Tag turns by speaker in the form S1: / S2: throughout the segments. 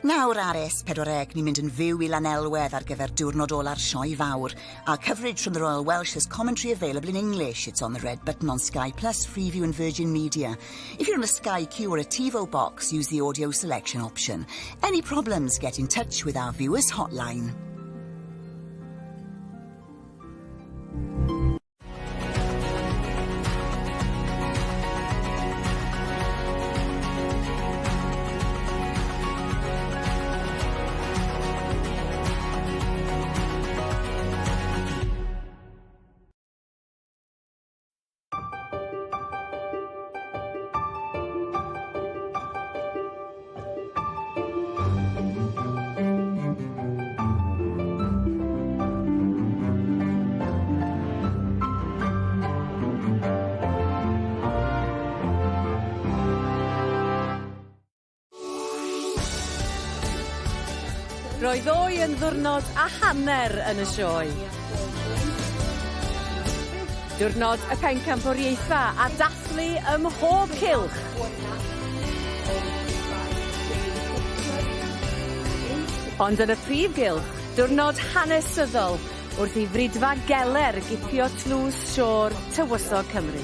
S1: Nawr ar S4C, ni'n mynd yn fyw i Lanelwedd ar gyfer diwrnod ola'r Sioe Fawr. Our coverage from the Royal Welsh has commentary available in English. It's on the red button on Sky Plus, Freeview and Virgin Media. If you're on a Sky Q or a TiVo box, use the audio selection option. Any problems, get in touch with our viewers hotline.
S2: Roedd ddoe yn ddiwrnod a hanner yn y sioe. Diwrnod y pencampwriaetha a dathlu ym mhob cylch. Ond yn y prif gylch, diwrnod hanesyddol wrth i Fridfa Geller gipio tlws Siôr Tywysog Cymru.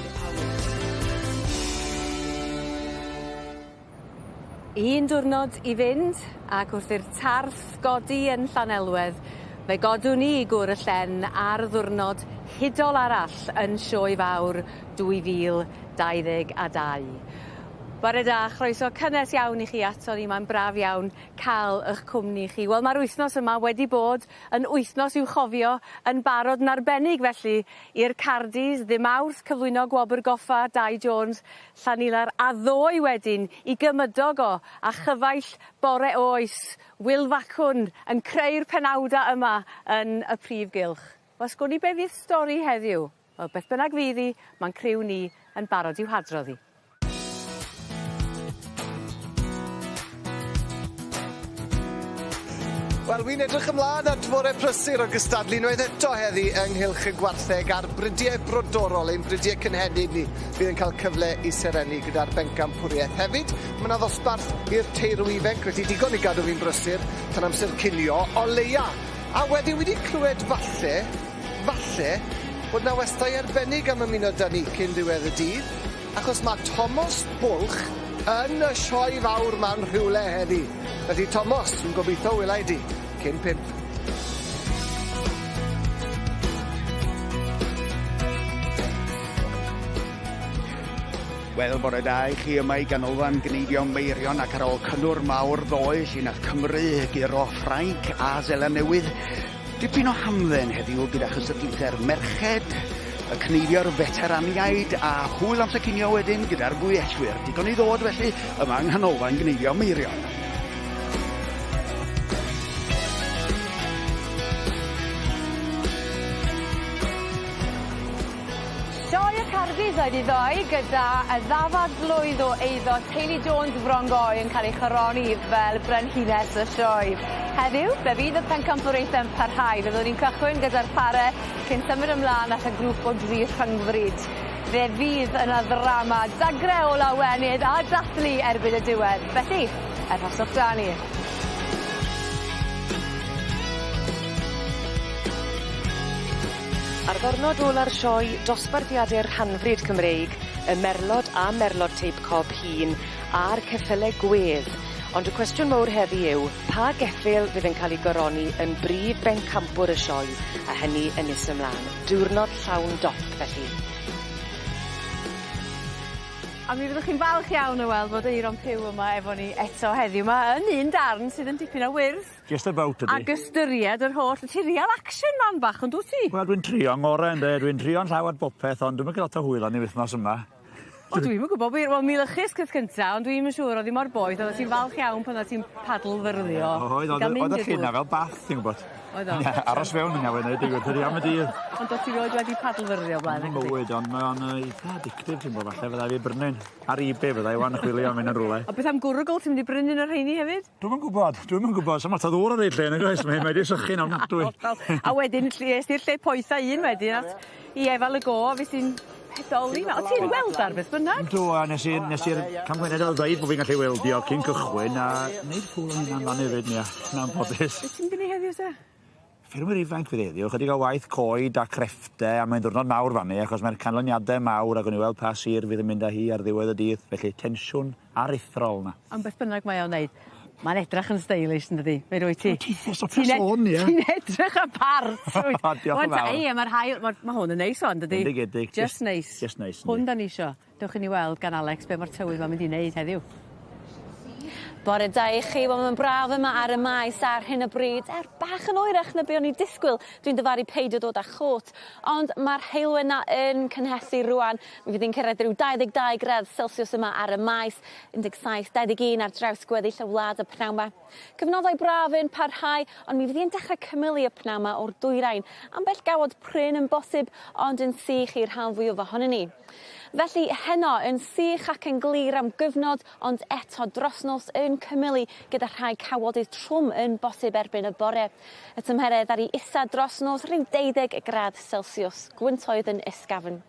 S2: Un diwrnod i fynd, ac wrth i'r tarth godi yn Llanelwedd, fe godwn ni i gwr y llen ar ddiwrnod hudol arall yn Sioe Fawr 2022. Bore da, chroeso cynnes iawn i chi ato ni, mae'n braf iawn cael 'ych cwmni chi. Wel ma'r wythnos yma wedi bod yn wythnos i'w chofio yn barod yn arbennig felly i'r Cardis, ddy' Mawrth cyflwyno Gwobr Goffa Dai Jones Llanilar a ddoe wedyn i gymydog o a chyfaill bore oes Wil Facwn yn creu'r penawda yma yn y prif gylch. Wel sgwn i be' fydd stori heddiw? Wel beth bynnag fydd 'i ma'n criw ni yn barod i'w hadrodd 'i.
S3: Wel wi'n edrych ymlaen at fore prysur o gystadlu unwaith eto heddi ynghylch y gwartheg a'r bridiau brodorol, ein bridiau cynhenid ni, fydd yn cael cyfle i serennu gyda'r bencampwriaeth. Hefyd, mae yna ddosbarth i'r teirw ifanc, felly digon i gadw fi'n brysur tan amser cinio, o leia. A wedyn wedi clywed falle, falle, bod 'na westai arbennig am ymuno 'da ni cyn ddiwedd y dydd, achos ma' Tomos Bwlch yn y sioe fawr 'ma'n rhywle heddi. Felly Tomos, dwi'n gobeithio wela i di cyn pump.
S4: Wel, bore da i chi yma i Ganolfan Gneifio Meirion ac ar ôl cynnwr mawr ddoe lle nath Cymru guro Ffrainc a Seland Newydd, Dipyn o hamdden heddiw gyda chystadlaethau'r merched, y cneifio'r feteraniaid a hwyl amser cinio wedyn gyda'r bwyellwyr. Digon i ddod felly yma yng Nghanolfan Gneifio Meirion.
S2: Sioe y Cardis oedd hi ddoe gyda y ddafad blwydd o eiddo teulu Jones Frongoy yn cael ei choroni fel brenhines y sioe. Heddiw, fe fydd y pencampwriaethau'n parhau. Fe fyddwn ni'n cychwyn gyda'r pare cyn symud ymlaen at y grŵp o dri rhyngfryd. Fe fydd yna ddrama dagre o lawenydd a dathlu erbyn y diwedd. Felly, arhoswch 'da ni.
S5: Ar ddyrnod ola'r sioe, dosbarthiade'r rhanfrid Cymreig, y merlod a merlod teip cob hŷn, a'r ceffyle gwedd. Ond y cwestiwn mowr heddi yw, pa geffyl fydd yn cael ei goroni yn brif bencampwr y sioe, a hynny yn nes ymlaen. Diwrnod llawn dop, felly.
S2: A mi fyddwch chi'n falch iawn o weld fod Aeron Pugh yma efo ni eto heddiw 'ma yn un darn sydd yn dipyn o wyrth.
S6: Just about ydi.
S2: Ag ystyried yr holl ti real action man bach on'd wt ti?
S6: Wel dwi'n trio ngore ynde dwi'n trio'n llaw at bopeth ond dwi'm yn ca'l lot o hwyl arni wythnos yma.
S2: O dwi'm yn gwbo wir wel mi lychis cyth cynta ond dwi'm yn siŵr o'dd 'i mor boeth oddat ti'n falch iawn pan o't ti'n padl fyrddio.
S6: Oedd oedd oedd y llyn 'na fel bath ti'n gwbod.
S2: Oedd o?
S6: Aros fewn yna wedyn deud gwir am y dydd.
S2: Ond o't ti rioed wedi padl fyrddio o blaen?
S6: Yn mywyd ond mae o'n yy eitha addictive ti'n gwbo falle fydda i brynu'n ar eBay fydda i 'wan yn chwilio am un yn rwle.
S2: A beth am gwrwgl ti'n mynd i brynu un o'r rheini hefyd?
S6: Dwi'm yn gwbod, dwi'm yn gwbod, sa'm lot o ddŵr ar hyd lle nag oes, mae mae 'di sychu'n ofnadwy.
S2: Hollol. A wedyn ll- est i'r lle poetha un wedyn at i Efail y Go a fues ti'n Pedoli 'ma. O' ti'n weld ar beth bynnag?
S6: Yndw a nes i nes i'r camgymeriad o ddeud bo' fi'n gallu weldio cyn cychwyn a neud ffwl o'n hunan fan efyd ia, yn anffodus.
S2: Be' ti'n mynd i neu' heddiw te?
S6: Ffermwyr ifanc fydd heddiw, chydig o waith coed a creffte a mae'n ddiwrnod mawr fan 'ny achos mae'r canlyniade mawr a gewn ni weld pa sir fydd yn mynd â hi ar ddiwedd y dydd, felly tensiwn aruthrol 'na.
S2: Ond beth bynnag mae o'n neud, mae'n edrach yn stylish yndydi? Mi rwyt ti.
S6: O tithe stopia sôn ia.
S2: Ti'n edrych y part wyt.
S6: Diolch yn fawr.
S2: Ei, a ma'r haul, ma' hwn yn neis ŵan dydi?
S6: Bendigedig.
S2: Just neis.
S6: Just neis.
S2: Hwn 'dan ni isio. Dewch i ni weld gan Alex be' ma'r tywydd 'ma mynd i neud heddiw.
S7: Bore da i chi, wel ma'n braf yma ar y maes ar hyn o bryd, er bach yn oerach na be o'n i disgwyl. Dwi'n dyfaru peidio dod â chot, ond ma'r heulwen 'na yn cynhesu rŵan. Mi fydd 'i'n cyrraedd ryw 22 gradd Celsius yma ar y maes, 17, 21 ar draws gweddill y wlad y pnawn 'ma. Cyfnodau braf yn parhau, ond mi fydd 'i'n dechre cymylu y pnawn 'ma o'r dwyrain. Ambell gawod prin yn bosib, ond yn sych i'r rhan fwyaf ohonyn ni. Felly heno yn sych ac yn glir am gyfnod ond eto dros nos yn cymylu gyda rhai cawodydd trwm yn bosib erbyn y bore. Y tymheredd ar 'i isa dros nos rhyw 12 gradd Celsius, gwyntoedd yn ysgafn.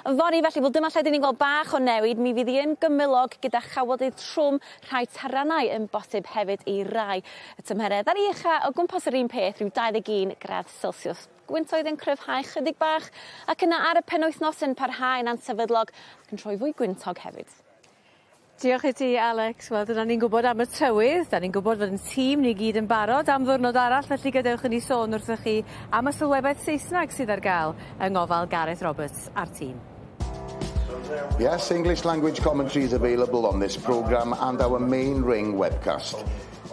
S7: Yfory felly, wel dyma lle 'dyn ni'n gweld bach o newid, mi fydd hi yn gymylog gyda chawodydd trwm, rhai taranau yn bosib hefyd i rai. Y tymheredd ar 'i ucha o gwmpas yr un peth, rhyw 21 gradd Celsius. Gwyntoedd yn cryfhau chydig bach ac yna ar y penwythnos yn parhau yn ansefydlog ac yn troi fwy gwyntog hefyd.
S2: Diolch i ti Alex. Wel dyna ni'n gwybod am y tywydd, 'dan ni'n gwybod fod 'yn tîm ni gyd yn barod am ddiwrnod arall felly gadewch i ni sôn wrthoch chi am y sylwebaeth Saesneg sydd ar gael yng ngofal Gareth Roberts a'r tîm.
S8: Yes, English language commentary is available on this programme and our main ring webcast.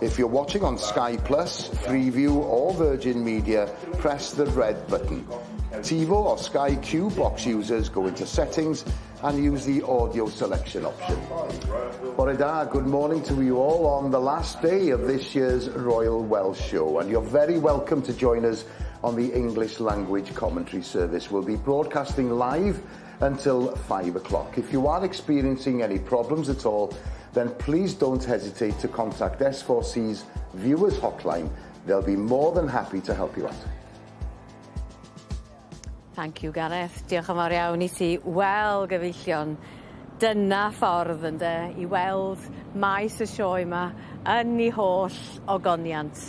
S8: If you're watching on Sky Plus, Freeview or Virgin Media, press the red button. TiVo or Sky Q box users go into settings and use the audio selection option. Bore da, good morning to you all on the last day of this year's Royal Welsh Show, and you're very welcome to join us on the English language commentary service. We'll be broadcasting live until 5 o'clock. If you are experiencing any problems at all, then please don't hesitate to contact S4C's viewers hotline. They'll be more than happy to help you out.
S2: Thank you Gareth. Diolch yn fawr iawn i ti. Wel, gyfeillion, dyna ffordd ynde i weld maes y sioe yma yn 'i holl ogoniant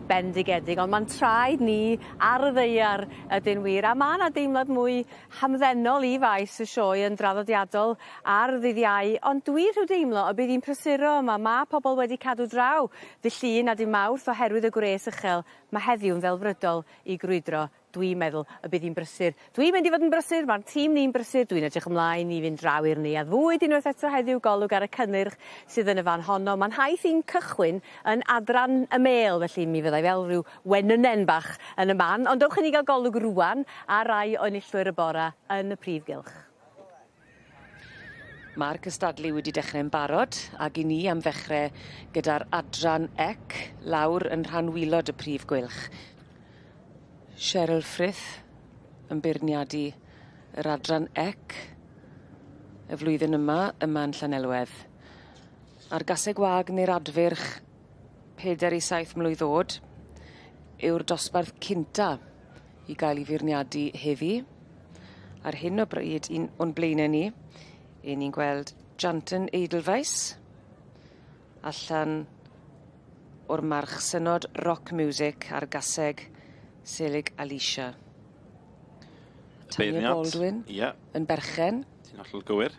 S2: bendigedig ond ma'n traed ni ar y ddaear ydyn wir a ma' 'na deimlad mwy hamddenol i faes y sioe yn draddodiadol ar ddydd Iau ond dwi rhyw deimlo y bydd 'i'n prysuro yma ma' pobol wedi cadw draw dy' Llun a dy' Mawrth oherwydd y gwres uchel ma' heddiw'n ddelfrydol i grwydro dwi'n meddwl y bydd 'i'n brysur. Dwi'n mynd i fod yn brysur, ma'n tîm ni'n brysur, dwi'n edrych ymlaen i fynd draw i'r neuadd fwyd unwaith eto heddiw golwg ar y cynnyrch sydd yn y fan honno. Ma'n nhaith i'n cychwyn yn adran y mêl, felly mi fyddai fel rhyw wenynen bach yn y man, ond dowch i ni gael golwg rŵan ar rai o enillwyr y bora yn y prif gylch.
S5: Ma'r cystadlu wedi dechrau'n barod ag i ni am ddechre gyda'r adran C lawr yn rhan waelod y prif gylch. Cheryl Frith yn beirniadu yr adran C y flwyddyn yma yma yn Llanelwedd. A'r gaseg wag neu'r adfyrch 4 i 7 mlwydd o'd yw'r dosbarth cynta i gael ei feirniadu heddi. Ar hyn o bryd un o'n blaenau ni, 'yn ni'n gweld Janton Edelweiss allan o'r march synod rock music a'r gaseg Selig Alicia. Tanya
S9: Beirniad.
S5: Baldwin yn berchen.
S9: Ti'n hollol gywir.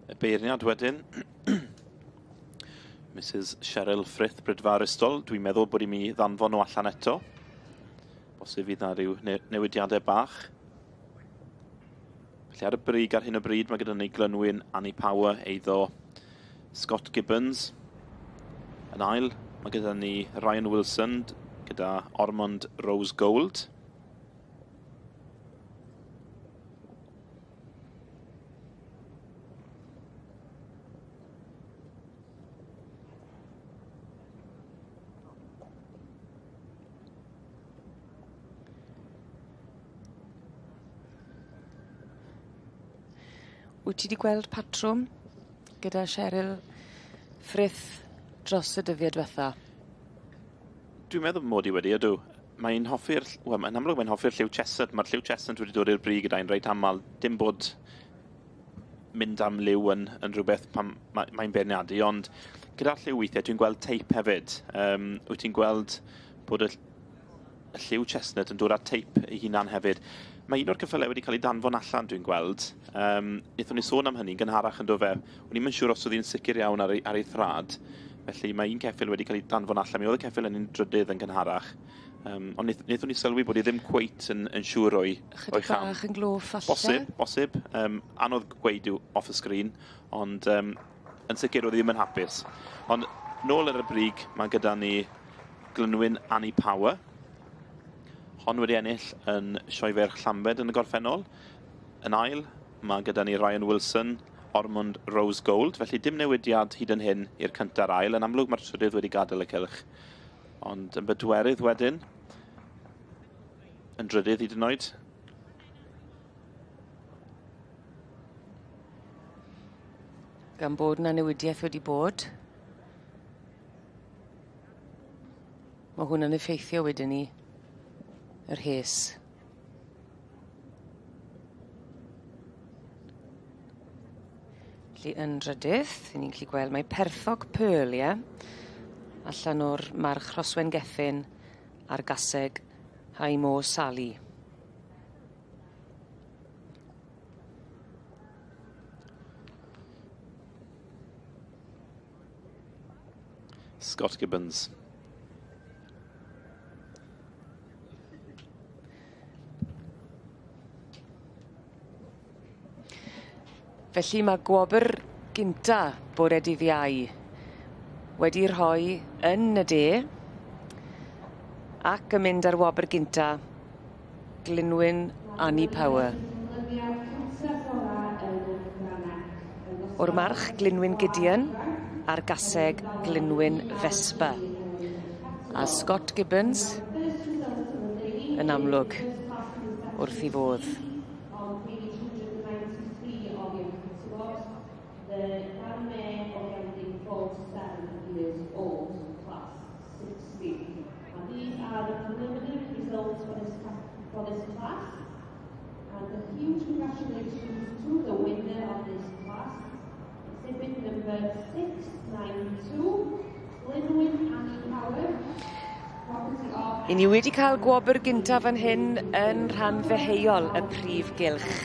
S9: Y beirniad wedyn, Mrs Cheryl Frith Brydfaristol. Dwi'n meddwl bod i mi ddanfon nhw allan eto. Bosib fydd na ryw newidiadau bach. Felly ar y brig ar hyn o bryd mae gyda ni Glynwyn Annie Power eiddo Scott Gibbons. Yn ail mae gyda ni Ryan Wilson gyda Ormond Rose Gold.
S5: Wyt ti 'di gweld patrwm gyda Cheryl Frith dros y dyddie dwetha?
S9: Dwi'n meddwl mod i wedi, ydw. Mae'n hoffi'r... Wel, mae'n amlwg mae'n hoffi'r lliw chestnut. Mae'r lliw chestnut wedi dod i'r brig gyda'n reit aml. Dim bod mynd am liw yn rhywbeth pan mae'n beirniadu, ond gyda'r lliw weithiau dwi'n gweld teip hefyd. Wyt ti'n gweld bod y lliw chestnut yn dod â teip ei hunan hefyd. Mae un o'r ceffylau wedi cael ei danfon allan, dwi'n gweld. Wnaethon ni sôn am hynny'n gynharach yn do fe. O'n i'm yn siŵr os oedd hi'n sicr iawn ar ei thrad. Felly mae un ceffyl wedi cael ei danfon allan. Mi oedd y ceffyl yn un drydydd yn gynharach. Ond wnaethon ni sylwi bod hi ddim cweit yn siŵr
S5: Chydig
S9: o'i cham.
S5: bach yn gloff falle?
S9: Bosib, bosib. Anodd gweud yw off y sgrin, ond yn sicr oedd hi ddim yn hapus. Ond nôl ar y brig, mae gyda ni Glynwyn Annie Power. Hon wedi ennill yn Sioe Feirch Llambed yn y gorffennol. Yn ail, mae gyda ni Ryan Wilson, Ormond Rose Gold. Felly dim newidiad hyd yn hyn i'r cynta'r ail. Yn amlwg mae'r trydydd wedi gadael y cylch. Ond yn bedwerydd wedyn, yn drydydd hyd yn oed.
S5: Gan bod 'na newidiaeth wedi bod. Mae hwn yn effeithio wedyn ni yr rhes. Felly yn drydydd, ni'n gallu gweld mae Perthog Pearl, ie? Allan o'r march Rhoswen Gethin a'r gaseg Haimo Sally.
S9: Scott Gibbons.
S5: Felly mae gwobr gynta bore dydd Iau wedi rhoi yn y de ac yn mynd ar wobr gynta Glynwyn Annie Power. O'r march Glynwyn Gideon a'r gaseg Glynwyn Vespa. A Scott Gibbons yn amlwg wrth ei fodd.
S10: Congratulations to the winner of this class, exhibit number 692, Glynwyn Annie Power.
S5: I ni wedi cael gwobr gyntaf fan hyn yn rhan ddeheuol y prif gylch,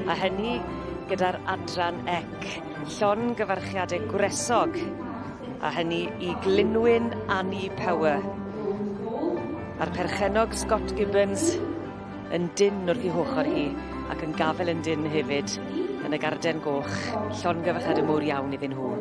S5: a hynny gyda'r adran ec, llongyfarchiadau gwresog, a hynny i Glynwyn Annie Power. A'r perchennog Scott Gibbons yn dynn wrth ei hochr hi, ac yn gafel yn dynn hefyd yn y garden goch. Llongyfarchiadau mowr iawn iddyn nhw.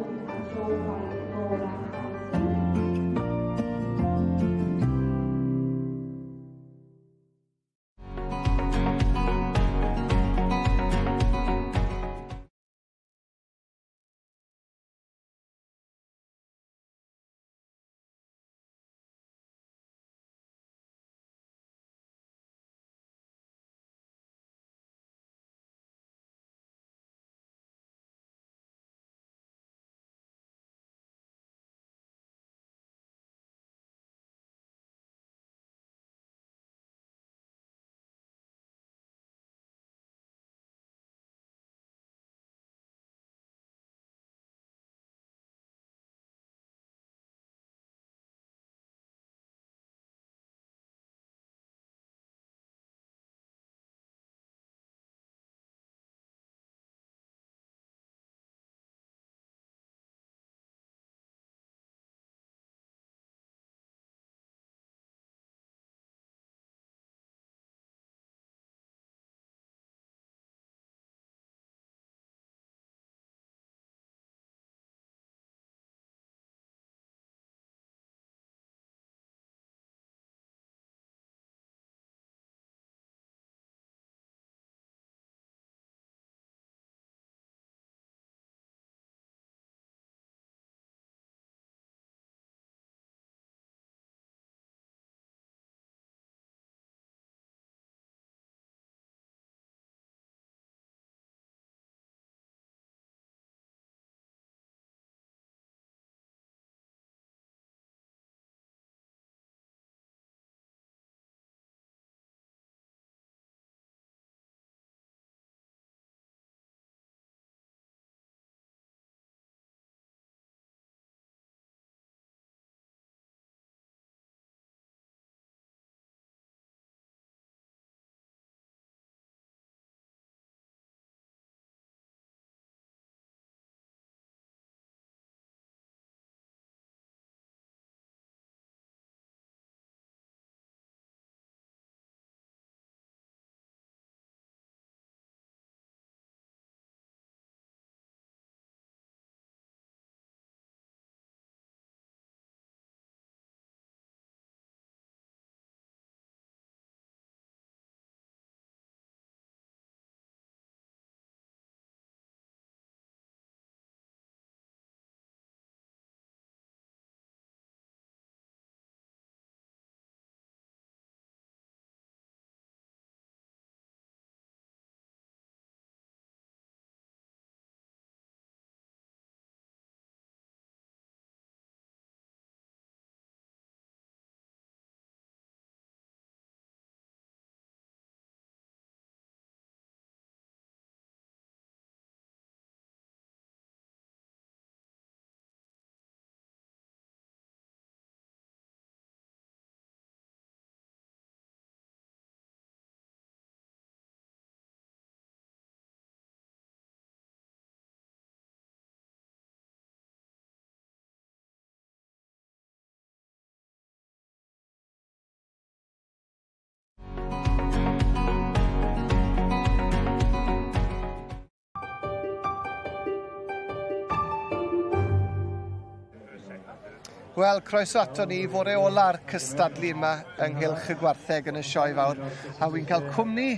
S3: Wel, croeso ato ni i fore ola'r cystadlu yma ynghylch y gwartheg yn y sioe fawr. A wy'n cael cwmni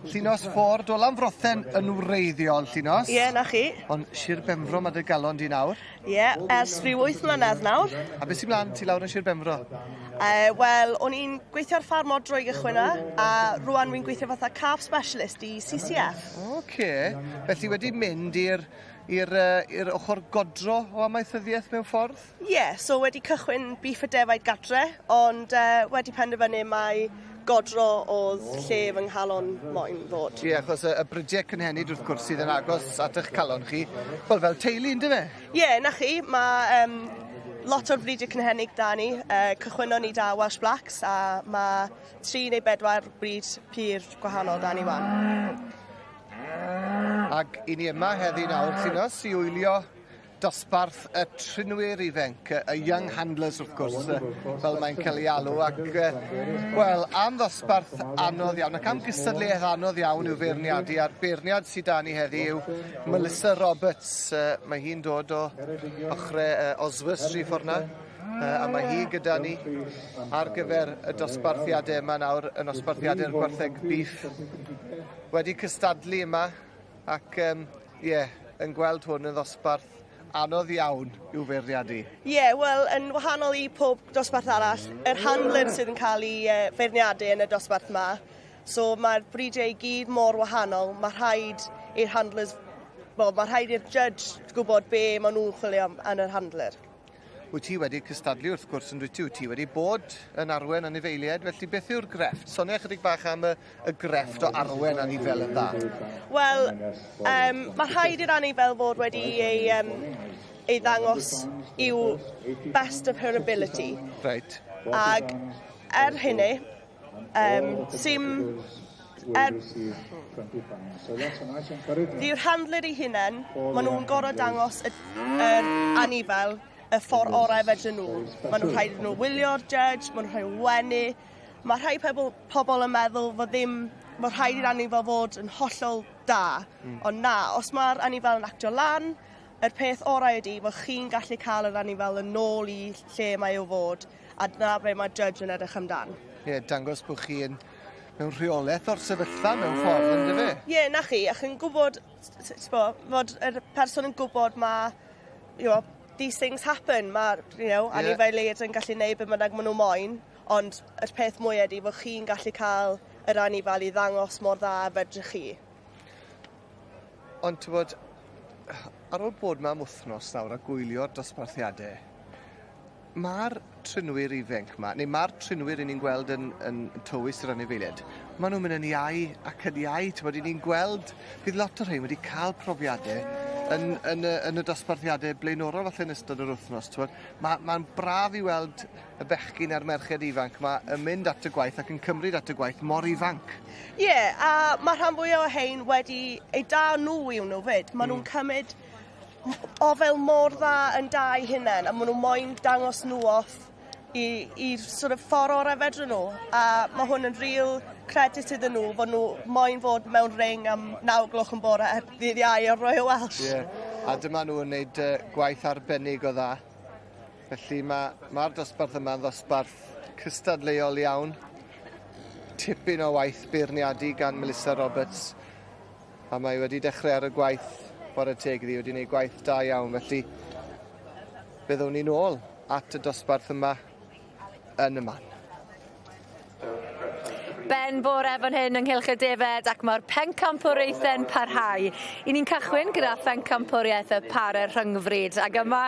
S3: Llinos Ford o Lanfrothen yn wreiddiol, Llinos.
S11: Ie, 'na chi.
S3: Ond Sir Benfro ma' dy galon di nawr.
S11: Ie, ers rhyw wyth mlynedd nawr.
S3: A beth sy'n mlaen ti lawr yn Sir Benfro?
S11: Wel, o'n i'n gweithio ar ffarm modrwy i gychwyn 'na, a rŵan wi'n gweithio fatha calf specialist i CCF.
S3: Ocê. Felly wedi mynd i'r i'r yy i'r ochor godro o amaethyddiaeth mewn ffordd?
S11: Ie, so wedi cychwyn beef a defaid gatre, ond wedi penderfynu mai godro o'dd lle fy nghalon moyn fod.
S3: Ie, achos y y brydie cynhenid wrth gwrs sydd yn agos at 'ych calon chi, wel fel teulu yndyfe?
S11: Ie, 'na chi, ma' lot o'r brydie cynhenid 'da ni. Cychwynnon ni 'da Welsh Blacks a ma' tri neu bedwar bryd pur gwahanol 'da ni 'wan.
S3: Ag 'yn ni yma heddi nawr Llinos i wylio dosbarth y trinwyr ifanc, y Young Handlers wrth gwrs, fel mae'n cael ei alw, ac wel, am ddosbarth anodd iawn, ac am gystadleuaeth anodd iawn i'w feirniadu, a'r beirniad sydd 'da ni heddi yw Melissa Roberts, mae hi'n dod o ochre Oswestry ffordd 'na, a mae hi gyda ni ar gyfer y dosbarthiadau yma nawr, y nosbarthiadau'r gwartheg beef. Wedi cystadlu yma, ac ie, yn gweld hwn yn ddosbarth anodd iawn i'w feirniadu.
S11: Ie, yeah, wel, yn wahanol i pob dosbarth arall, yr handler sydd yn cael ei feirniadu yn y dosbarth yma. So mae'r bridiau i gyd mor wahanol, mae rhaid i'r handlers, well, mae rhaid i'r judge gwybod be maen nhw'n chwilio am yn yr handler.
S3: Wyt ti wedi cystadlu wrth gwrs yn dwyt ti? Wyt ti wedi bod yn arwen anifeiliaid, felly beth yw'r grefft? Sonia chydig bach am y, y grefft o arwen anifel yn dda.
S11: Wel, mae rhaid i'r anifel fod wedi ei, ei ddangos i'w best of her ability.
S3: Reit.
S11: Ag er hynny, sim... Di'r handler ei hunain, maen nhw'n gorfod dangos y, yr anifel y ffordd orau fedryn nhw. Maen nhw'n rhaid iddyn nhw wylio'r judge, maen nhw'n rhaid wenu. Mae rhai pobl, pobl yn meddwl fod ddim, mae rhaid i'r anifel fod yn hollol da. Ond na, os mae'r anifel yn actio lan, yr peth orau ydy fod chi'n gallu cael yr anifel yn ôl i lle mae o fod, a dyna be mae judge yn edrych amdan.
S3: Ie, yeah, dangos bod chi yn mewn rheolaeth o'r sefyllfa mewn ffordd, yn dyfe?
S11: Ie, yeah, na chi, a chi'n gwybod, fod yr person yn gwybod mae, you know, these things happen, mae, you know, yeah. anifeiliaid yn gallu neud be bynnag maen nhw moyn, ond y peth mwy ydy fod chi'n gallu cael yr anifel i ddangos mor dda fedrwch chi.
S3: Ond ti'n bod, ar ôl bod yma am wythnos nawr a gwylio'r dosbarthiadau, mae'r trinwyr ifanc yma, neu mae'r trinwyr i ni'n gweld yn, yn tywys yr anifeiliaid, maen nhw'n mynd yn iau ac yn iau, ti'n bod, i ni'n gweld, bydd lot o'r rhain wedi cael profiadau yn, yn, y, yn y dosbarthiadau blaenorol falle yn ystod yr wythnos, ti'n bod. Mae'n ma braf i weld y bechgyn a'r merched ifanc yma yn mynd at y gwaith ac yn cymryd at y gwaith mor ifanc.
S11: Ie, yeah, a mae rhan fwyaf o hein wedi ei da nhw i'w nhw fyd. Maen nhw'n cymryd ofel mor dda yn da eu hunain, a maen nhw moyn dangos nhw off i'r sort of ffordd orau fedryn nhw. A mae hwn yn real credit iddyn nhw fod nhw moyn fod mewn ring am 9 gloch yn bore ar ddydd Iau o'r Royal Welsh.
S3: Ie, yeah. A dyma nhw yn gwneud gwaith arbennig o dda. Felly mae'r ma dosbarth yma'n ddosbarth cystadleuol iawn. Tipyn o waith beirniadu gan Melissa Roberts. A mae wedi dechrau ar y gwaith chwarae teg iddi, wedi gwneud gwaith da iawn. Felly fe ddown ni nôl at y dosbarth yma yn y man.
S2: Ben bore fan hyn ynghylch y defed ac mae'r pencampwriaethau'n parhau. I ni'n cychwyn gyda phencampwriaeth y pare rhyngfryd ac yma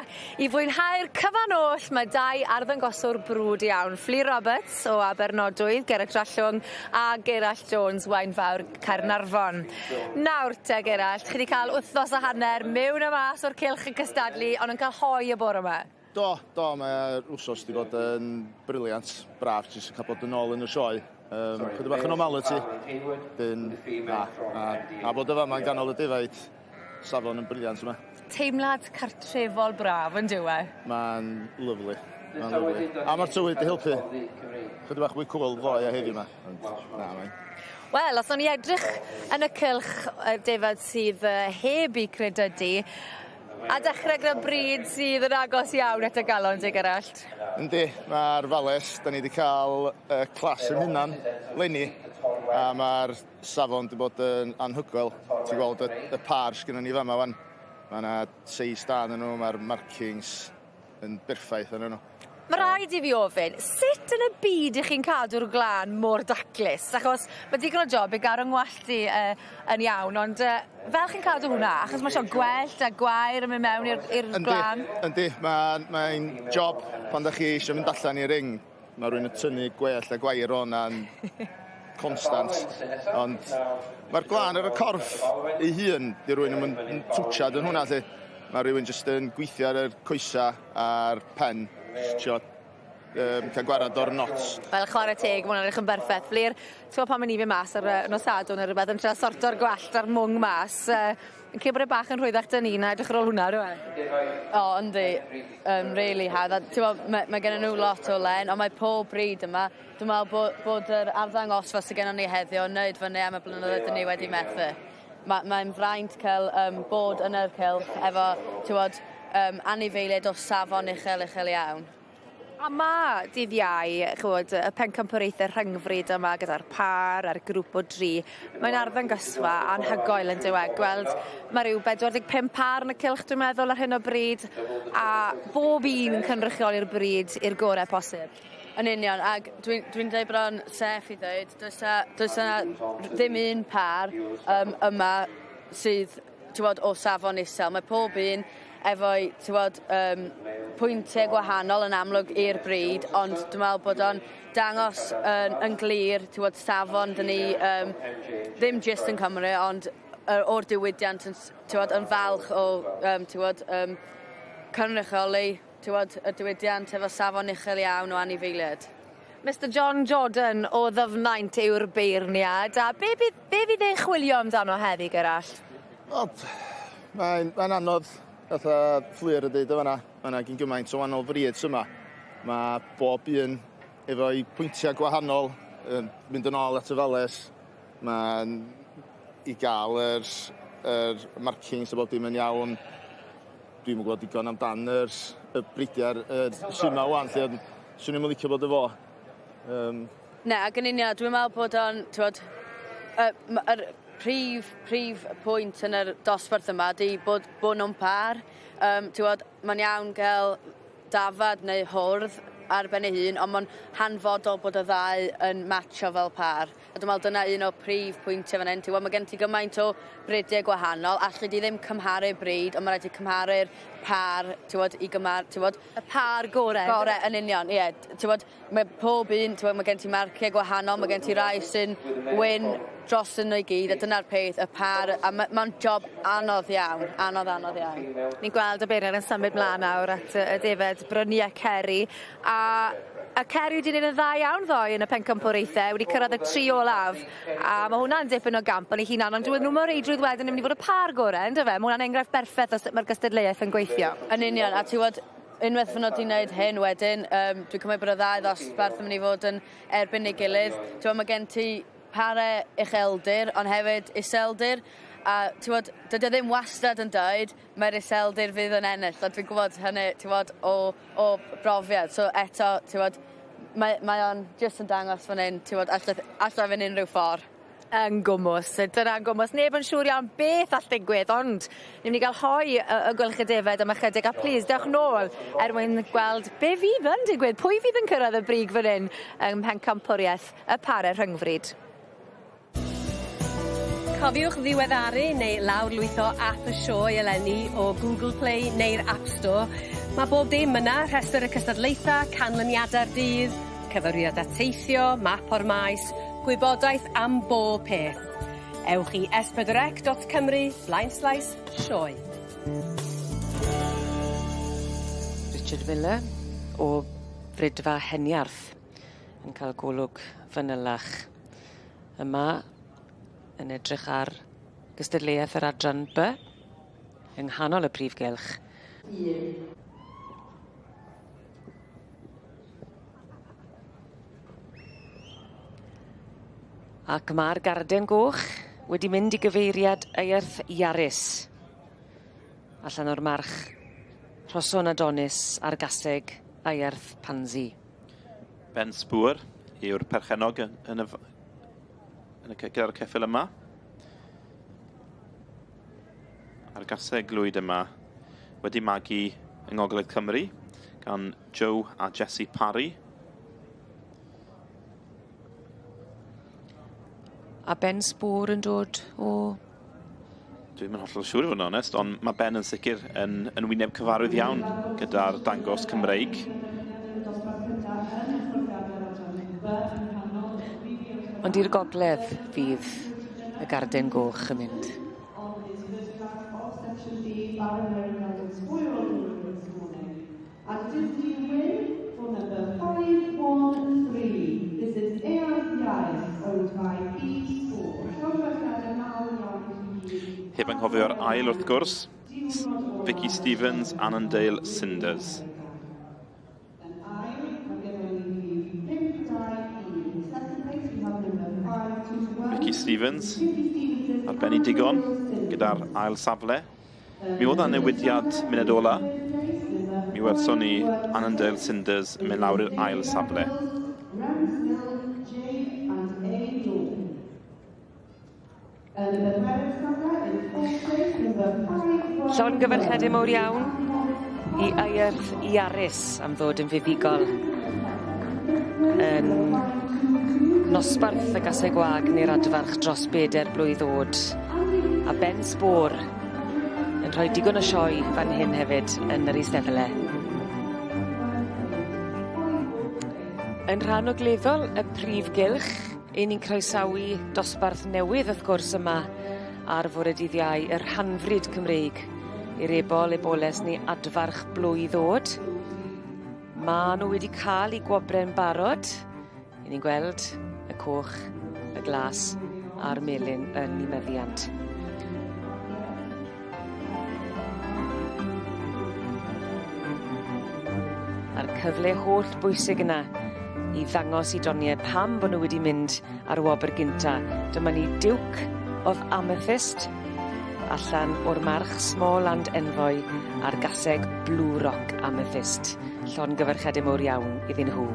S2: i fwynhau'r cyfan oll mae dau arddangoswr brwd iawn. Fflur Roberts o Abernodwydd, ger y Trallwng a Gerallt Jones, Waunfawr, Caernarfon. Nawr te Gerallt, chi wedi cael wythnos a hanner mewn a mas o'r cylch yn cystadlu ond yn cael hoe y bore yma.
S12: Do, do, mae'r wsos wedi bod yn brilliant, braf, jyst yn cael bod yn ôl yn y sioe. Chydig bach o normality, dyn, na, a bod y fama yn ganol y defaid, safon yn brilliant yma.
S2: Teimlad cartrefol braf yn dyw e?
S12: Mae'n lyfli, mae'n lyfli. A mae'r tywydd wedi helpu. Chydig bach fwy cwl ddoe a heddiw yma, ond na, mae'n...
S2: Wel, os o'n i edrych yn y cylch defaid sydd heb 'u credydu, A dechrau gyda bryd sydd yn agos iawn at y galon, te Gerallt.
S12: Yndi, mae'r Fales, da ni wedi cael y clas yn hunan, leni, a mae'r safon wedi bod yn anhygoel. Ti'n gweld y, y par sgynnon ni fama wan. Mae yna seis da yn nhw, mae'r markings yn berffaith yn nhw.
S2: Mae rhaid i fi ofyn, sut yn y byd ych chi'n cadw'r glân mor daclus? Achos mae digon o job i gael ngwallt i yn iawn, ond fel chi'n cadw hwnna, achos mae eisiau gwellt a gwair yn mynd mewn i'r glân.
S12: Yndi, mae'n mae job pan da chi eisiau mynd allan i ring, mae rhywun yn tynnu gwellt a gwair o hwnna'n constant. Ond mae'r glân ar y corff ei hun, di rhywun yn yn twtsiad yn hwnna, lle. Mae rhywun jyst yn gweithio ar y coesa a'r pen, trio cael gwarad o'r knots.
S2: Wel, chwarae teg, mae hwnna'n edrych yn berffaith. Fflur, ti'n gwybod pan ma'n i fynd mas ar y nos Sadwrn neu rhywbeth yn trio sorto'r gwallt a'r mwng mas, yn credu bod e bach yn rhwyddach 'da ni na edrych ar ôl hwnna, on'd yw e?
S13: O, yndi. Really hawdd. A t'mo' mae gennyn nhw lot o len, ond mae pob bryd yma. Dwi'n meddwl bod yr arddangosfa sydd gennon ni heddiw yn neud fyny am y blynyddoedd 'dyn ni wedi methu. Mae'n fraint cael bod yn yr cylch efo, t'wod, anifeiliaid o safon uchel, uchel iawn.
S2: A ma' dydd Iau, ch'mod, y pencampwriaethe rhyngfryd yma gyda'r pâr a'r grŵp o dri, mae'n arddangosfa anhygoel on'd yw e? Gweld ma' ryw 45 pâr yn y cylch dwi'n meddwl ar hyn o bryd, a bob un yn cynrychioli'r bryd i'r gore posib.
S13: Yn union, ag dwi'n dweud bod o'n safe i ddweud, does 'na ddim un pâr yma sydd, t'wod, o safon isel. Mae pob un efo'i, t'wod, pwyntiau gwahanol yn amlwg i'r bryd, ond dwi'n meddwl bod o'n dangos yn glir, t'wod, safon dyn ni ddim jyst yn Cymru, ond o'r diwydiant yn, t'wod, yn falch o, t'wod, cynrychioli, t'wod, y diwydiant efo safon uchel iawn o anifeiliaid.
S2: Mr John Jordan o Ddyfnaint yw'r beirniad, a be fydd e'n chwilio amdano heddi, Gerallt?
S12: O, mae'n anodd, fatha Fflur yn dweud o fanna. Mae yna gyn gymaint o wahanol frîds yma. Mae bob un efo'i pwyntiau gwahanol yn mynd yn ôl at y fales. Mae'n i gael yr markings a bob dim yn iawn. Dwi'm yn gwybod digon amdan y bridiau'r sy'n yma wan, lle ond swn i'm yn licio bod y fo.
S13: Ne, ac yn union, dwi'n meddwl bod o'n, t'wod, yr prif pwynt yn yr dosbarth yma di bod nhw'n par. T'wod, mae'n iawn gael dafad neu hwrdd ar ben ei hun, ond mae'n hanfodol bod y ddau yn matcho fel par. A dwi'n meddwl dyna un o prif pwyntiau fan hyn. Ti'n gwybod, mae gen ti gymaint o bridiau gwahanol, allu di ddim cymharu brid, ond mae rhaid ti cymharu'r par, ti'n gwybod, i gymar, ti'n gwybod.
S2: Y par gorau.
S13: Gorau, yn union, ie. Ti'n gwybod, mae pob un, ti'n gwybod, mae gen ti marciau gwahanol, mae gen ti rai sy'n wyn dros yn nhw i gyd, a dyna'r peth, y par, a mae'n ma job anodd iawn, anodd, anodd iawn.
S2: Ni'n gweld y beirniad yn symud mlaen nawr at y defed Bryniau Ceri, a y Ceri wedi gwneud yn dda iawn ddoe yn y pencampwriaethau, wedi cyrraedd y tri olaf, a mae hwnna'n dipyn o gamp yn ei hunan, ond dwi nhw'n mor reidrwydd wedyn yn mynd i fod y par gorau, ynddo fe? Mae hwnna'n enghraifft berffaith o sut mae'r gystadleuaeth yn gweithio.
S13: Yn union, a ti'n gwybod, unwaith fy nhw wedi gwneud hyn wedyn, dwi'n cymryd bod y ddau ddosbarth yn mynd i fod yn erbyn ei gilydd. Ti'n gwybod, mae gen ti pare ucheldir, ond hefyd iseldir. A ti'n gwybod, dydy o ddim wastad yn dweud mae'r iseldir fydd yn ennill, a dwi'n gwybod hynny, ti'n gwybod, o brofiad. So eto, ti'n gwybod, mae o'n jyst yn dangos fan hyn, ti'n gwybod, allai fynd unrhyw ffordd.
S2: Yn gwmws, dyna'n gwmws. Neb yn siŵr iawn beth all ddigwydd, ond ni'n mynd i gael hoi y gweilch y defed am ychydig, a plis, dewch nôl er mwyn gweld be fydd yn digwydd, pwy fydd yn cyrraedd y brig fan hyn ym mhencampwriaeth y pare rhyngfryd.
S14: Cofiwch ddiweddaru neu lawrlwytho app y sioe eleni o Google Play neu'r App Store. Mae bob dim yna, rhestr y cystadlaethau, canlyniadau'r dydd, cyfeiriadau teithio, map o'r maes, gwybodaeth am bob peth. Ewch i s4c.cymru/sioe.
S5: Richard Miller o Fridfa Heniarth yn cael golwg fanylach. Yma yn edrych ar gystadleuaeth yr adran B yng nghanol y prif gylch.
S10: 1.
S5: Ac mae'r garden goch wedi mynd i gyfeiriad Eirth Iaris. allan o'r march Rhoson Adonis a'r gaseg Aierth Pansy.
S9: Ben Spŵr yw'r perchennog yn, yn y, yn y, gyda'r ceffyl yma. A'r gaseg lwyd yma wedi magu yng Ngogledd Cymru gan Joe a Jesse Parry.
S5: A Ben Spŵr yn dod o...
S9: Dwi'm yn hollol siŵr i fod yn onest, ond mae Ben yn sicr yn, yn wyneb cyfarwydd iawn gyda'r dangos Cymreig.
S5: Ond i'r gogledd fydd y garden goch yn mynd.
S10: And it is the win for number 513. This is Earth Iaith, owned by E4. Llongyfarchiadau mawr iawn i chi.
S9: Heb anghofio'r ail wrth gwrs, Vicky Stevens, Annandale Cinders.
S10: Yn ail, mae gennym ni rhif 521. In second place, we have number 521.
S9: Vicky Stevens ar ben ei digon gyda'r ail safle. Mi oedd 'na newidiad munud ola. Mi welson ni Annandale Cinders yn mynd lawr i'r ail safle.
S10: Ramsmill J and A Dawn. Yn y bedwerydd safle, in fourth place, number 5
S5: Llongyfarchiadau mawr iawn i Eirth Iaris am ddod yn fuddugol yn nosbarth y gaseg gwag neu'r adfarch dros beder blwydd o'd. A Ben Sbôr yn rhoi digon o sioe fan hyn hefyd yn yr eisteddle. Yn rhan ogleddol y prif gylch, 'yn ni'n croesawu dosbarth newydd wrth gwrs yma ar fore dydd Iau, y rhanfrid Cymreig i'r ebol, eboles neu adfarch blwydd o'd. Ma' nw wedi ca'l 'u gwobre'n barod. 'Yn ni'n gweld y coch, y glas a'r melyn yn 'u meddiant. A'r cyfle holl bwysig yna i ddangos i donie pam bo' nw wedi mynd ar y wobr gynta. Dyma ni Duke of Amethyst allan o'r march Small and Envoy a'r gaseg Blue Rock Amethyst. Llongyfarchiade mowr iawn iddyn nhw.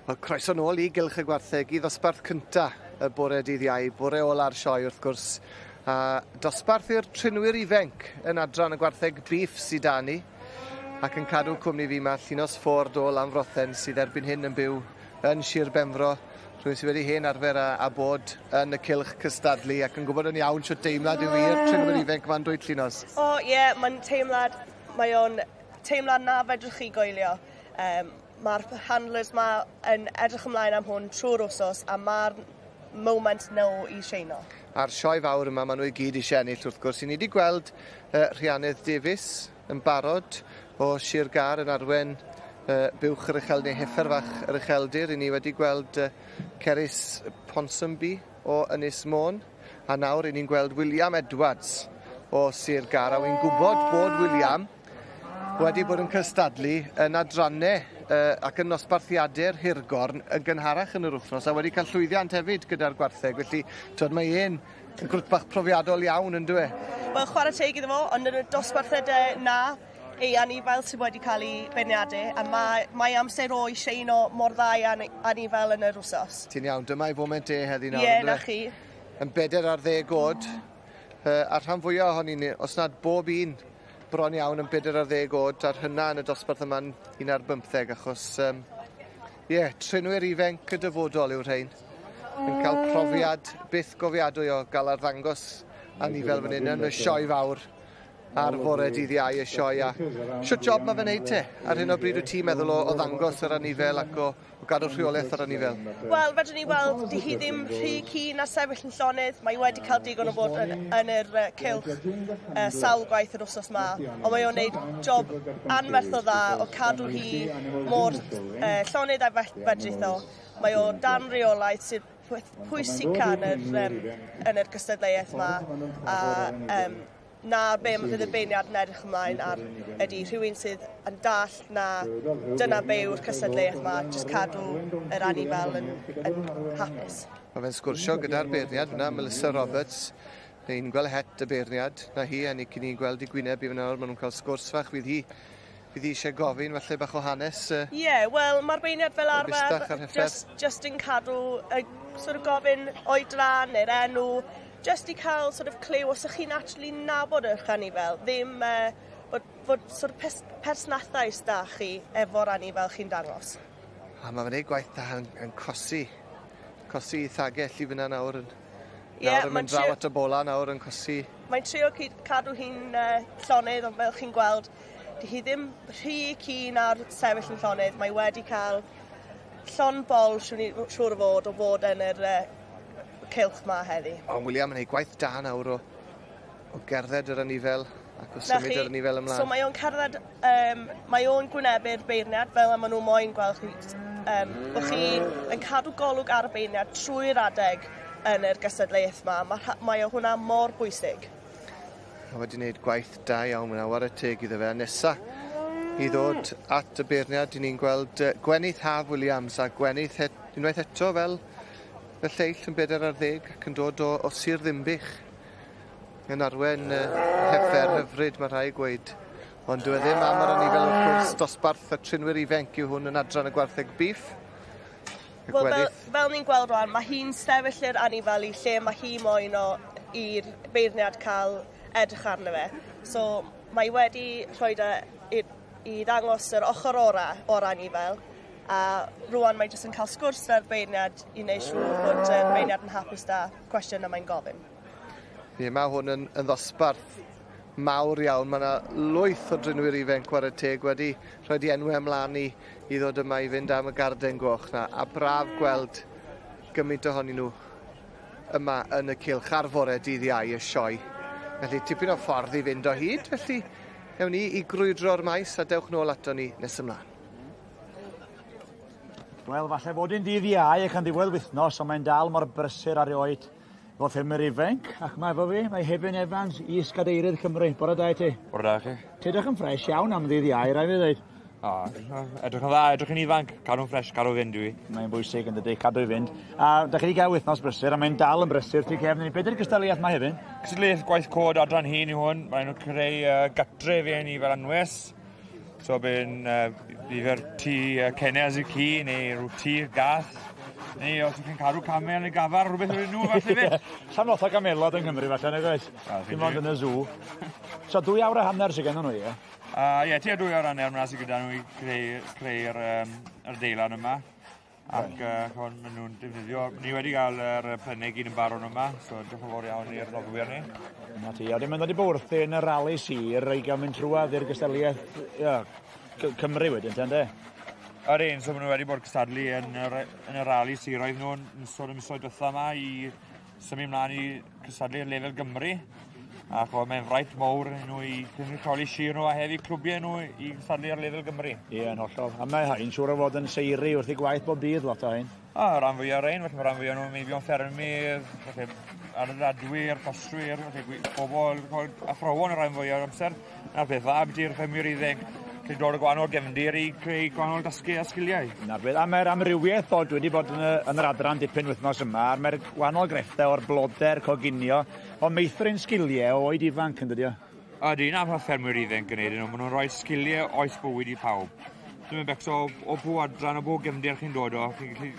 S3: Wel, croeso nôl i Gylch y Gwartheg, i ddosbarth cynta y bore dydd Iau, bore ola'r sioe wrth gwrs. A dosbarth i'r trinwyr ifanc yn adran y gwartheg beef sydd 'da ni. Ac yn cadw cwmni fi mae Llinos Ford o Lanfrothen sydd erbyn hyn yn byw yn Sir Benfro. Rhywun sydd wedi hen arfer â, â bod yn y cylch cystadlu ac yn gwybod yn iawn shwt deimlad yw i'r trinwyr ifanc ma'n dweud Llinos.
S11: O ie, yeah, mae'n teimlad, mae o'n teimlad na fedrwch chi goelio. Mae'r handlers ma yn edrych ymlaen am hwn trwy'r wsos a mae'r moment nhw i sheino.
S3: A'r sioe fawr yma, maen nhw i gyd eisiau ennill wrth gwrs. I ni wedi gweld Rhianedd Davies yn barod o Sir Gâr yn arwen buwch yr uchel neu heffer fach yr ucheldir. I ni wedi gweld Cerys Ponsonby o Ynys Môn. A nawr i ni'n gweld William Edwards o Sir Gâr. A wy'n gwybod bod William wedi bod yn cystadlu yn adrannau ac yn nosbarthiadau'r hirgorn yn gynharach yn yr wythnos a wedi cael llwyddiant hefyd gyda'r gwartheg. Felly, twyd, mae e'n yn grwt bach profiadol iawn yn dwi?
S11: Wel, chwarae teg iddo fo, ond yn y dosbarthiadau na, ei anifail sydd wedi cael ei beirniadu, a mae amser o i sheino mor dda i anifail yn yr wsos.
S3: Ti'n iawn, dyma ei foment e heddi nawr.
S11: Ie, yeah, na chi.
S3: Yn 14 oed, a'r rhan fwyaf ohonyn ni, os nad bob un bron iawn yn 14 oed, a'r hynna yn y dosbarth yma'n 11, achos, ie, yeah, trinwyr ifanc y dyfodol yw'r rhain. Yn cael profiad byth gofiadwy o gael arddangos anifail fan hyn yn y sioe fawr ar fore dydd Iau y sioe. A shwt job mae fe'n neud te? Ar hyn o bryd wyt ti'n meddwl o ddangos yr anifail ac o gadw rheolaeth ar anifail?
S11: Wel, fedrwn ni weld, di hi ddim rhy keen a sefyll yn llonydd. Mae wedi cael digon o bod yn yr cylch sawl gwaith yr wsos ma. Ond mae o'n neud job anferth o dda o cadw hi mor llonydd a fedrith o. Mae o dan reolaeth sydd pwysica yn yr gystadleuaeth ma. A na be fydd y beirniad yn edrych ymlaen ar ydy rhywun sydd yn dall na dyna be yw'r cystadleuaeth ma, jyst cadw yr anifail yn hapus.
S3: Mae fe'n sgwrsio gyda'r beirniad fyna, Melissa Roberts. Ni'n gweld het y beirniad, na hi, a ni cyn ni'n gweld i gwyneb i fyna nawr, maen nhw'n cael sgwrs fach, fydd hi eisiau gofyn falle bach o hanes.
S11: Ie, yeah, wel, mae'r beirniad fel arfer just yn cadw, sort of gofyn oedran neu'r enw, just i cael sort of clue os ych chi'n actually nabod yr anifail, ddim bod sort of persnathau da chi efo'r anifail chi'n dangos.
S3: A mae fe'n neud gwaith da yn cosi i thagell i fyna nawr. Nawr yn mynd draw at y bola nawr yn cosi.
S11: Mae'n trio cadw hi'n llonydd, ond fel chi'n gweld, di hi ddim rhy keen ar sefyll yn llonydd. Mae wedi cael llon bol, siŵr o fod yn yr cylch ma heddi.
S3: Ond William yn ei gwaith da nawr o gerdded yr anifail ac o symud yr anifail ymlaen.
S11: So mae o'n cerdded, mae o'n gwynebu'r beirniad fel y maen nhw moyn gweld chi, bod chi yn cadw golwg ar y beirniad trwy'r adeg yn yr gystadleuaeth ma. Mae o hwnna mor bwysig.
S3: Mae wedi gwneud gwaith da iawn yna, whare teg iddo fe. A nesa i ddod at y beirniad, ni'n gweld Gwenith Haf Williams a Gwenith unwaith eto fel y lleill yn 14 ac yn dod o Sir Ddinbych yn arwen heffer hyfryd, mae rhai gweud. Ond dyw e ddim am yr anifail wrth gwrs, dosbarth y trinwyr ifanc yw hwn yn adran y gwartheg beef.
S11: Wel, fel ni'n gweld rwan, mae hi'n sefyll i'r anifail i lle mae hi moyn o i'r beirniad cael edrych arno fe. So mae wedi rhoi i ddangos yr ochr ora o'r anifail. A rwan mae jyst yn cael sgwrs â'r beirniad i wneud siŵr bod y beirniad yn hapus da cwestiwn y mae'n gofyn.
S3: Ie, mae hwn yn ddosbarth mawr iawn. Mae yna lwyth o drinwyr ifanc chwarae teg wedi rhoi di enwau ymlaen i ddod yma i fynd am y garden goch na. A braf gweld gymaint ohonyn nhw yma yn y cylch ar fore dydd Iau y sioe. Felly tipyn o ffordd i fynd o hyd, felly ewn ni i grwydro'r maes a dewch nôl ato ni nes ymlaen.
S6: Wel, falle fod yn dydd Iau ac yn ddiwedd wythnos, ond mae'n dal mor brysur ar oed efo ffermwyr ifanc, ac mae efo fi, mae Hefin Evans, is-gadeirydd Cymru. Bore da i ti.
S15: Bore da chi.
S6: Ti edrych yn ffres iawn am ddydd Iau, rhaid fi ddweud.
S15: O, edrych yn dda, edrych yn ifanc, cadw'n ffres, cadw fynd dwi.
S6: Mae'n bwysig yn dydy, cadw i fynd. A da chi wedi cael wythnos brysur, a mae'n dal yn brysur tu cefn. Be di'r gystadleuaeth ma Hefin?
S15: Cystadleuaeth gwaith cod adran hyn yw hwn. Mae'n nhw'n creu gatre fi ni fel anwes. So by'n ifer tŷ cennes y ci neu rhyw tŷ gath, neu os ych chi'n cadw camel neu gafar, rhywbeth o'r enw falle fyd.
S6: Sa'm lot o gamelod yng Nghymru falle, nag oes? Dim ond yn y zoo. So 2 awr a hanner sydd gennym nhw, ie?
S15: Ie, tua 2 awr a hanner sydd gyda nhw i creu'r adeilad yma. Ac ch'mod, maen nhw'n defnyddio, ni wedi cael yr plenau gyd yn barod yma, so diolch yn fawr iawn i'r noddwyr ni.
S6: Na ti, a wedyn mae'n dod i bod wrthyn y rali sir i gael mynd trwadd i'r gystadleuaeth, ie, Cymru wedyn, te, ynde?
S15: Yr un, so maen nhw wedi bod cystadlu yn y rali siroedd nhw yn ystod y misoedd diwetha yma i symud mlaen i cystadlu ar lefel Gymru. A ch'mod, mae'n fraint mowr i nhw i cynrychioli sir nhw a hefyd clwbiau nhw i cystadlu ar lefel Gymru.
S6: Ie, yn hollol. A mae rhain siŵr o fod yn seiri wrth i gwaith bob dydd lot o rhain.
S15: O, rhan fwyaf o'r rhain, felly mae rhan fwyaf nhw'n meibion ffermydd, felly adeiladwyr, postwyr, felly bobl, athrawon y rhan fwyaf o'r amser. Na'r peth dda ambiti'r ffermwyr ifanc, gallu dod o gwahanol gefndir i creu gwahanol dasgau a sgiliau.
S6: Na'r peth, a mae'r amrywiaeth bod wedi bod yn yr adran dipyn wythnos yma, a mae'r gwahanol grefftau o'r blodau'r coginio, o meithrin sgiliau o oed ifanc yn dydi o?
S15: Ydy, na fath ffermwyr ifanc yn neud nhw, maen nhw'n rhoi sgiliau oes bywyd i pawb. Dwi'n mynd becso o bob adran, o bob gefndir chi'n dod o, chi'n gallu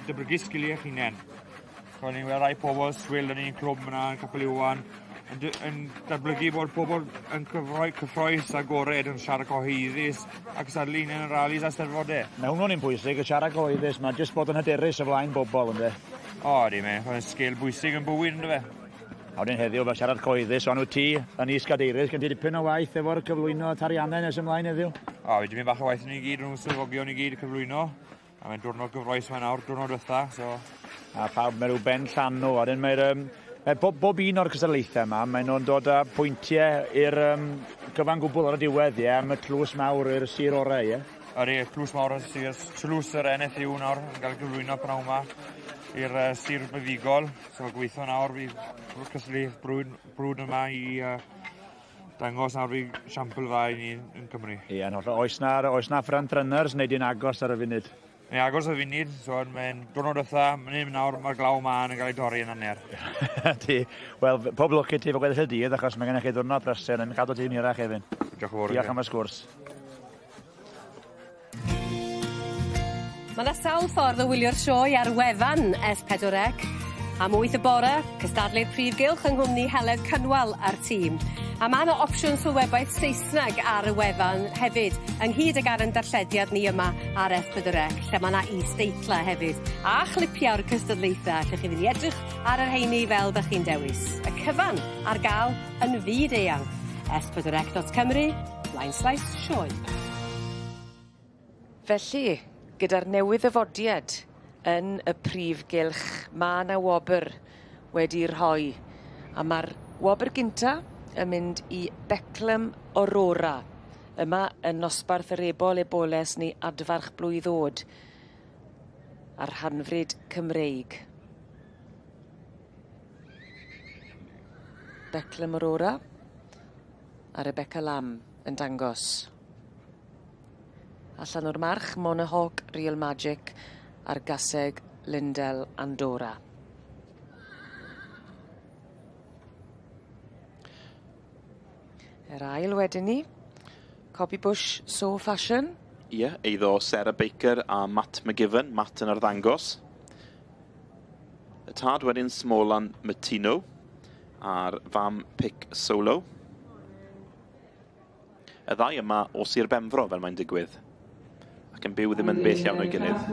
S15: dyblygu sgiliau eich hunain. So, ni'n gweld rai pobl swil yn un clwb yna yn Capel Iwan, yn datblygu bod pobl yn cyffroes agored yn siarad cyhoeddus ac cystadlu yn y ralis a steddfodau.
S6: Mae hwnnw'n un pwysig, y siarad cyhoeddus, mae jyst bod yn hyderus o flaen bobl, ynddo?
S15: O, ydy, mae'n sgil bwysig yn bywyd, ynddo fe?
S6: A wedyn heddiw, fel siarad cyhoeddus, ond wyt ti yn is-gadeirydd, gen ti dipyn o waith efo'r cyflwyno tariannau nes ymlaen heddiw?
S15: O, wedi mynd bach o waith ni gyd, rhwng swyddogion i gyd cyflwyno. A mae'n diwrnod gyfroes mae nawr, diwrnod diwetha, so...
S6: A pawb, mae rhyw ben llanw, a wedyn mae'r... bob un o'r cystadlaethau yma, maen nhw'n dod â pwyntiau i'r cyfan gwbl ar y diwedd, ie, am y tlws mawr i'r sir orau, ie?
S15: Ydy, tlws mawr y sir, tlws yr NFU nawr, yn cael gyflwyno pnawn yma i'r sir buddugol. So gobeithio nawr fydd cystadlaeth brwd yma i dangos nawr fydd siampl dda i ni yn Cymru.
S6: Ie, yn hollol. Oes na front runners neu di'n agos ar y funud?
S15: Mae'n agos y funud, so mae'n diwrnod diwetha, mae'n nawr, mae'r glaw ma'n yn cael ei dorri yn hanner.
S6: Ti, wel, pob lwc i ti fo gweddill y dydd, achos mae gennych chi ddiwrnod brysur yn cadw ti'n hirach, Hefin.
S15: Diolch yn fawr.
S6: Diolch am y sgwrs.
S14: Mae yna sawl ffordd o wylio'r sioe ar wefan S4C. Am 8 y bore, cystadlu'r prif gylch yng nghwmni Heledd Cynwal a'r tîm. A mae yna opsiwn sylwebaeth Saesneg ar y wefan hefyd, ynghyd ag ar ein darllediad ni yma ar S4C, lle mae yna is-deitlau hefyd, a chlipiau o'r cystadlaethau, lle chi fynd i edrych ar yr rheini fel ydych chi'n dewis. Y cyfan ar gael yn fyd eang. S4C.Cymru, /sioe.
S5: Felly, gyda'r newydd ddyfodiad yn y prif gylch, mae yna wobr wedi rhoi. A mae'r wobr gynta yn mynd i Beclem Aurora, yma yn nosbarth yr ebol eboles neu adfarch blwydd oed, a'r rhanfryd Cymreig. Beclem Aurora a Rebecca Lamb yn dangos. Allan o'r march, Mona Hawk, Real Magic, a'r gaseg Lindell Andorra. Yr ail wedyn ni, Cobby Bush So Fashion.
S9: Ie, eiddo Sarah Baker a Matt McGivern, Matt yn arddangos. Y tad wedyn Smolan Martino a'r fam Pick Solo. Y ddau yma o Sir Benfro, fel mae'n digwydd, ac yn byw ddim yn bell iawn o'i gilydd.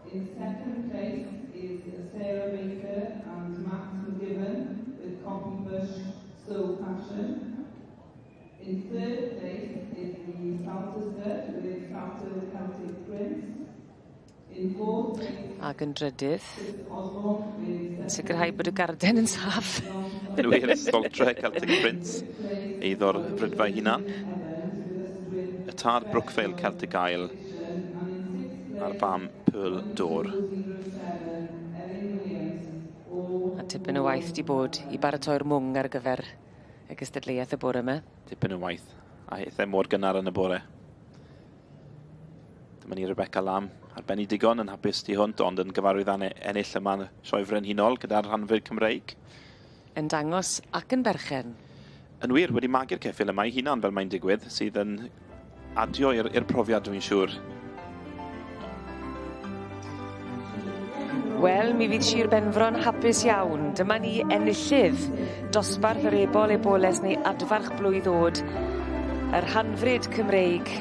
S10: In second place is Sarah Baker and Matt McGivern with Copy Bush So Fashion. In third place is the Salterstead with Salter Celtic Prince. In fourth place
S5: Ac yn drydydd, yn sicrhau bod y garden yn saff.
S9: Yn wir, Saltre Celtic Prince, eiddo'r Brydfa hunan. Y tad Brookvale Celtic Isle a'r fam Pearl Dor.
S5: A tipyn o waith di bod i baratoi'r mwng ar gyfer y gystadleuaeth y bore yma.
S9: Tipyn o waith, a hithau mor gynnar yn y bore. Dyma ni Rebecca Lamb ar ben ei digon yn hapus tu hwnt, ond yn gyfarwydd â ennill yma'n Sioe Frenhinol gyda'r rhanfrid Cymreig.
S5: Yn dangos ac yn berchen.
S9: Yn wir, wedi magu'r ceffyl yma ei hunan fel mae'n digwydd, sydd yn adio i'r profiad dwi'n siŵr.
S5: Wel, mi fydd Sir Benfro'n hapus iawn. Dyma ni enillydd dosbarth yr ebol eboles neu adfarch blwydd o'd, yr hanfryd Cymreig.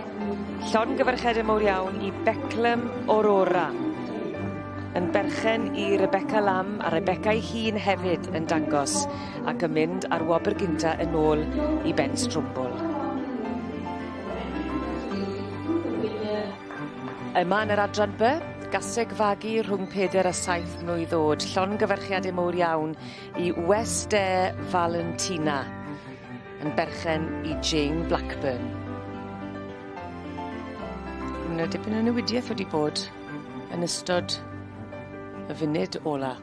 S5: Llongyfarchiade mowr iawn i Beclem Aurora. Yn berchen i Rebecca Lamb a Rebecca ei hun hefyd yn dangos ac yn mynd ar wobr gynta yn ôl i Ben Strwmbwl. Yma yn yr adran By, gaseg fagu rhwng 4 a 7 mlwydd o'd, llongyfarchiade mowr iawn i West Air Valentina, yn berchen i Jane Blackburn. Ma' 'na dipyn o newidieth wedi bod yn ystod y funud ola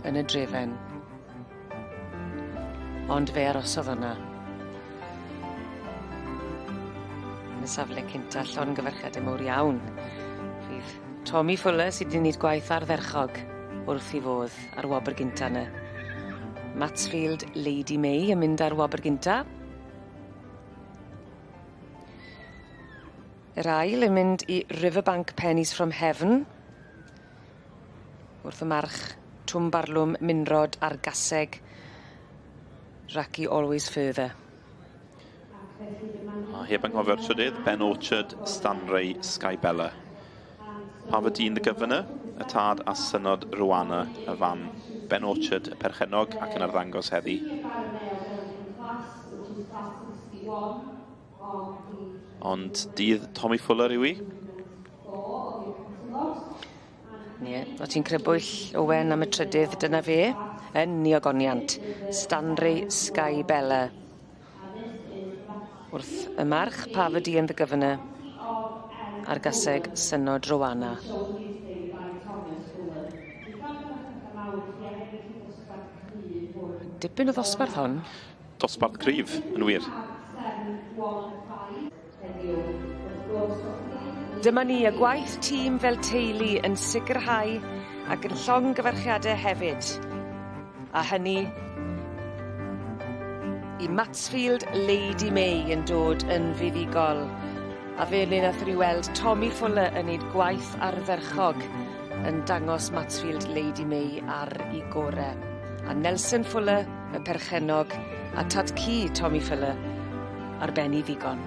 S5: yn y drefen. Ond fe arosodd yna. Yn y safle cynta llongyfarchiade mowr iawn. Fydd Tommy Fuller sy 'di neud gwaith ardderchog wrth 'i fodd ar wobr gynta 'ny. Matsfield Lady May yn mynd ar wobr gynta. Yr ail yn mynd i Riverbank Pennies from Heaven. Wrth y march Twm Barlwm Minrod a'r gaseg Raki Always Further.
S9: A heb anghofio'r trydydd, Ben Orchard, Stanray, Sky Bella. Parvadine the Governor, y tad a Synod Rwana, y fam. Ben Orchard, y perchennog ac yn arddangos heddi. Ond dydd Tommy Fuller yw i.
S5: Ie, o ti'n crybwyll Owen am y trydydd, dyna fe, yn Niogoniant, Stanray Sky Bella. Wrth y march Parvati and the Governor a'r gaseg Synod Rowana. Dipyn o ddosbarth hon.
S9: Dosbarth cryf, yn wir.
S5: Dyma ni, y gwaith tîm fel teulu yn sicrhau ac yn llongyfarchiadau hefyd. A hynny i Matsfield Lady May yn dod yn fuddugol. A fe le nath ni weld Tommy Fuller yn neud gwaith ardderchog yn dangos Matsfield Lady May ar 'i gore. A Nelson Fuller, y perchennog, a tad cu Tommy Fuller ar ben 'i ddigon.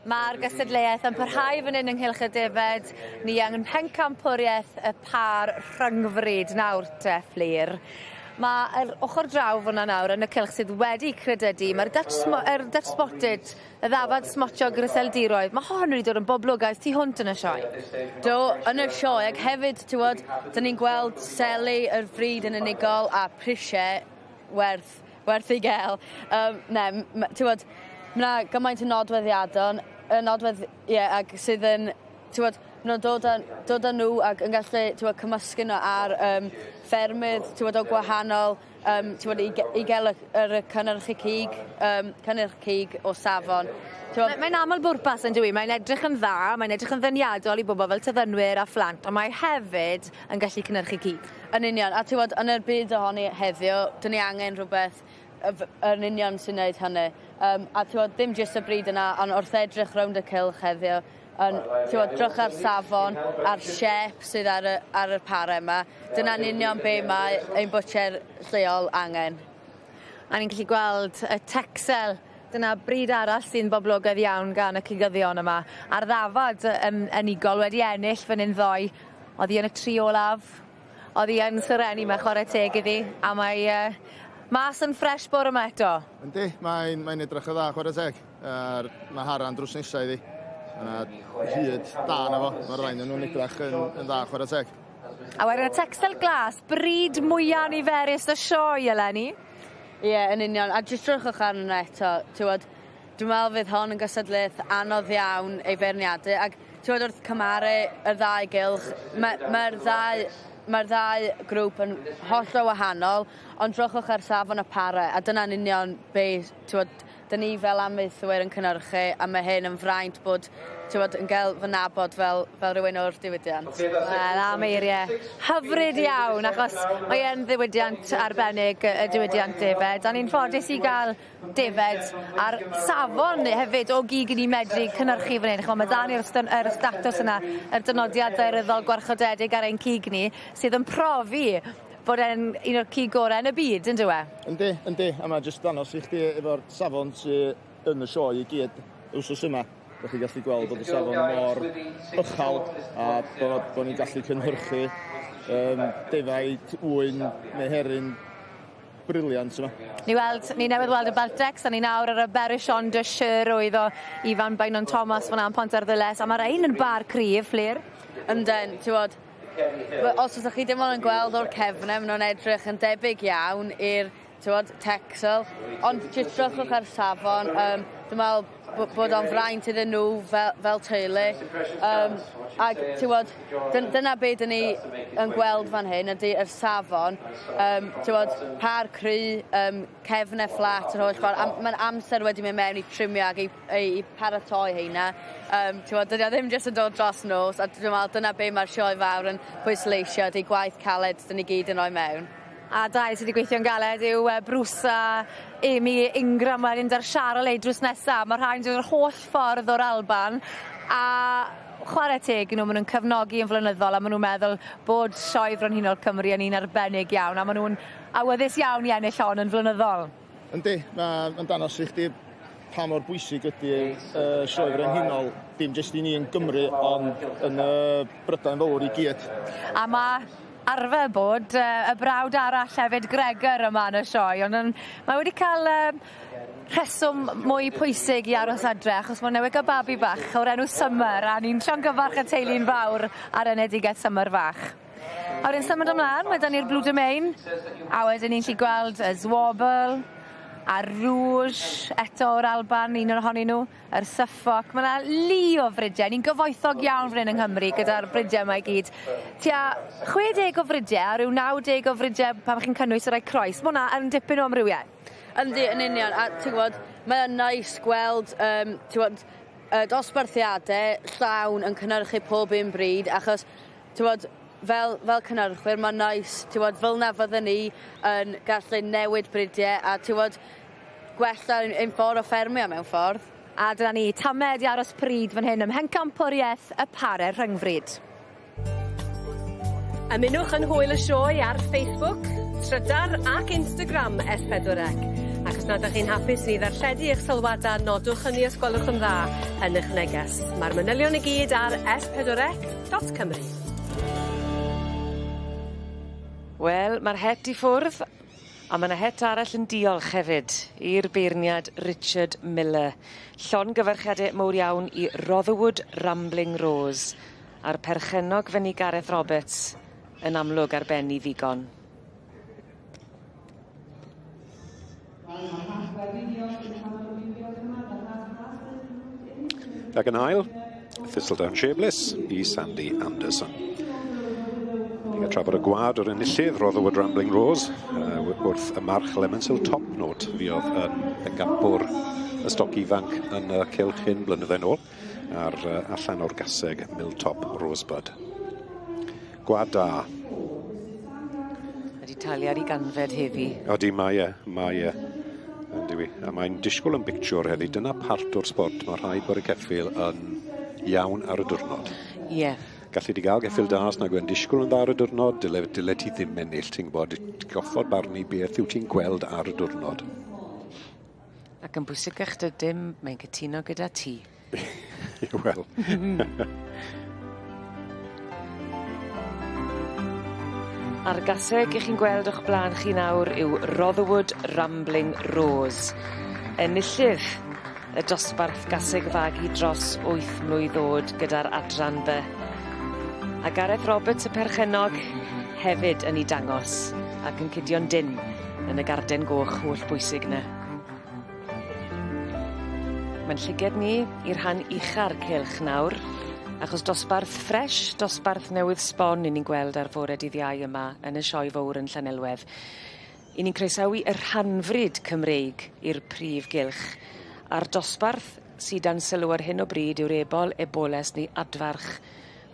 S2: Mae'r gystadleuaeth yn parhau fan hyn ynghylch y defed. Ni yng Mhencampwriaeth y pâr rhyngfryd nawr te, Fflur. Mae'r ochr draw fyna nawr yn y cylch sydd wedi credydu. Mae'r Dutch, er Dutch Spotted, y ddafad smotiog yr Iseldiroedd, mae hon wedi dod yn boblogaidd tu hwnt yn y sioe.
S13: Do, yn y sioe, ac hefyd, ti'n gwybod, dyn ni'n gweld selu yr fryd yn unigol a prisiau werth werth ei gael. Um, ne, ti'n gwybod, mae yna gymaint o nodweddiadon, y nodwedd, ie, yeah, ac sydd yn, ti'n gwybod, nhw'n dod â, dod â nhw ac yn gallu, ti'n gwybod, cymysgu nhw ar um, ffermydd, ti'n gwybod, o gwahanol, um, ti'n gwybod, i, i gael y, yr cynnyrch cig, um, cynnyrch cig o safon.
S2: Mae'n aml bwrpas yn dyw Mae'n edrych yn dda, mae'n edrych yn ddeniadol i bobl fel tyddynwyr a phlant, ond mae hefyd yn gallu cynhyrchu cig.
S13: Yn union, a ti'n gwybod, yn yr byd ohoni heddiw, dyn ni angen rhywbeth yn union sy'n neud hynny. Um, a ti'n gwybod, ddim jyst y bryd yna, ond wrth edrych rownd y cylch heddiw, yn, ti'n gwybod, drych ar safon, a'r siep sydd ar y, ar y pare yma. Dyna'n union be mae ein bwtcher lleol angen.
S2: A ni'n gallu gweld y Texel Dyna bryd arall sy'n boblogaidd iawn gan y cigyddion yma. A'r ddafad um, unigol wedi ennill fan hyn ddoe. Oedd hi yn y tri olaf. Oedd hi yn serennu, mae chwarae teg iddi. A mae uh, mas yn ffres bore yma eto.
S12: Yndi, mae'n mae edrych yn dda chwarae teg. Er, mae Haran drws nesaf iddi. Mae hyd da na fo. Mae'r rhain yn nhw'n edrych yn, yn dda chwarae teg.
S2: A wedyn y Texel Glas, bryd mwyaf niferus y sioe eleni.
S13: Ie, yeah, yn union. A jyst drychwch arno nhw eto, ti'n dwi'n meddwl fydd hon yn gystadleuaeth anodd iawn ei feirniadu ac ti'n gwybod wrth cymharu y ddau gylch, mae'r ma ddau mae'r ddau grŵp yn hollol wahanol, ond drychwch ar safon y pare, a dyna'n union be, ti'n gwybod, dyn ni fel amaethwyr yn cynhyrchu, a mae hyn yn fraint bod, ti'n gwybod, yn gael fy nabod fel, fel rhywun o'r diwydiant.
S2: Wel, am eiriau. Hyfryd iawn, achos mae e'n ddiwydiant arbennig, y diwydiant defed. A ni'n ffodus i gael defed a'r safon hefyd o gig i ni medru cynhyrchu fan hyn. Ch'mo' ma' 'da ni'r yr statws yna, yr dynodiad daearyddol gwarchodedig ar ein cig ni, sydd yn profi bod e'n un o'r cig gore yn y byd, yndyw e?
S12: Yndi, yndi, a mae jyst danos i chdi efo'r safon sy yn y sioe i gyd wsos yma. Dych chi'n gallu gweld bod y safon mor uchel a bod, bod ni'n gallu cynhyrchu um, defaid, ŵyn neu heryn briliant yma.
S2: Ni weld, ni newydd weld y Beltex, a ni nawr ar y Berrichon de Cher oedd o Ifan Bainon Thomas fyna yn Pontarddulais, a mae'r ein yn bar cryf, Fflur.
S13: Ynden, ti'n bod, os ydych chi dim ond yn gweld o'r cefnau, maen nhw'n edrych yn debyg iawn i'r t'wod, Texel, ond jyst drychwch ar safon, um, dwi'n meddwl bod o'n fraint iddyn nhw fel, fel teulu. Um, ac ti'n gwybod, dyna be dyn ni yn gweld fan hyn ydy yr safon, um, ti'n gwybod, par cry, um, cefnau fflat yr holl ffordd, a mae'n amser wedi mynd mewn i trimio ac i, i, i paratoi heina. Um, ti'n gwybod, dydy o ddim jyst yn dod dros nos, a dwi'n meddwl dyna be mae'r sioe fawr yn pwysleisio, ydy gwaith caled dyn ni gyd yn rhoi mewn.
S2: A dau sydd wedi gweithio'n galed yw Bruce a Amy Ingram wedyn 'da'r Charolais drws nesa. Ma' rhai'n dod yr holl ffordd o'r Alban a chware teg i nhw, ma' nhw'n cefnogi yn flynyddol a ma' nhw'n meddwl bod Sioe Frenhinol Cymru yn un arbennig iawn a ma' nhw'n awyddus iawn i ennill hon yn flynyddol.
S12: Yndi, mae'n danos i chdi pa mor bwysig ydy uh, Sioe Frenhinol, dim jyst i ni yn Gymru, ond yn y Brydain fawr i gyd.
S2: A mae arfer bod uh, y brawd arall hefyd, Gregor, yma yn y sioe, ond yn, mae wedi cael uh, rheswm mwy pwysig i aros adre, achos mae'n newydd gael babi bach o'r enw Summer, a ni'n llongyfarch y teulu'n fawr ar enedigaeth Summer fach. A wedyn symud ymlaen, mae 'da ni'r Blue Domain, a wedyn ni'n gallu gweld y Zwobble, a Rouge, eto o'r Alban, un ohonyn nhw, yr Suffolk. Mae yna lu o fridiau. Ni'n gyfoethog iawn fan hyn yng Nghymru gyda'r bridiau yma i gyd. Tua 60 o fridiau a rhyw 90 o fridiau pan chi'n cynnwys y rhai croes. Mae hwnna yn dipyn o amrywiaeth.
S13: Yndi, yn union. A ti'n gwybod, mae o'n nice gweld, um, ti'n gwybod, dosbarthiadau llawn yn cynhyrchu pob un bryd, achos, ti'n gwybod, fel, fel cynhyrchwyr, mae'n nice, ti'n gwybod, fel na fydden ni yn gallu newid bridiau a, ti'n gwybod, gwella ein, ein ffordd o ffermio mewn ffordd.
S2: A dyna ni, tamed i aros pryd fan hyn ym Mhencampwriaeth y Pare Rhyngfryd.
S14: Ymunwch yn hwyl y sioe ar Facebook, Trydar ac Instagram S4C a Ac os nad 'dach chi'n hapus i ni ddarlledu eich sylwada nodwch hynny os gwelwch yn dda yn 'ych neges. Ma'r manylion i gyd ar s4c.cymru.
S5: Wel, ma'r het i ffwrdd, a ma' 'na het arall yn diolch hefyd i'r beirniad Richard Miller. Llongyfarchiade mowr iawn i Rotherwood Rambling Rose a'r perchennog fyny Gareth Roberts yn amlwg ar ben 'i ddigon.
S16: Ac yn ail, Thistledown Shapeless i Sandy Anderson. Ni'n cael trafod y gwad o'r enillydd, Rotherwood Rambling Rose, wrth y march Lemonsil Top Note, fuodd yn bencampwr y stoc ifanc yn y cylch hyn blynyddoedd nôl, a'r allan o'r gaseg Milltop Rosebud. Gwad da.
S5: Ydy talu ar ei ganfed heddi.
S16: Odi, mae e, mae e. Yndyw i. A mae'n disgwyl yn bictiwr heddi. Dyna part o'r sport. Mae rhaid bod y ceffyl yn iawn ar y diwrnod.
S5: Ie. Yeah.
S16: Gallu di gael geffyl da os nag yw'n disgwyl yn dda ar y diwrnod, dyle, dyle ti ddim ennill, ti'n gwybod, ti'n goffod barnu beth yw ti'n gweld ar y diwrnod.
S5: Ac yn bwysicach dy dim, mae'n cytuno gyda ti.
S16: Wel.
S5: A'r gaseg 'ych chi'n gweld o'ch blaen chi nawr yw Rotherwood Rambling Rose. Enillydd y dosbarth gaseg fagu dros wyth mlwydd o'd gyda'r adran By. A Gareth Roberts y perchennog hefyd yn 'i dangos ac yn cudio'n dynn yn y garden goch holl bwysig 'ny. Mae'n llyged ni i'r rhan ucha'r cylch nawr, achos dosbarth ffres, dosbarth newydd sbon 'yn ni'n gweld ar fore dydd Iau yma yn y Sioe Fowr yn Llanelwedd. 'Yn ni'n croesawu y rhanfrid Cymreig i'r prif gylch, a'r dosbarth sy dan sylw ar hyn o bryd yw'r ebol, eboles neu adfarch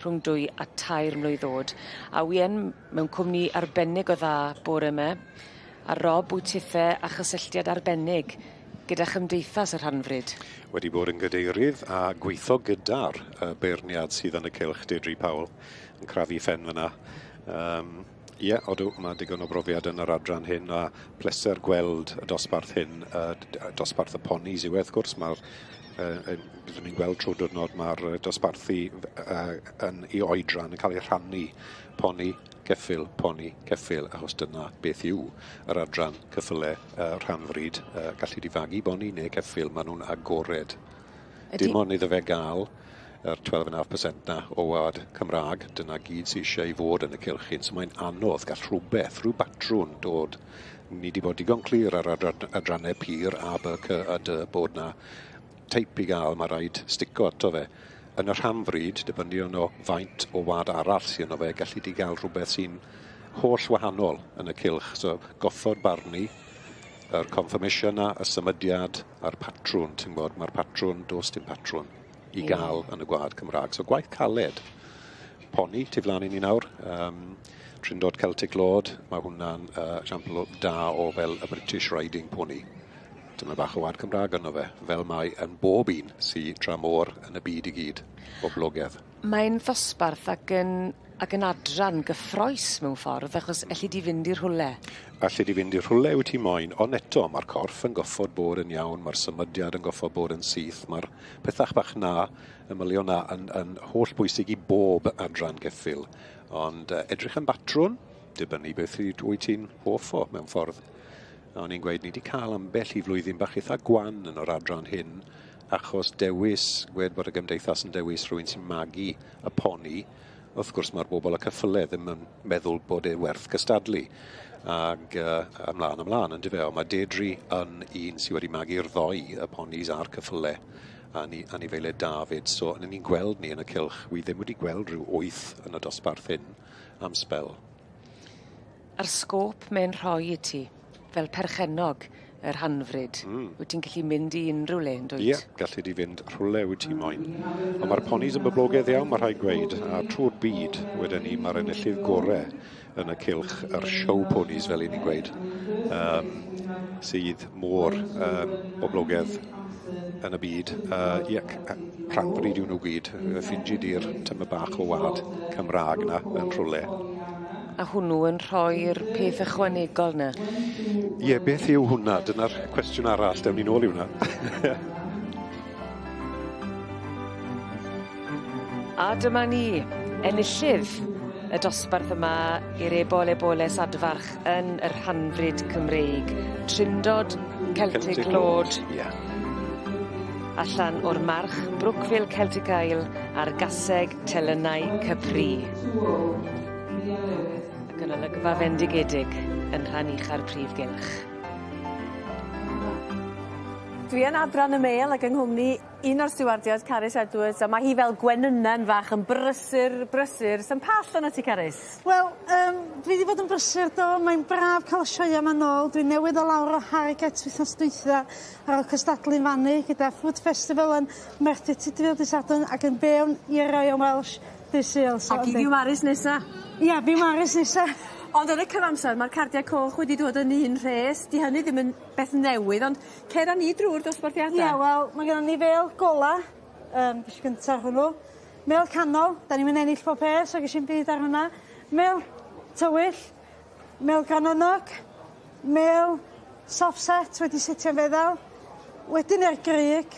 S5: rhwng dwy a tair mlwydd o'd. A wi yn mewn cwmni arbennig o dda bore 'my. A Rob, wyt tithe â chysylltiad arbennig gyda Chymdeithas y Rhanfrid?
S16: Wedi bod yn gadeirydd a gweithio gyda'r beirniad sydd yn y cylch, Deirdre Powell, yn crafu ffen fyna. Ie, odw, mae digon o brofiad yn yr adran hyn a pleser gweld y dosbarth hyn, dosbarth y ponis yw e, wrth gwrs, mae'r byddwn ni'n gweld trwy diwrnod mae'r dosbarthu yn ei oedran yn cael ei rhannu poni, ceffyl, poni, ceffyl, achos dyna beth yw yr adran ceffyle rhanfrid. Gallu di fagu boni neu ceffyl, maen nhw'n agored.
S5: Ydy...
S16: Dim ond iddo fe gael yr 12.5% na o wad Cymraeg, dyna gyd sydd eisiau i fod yn y cylch hyn. So mae'n anodd, gall rhywbeth, rhyw batrwn dod. Ni wedi bod digon clir ar adrannau pur A, B, C a D bod na teip i gael, mae rhaid stico ato fe. Yn y rhanfrid, dibynnu ono faint o wad arall sydd yno fe, gallu di gael rhywbeth sy'n holl wahanol yn y cylch. So goffod barnu yr confirmation na, y symudiad a'r patrwn, ti'n gwybod, mae'r patrwn, does dim patrwn i gael yn y gwlad Cymraeg. So gwaith caled. Poni, tu flaen i ni nawr. Trindod Celtic Lord, mae hwnna'n esiampl da o fel y British Riding Pony. Dyma bach o wad Cymraeg yno fe, fel mae yn bob un sy tramor yn y byd i gyd, boblogaidd.
S5: Mae'n ddosbarth ac yn, ac yn adran gyffrous mewn ffordd, achos elli di fynd i rhywle.
S16: Alli di fynd i rhywle wyt ti moyn, ond eto mae'r corff yn goffod bod yn iawn, mae'r symudiad yn goffod bod yn syth, mae'r pethach bach na, y mylion na, yn, yn holl bwysig i bob adran geffyl. Ond edrych yn batrwn, dibynnu beth wyt ti'n hoff o mewn ffordd. A o'n i'n gweud, ni wedi cael ambell i flwyddyn bach eitha gwan yn o'r adran hyn, achos dewis, gwed bod y gymdeithas yn dewis rhywun sy'n magu y poni, wrth gwrs mae'r bobl y cyffyle ddim yn meddwl bod e werth cystadlu. Ac ymlaen ymlaen, yn dyfe, ond mae Deirdre yn un sydd wedi magu'r ddoi, y ponis a'r cyffyle, a ni, anifeiliaid David. So, ni'n gweld ni yn y cylch, wi ddim wedi gweld rhyw 8 yn y dosbarth hyn am sbel.
S5: A'r sgôp mae'n rhoi i ti, fel perchennog yr rhanfrid, wyt ti'n gallu mynd i unrhyw le, yn dwyt?
S16: Ie, gallu di fynd rhywle wyt ti moyn. Ond mae'r ponis yn boblogaidd iawn, mae rhaid gweud, a trwy'r byd, wedyn ni, mae'r enillydd gore yn y cylch, yr show ponies, fel i ni'n gweud, sydd mor boblogaidd yn y byd. Ie, rhanfrid yw nhw gyd, ffingi di'r tyma bach o wad Cymraeg na yn rhywle.
S5: A hwnnw yn rhoi'r peth ychwanegol 'na.
S16: Ie, beth yw hwnna? Dyna'r cwestiwn arall, dewn ni nôl i hwnna.
S5: A dyma ni, enillydd y dosbarth yma i'r Ebol Eboles Adfarch yn y rhanfrid Cymreig. Trindod Celtic, Celtic Lord.
S16: Ie.
S5: Allan o'r march Brookville Celtic Isle a'r gaseg Telynau Capri. Ac yn olygfa fendigedig yn rhan ucha'r prif gylch.
S2: Dwi yn adran y mêl ac yng nghwmni un o'r stiwardiad Carys Edwards a ma' hi fel gwenynen fach yn brysur brysur. S'am pall arnat ti Carys?
S17: Wel yym dwi 'di bod yn brysur do mae'n braf ca'l y sioea 'ma nôl dwi newydd o lawr o Harrogate wythnos dwytha ar ôl cystadlu'n fan 'ny gyda Food Festival yn Merthyr Tudful dy' Sadwrn ac yn fewn i'r Royal Welsh Dydd Sul so
S2: Ac i Fiwmaris nesa.
S17: Ia Fiwmaris nesa.
S2: Ond yn y cyfamser ma'r cardie coch wedi dod yn un rhes 'di hynny ddim yn beth newydd ond cer â ni drw'r dosbarthiada.
S17: Ia wel ma' gynnon ni fêl gola yym ges i gynta ar hwnnw. Mêl canol 'dan ni'm yn ennill pob peth so gesh i'm byd ar hwnna. Mêl tywyll, mêl granynnog, mêl soft set wedi setio'n feddal, wedyn i'r grug,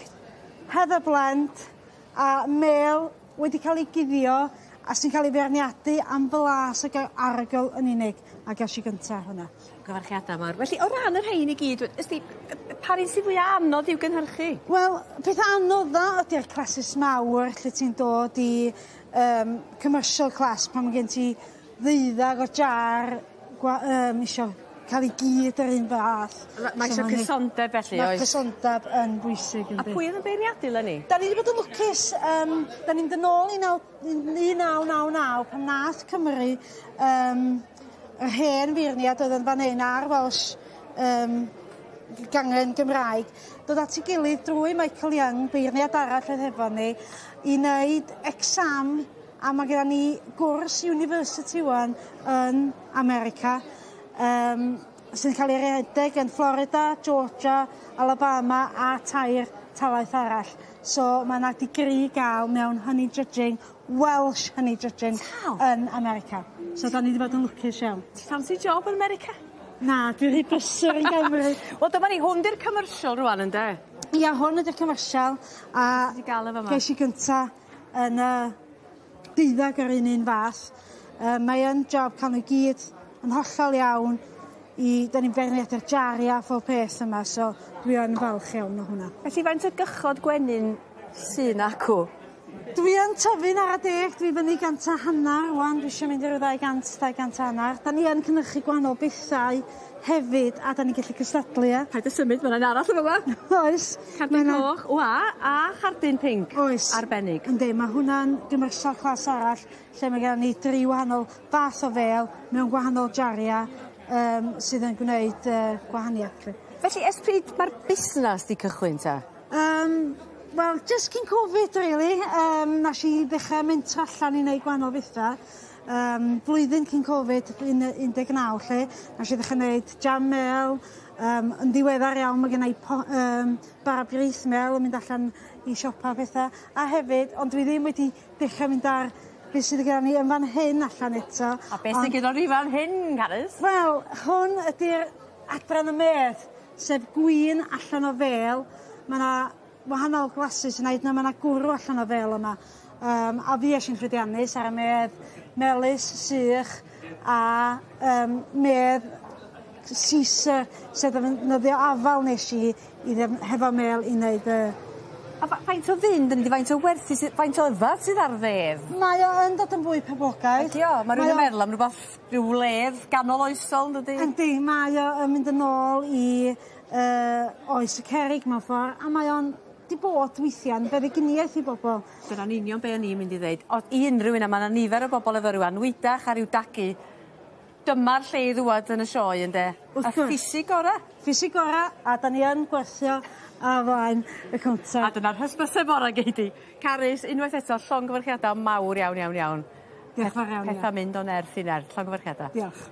S17: heather blend a mêl wedi cael ei guddio a sy'n cael ei feirniadu am flas ag arogl yn unig a ges i gynta hwnna.
S2: Cyfarchiada mawr. Felly o ran y rhein i gyd ysdi pa un sy fwya anodd i'w gynhyrchu?
S17: Wel peth anodda ydi'r classes mawr lle ti'n dod i yym commercial class pan ma' gen ti ddeuddag o jar gwa- yym isio ca'l i gyd yr un fath.
S2: Ma' isio cysondeb felly oes?
S17: Ma' cysondeb yn bwysig yndi?
S2: A pwy o'dd yn beirniadu leni?
S17: 'Dan ni 'di bod yn lwcus yym 'dan ni'n mynd yn ôl i naw 1999 pan nath Cymru yym yr hen feirniad oedd yn fan 'yn a'r Welsh yym gangen Gymraeg dod at 'i gilydd drwy Michael Young beirniad arall oedd hefo ni i neud exam a ma' gynna ni gwrs university ŵan yn America yym sy'n cael ei redeg yn Florida, Georgia, Alabama a tair talaith arall. So ma' 'na degree ga'l mewn honey judging, Welsh honey judging yn America. So 'dan ni 'di bod yn lwcus iawn.
S2: Ti ffansi job yn America?
S17: Na, dwi rhy brysur yn Gymru.
S2: Wel dyma ni, hwn 'di'r commercial rŵan ynde?
S17: Ia, hwn ydi'r commercial a
S2: Ti 'di ga'l e fa' 'ma.
S17: Gesh i gynta yn y deuddag yr un un fath. Yy mae yn job ca'l n'w i gyd yn hollol iawn i 'dan ni'n beirniadu'r jaria a phob peth yma so dwi yn falch iawn o hwnna.
S2: Felly faint o gychod gwenyn sy 'na acw?
S17: Dwi yn tyfu'n ara deg dwi fyny gant a hannar ŵan dwi isio mynd i ryw 200 200 a hannar. 'Dan ni yn cynyrchu gwahanol bethau hefyd a 'dan ni'n gellu cystadlu ia?
S2: Paid â symud ma' 'na un arall yn fa' 'ma.
S17: Oes.
S2: Cardyn coch o a a chardyn pinc.
S17: Oes.
S2: Arbennig.
S17: Yndi ma' hwnna'n gymysgfa class arall lle ma' gynnon ni dri wahanol fath o fêl mewn gwahanol jaria yym sydd yn gwneud yy gwahaniath 'lly.
S2: Felly ers pryd ma'r busnas 'di cychwyn 'te?
S17: Yym wel jyst cyn Covid rili yym nash i ddechre mentro allan i neud gwahanol betha. Yym blwyddyn cyn Covid un yy 19 'lly nesh i ddechre neud jam mêl yym yn ddiweddar iawn ma' gennai po- yym bara brith mêl yn mynd allan i siopa a petha a hefyd ond dwi ddim wedi dechre mynd ar be' sydd gyda ni yn fan hyn allan eto.
S2: A be' sy gyda ni fan hyn Carys?
S17: Wel hwn ydi'r adran y medd sef gwin allan o fêl. Ma' 'na wahanol blasus yna 'yd yn o'd ma' 'na gwrw allan o fêl yma. Yym a fuesh i'n llwyddiannus ar y medd melys sych a yym medd Caesar sef ddefnyddio afal nesh i i ddef- hefo mêl i neud y
S2: A fa- faint o fynd yn faint o werthu sy faint o yfad sydd ar fedd?
S17: Mae o yn dod yn fwy poblogaidd.
S2: Ydi o? Ma' rywun yn meddwl am rwbath rhyw wledd ganol oesol yndydi?
S17: Yndi mae o yn mynd yn ôl i yy oes y cerrig mewn ffor a mae o'n 'di bod weithia'n feddyginiaeth i bobol.
S2: Dyna'n union be' o'n i'n mynd i ddeud. O' i unryw un a ma' 'na nifer o bobol efo ryw anwydach a ryw dagu dyma'r lle i ddŵad yn y sioe ynde?
S17: Wrth
S2: A
S17: gwrs.
S2: ffisig ora'.
S17: Ffisig ora' a 'dan ni yn gwerthio ar flaen y cownter.
S2: A dyna'r hysbyseb ora' gei di. Carys unwaith eto llongyfarchiada mawr iawn iawn iawn.
S17: Diolch fawr iawn.
S2: Petha'n mynd o nerth i nerth. Llongyfarchiada.
S17: Diolch.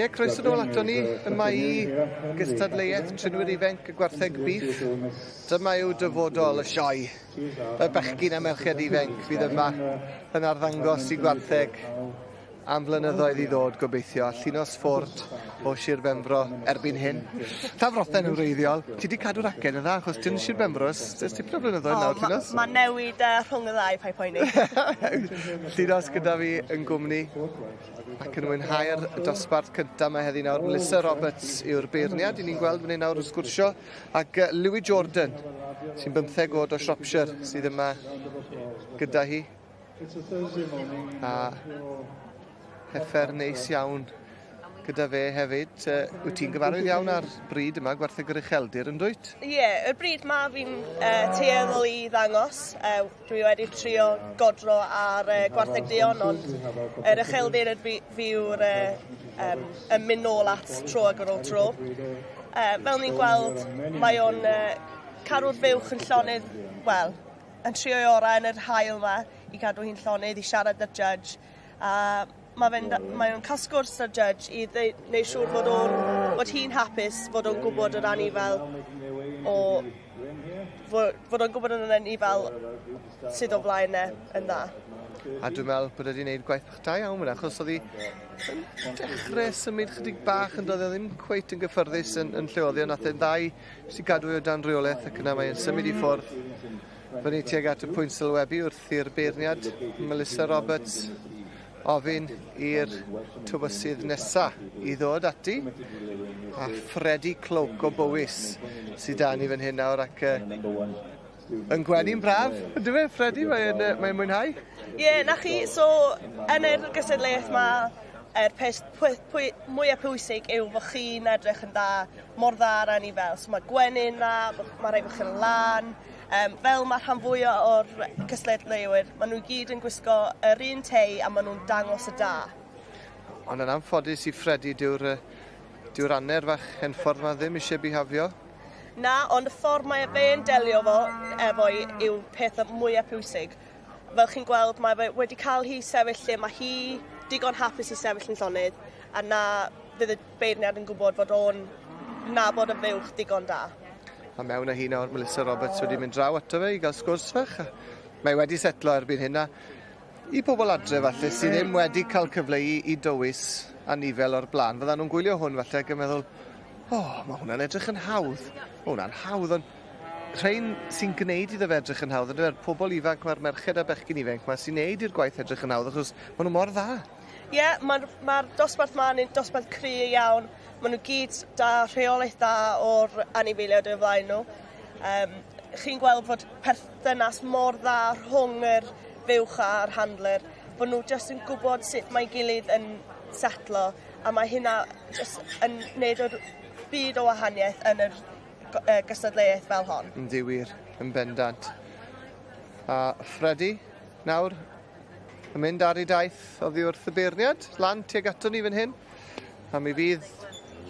S3: Ie, croeso nôl ato ni yma i gystadleuaeth Trinwyr Ifanc y Gwartheg Bîff. Dyma yw dyfodol y sioe. Y bechgyn a merched ifanc fydd yma yn arddangos i gwartheg am flynyddoedd i ddod gobeithio. A Llinos Ford o Sir Benfro erbyn hyn. Llanfrothen yn wreiddiol. Ti 'di cadw'r acen yn dda achos ti'n Sir Benfro ers ers tipyn o blynyddoedd nawr Llinos.
S11: Ma' newid rhwng y ddau paid poeni.
S3: Llinos gyda fi yn gwmni ac yn mwynhau'r dosbarth cynta 'ma heddi nawr. Melissa Roberts yw'r beirniad 'yn ni'n gweld fan hyn nawr yn sgwrsio ac Louis Jordan sy'n bymtheg oed o Shropshire sydd yma gyda hi. A heffer neis iawn gyda fe hefyd. Wyt ti'n gyfarwydd iawn â'r bryd yma, gwartheg yr ucheldir, yn dwyt?
S11: Ie, yeah, y bryd ma fi'n tueddol i ddangos. Dwi wedi trio godro ar gwartheg duon, ond yr ucheldir y fi, fi yw'r yn mynd nôl at tro ag ar ôl tro. Fel ni'n gweld, mae o'n cadw'r fuwch yn llonydd, wel, yn trio ei orau yn yr haul 'ma i gadw hi'n llonydd, i siarad â'r judge. A mae fe'n mae o'n cael sgwrs â'r judge i ddeu- neud siŵr fod o'n fod hi'n hapus fod o'n gwybod yr anifel o fod, fod o'n gwybod yr anifel sydd o flaen e yn dda.
S3: A dwi'n meddwl bod wedi gwneud gwaith bach da iawn fyna, achos oedd hi yn dechrau symud chydig bach yn doedd e ddim cweit yn gyffyrddus yn, yn lle oedd hi, ond nath e'n dda i jyst i gadw i o dan reolaeth ac yna mae'n symud i ffwrdd fyny tuag at y pwynt sylwebu wrth i'r beirniad Melissa Roberts ofyn i'r tywysydd nesa i ddod ati a Freddie Cloak o Bowys sydd da ni fan hyn nawr ac yn gwenu'n braf, yndyw e Freddie? Mae'n mae mwynhau?
S11: Ie, yeah, na chi, so yn yr gystadleuaeth ma, yr peth pwy, pwy, mwyaf pwysig yw fod chi'n edrych yn dda, mor dda ar anifail. So mae gwenyn dda, mae rhaid bod chi'n lan. Fel mae rhan fwyaf o'r cystadleuwyr, maen nhw gyd yn gwisgo yr un tei a maen nhw'n dangos y da.
S3: Ond yn anffodus i Freddie, dyw'r dyw aner fach henffordd ma ddim eisiau bihafio.
S11: Na, ond y ffordd mae fe'n delio fo efo i yw peth mwyaf pwysig. Fel chi'n gweld, mae fe wedi cael hi sefyll lle mae hi digon hapus i sefyll yn llonydd, a na fydd y beirniad yn gwybod fod o'n nabod y fuwch digon da.
S3: A mewn â hi nawr, Melissa Roberts wedi mynd draw ato fe i gael sgwrs fach. Mae wedi setlo erbyn hyn a i pobl adre falle sydd ddim wedi cael cyfle i, i dywys anifel o'r blaen, fyddan nhw'n gwylio hwn falle ac yn meddwl, o, oh, mae hwnna'n edrych yn hawdd. Mae hwnna'n hawdd, ond rhain sy'n gwneud iddo fe edrych yn hawdd, yndyfe? Pobl ifanc, mae'r merched a bechgyn ifanc ma sy'n neud i'r gwaith edrych yn hawdd, achos maen nhw mor dda.
S11: Ie, yeah, mae'r ma dosbarth ma'n un dosbarth cry iawn. Maen nhw gyd da rheolaeth da o'r anifeiliaid o flaen nhw. Chi'n gweld fod perthynas mor dda rhwng yr fuwch a'r handler, bod nhw jyst yn gwybod sut mae gilydd yn setlo, a mae hynna jyst yn neud yr byd o wahaniaeth yn yr gystadleuaeth fel hon.
S3: Yndi wir, yn bendant. A Freddie, nawr, yn mynd ar ei daith oddi wrth y beirniad, lan tuag ato ni fan hyn. A mi fydd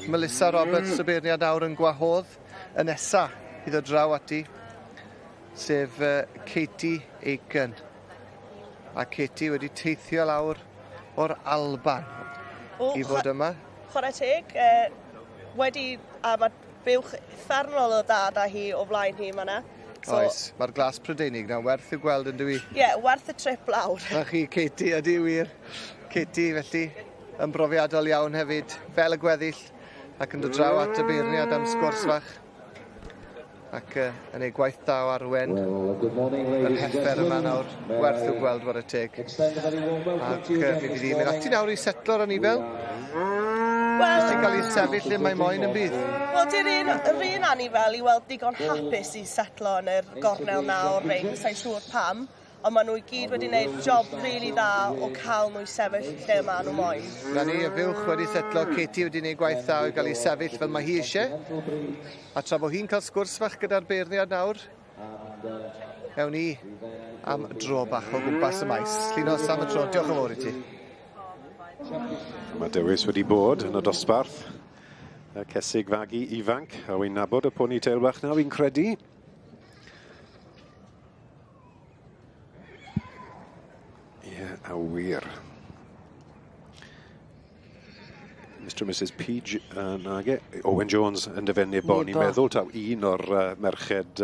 S3: Melissa Roberts, y beirniad nawr, yn gwahodd y nesa i ddod draw ati, sef Katie Aiken. A Katie wedi teithio lawr o'r Alban i fod yma.
S11: Chwarae teg, wedi, a mae buwch uffernol o dda da hi o flaen hi fan'na.
S3: So, oes, mae'r glas Prydeinig na'n werth i'w gweld yn dyw i.
S11: Ie, yeah, werth y trip lawr.
S3: Na chi, Katie, ydy wir. Katie, felly, yn brofiadol iawn hefyd, fel y gweddill, ac yn dod draw at y beirniad am sgwrs fach. Ac yn ei gwaith da o arwen yr heffer yma nawr, werth i'w gweld whare teg. Ac mi fydd hi'n mynd ati nawr i setlo'r anifel.
S11: Wel,
S3: Jyst i gael ei sefyll lle mae moyn yn bydd.
S11: Wel, di'r un, yr un anifel i weld digon hapus i setlo yn yr gornel na o'r ring, sa'n siŵr pam, ond maen nhw i gyd wedi gwneud job rili dda o cael nhw i sefyll lle maen nhw moyn.
S3: Na ni, y fuwch wedi setlo, Katie wedi gwneud gwaith dda o gael ei sefyll fel mae hi eisiau. A tra bod hi'n cael sgwrs fach gyda'r beirniad nawr, ewn ni am dro bach o gwmpas y maes. Llinos am y tro, diolch yn fawr i ti.
S16: Mae dewis wedi bod yn y dosbarth. Y cesig fagu ifanc, a wy'n nabod y ponytail bach na, fi'n credu. Ie, a wir. Mr and Mrs Peach, nage, Owen Jones yn dyfe Nebo. Ni'n meddwl taw un o'r merched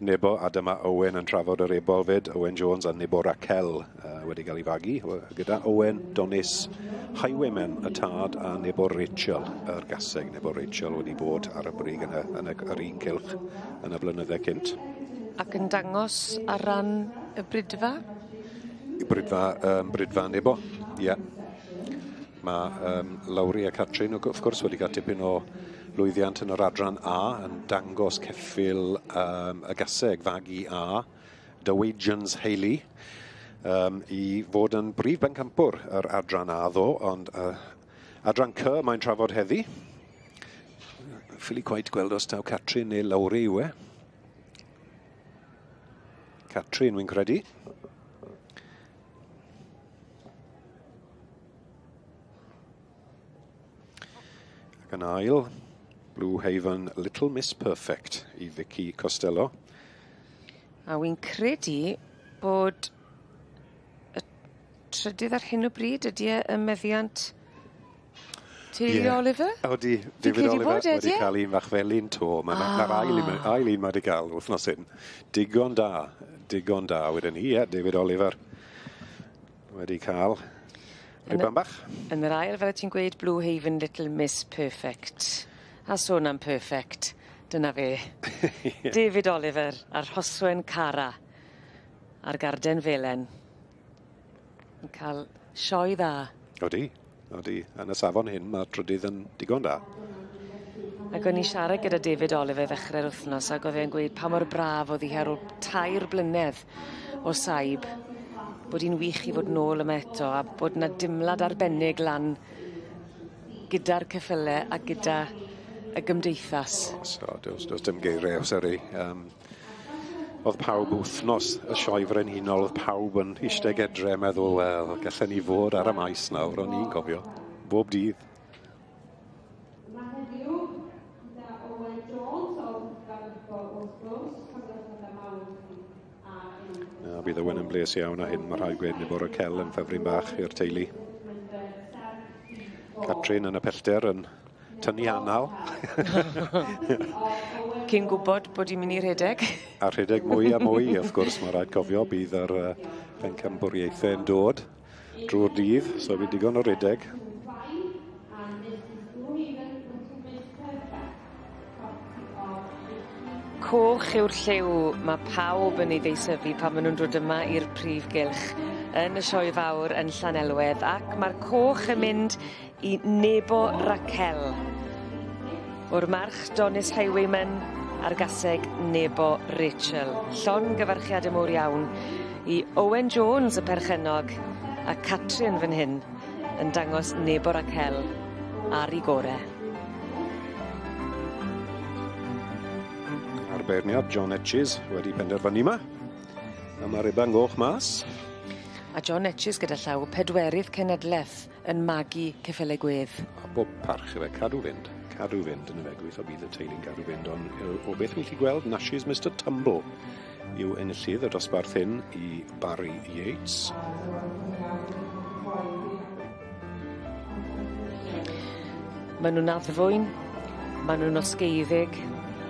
S16: Nebo, a dyma Owen yn trafod yr ebol fyd. Owen Jones a Nebo Raquel wedi cael ei fagu gyda Owen Donis Highwayman y tad a Nebo Rachel yr gaseg. Nebo Rachel wedi bod ar y brig yn yr un cylch yn y blynydde cynt.
S5: Ac yn dangos ar ran y Bridfa?
S16: Bridfa Nebo, ie. Yeah. Mae Lowri a Catrin, wrth gwrs, wedi cael tipyn o lwyddiant yn yr adran A, yn dangos ceffyl y gaseg fagu A, Dywagons Hayley, i fod yn brif bencampwr yr adran A ddo, ond adran C mae'n trafod heddi. Ffili cweit gweld os taw Catrin neu Lowri yw e. Catrin, wy'n credu. Ac yn ail, Blue Haven Little Miss Perfect i Vicky Costello.
S5: A wy'n credu bod y trydydd ar hyn o bryd ydy e ym meddiant teulu Oliver?
S16: Odi, David Oliver wedi cael un fach felyn to. Mae'r ail un mae wedi cael wythnos hyn. Digon da wedyn ni, ie, David Oliver wedi cael rhywbeth bach.
S5: Yn yr ail, fel ti'n gweud, Blue Haven Little Miss Perfect. A sôn am perfect, dyna fe. Yeah. David Oliver a'r Rhoswen Cara a'r Garden Felen. Yn cael sioe dda.
S16: Odi, odi. Yn y safon hyn, mae'r trydydd yn digon da.
S5: Ac o'n i siarad gyda David Oliver ddechrau'r wythnos ac oedd e'n gweud pa mor braf oedd hi ar ôl 3 blynedd o saib, bod hi'n wych i fod nôl yma eto a bod yna dimlad arbennig lan gyda'r ceffyle a gyda y gymdeithas.
S16: So, does dim geiriau, sori. Oedd pawb wythnos y sioe frenhinol, oedd pawb yn eistedd edre meddwl, wel, gallen ni fod ar y maes nawr, o'n i'n cofio, bob dydd. A bydd Owen yn bles iawn a hyn, mae rhaid gweud Nebo Raquel yn ffefryn bach i'r teulu. Catrin yn y pellter yn tynnu anal.
S5: Cyn gwybod bod hi'n mynd i rhedeg.
S16: A rhedeg mwy a mwy, wrth gwrs, mae rhaid cofio bydd yr pencampwriaethau yn dod drwy'r dydd, so bydd digon o rhedeg.
S5: Coch yw'r lliw mae pawb yn ei ddeisyfu pan maen nhw'n dod yma i'r prif gylch yn y sioe fawr yn Llanelwedd, ac mae'r coch yn mynd i Nebo Raquel o'r march Donis Highwayman a'r gaseg Nebo Rachel. Llongyfarchiadau mowr iawn i Owen Jones y perchennog a Catrin fan hyn yn dangos Nebo Raquel ar ei gore.
S16: A'r beirniad John Etches wedi penderfynu yma. A mae'r riban goch mas.
S5: A John Etches gyda llaw pedwerydd cenedlaeth yn magu ceffylau gwedd.
S16: A bob parch i fe, cadw fynd yn y fe, gweithio bydd y teulu'n cadw fynd, ond o beth fi'n gallu gweld, Nash's Mr Tumble yw enillydd y dosbarth hyn i Barry Yates.
S5: Maen nhw'n addfwyn, maen nhw'n osgeiddig,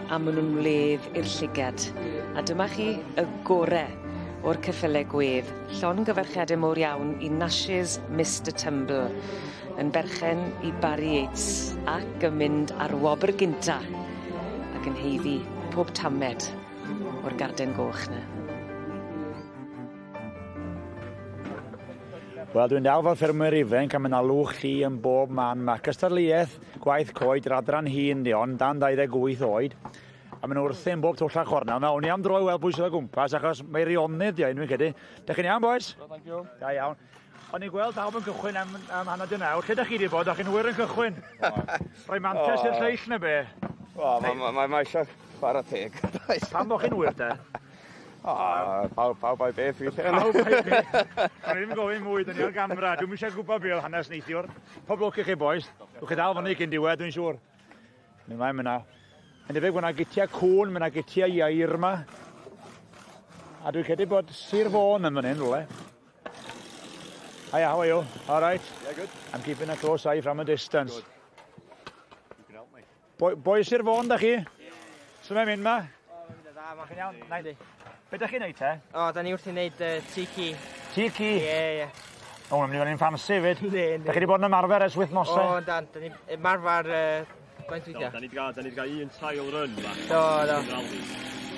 S5: a maen nhw'n wledd i'r llygad. A dyma chi y gore o'r ceffylau gwedd. Llongyfarchiadau mowr iawn i Nash's Mr Tumble, yn berchen i Barry Yates ac yn mynd ar wobr gynta ac yn haeddu pob tamed o'r garden goch na.
S6: Wel, dwi'n dal fel ffermwyr ifanc a mae yna lwch llu yn bob man. Mae cystadleuaeth gwaith coed yr adran hŷn di ond, dan 28 oed. A maen nhw wrthyn bob twll a chornel. Nawr, o'n i am droi weld pwy sydd o gwmpas, achos mae Rionnydd di o'n dwi'n credu. Dach chi'n iawn, boys?
S12: Well, thank you.
S6: Da iawn. O'n i'n gweld pawb yn cychwyn am 9:30. Lle dach chi wedi bod? Dach chi'n hwyr yn cychwyn? Rhoi mantes i'r lleill neu be?
S18: O, mae eisiau chwarae teg.
S6: Pam bod chi'n hwyr te?
S18: O, pawb a'i beth.
S6: Pawb a'i beth. O'n i ddim yn gofyn mwy, dyn ni ar gamera. Dwi'm eisiau gwybod be oedd hanes neithiwr. Pob lwc i chi, boys. Dwch chi dal fyny cyn diwedd, dwi'n siŵr. Mynd mlaen mynd. Yn debyg bod yna gitiau cŵn, mae yna gitiau ieir yma. A dwi'n credu bod Sir Fôn yn fan hyn, rhywle. Hiya, how are you? All right?
S18: Yeah, good.
S6: I'm keeping a close eye from a distance.
S18: Good.
S6: Boi Sir Fôn, da chi? Sut mae'n mynd ma? Chi'n iawn? Na i. Be da chi'n neud te?
S19: O, da ni wrthi'n neud tŷ ci.
S6: Tŷ ci?
S19: Ie, ie.
S6: O, mae'n mynd i fod yn ffansi fyd.
S19: Yndi, yndi.
S6: Da chi wedi bod yn ymarfer ers wythnosau?
S19: O, dan, da ni ymarfer faint weithiau?
S20: Da ni wedi cael un trial run bach.
S19: Do, do.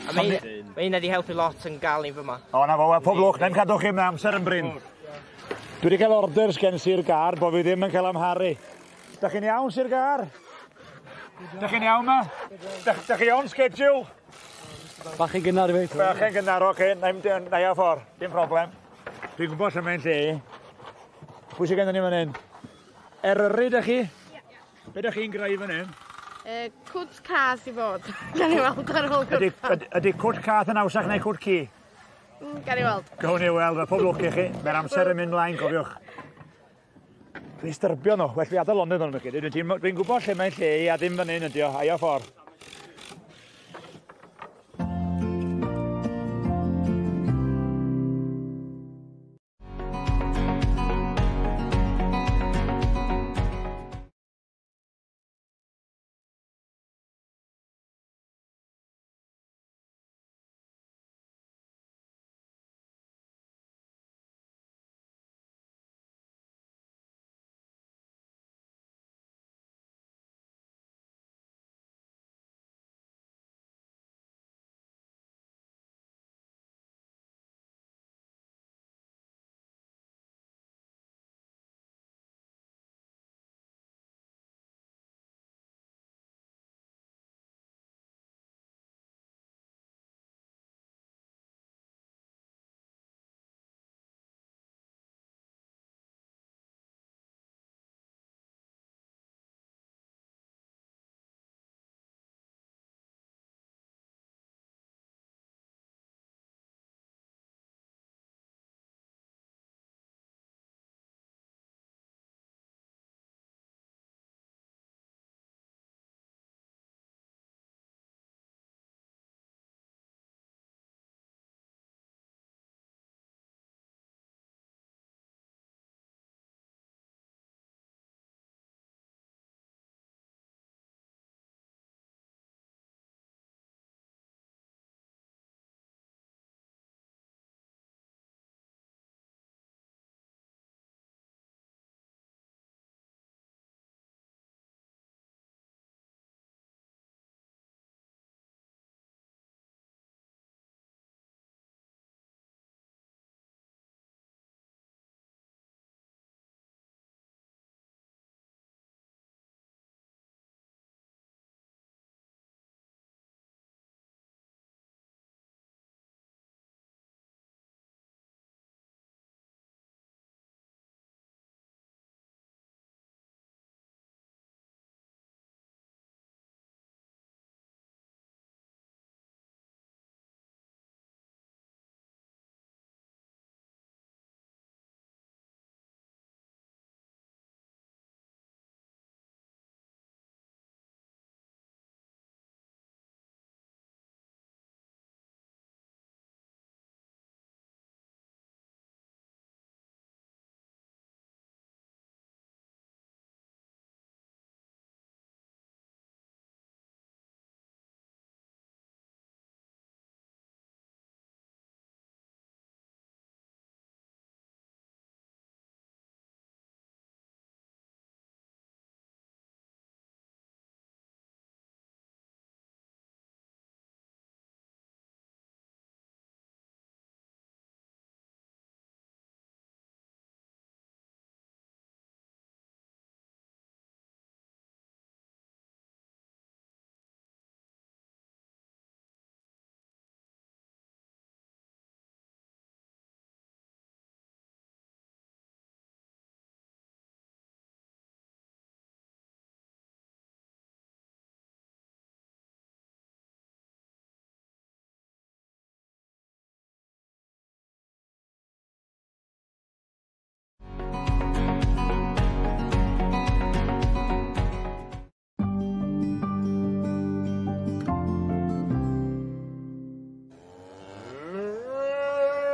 S19: A mae hynna wedi helpu lot yn gael ni fyma.
S6: O, na fo, wel, pob lwc, na'i'm cadw chi, mae amser yn brin. Dwi wedi cael orders gen Sir Gâr bod fi ddim yn cael amharu. Da chi'n iawn, Sir Gâr? Da chi'n iawn ma? Da, da chi on schedule?
S21: Bach yn gynnar i fi.
S6: Bach yn gynnar, oce, na i o ffordd, dim problem. Dwi'n gwybod lle mae'n lle i. Pwy sydd gennym ni fan hyn? Eryri, da chi? Ie. Be da chi'n greu fan hyn?
S22: Cwt cath i fod. Gawn ni weld ar ôl
S6: Ydy,
S22: cwt
S6: ydy, ydy cwt cath yn awsach neu cwt ci?
S22: Gawn ni weld.
S6: Gawn ni weld, pob lwc i chi. Mae'r amser yn mynd mlaen, cofiwch. Dwi'n styrbio nhw, well fi adael lonydd nhw'n chi. Dwi'n gwybod lle mae'n lle i a ddim fan hyn ydi o, a'i o ffordd.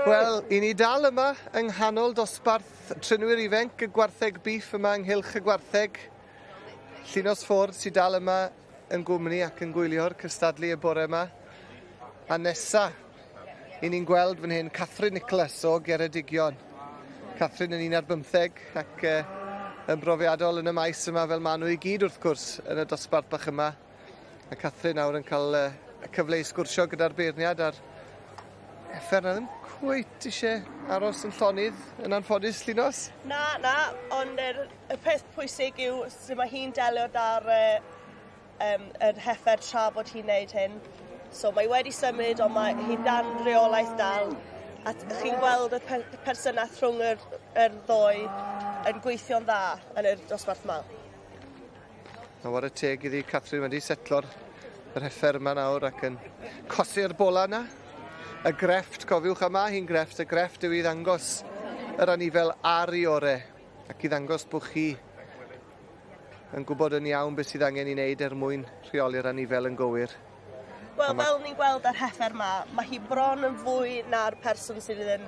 S3: Wel, i ni dal yma yng nghanol dosbarth trinwyr ifanc y gwartheg beef yma ynghylch y gwartheg. Llinos Ford sydd dal yma yn gwmni ac yn gwylio'r cystadlu y bore yma. A nesa, i ni'n gweld fan hyn Catherine Nicholas o Geredigion. Catherine yn 11 ac yn brofiadol yn y maes yma fel maen nhw i gyd wrth gwrs yn y dosbarth bach yma. A Catherine nawr yn cael y cyfle i sgwrsio gyda'r beirniad a'r heffer na ddim cweit eisiau aros yn llonydd yn anffodus, Llinos?
S11: Na, na, ond y peth pwysig yw sut mae hi'n delio da'r yr heffer tra bod hi'n neud hyn. So mae wedi symud, ond mae hi dan reolaeth dal. A chi'n gweld y perthynas rhwng yr ddoi yn gweithio'n dda yn y dosbarth yma.
S3: A whare teg iddi, Catherine wedi setlo'r yr heffer yma nawr ac yn cosi'r bola yna. Y grefft, cofiwch, a mae hi'n grefft, y grefft yw i ddangos yr anifel ar ei ore ac i ddangos bod chi yn gwybod yn iawn beth sydd angen i wneud er mwyn rheoli'r anifel yn gywir.
S11: Wel, fel ni'n gweld ar heffer ma, mae hi bron yn fwy na'r person sydd yn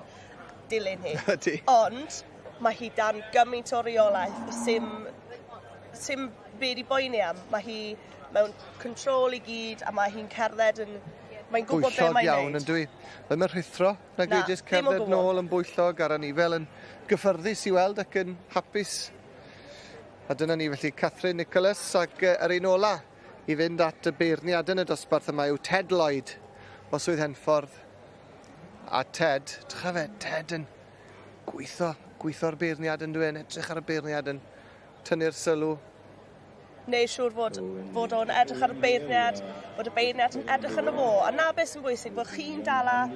S11: dilyn hi.
S3: Ydy.
S11: Ond mae hi dan gymaint o reolaeth, sim byd i boeni am. Mae hi mewn control i gyd a mae hi'n cerdded yn... Mae'n gwybod be
S3: Bwyllog
S11: mae'n
S3: iawn
S11: neud.
S3: yn dwi. Ddim yn rhuthro, na
S11: Na,
S3: gyd jyst
S11: ddim o
S3: cerdded
S11: gwbl.
S3: nôl yn bwyllog a'r anifel yn gyffyrddus i weld ac yn hapus. A dyna ni felly Catherine Nicholas ac yr un ola i fynd at y beirniad yn y dosbarth yma yw Ted Lloyd o Swydd Henffordd. A Ted, drycha fe, Ted yn gweithio'r beirniad yn dweud, edrych ar y beirniad yn tynnu'r sylw.
S11: Neu siŵr fod o'n edrych ar y beirniad, bod y beirniad yn edrych arno fo. A na beth sy'n bwysig, bod chi'n dala,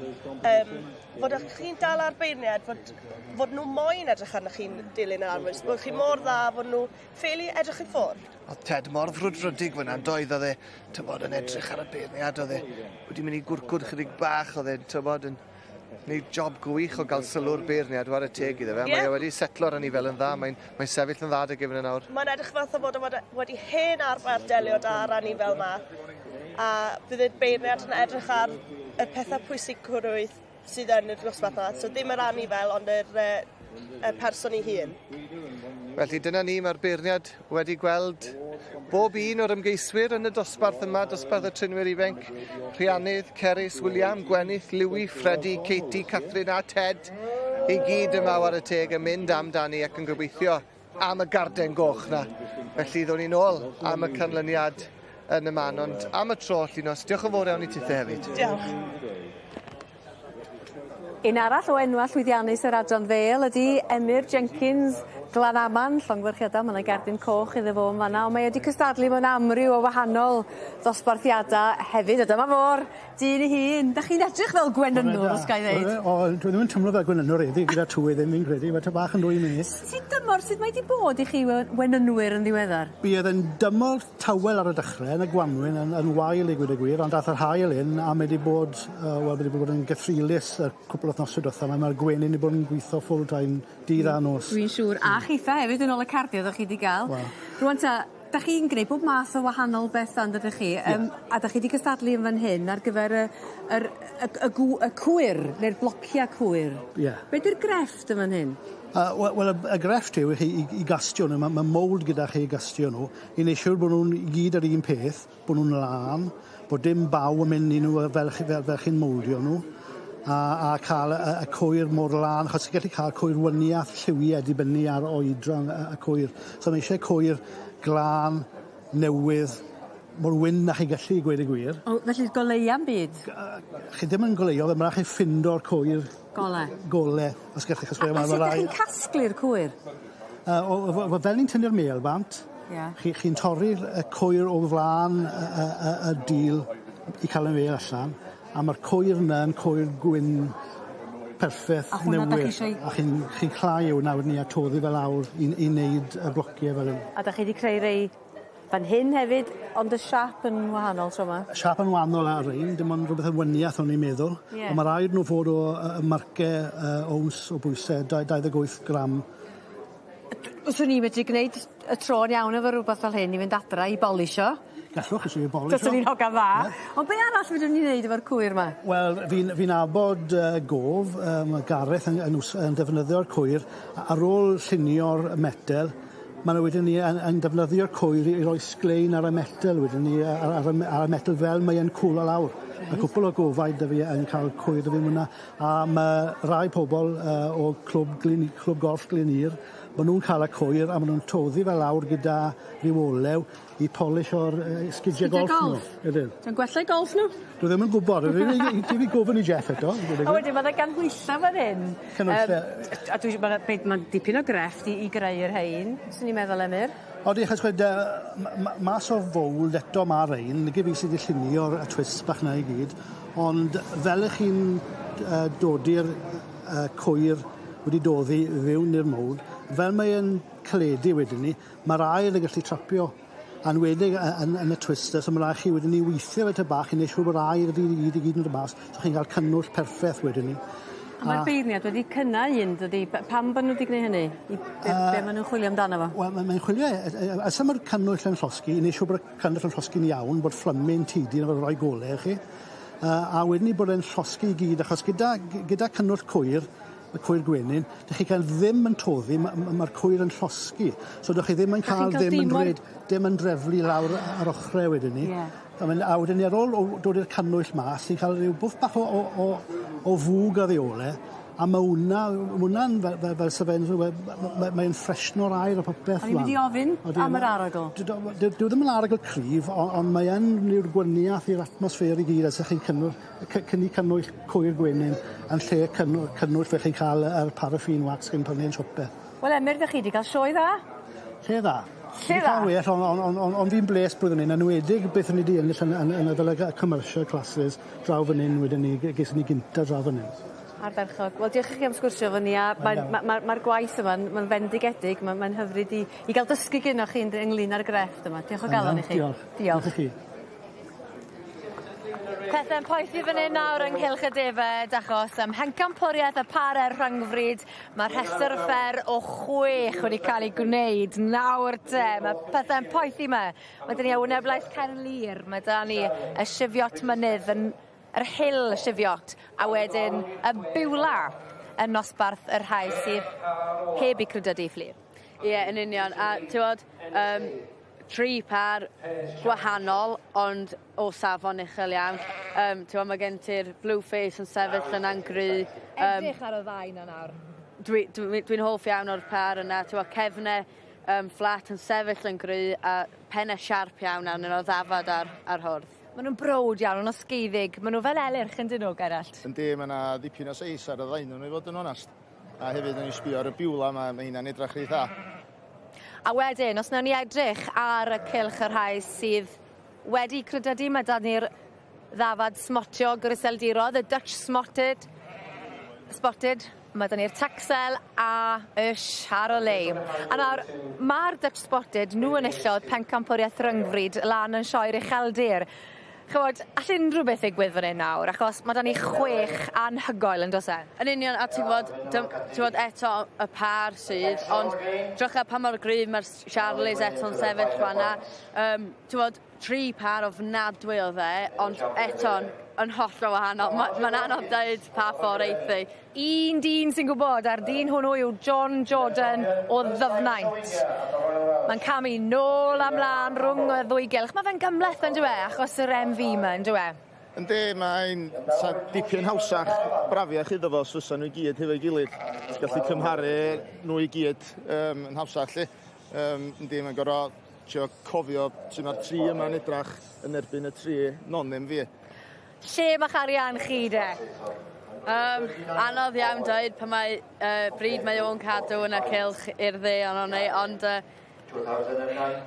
S11: fod chi'n dala'r beirniad, fod nhw moyn edrych arno chi'n dilyn yr arwys, bod chi mor dda, fod nhw ffili edrych i ffwrdd.
S3: Oedd Ted mor frwdfrydig fyna, doedd oedd e, tybod, yn edrych ar y beirniad, oedd e wedi mynd i gwrcwd chydig bach, oedd e'n, tybod, yn gwneud job gwych o gael sylw'r beirniad, whare teg iddo fe. Mae e wedi setlo'r anifel yn dda, mae'n sefyll yn dda dy gefn yn awr.
S11: Mae'n edrych fath o fod o wedi hen arfer delio da'r anifel ma, a bydd y beirniad yn edrych ar y pethau pwysigrwydd sydd yn y dosbarth yma. So ddim yr anifel, ond y person ei hun.
S3: Felly dyna ni, mae'r beirniad wedi gweld bob un o'r ymgeiswyr yn y dosbarth yma, dosbarth y trinwyr ifanc, Rhiannydd, Cerys, William, Gwenith, Louis, Freddie, Katie, Catherine a Ted, i gyd yma whare teg yn mynd amdani ac yn gobeithio am y garden goch na. Felly ddown ni nôl am y canlyniad yn y man, ond am y tro, Llinos, diolch yn fawr iawn i tithe hefyd.
S11: Diolch.
S2: Un arall o enwa llwyddiannus yr adran ddêl ydy Emyr Jenkins Glanaman, llongyfarchiadau, ma' 'na gerdyn coch iddo fo yn fan'na, ond mae wedi cystadlu mewn amryw o wahanol ddosbarthiadau hefyd, a dyma fo'r dyn ei hun. Dach chi'n edrych fel gwenynwr, os ga i ddeud.
S1: O, dwi ddim yn teimlo fel gwenynwr heddi gyda tywydd ddim fi'n credu, mae ta bach yn dwy munud.
S2: Sut dymor, sut mae 'di bod i chi wenynwyr yn ddiweddar?
S1: Buodd yn dymor tawel ar y dechrau yn y gwanwyn yn wael i gweud y gwir, ond dath yr haul in a mae wedi bod, wel, wedi bod yn gythreulis y cwpl o wythnosau diwetha. Mae'r gwenyn wedi bod yn gweithio full time dydd a nos.
S2: Dwi'n siŵr, a chitha hefyd yn ôl y cardio ddech chi wedi gael.
S1: Wel.
S2: Rwan ta, da chi'n gwneud bob math o wahanol bethau yn dydych chi? Yeah. A da chi wedi cystadlu yn fan hyn ar gyfer y cwyr, neu'r blociau cwyr.
S1: Ie. Yeah.
S2: Be di'r grefft yn fan hyn?
S1: Wel, y grefft yw i gastio nhw. Mae mould gyda chi i gastio nhw. I wneud siŵr bod nhw'n i gyd yr un peth, bod nhw'n lân, bod dim baw yn mynd i nhw fel chi'n mowldio nhw. A cael y cwyr mor lân, achos ti'n gallu cael cwyr wyniath lliwiau dibynnu ar oedran y cwyr. So mae eisiau cwyr glân, newydd, mor wyn na chi gallu i gweud y gwir.
S2: O, felly goleua'n byd?
S1: Chi ddim yn goleuo, fe mae'n rhaid chi ffindo'r cwyr.
S2: Gole.
S1: Gole, os gallwch chi.
S2: A sut ydych chi'n casglu'r cwyr?
S1: Fel ni'n tynnu'r mêl bant, chi'n torri'r cwyr o flaen y dil i cael y mêl allan, a mae'r cwyr yna yn cwyr gwyn perffaith newydd.
S2: A
S1: A chi'n clau hwnna wedyn ni a toddi fel lawr i wneud y blociau fel hyn.
S2: A da chi wedi creu rei fan hyn hefyd, ond y siap yn wahanol tro yma?
S1: Siap yn wahanol ar ein, dim ond rhywbeth yn wyniath o'n i'n meddwl.
S2: Yeah.
S1: Ond mae rhaid nhw fod o marcau owns o bwysau, 28 gram.
S2: Fyswn i'n medru gwneud y tro'n iawn efo rhywbeth fel hyn i fynd adra i bolisio.
S1: Gallwch chi bolisio.
S2: Dylswn i'n hogan dda. Ond be arall fedrwn ni wneud efo'r cwyr yma?
S1: Wel, fi nabod gof, mae Gareth yn defnyddio'r cwyr. Ar ôl llunio'r metel, Maen nhw wedyn ni yn defnyddio'r cwyr i roi sglein ar y metel wedyn ni, ar y metel fel mae e'n cwlo lawr. Mae cwpl o gofaid 'da fi yn cael cwyr 'da fi myna, a mae rai pobl o clwb golff Glyn-ur, maen nhw'n cael y cwyr a maen nhw'n toddi fe lawr gyda rhyw olew i polish o'r sgidiau golf nhw. Ydyn.
S2: Dwi'n gwella golf nhw?
S1: Dwi ddim yn gwybod. Dwi fi gofyn i Jeff eto.
S2: A wedyn mae 'na ganhwyllau fan hyn.
S1: Canhwyllau.
S2: A dwi mae dipyn o grefft i greu'r rhain, swn i'n meddwl, Emyr.
S1: Odi, achos gwed, mas o fold eto ma' rein, nag fi sydd wedi llunio'r y twist bach 'na i gyd, ond fel ych chi'n dodi'r cwyr wedi doddi fewn i'r mold, fel mae'n caledu wedyn ni, mae'r aer yn gallu trapio, a'n wedig yn y twister, so mae rhaid chi wedyn ni weithio fe ty bach i wneud siŵr bod aer i gyd yn dod mas, so chi'n cael cynnwll perffaith wedyn ni.
S2: A mae'r beirniad wedi cynnau un, dydy? Pam bod nhw wedi gwneud hynny? I be maen nhw'n chwilio amdano fo?
S1: Wel, mae'n chwilio, as mae'r cynnwll yn llosgi, i wneud siŵr bod y cynnwll yn llosgi'n iawn, bod fflymyn tidy yn rhoi golau i chi, a wedyn ni bod e'n llosgi i gyd, achos gyda cynnwll cwyr, y cwyr gwenyn, dych chi cael ddim yn toddi, mae'r cwyr yn llosgi. So dych chi ddim yn cael ddim yn dreflu lawr ar ochrau wedyn ni. A wedyn ni ar ôl dod i'r cannwyll mas, ni'n cael rhyw bwff bach o fwg ar ei ôl e, a mae hwnna'n fel sa fe'n, mae'n ffresno'r aer a popeth.
S2: O'n i'n mynd i ofyn am yr arogl.
S1: Dyw ddim yn arogl cryf, ond mae yn rhyw'r gwyniaeth i'r atmosffer i gyd, as ych chi'n cynnu cynnwyll cwyr gwenyn yn lle cynnwyll fe chi'n cael yr paraffin wax chi'n prynu yn siope.
S2: Wel, Emyr, ddech chi wedi cael sioe dda?
S1: Lle dda.
S2: Lle dda?
S1: Well, ond fi'n bles blwyddyn hyn, enwedig beth o'n i wedi ennill yn y fel y commercial classes draw fan hyn wedyn ni, geson ni gynta draw fan hyn.
S2: Ardderchog. Wel, diolch i chi am sgwrsio efo ni, a mae'r gwaith yma, mae'n fendigedig, mae'n hyfryd i gael dysgu gynnwch chi ynglyn â'r grefft yma. Diolch o galon i chi.
S1: Diolch.
S2: Diolch.
S1: Diolch i chi.
S13: Pethau'n poethi fan hyn nawr ynghylch y defed, achos ym mhencampwriaeth y parer rhyngfryd, mae rhestr fer o 6 wedi cael ei gwneud nawr te. Mae pethau'n poethi yma. Mae 'da ni Awyneblais Caerlŷr, mae 'da ni y Sifiot Mynydd yn yr Hill Sifiot, a wedyn y Biwla yn nosbarth y rhai sydd heb eu credydu, Fflur. Ie, yn union. A ti'n gwbod, 3 par gwahanol, ond o safon uchel iawn. Ti'n gwbod, mae gen ti'r Blue Face yn sefyll yna'n gry.
S14: Edrych ar y ddau na nawr.
S13: Dwi'n hoff iawn o'r par yna. Ti'n gwbod, cefnau fflat yn sefyll yn gry a pennau siarp iawn arnyn nhw, ddafad ar hwrdd.
S14: Maen nhw'n browd iawn, maen nhw'n sgeiddig, maen nhw fel elyrch yn dyn nhw, Gerallt.
S12: Yndi, mae yna ddipyn o seis ar y ddau nhw, i fod yn onast. A hefyd, o'n i'n sbio ar y Biwla, mae hynna'n edrych reit dda.
S13: A wedyn, os nawn ni edrych ar y cylch y rhai sydd wedi credydu, mae 'da ni'r ddafad smotiog yr Iseldirodd, y Dutch Spotted, mae 'da ni'r Texel a y Charolais. A nawr, mae'r Dutch Spotted, nhw enillodd pencampwriaeth rhyngfryd lan yn sioe'r Ucheldir. Ch'mod, all unrhyw beth ddigwydd fan hyn nawr, achos mae 'da ni 6 anhygoel yn does e? Yn union, a ti'n gwbod eto y par sydd, ond drycha pa mor gryf mae'r Charolais eto'n sefyll fan'na. Ti'n gwbod, 3 par ofnadwy o dde, ond eto'n yn hollol wahanol. Mae'n anodd dweud pa ffordd eithi.
S14: Un dyn sy'n gwybod, a'r dyn hwnnw yw John Jordan o Ddyfnaint.
S13: Mae'n camu nôl a mlaen rhwng y ddwy gylch. Mae fe'n gymhleth yn dyw e, achos yr MV yma yn dyw e?
S12: Yndi, mae'n dipyn hawsach, brafiach iddo fo os fysa nhw i gyd hefo'i gilydd. Ti'n gallu cymharu nhw i gyd yn hawsach, lly. Yndi, mae'n gorfod trio cofio sut mae'r 3 yma'n edrach yn erbyn y 3 non-MV.
S13: Lle mae'ch arian chi de? Anodd iawn dweud pan mae bryd mae o'n cadw yn y cylch i'r dde ohonon ni, ond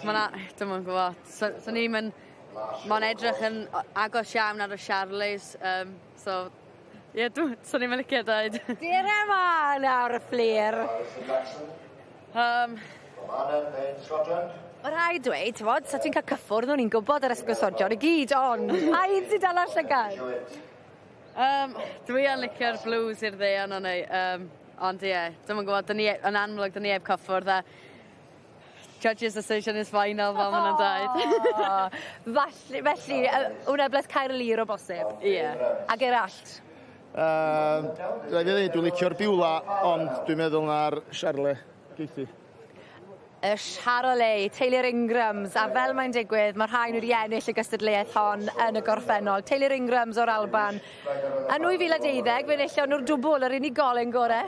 S13: mae'na, dwi'm yn gwybod. So ni'n mynd, mae'n edrych yn agos iawn ar y Charolais, so ie, so ni'n mynd licio dweud.
S14: Dere ma nawr y Fflur.
S13: Mae rhaid dweud, t'mod, sa ti'n cael cyffwrdd, o'n i'n gwybod yr esgusodion i gyd, ond a un sy'n dal ar llygad? Dwi yn licio'r blues i'r dde ohonon ni, ond ie, dwi'm yn gwybod, yn amlwg, dyn ni heb cyffwrdd, a judge's decision is final, fel maen nhw'n dweud.
S14: Felly, wnebleth Caerlŷr o bosib?
S13: Ie.
S14: A Gerallt?
S12: Rhaid fi ddweud, dwi'n licio'r Biwla, ond dwi'n meddwl na'r Charolais geithi.
S2: Y Charolais, teulu'r Ingrams, a fel mae'n digwydd, mae rhain wedi ennill y gystadleuaeth hon yn y gorffennol. Teulu'r Ingrams o'r Alban. Yn 2012, fe enillon nhw'r dwbl, yr unigolyn gore,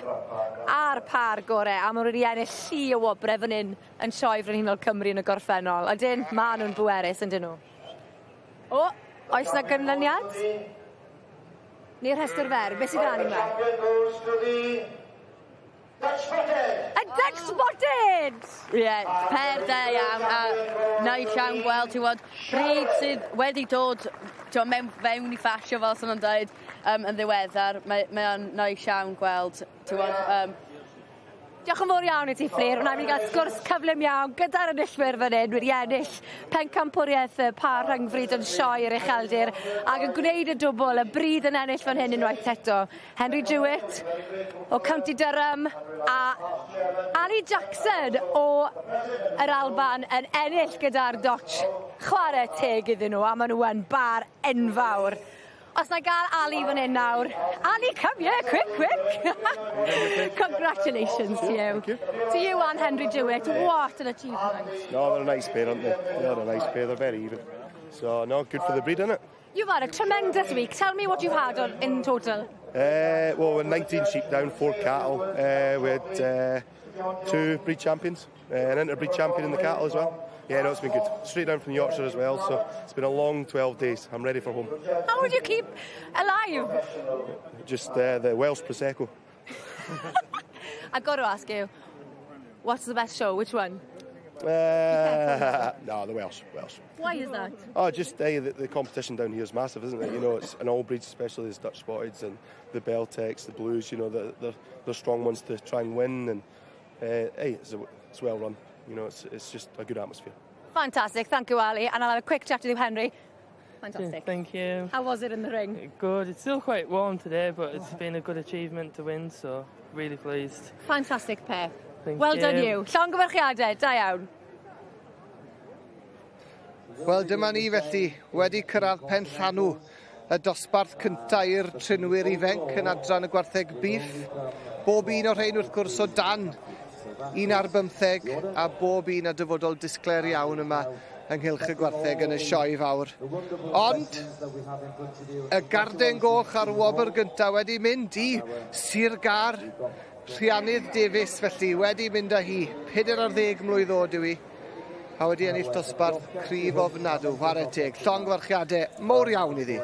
S2: a'r par gore, a maen nhw wedi ennill llu o wobre fan hyn yn Sioe Frenhinol Cymru yn y gorffennol. Ydyn, maen nhw'n bwerus, yndyn nhw. O, oes 'na ganlyniad? Neu'r rhestr fer, beth sydd 'da ni 'ma? A Dutch Spotted!
S13: Ie, yeah, pair da iawn a neis iawn gweld ti'n gwbod brîd sydd wedi dod t'mo' mewn fewn i ffasiwn fel sa nw'n deud yn ddiweddar mae mae o'n neis iawn gweld ti'n gwbod
S2: Diolch yn fawr iawn i ti Fflur. Wna i gael sgwrs cyflym iawn gyda'r enillwyr fan hyn wedi ennill pencampwriaeth y pâr rhyngfrid yn sioe yr ucheldir ac yn gwneud y dwbl, y bryd yn ennill fan hyn unwaith eto. Henry Jewett o County Durham a Ali Jackson o yr Alban yn ennill gyda'r Dutch. Chwarae teg iddyn nhw a maen nhw yn bar enfawr. Os na gael Ali fan hyn nawr. Ali, come here, quick, quick. Congratulations to you.
S4: Thank you.
S2: To you and Henry Jewett. What an achievement.
S4: No, they're a nice pair, aren't they? They're a nice pair. They're very even. So, no, good for the breed, isn't it?
S2: You've had a tremendous week. Tell me what you've had in total.
S4: Well, we're 19 sheep down, 4 cattle. We had 2 breed champions, an interbreed champion in the cattle as well. Yeah, no, it's been good. Straight down from Yorkshire as well, so it's been a long 12 days. I'm ready for home.
S2: How would you keep alive?
S4: Just the Welsh Prosecco.
S2: I've got to ask you, what's the best show? Which one?
S4: No, the Welsh. Welsh.
S2: Why is that?
S4: Oh, just the competition down here is massive, isn't it? You know, it's in all breeds, especially the Dutch Spotteds and the Beltex, the Blues. You know, they're strong ones to try and win, and hey, it's well run. You know, it's just a good atmosphere.
S2: Fantastic, thank you, Ali. And I'll have a quick chat with you, Henry. Fantastic.
S7: Yeah, thank you.
S2: How was it in the ring?
S7: Good. It's still quite warm today, but it's been a good achievement to win, so really pleased.
S2: Fantastic pair.
S7: Thank
S2: well
S7: you.
S2: Done you. Llongyfarchiadau, da iawn.
S3: Wel, dyma ni felly wedi cyrraedd pen llanw y dosbarth cyntaf i'r trinwyr ifanc yn adran y gwartheg biff. Bob un o'r rhain wrth gwrs o dan 11 a bob un â dyfodol disglair iawn yma ynghylch y gwartheg yn y sioe fawr. Ond y garden goch a'r wobr gyntaf wedi mynd i Sir Gâr. Rhiannydd Davies felly wedi mynd â hi, 40 mlwydd oed yw hi, a wedi ennill dosbarth cryf ofnadw, chwarae teg, llongyfarchiadau mowr iawn iddi.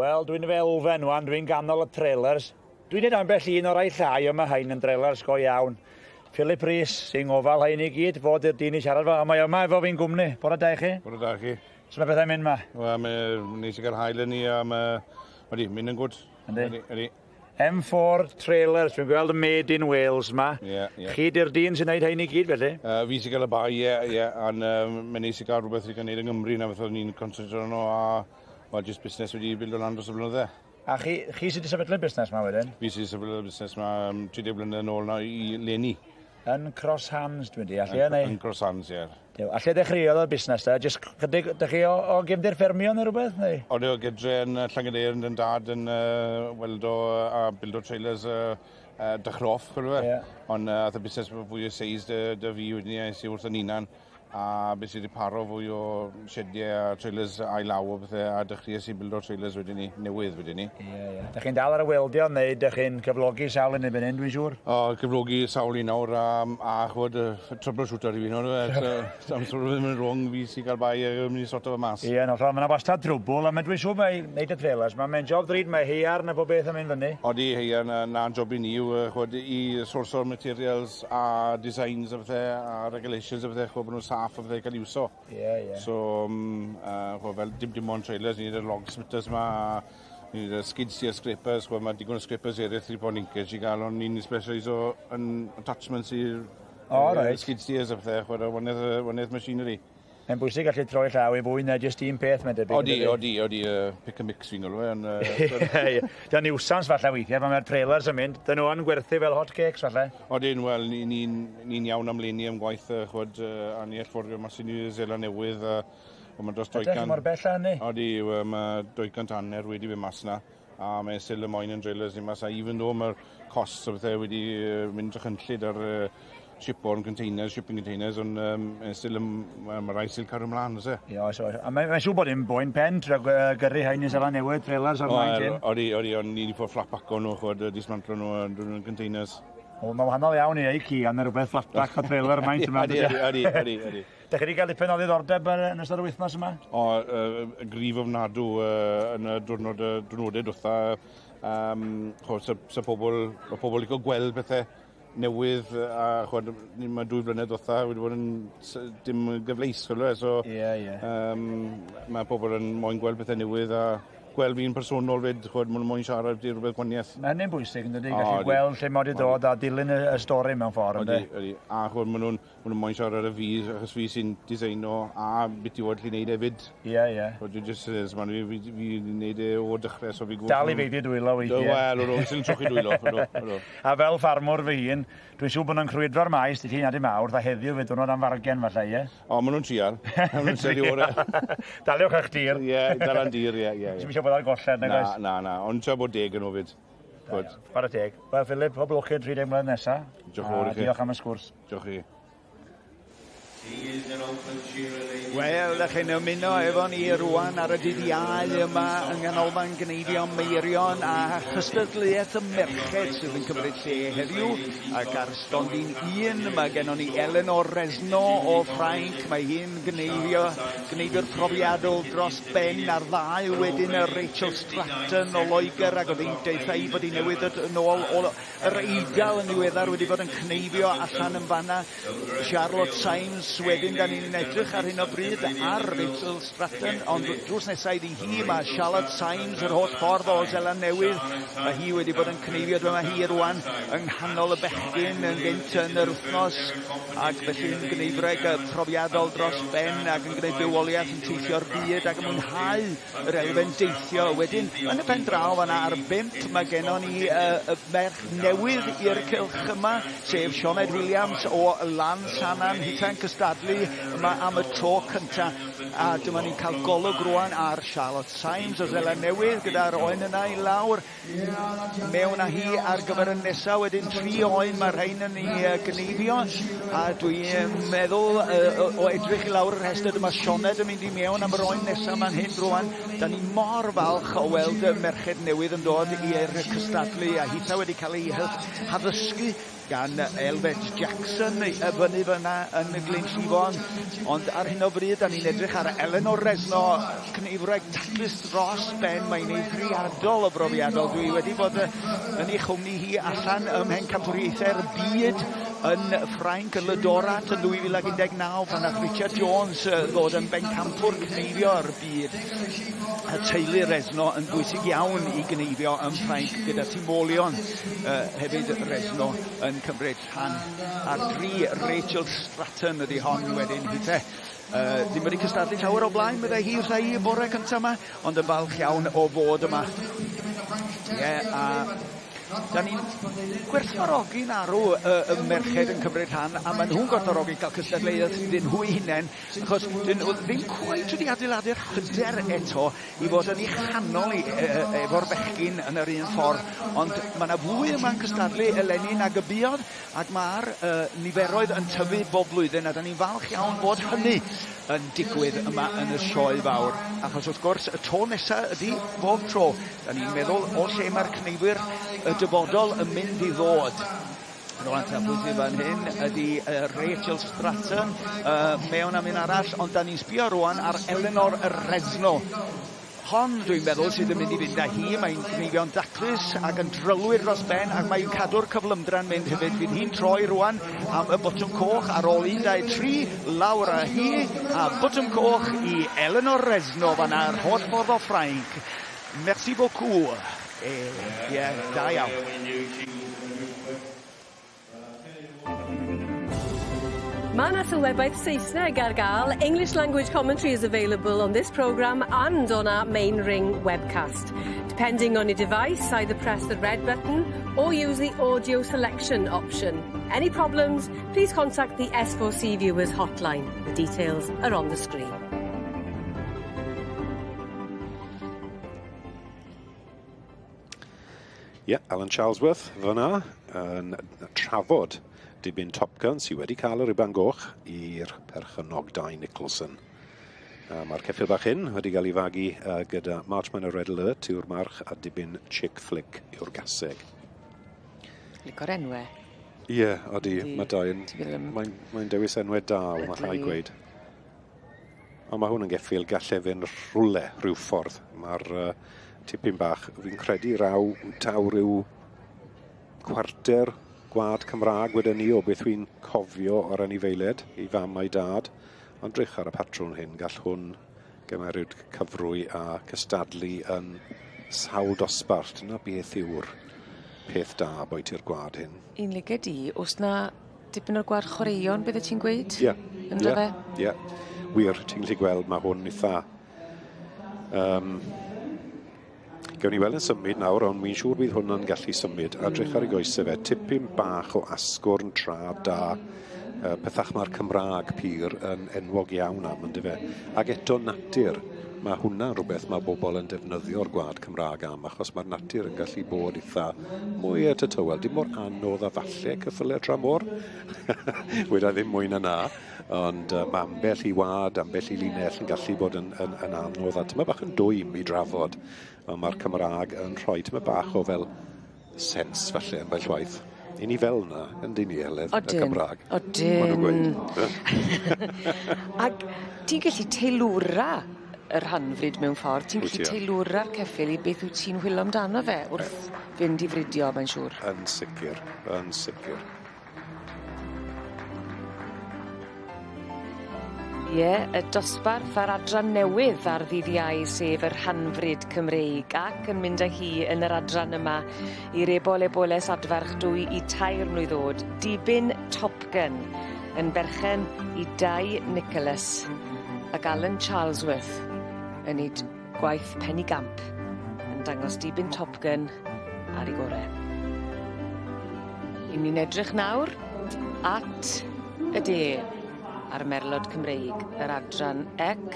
S6: Wel, dwi'n efo Elfen wan, dwi'n ganol y trailers. Dwi'n neud ambell un o'r rhai llai, ond mae hain yn trailers go iawn. Philip Rees sy'n ngofal hain i gyd, fod i'r dyn i siarad fo, a mae yma efo fi'n gwmni. Bore da i chi.
S8: Bore da i chi.
S6: Sut mae pethau'n mynd ma?
S8: Wel, mae'n neis i gael hael yn ni a mae wedi mynd yn gwd.
S6: Yndi?
S8: Yndi, yndi.
S6: M4 Trailers, dwi'n gweld y Made in Wales ma.
S8: Ie, ie.
S6: Chi di'r dyn sy'n neud hain i gyd felly?
S8: Fi sy'n cael y bai, ie, ie. Ond mae'n neis i gael rhywbeth i gael neud yng Nghymru na beth o'n i'n concentrate arno a wel, just busnes wedi bildo lan dros y blynydde.
S6: A chi, chi sydd wedi sefydlu'r busnes ma wedyn?
S8: Fi sydd wedi sefydlu'r busnes ma 30 blynedd yn ôl na i leni.
S6: Yn Cross Hands, dwi'n deall, ie?
S8: Yn Cross Hands, ie.
S6: Dew, a lle dechreuodd y busnes da? Jyst chydig, dych chi o gefndir ffermio neu rhywbeth? Neu?
S8: O'n i o gydre yn Llangadeir yn dad yn weldo a bildo trailers dechrau off, chwilio fe.
S6: Yeah.
S8: Ond ath y busnes fwy o seis dy fi wedyn ni, es i wrth yn hunan. A beth sydd wedi paro fwy o siediau a trailers ail law o bethau, a dechreuais i bildo trailers wedyn ni, newydd wedyn ni.
S6: Ie, ie. Dych chi'n dal ar y weldio neu dych chi'n cyflogi sawl un erbyn hyn, dwi'n siŵr?
S8: O, cyflogi sawl un nawr, a chwbod, troubleshooter i fi nawr, yfe. So, am sort of ddim yn wrong, fi sy'n cael bai a mynd i sorto fe mas.
S6: Ie, yn hollol, mae yna wastad trwbl, a dwi'n siŵr mae wneud y trailers, mae'n job ddrud, mae heiarn a bob beth yn mynd fyny.
S8: Odi, heiarn, na'n job i ni yw, chwbod, i source o'r materials a designs a bethau, a regulations a bethau, chwbod, bod nhw'n saff a bethau cael iwso.
S6: Ie, ie.
S8: So, chwbod, fel dim ond trailers, ni'n neud y log splitters ma, a ni'n neud y skid steer scrapers, chwbod, mae digon o scrapers eraill i bod linkage i gael, ond ni'n specialiso yn attachments i'r
S6: O, reit.
S8: skid steers a bethau, chwbod, a waniaeth machinery.
S6: Mae'n bwysig gallu troi llaw i fwy na jyst un peth, mae'n debyg.
S8: Odi, odi, odi, pick and mix fi'n galw e, ond...
S6: Ie, Dyna niwsans falle weithiau, pan mae'r trailers yn mynd, dyn nhw yn gwerthu fel hot cakes falle.
S8: Odyn, wel, ni'n ni, ni iawn am leni am gwaith, chwbod, a ni allforio mas i New Zealand newydd, a mae dros
S6: Ydych
S8: 200...
S6: mor bell â hynny?
S8: Odi, mae 250 wedi mynd mas na, a mae still y moyn yn trailers ni mas, a even though mae'r costs o bethau wedi mynd drychynllid ar shipo yn containers, shipping containers, ond still, mae rhaid still cario ymlaen, oes e?
S6: Ie, oes, oes. A mae'n siŵr bod dim boen pen tra gyrru hain i Seland Newydd, trailers o'r maint hyn.
S8: Odi, odi, ond ni wedi fod flat pack o nhw, chwbod, dismantlo nhw yn containers.
S6: O, mae'n wahanol iawn i ei ci, ond rhywbeth flat pack o trailer maint yma.
S8: Odi, odi, odi, odi.
S6: Dych chi wedi cael dipyn o ddiddordeb yn ystod yr wythnos yma?
S8: O, grif ofnadw yn y diwrnod, diwrnodau dwetha. Chwbod, sa pobl, mae pobl licio gweld pethau newydd, a chwbod, mae 2 blynedd dwetha wedi bod yn dim yn gyfleus, chwbod, so
S6: Ie, ie.
S8: Mae pobl yn moyn gweld pethau newydd a gweld fi'n personol fyd, chwbod, maen nhw'n moyn siarad i rhywbeth gwaniaeth.
S6: Mae hynny'n bwysig, yn dydi,
S8: O,
S6: gallu
S8: odi.
S6: gweld lle mae wedi dod a dilyn y stori mewn ffordd,
S8: Odi,
S6: ynddi?
S8: odi. A chwbod, maen nhw'n moyn siarad â fi, achos fi sy'n designo a beth i fod allu neud hefyd.
S6: Ie, ie.
S8: Chwbod, dwi jyst, man, fi neud e o dechrau, so fi gwybod...
S6: Dal i feiddio dwylo weithiau.
S8: Wel, odw, sy'n trochi dwylo, odw, odw.
S6: A fel ffarmwr fy hun, dwi'n siŵr bod nhw'n crwydro'r maes, dydd Llun a dydd Mawrth, a heddiw fe diwrnod am fargen falle, ie?
S8: O, maen nhw'n trial. Maen nhw'n trial i orau.
S6: Daliwch eich dir.
S8: Ie, dal am dir, ie, ie.
S6: Ti'm eisiau bod ar golled, nag
S8: Na,
S6: oes?
S8: na, na, ond trio bod deg yn nhw fyd. Chwbod.
S6: Chwarae teg. Wel, Philip, pob lwc i'r 30 mlynedd nesaf.
S8: Diolch yn fawr i chi.
S6: Diolch am y sgwrs.
S8: Diolch i chi.
S15: Wel, ydych chi'n ymuno efo ni rwan ar y dydd Iau yma yng Nghanolfan Gneifio Meirion a chystadleuaeth y merched sydd yn cymryd lle heddiw. Ac ar stondin 1 mae gennon ni Eleanor Resno o Ffrainc. Mae hi'n gneifiwr profiadol dros ben ar ddau wedyn y Rachel Stratton o Loegr, ac oedd hi'n deutha i bod hi newydd dod yn ôl o yr Eidal yn ddiweddar, wedi bod yn cneifio allan yn fanna. Charlotte Symes wedyn, da ni'n edrych ar hyn o bryd ar Rachel Stratton, ond drws nesaf iddi hi mae Charlotte Symes yr holl ffordd o Seland Newydd. Mae hi wedi bod yn cneifio, dyma hi rwan yng nghanol y bechgyn yn gynt yn yr wythnos, ac felly'n gneifreg profiadol dros ben ac yn gwneud bywoliaeth yn teithio'r byd ac yn mwynhau yr elfen deithio. Wedyn, yn y pen draw fanna ar 5 mae gennon ni y merch newydd i'r cylch yma, sef Sioned Williams o Lansannan, hitha'n cystadlu yma am y tro cynta, a dyma ni'n cael golwg rwan ar Charlotte Symes o Seland Newydd gyda'r oen yna i lawr mewn â hi ar gyfer y nesa. Wedyn 3 oen mae rhain yn ei gneifio, a dwi'n meddwl o edrych i lawr y rhestr, dyma Sioned yn mynd i mewn am yr oen nesa man hyn rwan. Da ni mor falch o weld y merched newydd yn dod i'r cystadlu, a hitha wedi cael ei haddysgu gan Elfed Jackson y fyny fyna yn y Glynllifon. Ond ar hyn o bryd, da ni'n edrych ar Eleanor Resno, cneifwraig taclus dros ben. Mae'n eithriadol o brofiadol. Dwi wedi bod yn ei chwmni hi allan ym Mhencampwriaethau'r Byd yn Ffrainc, yn Le Dorat yn 2019, pan nath Richard Jones ddod yn bencampwr cneifio'r byd. Y teulu Resno yn bwysig iawn i gneifio yn Ffrainc gyda Timoleon hefyd Resno yn cymryd rhan. Ar dri Rachel Stratton ydy hon wedyn hithe. Ddim wedi cystadlu llawer o blaen, meddai hi wrtha i y bore cyntaf yma, ond yn falch iawn o fod yma. Ie, yeah, a da ni'n gwerthfawrogi'n arw y merched yn cymryd rhan, a maen nhw'n gwerthfawrogi cael cystadleuaeth iddyn nhw'u hunain, achos dyn nhw ddim cweit wedi adeiladu'r hyder eto i fod yn ei chanol i, efo'r bechgyn yn yr un ffordd. Ond mae yna fwy yma'n cystadlu eleni nag y buodd, ac mae'r niferoedd yn tyfu bob blwyddyn, a da ni'n falch iawn bod hynny yn digwydd yma yn y sioe fawr. Achos wrth gwrs, y tro nesaf ydy bob tro. Da ni'n meddwl o lle mae'r cneifwyr y dyfodol yn mynd i ddod. Rwan ta pwy sydd fan hyn ydy Rachel Stratton mewn am un arall, ond da ni'n sbio rwan ar Eleanor Resno. Hon, dwi'n meddwl, sydd yn mynd i fynd â hi. Mae'n gneifio'n daclus ac yn drylwyr dros ben, ac mae'n cadw'r cyflymdra'n mynd hefyd. Fydd hi'n troi rwan am y botwm coch ar ôl 1, 2, 3, lawr â hi, a botwm coch i Eleanor Resno fanna, yr holl ffordd o Ffrainc. Merci beaucoup. Ie, da iawn.
S14: Mae 'na sylwebaeth Saesneg ar ga'l. English language commentary is available on this programme and on our main ring webcast. Depending on your device, either press the red button or use the audio selection option. Any problems, please contact the S4C Viewers hotline. The details are on the screen.
S16: Ie, yeah, Alan Charlesworth fyna yn trafod dibyn Top Gun sydd wedi cael y riban goch i'r perchennog Dai Nicholson. Mae'r ceffyl bach hyn wedi cael ei fagu gyda March Minor Red Alert yw'r march a dibyn Chick Flick yw'r gaseg.
S5: Lico'r enwe.
S16: Ie, yeah, odi, mae Dai yn... Mae'n mae dewis enwau da, mae rhaid gweud. Ond mae hwn yn geffyl gallai fynd rhywle, rhyw ffordd. Mae'r tipyn bach, fi'n credu raw, taw rhyw cwarter gwad Cymraeg wedyn ni o beth fi'n cofio o'r anifeiliaid i fam a'i dad. Ond drych ar y patrwn hyn, gall hwn gymeryd cyfrwy a cystadlu yn sawl dosbarth. Dyna beth yw'r peth da boiti'r gwad hyn.
S5: Un liged i, oes na dipyn o'r gwad chwaraeon, bydde ti'n gweud?
S16: Ie.
S5: Ynddo fe?
S16: Ie. Wir, ti'n gallu gweld mae hwn eitha... Gewn ni weld yn symud nawr, ond wy'n siŵr bydd hwn yn gallu symud. A drych ar ei goesau fe, tipyn bach o asgwrn tra da. Pethach mae'r Cymraeg pur yn enwog iawn am, ynddo fe. Ac eto natur, mae hwnna'n rhywbeth mae bobl yn defnyddio'r gwlad Cymraeg am, achos mae'r natur yn gallu bod eitha mwy at y tywel. Dim mor anodd a falle cyffylau tramor. Weda ddim mwy na na, ond mae ambell i wad, ambell i linell yn gallu bod yn anodd, a tyma bach yn dwym i drafod. Ond mae'r Cymraeg yn rhoi tyma bach o fel sens falle ambell waith. I ni fel yna, yndyn ni, Heledd, y Cymraeg.
S5: Odyn. Ac ti'n gallu teilwra yr hanfryd mewn ffordd, ti'n gallu teilwra'r ceffyl i beth wyt ti'n chwilio amdano fe wrth fynd i fridio, mae'n siŵr.
S16: Yn sicr, yn sicr.
S5: Ie, y dosbarth a'r adran newydd ar ddydd Iau, sef yr hanfryd Cymreig, ac yn mynd â hi yn yr adran yma i'r ebol eboles adfarch 2 i 3 mlwydd oed, Dibyn Top Gun, yn berchen i Dai Nicholas ac Alan Charlesworth yn ei gwaith penigamp yn dangos Dibyn Top Gun ar ei gore. I ni'n edrych nawr at y de a'r merlod Cymreig, yr adran ec,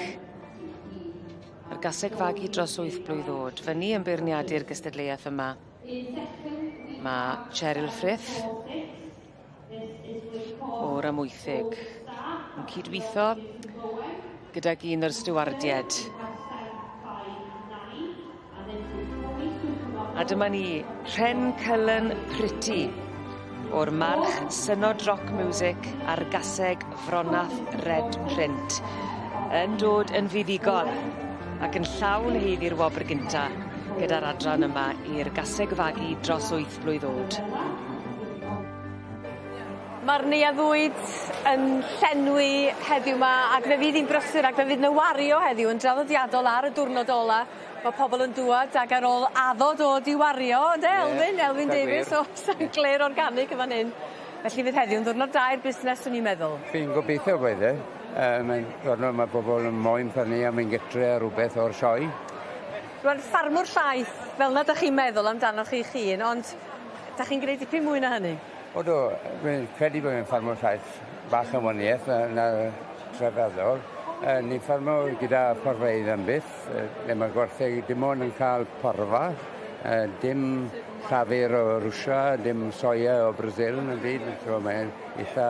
S5: a'r gaseg fagu dros 8 blwydd oed. Fyny yn beirniadu'r gystadleuaeth yma, mae Cheryl Frith o'r Amwythig yn cydweithio gydag un o'r stiwardiaid. A dyma ni, Rhen Cullen Pretty o'r march Synod Rock Music a'r gaseg Fronath Red Print yn dod yn fuddugol ac yn llawn haeddu'r wobr gynta gyda'r adran yma i'r gaseg fagu dros 8 blwydd o'd.
S2: Ma'r Neuadd Fwyd yn llenwi heddiw 'ma ac fe fydd 'i'n brysur ac fe fydd 'na wario heddiw yn draddodiadol ar y diwrnod ola. Ma' pobol yn dŵad ag ar ôl addo dod i wario ynde Elfyn? Elfyn Davies o Sanclêr Organic yn fan hyn. Felly fydd heddiw yn ddiwrnod da i'r busnes swn i'n meddwl.
S9: Fi'n gobeithio bydd e. Yy mae'n ddiwrnod ma' bobol yn moyn prynu a mynd gytre a rwbeth o'r sioe.
S2: Rŵan ffarmwr llaeth fel 'na 'dach chi'n meddwl amdanoch chi'ch hun ond 'dach chi'n gneud dipyn mwy na hynny.
S9: Odw, dwi'n credu bod fi'n ffarmwr llaeth bach yn wanieth na na trefeddol. Yy ni'n ffarmo gyda porfeydd am byth le ma' gwartheg dim ond yn ca'l porfa yy dim llafur o Rwsia, dim soia o Brazil na'm byd so mae'n itha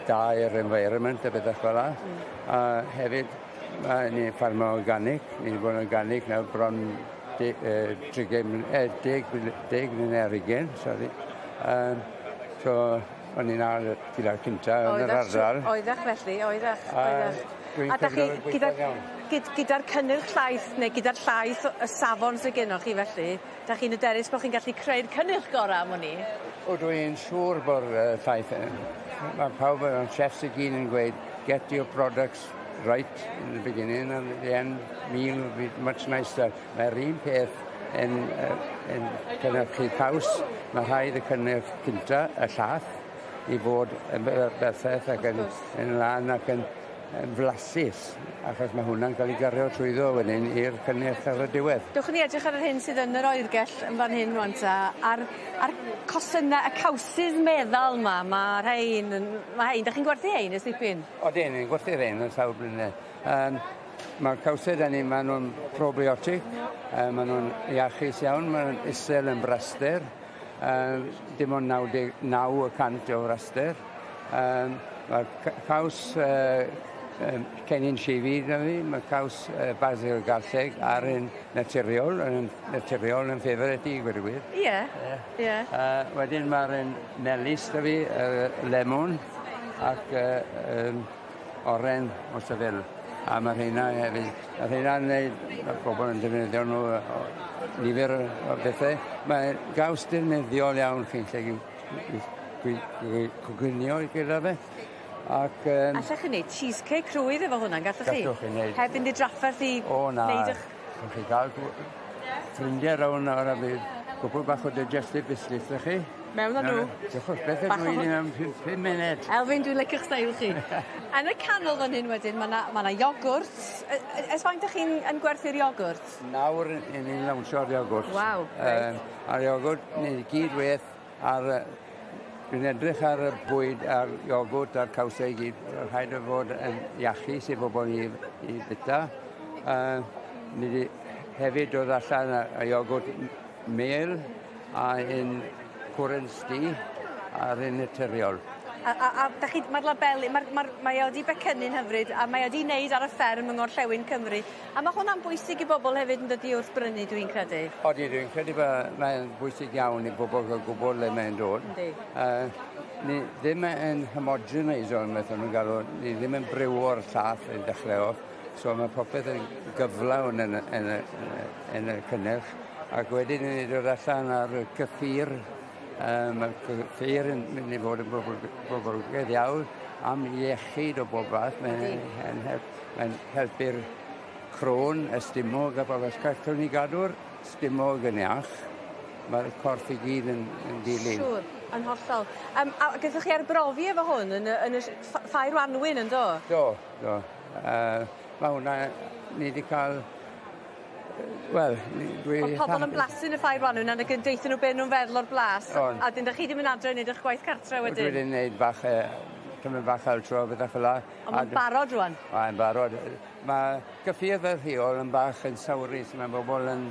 S9: da i'r environment a pethe fel 'a. A hefyd ma' ni'n ffarmo organic, ni 'di bod yn organic nawr bron trigain deg mlynedd ar hugain, sori. So o'n i'n ar y tilar cynta yn yr ardal.
S2: Oeddech felly, oeddech, oeddech.
S9: A dach chi
S2: gyda gyda'r cynnyrch llaeth neu gyda'r llaeth y safon sy gennoch chi felly, 'dach chi'n hyderus bo' chi'n gallu creu'r cynnyrch gora' am wn i?
S9: O dw i'n siŵr bo'r llaeth yn ma' pawb yn chefs i gyd yn gweud get your products right in the beginning and the end meal will be much nicer. Mae'r un peth yn yy yn cynhyrchu caws. Mae rhaid y cynnyrch cynta, y llath, i fod yn berffaith ac yn yn lân ac yn yn flasus achos ma' hwnna'n ca'l 'i gario trwyddo wedyn i'r cynnyrch ar y diwedd.
S2: Dewch i ni edrych ar yr hyn sydd yn yr oergell yn fan hyn rŵan 'ta a'r a'r cosyna y cawsydd meddal 'ma ma' rhein yn ma' rhein 'dach chi'n gwerthu hein ers dipyn?
S9: Odyn ni'n gwerthu rhein ers sawl blynedd. Yym ma'r cawsau 'da ni ma' nw'n probiotic ma' nw'n iachus iawn ma' nw'n isel yn braster dim ond 99 y cant o fraster. Yym ma'r caws cennin sifi 'da fi ma' caws basil garlleg a'r un naturiol yn naturiol yn ffefryn i gweud y gwir.
S2: Ie. Ie. Ie.
S9: Wedyn ma'r un melys 'da fi lemwn ac oren o Seville. A ma' rheina hefyd ma' rheina'n neud ma' pobol yn defnyddio n'w o nifer o bethe. Mae gaws defnyddiol iawn chi'n lle coginio gyda fe. Ac yym...
S2: Allech chi neud cheesecake rhwydd efo hwnna gallwch chi?
S9: Gallwch chi neud.
S2: Heb fynd i drafferth i...
S9: O na.
S2: ...neud 'ych...
S9: Allwch chi ga'l ffrindie rownd nawr a bydd cwpwl bach o digestive biscuits 'da chi.
S2: Mewn â nhw.
S9: Diolch beth ydw i mewn pum munud.
S2: Elfyn dwi'n licio'ch steil chi. Yn y canol fan hyn wedyn ma' 'na ma' 'na iogwrt. Ers faint 'dych chi'n yn gwerthu'r iogwrt?
S9: Nawr 'yn ni'n lawnsio'r iogwrt.
S2: Waw reit.
S9: A'r iogwrt ni gyd weth ar dwi'n edrych ar y bwyd a'r iogwrt a'r cawsau i gyd rhaid o fod yn iachus i bobl i i bita. Ni 'di hefyd dod allan â iogwrt mêl a un cwrens du a'r un naturiol.
S2: A a a 'dach chi ma'r labeli ma'r ma'r mae o 'di becynnu'n hyfryd a mae o 'di neud ar y fferm yng ngorllewin Cymru. A ma' hwnna'n bwysig i bobol hefyd yndydi wrth brynu dwi'n credu?
S9: Odi dwi'n credu bo' mae'n bwysig iawn i bobol ga'l gwbod le mae'n dod.
S2: Yndi.
S9: Ni ddim yn homogeneiso beth o'n nw'n galw ni ddim yn briwo'r llath i ddechre off so ma' popeth yn gyflawn yn y yn y yn y yn y cynnyrch ac wedyn 'yn ni dod allan ar y cyffur ma'r cyffur yn mynd i fod yn boblogaidd iawn am iechyd o bob fath. Mae'n yn help mae'n helpu'r croen, y stumog a popeth. Gallwn ni gadw'r stumog yn iach, mae'r corff i gyd yn yn dilyn.
S2: Siŵr, yn hollol. Yym a gaethoch chi arbrofi efo hwn yn y yn y Ffair Wanwyn yndo?
S9: Do, do. Ma' hwnna ni 'di ca'l Wel, dwi...
S2: O'dd pobol yn blasu yn y ffair wanwyn a nag yn deutho nw be' nw'n feddwl o'r blas.
S9: On'.
S2: A 'dyn 'dych chi 'di mynd adre i neud 'ych gwaith cartre wedyn?
S9: Dwi 'di neud bach tymed bach ar y tro a pethe ffel 'a.
S2: On' ma'n barod rŵan.
S9: Mae'n barod. Ma' gyffur fel rheol yn bach yn sawrus ma' bobol yn...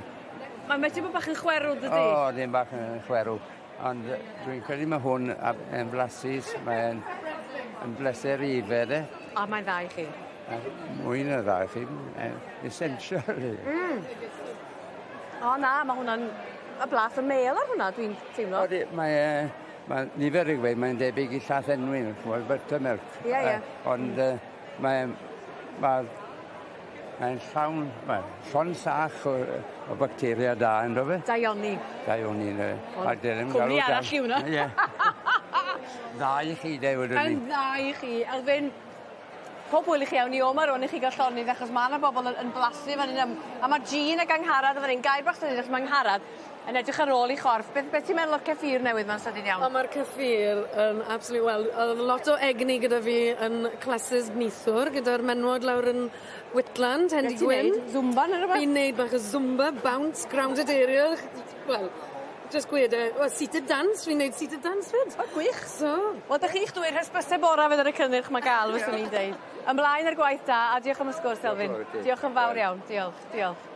S2: Mae'n medru bod bach yn chwerw dydi?
S9: O 'dyn bach yn chwerw. Ond dwi'n credu ma' hwn yn flasus mae'n yn bleser i ifed e.
S2: A mae'n dda i chi.
S9: Mwy na dda i chi, essential.
S2: O na, ma' hwnna'n y blas o mêl ar hwnna dwi'n teimlo.
S9: Odi, mae e Mae nifer yn gweud mae'n debyg i llath enwyn, ch'mod, buttermilk.
S2: Ie, ie.
S9: Ond mae'n ma' mae'n llawn, wel, llond sach o o bacteria da ynddo fe.
S2: Daioni.
S9: Daioni yndyfe. A dylem
S2: Cwmni arall yw wnna.
S9: Ie. Dda i chi de wedwn ni.
S2: Yn dda i chi. Elfyn, pob hwyl i chi awn ni o 'ma rŵan i chi ga'l llonydd achos ma' 'na bobol yn yn blasu fan 'yn a ma' Jean ag Angharad yn fan 'yn. Gair bach sydyn achos ma' Angharad yn edrych ar ôl 'i chorff. Beth beth ti'n meddwl o'r ceffyr newydd 'ma'n sydyn iawn?
S10: O ma'r ceffyl yn absolute wel o'dd lot o egni gyda fi yn classes nithwr gyda'r menwod lawr yn Whitland Hendy Gwyn.
S2: Be' ti'n neud? Zumba ne' rwbeth?
S10: Fi'n neud bach o Zumba, bounce, grounded aerial, wel jyst gwed e, wel seated dance, fi'n neud seated dance 'fyd.
S2: O gwych.
S10: So.
S2: Wel 'dych chi'ch dwy'r hysbyseb ora' fydd ar y cynnyrch 'ma ga'l fyswn i'n deud. Ymlaen â'r gwaith da a diolch am y sgwrs Elfyn. Diolch yn fawr iawn. Diolch, diolch.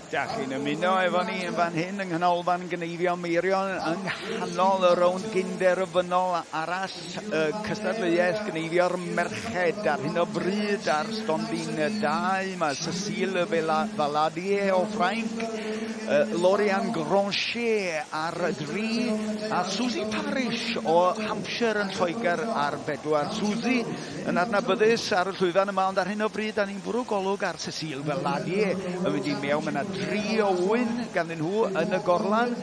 S15: Da chi'n ymuno efo ni yn fan hyn yng Nghanolfan Gneifio Meirion yng nghanol y rownd gynderfynol arall y cystadleuaeth gneifio'r merched ar hyn o bryd ar stondin 2 mae Cecile Valadier o Ffrainc, Lauriane Grancher ar 3 a Susie Parish o Hampshire yn Lloegr ar 4. Susie yn adnabyddus ar y llwyfan yma, ond ar hyn o bryd, da ni'n bwrw golwg ar Cecile Valadier yn mynd i mewn. Mae yna dri o ŵyn ganddyn nhw yn y gorlan.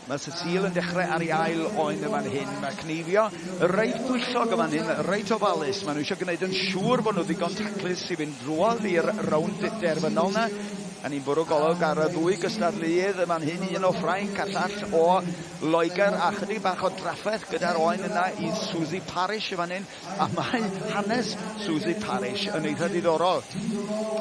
S15: Mae Cecile yn dechrau ar ei ail oen y fan hyn. Mae cneifio reit bwyllog y fan hyn, reit ofalus. Maen nhw eisiau gwneud yn siŵr bod nhw ddigon taclus i fynd drwodd i'r rownd derfynol na. A ni'n bwrw golwg ar y ddwy gystadleuydd y fan hyn, un o Ffrainc a'r llall o Loegr, a chydig bach o drafferth gyda'r oen yna i Susie Parish y fan hyn. A mae hanes Susie Parish yn eitha diddorol.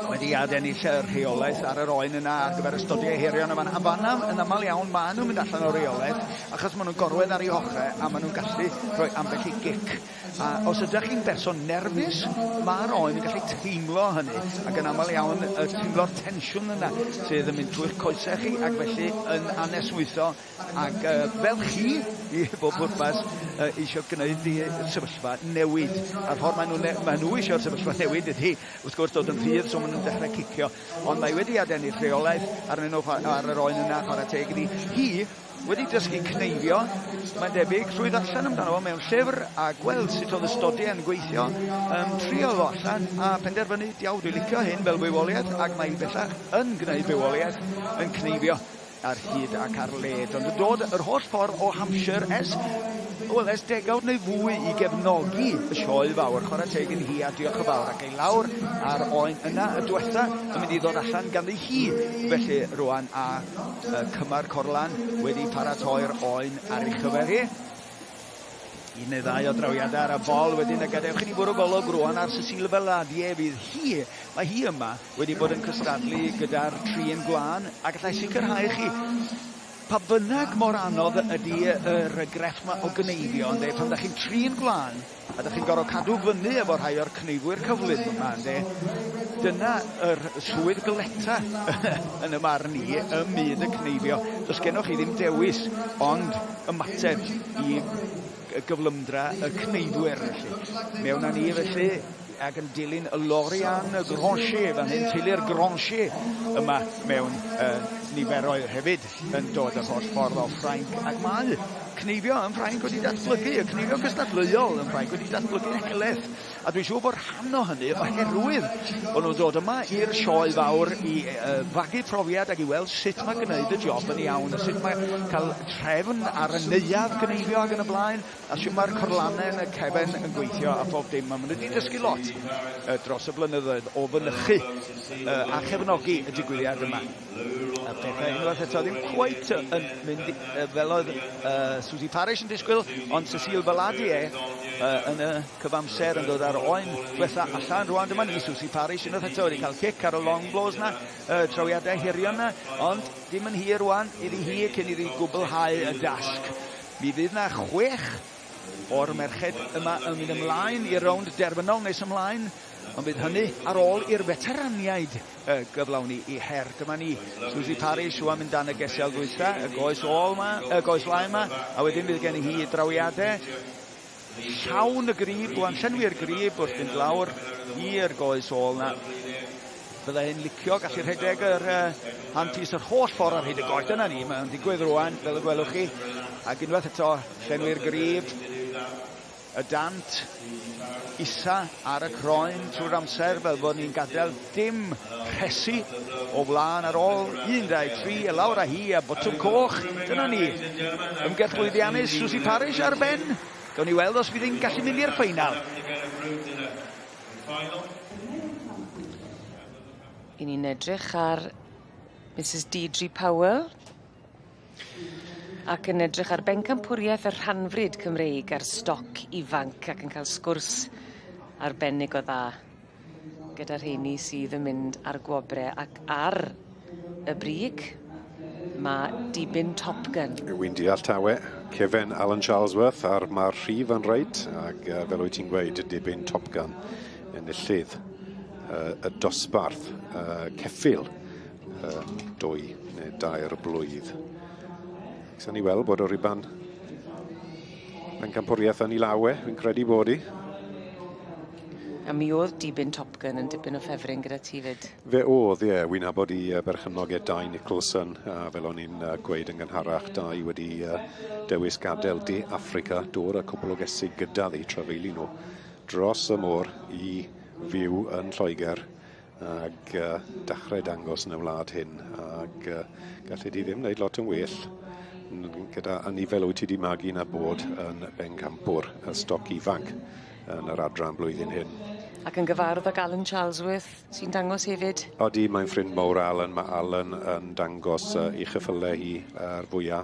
S15: Wedi adennill y rheolaeth ar yr oen yna ar gyfer ystodiau herion yma. A fanna, yn aml iawn, maen nhw'n mynd allan o reolaeth achos maen nhw'n gorwedd ar eu hochrau a maen nhw'n gallu rhoi ambell i gic. A os ydych chi'n berson nerfus, mae'r oen yn gallu teimlo hynny ac yn aml iawn y teimlo'r tensiwn yna sydd yn mynd trwy'ch coesau chi ac felly yn anesmwytho Ac uh, fel chi, i bob pwrpas, uh, eisiau gwneud i sefyllfa newid. A'r ffordd maen nhw, maen nhw eisiau'r sefyllfa newid ydy, wrth gwrs, dod yn rhydd, so maen nhw'n dechrau cicio. Ond mae wedi adennill rheolaeth arnyn nhw ar yr oen yna, chwarae teg iddi. Hi wedi dysgu cneifio, mae'n debyg, trwy ddarllen amdano fo mewn llyfr a gweld sut oedd y stodiau yn gweithio, trio fo allan a penderfynu, diawl, dwi'n licio hyn fel bywoliaeth, ac mae hi bellach yn gwneud bywoliaeth yn cneifio ar hyd ac ar led, ond yn dod yr holl ffordd o Hampshire ers, wel, ers degawd neu fwy i gefnogi y sioe fawr. Chwarae teg iddi hi a diolch yn fawr. Ac ei lawr ar oen yna y diwetha yn mynd i ddod allan ganddi hi. Felly rwan a Cymar Corlan wedi paratoi'r oen ar ei chyfer hi. Un neu ddau o drawiadau ar y bol wedyn a gadewch i ni bwrw golwg rwan ar Cecile Valadier fydd hi. Mae hi yma wedi bod yn cystadlu gyda'r trin gwlân a gallai sicrhau chi pa bynnag mor anodd ydy yr grefft ma o gneifio ynde, pan da chi'n trin gwlân a da chi'n gorfod cadw fyny efo rhai o'r cneifwyr cyflym yma ynde, dyna yr swydd gleta yn y marn i ym myd y cneifio. Does gennoch chi ddim dewis ond ymateb i gyflymdra y cneifwyr felly. Mewn â ni felly ac yn dilyn y Lauriane Grancher fan hyn, teulu'r Grancher yma mewn niferoedd hefyd yn dod yr holl ffordd o Ffrainc ac mae cneifio yn Ffrainc wedi datblygu, y cneifio cystadleuol yn Ffrainc wedi datblygu'n helaeth a dwi'n siŵr bod rhan o hynny oherwydd bod nhw'n dod yma i'r sioe fawr i fagu profiad ac i weld sut mae gwneud y job yn iawn a sut mae cael trefn ar y neuadd gneifio ac yn y blaen a sut mae'r corlannau yn y cefen yn gweithio a phob dim. Maen nhw wedi dysgu lot dros y blynyddoedd o fynychu a chefnogi y digwyddiad yma. A pethau unwaith eto ddim cweit yn mynd fel oedd Susie Parish yn disgwyl, ond Cecile Valadier yn y cyfamser yn dod ar oen diwetha allan. Rwan dyma ni Susie Parish unwaith eto wedi cael cic ar y long blows na, trawiadau hirion na, ond dim yn hir rwan iddi hi cyn iddi gwblhau y dasg. Mi fydd 'na chwech o'r merched yma yn mynd ymlaen i'r rownd derfynol nes ymlaen, ond bydd hynny ar ôl i'r feteraniaid gyflawni i her. Dyma ni, Susie Parish rwan mynd dan y gesiel ddwytha, y goes ôl ma, y goes flaen ma, a wedyn bydd gen i hi drawiadau llawn y grib, rwan llenwi'r grib wrth fynd lawr i'r goes ôl na. Fydda hi'n licio gallu rhedeg yr handpiece yr holl ffordd ar hyd y goes. Dyna ni, mae'n digwydd rwan, fel y gwelwch chi. Ac unwaith eto, llenwi'r grib, y dant isa ar y croen trwy'r amser, fel bod ni'n gadael dim rhesi o flaen ar ôl. 1, 2, 3, a lawr â hi, a botwm coch. Dyna ni. Ymgyrch lwyddiannus Susie Parish ar ben. Gawn ni weld os fydd hi'n gallu mynd i'r ffeinal.
S5: I ni'n edrych ar Mrs Deidre Powell ac yn edrych ar bencampwriaeth y rhanfrid Cymreig ar stoc ifanc ac yn cael sgwrs arbennig o dda gyda rheini sydd yn mynd ar gwobre ac ar y brig ma' dibyn Top Gun.
S16: Wi'n deall tawe. Cefen Alan Charlesworth a'r ma'r rhif yn reit ag yy fel wyt ti'n gweud dibyn Top Gun enillydd yy y dosbarth yy ceffyl 2 neu dair blwydd. Sa'n ni weld bod o riban pencampwriaeth yn ei law e, fi'n credu bod i.
S5: A mi o'dd dibyn Top Gun yn dipyn o ffefryn gyda ti 'fyd.
S16: Fe o'dd ie, wi'n nabod i berchennog e Dai Nicholson a fel o'n i'n gweud yn gynharach Dai wedi dewis gadel De Affrica dod â cwpl o gesig gyda ddi trafeili nhw dros y môr i fyw yn Lloegr ag dechrau dangos yn y wlad hyn ag gallu di ddim wneud lot yn well gyda anifail wyt ti 'di magu na bod yn bencampwr y stoc ifanc yn yr adran blwyddyn hyn.
S5: Ac yn gyfarwydd ag Alan Charlesworth sy'n dangos hefyd.
S16: Odi mae'n ffrind mowr Alan ma' Alan yn dangos 'i cheffyle hi ar fwya.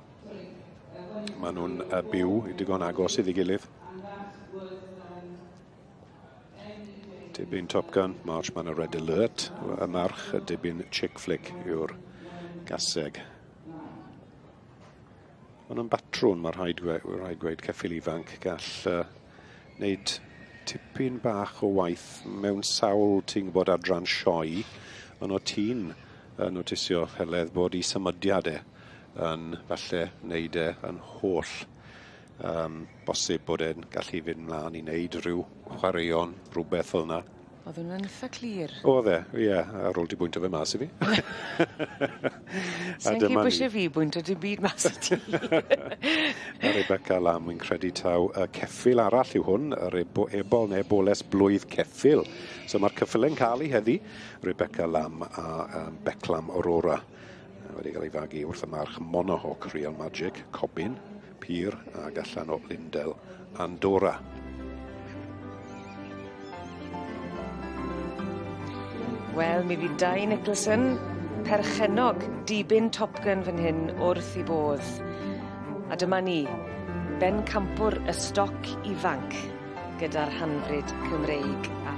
S16: Ma' nw'n byw digon agos iddi gilydd. Dibyn Top Gun, March Man a Red Alert, y march, y dibyn Chick Flick yw'r gaseg. Ond yn batrwn, mae rhaid, gwe, rhaid gweud ceffyl ifanc gall wneud tipyn bach o waith mewn sawl, ti'n gwybod, adran sioe, ond o ti'n notisio, Heledd, bod i symudiad e yn falle wneud e yn holl um, bosib bod e'n gallu fynd mlaen i wneud rhyw chwaraeon, rhywbeth fel yna.
S5: Oedd hwnna'n eitha clir.
S16: Oedd e, ie, ar ôl di bwyntio fe mas i fi.
S5: Sa'n gwybod eisiau fi bwyntio dim byd mas i ti.
S16: A Rebecca Lam, wy'n credu taw y ceffyl arall yw hwn, yr ebo, ebol neu eboles blwydd ceffyl. So mae'r ceffyle'n cael ei heddi, Rebecca Lam a Beclam Aurora. Wedi cael ei fagu wrth y march Monohawk Real Magic, Cobin, Pur ag allan o Lindell, Andorra.
S5: Wel, mi fydd Dai Nicholson, perchennog dibyn Top Gun fan hyn wrth 'i bodd. A dyma ni, bencampwr y stoc ifanc gyda'r rhanfrid Cymreig a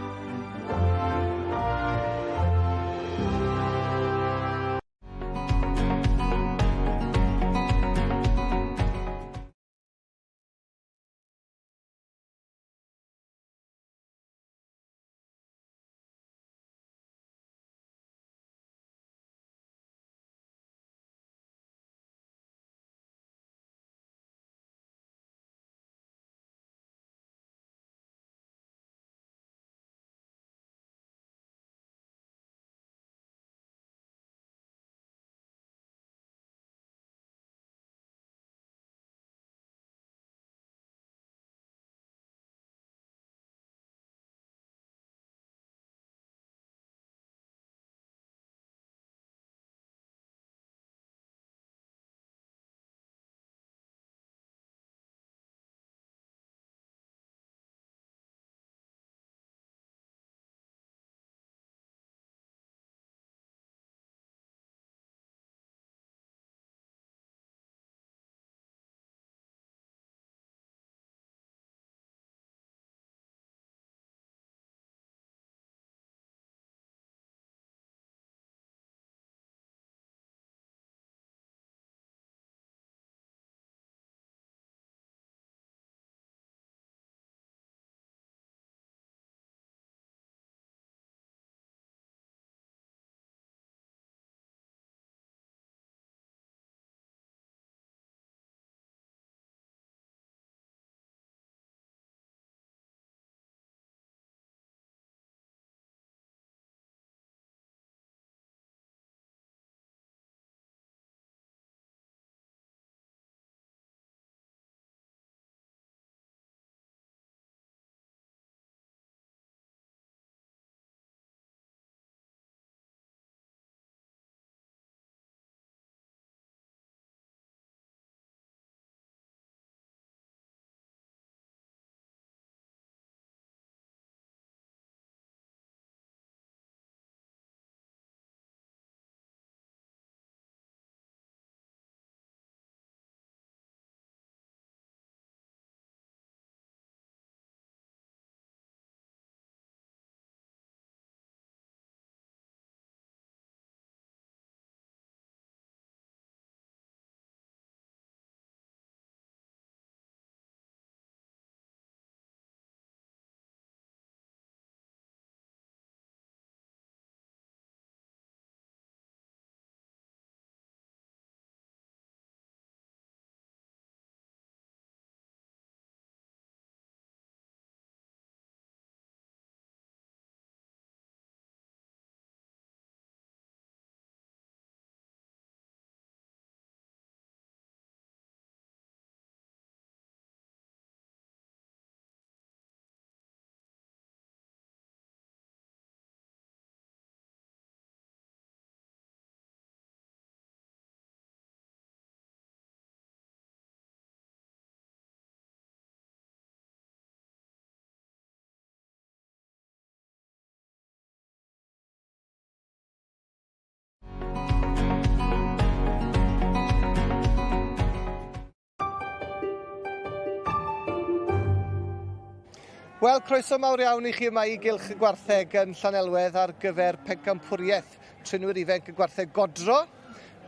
S3: Wel, croeso mawr iawn i chi yma i Gylch y Gwartheg yn Llanelwedd ar gyfer pencampwriaeth trinwyr ifanc y Gwartheg Godro.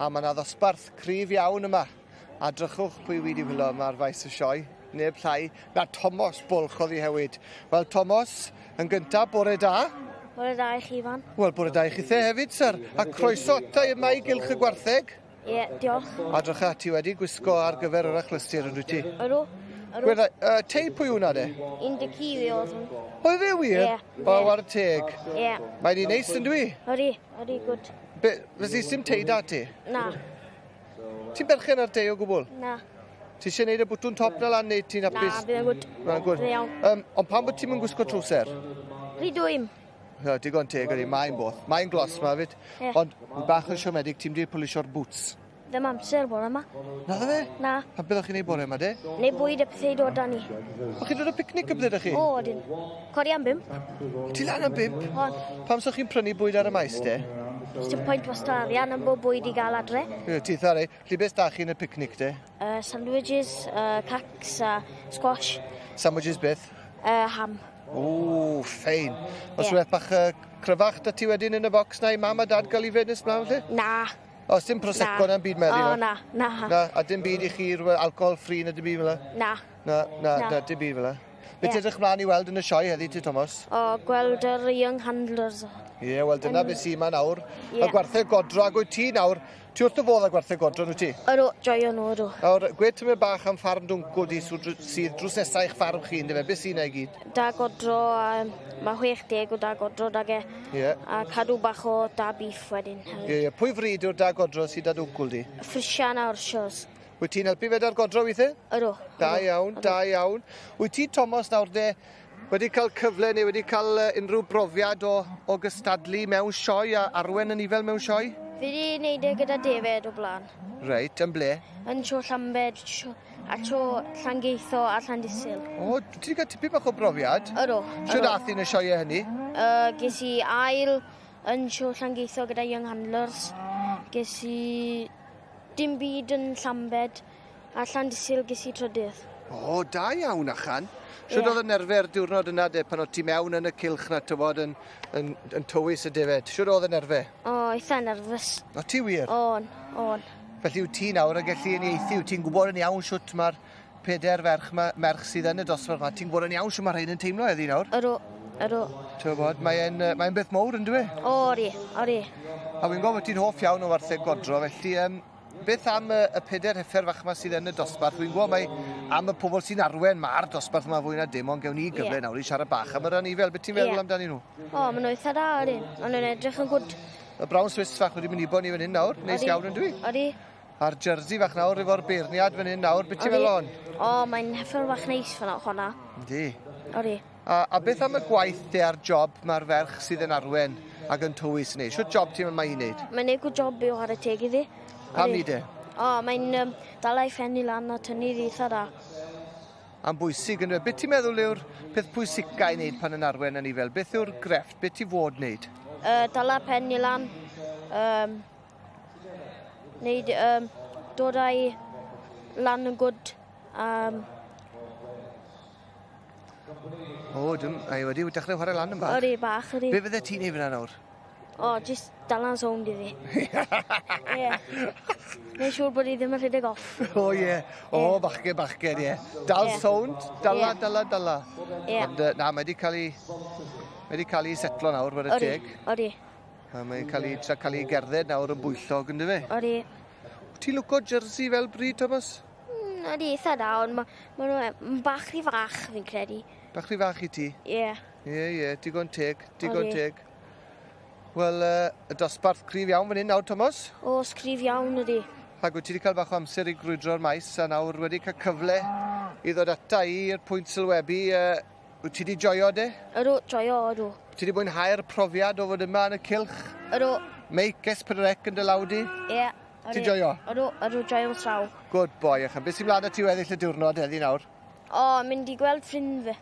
S3: A mae yna ddosbarth cryf iawn yma. A drychwch pwy wedi wylo yma ar faes y sioe. Neb llai na Tomos Bwlch oddi hefyd. Wel, Tomos, yn gyntaf, bore da.
S17: Bore da i chi, Ifan.
S3: Wel, bore da i chithe hefyd, syr. A croeso ata yma i Gylch y Gwartheg.
S17: Ie, yeah, diolch.
S3: A drycha, ti wedi gwisgo ar gyfer yr achlysur yn dwyt ti?
S17: Ydw.
S3: Gweda, tei pwy hwnna de?
S17: Un dy ci fi oedd hwn.
S3: Oedd e wir?
S17: Ie.
S3: O, war teg.
S17: Ie.
S3: Mae'n un neis yn dwi?
S17: Odi, odi, gwd.
S3: Be, fysi sim tei da ti?
S17: Na.
S3: Ti'n berchen ar tei o gwbl?
S17: Na.
S3: Ti eisiau neud y bwtwn top na lan neu ti'n hapus?
S17: Na, bydd e'n gwd.
S3: Mae'n gwd.
S17: Bydd iawn.
S3: Ond pam bod ti'n mynd gwisgo trwser?
S17: Rhy dwym.
S3: Ja, digon teg ydi, mae'n both. Mae'n glos ma fyd.
S17: Ie.
S3: Ond bach yn siomedig, ti'n di polisio'r boots.
S17: Ddim amser bore yma.
S3: Na ddo fe?
S17: Na.
S3: A beth o'ch chi'n neud bore yma de?
S17: Neu bwyd a pethau i dod â ni.
S3: O'ch chi'n dod o picnic y bydde chi?
S17: O, odyn. Codi am bump.
S3: Ti lan am bump?
S17: On.
S3: Pam so chi'n prynu bwyd ar y maes de?
S17: Dim pwynt wastad arian am bod bwyd i gael adre.
S3: Ie, ti eitha rei. Lly beth da chi yn y picnic de?
S17: Sandwiches, cacs a squash.
S3: Sandwiches beth?
S17: Ham.
S3: O, ffein. Os
S17: Ie.
S3: rhywbeth bach cryfach da ti wedyn yn y bocs na i mam a dad gael i fynd nes mlaen felly?
S17: Na.
S3: Os dim prosecco
S17: Na.
S3: na'n byd meddwl?
S17: O, na, na.
S3: Na, a dim byd i chi rhywbeth alcohol free na dim byd fel 'na?
S17: Na.
S3: Na, na,
S17: Na.
S3: na, dim byd fel 'na. Be
S17: Ie.
S3: ti'n edrych mlaen i weld yn y sioe heddi ti, Thomas?
S17: O, gweld yr young handlers.
S3: Ie, wel dyna beth sy'n yma nawr.
S17: Ie.
S3: Y gwartheg godro, ac wyt ti nawr, ti wrth dy fodd â gwartheg godro, nhw ti?
S17: Ydw, joio nhw, ydw.
S3: Nawr, gwed tymed bach am ffarm dwncwl di sydd drws nesaf i'ch ffarm chi, yndyfe? Beth sy'n ei gyd?
S17: Da godro, a mae 60 o da godro dag e.
S3: Ie.
S17: A cadw bach o da beef wedyn. hefyd.
S3: Ie, ie. Pwy fryd yw'r da godro sydd da dwncwl di?
S17: Frisian a orsios.
S3: Wyt ti'n helpu fe da'r godro weithiau?
S17: Ydw.
S3: Da iawn, da iawn. Wyt ti, Thomas, nawr de, wedi cael cyfle neu wedi cael unrhyw brofiad o gystadlu mewn sioe a arwen yn ifel mewn sioe?
S17: Fi wedi wneud e gyda David o blaen.
S3: Reit, yn ble?
S17: Yn tro Llambed, a tro Llangeitho a Llandysul.
S3: O, ti wedi cael tipyn bach o brofiad?
S17: Ydw.
S3: Shwd ath hi'n y sioeau hynny?
S17: Ges i ail yn tro Llangeitho gyda Young Handlers. Ges i dim byd yn Llambed a Llandysul ges i trydydd.
S3: O, da iawn, achan. Shwd
S17: Ie.
S3: oedd y nerfau'r diwrnod yna de, pan o't ti mewn yn y cylch na, tywod, yn tywys y defed? Shwd oedd y nerfau?
S17: O, eitha nerfus.
S3: O, ti wir?
S17: O'n, o'n.
S3: Felly wyt ti nawr yn gallu uniaethu, wyt ti'n gwybod yn iawn shwt mae'r pedair ferch, ma, merch sydd yn y dosbarth 'ma, ti'n gwybod yn iawn shwt mae rhain yn teimlo heddi nawr?
S17: Ydw, ydw.
S3: Ti'n gwybod, mae'n mae beth mowr yn dyw e?
S17: O, ori, ori.
S3: A wy'n gwybod bod ti'n hoff iawn o wartheg godro, felly beth am y pedair heffer fach 'ma sydd yn y dosbarth? Wy'n gwybod mai am y pobl sy'n arwen ma'r dosbarth yma fwy na dim, ond gewn ni gyfle
S17: Ie.
S3: nawr i siarad bach am yr anifel. Beth ti'n feddwl
S17: Ie.
S3: amdanyn nhw?
S17: O, maen nhw eitha da, ori. Maen nhw'n edrych yn gwd.
S3: Y brown Swiss fach wedi mynd i bo ni fan hyn nawr, neis
S17: Odi.
S3: iawn yn dwi?
S17: Odi.
S3: A'r jersey fach nawr efo'r beirniad fan hyn nawr, beth ti'n
S17: Odi.
S3: feddwl o'n?
S17: O, mae'n heffer fach neis fan honna.
S3: Yndi.
S17: Odi.
S3: A beth am y gwaith de a'r job mae'r ferch sydd yn arwen ac yn tywys yn neud? Shwt job ti'n meddwl mae hi'n neud?
S17: Mae'n neud good job i chwarae teg iddi.
S3: Pam
S17: Odi.
S3: ni de?
S17: O, mae'n dala ei phen i lan a tynnu iddi eitha da.
S3: Am bwysig yn dweud, beth ti'n meddwl yw'r peth pwysica i wneud pan yn arwen yn ifel? Beth yw'r grefft? Beth ti fod wneud?
S17: Dala pen i lan. Neud, dod â'i lan yn gwd.
S3: O, dim, ai wedi dechrau chwarae lan yn bach.
S17: Odi, bach, odi.
S3: Be fydde ti'n neud fyna nawr?
S17: O, just dala'n sownd iddi. Ie. Neud siŵr bod hi ddim yn rhedeg off.
S3: O ie, o bachgen, bachgen, ie. Dal
S17: Ie.
S3: sownd, dala,
S17: Ie.
S3: dala, dala.
S17: Ie.
S3: Ond na, mae wedi cael ei, mae wedi cael ei setlo nawr, ware
S17: Odi,
S3: teg.
S17: odi,
S3: A mae'n cael ei, tra cael ei gerdded nawr yn bwyllog, ynddo fe?
S17: odi.
S3: Ti'n lwco jersey fel bryd, Thomas?
S17: Odi, eitha da, ond ma, ma nhw bach rhy fach, fi'n credu.
S3: Bach rhy fach i ti?
S17: Ie.
S3: Ie, ie, digon teg, digon
S17: Odi.
S3: teg. Wel, y dosbarth cryf iawn fan hyn nawr, Thomas.
S17: O, sgrif iawn ydi.
S3: Ac wyt ti wedi cael bach o amser i grwydro'r maes a nawr wedi cael cyfle i ddod ata i i'r pwynt sylwebu. Wyt ti wedi joio de?
S17: Ydw, joio, ydw.
S3: Ti wedi mwynhau'r profiad o fod yma yn y cylch?
S17: Ydw.
S3: Meic S4C yn dy law di?
S17: Ie.
S3: Ti'n joio?
S17: Ydw, ydw, joio'n llaw.
S3: Good boy, achan. Beth sy'n mlaen â ti weddill y diwrnod heddi nawr?
S17: O, mynd i gweld ffrind fi.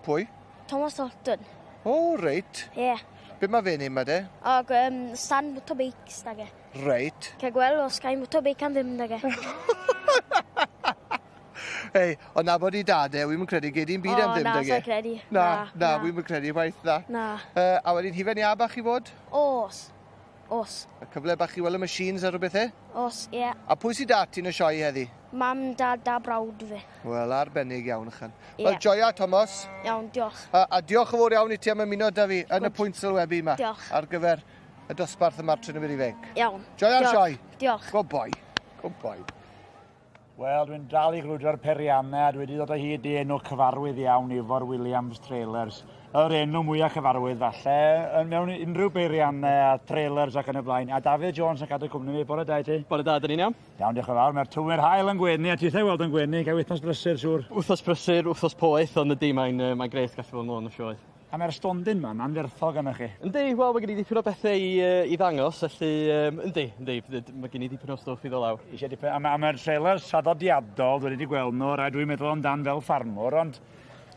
S3: Pwy?
S17: Thomas Dalton.
S3: O, reit.
S17: Ie.
S3: Be mae fe'n neud ma de?
S17: Ag stand motorbikes dag e.
S3: Reit.
S17: Cael gweld os gai motorbike am ddim dag e.
S3: Ei, ond nabod i dad e, wi'm yn credu gei di'm byd am ddim
S17: na,
S3: dag e.
S17: sa'i credu.
S3: Na, na, wi'm yn credu waith na.
S17: Na.
S3: A wedyn hufen iâ bach i fod?
S17: Os. Os.
S3: A cyfle bach i weld y machines a rhywbeth e?
S17: Os, ie. Yeah.
S3: A pwy sy 'da ti yn y sioe heddi?
S17: Mam, dad a brawd fi.
S3: Wel, arbennig iawn, ychan.
S17: Ie.
S3: Wel, joia, Thomas.
S17: Iawn, diolch.
S3: A diolch yn fawr iawn i ti am ymuno 'da fi yn y pwynt sylwebu yma.
S17: Diolch.
S3: Ar gyfer y dosbarth y martyn y ifanc.
S17: Iawn.
S3: Joia'r
S17: Diolch.
S3: sioe.
S17: Diolch.
S3: Good boy. Good boy.
S6: Wel, dwi'n dal i grwydro'r periannau a dwi wedi dod o hyd i enw cyfarwydd iawn Ifor Williams Trailers. Yr enw mwyaf cyfarwydd falle, yn mewn unrhyw beiriannau a trailers ac yn y blaen. A Dafydd Jones yn cadw cwmni fi. Bore da i ti.
S18: Bore da, dyn ni'n iawn?
S6: Iawn, diolch yn fawr. Mae'r tywydd haul yn gwenu, a tithau weld yn gwenu, gael wythnos brysur, siŵr.
S18: Wythnos brysur, wythnos poeth, ond ydy, mae'n mae grêt gallu bod yn ôl yn y sioe.
S6: A mae'r stondin ma'n anferthol gynnoch chi.
S18: Yndi, wel, mae gen i dipyn o bethau i ddangos, felly yndi, yndi, mae gen i dipyn o stwff i ddod lawr.
S6: Eisiau dipyn, a mae'r trailers traddodiadol, dwi wedi gweld nhw, a dwi'n meddwl amdan fel ffarmwr, ond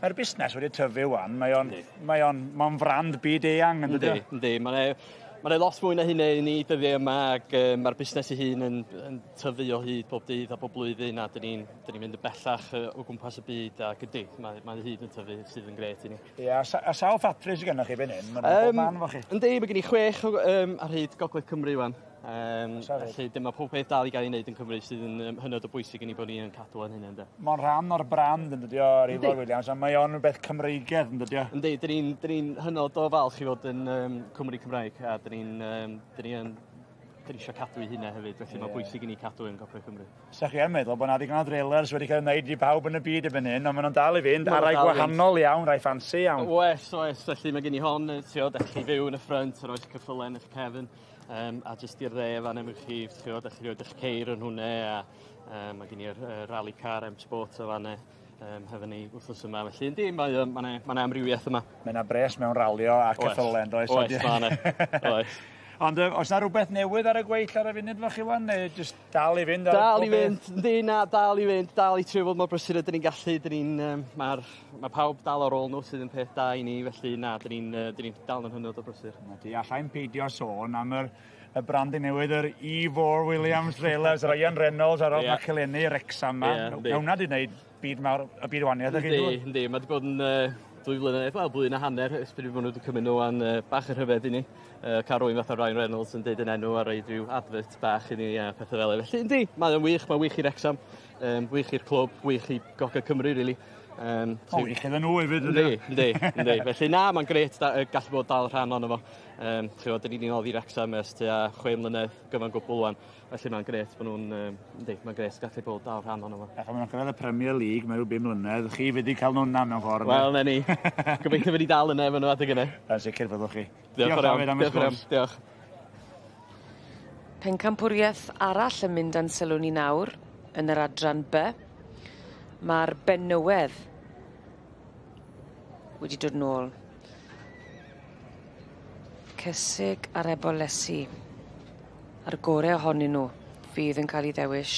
S6: mae'r busnes wedi tyfu wan, mae o'n, mae o'n, mae o'n frand byd eang yn dydy?
S18: Yndi, yndi, mae'n ma lot mwy na hynny i ni dyddiau yma, ac mae'r busnes ei hun yn tyfu o hyd bob dydd a bob blwyddyn, a dyn ni'n mynd yn bellach o gwmpas y byd, ac yndi, mae hyd yn tyfu sydd yn grêt i ni.
S6: Ie, a sawl ffatri sydd gennych chi fan hyn? Mae'n bob man efo chi.
S18: Yndi, mae gen i 6 ar hyd Gogledd Cymru wan. Felly dyma pob peth dal i gael ei wneud yn Cymru sydd yn hynod o bwysig i ni bod ni yn cadw yn hynny, ynde.
S6: Mae'n rhan o'r brand yn dydi o, ar Ifor Williams, a mae o'n rhywbeth Cymreigedd yn dydi o.
S18: Yndi, dyn ni'n hynod o falch i fod yn Cymru Cymraeg, a dyn ni'n eisiau cadw i hynna hefyd, felly mae'n bwysig i ni cadw yn Gogledd Cymru.
S6: Sa chi yn meddwl bod 'na ddigon o trailers wedi cael ei wneud i bawb yn y byd erbyn hyn, ond maen nhw'n dal i fynd, a rai gwahanol iawn, rai ffansi iawn.
S18: Oes, oes, felly mae gen i hon, ti'n gwybod, chi fyw yn y ffrynt, a roes ceffylau yn eich cefn, a jyst i'r dde fan am chi, ti'n gwybod, chi roed eich ceir yn hwnna, a mae gen i'r rally car M Sport o fan hefo ni wythnos yma, felly yndi, mae 'na amrywiaeth yma.
S6: Mae 'na bres mewn ralio a ceffylau, yn does?
S18: Oes, mae 'na, oes.
S6: Ond oes 'na rhywbeth newydd ar y gweill ar y funud fo chi wan, neu jyst dal i fynd?
S18: Dal i fynd, yndi, na, dal i fynd, dal i trio fod mor brysur ydyn ni'n gallu, dyn ni'n, mae pawb dal ar ôl nhw sydd yn peth da i ni, felly na, dyn ni'n dal yn hynod o brysur.
S6: Na ti, allai'n peidio sôn am y brand newydd, yr Ifor Williams Trailers, Ryan Reynolds ar ôl McElhenney, Wrexham 'ma. Mae hwnna 'di wneud byd mawr, y byd waniaeth.
S18: Yndi, yndi, mae 'di bod yn 2 blynedd, wel, blwyddyn a hanner, ers pryd bod nhw wedi cymryd nhw an bach yn rhyfedd i ni. Cael rhywun fatha Ryan Reynolds yn deud yn enw a roed rhyw advert bach i ni a pethau fel e. Felly, yndi, mae'n wych, mae'n wych i Wrexham, wych i'r clwb, wych i Gogledd Cymru, really.
S6: O, wych iddyn nhw hefyd.
S18: Yndi, yndi, yndi. Felly na, mae'n grêt gallu bod dal rhan ohono fo. Ti'n gwybod, dyn ni 'di noddi Wrexham ers tua 6 mlynedd gyfan gwbl wan. Felly mae'n grêt bod nhw'n, yndi, mae'n grêt gallu bod dal rhan ohono fo.
S6: A pan maen nhw'n cyrraedd y Premier League mewn rhyw 5 mlynedd, chi fydd i cael nhw'n na mewn ffordd.
S18: Wel, na ni. Gobeithio fydd i dal yna efo nhw adeg yna.
S6: Yn sicr fyddwch chi.
S18: Diolch yn fawr. Diolch yn fawr. Diolch.
S5: Pencampwriaeth arall yn mynd â'n sylw ni nawr yn yr adran B. Mae'r benywedd wedi dod nôl. Cysig a'r ebolesi. A'r gore ohonyn nhw fydd yn cael ei ddewis.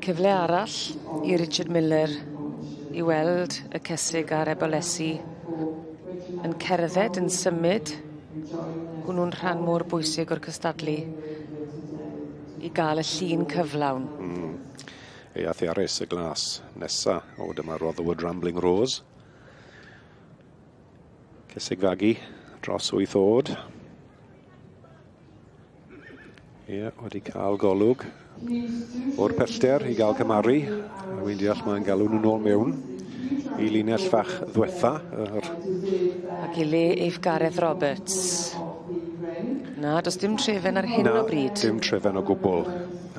S5: Cyfle arall i Richard Miller i weld y cysig a'r ebolesi yn cerdded, yn symud. Hwnnw'n rhan mor bwysig o'r cystadlu i gael y llun cyflawn.
S16: Eath Harris y glas nesa. O, dyma Rotherwood Rambling Rose. Cysig fagu dros 8 oed. Ie, wedi cael golwg o'r pellter i gael cymaru. A wy'n deall mae'n galw nhw nôl mewn i linell fach ddwetha.
S5: Ac i le eif Gareth Roberts. Na, does dim trefen ar hyn o bryd.
S16: Na, dim trefen o gwbl.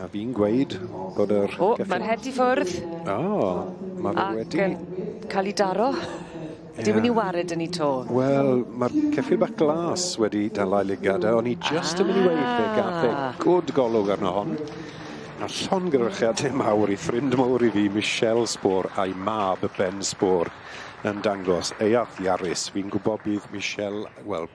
S16: A fi'n gweud bod yr...
S5: O, mae'r het i ffwrdd.
S16: O, mae fe wedi...
S5: Ac cael ei daro. Dim yn ei wared yn ei to.
S16: Wel, mae'r ceffyl bach glas wedi dala ei lygad, o'n i just yn mynd i weud fe gath e good golwg arno hon. A llongyfarchiadau mawr i ffrind mawr i fi, Michelle Spoor, a'i mab Ben Spoor, yn dangos Eath Harris. Fi'n gwybod bydd Michelle, wel,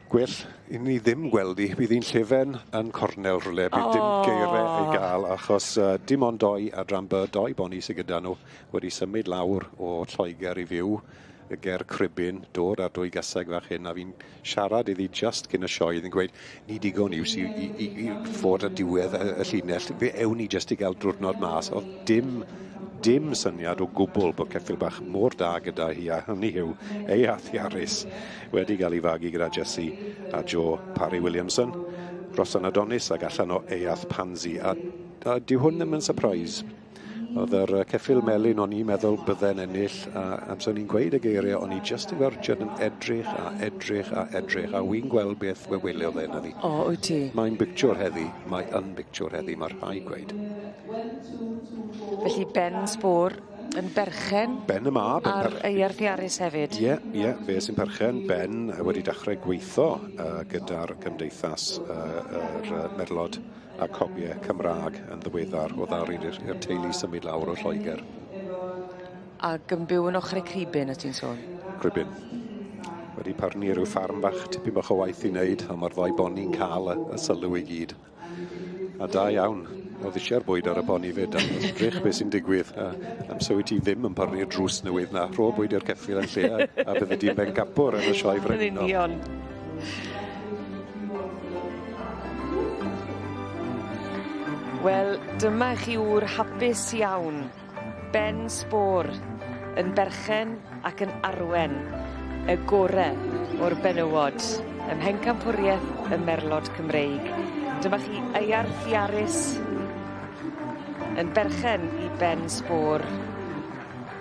S16: gwell i ni ddim gweld hi, bydd hi'n llefen yn cornel rhywle, bydd dim geiriau ei gael, achos dim ond doi adran B, doi boni sydd gyda nhw wedi symud lawr o Lloegr i fyw ger Cribyn, dod ar dwy gaseg fach hyn, a fi'n siarad iddi just cyn y sioe, iddi'n gweud, ni digon iws i fod ar diwedd y llinell, fe ewn ni just i gael diwrnod mas. Oedd dim syniad o gwbl bod ceffyl bach mor da gyda hi, a hynny yw Eiath Harris wedi gael ei fagu gyda Jesse a Joe Parry Williamson. Rosan Adonis ac allan o Eiath Pansy, a dyw hwn ddim yn surprise. Oedd yr ceffyl melyn o'n i'n meddwl bydde'n ennill, a amser o'n i'n gweud y geiriau, o'n i just yn gweld Richard yn edrych a edrych a edrych, a wy'n gweld beth we welodd e yna.
S5: O, wyt ti?
S16: Mae'n bictiwr heddi, mae yn bictiwr heddi, mae rhaid gweud.
S5: Felly Ben Sbor yn berchen
S16: Ben y mab.
S5: Ar Eiarth Iaris hefyd.
S16: Ie, yeah, ie, fe sy'n perchen. Ben wedi dechrau gweithio gyda'r gymdeithas yr Merlod a Cobiau Cymraeg yn ddiweddar o ddaru i'r teulu symud lawr o Lloegr.
S5: Ac yn byw yn ochr y Cribyn, os ti'n sôn?
S16: Cribyn. Wedi parnu rhyw ffarm bach, tipyn bach o waith i wneud, a mae'r ddau boni'n cael y sylw i gyd. A da iawn. Oedd eisiau'r bwyd ar y boni fyd, a drych beth sy'n digwydd. Amser wyt ti ddim yn parnu'r drws newydd na, rho bwyd i'r ceffyl yn lle, a bydde di'n bencampwr yn y sioe frenhinol.
S5: Yn union. Wel, dyma chi ŵr hapus iawn, Ben Sbor, yn berchen ac yn arwen y gore o'r benywod ym Mhencampwriaeth y Merlod Cymreig. Dyma chi Eiarth Iaris yn berchen i Ben Sbor,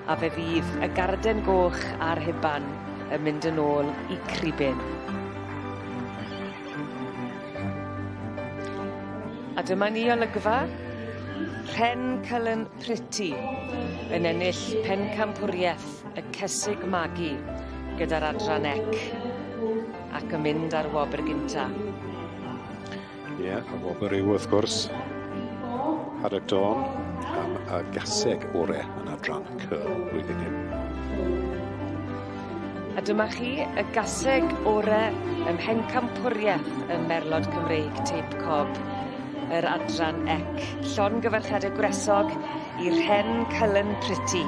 S5: a fe fydd y garden goch a'r huban yn mynd yn ôl i Cribyn. A dyma ni olygfa, Rhen Cullen Pretty yn ennill pencampwriaeth y Cesig Magu gyda'r adran ec ac yn mynd ar wobr gynta.
S16: Ie, yeah, y wobr yw wrth gwrs Haddock Dawn am y gaseg ore yn adran C blwyddyn hyn.
S5: A dyma chi y gaseg ore ym Mhencampwriaeth y Merlod Cymreig Teip Cob, yr adran ec. Llongyfarchiadau gwresog i Rhen Cullen Pretty.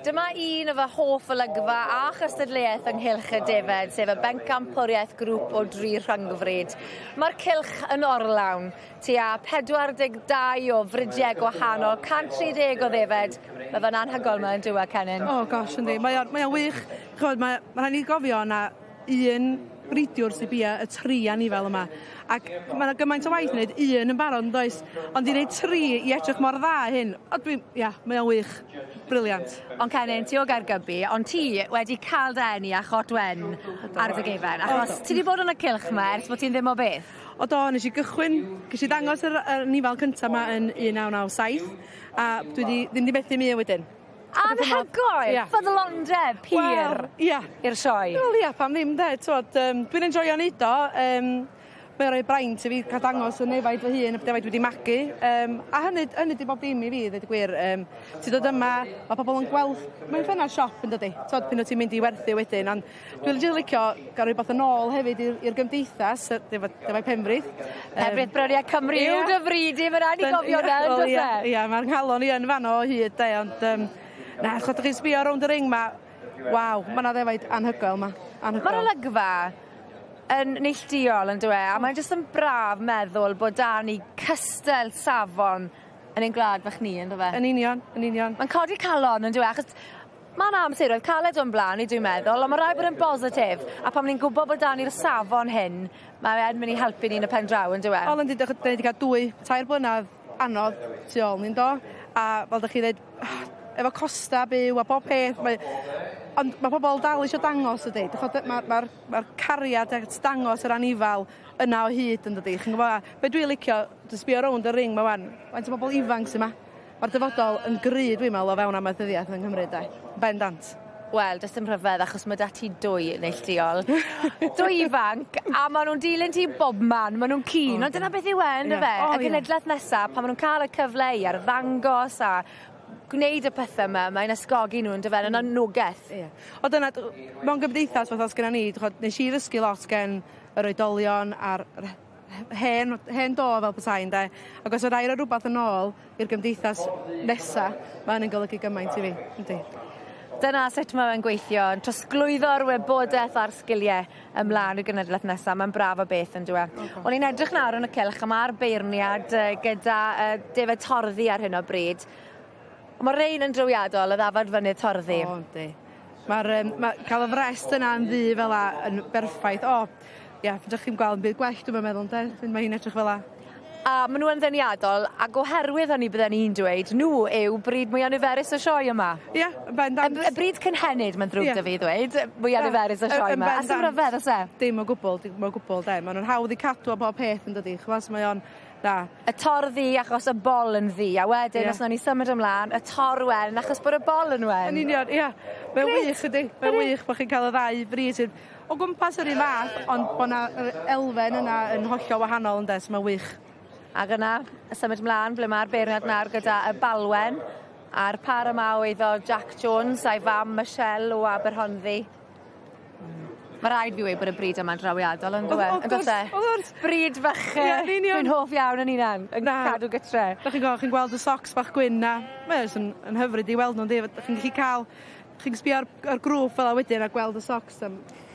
S2: Dyma un o fy hoff olygfa a chystadleuaeth ynghylch y defed, sef y bencampwriaeth grŵp o dri rhyngfrid. Mae'r cylch yn orlawn, tua 42 o fridiau gwahanol, 130 o ddefed. Mae fe'n anhygoel 'ma yndyw e, Cennin?
S19: Oh gosh, yndi. Mae o'n mae o'n wych. Ch'mod mae ma' rhai' ni gofio na un bridiwr sy bia y tri anifail yma ac ma' 'na gymaint o waith i neud un yn barod yndoes? Ond i neud tri i edrych mor dda hyn o dwi'n ia mae o'n wych. Brilliant.
S2: Ond Cennin ti o Gaergybi ond ti wedi ca'l dy eni â chot wen ar dy gefen achos ti 'di bod yn y cylch 'ma ers bo' ti'n ddim o beth.
S19: O do nesh i gychwyn gesh i ddangos yr yr anifail cynta 'ma yn 1997 a dwi 'di ddim 'di methu 'm un wedyn.
S2: Anhygoel!
S19: Ia.
S2: Ffyddlondeb pur.
S19: Wel, ia.
S2: I'r sioe.
S19: Wel ia, pam ddim 'de t'wod yym dwi'n enjoio neud o yym mae o roi braint i fi ca'l dangos 'yn nefaid fy hun y defaid dwi 'di magu yym a hynny hynny 'di bob dim i fi ddeud y gwir yym ti dod yma ma' pobol yn gweld mae'n ffynna siop yndydi? T'od pan wt ti'n mynd i werthu wedyn ond dwi jys licio ga'l rwbath yn ôl hefyd i'r i'r gymdeithas yy defaid defaid Penfrith.
S2: Penfrith Bryniau Cymru yw dy fryd di ma' raid ni gofio 'na on'd o's e?
S19: Ia ma'r nghalon i yn fan 'no o hyd 'de ond yym na ch'od 'dych chi'n sbïo rownd y ring 'ma waw ma' 'na ddefaid anhygoel 'ma. Anhygoel.
S2: Ma'r olygfa yn neilltuol on'd yw e? A mae'n jyst yn braf meddwl bod 'da ni cystel safon yn ein gwlad fach ni on'd yfe?
S19: Yn union yn union.
S2: Mae'n codi calon on'd yw e achos ma' 'na amseroedd caled o'n bla'n ni dwi'n meddwl on' ma' raid bod yn bositif a pan ni'n gwbo bod 'da ni'r safon hyn mae yn myn' i helpu ni yn y pen draw on'd yw e?
S19: Wel yndi 'dych 'dyn ni 'di ca'l dwy tair blynadd anodd tu ôl ni 'ndo? A fel 'dych chi ddeud efo costa byw a bob peth mae ond ma' pobol dal isio dangos ydi d'ch'od yy ma'r ma'r ma'r cariad at dangos yr anifal yna o hyd yndydi? Chi'n gwbo a be' dwi licio dwi sbio rownd y ring 'ma 'wan faint o bobol ifanc sy 'ma. Ma'r dyfodol yn gry dwi'n me'wl o fewn amaethyddiaeth yng Nghymru 'de? Bendant.
S2: Wel does dim rhyfedd achos ma' 'da ti dwy neilltuol. Dwy ifanc a ma' nw'n dilyn ti bobman ma' nw'n keen ond dyna beth yw e on'd yfe? Y genedleth nesa pan ma' nw'n ca'l y cyfle i arddangos a gwneud y pethe 'ma mae'n ysgogi n'w on'd yfe yn anogeth.
S19: Ie. O dyna d- mewn gymdeithas fatha sgenna ni d'ch'od nesh i ddysgu lot gen yr oedolion a'r yr hen hen do fel petai ynde? Ag os fedrai roi rwbath yn ôl i'r gymdeithas nesa ma' hynny'n golygu gymaint i fi. Yndi.
S2: Dyna sut ma' fe'n gweithio yn trosglwyddo'r wybodeth a'r sgilie ymlan i'r genedleth nesa ma'n braf o beth on'd yw e? O'n i'n edrych nawr yn y cylch a ma'r beirniad yy gyda yy defaid torddi ar hyn o bryd. Ma' rein yn drawiadol y ddafad fynydd torddi.
S19: O yndi. Ma'r yym ma' ca'l y frest yna yn ddu fel 'a yn berffaith o ia fedrwch chi'm gweld 'im byd gwell dwi'm yn meddwl ynde? Sud ma' hi'n edrych fel 'a.
S2: A ma' n'w yn ddeniadol ag oherwydd hynny bydden i'n dweud n'w yw brîd mwya niferus y sioe yma.
S19: Ia yn bendant.
S2: Y brîd cynhenid ma'n ddrwg 'da fi ddweud mwya niferus y sioe 'ma. A sim ryfedd o's e?
S19: Dim o gwbwl dim o gwbwl 'de ma' nw'n hawdd i cadw a bob peth yndydi ch'mo' so mae o'n na.
S2: Y tor ddu achos y bol yn ddu a wedyn os nawn ni symud ymlan y tor wen achos bod y bol yn wen.
S19: Yn union ia. Mae wych ydi? Mae wych bo' chi'n ca'l y ddau frîd sydd o gwmpas yr un fath ond bo' 'na yr elfen yna yn hollol wahanol ynde so ma'n wych.
S2: Ag yna y symud mlan ble ma'r beirniad nawr gyda y balwen a'r par yma oedd o Jack Jones a'i fam Michelle o Aberhonddu. Ma' raid fi weud bod y brîd yma'n drawiadol on'd yw e?
S19: Wrth
S2: On'd o's e?
S19: Wrth gwrs.
S2: Brîd fach yy
S19: Ie yn union.
S2: Dwi'n hoff iawn yn hunan yn cadw gytre.
S19: 'Dach chi'n gwel' chi'n gweld y socks bach gwyn 'na mae o jys yn yn hyfryd i weld nhw yndi? 'Dych chi'n gallu ca'l chi'n sbio ar ar grŵp fel 'a wedyn a gweld y socks a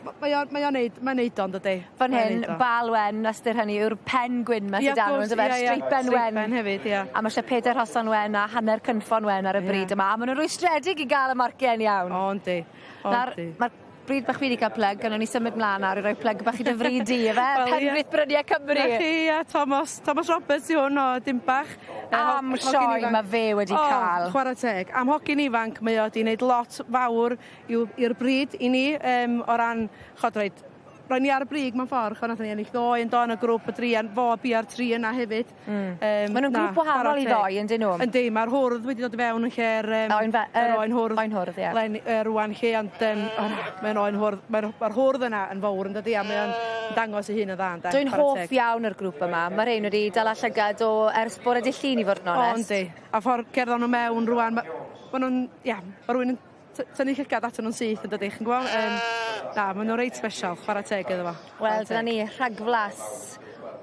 S19: mae o'n mae o'n neud mae'n neud o yndydi?
S2: Fan hyn bal wen ystyr hynny yw'r pen gwyn 'ma sy 'da n'w on'd yfe? Streipen wen.
S19: Streipen hefyd ia.
S2: A ma' isie peder hosan wen a hanner cynffon wen ar y bryd yma a ma' nw'n rwystredig i ga'l y marcie'n iawn.
S19: O yndi. O yndi.
S2: Ma'r bryd bach fi 'di ca'l plyg a newn ni symud mlan nawr i roi plyg bach i dy fryd di yfe?
S19: Wel ie.
S2: Penrith Brynie Cymru.
S19: 'Na chi ia Tomos Tomos Roberts yw hwn o Dinbach.
S2: Am sioe ma' fe wedi ca'l.
S19: O chware teg. Am hogyn ifanc mae o 'di neud lot fawr i'w i'r bryd i ni yym o ran ch'od roid roi ni ar y brig mewn ffor ch'o' nathon ni ennill ddoe yndo yn y grŵp o dri a fo bia'r tri yna hefyd.
S2: Hmm. Ma' nw'n grŵp wahanol i ddoe on'd 'yn nw?
S19: Yndi ma'r hwrdd wedi dod i fewn yn lle'r yym...
S2: Oen fe-
S19: yr oen hwrdd.
S2: Oen hwrdd ie.
S19: Len- yy rŵan 'lly ond yym o na mae'n oen hwrdd mae'r ma'r hwrdd yna yn fowr yndydi a mae o'n dangos ei hun yn dda ynde?
S2: Dwi'n hoff iawn o'r grŵp yma. Ma' rhein wedi dala llygad o ers bore dy' Llun i fod yn onest.
S19: O yndi. A ffor cerddon n'w mewn rŵan ma' ma' nw'n ia ma' rywun yn tynnu llygad aton nw'n syth yndydi chi'n gwbo? Yym na ma' n'w reit sbesial chwara teg iddo fo.
S2: Wel dyna ni rhagflas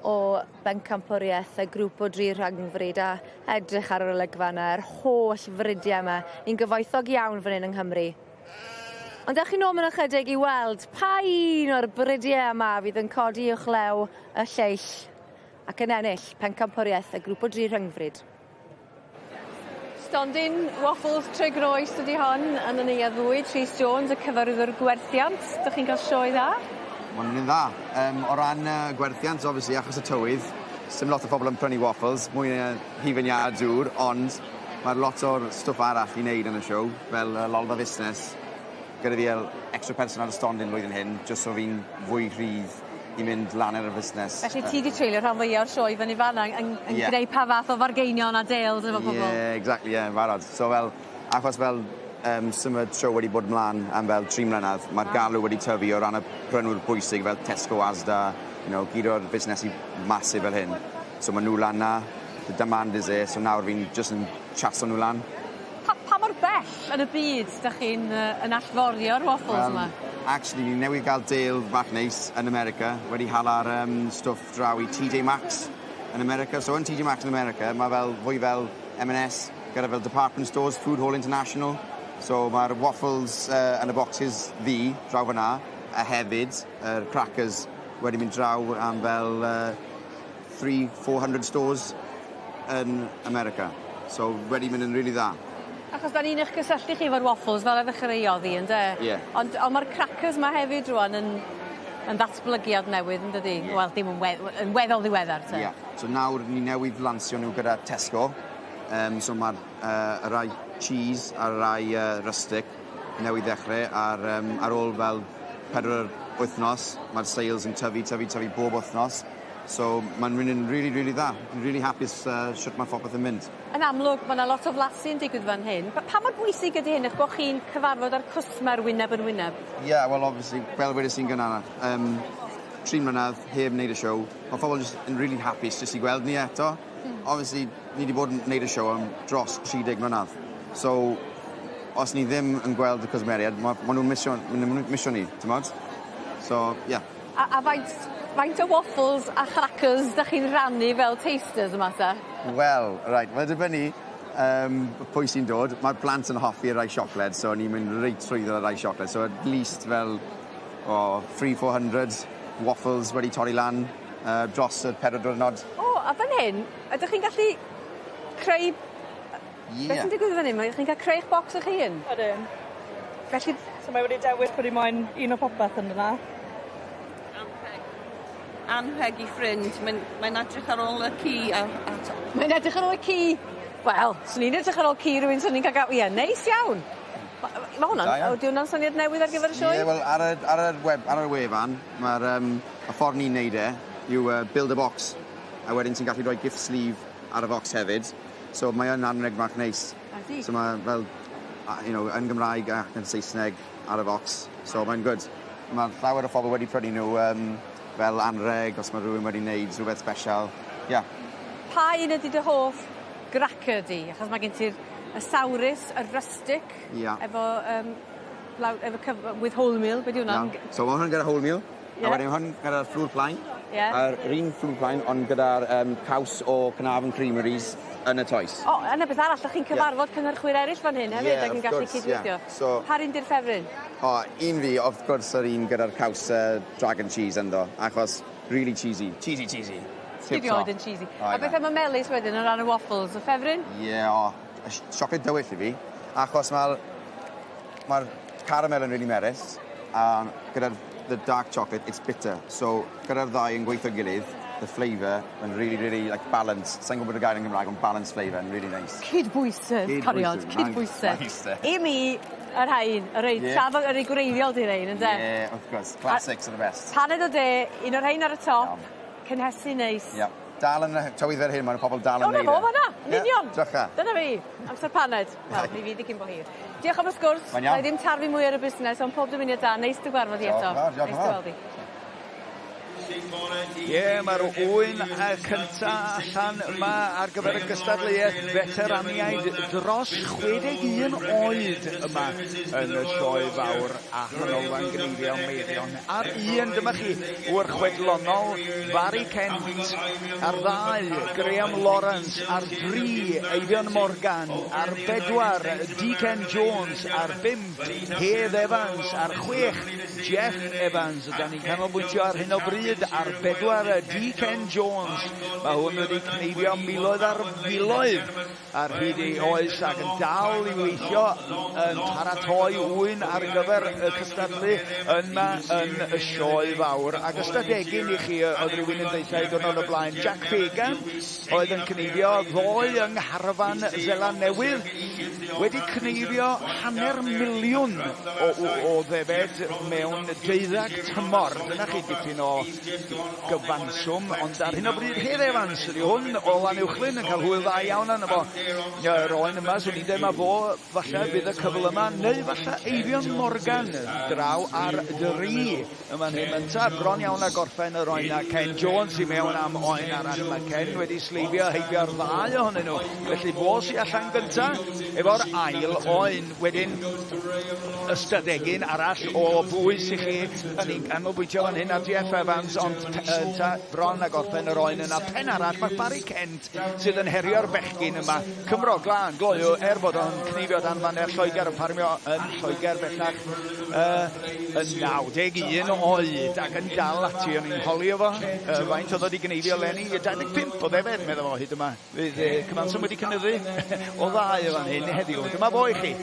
S2: o bencampwriaeth y grŵp o dri rhyngfrid a edrych ar yr olygfa yna, yr holl fridiau yma. Ni'n gyfoethog iawn fan hyn yng Nghymru. Ond dewch chi nôl mewn ychydig i weld pa un o'r bridiau yma fydd yn codi uwchlew y lleill ac yn ennill pencampwriaeth y grŵp o dri rhyngfrid. Stondin Waffles Tregroes ydi hon yn y Neuadd Fwyd. Rhys Jones, y cyfarwyddwr gwerthiant. Dych chi'n cael sioe dda?
S20: Ma'n mynd yn dda. O ran gwerthiant, obviously, achos y tywydd, sim lot o pobl yn prynu waffles, mwy na hufen iâ a dŵr, ond mae lot o'r stwff arall i wneud yn y show, fel lolfa fusnes, gyda fi fel extra person ar y stondin blwyddyn hyn, jyst so fi'n fwy rhydd i mynd lan ar y fusnes.
S2: Felly ti 'di treulio rhan fwya o'r sioe fyny fan 'na yn yn yeah. gwneud pa fath o fargeinion a deals efo pobol.
S20: Ie, yeah, exactly, ie, yeah, yn barod. So fel, achos fel symud show wedi bod mlaen am fel 3 mlynedd, mae'r ah. galw wedi tyfu o ran y prynwyr bwysig fel Tesco, Asda, gyd o'r busnesu massive fel hyn. So ma' nhw lan 'na, the demand is there, so nawr fi'n jyst yn chaso nhw lan.
S2: Pa mor bell yn y byd 'dach chi'n yn allforio'r waffles 'ma?
S20: Actually, ni newydd gael deal bach neis yn America, wedi hala'r stwff draw i TJ Maxx yn America. So yn TJ Maxx yn America, mae fel fwy fel M&S, gyda fel department stores, Food Hall International. So mae'r waffles yn y boxes ddu draw fyna, a hefyd yr crackers wedi mynd draw am fel 3, 400 stores yn America. So wedi mynd yn really dda.
S2: Achos 'dan ni'n 'ych cysylltu chi efo'r waffles fel y ddechreuodd hi ynde?
S20: Ie. Yeah.
S2: Ond ma'r crackers 'ma hefyd rŵan yn ddatblygiad newydd yndydi?
S20: Ie.
S2: Wel dim yn yn weddol ddiweddar te.
S20: Ie. So nawr ni newydd lansio nhw gyda Tesco. So ma'r y rai cheese a'r rai rustic newydd ddechre ar ar ôl fel 4 wythnos ma'r sales yn tyfu tyfu tyfu bob wythnos. So ma'n mynd yn rili rili dda. Fi'n rili hapus shwt ma' phopeth yn mynd.
S2: Yn amlwg ma' 'na lot o flasu yn digwydd fan hyn. Pa mor bwysig ydi hyn 'ych bo' chi'n cyfarfod â'r cwsmer wyneb yn wyneb?
S20: Ie wel obviously fel wedes i'n gynharach 3 mlynedd heb neud y show. Ma' pobol jyst yn rili hapus jyst i gweld ni eto. Obviously ni 'di bod yn neud y show am dros 30 mlynedd. So os ni ddim yn gweld y cwsmeriaid ma' nw'n misio ma' nw'n misio ni t'mod? So ie.
S2: A faint o waffles a chrackers 'dach chi'n rhannu fel tasters yma te?
S20: Wel, reit, mae'n dibynnu pwy sy'n dod. Mae'r plant yn hoffi rai siocled, so ni'n mynd reit trwyddo rai siocled. So at least fel 3, 400 waffles wedi torri lan dros y 4 diwrnod.
S2: O, a fan hyn, ydych chi'n gallu creu...
S20: Ie.
S2: Beth sy'n digwydd fan hyn? Ydych chi'n cael creu eich bocs eich hun?
S21: Ydyn.
S2: Felly...
S21: So mae wedi dewis bod i moyn un o popeth yn yna.
S23: Anrheg i ffrind. Mae'n edrych ar ôl y ci a
S2: Mae'n edrych ar ôl y ci! Wel, swn i'n edrych ar ôl ci rywun swn i'n ca'l ie, neis iawn. Ma' hwnna'n...
S20: Da iawn.
S2: Ydi hwnna'n syniad newydd ar gyfer y sioe?
S20: Ie, wel ar y wefan, ma'r y ffordd ni'n neud e yw build a box. A wedyn ti'n gallu rhoi gift sleeve ar y box hefyd. So mae yn anreg bach neis.
S2: Ydi.
S20: So ma' fel yn Gymraeg ac yn Saesneg ar y box. So mae'n good. Ma' llawer o phobl wedi prynu nhw fel anreg os ma' rhywun wedi neud rhywbeth sbesial. Ie.
S2: Pa un ydi dy hoff gracker di? Achos ma' gen ti'r y sawrus, y rustic.
S20: Ia.
S2: Efo efo with wholemeal, be' 'di hwnna?
S20: Iawn. So ma' hwn gyda wholemeal.
S2: Ie.
S20: A wedyn hwn gyda'r fflwr plaen.
S2: Ie.
S20: A'r un fflwr plaen ond gyda'r caws o Caernarfon Creameries yn y toes.
S2: O, a 'na beth arall, 'dach chi'n cyfarfod cynhyrchwyr eryll fan hyn hefyd ac yn gallu cydweithio.
S20: Yeah. So,
S2: Pa'r un 'di'r ffefryn?
S20: O, un fi, of course, yr un gyda'r caws dragon cheese ynddo, achos really cheesy. Cheesy, cheesy.
S2: Ti rioed yn cheesy. A beth am y melys wedyn o ran y waffles, y ffefryn?
S20: Ie, o, y siocled dywyll i fi, achos mae'r caramel yn really merys, a gyda'r the dark chocolate, it's bitter. So, gyda'r ddau yn gweithio gilydd, the flavour yn really, really like balanced. Sai'n gwybod y gair yn Gymraeg, ond balanced flavour yn really nice.
S2: Cydbwysedd, cariad, cydbwysedd.
S20: Nice.
S2: I mi, yr rhain, y rei trafod, y rei gwreiddiol di rhein, ynde?
S20: Ie, yeah, wrth gwrs. Classics are the best.
S2: Paned o de, un o'r rhein ar y top, cynhesu neis.
S20: Ie. Dal yn y tywydd fel hyn, mae'r pobl dal yn neud
S2: e. O, na fo, fan'na, yn union.
S20: Drycha.
S2: Dyna fi, amser paned. Wel, mi fydd i cyn bo hir. Diolch am y sgwrs.
S20: Mae'n iawn.
S2: Na i ddim tarfu mwy ar y busnes, ond pob dymuniad da. Neis dy gwarfod i eto.
S20: Diolch yn fawr, diolch yn
S2: Neis dy
S20: fawr.
S2: weld di.
S15: Ie, yeah, mae'r ŵyn cynta allan yma ar gyfer y gystadleuaeth feteraniaid dros 61 oed yma yn y sioe fawr a Chanolfan Gneifio Meirion. Ar un, dyma chi, ŵr chwedlonol Barry Kent, ar ddau, Graham Lawrence, ar dri, Eifion Morgan, ar bedwar, Deacon Jones, ar bump, Hedd Evans, ar chwech, Jeff Evans. Da ni'n canolbwyntio ar hyn o bryd ar bedwar D. Ken Jones. Mae hwn wedi cneifio miloedd ar filoedd ar hyd ei oes ac yn dal i weithio yn paratoi ŵyn ar gyfer y cystadlu yma yn y sioe fawr. Ac ystadegyn i chi oedd rhywun yn deutha i diwrnod o blaen. Jack Fagan oedd yn cneifio ddoe yng ngharfan Seland Newydd wedi cneifio 500,000 o ddefed mewn deuddag tymor. Dyna chi dipyn o gyfanswm, ond ar hyn o bryd Hedd Evans ydy hwn o Lanuwchllyn yn cael hwyl dda iawn arno fo. Yr oen yma, swn i'n dweud mae fo falle fydd y cyfle yma, neu falle Eifion Morgan draw ar dri yn fan hyn. Ynta bron iawn a gorffen yr oen a Ken Jones i mewn am oen arall. Mae Ken wedi sleifio heibio'r ddau ohonyn nhw. Felly fo sy allan gynta efo'r ail oen. Wedyn ystadegyn arall o bwys i chi yn ni'n canolbwyntio fan hyn ar Jeff Evans, ond ynta bron a gorffen yr oen yna. Pen arall mae Barry Kent sydd yn herio'r bechgyn yma. Cymro glân gloyw er bod o'n cneifio dan faner Lloegr yn ffarmio yn Lloegr bellach yn 91 oed ac yn dal ati. O'n i'n holi o fo faint oedd o wedi gneifio leni, 25 o ddefed medda fo hyd yma. Fydd y cyfanswm wedi cynyddu o ddau o fan hyn heddiw. Dyma fo i chi,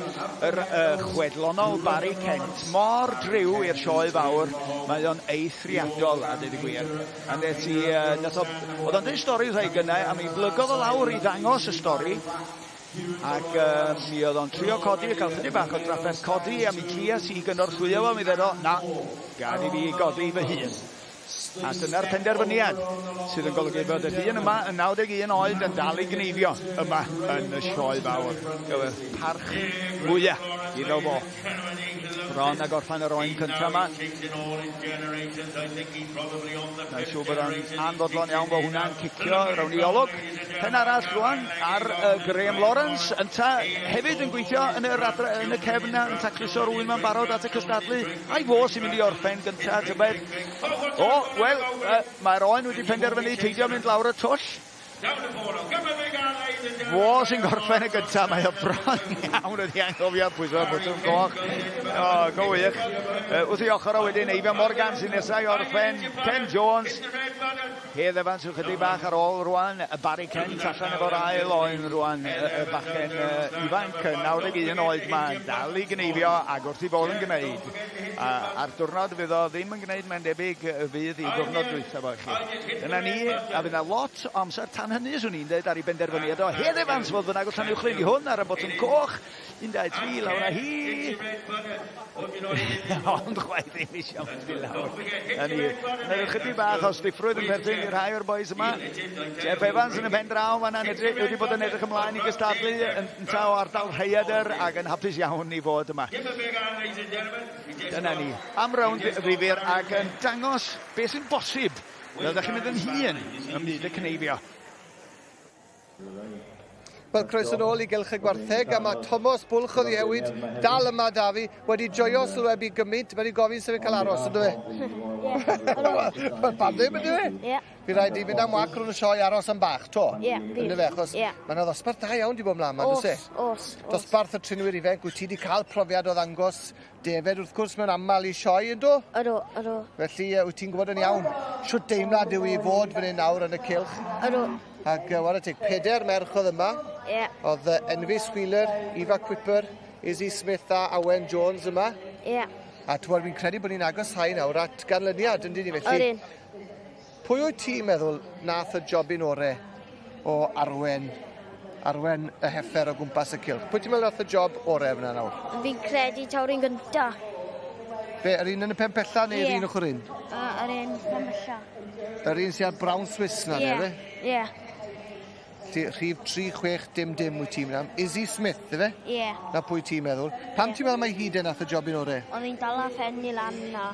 S15: yr chwedlonol Barry Kent. Mor driw i'r sioe fawr, mae o'n eithriadol a dweud y gwir. A nes i, nath o, oedd o'n dweud stori wrtha i gynnau, a mi blygodd o lawr i ddangos y stori. Ac mi oedd o'n trio codi, cael chydig bach o drafferth codi, a mi tries i gynorthwyo fo, mi ddeud o, na, gad i fi godi fy hun. A dyna'r penderfyniad sydd yn golygu bod y dyn yma yn 91 oed yn dal i gneifio yma yn y sioe fawr. Gyfer parch mwyaf iddo fo. Bron a gorffen yr oen cyntaf yma. Mae'n siŵr bod o'n anfodlon iawn bod hwnna'n cicio rownd i olwg. Pen arall rwan ar Graham Lawrence, ynta hefyd yn gweithio yn yr adre, yn y cefn yn tacluso'r ŵyn ma'n barod at y cystadlu. Ai fo sy'n mynd i orffen gynta, tybed? O, wel, mae'r oen wedi penderfynu peidio mynd lawr y twll. Fo sy'n gorffen y gyntaf, mae o bron iawn wedi anghofio pwyso botwm coch. O, go wych. Wrth ei ochr o wedyn, Eifion Morgan sy'n nesaf i orffen, Ken Jones. Hedd Evans yw chydig bach ar ôl rwan, Barry Kent allan efo'r ail oen rwan, y bachgen ifanc, 91 oed ma, dal i gneifio ac wrth i fod yn gwneud. A'r diwrnod fydd o ddim yn gwneud, mae'n debyg, fydd i ddiwrnod dwytha fo i chi. Dyna ni, a fydd na lot o amser tan hynny, swn i'n dweud, ar ei benderfyniad o. Hedd Evans, fodd bynnag, o Llanuwchllyn i hwn ar y botwm coch. 1, 2, 3, lawr â hi. Ond chwaith ddim eisiau mynd i lawr. Na ni. Yna ychydig bach o stiffrwydd yn perthyn i rhai o'r boys yma. Jeff Evans yn y pen draw fan'na yn edrych, wedi bod yn edrych ymlaen i gystadlu yn ta o ardal Rhaeadr ac yn hapus iawn i fod yma. Dyna ni. Am rownd ddifyr ac yn dangos beth sy'n bosib fel ydych chi'n mynd yn hŷn ym myd y cneifio.
S3: Wel, croeso nôl i Gylch y Gwartheg, a mae Tomos Bwlch o Ddiewyd dal yma da fi, wedi joio sylwebu gymaint, mae wedi gofyn sef yn cael aros, ynddo fe?
S17: Ie.
S3: Wel, pam ddim, ynddo fe?
S17: Ie.
S3: Fi rhaid i fynd am wac rhwng y sioe aros am bach, to?
S17: Ie.
S3: Ynddo fe, achos
S17: Ie.
S3: mae yna ddosbarth da iawn di bod mlaen yma,
S17: Os,
S3: does e?
S17: os, os.
S3: Dosbarth y trinwyr ifanc, wyt ti wedi cael profiad o ddangos defed wrth gwrs mewn aml i sioe, ynddo?
S17: Ydw, ydw.
S3: Felly, wyt ti'n gwybod yn iawn shwt deimlad yw i fod fan hyn nawr yn y cylch?
S17: Ydw.
S3: Ac whare teg, pedair merch oedd yma.
S17: Ie. Yeah.
S3: Oedd Enfys Wheeler, Eva Quipper, Izzy Smith a Awen Jones yma.
S17: Ie. Yeah.
S3: A t'wod, fi'n credu bod ni'n agosáu nawr at ganlyniad, yndyn ni felly?
S17: Ydyn.
S3: Pwy wyt ti'n meddwl nath y jobyn ore o arwen, arwen y heffer o gwmpas y cylch? Pwy ti'n meddwl nath y job ore fyna nawr?
S17: Fi'n credu taw'r un gynta.
S3: Be, yr un yn y pen pella neu'r
S17: Ie.
S3: un ochr un?
S17: Yr un pen pella.
S3: Yr un sy'n ar brown Swiss na,
S17: Ie.
S3: neu fe?
S17: Ie.
S3: Felly, rhif 3600 wyt ti'n mynd am. Izzy Smith, ife?
S17: Ie. Yeah.
S3: Na pwy ti'n meddwl. Pam
S17: Ie.
S3: ti'n meddwl mai hi de nath y jobyn ore?
S17: Oedd hi'n dala phen i lan a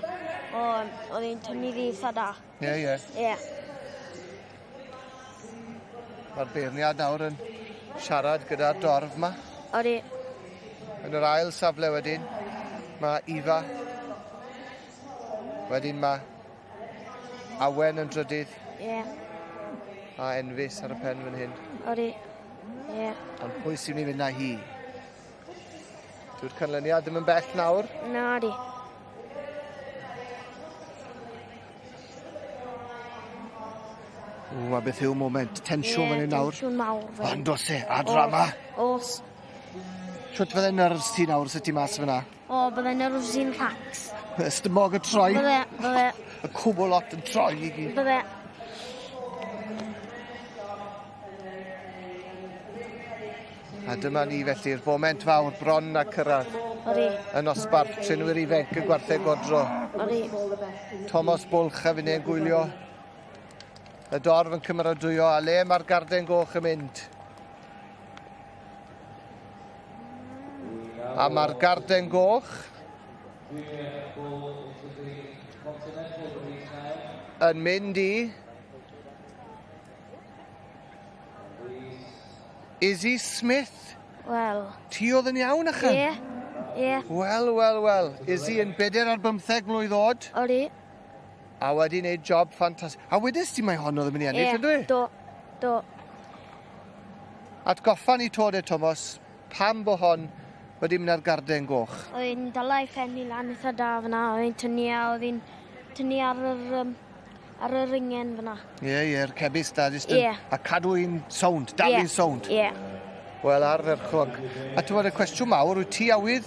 S17: oedd hi'n tynnu fi eitha da.
S3: Ie, ie.
S17: Ie.
S3: Mae'r beirniad nawr yn siarad gyda'r dorf 'ma.
S17: Odi.
S3: Yn yr ail safle wedyn, mae Ifa. Wedyn mae Awen yn drydydd.
S17: Ie.
S3: A Enfys ar y pen fan hyn.
S17: Odi. Ie.
S3: Ond pwy sy'n mynd i fynd â hi? Dyw'r canlyniad ddim yn bell nawr.
S17: Na di.
S3: Ww, a beth yw moment? Tensiwn fan hyn nawr.
S17: Tensiwn mawr fan hyn.
S3: Ond oes e, a drama.
S17: Os.
S3: Shwt fydde nerves ti nawr sut ti mas fyna?
S17: O, bydde nerves i'n rhacs.
S3: Ystymog y troi.
S17: Bydde, bydde.
S3: Y cwbl lot yn troi i gyd.
S17: Bydde.
S3: A dyma ni felly'r foment fawr bron a cyrraedd.
S17: Odi.
S3: Yn nosbarth trinwyr ifanc y gwartheg godro.
S17: Odi.
S3: Thomas Bwlch a finne'n gwylio. Y dorf yn cymeradwyo a le mae'r garden goch yn mynd. A mae'r garden goch yn mynd i Izzy Smith.
S17: Wel.
S3: Ti oedd yn iawn, achan?
S17: Ie. Ie.
S3: Wel, wel, wel. Izzy yn 45 mlwydd oed.
S17: Odi.
S3: A wedi wneud job ffantastig. A wedys ti mai hon oedd yn mynd i ennill,
S17: Ie,
S3: yndw i?
S17: Do. Do.
S3: Atgoffa ni to de, Thomas, pam bo hon wedi mynd ar garden goch?
S17: Oedd hi'n dala ei phen i lan eitha da fyna. Oedd hi'n tynnu a oedd hi'n tynnu ar yr, ar yr ringen fyna.
S3: Ie, ie'r cebys da, jyst yn...
S17: Ie.
S3: A cadw un sownd, dal
S17: Ie.
S3: un sownd.
S17: Ie.
S3: Wel, ardderchog. A ti'n bod y cwestiwn mawr, wyt ti awydd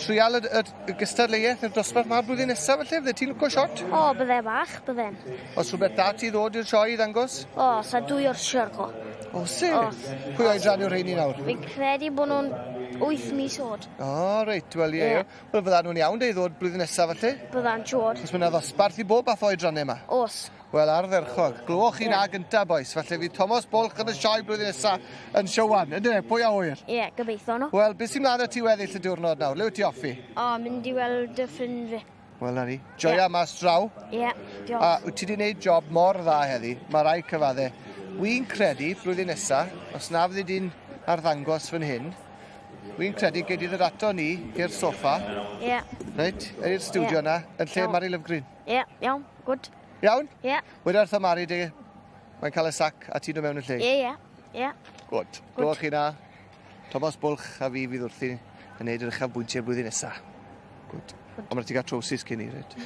S3: trial y, y, y gystadleuaeth i'r dosbarth ma'r blwyddyn nesaf felly? Fydde ti'n lwco shot?
S17: O, bydde bach, bydde'n.
S3: Os rhywbeth da ti ddod i'r sioe i ddangos?
S17: O, sa dwy o'r siarco.
S3: O, se?
S17: Os.
S3: Pwy oedran yw'r rheini nawr?
S17: Fi'n credu bod nhw'n 8 mis oed.
S3: O, reit, wel ie.
S17: Ie.
S3: ie. Wel, fydda nhw'n iawn de i ddod blwyddyn nesaf felly.
S17: Bydda'n siŵr.
S3: Os mae yna ddosbarth i bob fath o oedrannau yma.
S17: Os.
S3: Wel, ardderchog. Glywch chi
S17: Ie.
S3: na gynta, boys. Falle fydd Thomas Bwlch yn y sioe blwyddyn nesa yn Siowan. Yndyn, pwy a wyr?
S17: Ie, gobeithio nhw.
S3: Wel, beth sy'n mlaen â ti weddill y diwrnod nawr? Le wyt ti offi?
S17: O, mynd i weld y ffrind fi.
S3: Wel, na ni. Joia mas draw.
S17: Ie, diolch.
S3: A wyt ti wedi gwneud job mor dda heddi, mae rai cyfadde. Wy'n credu, blwyddyn nesa, os na fyddi di'n arddangos fan hyn, wy'n credu gei di ddod ato ni i'r soffa,
S17: Ie,
S3: reit, i'r stiwdio
S17: Ie.
S3: yna, yn lle
S17: Iawn.
S3: Mari Lyfgreen.
S17: ie, iawn, good.
S3: Iawn?
S17: Ie,
S3: Weda wrtho Mari di, mae'n cael y sac a ti'n dod mewn y lle.
S17: ie, ie, ie.
S3: Good. Glywch chi na, Thomas Bwlch a fi fydd wrthi yn neud yr uchafbwyntiau blwyddyn nesa. Good. Ond mae ti gael trowsus cyn i, reit?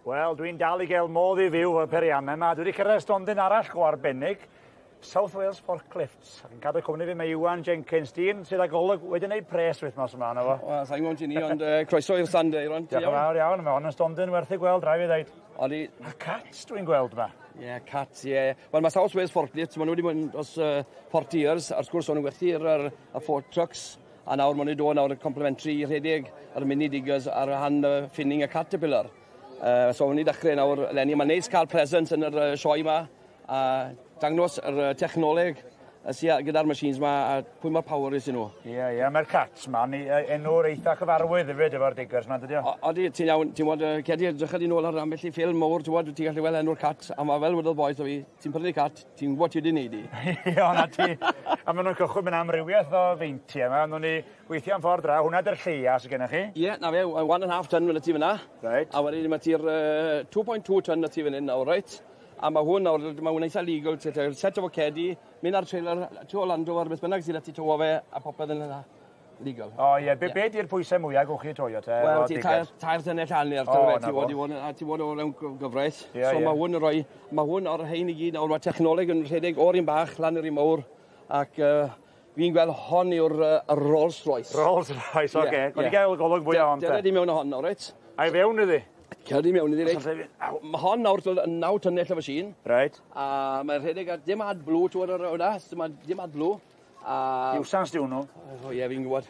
S6: Wel, dwi'n dal i gael modd i fyw o'r periannau yma. Dwi wedi cyrraedd stondin arall go arbennig, South Wales Forklifts. Ac yn cadw cwmni fi mae Iwan Jenkins, dyn sydd â golwg wedi gwneud pres wythnos yma, na fo.
S1: Wel, sa'n gwybod ti ni, ond croeso i'r stand, Eiron.
S6: Diolch yn fawr iawn, mae hon yn stondin werth ei gweld, rhaid fi ddeud.
S1: Odi.
S6: A cats dwi'n gweld yma.
S1: Ie, yeah, cats, ie. Yeah. Wel, mae South Wales Forklifts, maen nhw wedi bod yn dros 40 years, a wrth gwrs, o'n nhw'n gwerthu'r y Ford trucks, a nawr maen nhw'n dod nawr yn complimentary i rhedeg ar y mini diggers ar y hand Finning a Caterpillar. So, o'n i dechrau nawr eleni. Mae'n neis cael presence yn yr sioe yma, a dangos yr technoleg sydd gyda'r machines yma a pwy mor powerus ydyn nhw.
S6: Ie, yeah, ie, yeah, mae'r cats ma, ni, enw'r eitha cyfarwydd hefyd efo'r diggers ma, dydy o?
S1: Odi, ti'n iawn, ti'n gwybod, cedi, edrych di nôl ar ambell i ffilm mowr, ti'n gwybod, ti'n gallu weld enw'r cat, a mae fel wedodd bois o fi, ti'n prynu cat, ti'n gwybod ti wedi neud i.
S6: Ie, na ti. A maen nhw'n cychwyn mynd amrywiaeth o feintiau yma, ond nhw'n gweithio am ffordd draw, hwnna dy'r lleia sydd gennych chi?
S1: Ie, yeah, na fe, 1.5 ton fyna ti fyna.
S6: Right.
S1: A wedyn mae ti'r 2.2 ton na ti fan hyn nawr, reit? A mae hwn nawr, mae hwn eitha legal, ti'n set o focedi, mynd ar trailer, tu o Land Rover, beth bynnag sydd ti towo fe, a popeth yn yna legal.
S6: O ie, be, be di'r pwysau mwyaf gwch chi toio te?
S1: Wel, ti tair tynell hanner, ti fod i fod, a ti fod o mewn gyfraith.
S6: Yeah,
S1: so
S6: yeah.
S1: mae hwn yn rhoi, mae hwn o'r hein i gyd, nawr mae technoleg yn rhedeg o'r un bach lan i'r un mawr, ac fi'n gweld hon yw'r Rolls Royce.
S6: Rolls Royce, oce. Okay. Gwni gael golwg fwy o hon te.
S1: Dyna di mewn o hon nawr, reit?
S6: A i fewn iddi?
S1: Cer di mewn iddi, reit. Mae hon nawr yn 9 tunnell o machine.
S6: Reit.
S1: A mae'n rhedeg ar dim AdBlue, ti'n gwybod hwnna? Dim AdBlue.
S6: Iwsans di hwnnw.
S1: O ie, fi'n gwybod.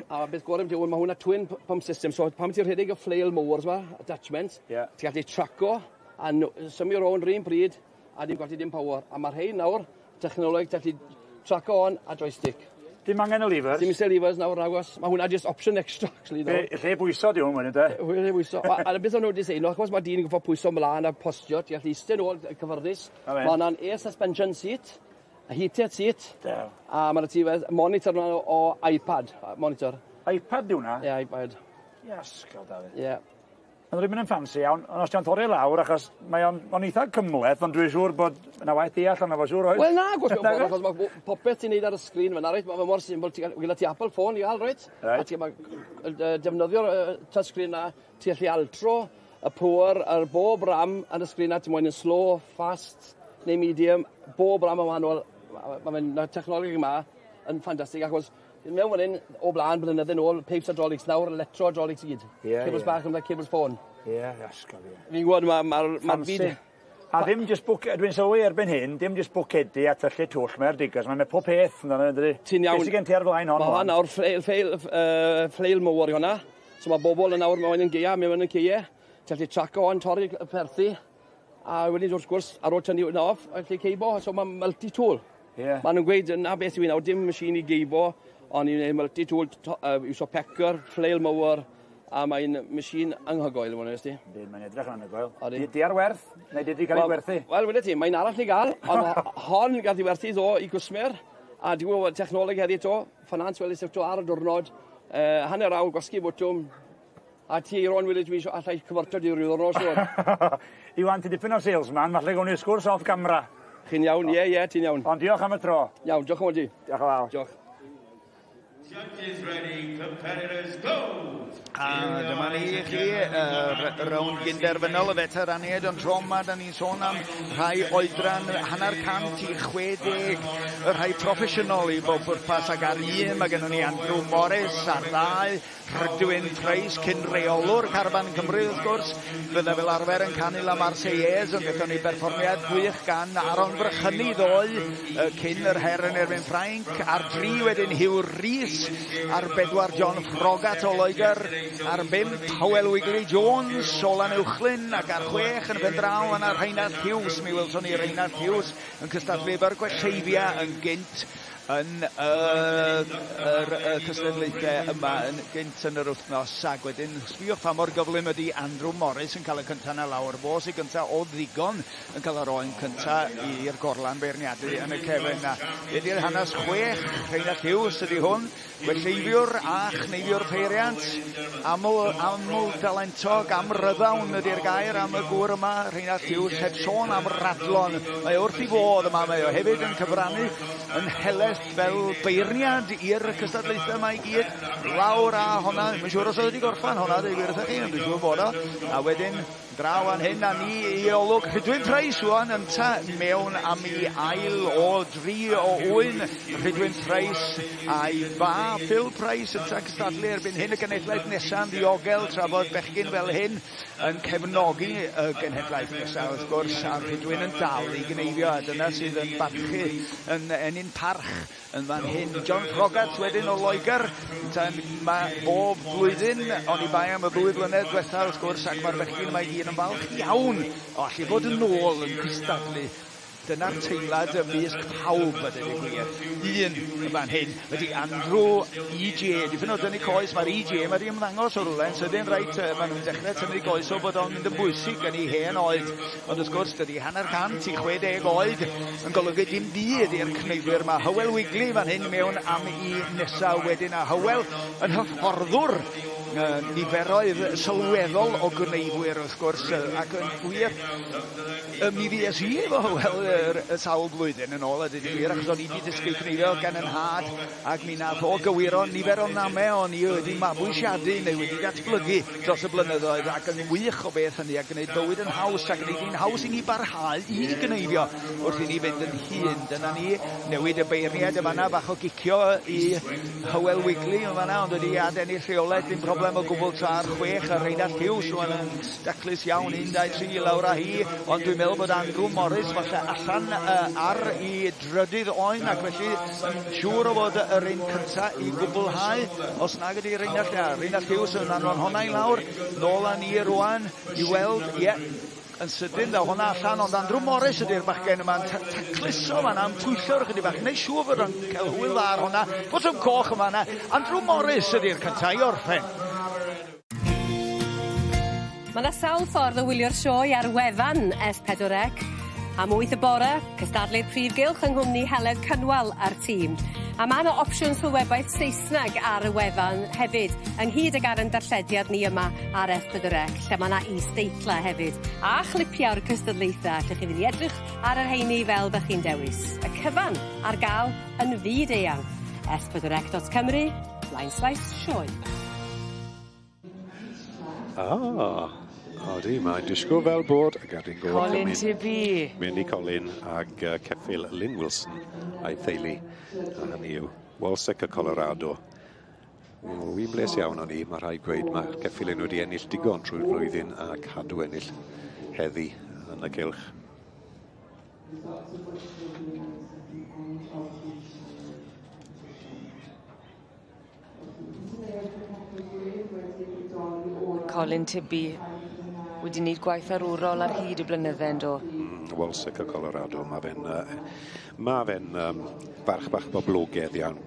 S1: A beth gorau am hwn, mae hwnna twin pump system, so pan ti'n rhedeg y flail mowers ma, attachment,
S6: yeah.
S1: Ti'n gallu traco a symud rownd yr un pryd a dim golli dim power. A mae'r rhein nawr, technoleg, ti'n gallu traco on a joystick.
S6: Dim angen y levers?
S1: Dim eisiau levers nawr, nagos. Mae hwnna just option extra, actually.
S6: Lle bwyso di hwn wedyn, te?
S1: Lle bwyso. A beth o'n nhw wedi seino, achos mae dyn yn gwybod pwyso mlaen a postio, ti'n gallu eistedd nôl cyfyrddus. Mae hwnna'n air suspension seat, a heated seat.
S6: Dew.
S1: A mae'n ti monitor yna o iPad. Monitor.
S6: iPad di hwnna?
S1: Ie, yeah, iPad.
S6: Iasgob, Dafydd.
S1: Ie. Yeah.
S6: Mae'n rhywun yn ffansi iawn, ond os ti'n torri lawr, achos mae o'n eitha cymhleth, ond dwi'n siŵr bod yna waith deall arno fo, siŵr oes?
S1: Wel na, gwrs mewn ffordd, achos mae popeth ti'n neud ar y sgrin fyna, reit? Mae mor syml, ti'n gyda ti Apple phone i gael, reit?
S6: Right.
S1: A ti'n defnyddio'r touchscreen na, ti'n gallu altro y power ar bob ram ar y sgrin na, ti'n moyn yn slow, fast neu medium, bob ram yn wahanol. Mae'r technoleg yma yn ffantastig, achos mewn fan hyn, o blaen, blynydde nôl, pipes hydraulics, nawr electro-hydraulics i gyd.
S6: Yeah,
S1: cables
S6: yeah.
S1: bach yn cables ffôn.
S6: Ie, yeah, asgob, ie.
S1: Fi'n gwybod, mae'r ma byd...
S6: A ddim just bwc... Dwi'n sylwi erbyn hyn, dim just bwcedi a tyllu twll mae'r diggers, mae'n pob peth yn dydi?
S1: Ti'n iawn.
S6: Beth sydd gen ti ar flaen hon?
S1: Mae hon nawr flail mower i hwnna. So mae bobl yn nawr mewn yn geia, mewn yn ceie. Ti'n gallu traco hon, torri y perthi. A wedyn wrth gwrs, ar ôl tynnu hwnna off, gallu ceibo. So mae multi-tool.
S6: Yeah.
S1: Maen nhw'n gweud, na beth yw i nawr, dim machine i geibo, ond i'n gwneud multi-tool, iwso pecker, flail mower, a mae'n machine anghygoel, mae'n ysdi.
S6: Yndi, mae'n edrych yn anhygoel. Di ar werth, neu di cael ei gwerthu?
S1: Wel, wedi ti, mae'n arall i gael, ond hon gath i werthu ddo i gwsmer, a dwi'n gwybod technoleg heddi to, finance wel eto ar y diwrnod, hanner awr, gwasgu bwtwm, a ti Eiron wedi dwi eisiau allai cyfartod i ryw ddwrnod, siwr.
S6: Iwan, ti dipyn o salesman, falle gawn ni sgwrs off camera.
S1: Chi'n iawn, ie, ie, ti'n iawn.
S6: Ond diolch am y tro.
S1: Iawn, diolch yn fawr di.
S6: Diolch yn fawr.
S1: Diolch.
S11: Judges ready, competitors go!
S15: A dyma ni i chi, rownd gynderfynol y feteraniaid, ond tro yma da ni'n sôn am rhai oedran 50 i 60, y rhai proffesiynol i bob pwrpas, ac ar un mae gennym ni Andrew Morris, ar ddau, Rhydwyn Price, cyn reolwr Carfan Cymru wrth gwrs, fydda fel arfer yn canu La Marseillaise, ond gaethon ni berfformiad gwych gan Aron Frychyni ddoe, cyn yr her yn erbyn Ffrainc, ar dri wedyn Hugh Rees, ar bedwar John Frogat o Loegr, ar 5 Howell Wigley Jones o Lanuwchllyn, ac ar 6 yn y pen draw yna Rheinald Hughes. Mi welson ni Rheinald Hughes yn cystadlu efo'r Gwelleifia yn gynt yn yr cystadlaethau yma yn gynt yn yr wythnos, ac wedyn sbïwch pa mor gyflym ydy Andrew Morris yn cael y cyntaf na lawr. Fo sy'n gyntaf o ddigon yn cael yr oen cyntaf i'r gorlan beirniadu yn y cefn. A ydy'r hanes 6, Rheinald Hughes ydy hwn, gwelleifiwr a chneifiwr peiriant, aml dalentog, amryddawn ydy'r gair am y gŵr yma, Rheinald Hughes, heb sôn am radlon. Mae wrth i fodd yma, mae o hefyd yn cyfrannu yn helaeth ysgoloriaeth fel beirniad i'r cystadlaethau yma i gyd. Lawr a honna, ddim yn siŵr os oedd wedi gorffan honna, dweud gwir wrthych chi, ond dwi'n siŵr bod o. A wedyn draw an hyn a ni i olwg Rhydwyn Price rwan ynta mewn am i ail o dri o ŵyn. Rhydwyn Price a'i fa Phil Price ynta cystadlu erbyn hyn y genedlaeth nesa'n ddiogel tra bod bechgyn fel hyn yn cefnogi y genhedlaeth nesaf wrth gwrs, a Rhydwyn yn dal i gneifio, a dyna sydd yn barchu, yn ennyn parch yn fan hyn. John Froggatt wedyn o Loegr, tan mae bob blwyddyn, oni bai am y ddwy flynedd diwetha wrth gwrs, ac mae'r bechgyn yma i gyd yn falch iawn o allu bod yn ôl yn cystadlu. Dyna'r teimlad ymysg pawb a dweud y gwir. Un yn fan hyn ydy Andrew EJ. Dipyn o dynnu coes, mae'r EJ mae wedi ymddangos o rywle yn sydyn reit, maen nhw'n dechrau tynnu coes o bod o'n mynd yn bwysig yn ei hen oed. Ond wrth gwrs, dydy hanner cant i 60 oed yn golygu dim byd i'r cneifwyr. Mae Hywel Wigley fan hyn mewn am i nesaf wedyn, a Hywel yn hyfforddwr niferoedd sylweddol o gneifwyr wrth gwrs, ac yn wir, mi fues i efo Hywel y sawl blwyddyn yn ôl a dweud y gwir, achos o'n i wedi dysgu cneifio gan yn nhad, ac mi nath o gywiro nifer o namau o'n i wedi mabwysiadu neu wedi datblygu dros y blynyddoedd, ac yn wych o beth hynny, a gwneud bywyd yn haws, a gwneud hi'n haws i ni barhau i gneifio wrth i ni fynd yn hŷn. Dyna ni, newid y beirniaid yn fanna, bach o gicio i Hywel Wigley yn fanna, ond wedi adennill rheolaeth, dim problem o gwbl tra'r chwech, a Rheinallt Hughes rwan yn daclus iawn, 1, 2, 3, lawr â hi, ond dwi'n meddwl bod Andrew Morris falle allan ar i drydydd oen, ac felly yn siŵr o fod yr un cynta i gwblhau, os nag ydy Rheinallt, ia, Rheinallt Hughes yn anfon honna i lawr, nôl â ni rwan i weld, ie, yn sydyn ddaw honna allan, ond Andrew Morris ydy'r bachgen yma'n tacluso fan'na, yn pwyllo chydig bach, neu siŵr fod o'n cael hwyl dda ar honna, botwm coch yma yna, Andrew Morris ydy'r cynta i orffen.
S14: Mae 'na sawl ffordd o wylio'r sioe ar wefan S4C. Am 8 y bore, cystadlu'r prif gylch yng nghwmni Heledd Cynwal a'r tîm. A ma' 'na opsiwn sylwebaeth Saesneg ar y wefan hefyd, ynghyd ag ar 'yn darllediad ni yma ar S4C, lle ma' 'na is-deitla hefyd, a chlipiau o'r cystadlaetha, allwch chi fynd i edrych ar y rheini fel 'dach chi'n dewis. Y cyfan ar ga'l yn fyd eang. S4C.Cymru, blaenslaes sioe.
S16: Ah, odi, mae'n disgwyl fel bod y gerdyn goch
S5: Colin
S16: yn mynd,
S5: Tibby.
S16: Mynd i Colin ag ceffyl Lynn Wilson a'i theulu. A hynny yw Walsec y Colorado. Wel, wy'n bles iawn o'n i, mae rhaid gweud, mae ceffyl yn wedi ennill digon trwy'r flwyddyn a cadw ennill heddi yn y cylch.
S5: Colin Tibby wedi wneud gwaith arwrol ar hyd y blynydde yn do?
S16: Walsick o Colorado, mae fe'n ma fe'n farch bach boblogaidd iawn.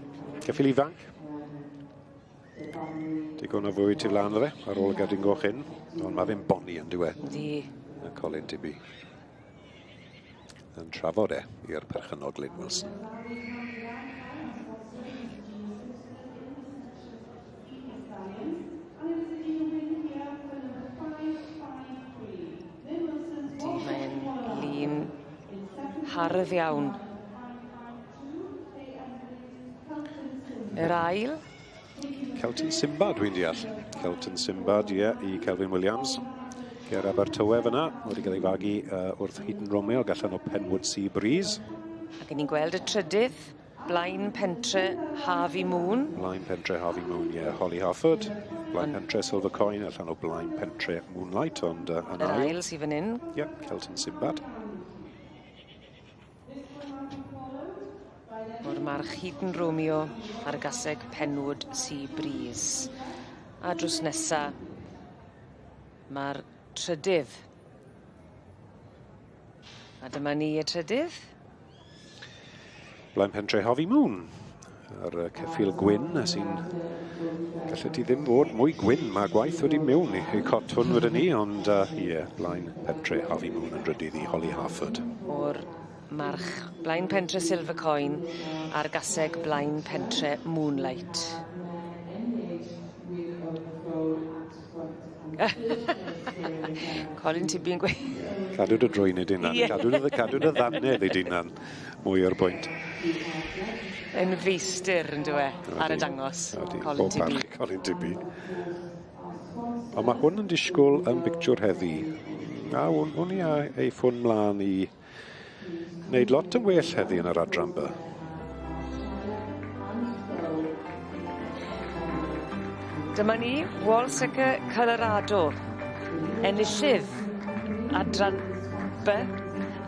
S16: Ceffyl ifanc. Digon o fwyd tu flan iddo fe ar ôl y gerdyn goch hyn, ond mae fe'n boni yn dyw e.
S5: Yndi.
S16: Y Colin Tibby. Yn trafod e i'r perchennog Lynn Wilson.
S5: Yndi, mae'n lun hardd iawn. Yr ail.
S16: Celton Simba, dwi'n deall. Celton Simbad, ie, i Kelvin Williams. Ger Abertawe fyna, wedi cael ei fagu wrth Heaton Romeo, gallan o Penwood Sea Breeze.
S5: Ac ni'n gweld y trydydd, Blaen Pentre Harvey Moon.
S16: Blaen Pentre Harvey Moon, ie, Holly Harford. Blaen Pentre Silver Coin, allan o Blaen Pentre Moonlight, ond yn
S5: Yr
S16: ail.
S5: ail sydd fan hyn.
S16: Ie, Celton Simbad.
S5: O'r march Heaton Romeo ar y gaseg Penwood Sea Breeze. A drws nesa, mae'r trydydd. A dyma ni y trydydd.
S16: Blaen Pentre Harvey Moon. Yr ceffyl gwyn sy'n... Gallet ti ddim fod mwy gwyn. Mae gwaith wedi mewn i cot hwn wedyn ni, ond ie, Blaen Pentre Harvey Moon yn drydydd i Holly Harford.
S5: O'r march Blaen Pentre Silver Coin a'r gaseg Blaen Pentre Moonlight. Colin Tibby'n gweud...
S16: Cadw dy drwyn i d'hunan.
S5: Ie.
S16: Cadw dy cadw dy ddannedd i d'hunan. Mwy o'r pwynt.
S5: Yn feistir yndyw e ar y dangos. Colin
S16: Pob
S5: Tibby.
S16: parch i Colin Tibby. Ond mae hwn yn disgwyl yn bictiwr heddi. A hwn, hwn i ei ffwn mlaen i wneud lot yn well heddi yn yr adran by.
S5: Dyma ni, Walsecker Colorado. Enillydd adran B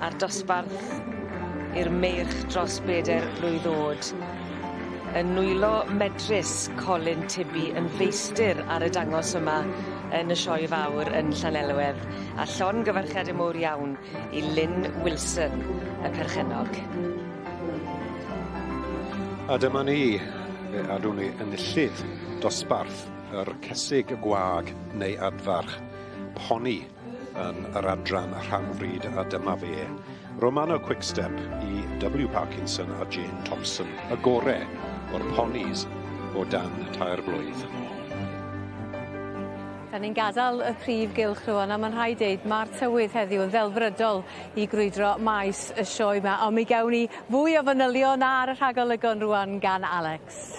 S5: a'r dosbarth i'r meirch dros beder blwydd o'd. Yn nwylo medrus Colin Tibby yn feistir ar y dangos yma yn y sioe fawr yn Llanelwedd a llongyfarchiade mowr iawn i Lynn Wilson, y perchennog.
S16: A dyma ni, fe adwn ni enillydd dosbarth yr cesig gwag neu adfarch poni yn yr adran rhanfryd a dyma fe. Romano Quickstep i W Parkinson a Jane Thompson, y gore o'r ponis o dan 3 blwydd.
S2: Da ni'n gadael y prif gylch rŵan a ma'n rhaid deud ma'r tywydd heddiw yn ddelfrydol i grwydro maes y sioe 'ma on' mi gewn ni fwy o fanylion ar y rhagolygon rŵan gan Alex.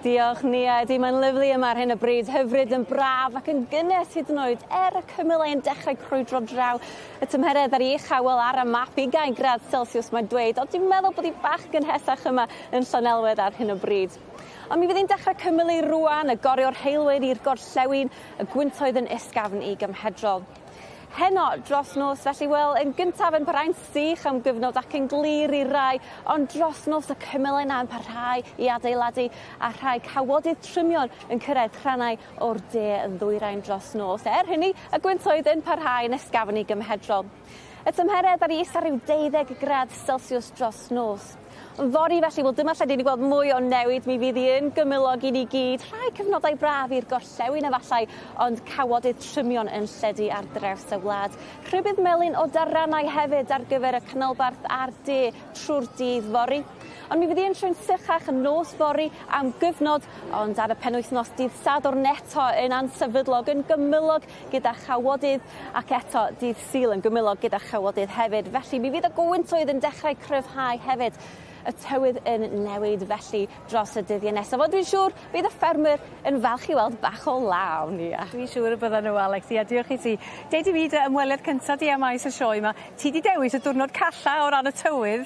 S12: Diolch Nia, ydi mae'n lyfli yma ar hyn o bryd, hyfryd yn braf ac yn gynnes hyd yn oed er y cymylau yn dechrau crwydro draw y tymheredd ar ei ucha wel ar y map 20 gradd Celsius mae'n dweud, ond dwi'n meddwl bod hi bach gynhesach yma yn Llanelwedd ar hyn o bryd. Ond mi fydd hi'n dechrau cymylu rŵan, y gorio'r heulwen i'r gorllewin, y gwyntoedd yn ysgafn i gymhedrol. Heno dros nos felly wel yn gyntaf yn parhau'n sych am gyfnod ac yn glir i rai ond dros nos y cymylau 'na yn parhau i adeiladu a rhai cawodydd trymion yn cyrraedd rhannau o'r de yn ddwyrain dros nos. Er hynny y gwyntoedd yn parhau yn ysgafn i gymhedrol. Y tymheredd ar is ar ryw 12 gradd Celsius dros nos. Fory felly, wel dyma lle 'dyn ni gweld mwy o newid, mi fydd hi yn gymylog i ni gyd, rhai cyfnodau braf i'r gorllewin efallai, ond cawodydd trymion yn lledu ar draws y wlad. Rhybudd melyn o darannau hefyd ar gyfer y canolbarth a'r de trwy'r dydd fory. Ond mi fydd hi yn troi'n sychach yn nos fory am gyfnod, ond ar y penwythnos dydd Sadwrn eto yn ansefydlog, yn gymylog gyda chawodydd, ac eto dydd Sul yn gymylog gyda chawodydd hefyd. Felly mi fydd y gwyntoedd yn dechrau cryfhau hefyd. Y tywydd yn newid felly dros y dyddiau nesaf. Ond dwi'n siŵr bydd y ffermwyr yn falch i weld bach o law, Nia.
S2: Dwi'n siŵr y byddan nhw, Alex. Ia, diolch i ti. Deud i fi dy ymweliad cynta di am maes y sioe 'ma. Ti 'di dewis y diwrnod calla o ran y tywydd.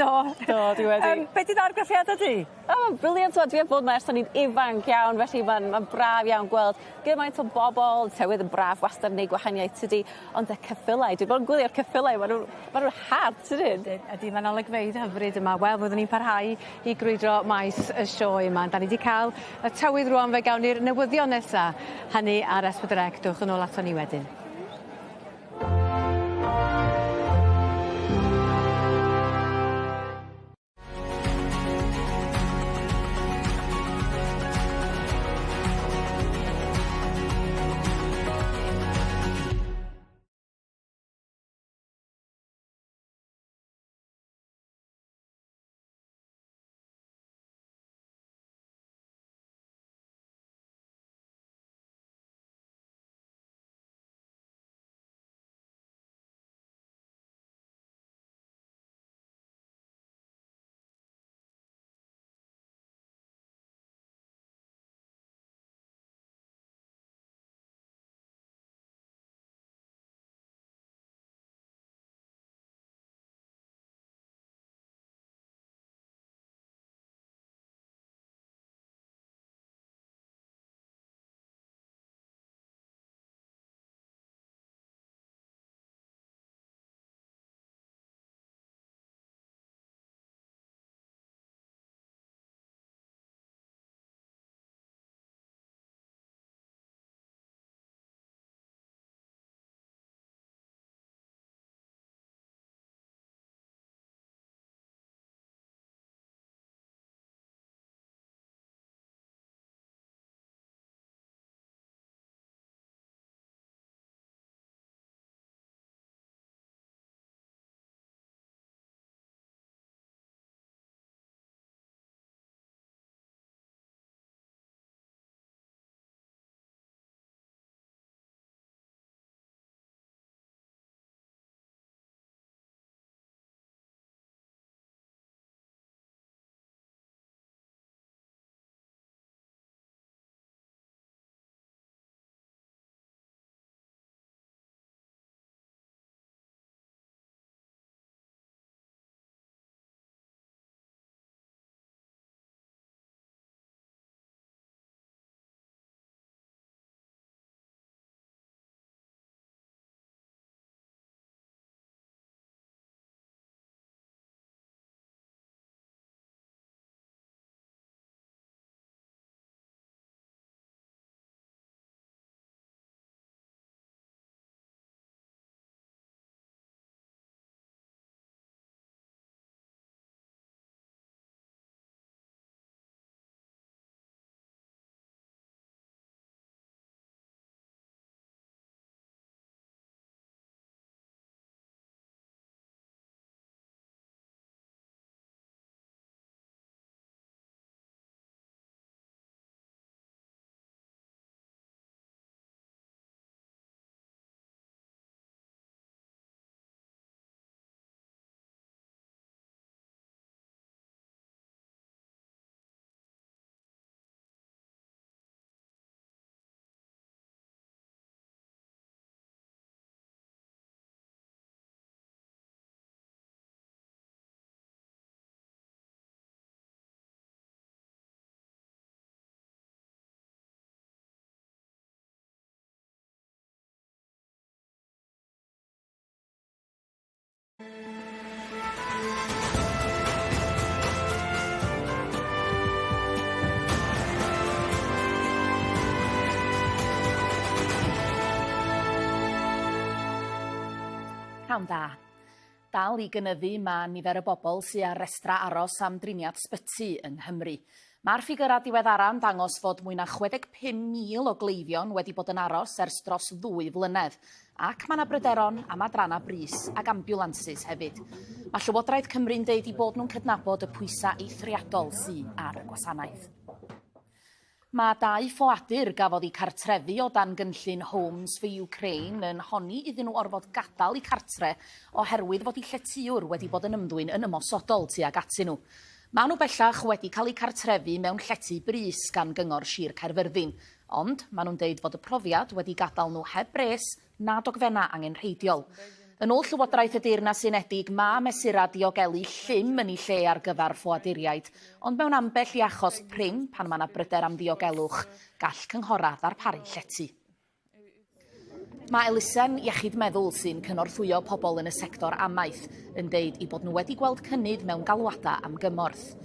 S2: Do.
S12: Do, dwi wedi.
S2: Be' 'di dy argraffiada di?
S12: O, ma'n brilliant wel dwi 'eb bod 'ma ers o'n i'n ifanc iawn felly ma'n ma'n braf iawn gweld gymaint o bobol, tywydd yn braf wastad yn neud gwahaniaeth tydi? Ond y ceffylau, dwi 'di bod yn gwylio'r ceffylau ma' nw'n ma' nw'n hard tydyn?
S2: Ydyn ydi ma'n olygfeydd hyfryd yma. Wel fyddwn ni'n parhau i grwydro maes y sioe yma. 'Dan ni 'di ca'l y tywydd rŵan fe gawn ni'r newyddion nesa hynny ar S4C. Dowch yn ôl aton ni wedyn.
S4: Pnawn da. Dal i gynyddu mae nifer y bobl sy ar restrau aros am driniaeth sbyty yng Nghymru. Mae'r ffigyrau diweddara yn dangos fod mwy na 65,000 o gleifion wedi bod yn aros ers dros ddwy flynedd, ac mae 'na bryderon am adrannau brys ac ambiwlansys hefyd. Mae Llywodraeth Cymru'n deud eu bod nhw'n cydnabod y pwysau eithriadol sy ar y gwasanaeth. Mae dau ffoadur gafodd eu cartrefu o dan gynllun Homes for Ukraine yn honni iddyn nhw orfod gadael eu cartre oherwydd fod eu lletywr wedi bod yn ymddwyn yn ymosodol tuag atyn nhw. Maen nhw bellach wedi cael eu cartrefu mewn llety brys gan Gyngor Sir Caerfyrddin, ond maen nhw'n deud fod y profiad wedi gadael nhw heb bres na dogfennau angenrheidiol. Yn ôl Llywodraeth y Deyrnas Unedig, mae mesurau diogelu llym yn eu lle ar gyfer ffoaduriaid, ond mewn ambell i achos prin, pan mae yna bryder am ddiogelwch, gall cynghorau ddarparu llety. Mae elusen iechyd meddwl sy'n cynorthwyo pobl yn y sector amaeth yn deud eu bod nhw wedi gweld cynnydd mewn galwadau am gymorth.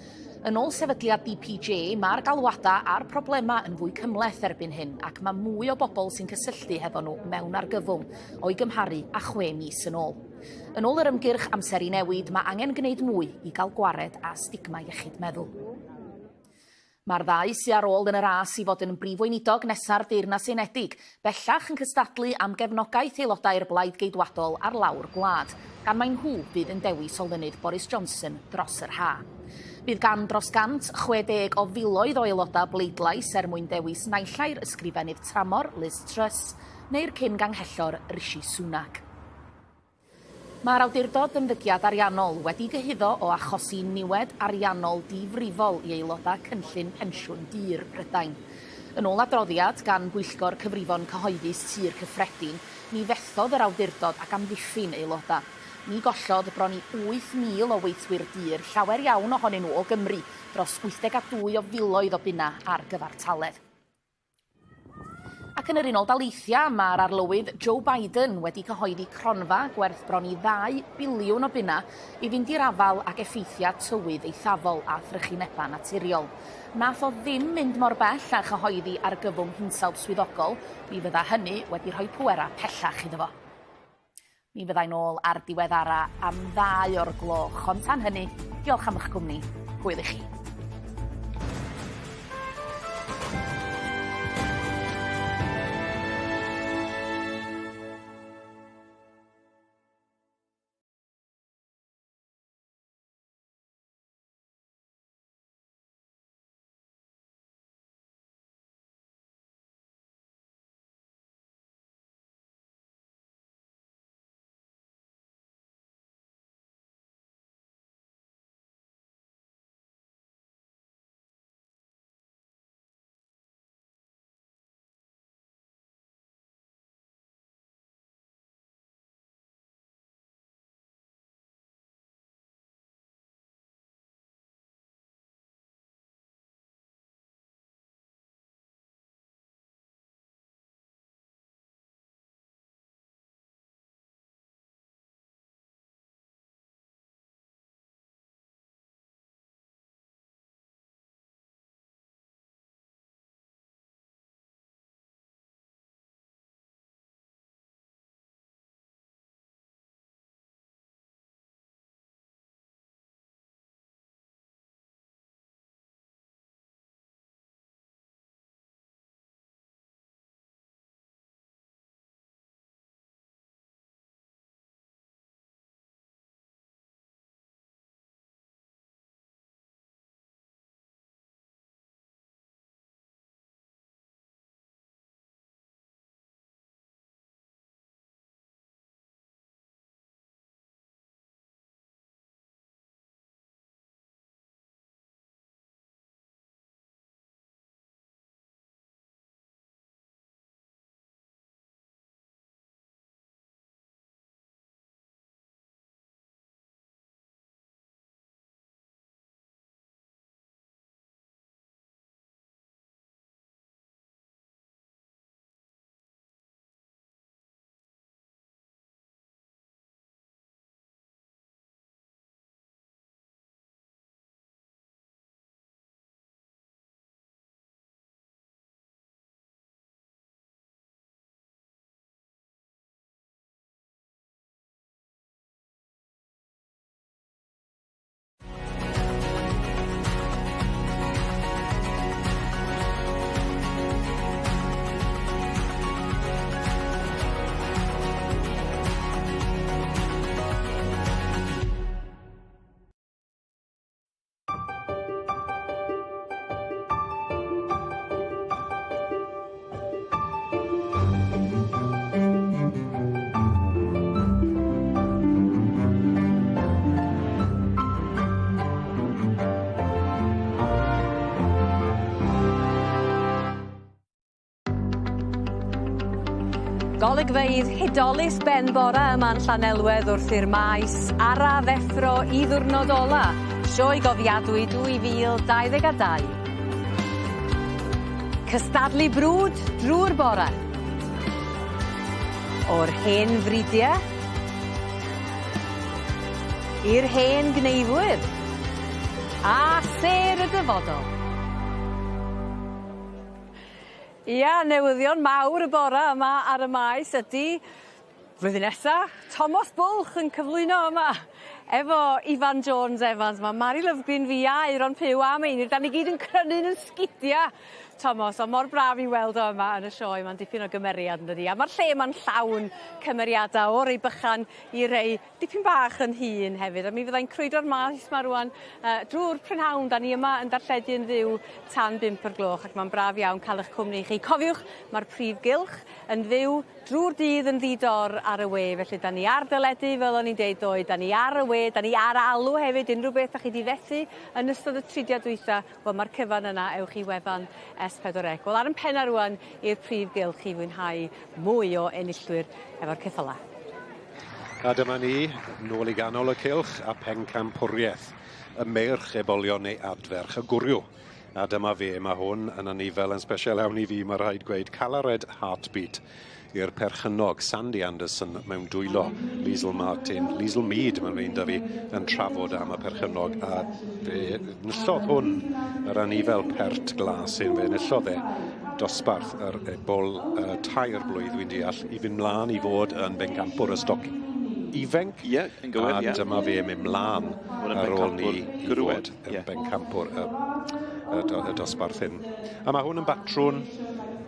S4: Yn ôl sefydliad DPJ, mae'r galwadau a'r problemau yn fwy cymhleth erbyn hyn ac mae mwy o bobl sy'n cysylltu hefo nhw mewn argyfwng o'i gymharu â chwe mis yn ôl. Yn ôl yr ymgyrch Amser i Newid, mae angen gwneud mwy i gael gwared â stigma iechyd meddwl. Mae'r ddau sy ar ôl yn y ras i fod yn Brif Weinidog nesa'r Deyrnas Unedig bellach yn cystadlu am gefnogaeth aelodau'r Blaid Geidwadol ar lawr gwlad, gan mai nhw fydd yn dewis olynydd Boris Johnson dros yr ha'. Bydd gan dros 160 o filoedd o aelodau bleidlais er mwyn dewis naill ai'r Ysgrifennydd Tramor, Liz Truss, neu'r cyn-ganghellor Rishi Sunak. Mae'r Awdurdod Ymddygiad Ariannol wedi gyhuddo o achosi niwed ariannol difrifol i aelodau cynllun pensiwn dur Prydain. Yn ôl adroddiad gan Bwyllgor Cyfrifon Cyhoeddus Tŷ'r Cyffredin, ni fethodd yr awdurdod ag amddiffyn aelodau. Mi gollodd bron i 8,000 o weithwyr dur, llawer iawn ohonyn nhw o Gymru, dros 82 o filoedd o bunnau ar gyfartaledd. Ac yn yr Unol Daleithiau, mae'r arlywydd Joe Biden wedi cyhoeddi cronfa gwerth bron i ddau biliwn o bunnau i fynd i'r afael ag effeithiau tywydd eithafol a thrychinebau naturiol. Nath o ddim mynd mor bell â chyhoeddi argyfwng hinsawdd swyddogol, mi fydda hynny wedi rhoi pwerau pellach iddo fo. Mi fyddai'n ôl ar diweddara am ddau o'r gloch, ond tan hynny, diolch am eich cwmni. Hwyl i chi.
S2: Golygfeydd hudolus ben bora yma'n Llanelwedd wrth i'r maes ara ddeffro i ddiwrnod ola, Sioe Gofiadwy 2022. Cystadlu brwd drwy'r bore. O'r hen fridiau i'r hen gneifwyr a sêr y dyfodol. Ia, newyddion mawr y bora yma ar y maes ydi flwyddyn nesa, Tomos Bwlch yn cyflwyno yma efo Ifan Jones Evans. Ma' Mari Lovgreen fi a Euron Puw a Meinir 'dan ni gyd yn crynu'n 'yn sgidia Tomos on' mor braf i weld o yma yn y sioe ma'n dipyn o gymeriad yndydi? A ma'r lle 'ma'n llawn cymeriada o rei bychan i rei dipyn bach yn hŷn hefyd a mi fyddai'n crwydro'r maes 'ma rŵan yy drw'r prynhawn 'dan ni yma yn darlledu yn fyw tan bump o'r gloch ac ma'n braf iawn ca'l 'ych cwmni chi. Cofiwch ma'r prif gylch yn fyw drw'r dydd yn ddi-dor ar y we felly 'dan ni ar deledu fel o'n i'n deud ddoe 'dan ni ar y we 'dan ni ar alw hefyd unrhyw beth 'dach chi 'di fethu yn ystod y tridia dwytha wel ma'r cyfan yna ewch i wefan S4C. Wel ar 'yn penna rŵan i'r prif gylch i fwynhau mwy o enillwyr efo'r ceffyla.
S16: A dyma ni, nôl i ganol y cylch a phencampwriaeth y meirch ebolion neu adferch y gwryw. A dyma fe, mae hwn yn anifel yn sbesial iawn i fi, mae rhaid gweud, Calared Heartbeat i'r perchennog Sandy Anderson mewn dwylo Liesl Martin, Liesl Mead mae'n rhaid da fi, yn trafod am y perchennog a fe nillodd hwn yr anifel pert glas hyn, fe nillodd e dosbarth yr ebol uh, tair blwydd dwi'n deall i fynd mlaen i fod yn bencampwr y stoc ifenc.
S7: Ie, yeah, yn gywir,
S16: A
S7: yeah.
S16: dyma fe mynd mlaen ar ôl ni i fod yn yeah. bencampwr y, y, y dosbarth hyn. A mae hwn yn batrwn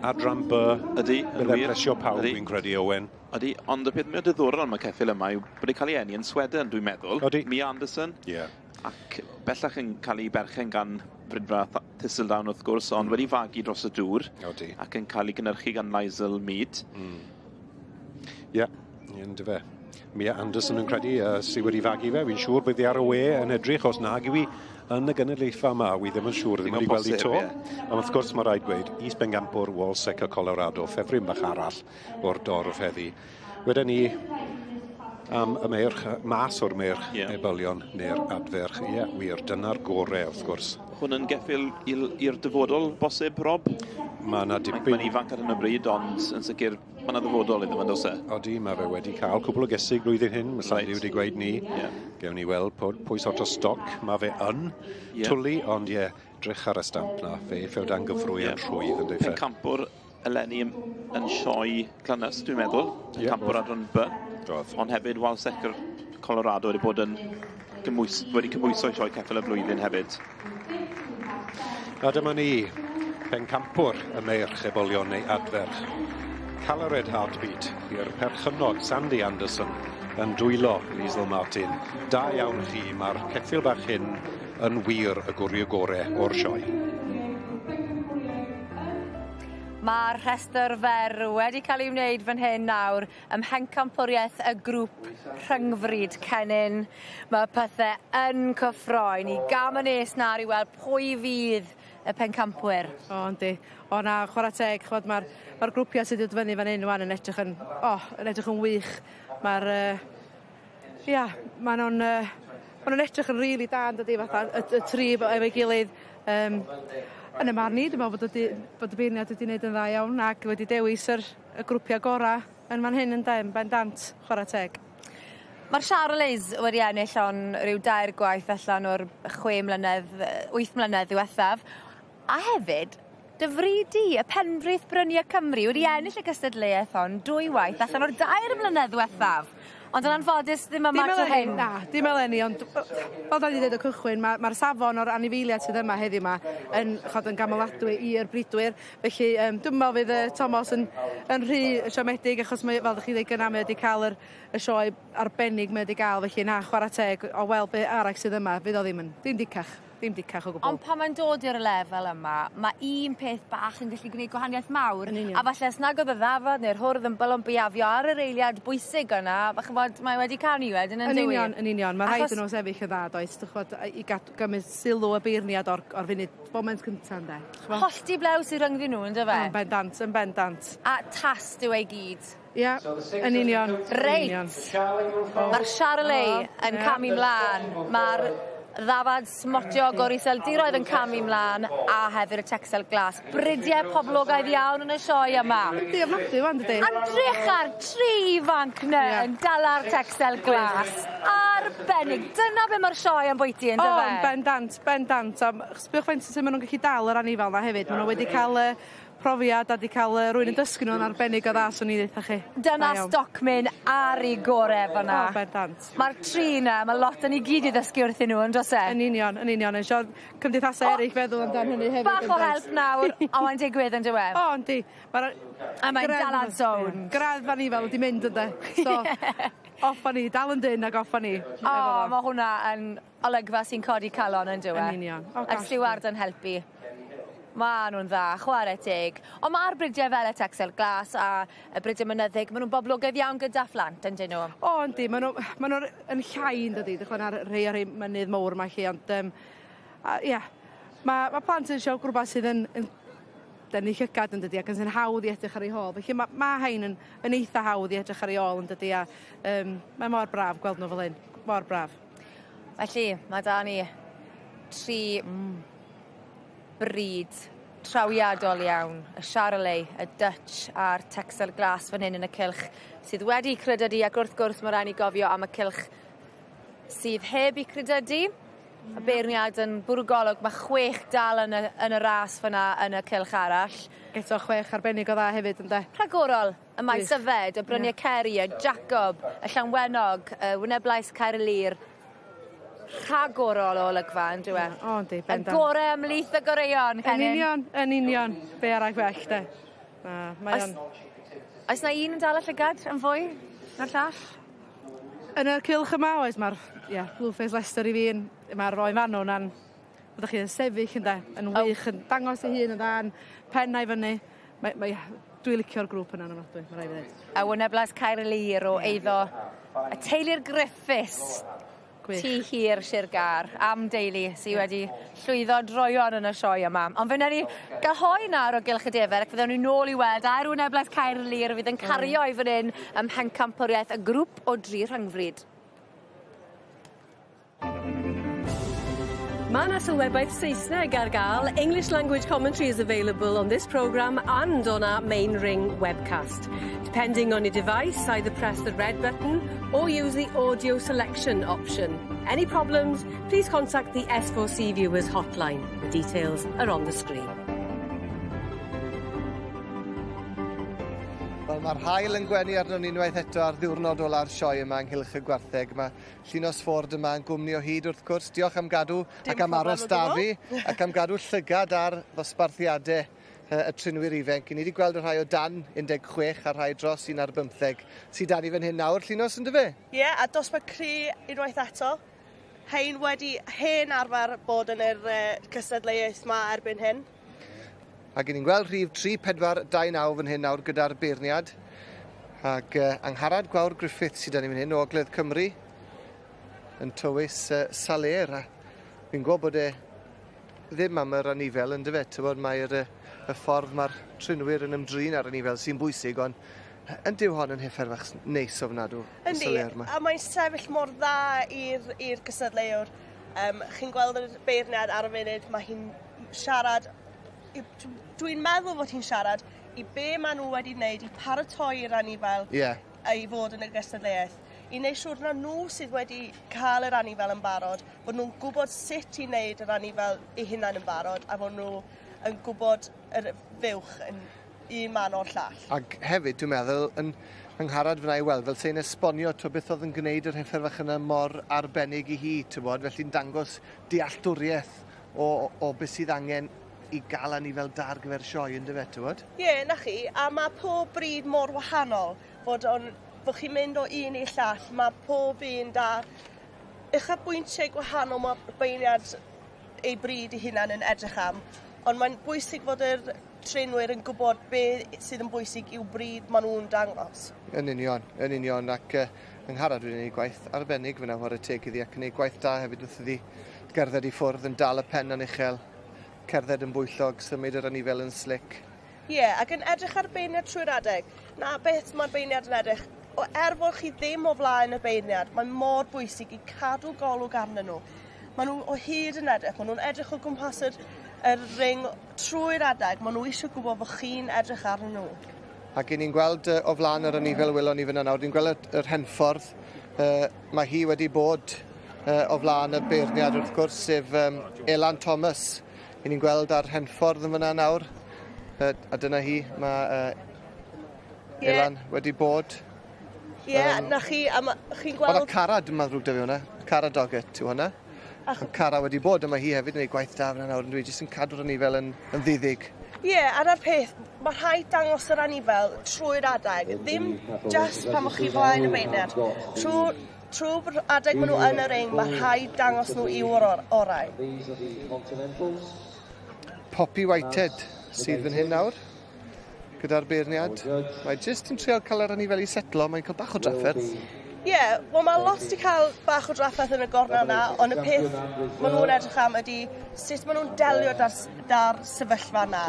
S16: adran B.
S7: Ydy, yn
S16: wir.
S7: wir.
S16: plesio pawb, fi'n credu, Owen.
S7: Ydy, ond y peth mwy diddorol am y ceffyl yma yw bod e'n cael ei eni yn Sweden, dwi'n meddwl.
S16: Ydy.
S7: Mia Anderson.
S16: Ie. Yeah.
S7: Ac bellach yn cael ei berchen gan Fridfa Thistledown wrth gwrs, ond wedi fagu dros y dŵr.
S16: Odi.
S7: Ac yn cael ei gynhyrchu gan Liesl Mead.
S16: Mm. Ie, yeah, yndyfe. Mia Anderson yn credu uh, sydd wedi fagu fe. Fi'n siŵr bydd hi ar y we yn edrych os nag yw hi yn y gynulleidfa yma. Wi ddim yn siŵr, ddim wedi gweld hi to.
S7: Yeah.
S16: Ond wrth gwrs mae rhaid gweud, Is Bengampwr, Walsec a Colorado, ffefryn bach arall o'r dorf heddi. Wedyn ni am y meirch, mas o'r meirch yeah. ebolion neu'r adferch. Ie, yeah, wir, dyna'r gore wrth gwrs.
S7: Hwn yn geffyl i'r dyfodol bosib, Rob?
S16: Mae yna dipyn...
S7: Mae'n ifanc ar hyn o bryd, ond yn sicr mae yna ddyfodol iddo fe, does e?
S16: Odi, mae fe wedi cael cwpl o gesig blwyddyn hyn, mae Sandy right. wedi gweud ni.
S7: Yeah.
S16: Gewn ni weld pwy, pwy sort o stoc mae fe yn yeah. twlu, ond ie, yeah, drych ar y stamp na, fe ffew dan gyfrwy yeah. yn rhwydd yn dweud.
S7: Pencampwr eleni yn, yn sioe Glynys, dwi'n meddwl.
S16: Ie,
S7: Pencampwr
S16: oedd.
S7: adran B.
S16: Oedd.
S7: Ond hefyd, Walsecker Colorado wedi bod yn gymwys, wedi cymhwyso i sioe ceffyl y blwyddyn hefyd.
S16: A dyma ni, pencampwr y meirch ebolion neu adferch. Calared Heartbeat i'r perchennog Sandy Anderson yn dwylo Liesl Martin. Da iawn chi, mae'r ceffyl bach hyn yn wir y gwrio gore o'r sioe.
S13: Mae'r rhestr fer wedi cael ei wneud fan hyn nawr ym mhencampwriaeth y grŵp rhyngfryd Cennin. Mae pethe yn cyffroi. Ni gam yn nes nawr i weld pwy fydd y pencampwyr.
S19: O, yndi. O na, chwarae teg, ch'mod ma'r ma'r grwpia sydd wedi dod fyny fan hyn ŵan yn edrych yn, o, yn edrych yn wych. Ma'r yy ia, ma' nw'n yy ma' nw'n edrych yn rili da yndydi fatha y y tri efo efo'i gilydd. Yym yn 'y marn i dwi me'wl bod y di- bod y beirniad wedi neud yn dda iawn ac wedi dewis yr y grwpia' gora' yn fan hyn ynde yn bendant, chwarae teg.
S13: Mae'r Charolais wedi ennill on ryw dair gwaith allan o'r chwe mlynedd, wyth mlynedd ddiwethaf. A hefyd, dy fryd di, y Penfrith Bryniau Cymru, wedi ennill y gystadleuaeth hon dwy waith allan o'r dair mlynedd ddiwethaf. Ond yn anffodus ddim yma tro hyn.
S19: Na, dim eleni, ond fel da ni wedi dweud o cychwyn, mae'r ma safon o'r anifeiliaid sydd yma heddiw yma yn, chod, yn gamoladwy i'r bridwyr. Felly um, dwi'n meddwl fydd uh, Thomas yn, yn rhy siomedig achos mae, fel ydych chi dweud gynna, mae wedi cael yr, y sioe arbennig mae wedi gael. Felly na, chwarae teg, o weld be arall sydd yma, fydd o ddim yn, ddim dicach. Ddim dicach o gwbl.
S13: Ond pan mae'n dod i'r lefel yma, mae un peth bach yn gallu gwneud gwahaniaeth mawr.
S19: Yn union.
S13: A falle os nag oedd y ddafad neu'r hwrdd yn bylon biafio ar yr eiliad bwysig yna, fa- ch'mod, mae wedi cael niwed yn
S19: Yn
S13: yndyw i?
S19: union, yn union. Mae rhaid
S13: Achos-
S19: i nhw sefyll yn dda, does, dych ch'mod, i gadw, gymryd sylw y beirniad o'r, or funud, foment cynta, ynde. Ch'mo'?
S13: Hollti blew sydd rhyngddyn nhw, yndyfe?
S19: Yn bendant, yn bendant.
S13: A tast yw e i gyd.
S19: Ia, yn union.
S13: Reit. Mae'r Charolais yn camu mlaen. Mae'r ddafad smotiog o'r Iseldiroedd yn camu mlaen a hefyd y Texel Glas. Bridiau poblogaidd iawn yn y sioe yma.
S19: Yndi, ofnadwy wan, dydi?
S13: Edrych ar tri ifanc 'na yn dala'r Texel Glas. Arbennig. Dyna be mae'r sioe ambwyti on'd yfe?
S19: O, yn bendant, bendant. A sbiwch faint sut ma' nw'n gallu dal yr anifail 'na hefyd. Ma' n'w wedi ca'l y profiad a 'di ca'l yy rywun yn dysgu nhw'n arbennig o dda swn i ddeutha chi.
S13: Dyna stocmyn ar 'i gore fan 'na.
S19: O bendant.
S13: Ma'r tri 'na, ma' lot 'da ni gyd i ddysgu wrthyn nhw on'd o's e?
S19: Yn union, yn union. Yn siarad cymdeithasau eraill feddwl amdan hynny hefyd.
S13: Bach o help nawr, a mae'n digwydd on'd yw e?
S19: O yndi. Ma'r
S13: A mae'n dala'r sownd.
S19: Gradd anifail wedi mynd ynde? So off â ni, dal yn dynn ag off â ni.
S13: O, ma' hwnna yn olygfa sy'n codi calon on'd yw e?
S19: Yn union. O
S13: A'r
S19: gosh.
S13: stiward yn helpu. Ma' nw'n dda, chware teg. On' ma'r bridiau fel y Texel Glas a y bridiau mynyddig, ma' nw'n boblogaidd iawn gyda phlant yndyn nhw?
S19: O yndi, ma' n'w ma' n'w yn llai yndydi, 'dych ch'mod ar rhei o'r rhei mynydd mowr 'ma 'lly ond yym a ia ma' ma' plant yn isio rwbath sydd yn yn denu llygad yndydi ac yn sy'n hawdd i edrych ar eu hôl felly ma' ma' rhein yn yn eitha hawdd i edrych ar eu ôl yndydi a yym mae mor braf gweld n'w fel 'yn, mor braf.
S13: Felly ma' 'da ni tri brîd trawiadol iawn, y Charolais, y Dutch a'r Texel Glas fan hyn yn y cylch sydd wedi credydu ac wrth gwrs ma' rai' ni gofio am y cylch sydd heb 'u credydu. Y beirniad yn bwrw golwg ma' chwech dal yn y yn y ras fan 'na yn y cylch arall.
S19: Eto chwech arbennig o dda hefyd ynde?
S13: Rhagorol. Y Maes Yfed, y Brynie Ceri, y Jacob, y Llanwenog, y Wyneblais Caerlŷr. Rhagorol o olygfa on'd yw e?
S19: O yndi bendant.
S13: Y gore ymhlith y goreuon
S19: Yn
S13: Cennin.
S19: union yn union. Be' arall well 'de? Na mae o'n...
S13: Oes 'na un yn dal y llygad yn fwy na'r llall?
S19: Yn y cylch yma oes ma'r ia Blueface Leicester i fi yn ma'r roi fanw 'na'n ddych chi yn sefyll ynde yn wych yn dangos ei hun yn dda yn pen a'i fyny. Mae mae dwi licio'r grŵp yna'n ofnadwy ma' rai' fi ddeud.
S13: A Wyneblais Caerlŷr o eiddo y teulu'r Griffiths.
S19: Gwych.
S13: Tŷ hir Sir Gâr am deulu sy wedi llwyddo droeon yn y sioe yma. Ond fe wnawn ni ga'l hoe nawr o gylch y defer ac fe ddown ni nôl i weld a'r Wyneblais Caerlŷr fydd yn cario i fan 'yn ym mhencampwriaeth y grŵp o dri rhyngfrid.
S14: Mae 'na sylwebaeth Saesneg ar ga'l. English language commentary is available on this programme and on our main ring webcast. Depending on your device, either press the red button or use the audio selection option. Any problems, please contact the S4C Viewers hotline. The details are on the screen.
S3: Wel ma'r haul yn gwenu arnon ni unwaith eto ar ddiwrnod ola'r sioe yma ynghylch y gwartheg. Ma' Llinos Ford yma yn gwmni o hyd wrth gwrs. Diolch am gadw
S23: Dim
S3: ac am aros
S23: problem o
S3: 'da
S23: gwbl.
S3: fi ac am gadw llygad ar ddosbarthiade y trinwyr ifanc. 'Yn ni 'di gweld y rhai o dan 16 a'r rhai dros un ar bymtheg sy 'da ni fan hyn nawr. Llinos yndyfe?
S23: Ie, yeah, a dosbarth cry unwaith eto. Hein wedi hen arfer bod yn yr cystadleuaeth 'ma erbyn hyn.
S3: Ac 'yn ni'n gweld rhif 3 4 2 9 fan hyn nawr gyda'r beirniad. Ac Angharad Gwawr Griffith sydd 'da ni fan hyn o Ogledd Cymru yn tywys Saler a fi'n gwybod bod e ddim am yr anifel yndyfe t'mod mae'r y ffordd ma'r trinwyr yn ymdrin â'r anifel sy'n bwysig ond yn dyw hon yn heffer fach neis ofnadw y
S23: Yndi,
S3: Saler 'ma.
S23: a mae'n sefyll mor dda i'r i'r gystadleuwr. Um, chi'n gweld yr beirniad ar y funud, mae hi'n siarad, dwi'n meddwl fod hi'n siarad i be maen nhw wedi wneud i paratoi'r anifel
S3: Ie.
S23: i fod yn y gystadleuaeth. I wneud siŵr na nhw sydd wedi cael yr anifel yn barod, bod nhw'n gwybod sut i wneud yr anifel eu hunain yn barod, a bod nhw yn gwybod yr fuwch yn un man o'r llall.
S3: Ac hefyd, dwi'n meddwl, yn Angharad fyna i weld, fel sy'n esbonio to beth oedd yn gwneud yr heffer fach yna mor arbennig i hi, ti'n bod, felly'n dangos dealltwriaeth o, o beth sydd angen i gael anifel da ar gyfer sioe, yndyfe, ti'n bod?
S23: Ie, yeah, na chi, a mae pob bryd mor wahanol, fod, on, fod chi'n mynd o un i'r llall, mae pob un da uchafbwyntiau gwahanol mae beirniad ei bryd ei hunan yn edrych am, ond mae'n bwysig fod yr treinwyr yn gwybod be sydd yn bwysig i'w bryd maen nhw'n dangos.
S3: Yn union, yn union, ac Angharad wedi gwneud gwaith arbennig fyna, chwarae teg iddi, ac yn gwneud gwaith da hefyd wrth iddi gerdded i ffwrdd yn dal y pen yn uchel, cerdded yn bwyllog, symud yr anifel yn slick.
S23: Ie, yeah, ac yn edrych ar y beirniad trwy'r adeg. Na beth mae'r beirniad yn edrych. O, er fod chi ddim o flaen y beirniad, mae mor bwysig i cadw golwg arnyn nhw. Maen nhw o hyd yn edrych, maen nhw'n edrych o gwmpas yr, yr ring trwy'r adeg, maen nhw eisiau gwybod fod chi'n edrych arnyn nhw.
S3: Ac i ni'n gweld o flaen yr anifel welon ni fyna nawr, ni'n gweld yr henffordd, mae hi wedi bod o flaen y beirniad wrth gwrs, sef Elan Thomas. I ni'n gweld ar henffordd yn fyna nawr, a dyna hi, mae Elan wedi bod.
S23: Ie, yeah, na chi, a chi'n gweld...
S3: Oedd Cara, dwi'n meddwl ddrwg da fi hwnna, Cara Doggett yw hwnna. Ach... Cara wedi bod, a mae hi hefyd yn ei gwaith da fyna nawr, yn dwi jyst yn cadw'r anifel yn, yn ddiddig.
S23: Ie, yeah, a'r peth, mae rhaid dangos yr anifel trwy'r adeg, ddim just pan o'ch chi flaen y beirniad. Trwy trwy adeg maen nhw yn y ring, mae rhaid dangos nhw i'w orau.
S3: Poppy Whitehead sydd fan hyn nawr, gyda'r beirniad. Mae jyst yn trial cael yr anifel i setlo, mae'n cael bach o drafferth.
S23: Ie, yeah, wel mae lot 'di cael bach o drafferth yn y gornel 'na, ond y peth maen nhw'n edrych am ydy sut maen nhw'n delio 'da'r 'da'r sefyllfa 'na.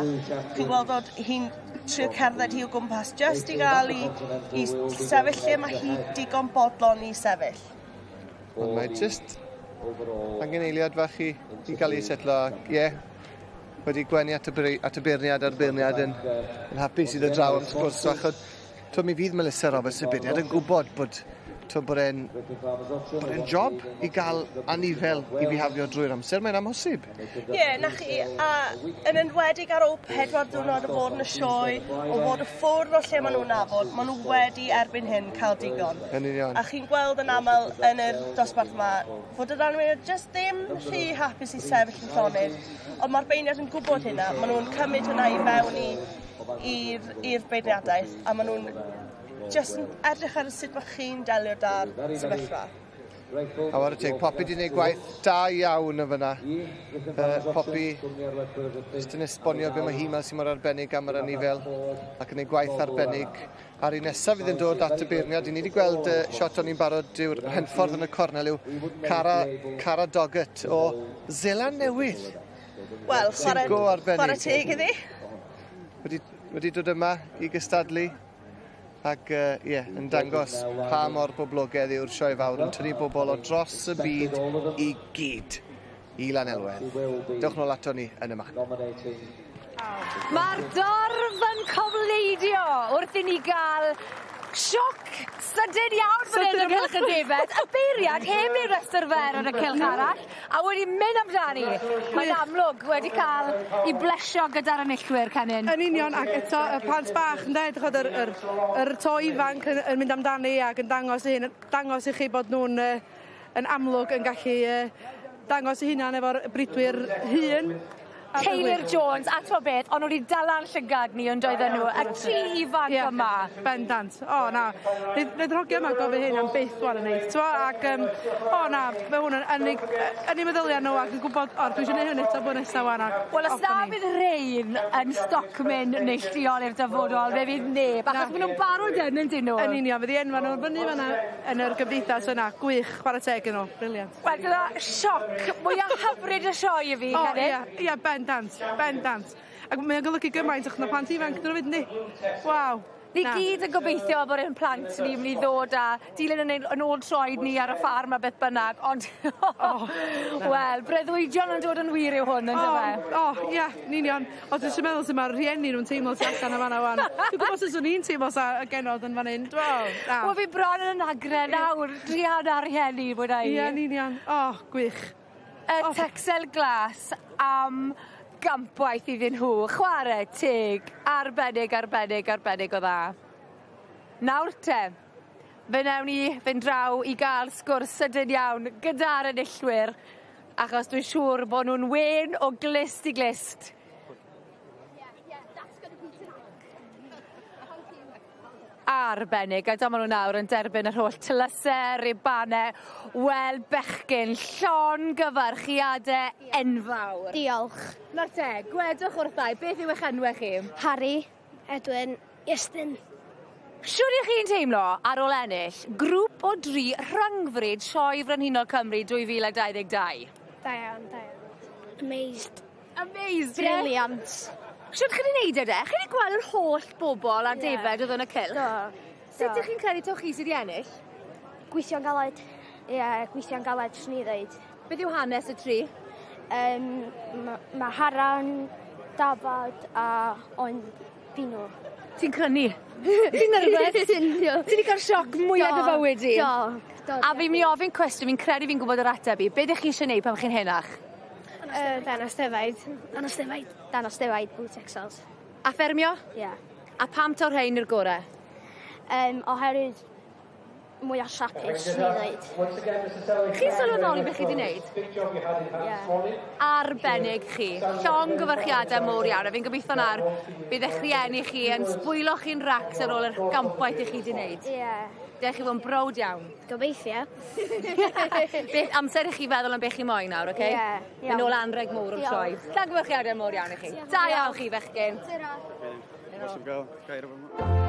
S23: Chi'n gweld fod hi'n trio cerdded hi o gwmpas jyst i gael i, i sefyll lle mae hi digon bodlon i sefyll.
S3: Ond mae jyst angen eiliad fach i, i gael ei setlo. Ie, yeah, wedi gwenu at y, at y beirniad a'r beirniad yn, yn hapus i ddod draw am sgwrs fach. Ond mi fydd Melissa Roberts y beirniad yn gwybod bod bod e'n bod e'n job i gael anifel i fihafio drwy'r amser, mae'n amhosib.
S23: Ie, yeah, na chi, a yn enwedig ar ôl 4 diwrnod o fod yn y sioe, o fod y ffwrdd o lle maen nhw'n nabod, maen nhw wedi erbyn hyn cael digon.
S3: Yn union.
S23: A chi'n gweld yn aml yn yr dosbarth yma, fod yr anifeiliaid jyst ddim rhy hapus i sefyll yn llonydd, ond mae'r beirniad yn gwybod hynna, maen nhw'n cymryd hynna i mewn i'r beirniadaeth, a maen nhw'n jyst yn edrych ar sut mae chi'n delio 'da'r sefyllfa.
S3: A whare teg, Poppy di wneud gwaith da iawn yn fyna. Poppy jyst yn esbonio be mae hi mewn sy'n mor arbennig am yr anifel ac yn gwneud gwaith arbennig. A'r un nesaf fydd yn dod at y beirniad, i ni wedi gweld shot o'n i'n barod yw'r henffordd yn y cornel yw Cara, Cara Doggett o Zeland Newydd.
S23: Wel, chwarae, chwarae teg iddi.
S3: Wedi, wedi dod yma i gystadlu ac ie, yeah, yn dangos pa mor boblogaidd yw'r sioe fawr yn tynnu bobl o dros y byd i gyd i Lanelwedd. Dewch nôl ato ni yn y man.
S2: Mae'r dorf yn cofleidio wrth i ni gael sioc sydyn iawn fan hyn ynghylch y defed. Y beirniad heb ei restr fer yn y cylch arall a wedi mynd amdani. Mae'n amlwg wedi cael ei blesio gyda'r enillwyr, Cennin.
S19: Yn union, ac eto y plant bach yn dweud, chod, yr, yr, yr to ifanc yn, yn mynd amdani ac yn dangos, eu hun, dangos i chi bod nhw'n yn amlwg yn gallu dangos eu hunan efo'r bridwyr hŷn.
S2: Taylor Jones, a t'mo' beth, o'n nhw wedi dala'n llygad ni yn doedden nhw, y tri ifanc
S19: yeah,
S2: yma.
S19: Bendant. O, na. Nid yr hogia yma gofyn hyn am byth wan yn neud. T'mo, ac, o, na, mae hwn yn, yn, ei, yn ei meddyliau nhw ac yn gwybod, o, dwi eisiau gwneud hyn eto blwyddyn nesaf wan.
S2: Wel, os na fydd rhein yn stockmen neilltuol i'r dyfodol, fe fydd neb, achos maen nhw'n barod yn, yn dyn nhw.
S19: Yn union, fydd i enwa nhw fyny fan'na yn yr gymdeithas yna. Gwych, chwarae teg yn nhw. Brilliant.
S2: Wel, dyna sioc mwyaf hyfryd y sioe i fi,
S19: O,
S2: Cennin.
S19: ie, ie, bendant, bendant. Ac mae'n golygu gymaint achos mae plant ifanc dyn nhw fyd, yndi? Waw.
S2: Ni
S19: Na.
S2: gyd yn gobeithio bod ein plant ni mynd i ddod a dilyn yn, ein, yn ôl troed ni ar y ffarm a beth bynnag, ond oh, wel, breuddwydion yn dod yn wir yw hwn, yn dyfe?
S19: O, o, ia, yn union. O, dwi'n meddwl sut mae'r rhieni nhw'n teimlo tu allan yn fan'na wan. Dwi'n gwybod sut swn i'n teimlo sa y genod yn fan hyn. Wel, na.
S2: Wel, fi bron yn agre nawr, druan ar rhieni, mwyn i.
S19: Ie, yn union. O, gwych.
S2: Y Texel Glas am gampwaith iddyn nhw. Chwarae teg, arbennig, arbennig, arbennig o dda. Nawr te, fe newn ni fynd draw i gael sgwrs sydyn iawn gyda'r enillwyr, achos dwi'n siŵr bod nhw'n wen o glust i glust. Arbennig, a dyma nhw nawr yn derbyn yr holl tlysau, ribannau. Wel, bechgyn, llongyfarchiadau enfawr.
S17: Diolch.
S2: Nawr te, gwedwch wrthai, beth yw eich enwau chi?
S17: Harry, Edwin, Iestyn.
S2: Siwr i chi'n teimlo ar ôl ennill grŵp o dri rhyngfrid Sioe Frenhinol Cymru 2022?
S17: Da iawn, da iawn. Amazed.
S2: Amazed, ie?
S17: Brilliant.
S13: Shwt chi 'di neud e de? Chi 'di gweld yr holl bobol a'r defaid o'dd yn y cylch?
S17: Do.
S13: Sut 'dych chi'n credu taw chi sy 'di ennill?
S17: Gweithio'n galed. Ie, gweithio'n galed swn i ddeud.
S13: Beth yw hanes y tri?
S17: Yym ma' ma' Haran, dafad a oen Pino.
S13: Ti'n crynu? Ti'n nervous?
S17: Yndw.
S13: Ti 'di ca'l sioc mwya dy fywyd di?
S17: Do. Do.
S13: A fi myn' i ofyn cwestiwn fi'n credu fi'n gwbod yr ateb i. Be' 'dych chi isie neud pan chi'n henach?
S17: Yy danos defaid. Danos defaid. Danos defaid blue texels.
S13: A ffermio?
S17: Ie.
S13: A pam taw rhein yw'r gore?
S17: Yym oherwydd mwya siapus swn i ddeud.
S13: Chi'n sylweddoli be' chi 'di neud?
S17: Ie.
S13: Arbennig chi. Llongyfarchiade mowr iawn a fi'n gobeitho nawr bydd 'ych rhieni chi yn sbwylo chi'n racs ar ôl yr gampwaith 'ych chi 'di neud.
S17: Ie.
S13: Dech chi fo' yn browd iawn.
S17: Gobeithio.
S13: Beth amser i chi feddwl am be' chi moyn nawr oce?
S17: Ie.
S13: Myn' nôl anreg mowr o'r sioe. Llongyfarchiade mowr iawn i chi. Da iawn chi fechgyn.
S17: Tara.
S20: Bosib ga'l gair efo n'w?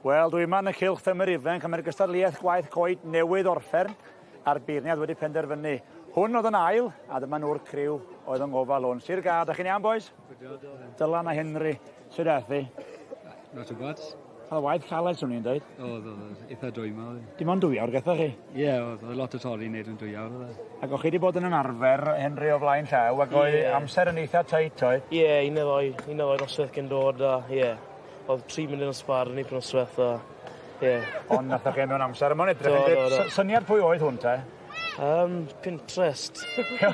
S6: Wel, dwi yma yn y cylch ffermwyr ifanc am yr gystadleuaeth gwaith coed newydd orffen. a'r beirniad wedi penderfynu. Hwn oedd yn ail, a dyma nhw'r criw oedd yng ngofal hwn. Sir Gâr, da chi'n iawn, boys? Dylan a Henry, sut aeth hi?
S8: Not too bad.
S6: Oedd waith caled, swn i'n dweud.
S8: Oedd, oedd, eitha dwyma. Oedd.
S6: Dim ond 2 awr gathoch chi?
S8: Ie, yeah, oedd, oedd lot o torri i wneud yn 2 awr. Oedd. E.
S6: Ac o'ch chi wedi bod yn ymarfer, Henry, o flaen llaw, ac oedd yeah, amser yn eitha tight, oedd?
S9: Ie, yeah, un neu ddoi noswaith cyn dod, a ie. Yeah. Oedd 3 munud yn sbar yn ei noswaith, a ie. Yeah.
S6: Ond nathoch chi mewn amser, yma'n edrych yn dweud, syniad pwy oedd hwn te?
S9: Pinterest.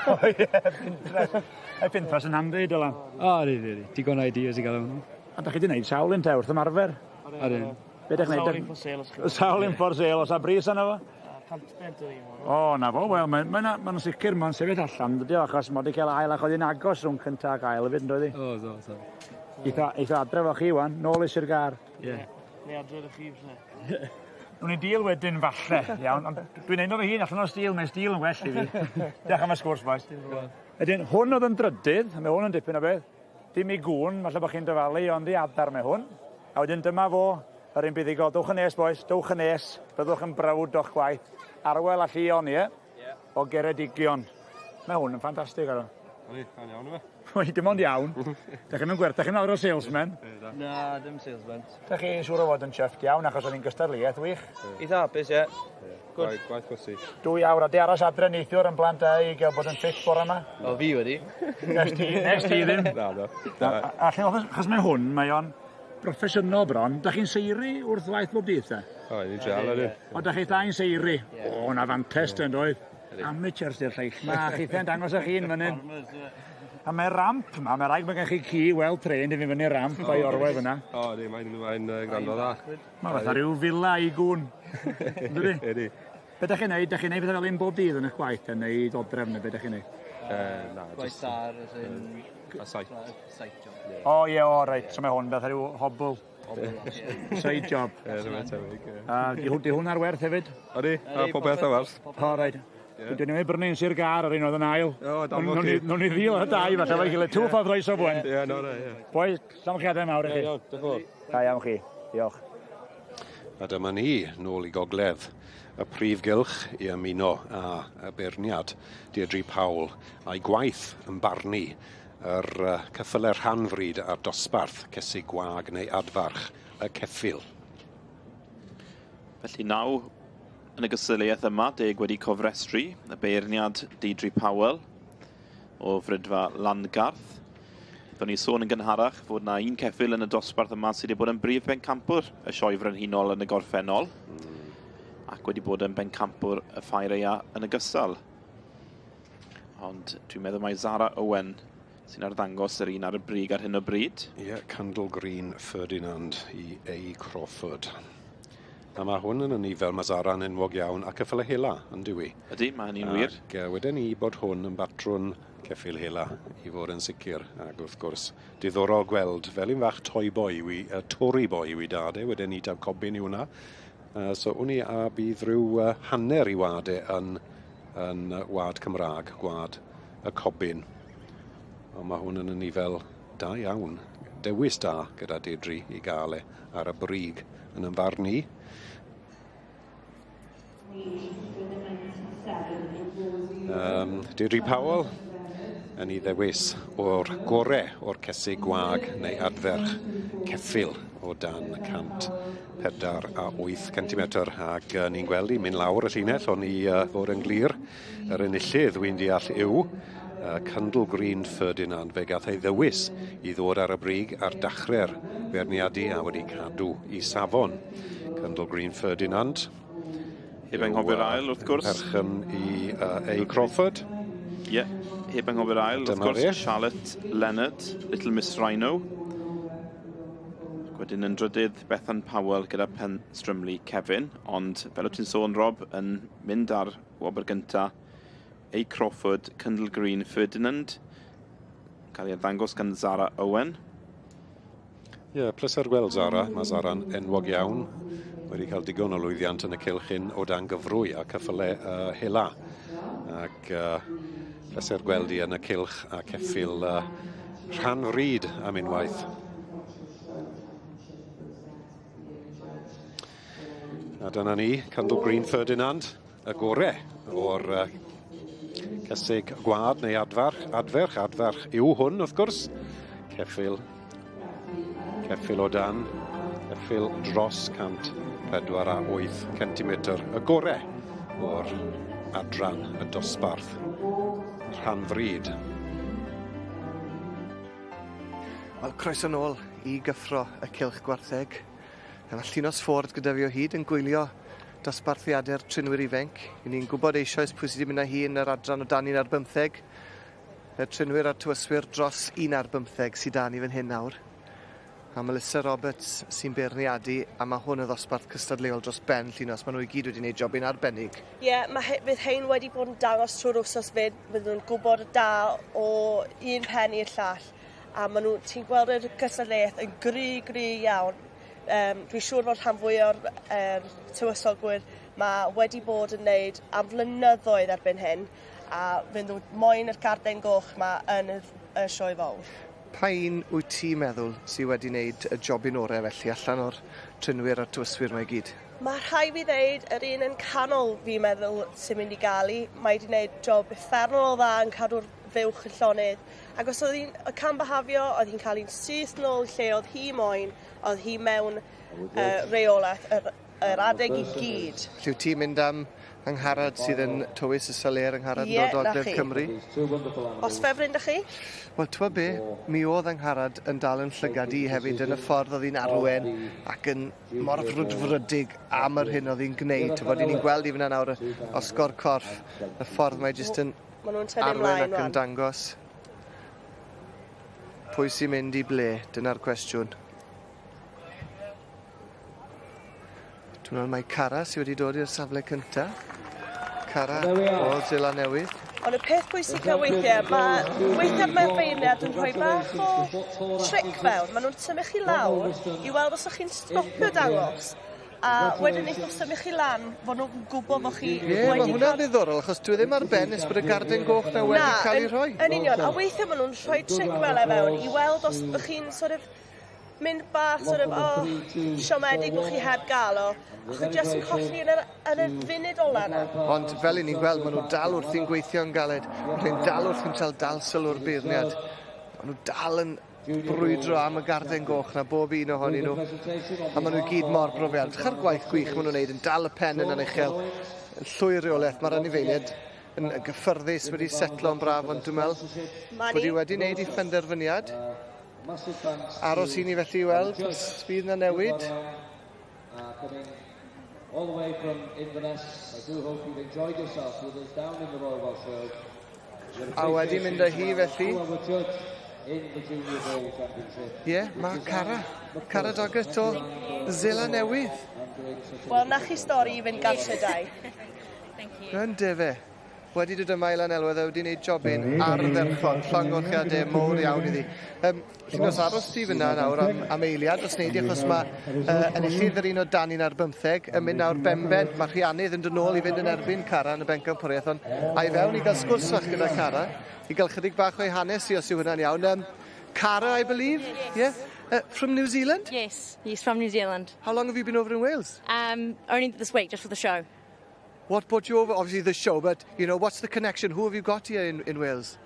S6: O ie, Pinterest. Mae Pinterest yn handi, Dylan.
S8: O, ri. Digon ideas i gael hwnnw.
S6: A da chi wedi gwneud sawl un te wrth ymarfer?
S8: Ydyn.
S6: Be ydych chi'n
S9: Sawl un for sale os chi.
S6: Sawl un for sale, os a bris yna fo?
S9: 100 punt yr un.
S6: O, na fo, wel, mae'n ma, ma, ma sicr, mae'n sefyll allan, dydy o, achos mae wedi cael ail ac oedd hi'n agos rhwng cynta ac ail hefyd, yn doedd hi?
S8: O, do, do.
S6: Eitha adre fo chi, wan, nôl i Sir Gâr.
S8: Ie.
S9: Neu adre dy chi, falle.
S6: Nw'n ni deal wedyn, falle, iawn, ond dwi'n neud o fy hun allan o steel, mae steel yn well i fi. Diolch am y sgwrs, boys. Wedyn, hwn oedd yn drydydd, mae hwn yn dipyn o beth. Dim i gŵn, falle bod chi'n dyfalu, ond i adar mae hwn. A wedyn dyma fo, yr un buddugol. Dowch yn nes, boys, dowch yn nes. Byddwch yn browd o'ch gwaith. Arwel a Llion, ie?
S1: Ie.
S6: O Geredigion. Mae hwn yn ffantastig, Arwel.
S1: Odi, yn iawn yma.
S6: Oi, dim ond iawn. Dach chi'n gwerth, dach chi'n awr o salesman.
S1: Na, dim salesman.
S6: Dach chi siŵr o fod yn chuffed iawn, achos oedd hi'n gystadleuaeth wych.
S1: Eitha hapus, ie. Good. Gwaith gwerthu.
S6: 2 awr, a di aros adre neithiwr yn blant e i gael bod yn ffit bore yma?
S1: O, fi wedi.
S6: Nes ti, nes ti ddim?
S1: Na, na.
S6: A lle oedd, achos mae hwn, mae o'n broffesiynol bron. Dach chi'n seiri wrth waith bob dydd, te?
S1: O, ni'n trial, ydyn.
S6: O, dach chi dau'n seiri? O, na fantes, yn doedd? Amateurs di'r lleill. Ma, chitha'n dangos eich hun fan hyn. A mae'r ramp yma, mae rhaid bod gen chi ci well trained i fynd fyny'r ramp a'i orwedd yna.
S1: O, ydy, mae'n gwrando dda.
S6: Mae fatha rhyw fila i gŵn. Yndi?
S1: Ydy.
S6: Be dach chi'n neud? Dach chi'n neud pethau fel un bob dydd yn eich gwaith, te, neu dodrefn, neu be dach chi'n neud?
S1: Na,
S22: Gwaith ar, as in...
S1: A site.
S22: Site job.
S6: O, ie, o, reit. So mae hwn fatha rhyw hobl. Side job.
S1: Ie, rhywbeth tebyg, ie.
S6: A di hwn ar werth hefyd?
S1: Ydy, a popeth ar werth.
S6: O, reit. Dwi'n newydd brynu yn Sir Gâr ar un oedd yn ail.
S1: O, damo chi.
S6: Nw'n ni ddeal ar y dau falle, efo'i gilydd. Two for price of one.
S1: Ie, no, no, ie.
S6: Boys, llongyfarchiadau mawr i chi.
S1: Ie, iawn, diolch yn fawr.
S6: Da iawn chi. Diolch.
S16: A dyma ni, nôl i gogledd, y prif gylch i ymuno â y beirniad Deirdre Powell a'i gwaith yn barnu yr ceffylau rhanfryd a'r dosbarth cesig gwag neu adfarch y ceffyl.
S7: Felly 9 yn y gystadleuaeth yma, 10 wedi cofrestru, y beirniad Deirdre Powell o Fridfa Landgarth. Do'n ni sôn yn gynharach fod na un ceffyl yn y dosbarth yma sydd wedi bod yn brif bencampwr y sioe frenhinol yn y gorffennol ac wedi bod yn bencampwr y ffair aea yn ogystal. Ond dwi'n meddwl mai Zara Owen sy'n arddangos yr un ar y brig ar hyn o bryd.
S16: Ie, yeah, Candle Green Ferdinand i A. Crawford. A mae hwn yn y fel mae Zara'n enwog iawn a ceffylau hela, yn dyw i?
S7: Ydy, mae hynny'n wir.
S16: Ac wedyn ni bod hwn yn batrwn ceffyl hela, i fod yn sicr. Ac wrth gwrs, diddorol gweld fel un fach toy boy yw i, Tory boy yw i dad e, wedyn ni daf cobyn i hwnna. So wn i a bydd rhyw hanner i wad e yn wad Cymraeg, gwad y cobyn. Ond mae hwn yn y nifel da iawn. Dewis da gyda Deirdre i gael e ar y brig yn ymfarn i. Deirdre Powell yn ei ddewis o'r gore o'r cesig gwag neu adferch ceffyl o dan 148 cm ac ni'n gweld i'n mynd lawr y llinell ond i fod yn glir yr enillydd wy'n deall yw Cundle Green Ferdinand. Fe gath ei ddewis i ddod ar y brig ar dachrau'r beirniadu a wedi cadw i safon. Cundle Green Ferdinand.
S7: Heb anghofio'r ail, wrth gwrs.
S16: Perchen i A. Crawford.
S7: Ie, yeah, heb anghofio'r ail, wrth gwrs. Charlotte Leonard, Little Miss Rhino. Ac wedyn yn drydydd, Bethan Powell gyda Pen Strymley Kevin. Ond, fel o ti'n sôn, Rob, yn mynd ar wobr gynta, A. Crawford, Cundle Green Ferdinand. Cael ei arddangos gan Zara Owen.
S16: Ie, yeah, pleser gweld Zara. Mae Zara'n enwog iawn. Wedi cael digon o lwyddiant yn y cylch hyn o dan gyfrwy a ceffylau hela. Ac pleser gweld i yn y cylch a ceffyl rhan fryd am unwaith. A dyna ni, Cundle Green Ferdinand. y gore o'r cesig gwad neu adfarch, adferch, adfarch yw hwn wrth gwrs. Ceffyl, ceffyl o dan, ceffyl dros 104 a 8 cm, y gore o'r adran y dosbarth rhan fryd.
S3: Wel, croeso nôl i gyffro y cylch gwartheg. A mae Llinos Ford gyda fi o hyd yn gwylio dosbarthiadau'r trinwyr ifanc. I ni'n gwybod eisoes pwy sydd wedi mynd â hi yn yr adran o dan 11. Y trinwyr a'r tywyswyr dros 11 sydd 'da ni fan hyn nawr. A Melissa Roberts sy'n beirniadu, a mae hwn yn ddosbarth cystadleuol dros ben, Llinos. Maen nhw i gyd wedi gwneud jobyn arbennig.
S23: Ie, yeah, mae fydd hein wedi bod yn dangos trwy'r wsos fyd, fydden nhw'n gwybod da o un pen i'r llall. A maen nhw, ti'n gweld yr gystadleuaeth yn gry, gry iawn. Dwi'n siŵr fod rhan fwy o'r tywysogwyr mae wedi bod yn neud am flynyddoedd erbyn hyn a fydd nhw moyn yr garden goch ma yn y sioe fawr.
S3: Pa un wyt ti'n meddwl sydd wedi wneud y jobyn orau felly allan o'r trinwyr a'r tywyswyr mae i gyd?
S23: Mae rhai fi ddeud yr un yn canol fi'n meddwl sy'n mynd i gael i. Mae wedi gwneud job uffernol o dda yn cadw'r fuwch yn llonydd. Ac os oedd hi'n cambahafio, oedd hi'n cael un syth nôl lle oedd hi moyn, oedd hi mewn reolaeth yr adeg i gyd.
S3: Lle wyt ti'n mynd am Angharad sydd yn tywys y Salers, Angharad yn
S23: Ie,
S3: dod o
S23: 'na
S3: Ogledd
S23: chi.
S3: Cymru?
S23: Os ffefryn da chi?
S3: Wel, ti'n be, mi oedd Angharad yn dal yn llygad i hefyd yn y ffordd oedd hi'n arwen ac yn mor frwdfrydig am yr hyn oedd hi'n gwneud. Ti'n bod, ni'n gweld i fyna nawr y osgo'r corff, y ffordd mae jyst yn
S23: Ma' nhw'n tynnu
S3: arwen
S23: ymlaen
S3: ac yn
S23: rwan.
S3: dangos. Pwy sy'n mynd i ble? Dyna'r cwestiwn. Dwi'n meddwl mai Cara sydd wedi dod i'r safle cynta. Cara o Seland Newydd.
S23: Ond y peth pwysica weithiau, mae weithiau mae'r beirniad yn rhoi bach o trick fewn. Maen nhw'n symud chi lawr i weld os ydych chi'n stopio dangos. A wedyn wnaeth nhw symud chi lan, fod nhw'n gwybod bod chi
S3: Ie, yeah, mae
S23: wedi
S3: hwnna'n ddiddorol, achos dwi ddim ar ben nes bod y garden goch na wedi
S23: Na,
S3: cael ei rhoi.
S23: Yn union, a weithiau maen nhw'n rhoi trick fel e fewn i weld os ych chi'n sort of mynd bach sort of, oh, siomedig bod chi heb gael o, a chi jyst yn colli yn y funud ola na.
S3: Ond fel i ni'n gweld, maen nhw dal wrthi'n gweithio'n galed. Maen nhw'n dal wrthi'n cael dal sylw'r beirniad. Maen nhw dal yn brwydro am y garden goch na, bob un ohonyn nhw. A maen nhw gyd mor brofiad. Edrych ar gwaith gwych maen nhw'n neud yn dal y pen yn anochel. Yn llwyr reolaeth, mae'r anifeiliaid yn gyffyrddus wedi setlo'n braf, ond dwi'n meddwl bod hi wedi wneud ei phenderfyniad. Aros i ni felly i weld os fydd na newid.
S10: All the way from Inverness. I do hope you've enjoyed yourself with us down in the Royal Welsh Show.
S3: A wedi mynd â hi felly.
S10: In the Junior Bull Championship.
S3: Ie, yeah, mae Cara. Cara Doggett o Seland Newydd.
S23: Wel, na chi stori i fynd gartre dau.
S3: Yn fe. Wedi dod yma i Lanelwedd a wedi gwneud jobyn ardderchog, llongyfarchiadau mowr iawn iddi. Llinos, aros ti fyna nawr am eiliad, os wnei di, achos mae enillydd yr un o dan 11 yn mynd nawr benben. Mae Rhiannydd yn dod nôl i fynd yn erbyn Cara yn y bencampwriaeth, ond a i fewn i gael sgwrs fach gyda Cara, i gael chydig bach o'i hanes i os yw hwnna'n iawn. Cara, I believe?
S18: Yes.
S3: Yeah? From New Zealand?
S18: Yes, from New Zealand.
S3: How long have you been over in Wales?
S18: Only this week, just for the show.
S3: What brought you over? Obviously the show, but what's the connection? Who have you got here in Wales?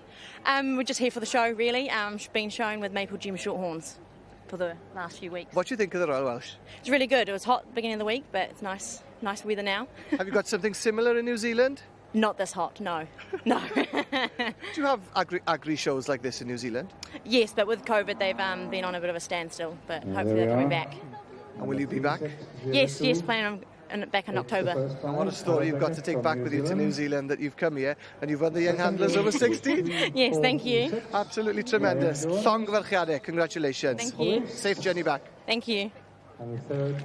S18: We're just here for the show, really. Been showing with Maple Gem Shorthorns for the last few weeks.
S3: What do you think of the Royal Welsh?
S18: It's really good. It was hot at the beginning of the week, but it's nice, nice weather now.
S3: Have you got something similar in New Zealand?
S18: Not this hot, no. No.
S3: Do you have agri shows like this in New Zealand?
S18: Yes, but with COVID, they've been on a bit of a standstill, but
S3: Yeah,
S18: hopefully
S3: there
S18: they're
S3: we
S18: coming
S3: are.
S18: back.
S3: And will you be back?
S18: Yes, planning on back in October.
S3: And what a story you've got to take back with you to New Zealand, that you've come here and you've won the Young Handlers over 16.
S18: Yes, thank you.
S3: Absolutely tremendous. Llongyfarchiadau, congratulations.
S18: Thank you.
S3: Safe journey back.
S18: Thank you.
S10: And the third,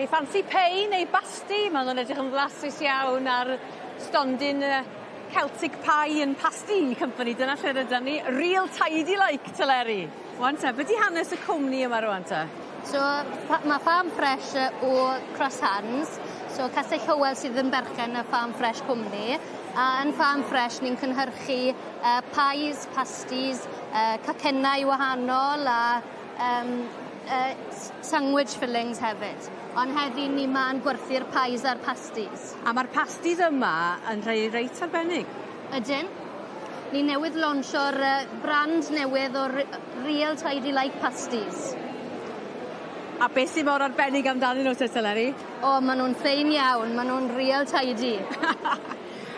S2: Chi ffansi pei neu basti? Ma' nw'n edrych yn flasus iawn ar stondin yy Celtic Pie and Pasty Company dyna lle rydan ni. Real tidy like Teleri. 'Wan te be' 'di hanes y cwmni yma rŵan te?
S11: So ma' Farm Fresh o Cross Hands so Castell Hywel sydd yn berchen y Farm Fresh cwmni a yn Farm Fresh ni'n cynhyrchu pies, pasties, cacennau wahanol a yym sandwich fillings hefyd. Ond heddi ni 'ma'n gwerthu'r pies a'r pasties.
S2: A ma'r pasties yma yn rhei reit arbennig.
S11: Ydyn. Ni newydd launcho'r brand newydd o'r Real Tidy Like Pasties.
S2: A beth sy mor arbennig amdanyn nhw te Teleri?
S11: O ma' nw'n ffein iawn ma' nw'n real tidy.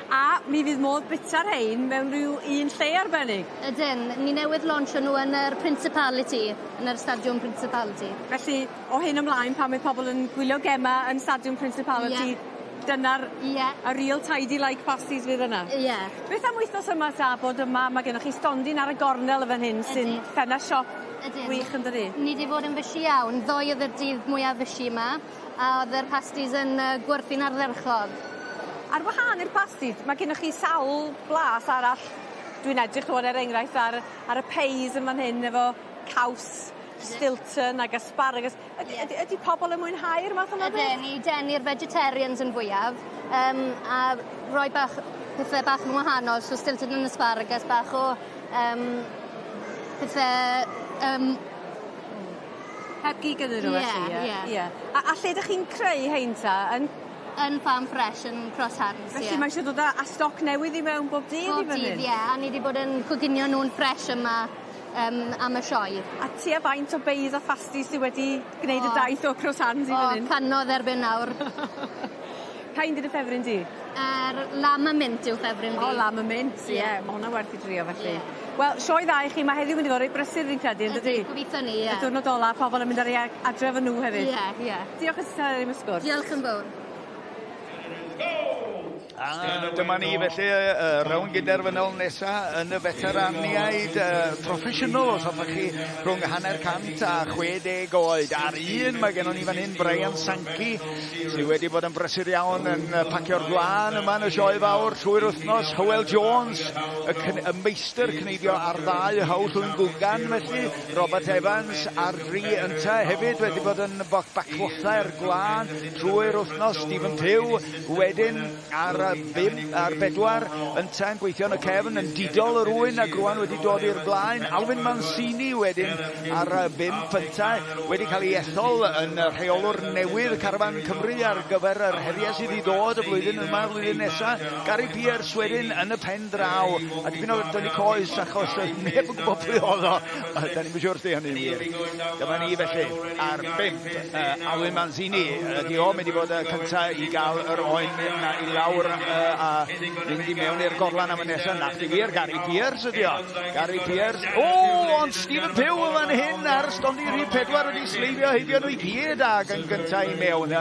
S2: A mi fydd modd bita rhein mewn rhyw un lle arbennig.
S11: Ydyn ni newydd launcho nhw yn yr Principality yn yr stadiwm Principality.
S2: Felly o hyn ymlaen pan mae pobol yn gwylio gema yn stadiwm Principality...
S11: Ie.
S2: Dyna'r...
S11: Ie.
S2: Y real tidy like pasties fydd yna.
S11: Ie.
S2: Beth am wythnos yma ta bod yma ma' gennoch chi stondin ar y gornel y fan hyn sy'n ffenast siop
S11: Ydyn.
S2: wych yndydi?
S11: Ni 'di fod yn fishi iawn. Ddoe o'dd yr dydd mwya fishi 'ma a o'dd yr pasties yn gwerthu'n ardderchog.
S2: Ar wahân i'r pasties ma' gennoch chi sawl blas arall dwi'n edrych rŵan er enghraifft ar ar y peis yn fan hyn efo caws Stilton ag asparagus. Ydy ydy ydi pobol yn mwynhau'r math yma o beth?
S11: Ydyn i denu'r vegetarians yn fwyaf yym a roi bach pethe bach yn wahanol so Stilton and asparagus bach o yym pethe yym
S2: Heb gig ynddyn nhw felly ie?
S11: Ie ie.
S2: Ie. A a lle 'dych chi'n creu rhein ta? Yn
S11: Yn Farm Fresh yn Cross Hands ie.
S2: Felly mae isie dod â â stoc newydd i mewn bob dydd i
S11: Bob
S2: fan hyn?
S11: dydd ie a ni 'di bod yn coginio nw'n ffres yma yym am y sioe.
S2: A tua faint o beis a phastis sy wedi gneud y daith o Cross Hands i fan 'yn?
S11: O cannoedd erbyn nawr.
S2: Pa un 'di dy ffefryn di?
S11: Yr lamb a mint yw ffefryn fi.
S2: O lamb a mint ie ma' hwnna werth 'i drio felly. Ie. Wel sioe dda i chi ma' heddiw mynd i fod reit brysur fi'n credu yndydi?
S11: Ydi gobitho 'ny ie.
S2: Y diwrnod ola pobol yn mynd ar 'u adre efo n'w hefyd.
S11: Ie ie.
S2: Diolch o ti Teleri am y sgwrs.
S11: Diolch yn fowr.
S15: A dyma ni felly y rownd gynderfynol nesa yn y feteraniaid proffesiynol os hoffech chi rhwng 50 a 60 oed. Ar un mae gennon ni fan hyn Brian Sankey sydd wedi bod yn brysur iawn yn pacio'r gwlân yma yn y sioe fawr trwy'r wythnos. Hywel Jones, y, y meistr cneifio ar ddau hawl Llwyn Gwgan felly. Robert Evans ar dri ynta hefyd wedi bod yn baclothau'r gwlân trwy'r wythnos. Stephen Pugh wedyn ar bum, ar bedwar, ynta'n gweithio yn y cefn, yn didol yr ŵyn ac rwan wedi dod i'r blaen. Alvin Mancini wedyn ar bump ynta, wedi cael ei ethol yn rheolwr newydd Carfan Cymru ar gyfer yr heriau sydd i ddod y flwyddyn yma, flwyddyn nesaf. Gary Pearce wedyn yn y pen draw, a dipyn o dynnu coes achos neb yn gwybod pwy oedd o. Da ni'm yn siŵr os 'di hynny'n wir. Dyma ni felly ar bump uh, Alwyn Manzini. Ydy o mynd i fod y cyntaf i gael yr oen na i lawr a mynd i mewn i'r gorlan am y nesaf. Na chdi wir, Gary Pearce ydy o. Gary Pearce. O, ond Stephen Pugh yn fan hyn ar stondin rhif pedwar wedi sleifio heibio nhw i gyd ac yn gyntaf i mewn.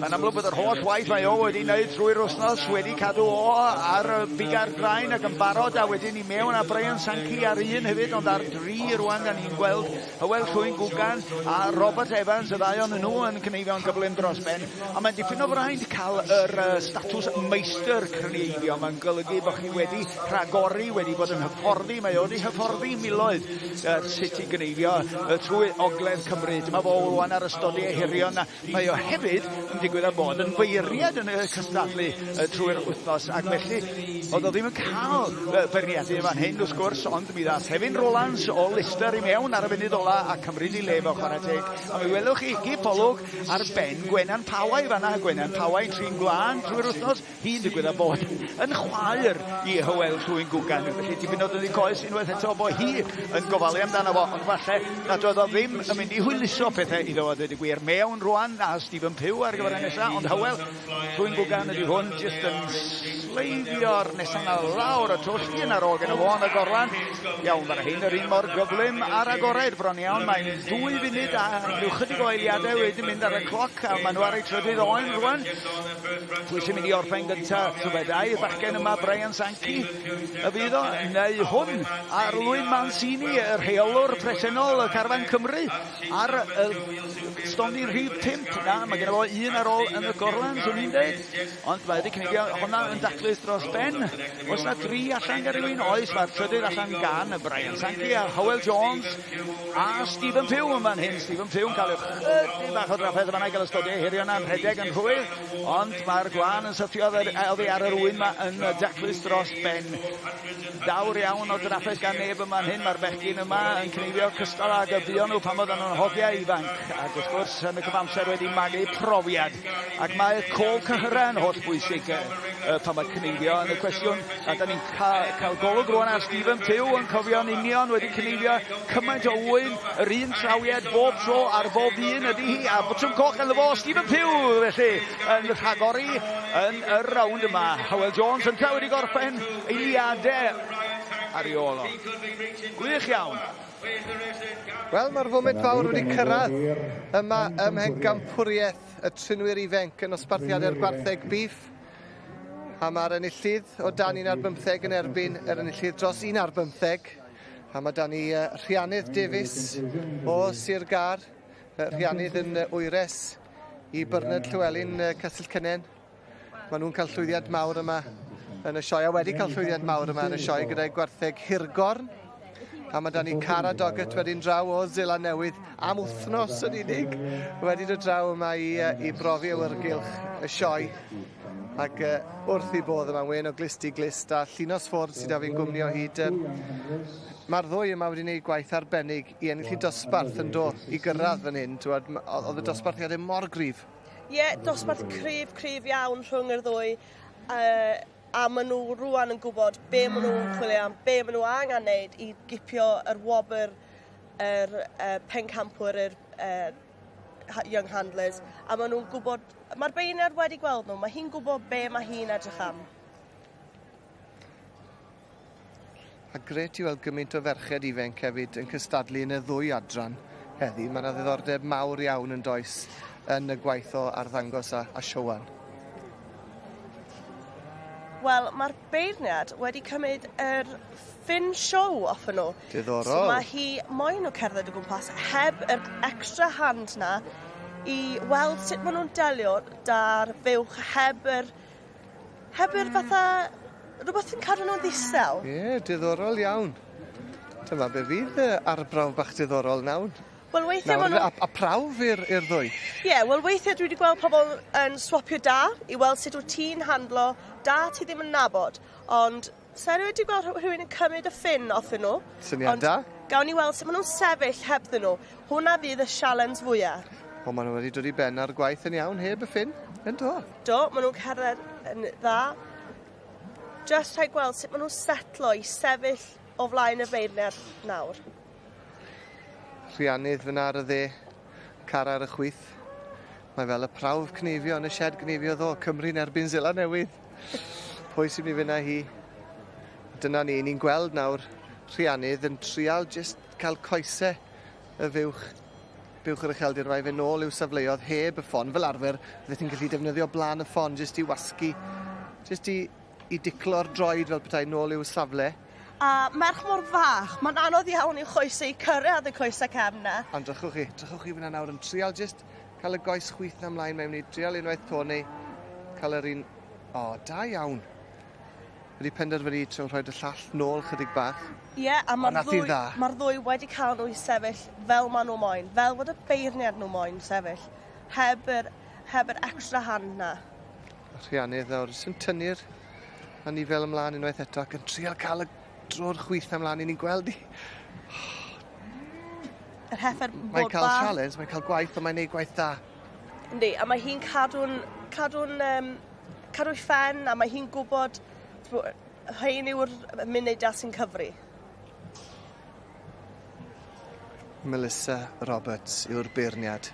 S15: Mae'n amlwg bod yr holl waith mae o wedi wneud trwy'r wythnos wedi cadw o ar biga'r draen ac yn barod a wedyn i mewn a Brian Sankey ar un hefyd ond ar dri rwan da ni'n gweld Hywel Llwyn Gwgan a Robert Evans y ddau o'n nhw yn cneifio'n gyflym dros ben a mae'n dipyn o fraint cael yr statws meistr cneifio mae'n golygu bod chi wedi rhagori wedi bod yn hyfforddi mae o wedi hyfforddi miloedd sut i gneifio trwy ogledd Cymru dyma fo rwan ar ystodiau hirion a Mae o hefyd yn digwydd â bod yn feirniad yn y cystadlu trwy'r wythnos ac felly oedd o ddim yn cael beirniadu yn fan hyn wrth gwrs ond mi ddath Hefin Rowlands o Leicester i mewn ar y funud ola a cymryd ei le fo chwarae teg a mi welwch chi gip olwg ar ben Gwenan Pawai fanna Gwenan Pawai trin gwlân trwy'r wythnos Hi'n digwydd â bod yn chwaer i Hywel Llwyn Gwgan, felly dipyn o dynnu coes unwaith eto bo hi yn gofalu amdano fo, ond falle nad oedd o ddim yn mynd i hwyluso pethau iddo fo, dweud y gwir. Mewn rwan a Stephen Pugh ar gyfer y nesa, ond Hywel Llwyn Gwgan ydy hwn, jyst yn sleifio'r nesa na lawr y twll, un ar ôl gyda fo yn y gorlan. Iawn, mae'r hyn yr un mor gyflym ar agored bron iawn, mae'n dwy funud a rhyw chydig o eiliadau wedi mynd ar y cloc, a maen nhw ar eu trydydd oen rwan. Pwy sy'n mynd i orffen gyntaf. Tybed ai'r bachgen yma, Brian Sankey, y fydd o, neu hwn, Arlwyn Mancini, y rheolwr presennol y Carfan Cymru, ar y stondin rhif 5. Na, mae gen fo un ar ôl yn y gorlan, swn i'n dweud. Ond mae wedi cynigio hwnna yn daclus dros ben. Oes na dri allan gan rhywun? Oes, mae'r trydydd allan gan Brian Sankey a Howell Jones a Stephen Pugh yn fan hyn. Stephen Pugh yn cael ychydig bach o drafferth yma i gael y stodiau hirion a'n rhedeg yn rhwydd, ond mae'r gwlân yn sythio oddi ar yr ŵyn yma yn daclus dros ben. Dawr iawn o drafferth gan neb yma'n hyn. Mae'r bechgyn yma yn cneifio cystal ag y buon nhw pan oedden nhw'n hogiau ifanc, ac wrth gwrs yn y cyfamser wedi magu profiad. Ac mae cof cyhyrau yn holl bwysig pan mae cneifio yn y cwestiwn, a da ni'n cael golwg rwan ar Stephen Pugh yn cofio'n union wedi cneifio cymaint o ŵyn, yr un trawiad bob tro ar bob un ydy hi, a botwm coch ynddo fo, Stephen Pugh felly yn rhagori yn y rownd yma. Howell Jones yn wedi gorffen eiliadau ar ei ôl o. Gwych iawn.
S3: Wel, mae'r foment fawr wedi cyrraedd yma ym Mhencampwriaeth y Trinwyr Ifanc yn nosbarthiadau'r gwartheg biff. A mae'r enillydd o dan 11 yn erbyn yr enillydd dros 11. A mae dan ni Rhiannydd Davies o Sir Gâr, Rhiannydd yn wyres i Bernard Llywelyn Castell Cynnen. Maen nhw'n cael llwyddiant mawr yma yn y sioe, a wedi cael llwyddiant mawr yma yn y sioe gyda'i gwartheg hirgorn. A mae 'da ni Cara Doggett wedyn draw o Seland Newydd am wythnos yn unig wedi dod draw yma i brofi awyrgylch y sioe. Ac wrth i bodd yma, wen o glust i glust, a Llinos Ford sydd â fi'n gwmni o hyd. Mae'r ddwy yma wedi gwneud gwaith arbennig i ennill i dosbarth yn do, i gyrraedd fan hyn. Oedd y dosbarthiadau mor gryf.
S23: Ie, yeah, dosbarth cryf, cryf iawn rhwng yr ddwy. A maen nhw rwan yn gwybod be maen nhw'n chwilio am, be maen nhw angen wneud i gipio yr wobr, yr pencampwyr, yr Young Handlers. A maen nhw'n gwybod, mae'r beirniad wedi gweld nhw, mae hi'n gwybod be mae hi'n edrych am.
S3: A gret i weld gymaint o ferched ifanc hefyd yn cystadlu yn y ddwy adran heddi. Mae yna ddiddordeb mawr iawn yn does yn y gwaith o arddangos a siowan.
S23: Wel, mae'r beirniad wedi cymryd yr ffin show off nhw.
S3: Diddorol.
S23: So mae hi moyn nhw cerdded o gwmpas heb yr extra hand na i weld sut maen nhw'n delio da'r fuwch heb yr fatha rhywbeth yn cadw nhw'n ddistaw.
S3: Ie, yeah, diddorol iawn. Dyma be fydd arbrawf bach diddorol nawr.
S23: Wel, weithiau maen nhw...
S3: A prawf i'r ddwy?
S23: Ie, yeah, wel weithiau dwi wedi gweld pobl yn swapio da i weld sut wyt ti'n handlo da ti ddim yn nabod, ond sa'n wedi gweld rhywun yn cymryd y ffin off nhw.
S3: Syniad da.
S23: Gawn ni weld sut maen nhw'n sefyll hebddyn nhw. Hwna fydd y sialens fwyaf.
S3: O, maen nhw wedi dod i ben ar gwaith yn iawn heb y ffin, yn do?
S23: Do, maen nhw'n cerdded yn dda. Just rhaid gweld sut maen nhw'n setlo i sefyll o flaen y beirniad nawr.
S3: Rhiannydd fyna ar y dde, Cara ar y chwith. Mae fel y prawf cneifio yn y sied gneifio ddo, Cymru'n erbyn Seland Newydd. Pwy sy'n mynd i fynd â hi? Dyna ni, ni'n gweld nawr Rhiannydd yn trial jyst cael coesau y fuwch yr ucheldir yma i fynd nôl i'w safleoedd heb y ffon. Fel arfer, fyddet ti'n gallu defnyddio blaen y ffon jyst i wasgu, jyst i diclo'r droed fel petai nôl i'w safle.
S23: A merch mor fach, mae'n anodd iawn i'w choesau i cyrraedd y coesau cefn na.
S3: Ond drychwch chi fyna nawr yn trial jyst cael y goes chwith na ymlaen mewn i trial unwaith to neu cael yr un... O, da iawn. Wedi penderfynu trial rhoi y llall nôl chydig bach.
S23: Ie, yeah, a mae'r ddwy wedi cael nhw i sefyll fel maen nhw moyn, fel fod y beirniad nhw moyn sefyll, heb yr extra hand na.
S3: Rhiannydd nawr, sy'n tynnu'r anifel ymlaen unwaith eto ac yn trial cael y dro'r chwith ymlaen i ni'n gweld i.
S23: Yr heffer bod
S3: Mae'n cael challenge, mae'n cael gwaith, ond mae'n neud gwaith da.
S23: Yndi, a mae hi'n cadw'i phen, a mae hi'n gwybod rhain yw'r munudau sy'n cyfri.
S3: Melissa Roberts yw'r beirniad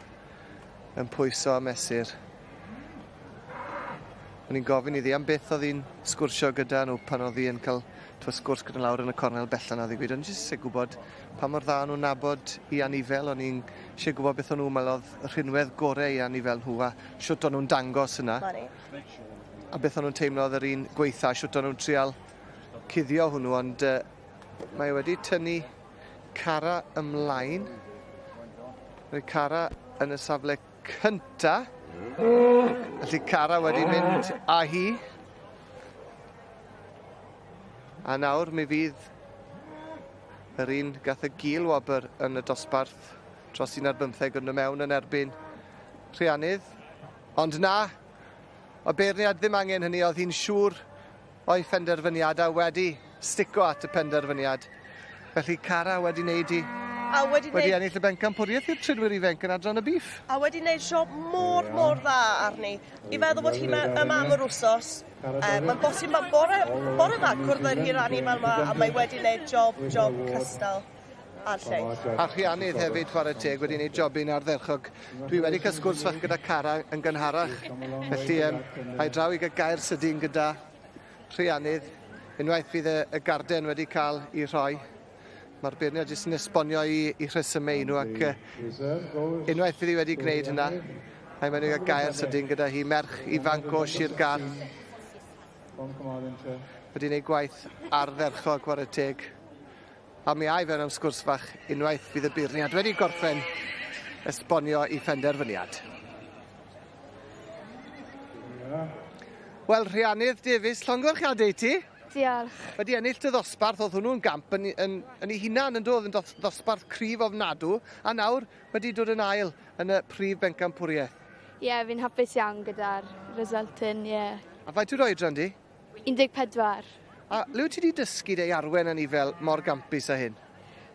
S3: yn pwyso a mesur. O'n i'n gofyn iddi am beth oedd hi'n sgwrsio gyda nhw pan oedd hi yn cael sgwrs gyda lawr yn y cornel bellan, oedd hi'n gweud, o'n i jyst eisiau gwybod pa mor dda nhw'n nabod i anifel, o'n i'n eisiau gwybod beth o'n nhw'n meddwl oedd y rhinwedd gorau i anifel nhw a shwt o'n nhw'n dangos yna. A beth o'n nhw'n teimlo oedd yr un gweitha, siwt o'n nhw'n trial cuddio hwnnw, ond mae wedi tynnu Cara ymlaen. Roedd Cara yn y safle cynta. Felly Cara wedi mynd â hi. A nawr mi fydd yr un gath y gil wobr yn y dosbarth dros 11 yn y mewn yn erbyn Rhiannydd. Ond na, o beirniad ddim angen hynny, oedd hi'n siŵr o'i phenderfyniad a wedi stico at y penderfyniad. Felly Cara wedi wneud i
S23: A wedi,
S3: wedi
S23: wneud,
S3: ennill y bencampwriaeth i'r trinwyr ifanc yn adran y biff.
S23: A wedi wneud job mor, mor dda arni. I feddwl bod hi yma am yr wsos, mae'n bosib mae bore yma cwrdd â'r hi'r anifail yma a mae wedi wneud job cystal a'r lleill.
S3: A Rhiannydd hefyd, chwarae teg, wedi gwneud jobyn ardderchog. Dwi wedi cael sgwrs fach gyda Cara yn gynharach, felly a'i draw i gael gair sydyn gyda Rhiannydd. Unwaith fydd y garden wedi cael ei rhoi, mae'r beirniad jyst yn esbonio i rhesymau nhw ac unwaith fydd hi wedi gwneud hynna, a'i mewn i gael gair sydyn gyda hi, merch ifanc o Sir Gâr. Wedi gwneud gwaith ardderchog, chwarae teg. A mi ai fewn am sgwrs fach unwaith fydd y beirniad wedi gorffen esbonio i phenderfyniad. Wel, Rhiannydd Davies, llongyfarchiadau i ti.
S5: Diolch.
S3: Wedi ennill dy ddosbarth, oedd hwnnw'n gamp yn ei hunan yn dod yn ddosbarth cryf ofnadw, a nawr wedi dod yn ail yn y prif bencampwriaeth.
S5: Ie, yeah, fi'n hapus iawn gyda'r result hyn, ie. Yeah.
S3: A faint yw'r oedran di?
S5: 14.
S3: A le wyt ti wedi dysgu dy arwen anifail mor gampus â hyn?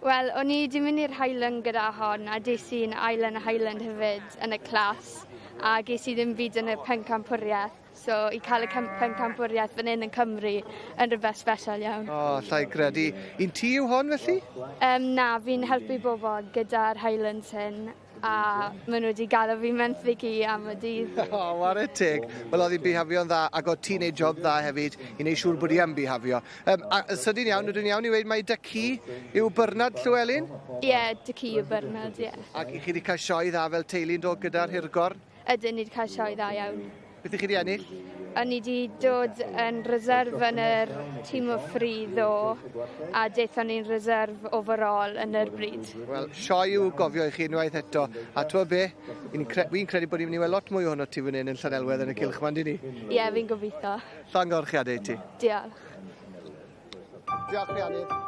S5: Wel, o'n i wedi mynd i'r Highland gyda hon, a des i'n ail yn y Highland hefyd yn y clas, a ges i ddim byd yn y pencampwriaeth. So, i cael y pencampwriaeth fan hyn yn Cymru yn rhywbeth special iawn.
S3: O, allai gredu. Un ti yw hon, felly?
S5: Na, fi'n helpu bobl gyda'r Highlands hyn, a maen nhw wedi gadw fi menthyg i am y dydd.
S3: O, ware teg. Wel, oedd hi'n bihafio'n dda, ac oedd ti'n neud job dda hefyd i wneud siŵr bod hi yn bihafio. A sydyn iawn, ydyn iawn i weud mai dy ci yw Bernard Llywelyn?
S5: Ie, yeah, dy ci yw Bernard, ie. Yeah.
S3: Ac i chi wedi cael sioe dda fel teulu'n dod gyda'r hirgorn?
S5: Ydyn, ni wedi cael sioe dda iawn.
S3: Beth i chi wedi ennill?
S5: O'n i wedi dod yn reserve yn yr team of three ddo, a daethon ni'n reserve overall yn yr brid.
S3: Wel, sioe i'w gofio i chi unwaith eto. A ti'n be, fi'n credu bod ni'n mynd i weld lot mwy ohono ti fan hyn yn Llanelwedd yn y cylch ma'n, di ni?
S5: Ie, yeah, fi'n gobeithio.
S3: Llongyfarchiadau i ti.
S5: Diolch.
S3: Diolch, Rhiannydd.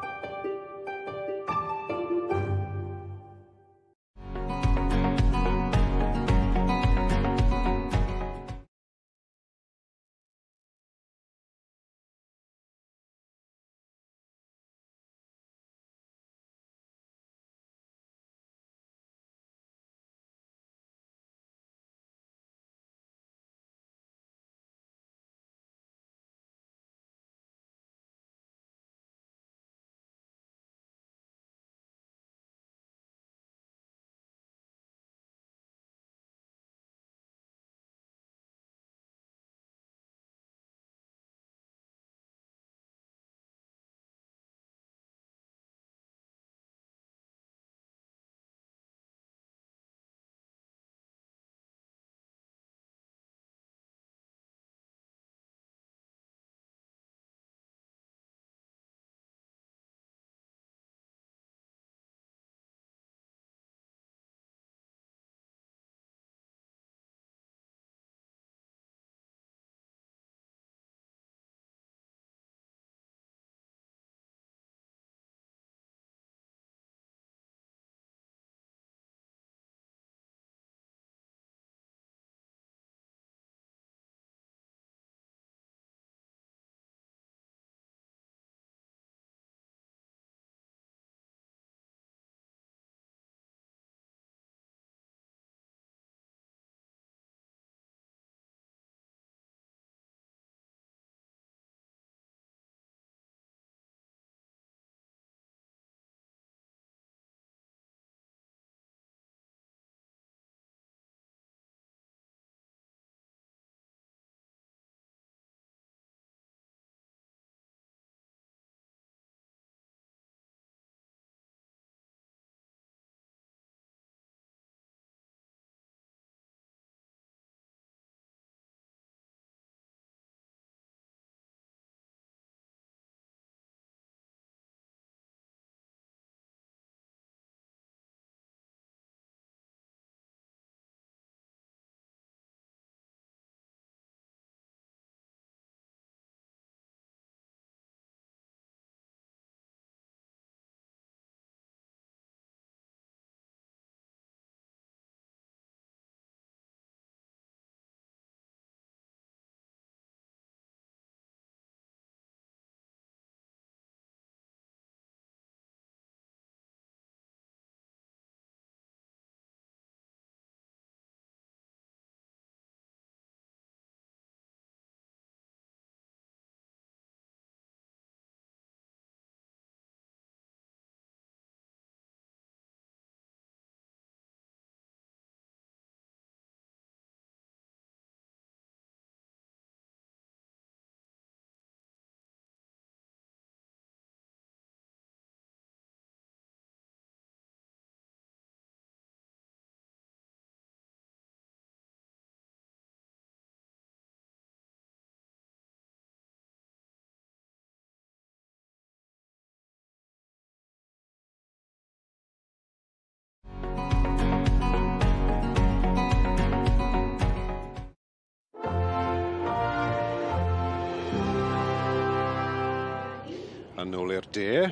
S16: A nôl i'r de,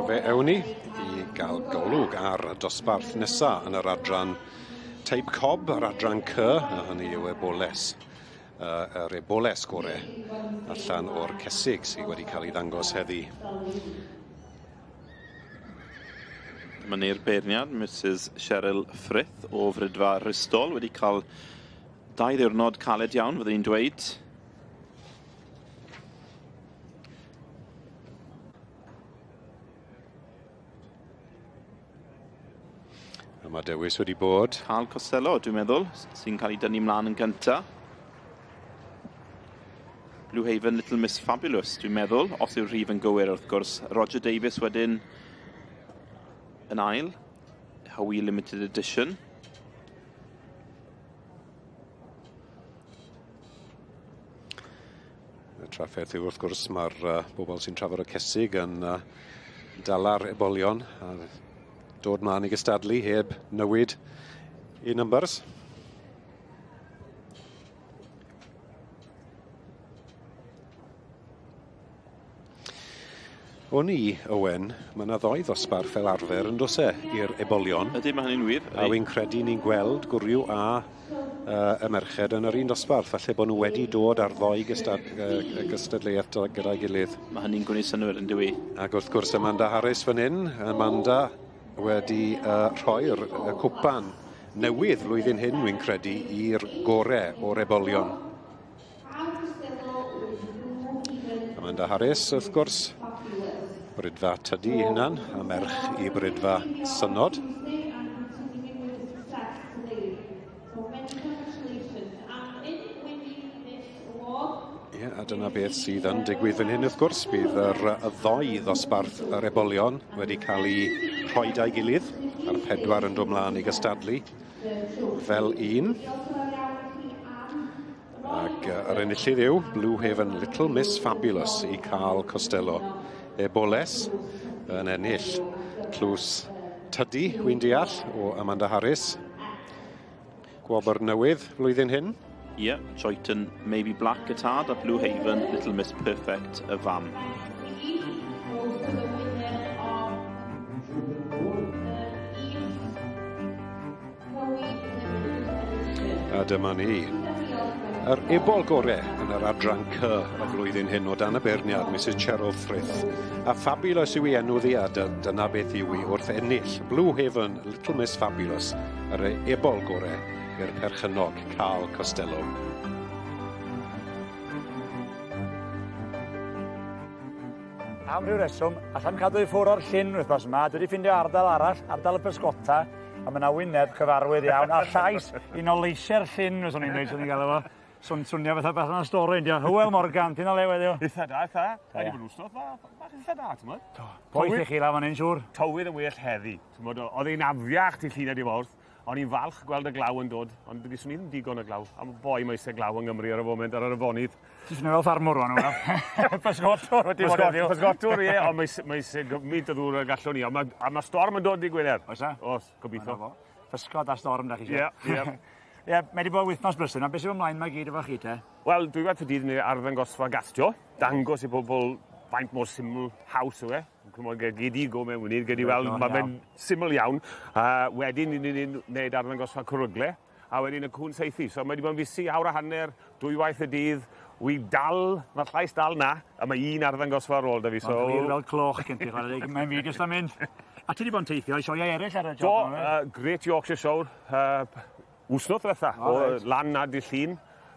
S16: fe ewn ni i gael golwg ar y dosbarth nesa yn yr adran teip cob, yr adran C, a hynny yw eboles. Yr eboles gore allan o'r cesig sydd wedi cael ei ddangos heddi.
S7: Dyma ni'r beirniad, Mrs Cheryl Frith o Fridfa Rhystol, wedi cael 2 ddiwrnod caled iawn, fyddwn ni'n dweud.
S16: A mae dewis wedi bod.
S7: Carl Costello, dwi'n meddwl, sy'n cael ei dynnu mlaen yn gynta. Blue Haven Little Miss Fabulous, dwi'n meddwl, os yw'r rhif yn gywir wrth gwrs. Roger Davies wedyn yn ail, Howie Limited Edition.
S16: Y trafferth yw wrth gwrs mae'r bobl sy'n trafod y cesig yn dala'r ebolion a dod mlaen i gystadlu heb newid i numbers. O'n i, Owen, mae yna ddoi ddosbarth fel arfer yn does e i'r ebolion.
S7: Ydy, mae hynny'n wir.
S16: A wy'n credu ni'n gweld gwryw a y merched yn yr un dosbarth. Falle bod nhw wedi dod ar ddoi gystadleuaeth gyda'i gilydd.
S7: Mae hynny'n gwneud synnwyr yn dyw i.
S16: Ac wrth gwrs Amanda Harris fan hyn. Amanda wedi rhoi'r cwpan newydd flwyddyn hyn, wy'n credu, i'r gore o'r ebolion. Amanda Harris, wrth gwrs, Brydfa Tydi hunan, a merch i Brydfa Synod. Ie, a dyna beth sydd yn digwydd fan hyn wrth gwrs. Bydd yr ddoi ddosbarth yr ebolion wedi cael eu rhoi da'i gilydd, a'r 4 yn dod mlaen i gystadlu fel un. Ac yr enillydd yw Blue Haven Little Miss Fabulous i Carl Costello. Eboles yn ennill tlws Tydi, wy'n deall, o Amanda Harris. Gwobr newydd flwyddyn hyn.
S7: Ie, yeah, Joyton Maybe Black y tad a Blue Haven Little Miss Perfect y fam.
S16: A dyma ni. Yr ebol gore yn yr adran C y flwyddyn hyn o dan y beirniad, Mrs Cheryl Frith. A Fabulous yw ei enw ddi, a dyna beth yw i wrth ennill. Blue Haven Little Miss Fabulous, yr ebol gore i'r perchennog Carl Costello.
S6: Am ryw reswm, allan cadw i ffwrdd o'r llyn wythnos yma, dwi wedi ffindio ardal arall, ardal y pysgota, a mae yna wyneb cyfarwydd iawn, a llais un o leisiau'r llyn, fyswn i'n dweud, swn i'n gael efo. Swnio fatha beth yna stori, yndi o. Hywel Morgan, ti'n olew heddiw?
S4: Eitha da, eitha. Mae wedi bod yn wsnos bach eitha da, ti'n gwbod?
S6: Do. Poeth i chi lawr fan hyn, siŵr.
S4: Tywydd yn well heddi. Ti'n gwbod, oedd hi'n afiach ti llun a di fawrth. O'n i'n falch gweld y glaw yn dod, ond dwi swn i ddim digon o glaw. Am boi mae eisiau glaw yng Nghymru ar y foment ar yr afonydd.
S6: Ti'n swnio fel ffarmwr rwan, Hywel. Pysgotwr wedi bod heddiw.
S4: Pysgotwr, ie, ond mae eisiau gymaint o ddŵr y gallwn ni. A mae storm yn dod i Gwener.
S6: Oes e?
S4: Oes, gobeithio.
S6: Pysgod a storm, da chi eisiau.
S4: Ie, ie.
S6: Ie, mae wedi bod wythnos brysur, na beth sydd ymlaen mae gyd efo chi te?
S4: Wel, dwi wedi dydd ni arddangosfa gastio, dangos i bobl faint mor syml haws yw e. Gyd i go mewn munud, gyd i weld, mae fe'n syml iawn. Wedyn, ni'n gwneud arddangosfa cwrygle, a wedyn y cwn seithi. So mae wedi bod yn fusi awr a hanner, 2 waith y dydd, wi dal, mae'r llais dal na, a mae un arddangosfa ar ôl da fi.
S6: So... Mae'n glir fel cloch gen ti, chwarae deg, mae'n fi jyst am mynd. A ti wedi bod yn teithio i sioeau eraill ar y job?
S4: Do, Great Yorkshire Show, wsnos ddiwetha, o lan na di Llun.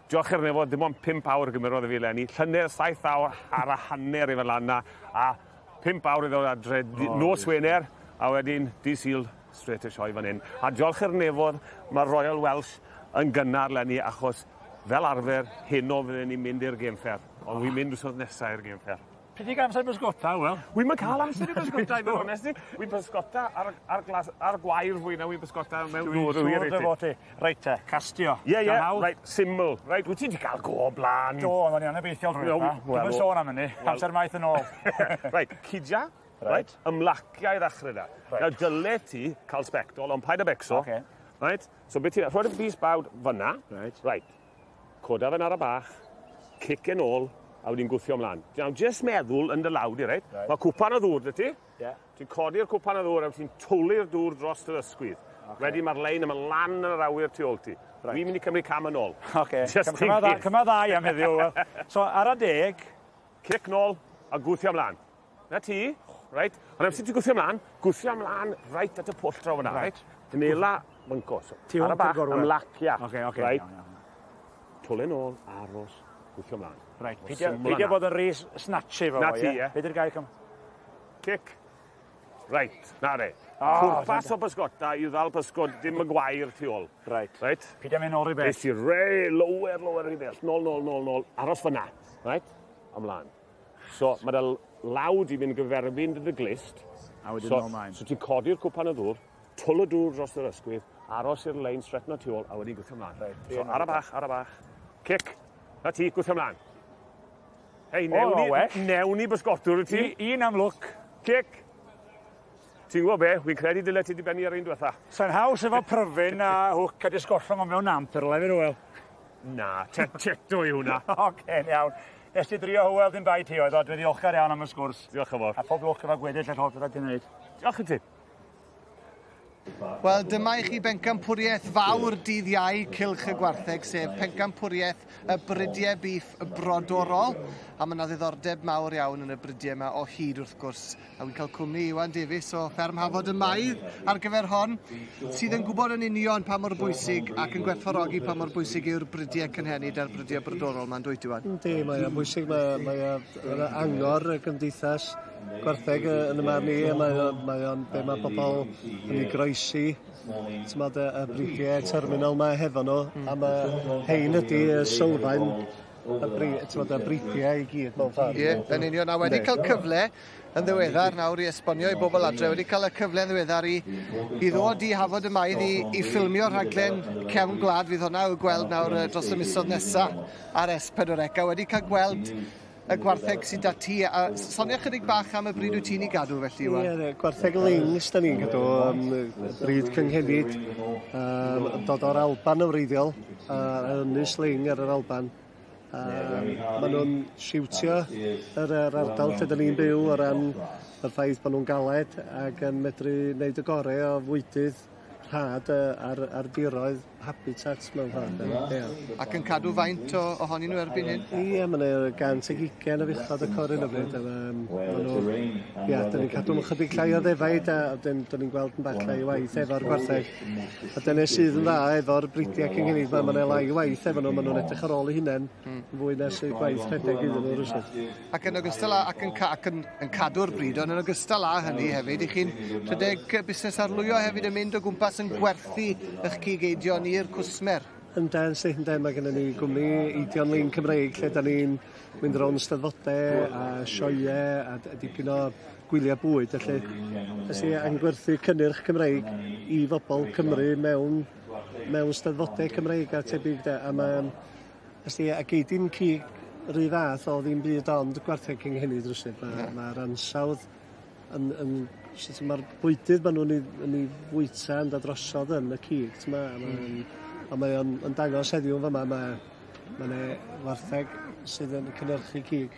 S4: Diolch i'r nefod, dim ond 5 awr gymerodd i fi eleni. Llynedd 7 awr ar a hanner i fe lan na, a 5 awr i ddod adre nos Wener, a wedyn di Sul straight i'r sioe fan hyn. A diolch i'r nefod, mae Royal Welsh yn gynnar leni, achos fel arfer, heno fydden ni'n mynd i'r Game Fair. Ond wy'n mynd wrth nesaf i'r Game Fair.
S6: Pryd i gael amser bysgota, wel?
S4: Wy'n cael amser i bysgota, i fod onest i. Wy'n bysgota ar gwair fwy na wy'n bysgota mewn dŵr.
S6: Dwi'n siŵr dy fod ti. Reit te, castio.
S4: Ie, ie, reit, syml. Reit, wyt ti wedi cael go o blaen?
S6: Do, ond o'n i anobeithiol drwy yma. Dwi'n sôn am hynny, amser maith yn ôl.
S4: Reit, cidia, reit, ymlacia i ddechrau da. Nawr, dyle ti cael sbectol, ond paid â becso. Reit, so beth ti'n... Rhoi'r bys bawd fyna. Reit. Reit, coda fe'n ara bach, cic yn ôl, a wedyn gwthio ymlaen. Nawr, jyst meddwl yn dy law di, reit? Right. Mae cwpan o ddŵr 'da ti.
S6: Yeah.
S4: Ti'n codi'r cwpan o ddŵr a ti'n twli'r dŵr dros dy ysgwydd. Okay. Wedyn mae'r lein yma lan yn yr awyr tu ôl ti. Right. Dwi'n mynd i cymryd cam yn ôl.
S6: Oce. Okay. Cyma ddau am heddiw. So ar y deg.
S4: Cic nôl a gwthio ymlaen. Na ti, reit? Ond amser ti'n gwthio ymlaen, gwthio ymlaen reit at y pwll draw fyna, reit? Dynela fynco. So, ar y bach, ymlacia.
S6: Oce, oce.
S4: Reit? Twle nôl, aros, gwthio ymlaen.
S6: Reit, peidio bod yn rhy snatchy fo.
S4: Na ti, ie.
S6: Be di'r gair cym?
S4: Cic. Reit, na re. Pwrpas o bysgota yw ddal pysgod dim y gwair tu ôl.
S6: Reit.
S4: Reit.
S6: Peidio mynd nôl rhy bell.
S4: Nes i re, lower, lower rhy bell. Nôl, nôl, nôl, nôl. Aros fyna. Reit? Ymlaen. So, mae dy law di mynd gyferbyn dy glist.
S6: A wedyn
S4: so,
S6: nôl mlaen.
S4: So ti'n codi'r cwpan o ddŵr, twl y dŵr dros yr ysgwydd, aros i'r lein stretno tu ôl, a wedyn gwthio ymlaen.
S6: Reit.
S4: So, ar y bach, ar y bach. Cic. Na ti, gwthio ymlaen. Hei, newn ni bysgotwr i ti.
S6: Un am lwc.
S4: Cic. Ti'n gwybod be, wy'n credu dyle ti di benni ar un diwetha.
S6: Sa'n haws efo pryfyn a hwc a disgollwng o mewn amp yr lefydd Hywel.
S4: Na, teto i hwnna.
S6: Oce, iawn. Nes ti drio Hywel ddim bai ti oedd o, dwi'n ddiolchgar iawn am y sgwrs.
S4: Diolch yn fawr.
S6: A pob lwc efo gweddill yr holl bethau ti'n neud.
S4: Diolch i ti.
S3: Wel, dyma i chi bencampwriaeth fawr dydd Iau Cylch y Gwartheg, sef pencampwriaeth y brydiau bîff brodorol. A mae yna ddiddordeb mawr iawn yn y brydiau yma o hyd wrth gwrs. A wy'n cael cwmni Iwan Davies o Fferm Hafod y Maidd ar gyfer hon, sydd yn gwybod yn union pa mor bwysig ac yn gwerthfawrogi pa mor bwysig yw'r brydiau cynhenid a'r brydiau brodorol ma'n dwyt, Iwan?
S12: Yndi, mae o'n bwysig, mae o'n angor y gymdeithas gwartheg yn y marn i, a mae o'n be mae bobl yn ei groesi, t'mod, y bridiau terminal ma hefo nhw, a mae hein ydy y sylfaen y bridiau i gyd mewn ffordd.
S3: Ie, yn union, a wedi cael cyfle yn ddiweddar nawr i esbonio i bobl adre, wedi cael y cyfle yn ddiweddar i ddod i Hafod y Maidd i ffilmio rhaglen Cefn Gwlad, fydd hwnna i'w gweld nawr dros y misoedd nesa ar S4C, a wedi cael gweld y gwartheg sydd 'da ti, a sonia chydig bach am y bryd wyt ti'n ei gadw felly, Iwan?
S12: Ie, gwartheg Lings da ni'n cadw, bryd cynhenid, dod o'r Alban yn wreiddiol, a'r Ynys Ling ar yr Alban. Maen nhw'n siwtio yr ardal lle da ni'n byw o ran y ffaith bod nhw'n galed ac yn medru wneud y gorau o fwydydd rhad ar diroedd habitat mewn ffordd. Yeah.
S3: Ac yn cadw faint ohonyn nhw erbyn hyn?
S12: Ie, mae yna 120 o fuchod y coryn o bryd. Ia, dyn ni'n cadw chydig llai o ddefaid a dyn ni'n gweld yn bach llai o waith efo'r gwartheg. A dyna sydd yn dda efo'r bridiau cynhenid, mae yna lai o waith efo nhw, maen nhw'n edrych ar ôl eu hunain fwy na sydd gwaith rhedeg iddyn nhw rywsut.
S3: Ac yn ogystal â, ac yn cadw'r bryd, ond yn ogystal â hynny hefyd, i chi'n rhedeg busnes arlwyo hefyd yn mynd o gwmpas yn gwerthu eich cig eidion i'r cwsmer.
S12: Yndan, yndan, mae gennym ni gwmni Eidion Lein Cymreig lle da ni'n mynd rownd steddfodau a sioeau a dipyn o gwyliau bwyd, felly felly yn gwerthu cynnyrch Cymreig i bobl Cymru mewn steddfodau Cymreig a tebyg de, a mae felly a gei di'm cig rhy fath o ddim byd ond gwartheg cynhenid rywsut. Mae'r ansawdd yn sut mae'r bwydydd maen nhw'n ei fwyta yn dod drosodd yn y cig, a mae o'n dangos heddiw yn fama, mae 'na wartheg sydd yn cynhyrchu cig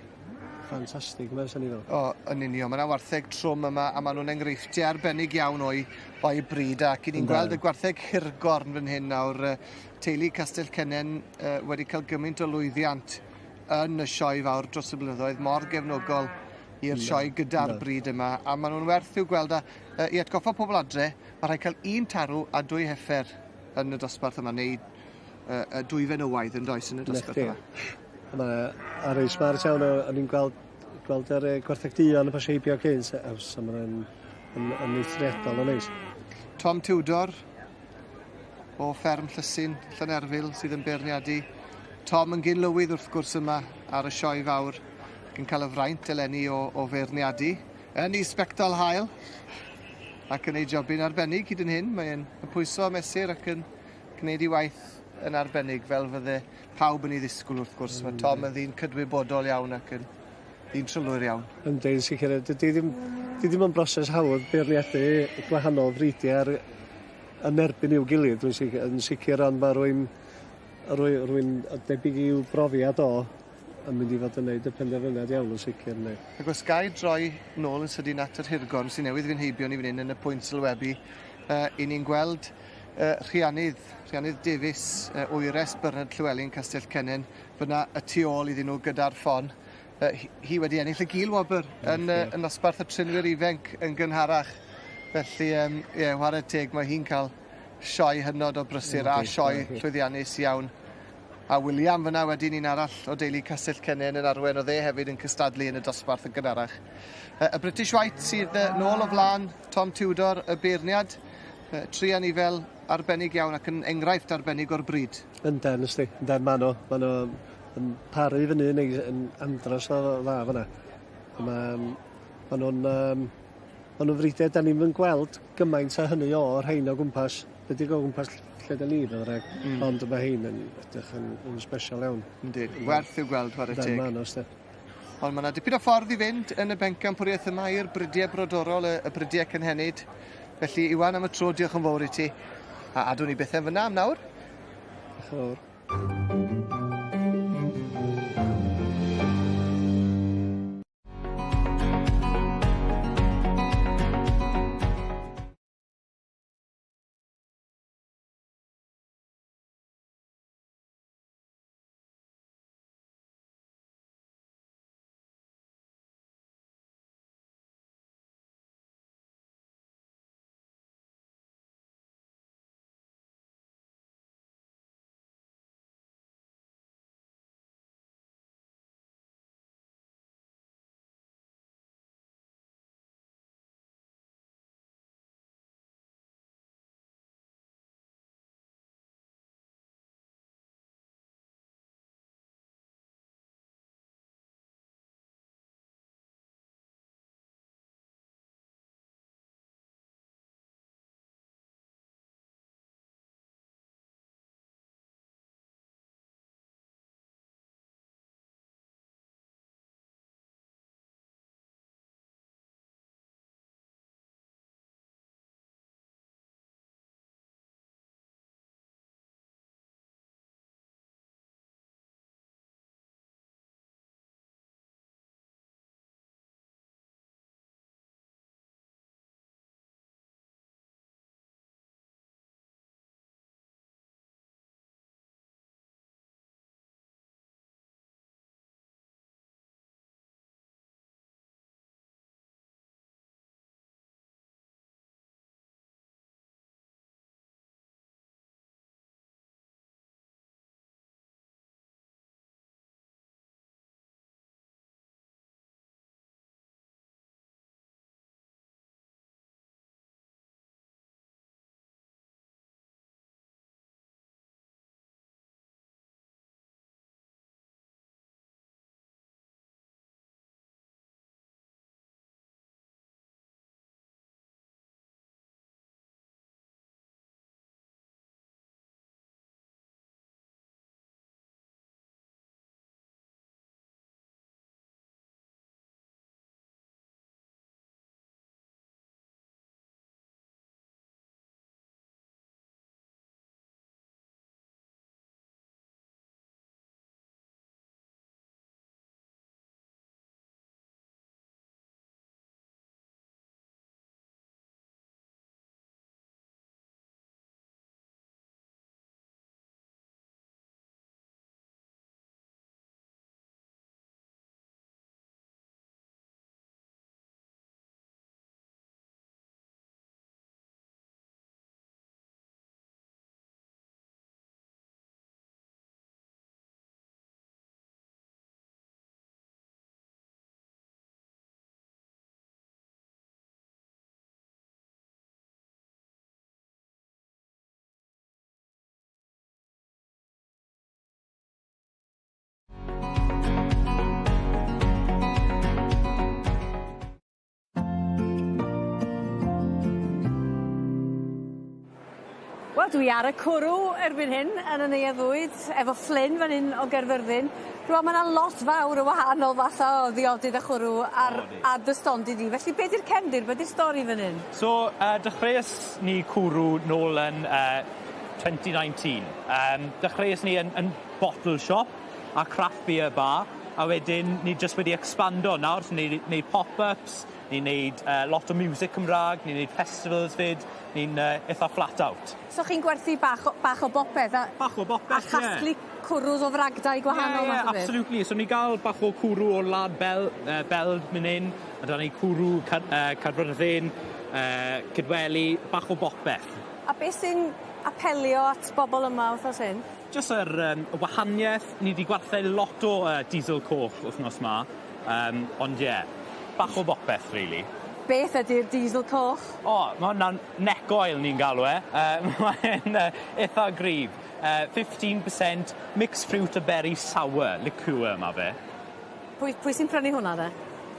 S12: ffantastig, mae'n swnio fel.
S3: O, yn union, mae yna wartheg trwm yma a maen nhw'n enghreifftiau arbennig iawn o'i bryd, ac i ni'n gweld y gwartheg hirgorn fan hyn nawr, teulu Castell Cennen wedi cael gymaint o lwyddiant yn y sioe fawr dros y blynyddoedd, mor gefnogol i'r sioe gyda'r bryd yma, a maen nhw'n werth i'w gweld, a i atgoffa pobl adre, mae rhaid cael un tarw a 2 heffer yn y dosbarth yma, neu 2 fenywaidd yn does yn y dosbarth yma.
S12: Mae ar ei smart iawn, o'n i'n gweld yr gwartheg duon yn pasio heibio cynt, so maen nhw'n eithriadol o neis.
S3: Tom Tudor o fferm Llysyn, Llanerfyl, sydd yn beirniadu. Tom yn gyn-lywydd wrth gwrs yma ar y sioe fawr, ac yn cael y fraint eleni o feirniadu yn ei sbectol haul ac yn ei jobyn arbennig hyd yn hyn. Mae'n pwyso a mesur ac yn gwneud ei waith yn arbennig fel fydde pawb yn ei ddisgwyl wrth gwrs. Mae Tom yn ddyn cydwybodol iawn ac yn ddyn trylwyr iawn.
S12: Yndi, yn sicr. Dydy ddim yn broses hawdd beirniadu gwahanol fridiau yn erbyn i'w gilydd, dwi'n yn sicr, ond mae rwy'n debyg i'w brofiad o yn mynd i fod yn neud y penderfyniad iawn yn sicr yndi.
S3: Ac os ga i droi nôl yn sydyn at yr hirgorn sy'n newydd fynd heibio ni fan hyn yn y pwynt sylwebu, 'y ni'n gweld Rhiannydd, Rhiannydd Davies, wyres Bernard Llewelyn Castell Cennen, fyna y tu ôl iddyn nhw gyda'r ffon. Hi, hi wedi ennill y gil wobr yn, yn nosbarth y trinwyr ifanc yn gynharach. Felly, ie, whare teg, mae hi'n cael sioe hynod o brysur a sioe llwyddiannus iawn. A William fyna wedyn un arall o deulu Castell Cennen yn arwen, oedd e hefyd yn cystadlu yn y dosbarth yn gynharach. Y British White sydd nôl o flaen Tom Tudor, y beirniad, tri anifel arbennig iawn ac yn enghraifft arbennig o'r bryd.
S12: Ynden, ysdi, ynden, ma' nhw, ma' nhw yn paru fyny neu yn andros o dda fyna. Ma' ma' nhw'n ma' nhw'n fridiau, da ni'm yn gweld gymaint â hynny o rhain o gwmpas, ydig o gwmpas lle da ni, fel rhaid. Ond mae hein yn edrych yn, yn special iawn.
S3: Yndi, werth i'w gweld, chwarae teg.
S12: Ma' nhw, ysdi.
S3: Ond mae yna dipyn o ffordd i fynd yn y bencampwriaeth yma i'r brydiau brodorol, y brydiau cynhenid. Felly, Iwan, am y tro, diolch yn fawr i ti. A adwn ni bethau fyna am nawr.
S12: Diolch yn fawr.
S2: Wel dwi ar y cwrw erbyn hyn yn y Neuadd Fwyd efo Flynn fan 'yn o Gaerfyrddin. Rŵan ma' 'na lot fawr o wahanol fatha o ddiodydd a chwrw ar ar dy stondin di felly be' 'di'r cefndir be' 'di'r stori fan 'yn?
S14: So dechreues ni cwrw nôl yn 2019. Yym dechreues ni yn yn bottle shop a craft beer bar. A wedyn ni jyst wedi expando nawr, so ni'n neud pop-ups, ni'n neud lot o music Cymraeg, ni'n neud festivals fyd, ni'n eitha flat out.
S2: So chi'n gwerthu bach o bopeth?
S14: Bach o bopeth,
S2: A chasglu cwrws o fragdai gwahanol,
S14: yeah,
S2: math o beth?
S14: Absolutely. So ni gael bach o cwrw o wlad Bel mynd hyn, a da ni cwrw Caerfyrddin, Cydweli, bach o bopeth.
S2: A beth sy'n apelio at bobl yma wythnos hyn?
S14: Jyst yr wahaniaeth, ni wedi gwerthu lot o diesel coch wythnos ma, ond ie, yeah, bach o bopeth, really.
S2: Beth ydy'r diesel coch?
S14: O, mae hwnna'n neck oil ni'n galw e. Mae'n eitha gryf. 15% mixed fruit a berry sour liqueur ma fe.
S2: Pwy sy'n prynu hwnna de?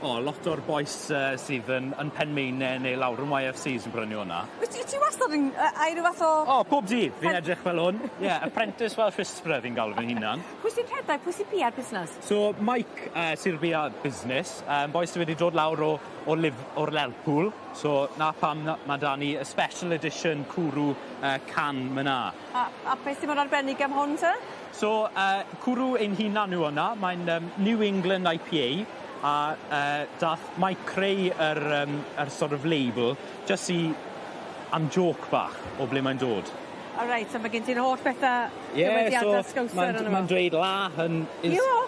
S14: O, lot o'r bois sydd yn Penmaenau neu lawr yn YFC sy'n prynu hwnna.
S2: Wyt ti wastad yn ai rhyw fath o...
S14: O, pob dydd fi'n edrych fel hwn. Ie, yeah, apprentice Welsh Whisperer fi'n galw fy'n hunan.
S2: Pwy sy'n rhedeg? Pwy sy'n bia'r busnes?
S14: So, Mike sy'n bia'r busnes, boi sydd wedi dod lawr o'r Lerpwl. So, na pam mae da ni y special edition cwrw can myna.
S2: A beth sy'n mor arbennig am hwn te?
S14: So, cwrw ein hunan yw hwnna. Mae'n New England IPA. A dath Mike creu yr sort of label just i am joke bach o ble mae'n dod.
S2: O reit, so mae gen ti'r holl bethau dywediadau
S14: so
S2: Scouser
S14: mae'n
S2: arno
S14: ma
S2: fo.
S14: dweud la yn... Is,
S2: You?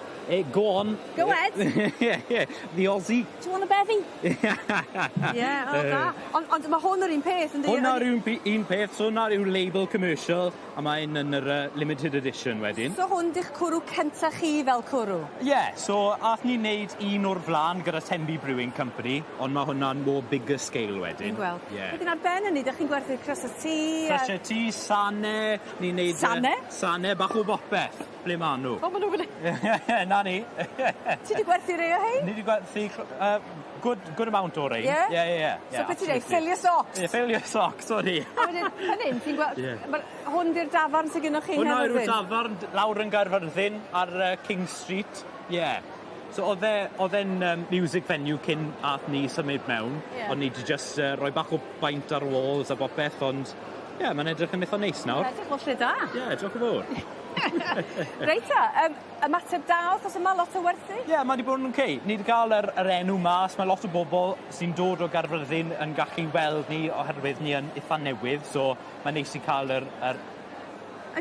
S14: Go on.
S2: Go ahead.
S14: Yeah. The Aussie.
S2: Do you want a bevy? Ie, o da. Ond mae hwn yr un peth, yndi?
S14: Hwna'r un peth, so hwnna'r yw label commercial, a mae'n yn yr limited edition wedyn.
S2: So hwn di'ch cwrw cynta chi fel cwrw?
S14: Ie, yeah, so ath ni wneud un o'r flan gyda Tenby Brewing Company, ond mae hwnna'n more bigger scale wedyn.
S2: Fi'n gweld.
S14: Yeah.
S2: Wedyn ar ben hynny, dych chi'n gwerthu crysau T?
S14: Crysau T, sane, ni'n neud...
S2: Sane?
S14: Sane, bach o bopeth. Ble ma nhw?
S2: O, ma' nhw fan
S14: Na ni.
S2: Ti 'di gwerthu rei o hein?
S14: Ni 'di gwerthu good amount o rein.
S2: Ie?
S14: Ie.
S2: So beth ti'n dweud, fill your socks?
S14: Ie, fill your socks, sori.
S2: A wedyn, fan hyn, ti'n gweld,
S14: Ie.
S2: hwn di'r dafarn sydd gennych chi yn
S14: Hwnna yw'r
S2: Nghaerfyrddin?
S14: dafarn lawr yn Gaerfyrddin ar King Street. Ie. Yeah. So oedd e'n music venue cyn ath ni symud mewn.
S2: Ie.
S14: Ond ni 'di just rhoi bach o baint ar walls a bopeth, ond ie, yeah, mae'n edrych yn eitha neis nawr.
S2: Edrych fel lle da.
S14: Ie, yeah, diolch yn fawr.
S2: Reit ta, ymateb da wythnos yma, lot o werthu?
S14: Ie, yeah, mae wedi bod yn okay. Ni wedi cael yr enw mas, mae lot o bobl sy'n dod o Gaerfyrddin yn gallu weld ni oherwydd ni yn eitha newydd, so mae'n neis i cael yr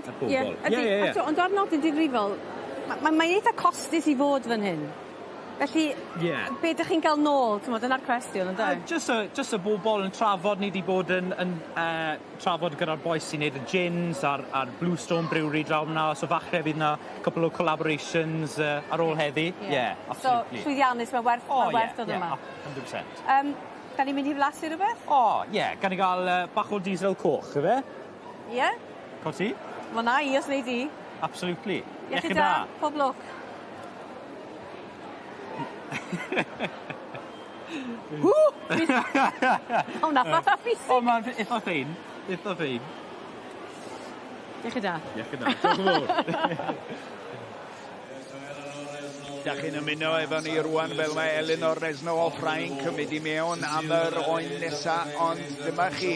S14: bobl.
S2: Ie, ydy.
S14: Ie.
S2: Ond ar nodyn difrifol, mae'n eitha costus i fod fan hyn. Felly, be ydych chi'n cael nôl? T'mod, dyna'r cwestiwn, ynde?
S14: Just y bobl yn trafod, ni wedi bod yn trafod gyda'r boys sy'n neud y gins a'r Bluestone Brewery draw yna, so falle fydd yna couple o collaborations ar ôl heddi. Ie, yeah, absolutely.
S2: So, llwyddiannus, mae werth dod yma.
S14: 100%.
S2: Da ni'n mynd i flasu rhywbeth?
S14: O, ie, yeah, gan i gael bach o diesel coch, ife?
S2: Ie? Yeah.
S14: Cos ti?
S2: Mae na i os wnei di.
S14: Absolutely.
S2: Iechyd da, pob lwc. Ww! Hwna fatha ffisig.
S14: O, mae'n eitha ffein. Eitha ffein.
S2: Iechyd da.
S14: Iechyd da. Diolch yn fawr.
S15: Da chi'n ymuno efo ni rwan fel mae Elinor Resno o Ffrainc yn mynd i mewn am yr oen nesa, ond dyma chi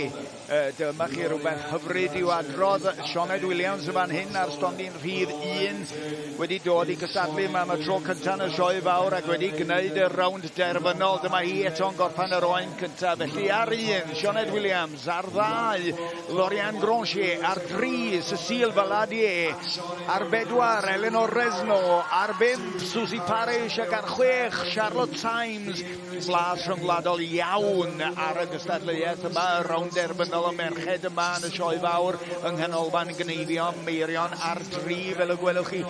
S15: rhywbeth hyfryd i'w adrodd. Sioned Williams yn fan hyn ar stondin rhif 1 wedi dod i gystadlu yma am y tro cyntaf yn y sioe fawr ac wedi gwneud y rownd derfynol. Dyma hi eto'n gorffan yr oen cyntaf. Felly ar 1, Sioned Williams, ar 2, Lauriane Gronchier, ar 3, Cecile Valadier, ar 4, Eleanor Resno, ar 5, Susie Parish ac ar 6, Charlotte Times. Blas rhyngwladol iawn ar y gystadleuaeth yma, y rownd derfynol o merched yma yn y sioe fawr yng Nghanolfan Gneifio Meirion ar 3 fel y gwelwch chi.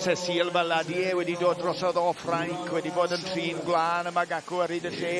S15: Cecile Valadier wedi dod drosodd o Ffrainc, wedi bod yn trin gwlân yma gacw ar hyd y lle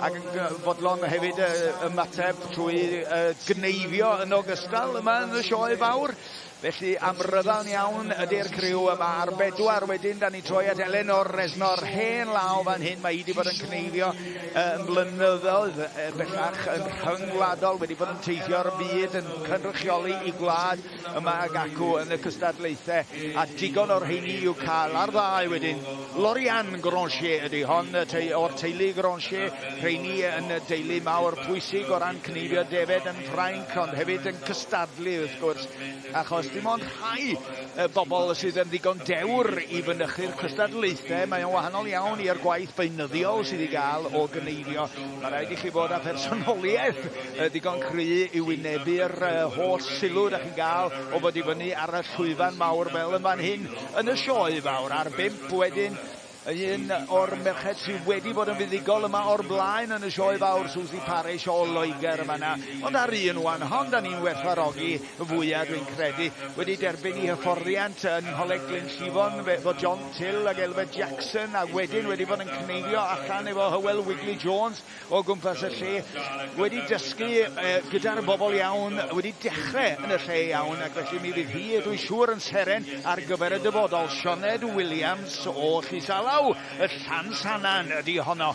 S15: ac yn fodlon hefyd ymateb trwy gneifio yn ogystal yma yn y sioe fawr. Felly amryddawn iawn ydy'r criw yma ar 4 wedyn, da ni troi at Eleanor Resno'r hen law fan hyn. Mae hi wedi bod yn cneifio yn blynyddoedd bellach yn rhyngwladol, wedi bod yn teithio'r byd yn cynrychioli i gwlad yma ag acw yn y cystadlaethau a digon o'r rheini i'w cael ar 2 wedyn. Lauriane Gronchier ydy hon o'r teulu Gronchier, rheini yn y deulu mawr pwysig o ran cneifio defed yn Ffrainc, ond hefyd yn cystadlu wrth gwrs, achos Dim ond rhai bobl sydd yn ddigon dewr i fynychu'r cystadlaethau. Mae o'n wahanol iawn i'r gwaith beunyddiol sydd i gael o gneifio. Mae rhaid i chi fod â phersonoliaeth ddigon cry i wynebu'r holl sylw da chi'n gael o fod i fyny ar y llwyfan mawr fel yn fan hyn yn y sioe fawr. Ar 5 wedyn, un o'r merched sydd wedi bod yn fuddugol yma o'r blaen yn y sioe fawr, Susie Parish o Loegr yma na. Ond ar un wan, hon da ni'n werthfawrogi fwyaf dwi'n credu, wedi derbyn i hyfforddiant yn Ngholeg Glynllifon efo John Till ac Elfed Jackson, a wedyn wedi bod yn cneifio allan efo Hywel Wigley Jones o gwmpas y lle, wedi dysgu gyda'r bobl iawn, wedi dechrau yn y lle iawn, ac felly mi fydd hi, dwi'n siŵr, yn seren ar gyfer y dyfodol. Sioned Williams o Llys Alaw, y Llansannan ydy honno.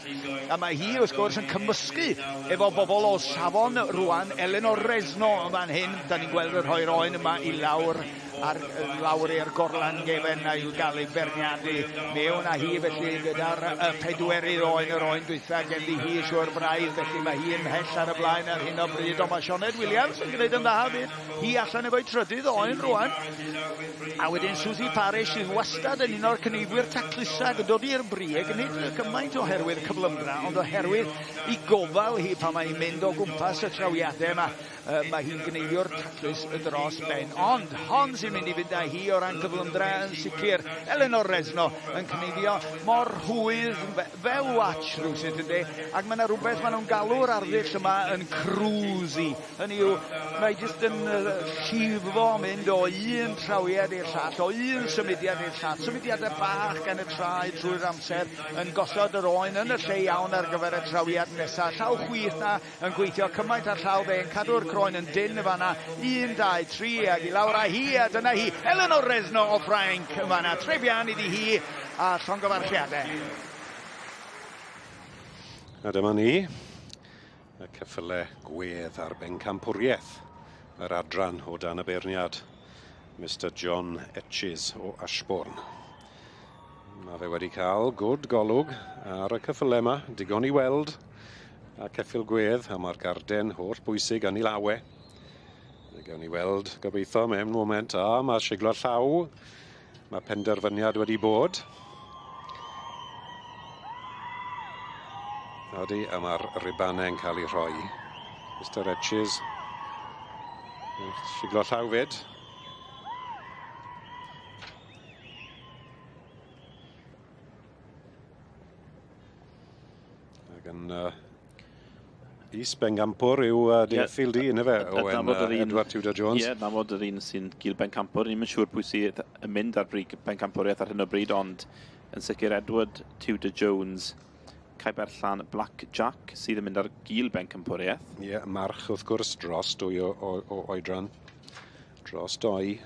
S15: A mae hi, wrth gwrs, yn cymysgu efo bobl o safon rwan. Eleanor Resno yn fan hyn, da ni'n gweld y rhoi'r oen yma i lawr ar lawr i'r gorlan gefen a i'w gael ei berniadu mewn â hi felly gyda'r pedwerydd oen, yr oen dwytha genddi hi siwr braidd, felly mae hi ymhell ar y blaen ar hyn o bryd, ond mae Sioned Williams yn gwneud yn dda hefyd, hi allan efo'i trydydd oen rwan. A wedyn Susie Parish sydd wastad yn un o'r cneifwyr taclusa yn dod i'r brig, nid gymaint oherwydd cyflymdra, ond oherwydd i gofal hi pan mae'n mynd o gwmpas y trawiadau yma. Mae hi'n gneifio'r taclus dros ben. Ond hon sy'n mynd i fynd â hi o ran cyflymdra yn sicr. Eleanor Resno yn cneifio mor rhwydd fel watch rhywsut yndi. Ac mae yna rhywbeth maen nhw'n galw'r arddull yma yn cruisy. Hynny yw, mae jyst yn llifo mynd o un trawiad i'r llall, o un symudiad i'r llall. Symudiadau bach gan y traed trwy'r amser yn gosod yr oen yn y lle iawn ar gyfer y trawiad nesaf. Llaw chwith na yn gweithio cymaint ar llaw dde, yn cadw'r croen yn dynn y fanna. 1, 2, 3, ac i lawr â hi, a dyna hi, Eleanor Resno o Ffrainc yn fanna. Trebian iddi hi, a llongyfarchiadau.
S16: A dyma ni, y ceffyle gwedd ar bencampwriaeth, yr adran o dan y beirniad, Mr John Etches o Ashbourne. Mae fe wedi cael gwd golwg ar y ceffyle yma, digon i weld, a ceffyl gwedd, a mae'r garden holl bwysig yn ei lawe. Fe gawn ni weld, gobeithio, mewn moment. A mae siglo llaw, mae penderfyniad wedi bod. Odi, a mae'r ribanau'n cael ei rhoi. Mr Etches, siglo llaw fyd. Ac yn is-bencampwr yw Deerfield i, yna fe, Owen Edward Tudor Jones.
S7: Ie, nabod yr un sy'n gil bencampwr. Ni'n siŵr pwy sydd yn mynd ar brig bencampwriaeth ar hyn o bryd, ond yn sicr Edward Tudor Jones, Caeberllan Black Jack, sydd yn mynd ar gil bencampwriaeth.
S16: Ie, march wrth gwrs, dros 2 o oedran. Dros 2.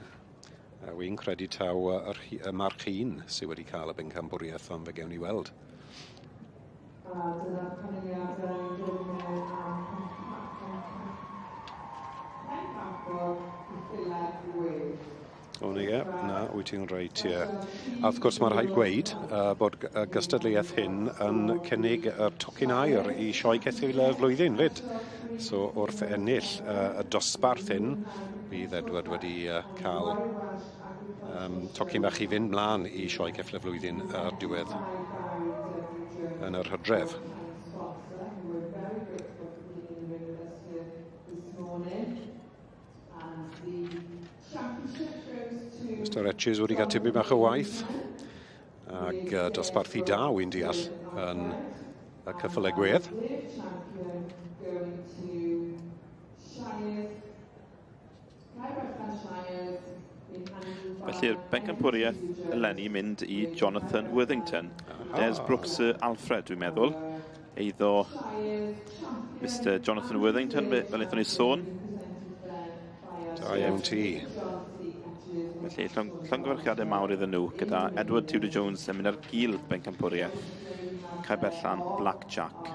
S16: A wy'n credu taw y march un sydd wedi cael y bencampwriaeth, ond fe gewn ni weld.
S13: A dyna'r canlyniadau dod mewn am pencampwr ceffylau gwedd.
S16: O ni e, na, wyt ti'n reit, ie. A wrth gwrs mae rhaid gweud bod y gystadleuaeth hyn yn cynnig y tocyn aur i sioe ceffyl y flwyddyn fyd. So wrth ennill y dosbarth hyn, bydd Edward wedi cael tocyn bach i fynd mlaen i sioe ceffyl y flwyddyn ar diwedd yn yr hydref. Mr Etches wedi cael tipyn bach o waith ac dosbarthu da, wy'n deall, yn y ceffylau gwedd.
S7: Felly'r bencampwriaeth eleni mynd i Jonathan Worthington. Des Brooks Sir Alfred, dwi'n meddwl. Eiddo Mr Jonathan Worthington, fel wnaethon ni sôn.
S16: Da iawn ti.
S7: Felly, llongyfarchiadau mawr iddyn nhw, gyda Edward Tudor Jones yn mynd ar gil bencampwriaeth. Caeberllan Black Jack.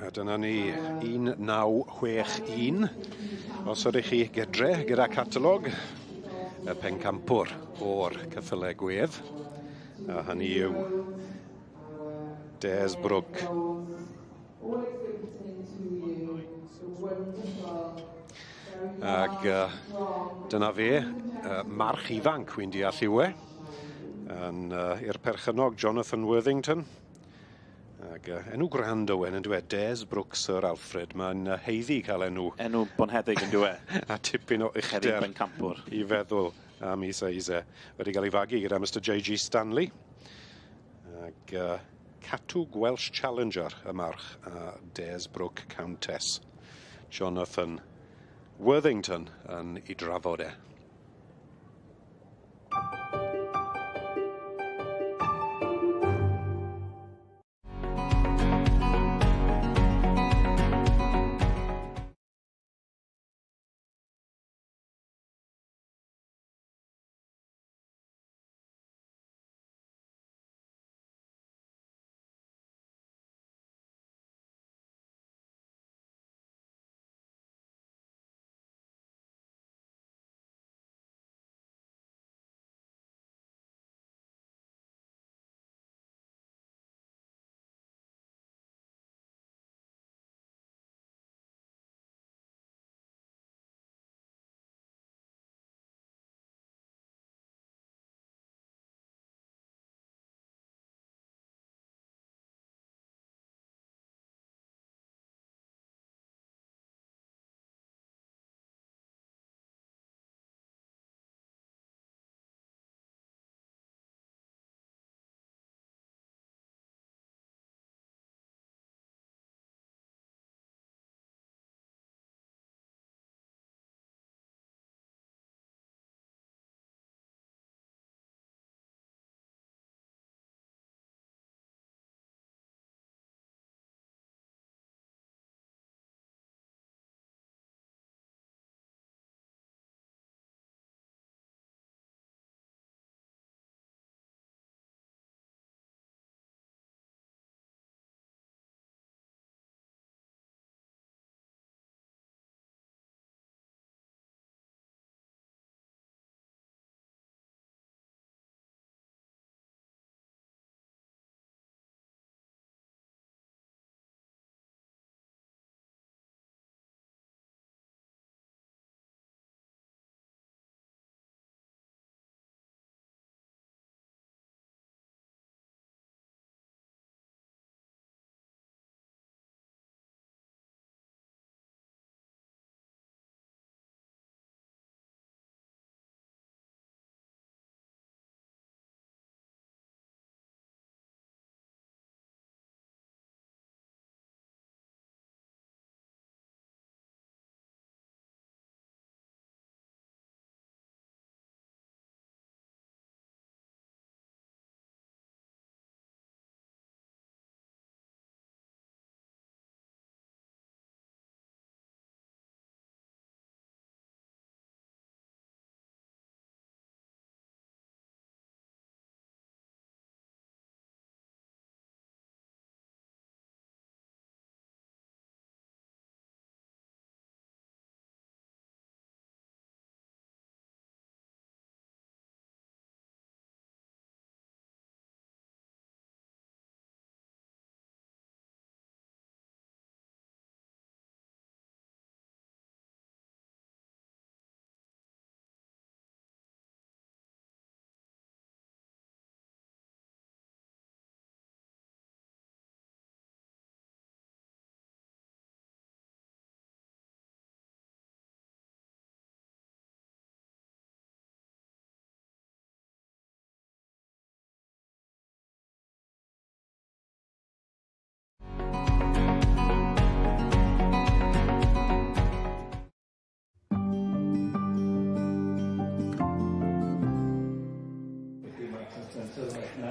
S16: A dyna ni, 1961. Os ydych chi gydre gyda catalog, y pencampwr o'r ceffylau gwedd, a hynny yw Des Brook. Ag dyna fe, march ifanc wy'n deall yw e, yn i'r perchennog Jonathan Worthington. Ag enw grand Owen yn dweud, Des Brooks Sir Alfred, mae'n haeddu cael enw.
S7: Enw bonheddig yn dweud.
S16: A tipyn o uchder
S7: bencampwr.
S16: I feddwl am ei seis e. Wedi cael ei fagu gyda Mr J.G. Stanley. Ag Catwg Welsh Challenger y march a Des Brook Countess. Jonathan Worthington yn ei drafod e.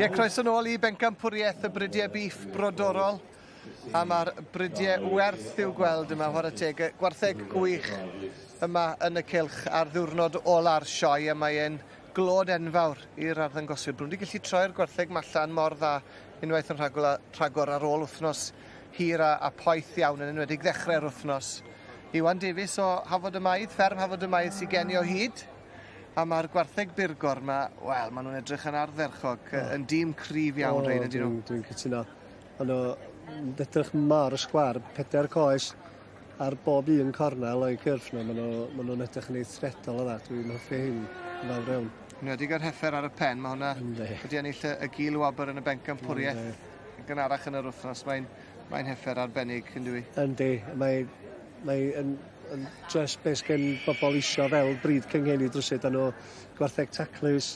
S3: Ie, croeso nôl i bencampwriaeth y Bridiau Beef Brodorol. A mae'r bridiau werth i'w gweld yma, chwarae teg. Gwartheg gwych yma yn y cylch ar ddiwrnod ola'r sioe, a mae e'n glod enfawr i'r arddangoswyr. Brwn wedi gallu troi'r gwartheg allan mor dda unwaith yn rhagor ar ôl wythnos hir a poeth iawn, yn enwedig ddechrau'r wythnos. Iwan Davies o Hafod y Maidd, fferm Hafod y Maidd sydd gen i o hyd. A mae'r gwartheg burgor yma, wel, maen nhw'n edrych yn ardderchog, yn dîm cryf iawn rhain, ydyn nhw?
S12: Dwi'n cytuno. Maen nhw'n edrych mor sgwar, pedair coes, ar bob un cornel o'i cyrff nhw, maen nhw'n ma nhw edrych yn eithriadol o dda. Dwi'n hoffi hyn yn fawr iawn.
S3: Enwedig yr heffer ar y pen, mae hwnna wedi ennill y gil wobr yn y bencampwriaeth yn gynharach yn yr wythnos. Mae'n mae heffer arbennig, yn dwi?
S12: Yndi, mae, mae yn, yn just beth sgen bobl isio fel bryd cyngheni drwsyd, a nhw gwartheg taclus,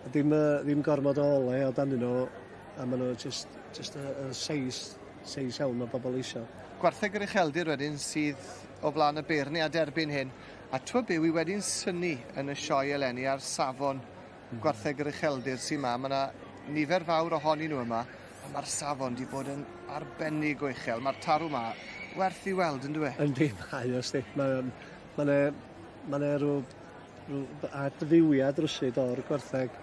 S12: ddim, ddim gormod o ole o danyn nhw, a maen nhw just, just y, y seis, seis iawn mae bobl isio.
S3: Gwartheg yr ucheldir wedyn sydd o flaen y beirniad erbyn hyn. A t'wod be, wi wedi'n synnu yn y sioe eleni ar safon gwartheg yr ucheldir sy'n ma. Mae yna nifer fawr ohonyn nhw yma, a mae'r safon di bod yn arbennig o uchel. Mae'r tarw ma werth i weld, yn dyw e?
S12: Yndi, mae os di. Mae ma ne, ma ne rhyw, rhyw adfywiad rwsyd o'r gwartheg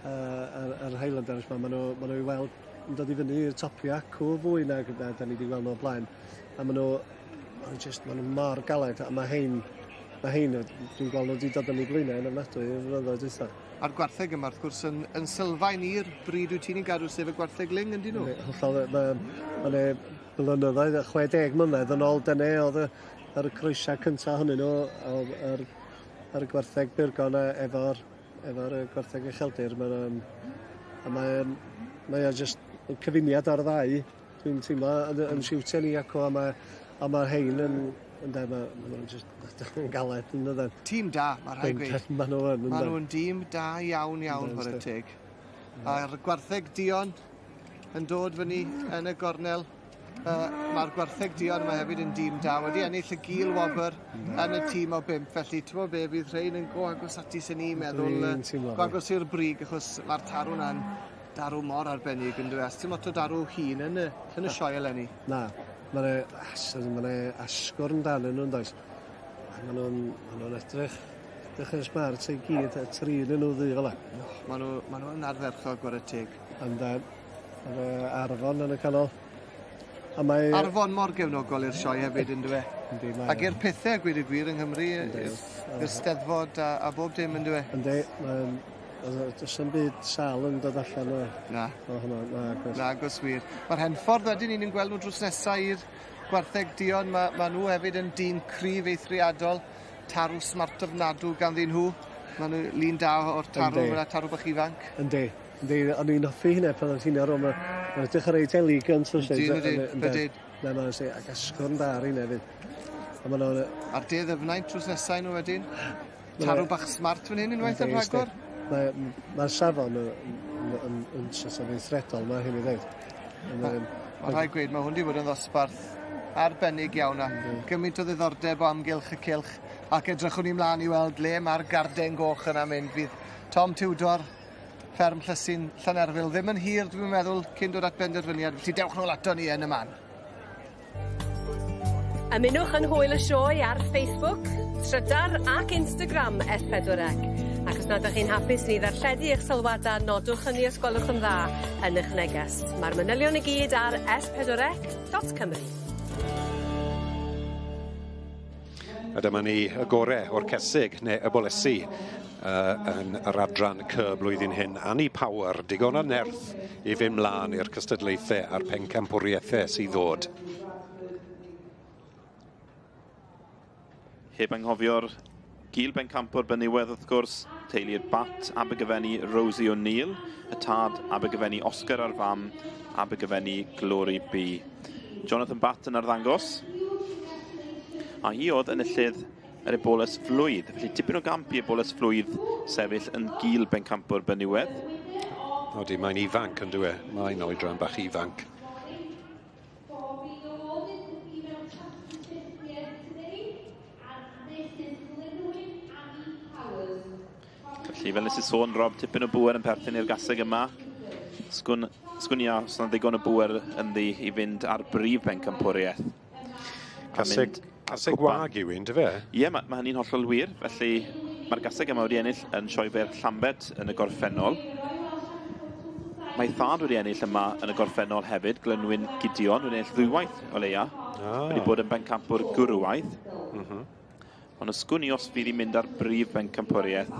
S12: yr Highlanders ma. Maen nhw, ma nhw i weld yn dod i fyny i'r topiau acw fwy nag na da ni wedi gweld nhw o'r blaen. A maen nhw, ma nhw just, ma nhw mor galed, a mae hein, mae hein, dwi'n gweld nhw wedi dod yn eu blaenau yn ofnadwy yn flynyddoedd dwytha.
S3: A'r gwartheg yma, wrth gwrs, yn, yn sylfaen i'r bryd wyt ti'n ei gadw, sef y gwartheg ling, yndyn nhw?
S12: Yndi, hollol, mae ma ne blynyddoedd, 60 mlynedd yn ôl, dyna oedd y, yr croesiau cyntaf ohonyn nhw, oedd yr, yr gwartheg Burgon efo'r efo gwartheg ucheldir. Mae'n, a mae'n, mae o just y cyfuniad o'r ddau, dwi'n teimlo, yn, yn siwtio ni acw, a mae, a mae'r hein yn, yn de, mae ma nhw'n just yn galed yn dydyn.
S3: Tîm da, mae rhaid gweud.
S12: Mae nhw yn,
S3: Mae nhw'n dîm da iawn iawn, chwarae teg. A'r gwartheg duon yn dod fyny yn y gornel. Mae'r gwartheg duon yma hefyd yn dîm da, wedi ennill y gil wobr yn y tîm o 5, felly ti'n be, fydd rhain yn go agos ati sy'n ni'n meddwl, go agos i'r brig, achos mae'r tarw na'n darw mor arbennig yn dweud. Ti'n lot o darw hun yn y, yn y sioe eleni?
S12: Na, mae'n ma asgwrn dan yn nhw'n does. A maen nhw'n ma nhw edrych, edrych yn smart i gyd, y tri yn nhw ddu fel 'a.
S3: Maen nhw, ma nhw yn ardderchog, gwara teg.
S12: Ond Arfon yn y canol. A mae...
S3: Arfon mor gefnogol i'r sioe hefyd, yn dweud.
S12: Yndi, mae...
S3: Ac i'r pethau, gweud y gwir, yng Nghymru, i'r Steddfod a bob dim, yn dweud.
S12: Yndi, mae'n... Does dim byd sal yn dod allan o...
S3: Na.
S12: O hwnna, na, agos.
S3: Na, agos wir. Mae'r Henffordd wedyn, ni'n gweld nhw drws nesaf i'r gwartheg duon. Mae ma nhw hefyd yn dîm cryf eithriadol. Tarw smart ofnadw ganddyn nhw. Mae nhw lun da o'r tarw, yna, tarw bach ifanc.
S12: Yndi. Yndi, o'n i'n hoffi hynna pan oedd hynna rôl. Mae'n edrych ar reit elegant.
S3: Yndi, yndi, yndi.
S12: Na, mae'n sê, ac asgwrn da ar hynna hefyd. A maen nhw'n...
S3: A'r de ddyfnaint drws nesaf nhw wedyn. Tarw bach smart fan hyn unwaith yn rhagor.
S12: Mae'r ma safon yn, yn, yn, yn sort of eithredol, mae hyn i ddweud.
S3: Mae rhaid gweud, mae hwn wedi bod yn ddosbarth arbennig iawn a gymaint o ddiddordeb o amgylch y cylch, ac edrychwn ni mlaen i weld le mae'r garden goch yna mynd. Fydd Tom Tudor, fferm Llysyn Llanerfyl, ddim yn hir, dwi'n meddwl, cyn dod at benderfyniad, felly dewch nôl ato ni yn y man.
S2: Ymunwch yn hwyl y sioe ar Facebook, Trydar ac Instagram S4C. Ac os nad ydych chi'n hapus ni ddarlledu eich sylwadau, nodwch hynny os gwelwch yn dda yn eich neges. Mae'r manylion i gyd ar s4c.cymru.
S16: A dyma ni y gore o'r cesig, neu y bolesi, yn yr adran C blwyddyn hyn. Annie Power, digon o nerth i fynd mlaen i'r cystadlaethau a'r pencampwriaethau sydd ddod.
S7: Heb anghofio'r gil bencampwr benywedd wrth gwrs, teulu'r Bat, Abergyfenni Rosie O'Neill, y tad Abergyfenni Oscar a'r fam, Abergyfenni Glory B. Jonathan Batt yn arddangos. A hi oedd enillydd yr eboles flwydd. Felly tipyn o gamp i eboles flwydd sefyll yn gil bencampwr benywedd.
S16: Odi, mae'n ifanc yn dyw e. Mae'n oedran bach ifanc.
S7: Felly, fel nes i sôn, Rob, tipyn o bŵer yn perthyn i'r gaseg yma. Sgwn, sgwn i os yna ddigon o bŵer ynddi i fynd ar brif bencampwriaeth.
S16: Caseg, caseg wag yw un, dyfe?
S7: Ie, mae ma hynny'n hollol wir. Felly, mae'r gaseg yma wedi ennill yn Sioe Fer Llambed yn y gorffennol. Mae thad wedi ennill yma yn y gorffennol hefyd, Glynwyn Gideon, wedi ennill ddwywaith o leia. Wedi bod yn bencampwr gwrywaidd. Ond ysgwn i os fydd i'n mynd ar brif bencampwriaeth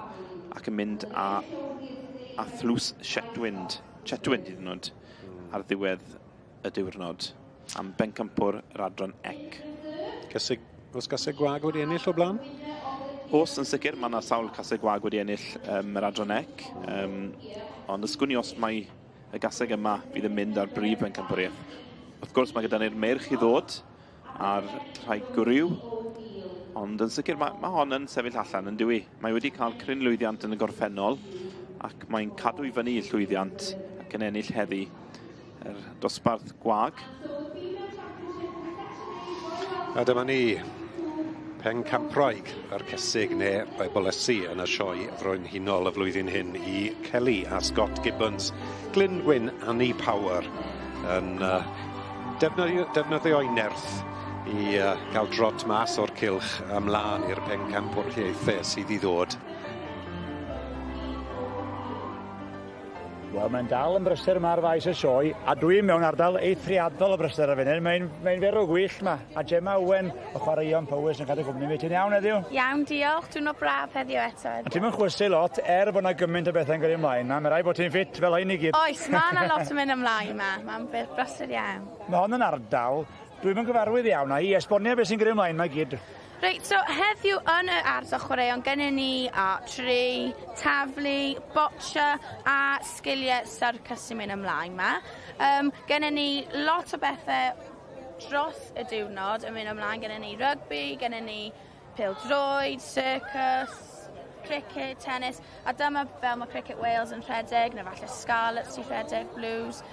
S7: ac yn mynd â thlws Chetwynd, Chetwynd hyd yn oed, ar ddiwedd y diwrnod, am bencampwr yr adran ec.
S16: Caseg, oes gaseg gwag wedi ennill o blaen?
S7: Oes, yn sicr, mae yna sawl caseg gwag wedi ennill yr adran ec. Ond ysgwn i os mae y gaseg yma fydd yn mynd ar brif bencampwriaeth. Wrth gwrs, mae gyda ni'r meirch i ddod a'r rhai gwryw, ond yn sicr mae hon yn sefyll allan yn dywi. Mae wedi cael cryn lwyddiant yn y gorffennol ac mae'n cadw i fyny i llwyddiant ac yn ennill heddi yr dosbarth gwag.
S16: A dyma ni, pencampwraig yr cesig neu ebolesi yn y sioe frenhinol y flwyddyn hyn i Kelly a Scott Gibbons. Glyn Gwyn Annie Power yn defnyddio'i nerth i gael drot mas o'r cylch ymlaen i'r pencampwriaethau sydd i ddod.
S6: Wel, mae'n dal yn brysur yma ar faes y sioe, a dwi mewn ardal eithriadol o brysur ar y funud. Mae'n ferw gwyllt yma, a Gemma Owen o Chwaraeon Powys yn cadw cwmni mi. Ti'n iawn heddiw?
S17: Iawn, diolch. Dwi'n o braf heddiw eto.
S6: A ti'n mynd chwysu lot, er bod yna gymaint o bethau'n gyrru ymlaen yma. Mae rhaid bod ti'n ffit fel hyn i gyd.
S17: Oes, mae yna lot yn mynd ymlaen yma. Mae'n beth brysur iawn.
S6: Mae hon yn ardal, dwi'n yn gyfarwydd iawn, a i esbonio beth sy'n gyrru ymlaen yma i gyd.
S17: Reit, so heddiw yn y ardal chwaraeon gennyn ni archery, taflu, boccia a sgiliau syrcas sy'n mynd ymlaen yma. Gennyn ni lot o bethau dros y diwrnod yn mynd ymlaen. Gennyn ni rygbi, gennyn ni pêl-droed, circus, cricket, tennis, a dyma fel mae Cricket Wales yn rhedeg, neu falle Scarlets sy'n rhedeg, Blues,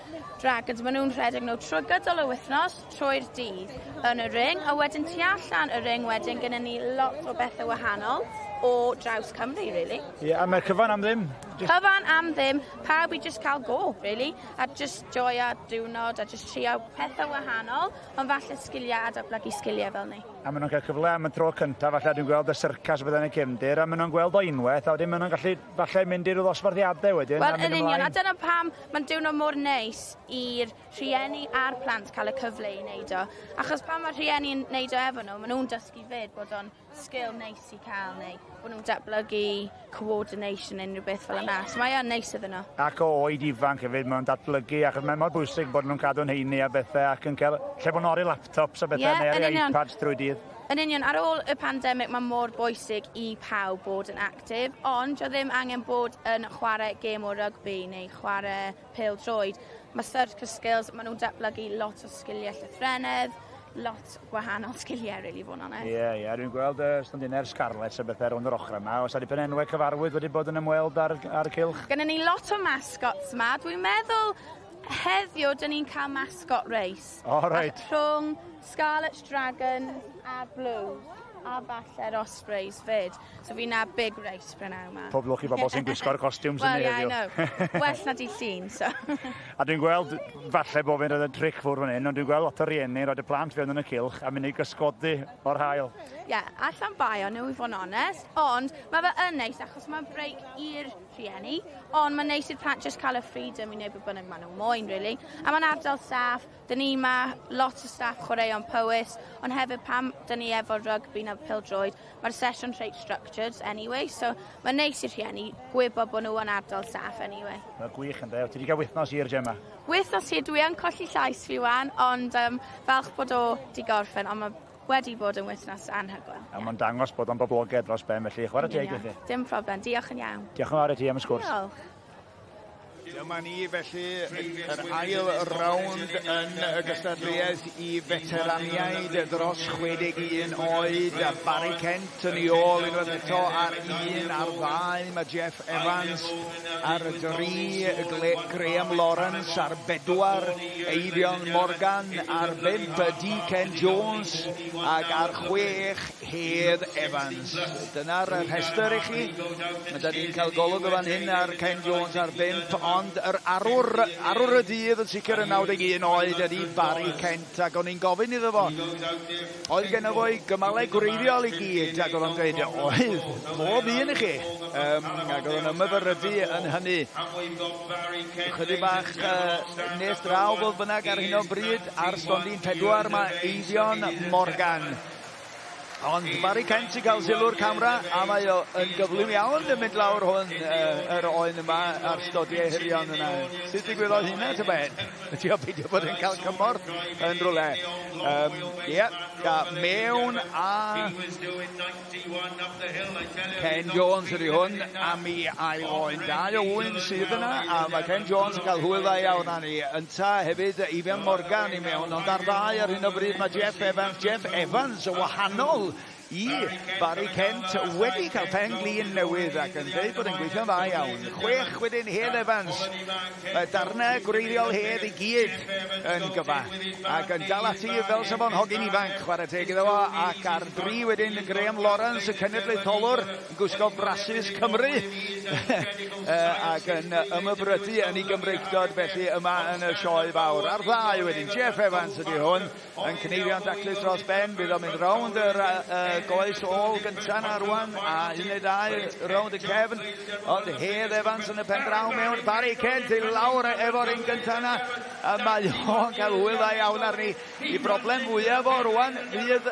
S17: Dragons, maen nhw'n rhedeg nhw trwy gydol y wythnos, trwy'r dydd yn y ring, a wedyn tu allan y ring wedyn gynnon ni lot o bethau wahanol o draws Cymru, really.
S6: Ie, yeah, a mae'r cyfan am ddim?
S17: Cyfan am ddim, pawb i just cael go, really, a just joio diwrnod, a just trio pethau wahanol, ond falle sgiliau a datblygu sgiliau fel ni.
S6: A maen nhw'n cael cyfle am y tro cyntaf, falle dwi'n gweld y syrcas bydd yn y cefndir, a maen nhw'n gweld o unwaith, a wedyn maen nhw'n gallu falle mynd i'r ddosbarthiadau wedyn.
S17: Wel, yn union, a dyna pam mae'n diwrnod mor neis i'r rhieni a'r plant cael y cyfle i wneud o. Achos pan mae rhieni'n wneud o efo nhw, maen nhw'n dysgu fyd bod o'n sgil neis i cael neu bod nhw'n datblygu coordination unrhyw beth fel yna. So mae o'n neis iddyn nhw.
S6: Ac o oed ifanc hefyd, mae'n datblygu, achos mae'n mor bwysig bod nhw'n cadw'n heini a bethau ac yn cael, lle bod nhw ar eu laptops a bethau neu ar eu iPads drwy dydd.
S17: Yn union, ar ôl y pandemig mae mor bwysig i pawb bod yn actif, ond dio ddim angen bod yn chwarae gêm o rygbi neu chwarae pêl-droed. Mae circus skills, maen nhw'n datblygu lot o sgiliau llythrennedd, lot gwahanol sgiliau, really, fod yn onest.
S6: Ie, dwi'n gweld y stondinau'r Scarlets a bethau rownd yr ochr yma. Oes dipyn enwau cyfarwydd wedi bod yn ymweld ar y cylch?
S17: Gynnon ni lot o mascots yma. Dwi'n meddwl heddiw, dyn ni'n cael mascot race.
S6: O, reit.
S17: Rhwng Scarlets, Dragons a Blues. A falle'r Ospreys fyd. So fi na big race prynhawn yma.
S6: Pob lwc i bobl sy'n gwisgo'r costiwms yn
S17: Well, yeah,
S6: heddiw.
S17: I know. Well na di llun, so.
S6: A dwi'n gweld, falle bod fi'n rhoi y tric ffwrdd fan hyn, ond dwi'n gweld lot o rieni roed y plant fewn yn y cylch a mynd i gysgodi o'r haul.
S17: Ie, yeah, allan bai nhw i fod yn onest, ond mae fe yn neis achos mae'n break i'r rhieni, ond mae'n neis i'r plant just cael y freedom i wneud beth bynnag maen nhw moyn, really. A mae'n ardal staff, dyn ni ma lot o staff chwaraeon Powys, ond hefyd pam dyn ni efo rygbi na pêl-droed, mae'r sesiwn reit structured anyway, so mae'n neis i'r rhieni gwybod bod nhw yn ardal saff anyway.
S6: Mae'n gwych yn de, ti wedi cael wythnos hir, Gemma?
S17: Wythnos hir, dwi yn colli llais fi wan, ond falch bod o di gorffen, ond mae wedi bod yn wythnos anhygoel.
S6: A mae'n dangos bod o'n boblogaidd dros ben, felly chwarae teg i ti.
S17: Dim problem, diolch yn iawn.
S6: Diolch yn fawr i ti am y sgwrs.
S17: Diolch.
S15: Dyma ni felly yr ail rownd yn y gystadleuaeth i feteraniaid dros 61 oed. A Barry Kent yn ei ôl unwaith eto ar 1, ar 2. Mae Jeff Evans ar 3, Graham Lawrence ar 4, Eifion Morgan ar 5, D. Ken Jones ac ar 6, Hedd Evans. Dyna'r rhestr i chi. Mae da ni'n cael golwg o fan hyn ar Ken Jones ar 5, ond yr arwr y dydd yn sicr yn 91 oed ydy Barry Kent, ac o'n i'n gofyn iddo fo, oedd genno fo ei gymalau gwreiddiol i gyd, ac oedd o'n dweud, oedd, bob un i chi, ac oedd o'n ymyfyrydu yn hynny. Chydig bach nes draw fodd bynnag ar hyn o bryd, ar stondin 4 mae Eifion Morgan. Ond Barry Kent sy'n cael sylw'r camera, a mae o yn gyflym iawn yn mynd lawr hwn yr oen yma a'r stodiau hirion yna. Sut ddigwyddodd hynna, ta beth? Ydy o beidio bod yn cael cymorth yn rhywle. Ie, Da, mewn a Ken Jones ydy hwn am ei ail oen. Dau o ŵyn sydd yna, a mae Ken Jones yn cael hwyl dda iawn â ni. Ynta hefyd Eifion Morgan i mewn, ond ar ddau ar hyn o bryd mae Jeff Evans. Jeff Evans yn wahanol i Barry Kent wedi cael pen glin newydd ac yn dweud bod yn gweithio'n dda iawn. 6 wedyn Hedd Evans. Mae darnau gwreiddiol Hedd i gyd yn gyfa ac yn dal ati fel sa fo'n hogyn ifanc, chwarae teg iddo fo, ac ar dri wedyn Graham Lawrence, y cenedlaetholwr, yn gwisgo brasus Cymru ac yn ymybrydu yn ei Gymreictod felly yma yn y sioe fawr. Ar ddau wedyn Jeff Evans ydy hwn, yn cneifio'n daclus dros ben, bydd o'n mynd rownd yr goes ôl gynta na rwan, a un neu ddau rownd y cefn, ond Hedd Evans yn y pen draw mewn, Barry Kent i lawr efo'r un gynta na, a mae o'n cael hwyl dda iawn arni. I broblem fwyaf o rwan fydd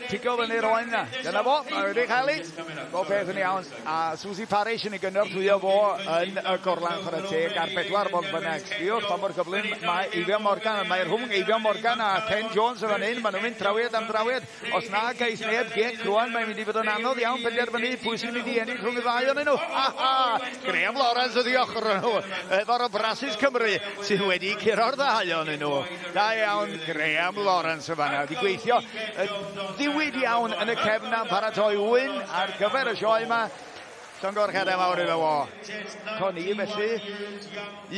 S15: pigo fyny'r oen na. Dyna fo, mae wedi cael ei. Bob peth yn iawn. A Susie Parish yn ei gynorthwyo fo yn y gorlan chwarae teg ar bedwar fodd bynnag. Sbiwch pa mor gyflym mae Eifion Morgan. Mae rhwng Eifion Morgan a Ken Jones yn fan hyn. Maen nhw'n mynd trawiad am drawiad. Os na geith neb gic rwan, mae'n mynd i fod yn anodd iawn penderfynu pwy sy'n mynd i ennill rhwng y ddau ohonyn nhw. Ha ha! Graham Lawrence oddi ochr nhw efo'r Brasus Cymru sydd wedi curo'r ddau ohonyn nhw. Da iawn Graham Lawrence yn fanna. Wedi gweithio ddiwyd iawn yn y cefn am paratoi wyn ar gyfer y sioe yma. Llongyfarchiadau mawr iddo fo. Co ni felly,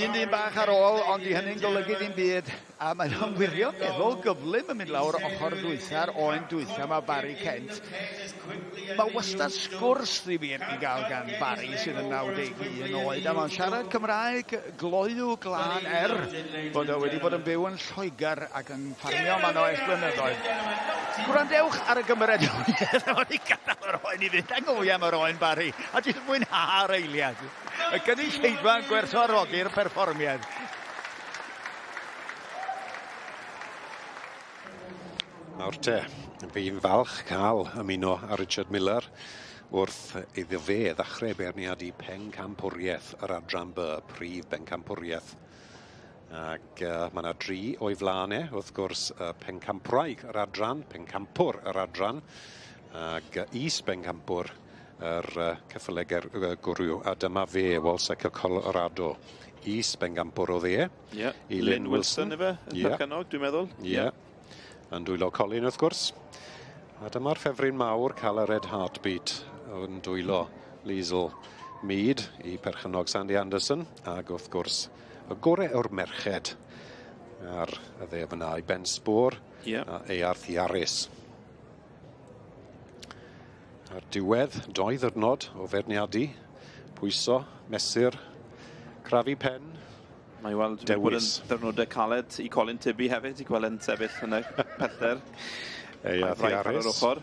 S15: un dyn bach ar ôl, ond di hynny'n golygu ddim byd. A mae o'n wirioneddol gyflym yn mynd lawr ochr dwytha'r oen dwytha mae Barry Kent. Mae wastad sgwrs ddifyr i gael gan Barry sydd yn 91 oed, a mae'n siarad Cymraeg gloyw glân er bod o wedi bod yn byw yn Lloegr ac yn ffarmio yma no ers blynyddoedd. Gwrandewch ar y gymeradwyaeth a wedi gadael yr oen i fynd. Anghofio am yr oen Barry, a jyst mwynha'r eiliad. Y gynulleidfa yn gwerthfawrogi'r perfformiad.
S16: Nawr te, fi'n falch cael ymuno â Richard Miller wrth iddo fe ddechrau beirniadu pencampwriaeth yr adran B, prif bencampwriaeth. Ac mae yna dri o'i flaen e, wrth gwrs, y pencampwraig yr adran, pencampwr yr adran, ac is-bencampwr yr ceffylau gwryw, a dyma fe, Walsecker Colorado, is-bencampwr o dde.
S7: Yeah. I Lynn Wilson, efe, yn yeah. Perchennog, dwi'n meddwl.
S16: Ie. Yeah. Yn dwylo Colin, wrth gwrs. A dyma'r ffefryn mawr, cael y Red Heartbeat yn dwylo Liesl Mead i perchennog Sandy Anderson, ac wrth gwrs y gore o'r merched ar y dde fyna i Ben Spoor
S7: yeah.
S16: a Earth Yaris. Ar diwedd, doi ddyrnod o feirniadu, pwyso, mesur, crafu pen.
S7: Mae i weld
S16: dewis.
S7: Bod yn ddiwrnodau caled i Colin Tibby hefyd, i gweld yn sefyll yn y pellter.
S16: Earth
S7: Ar yr
S16: Yaris.
S7: ochr.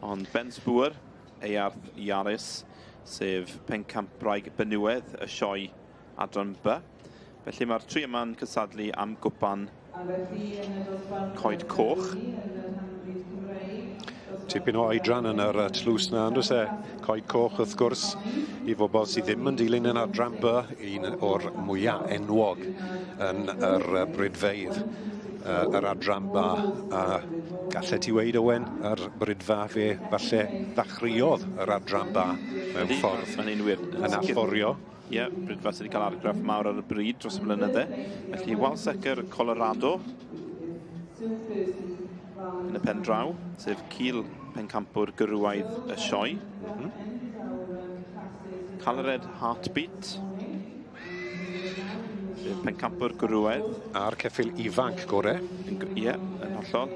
S7: Ond Ben Spoor, Earth Yaris, sef pencampwraig benywedd y sioe adran B. Felly mae'r tri yma'n cystadlu am gwpan Coed Coch.
S16: Tipyn o oedran yn yr tlws na, on'd oes e? Coed Coch, wrth gwrs, i bobl sydd ddim yn dilyn yn adran B, un o'r mwyaf enwog yn yr bridfeydd, yr adran B. A gallet ti weud, Owen, yr bridfa fe falle ddechreuodd yr adran B mewn
S7: Yndi,
S16: ffordd
S7: mae'n un wir.
S16: yn allforio.
S7: Ie, bridfa sydd wedi cael argraff mawr ar y bryd dros y blynydde. Felly Walsecker Colorado yn y pen draw, sef cil pencampwr gyrwaidd y sioe. Calared Heartbeat, sef pencampwr gyrwaidd.
S16: A'r ceffyl ifanc gore.
S7: Ie, yn hollol.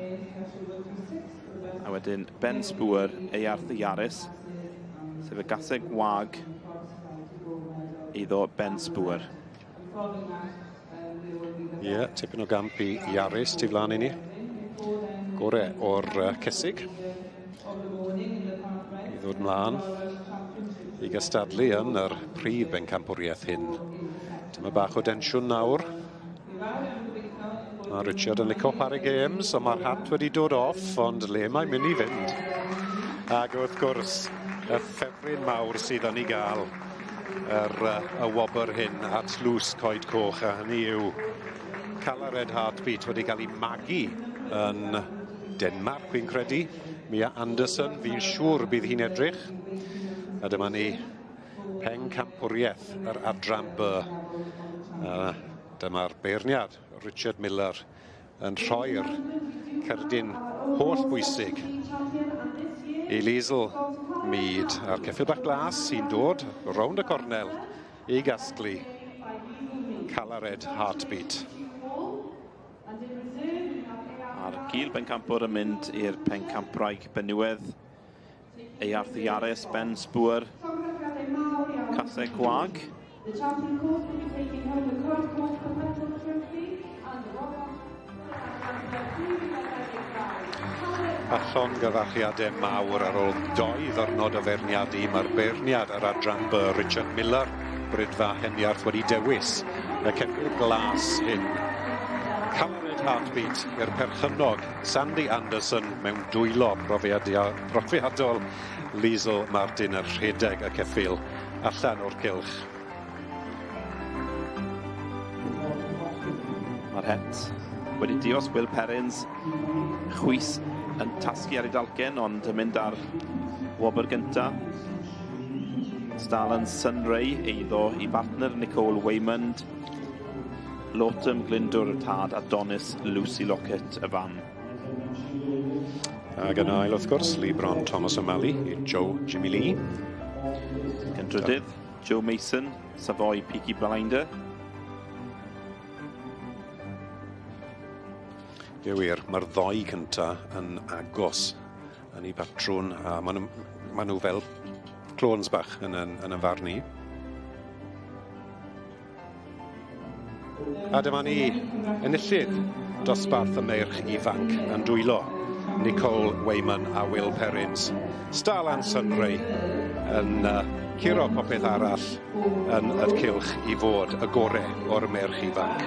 S7: A wedyn Ben Spoor, Earth Yaris, sef y gaseg wag iddo Ben Spoor.
S16: Ie, tipyn o gamp i Yaris tu flaen i ni. Gore o'r cesig. I ddod mlaen i gystadlu yn yr prif bencampwriaeth hyn. Dyma bach o densiwn nawr. Mae Richard yn licio pare games, ond mae'r hat wedi dod off, ond le mae'n mynd i fynd. Ac wrth gwrs, y ffefryn mawr sydd yn ei gael y wobr hyn at lws Coed Coch, a hynny yw Cala Red Heartbeat wedi cael ei magu yn Denmark, fi'n credu. Mia Anderson, fi'n siŵr bydd hi'n edrych. A dyma ni pencampwriaeth yr adran B. Dyma'r beirniad, Richard Miller, yn rhoi'r cerdyn holl bwysig i Liesl Mead. A'r ceffyl bach glas sy'n dod rownd y cornel i gasglu Cala Red Heartbeat.
S7: A'r gil bencampwr yn mynd i'r pencampwraig benywedd. Eyarth Iares, Ben Spŵr, Caseg Gwag.
S16: A llongyfarchiadau mawr ar ôl 2 ddiwrnod o feirniadu. Mae'r beirniad ar adran B, Richard Miller, Brydfa Heniarth, wedi dewis y ceffyl glas hyn. Cala Red Heartbeat i'r perchennog Sandy Anderson mewn dwylo profiadol Liesl Martin yn rhedeg y ceffyl allan o'r cylch.
S7: Mae'r het wedi dios Will Perrins, chwys yn tasgu ar ei dalcen, ond yn mynd ar wobr gynta. Starland Sunray eiddo i bartner Nicole Waymond, Lawton Glyndwr y tad a Donis Lucy Lockett y fam.
S16: Ac yn ail, wrth gwrs, Lebron Thomas O'Malley i Joe Jimmy Lee.
S7: Yn drydydd, Joe Mason, Savoy Peaky Blinder.
S16: Ie wir, mae'r ddoi cynta yn agos yn ei batrwn, a maen nhw fel clones bach yn y farn i. A dyma ni enillydd dosbarth y meirch ifanc yn dwylo Nicole Wayman a Will Perrins. Starland Sunray yn curo popeth arall yn y cylch i fod y gore o'r meirch ifanc.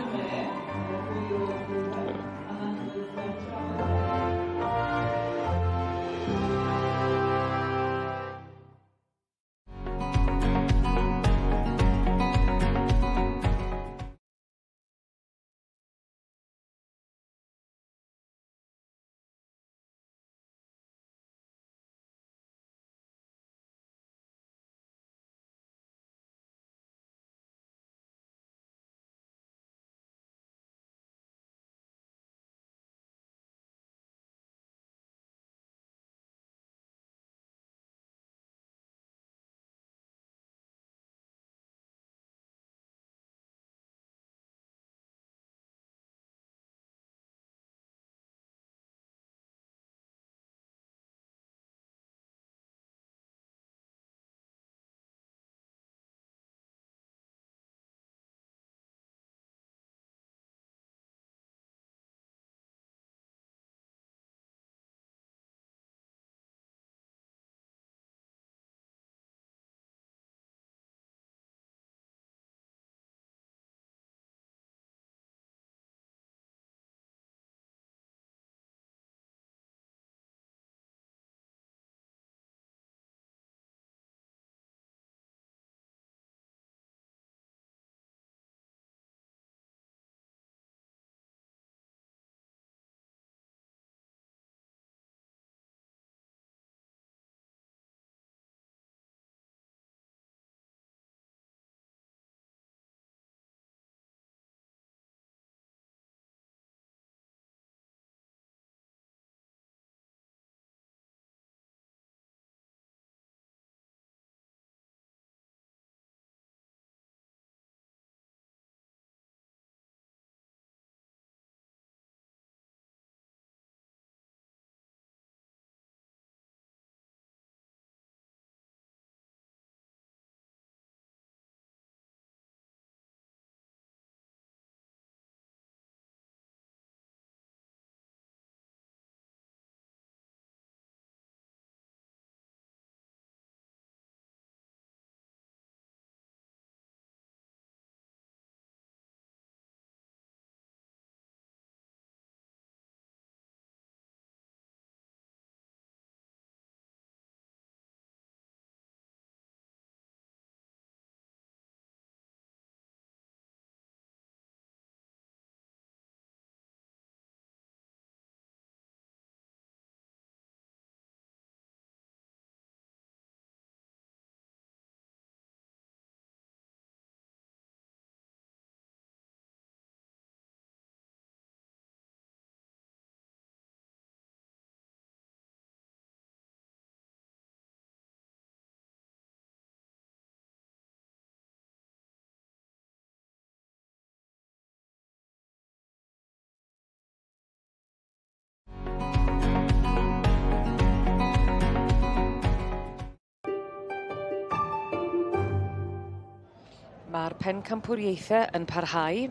S19: Mae'r pencampwriaethau yn parhau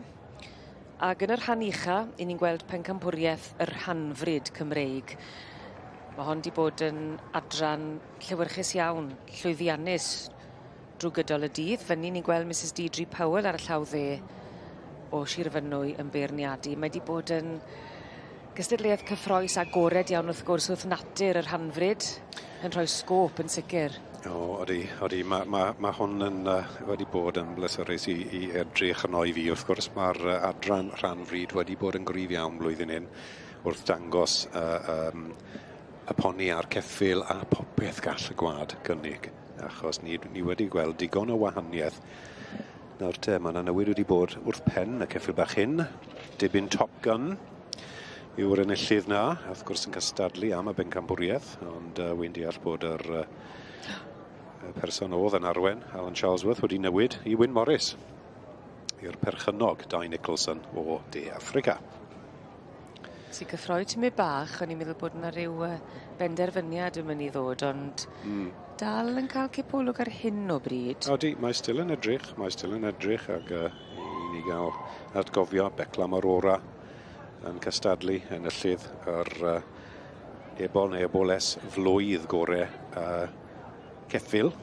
S19: ac yn y rhan ucha, 'yn ni'n gweld pencampwriaeth y rhanfrid Cymreig. Ma' hon 'di bod yn adran llewyrchus iawn, llwyddiannus drw gydol y dydd. Fynny ni'n gweld Mrs Deidre Powell ar y llaw dde o Shir Fynwy yn beirniadu. Mae 'di bod yn gystadleuaeth cyffrous agored iawn wrth gwrs wrth natur y rhanfrid yn rhoi sgôp yn sicir.
S16: O odi odi ma' ma' ma' hwn yn yy wedi bod yn bleserus i i edrych arno i fi wrth gwrs ma'r yy adran rhan fryd wedi bod yn gryf iawn blwyddyn hyn wrth dangos yy yym y poni a'r ceffyl a popeth gall y gwlad gynnig achos ni ni wedi gweld digon o wahanieth. Nawr te ma' 'na newid wedi bod wrth pen y ceffyl bach hyn. Dibyn Top Gun yw'r enillydd 'na, wrth gwrs yn cystadlu am y bencampwriaeth, ond uh, wy'n deall bod yr uh, y person oedd yn arwen, Alan Charlesworth, wedi newid i Wyn Morris, i'r perchennog, Dai Nicholson o De Affrica.
S19: Ti'n cyffroi tymed bach, o'n i'n meddwl bod yna rhyw uh, benderfyniad yn mynd i ddod, ond mm. dal yn cael cipolwg ar hyn o bryd.
S16: Odi, mae still yn edrych, mae still yn edrych, ac uh, i ni gael atgofio Beclam Aurora yn cystadlu enillydd yr uh, ebol neu eboles flwydd gore uh, ceffyl.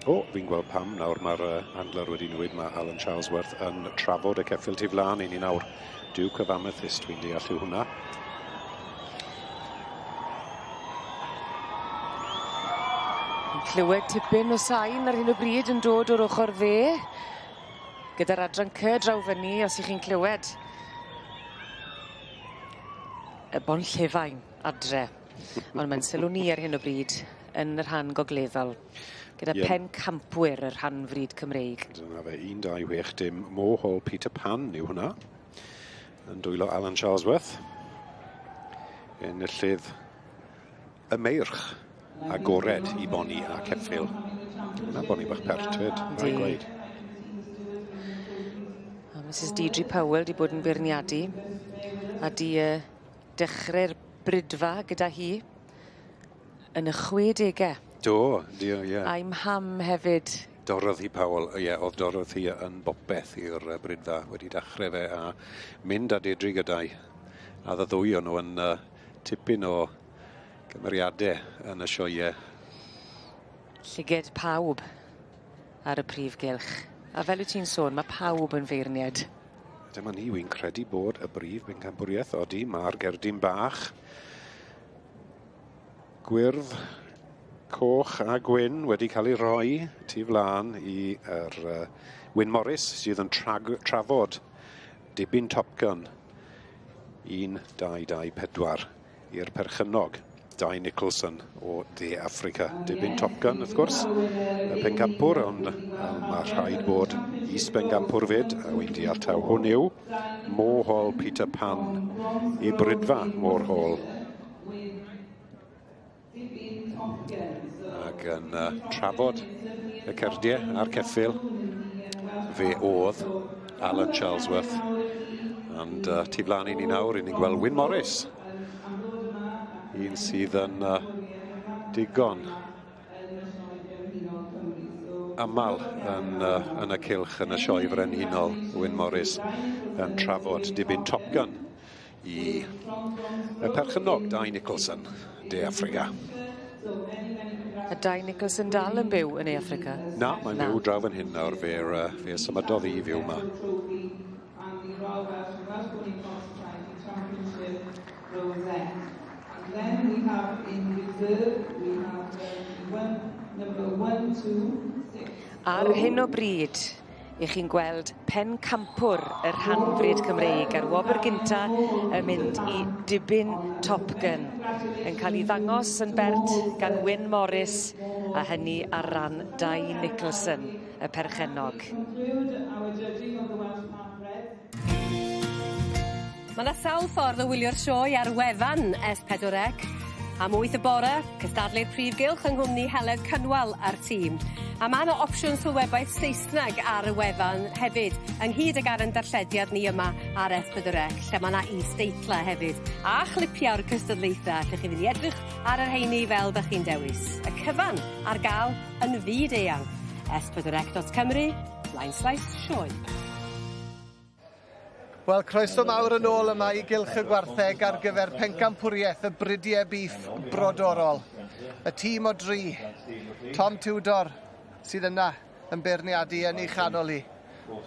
S16: O, fi'n gweld pam nawr mae'r uh, handler wedi newid. Mae Alan Charlesworth yn trafod y ceffyl tu flaen i ni nawr. Duke of Amethyst, fi'n deall yw hwnna.
S19: Clywed tipyn o sain ar hyn o bryd yn dod o'r ochr dde. Gyda'r adran C draw fyny, os 'ych chi'n clywed. Y Bonllefain adre. Ond mae'n sylw ni ar hyn o bryd yn y rhan gogleddol. Gyda yeah. pencampwyr y rhan fryd Cymreig.
S16: Dyna fe, 1, 2, 6, dim. Mohol Peter Pan yw hwnna. Yn dwylo Alan Charlesworth. Enillydd y meirch agored i boni a ceffyl. Na boni bach pert fyd, rhaid gweud.
S19: A Mrs Deidre Powell di bod yn beirniadu a di uh, dechrau'r brydfa gyda hi yn y 60au.
S16: Do, dio, ie. Yeah.
S19: A'i mham hefyd.
S16: Dorothy Powell, ie, yeah, oedd Dorothy yn bopeth i'r brydfa wedi dechrau fe a mynd â Deidre gyda'i. A dda ddwy o'n nhw yn uh, tipyn o Cymeriade yn y sioee.
S19: Llyged pawb ar y prif gylch. A fel wyt ti'n sôn, mae pawb yn feirniad.
S16: Dyma ni, wy'n credu bod y brif bencampwriaeth, odi, mae'r gerdyn bach. Gwyrdd, coch a gwyn wedi cael ei rhoi tu flaen i yr uh, Wyn Morris sydd yn trafod dibyn Top Gun 1, 2, 2, 4. i'r perchennog, Dai Nicholson o De Affrica. Dibyn Top Gun, wrth gwrs, y pencampwr, ond mae rhaid bod is-bencampwr fyd, a wy'n deall taw hwn yw Mohol Peter Pan i Brydfa Morhol. Ac yn uh, trafod y cerdiau a'r ceffyl, fe oedd Alan Charlesworth. And uh, tu flaen i ni nawr, i ni'n gweld Wyn Morris. Un sydd yn uh, digon aml yn, uh, yn y cylch yn y sioe frenhinol, Wyn Morris yn trafod dibyn Top Gun. i y perchennog Dai Nicholson, De Affrica.
S19: A Dai Nicholson dal yn byw yn Ne Affrica?
S16: Na, mae'n byw draw fan hyn nawr, fe, uh, fe symudodd i fyw yma.
S19: Ar hyn o bryd, Y'ch chi'n gweld pencampwr y rhanfrid Cymreig a'r wobr gynta yn mynd i Dibyn Top Gun yn cael ei ddangos yn bert gan Wyn Morris a hynny ar ran Dai Nicholson, y perchennog.
S2: Mae 'na sawl ffordd o wylio'r sioe ar wefan S4C. Am wyth y bore, cystadlu'r prif gylch yng nghwmni Heledd Cynwal a'r tîm. A ma' 'na opsiwn sylwebaeth Saesneg ar y wefan hefyd, ynghyd ag ar 'yn darllediad ni yma ar S4C, lle ma' 'na is-deitla hefyd, a chlipiau o'r cystadlaethe, allwch chi fynd i edrych ar y rheini fel 'dach chi'n dewis. Y cyfan ar ga'l yn fyd eang. S4C dot Cymru Blaenslaes Sioe.
S3: Wel, croeso mawr yn ôl yma i Gylch y Gwartheg ar gyfer pencampwriaeth y Bridiau Bîff Brodorol. Y tîm o dri, Tom Tudor, sydd yna yn beirniadu yn ei chanol hi,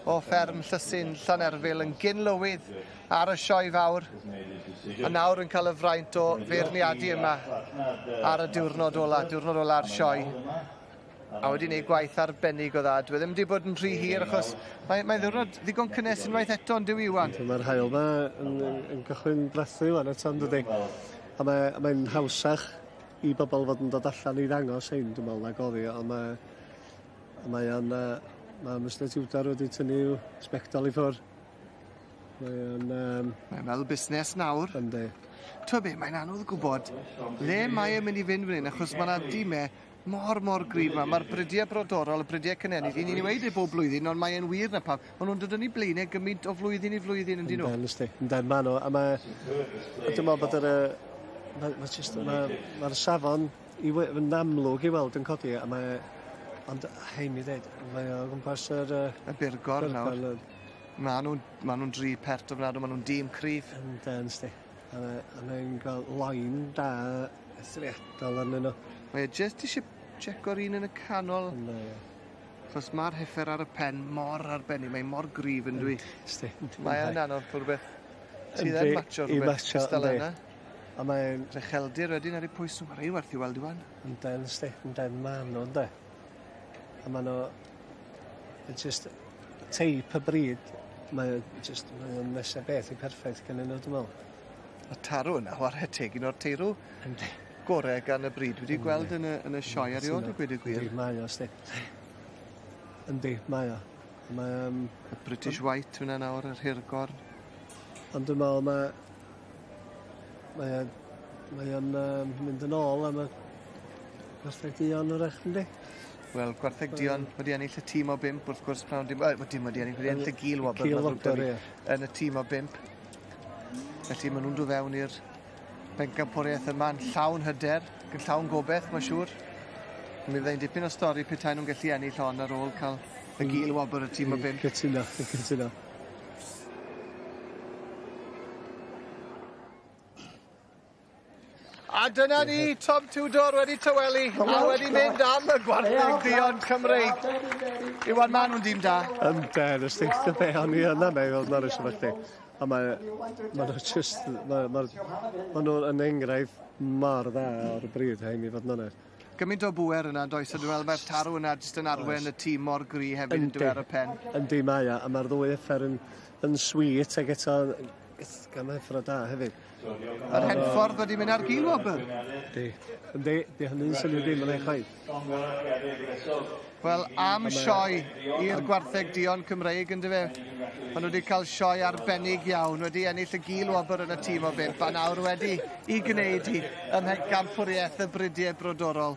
S3: o fferm Llysyn Llanerfyl yn gyn-lywydd ar y sioe fawr, a nawr yn cael y fraint o feirniadu yma ar y diwrnod ola, diwrnod ola'r sioe. A wedi gwneud gwaith arbennig o dda. Dwi e ddim wedi bod yn rhy hir achos mae'n mae ddiwrnod ddigon cynnes unwaith eto yn dyw Iwan.
S12: Mae'r haul yma yn, yn, yn cychwyn brathu wan eto yn dydi. A mae'n mae hawsach i bobl fod yn dod allan i ddangos hein, dwi'n meddwl, nag oddi, ond mae, mae o'n, mae Mr Tudor wedi tynnu i'w sbectol i ffwrdd. Mae o'n...
S3: Mae'n fel busnes nawr.
S12: Yndi.
S3: T'o' be, mae'n anodd gwybod le mae e'n mynd i fynd fan hyn, achos mae 'na dime mor, mor gryf 'ma. Mae'r bridiau brodorol, y bridiau cynhenid, 'yn ni'n weud e bob blwyddyn, ond mae e'n wir 'na pam. Ma' nhw'n dod yn eu blaenau gymaint o flwyddyn i flwyddyn, yndyn nhw?
S12: Yndyn, ysdi. Yndyn, ma' nhw. A mae... A dwi'n meddwl bod yr... Mae ma jyst... Mae'r ma safon i we- yn amlwg i weld yn codi, a mae... Ond, hei mi ddeud, mae o gwmpas yr...
S3: Y burgor nawr. Ma' nhw'n ma nhw'n dri pert ofnadw, ma' nhw'n dîm cryf.
S12: Yndyn, ysdi. A mae a mae'n gweld line da eithriadol arnyn nhw.
S3: Mae e jyst eisiau checo'r un yn y canol.
S12: Ynddo, ie.
S3: Achos mae'r heffer ar y pen mor arbennig, mae mor gryf yn dwi.
S12: Ysdi.
S3: Mae yn anodd bod rhywbeth sydd yn matcho rhywbeth cystal yna.
S12: A mae'n...
S3: Recheldir wedyn ar ei pwys nhw, mae rei werth i weld Iwan.
S12: Yndyn, ysdi, yndyn, ma' nhw, ynde. A ma' nhw... It's just teip y brid, mae o just, mae o'n nesaf beth i perffaith gennyn nhw, dwi'n meddwl.
S3: Y tarw yna, chwarae teg, un o'r teirw
S12: Yndi.
S3: gore gan y brid. Wedi gweld yn y, yn y sioe erioed, i gweud y gwir.
S12: Yndi, mae o, sti. Yndi, mae o. Mae,
S3: Y British White hwnna nawr, yr hirgorn.
S12: Ond dwi'n meddwl mae... Mae o... Mae o'n mynd yn ôl am y gwartheg duon wrach, yndi?
S3: Wel, gwartheg duon wedi ennill y tîm o bump, wrth gwrs, prawn dim... Dim wedi ennill, wedi ennill y gil wobr.
S12: Cil
S3: ma'n ddrwg 'da
S12: wobr,
S3: fi,
S12: ie.
S3: Yn y tîm o bump. Felly maen nhw'n dod fewn i'r bencampwriaeth yma yn llawn hyder, ac yn llawn gobeith, mae'n siŵr. Mi fyddai'n dipyn o stori petai nhw'n gallu ennill hon ar ôl cael y gil wobr y tîm o bump.
S12: Cytuno, cytuno.
S3: A dyna ni, Tom Tudor wedi tawelu a wedi mynd am y gwartheg duon Cymreig. Iwan, ma' nhw'n dîm da.
S12: Yndyn, ysdi, dy be o'n i yna neu fel Norris efo chdi. A mae, ma' nhw just, ma' ma' ma' nhw yn enghraifft mor dda o'r bryd, rhaid mi fod yn onest.
S3: Gymaint o bŵer yna, does? A dwi'n meddwl mae'r tarw yna jyst yn arwen y tîm mor gry hefyd yn dwi ar y pen.
S12: Yndi, mae o, a mae'r ddwy effer yn, yn sweet ac eto gan effro da hefyd.
S3: Yr Henffordd wedi mynd ar gil wobr.
S12: Yndi, yndi, di hynny'n syniad ddim yn ei chwaith.
S3: Wel, am sioe i'r gwartheg duon Cymreig, ynddo fe? Maen nhw wedi cael sioe arbennig iawn, wedi ennill y gil wobr yn y tîm o bump, a nawr wedi i gwneud hi ym mhencampwriaeth y bridiau brodorol.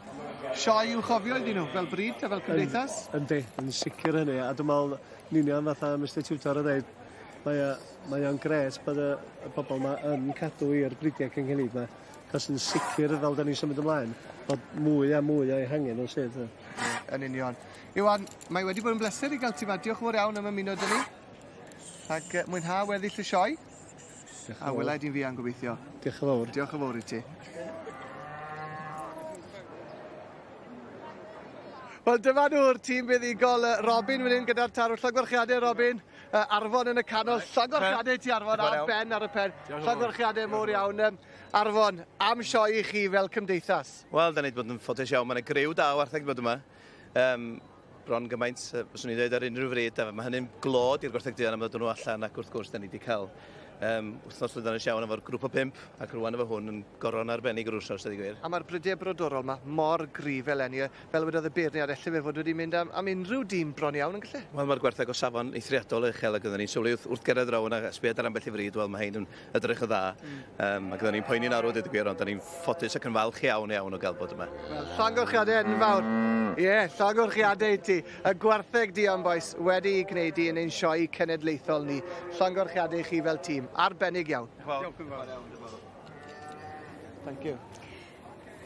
S3: Sioe i'w chofio iddyn nhw, fel brid a fel cymdeithas.
S12: Yndi, yn sicr hynny, a dwi'n meddwl, yn union fatha Mr Tudor yn dweud, mae o, mae o'n gret bod y, y bobl yma yn cadw i'r bridiau cynhenid yma, cos yn sicr fel da ni'n symud ymlaen, bod mwy a mwy o'i hangen nhw sydd.
S3: Yn union. Iwan, mae wedi bod yn bleser i gael ti 'ma. Diolch yn fawr iawn am ymuno 'da ni. Ac mwynha weddill y sioe. A wela i di'n fuan gobeithio.
S12: Diolch yn fawr.
S3: Diolch yn fawr i ti. Wel, dyma nhw'r tîm buddugol. Robin fan hyn gyda'r tarw. Llongyfarchiadau, Robin. Arfon yn y canol. Llongyfarchiadau i ti, Arfon, a Ben ar y pen. Llongyfarchiadau mowr iawn. Arfon, am sioe i chi fel cymdeithas.
S8: Wel, da ni wedi bod yn ffodus iawn. Mae yna griw da o wartheg wedi bod yma. Bron gymaint, fyswn i'n dweud ar unrhyw fryd, a mae hynny'n glod i'r gwartheg duon am ddod nhw allan, ac wrth gwrs, da ni wedi cael wythnos llwyddiannus iawn efo'r grŵp o 5, ac rwan efo hwn yn goron arbennig yr wsos, dweud y gwir.
S3: A mae'r brydiau brodorol yma mor gryf eleni, fel wedodd y beirniad, elle fe fod wedi mynd am, am unrhyw dîm bron iawn yn gallu?
S8: Wel, mae'r gwartheg o safon eithriadol uchel, ac oedden ni'n sylwi wrth gerdded draw yna, sbiad ar ambell i fryd, wel, mae hein yn edrych yn dda. Ac oedden ni'n poeni'n arw, dweud y gwir, ond da ni'n ffodus ac yn falch iawn iawn o gael bod yma.
S3: Wel, llongyfarchiadau enfawr. Ie, yeah, llongyfarchiadau i ti. Y gwartheg duon, bois, wedi i gwneud i yn ein sioe cenedlaethol ni. Llongyfarchiadau i chi fel tîm. Arbennig iawn.
S8: Diolch yn fawr.
S3: Thank you.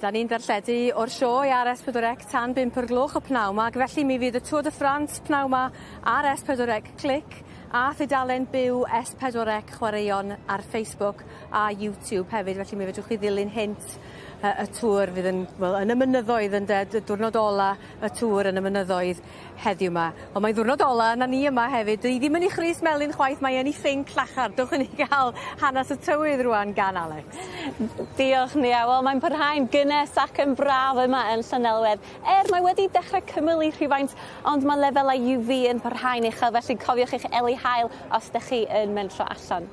S2: Da ni'n darlledu o'r sioe ar S4C tan 5 o'r gloch y pnawn 'ma ac felly mi fydd y Tour de France pnawn 'ma ar S4C Clic a thudalen byw S4C Chwaraeon ar Facebook a YouTube hefyd felly mi fedrwch chi ddilyn hynt y Tour fydd yn wel yn y mynyddoedd ynde diwrnod ola y Tour yn y mynyddoedd heddiw 'ma. Ond mae'n ddiwrnod ola na ni yma hefyd. Dwi ddim yn 'i chrys melyn chwaith mae yn 'i phinc llachar. Dowch i ni ga'l hanes y tywydd rŵan gan Alex.
S9: Diolch Nia. Wel mae'n parhau'n gynnes ac yn braf yma yn Llanelwedd. Er mae wedi dechrau cymylu rhywfaint ond mae lefelau UV yn parhau'n uchel felly cofiwch eich eli haul os 'dych chi yn mentro allan.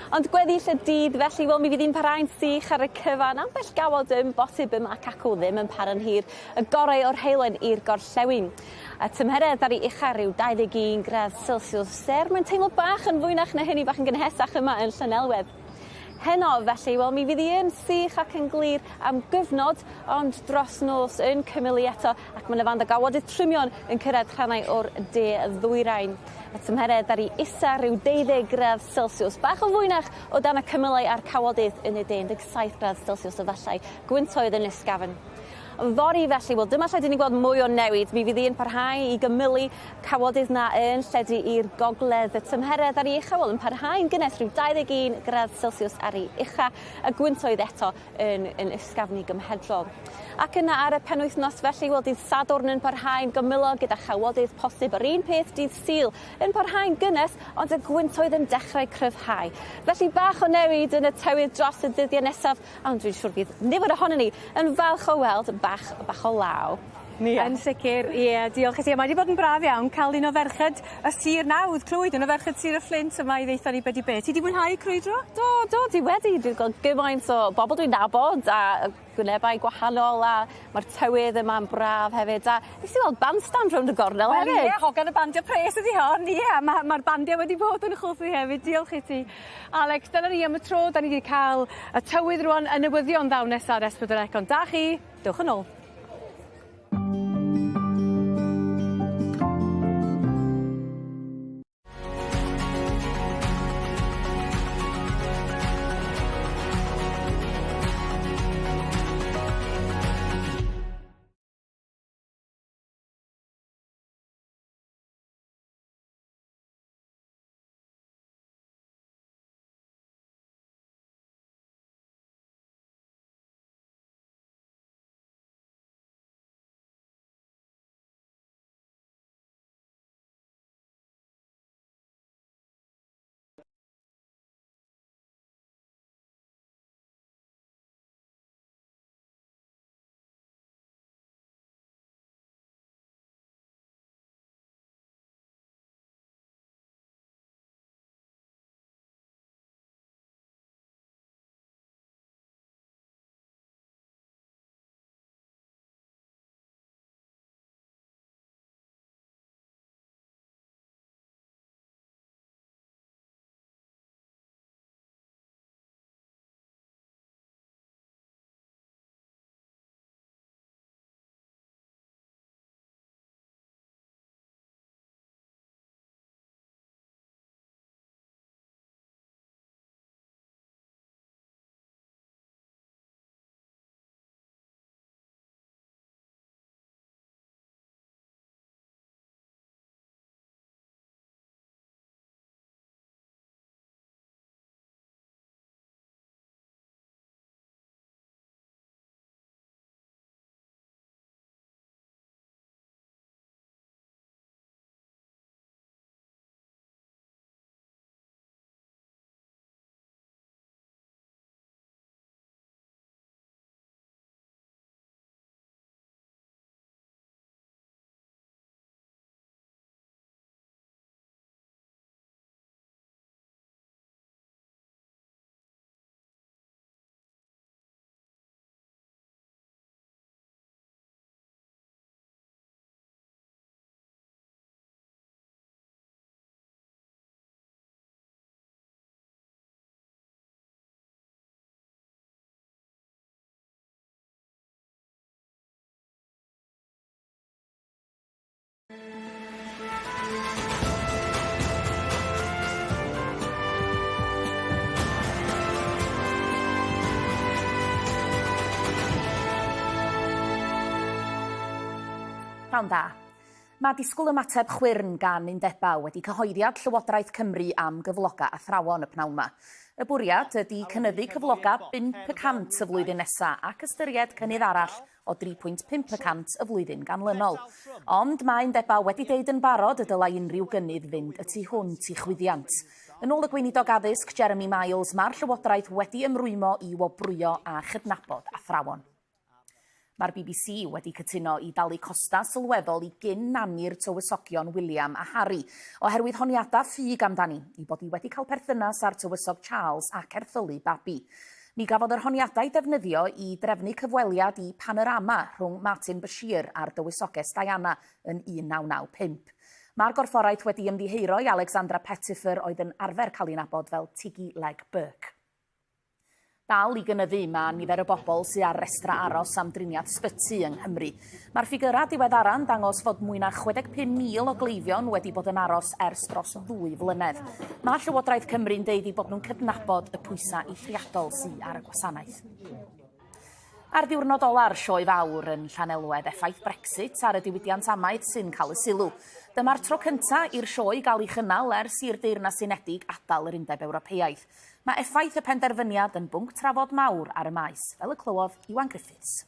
S9: Ond gweddill y dydd felly wel mi fydd hi'n parhau'n sych ar y cyfan ambell gawod yn bosib yma ac acw ddim yn para'n hir. Y gorau o'r heulwen i'r gorllewin. Y tymheredd ar ei ucha rhyw 21 gradd Celsius er mae'n teimlo bach yn fwynach na hynny bach yn gynhesach yma yn Llanelwedd. Heno felly wel mi fydd hi yn sych ac yn glir am gyfnod ond dros nos yn cymylu eto ac ma' 'na fand o gawodydd trymion yn cyrraedd rhannau o'r de ddwyrain. Y tymheredd ar 'i isa rhyw 12 gradd Celsius bach o fwynach o dan y cymylau a'r cawodydd yn y de 17 gradd Celsius efallai. Gwyntoedd yn ysgafn. Fory felly, wel dyma lle 'dyn ni'n gweld mwy o newid. Mi fydd hi'n parhau i gymylu cawodydd 'na yn lledu i'r gogledd. Y tymheredd ar ei ucha, wel yn parhau'n gynnes rhyw 21 gradd Celsius ar ei ucha. Y gwyntoedd eto yn, yn ysgafn i gymhedrol. Ac yna ar y penwythnos felly, wel dydd Sadwrn yn parhau'n gymylog gyda chawodydd posib. Yr un peth dydd Sul yn parhau'n gynnes, ond y gwyntoedd yn dechrau cryfhau. Felly bach o newid yn y tywydd dros y dyddiau nesaf, ond dwi'n siŵr bydd nifer ohonon ni yn falch o weld bach bach o law.
S2: Nia. Yn sicr, ie, diolch i ti. A mae 'di bod yn braf iawn cael un o ferched y sir nawdd Clwyd, un o ferched Sir y Fflint yma i ddeutha ni be' 'di be'. Ti 'di mwynhau crwydro?
S9: Do, do, dwi wedi. Dwi gweld gymaint o bobl dwi'n nabod a gwynebau gwahanol a ma'r tywydd yma'n braf hefyd a nes i weld bandstand rownd y gornel
S2: Wel
S9: hefyd.
S2: ie, hogan y bandia pres ydi hon, ie, ma' ma'r bandia wedi bod yn chwthu hefyd, diolch i ti. Alex, dyna ni am y tro, 'dan ni 'di ca'l y tywydd rŵan, y newyddion ddaw nesa ar S4C, ond da chi, dewch yn ôl.
S20: Pnawn da. Mae disgwyl ymateb chwyrn gan undebau wedi cyhoeddiad Llywodraeth Cymru am gyflogau athrawon y pnawn 'ma. Y bwriad ydy cynyddu cyflogau 5% y flwyddyn nesa ac ystyried cynnydd arall o 3.5% y flwyddyn ganlynol. Ond mae undebau wedi deud yn barod y dylai unrhyw gynnydd fynd y tu hwnt i chwyddiant. Yn ôl y Gweinidog Addysg, Jeremy Miles, mae'r Llywodraeth wedi ymrwymo i wobrwyo a chydnabod athrawon. Mae'r BBC wedi cytuno i dalu costau sylweddol i gyn-nanni'r tywysogion William a Harry oherwydd honiadau ffug amdani ei bod hi wedi cael perthynas â'r Tywysog Charles ac erthylu babi. Mi gafodd yr honiadau defnyddio i drefnu cyfweliad i Panorama rhwng Martin Bashir a'r Dywysoges Diana yn 1995. Mae'r gorfforaeth wedi ymddiheuro i Alexandra Pettifer oedd yn arfer cael ei nabod fel Tiggy Leg Burke. Dal i gynyddu mae nifer y bobl sydd ar restrau aros am driniaeth sbyty yng Nghymru. Mae'r ffigyrau diweddara'n dangos fod mwy na 65,000 o gleifion wedi bod yn aros ers dros ddwy flynedd. Mae Llywodraeth Cymru'n deud eu bod nhw'n cydnabod y pwysau eithriadol sydd ar y gwasanaeth. Ar ddiwrnod ola'r Sioe Fawr yn Llanelwedd, effaith Brexit ar y diwydiant amaeth sy'n cael y sylw. Dyma'r tro cyntaf i'r sioe gael ei chynnal ers i'r Deyrnas Unedig adael yr Undeb Ewropeaidd. Mae effaith y penderfyniad yn bwnc trafod mawr ar y maes, fel y clywodd Iwan Griffiths.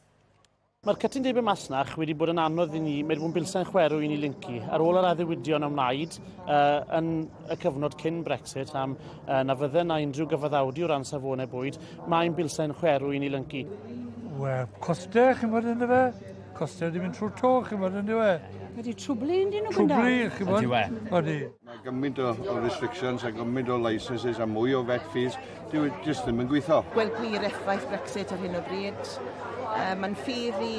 S21: Mae'r cytundebau masnach wedi bod yn anodd i ni, mae wedi bod yn bilsen chwerw i ni lyncu. Ar ôl yr addewidion a wnaed uh, yn y cyfnod cyn Brexit am uh, na fydde na unrhyw gyfaddawdu o ran safonau bwyd, mae'n bilsen chwerw i ni lyncu.
S22: Wel, costau, chi'n bod ynddo fe? Costau wedi mynd trwy'r to, chi'n bod ynddo fe?
S23: Wedi trwblu yn dyn nhw
S22: Trwblu, chi'n bod?
S23: Ydy we.
S22: Ydy.
S24: Mae gymaint o, o restrictions a gymaint o licenses a mwy o vet fees, dyw e jyst ddim yn gweithio.
S25: Gweld gwir effaith Brexit ar hyn o bryd. Mae'n ffydd i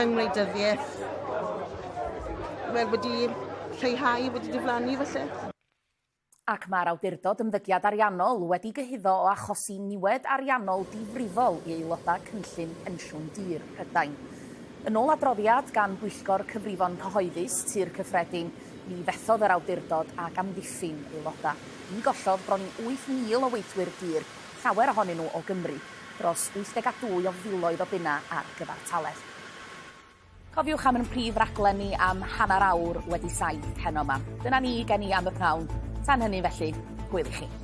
S25: yng ngwleidyddiaeth wel, wedi lleihau, wedi diflannu falle.
S20: Ac mae'r Awdurdod Ymddygiad Ariannol wedi gyhuddo o achosi niwed ariannol difrifol i aelodau Cynllun Pensiwn Dur Prydain. Yn ôl adroddiad gan Bwyllgor Cyfrifon Cyhoeddus Tŷ'r Cyffredin, mi fethodd yr awdurdod ag amddiffyn aelodau. Mi gollodd bron i 8,000 o weithwyr dur, llawer ohonyn nhw o Gymru, dros 82 o filoedd o bunnau ar gyfartaledd. Cofiwch am ein prif raglen ni am hanner awr wedi saith heno 'ma. Dyna ni gen i am y pnawn. Tan hynny felly, hwyl i chi.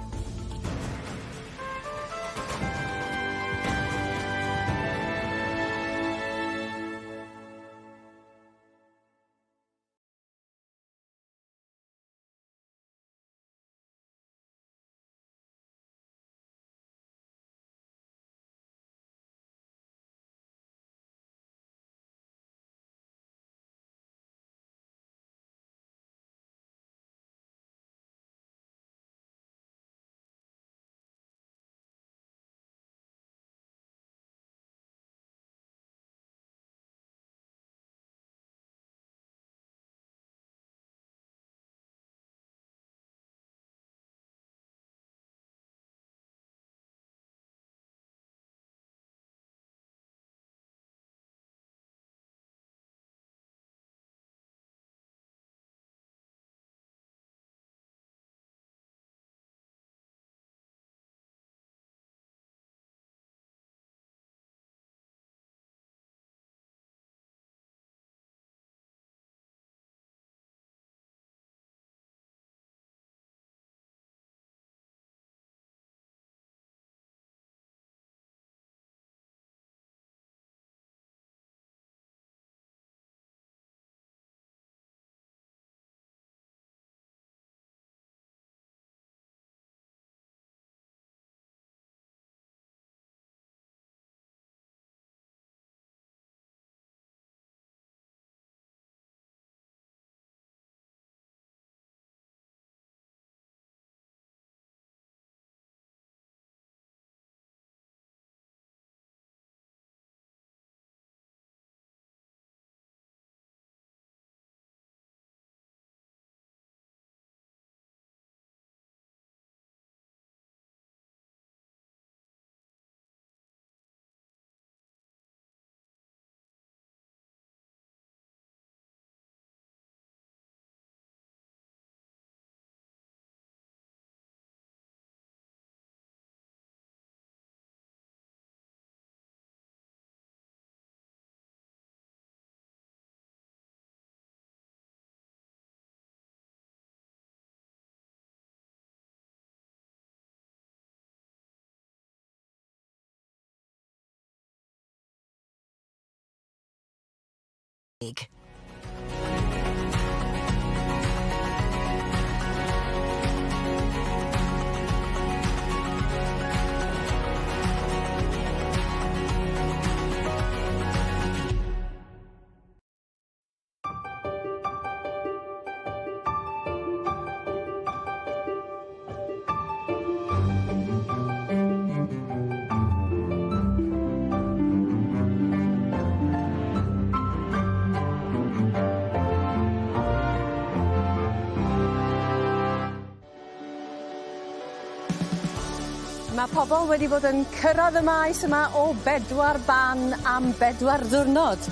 S2: Mae pobl wedi bod yn cyrraedd y maes yma o bedwar ban am bedwar diwrnod.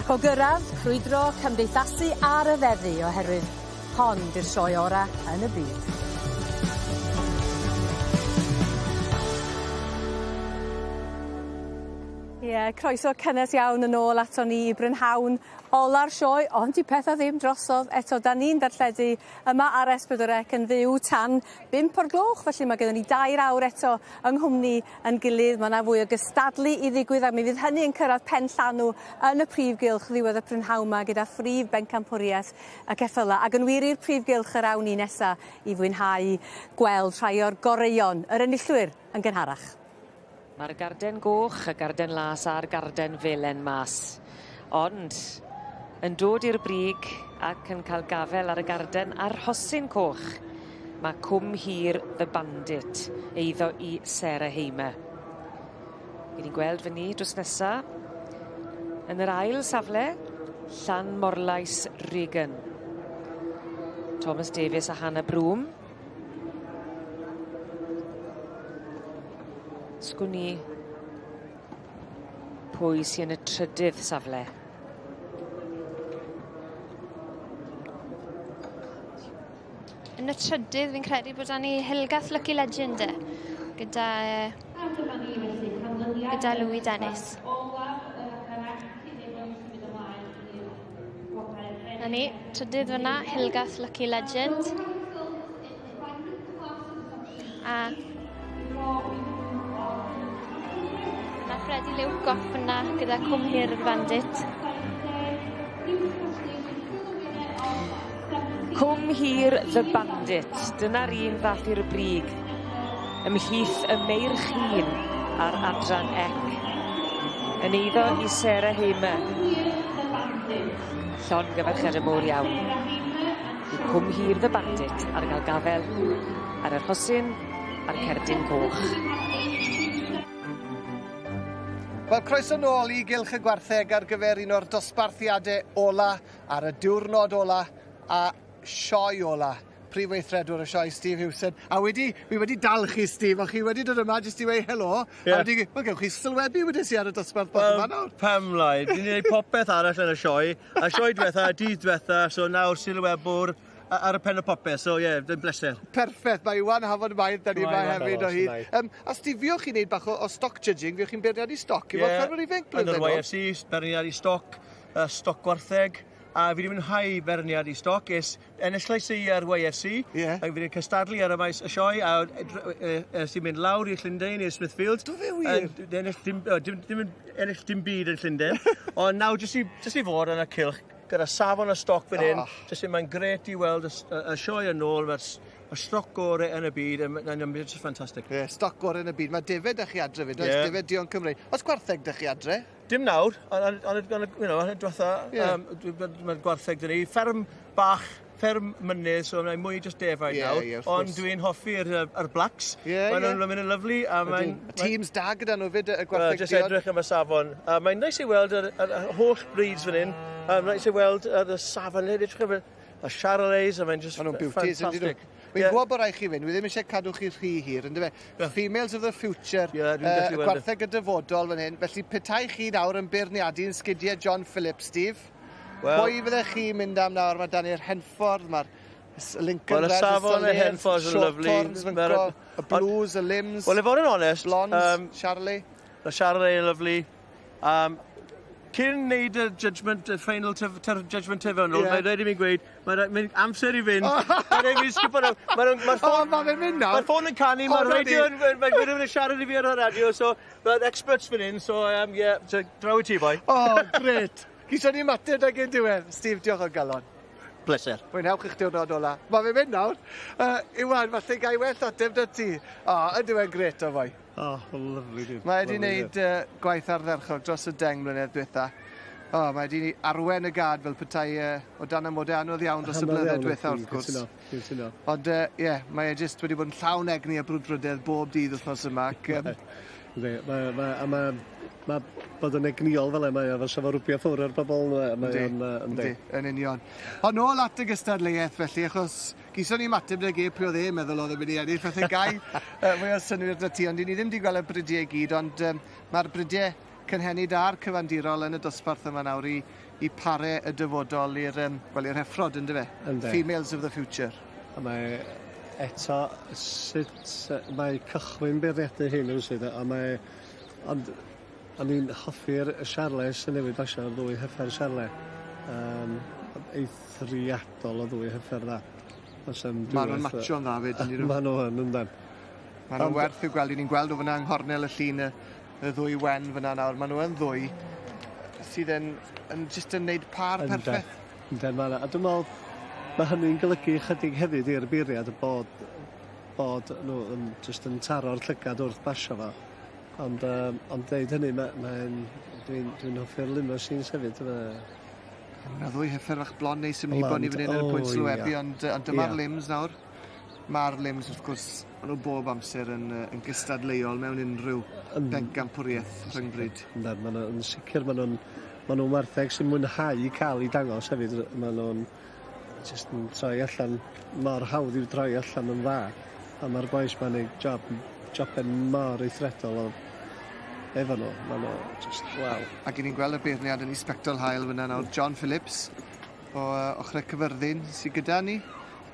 S2: Ac o gyrraedd, crwydro, cymdeithasu a rhyfeddu oherwydd hon 'di'r sioe ora yn y byd. Ie, croeso cynnes iawn yn ôl aton ni i Brynhawn ola'r sioe, ond 'di petha ddim drosodd eto. 'Dan ni'n darlledu yma ar S4C yn fyw tan 5 o'r gloch, felly mae gennym ni 2 awr eto yng nghwmni yn gilydd. Mae yna fwy o gystadlu i ddigwydd a mi fydd hynny yn cyrraedd pen llanw yn y prif gylch ddiwedd y prynhawn 'ma gyda phrif bencampwriaeth y ceffyla. Ac yn wir i'r prif gylch yr awn ni nesa i fwynhau gweld rhai o'r goreuon, yr enillwyr yn gynharach.
S19: Mae'r garden goch, y garden las a'r garden felen mas. Ond yn dod i'r brig ac yn cael gafel ar y garden a'r rhosyn coch, mae Cwm Hir The Bandit, eiddo i Sarah Hamer. Fi ni'n gweld fyny drws nesa. Yn yr ail safle, Llan Morlais Regan. Thomas Davies a Hannah Broom. Sgwn i pwy sy yn y trydydd safle.
S1: Yn y trydydd fi'n credu bod 'da ni Hilgath Lucky Legend e, gyda gyda Louis Dennis. Na ni, trydydd fyna, Hilgath Lucky Legend. A mae Freddie Luke off fyna gyda Cwm Hir Bandit.
S19: Cwm Hir The Bandit, dyna'r un ddath i'r brig. Ymhlith y meirch hŷn ar adran ec. Yn eiddo i Sarah Hamer. Llongyfarchiadau mowr iawn. I Cwm Hir The Bandit ar gael gafel ar y rhosyn a'r cerdyn coch.
S3: Wel, croeso nôl i Gylch y Gwartheg ar gyfer un o'r dosbarthiadau ola ar y diwrnod ola a sioe ola. Prif weithredwr y sioe, Steve Hewson. A wedi, fi wedi dal chi, Steve, o'ch chi wedi dod yma jyst i weud helo.
S8: Ie.
S3: A wedi, wel, gewch chi sylwebu wedes i ar y dosbarth bach yma nawr.
S8: Pam lai, dyn ni'n gwneud popeth arall yn y sioe. A sioe diwetha, dydd diwetha, so nawr sylwebwr ar y pen o popeth, so ie, yeah, dwi'n bleser.
S3: Perffaith, mae Iwan Hafod Mair, da ni yma hefyd o hyd. A Steve, fuoch chi'n neud bach o stock judging, fuoch chi'n beirniadu stoc, efo ffermwyr ifanc
S8: Yn yr
S3: blynyddoedd nôl?
S8: YFC, beirniadu stoc, stoc gwartheg, a fi wedi mwynhau beirniadu stoc, es enillais i ar YFC, yeah. Ac fi wedi cystadlu ar y maes y sioe, a es i mynd lawr i Llundain, i'r Smithfield.
S3: Do fe wir?
S8: Ennill dim, dim, dim, ennill dim byd yn Llundain, ond nawr jyst i, jyst i fod yn y cylch, gyda safon y stoc fan hyn, oh. Jyst i mae'n gret i weld y, y sioe yn ôl, mae'r y stoc gore yn y byd, yn just ffantastig.
S3: Ie, yeah, stoc gore yn y byd. Mae defed da chi adre fyd, oes?
S8: Ie.
S3: Defed duon Cymru. Oes gwartheg da chi adre?
S8: Dim nawr, ond you know, diwetha,
S3: Ie.
S8: Mae'r gwartheg dyn ni. Fferm bach, fferm mynydd, so mae'n mwy just defaid
S3: Ie,
S8: nawr.
S3: ie, wrth
S8: Ond
S3: gwrs.
S8: dwi'n hoffi'r yr blacks.
S3: Ie,
S8: Maen
S3: ie.
S8: nhw'n mynd yn lyfli, a mae'n...
S3: Ydyn. Teams da gyda nhw fyd, y gwartheg
S8: Just edrych am y safon. A mae'n neis i weld yr holl breeds fan hyn. A mae'n neis i weld y safon, edrych am y Charolais, a mae'n just
S3: Maen nhw'n beauties, ynddyn nhw?
S8: ffantastig.
S3: Fi'n gwybod bod rhaid chi fynd, wi ddim eisiau cadw chi rhy hir, yndyfe? Females of the future,
S8: Ie, dwi'n gallu weld e.
S3: gwartheg y dyfodol fan hyn. Felly petai chi nawr yn beirniadu'n sgidiau John Phillips, Steve,
S8: Wel-
S3: pwy fyddech chi'n mynd am nawr? Mae dan i'r Henffordd, mae'r Lincoln
S8: Wel, y
S3: Red,
S8: safon y
S3: Soliers,
S8: Henffordd yn lyfli.
S3: Shorthorns, fy'n
S8: Ma'r-
S3: co, y Blues, y Lims.
S8: Wel, i fod yn onest...
S3: Blondes, Charlie.
S8: Y Charlie yn lyfli. Cyn wneud y judgment, y final judgment terfynol,
S3: Ie.
S8: yeah. mae'n rhaid i mi gweud, mae'n amser i fynd. Mae'n rhaid i mi sgipo nawr. Mae'r ffôn...
S3: O, ma' fe'n mynd nawr.
S8: Mae'r ffôn yn canu,
S3: O,
S8: mae'r
S3: na
S8: radio,
S3: di.
S8: mae'n rhywun yn siarad i fi ar y radio, so mae'r experts fan hyn, so, yeah, so, draw i ti, boi.
S3: O, gret. Gison ni ymateb ag yn diwedd. Steve, diolch o galon.
S8: Pleser.
S3: Mwynhewch eich diwrnod ola. Mae fe'n mynd nawr. Iwan, falle gai well ateb da ti. O, ydyw e'n gret o foi.
S12: O, lyfli dyn.
S3: Mae wedi wneud gwaith ardderchog dros y 10 mlynedd diwetha. O, mae wedi arwen y gad fel petai o dan amodau anodd iawn dros y blynedd diwetha wrth gwrs.
S12: Cytuno.
S3: Ond ie, mae e jyst wedi bod yn llawn egni a brwdfrydedd bob dydd wythnos yma. Ac,
S12: Yndi, ma bod yn egnïol fel e, mae o fysa fo rwbio ffwr ar bobl. Mae o'n,
S3: yndi, yn union. Ond nôl at y gystadleuaeth felly, achos gison ni ymateb 'da ge pwy oedd e'n meddwl oedd yn mynd i ennill, felly gai mwy o synnwyr 'da ti, ond 'dyn ni ddim 'di gweld y bridiau i gyd, ond mae'r bridiau cynhenid a'r cyfandirol yn y dosbarth yma nawr i pare y dyfodol i'r wel, i'r heffrod, yndyfe?
S12: Yndi.
S3: Females of the future.
S12: A mae eto sut mae cychwyn beirniadu hyn rywsut, a mae ond o'n i'n hoffi'r Charolais sy'n newid basio, y ddwy heffer Charolais. Eithriadol o ddwy heffer dda. Oes 'am
S3: Ma' nhw'n
S12: dwywaith,
S3: matcho'n dda 'fyd, on'd 'yn nhw?
S12: Ma' nhw yn, yndan.
S3: Ma' nhw'n werth i'w gweld. 'Yn ni'n gweld o fyna yng nghornel y llun y ddwy wen fyna nawr. Ma' nhw yn ddwy sydd yn jyst yn neud pâr perffeth.
S12: Yndan, ma' 'na. A dwi'n meddwl mae hynny'n golygu chydig hefyd i'r beirniad bod nhw yn jyst yn taro'r llygad wrth basio fo. Ond deud hynny, mae'n dwi'n hoffi'r limousines hefyd.
S3: Mae ddwy heffer fach blond neis yn hibo ni fan hyn yn y pwynt sylwebu, ond dyma'r limbs nawr. Mae'r limbs, wrth gwrs, maen nhw bob amser yn gystadleuol mewn unrhyw bencampwriaeth rhyngbryd.
S12: Yndan, maen nhw'n sicr, maen nhw'n wartheg sy'n mwynhau cael eu dangos hefyd. Maen nhw'n jyst yn troi allan, mor hawdd i'w droi allan yn dda. A mae'r bois ma'n neud joben mor eithredol o efo nhw. Maen nhw just, waw.
S3: Ac i ni'n gweld y beirniad yn ei sbectol haul fyna nawr, John Phillips o ochrau Cyfyrddin sydd gyda ni,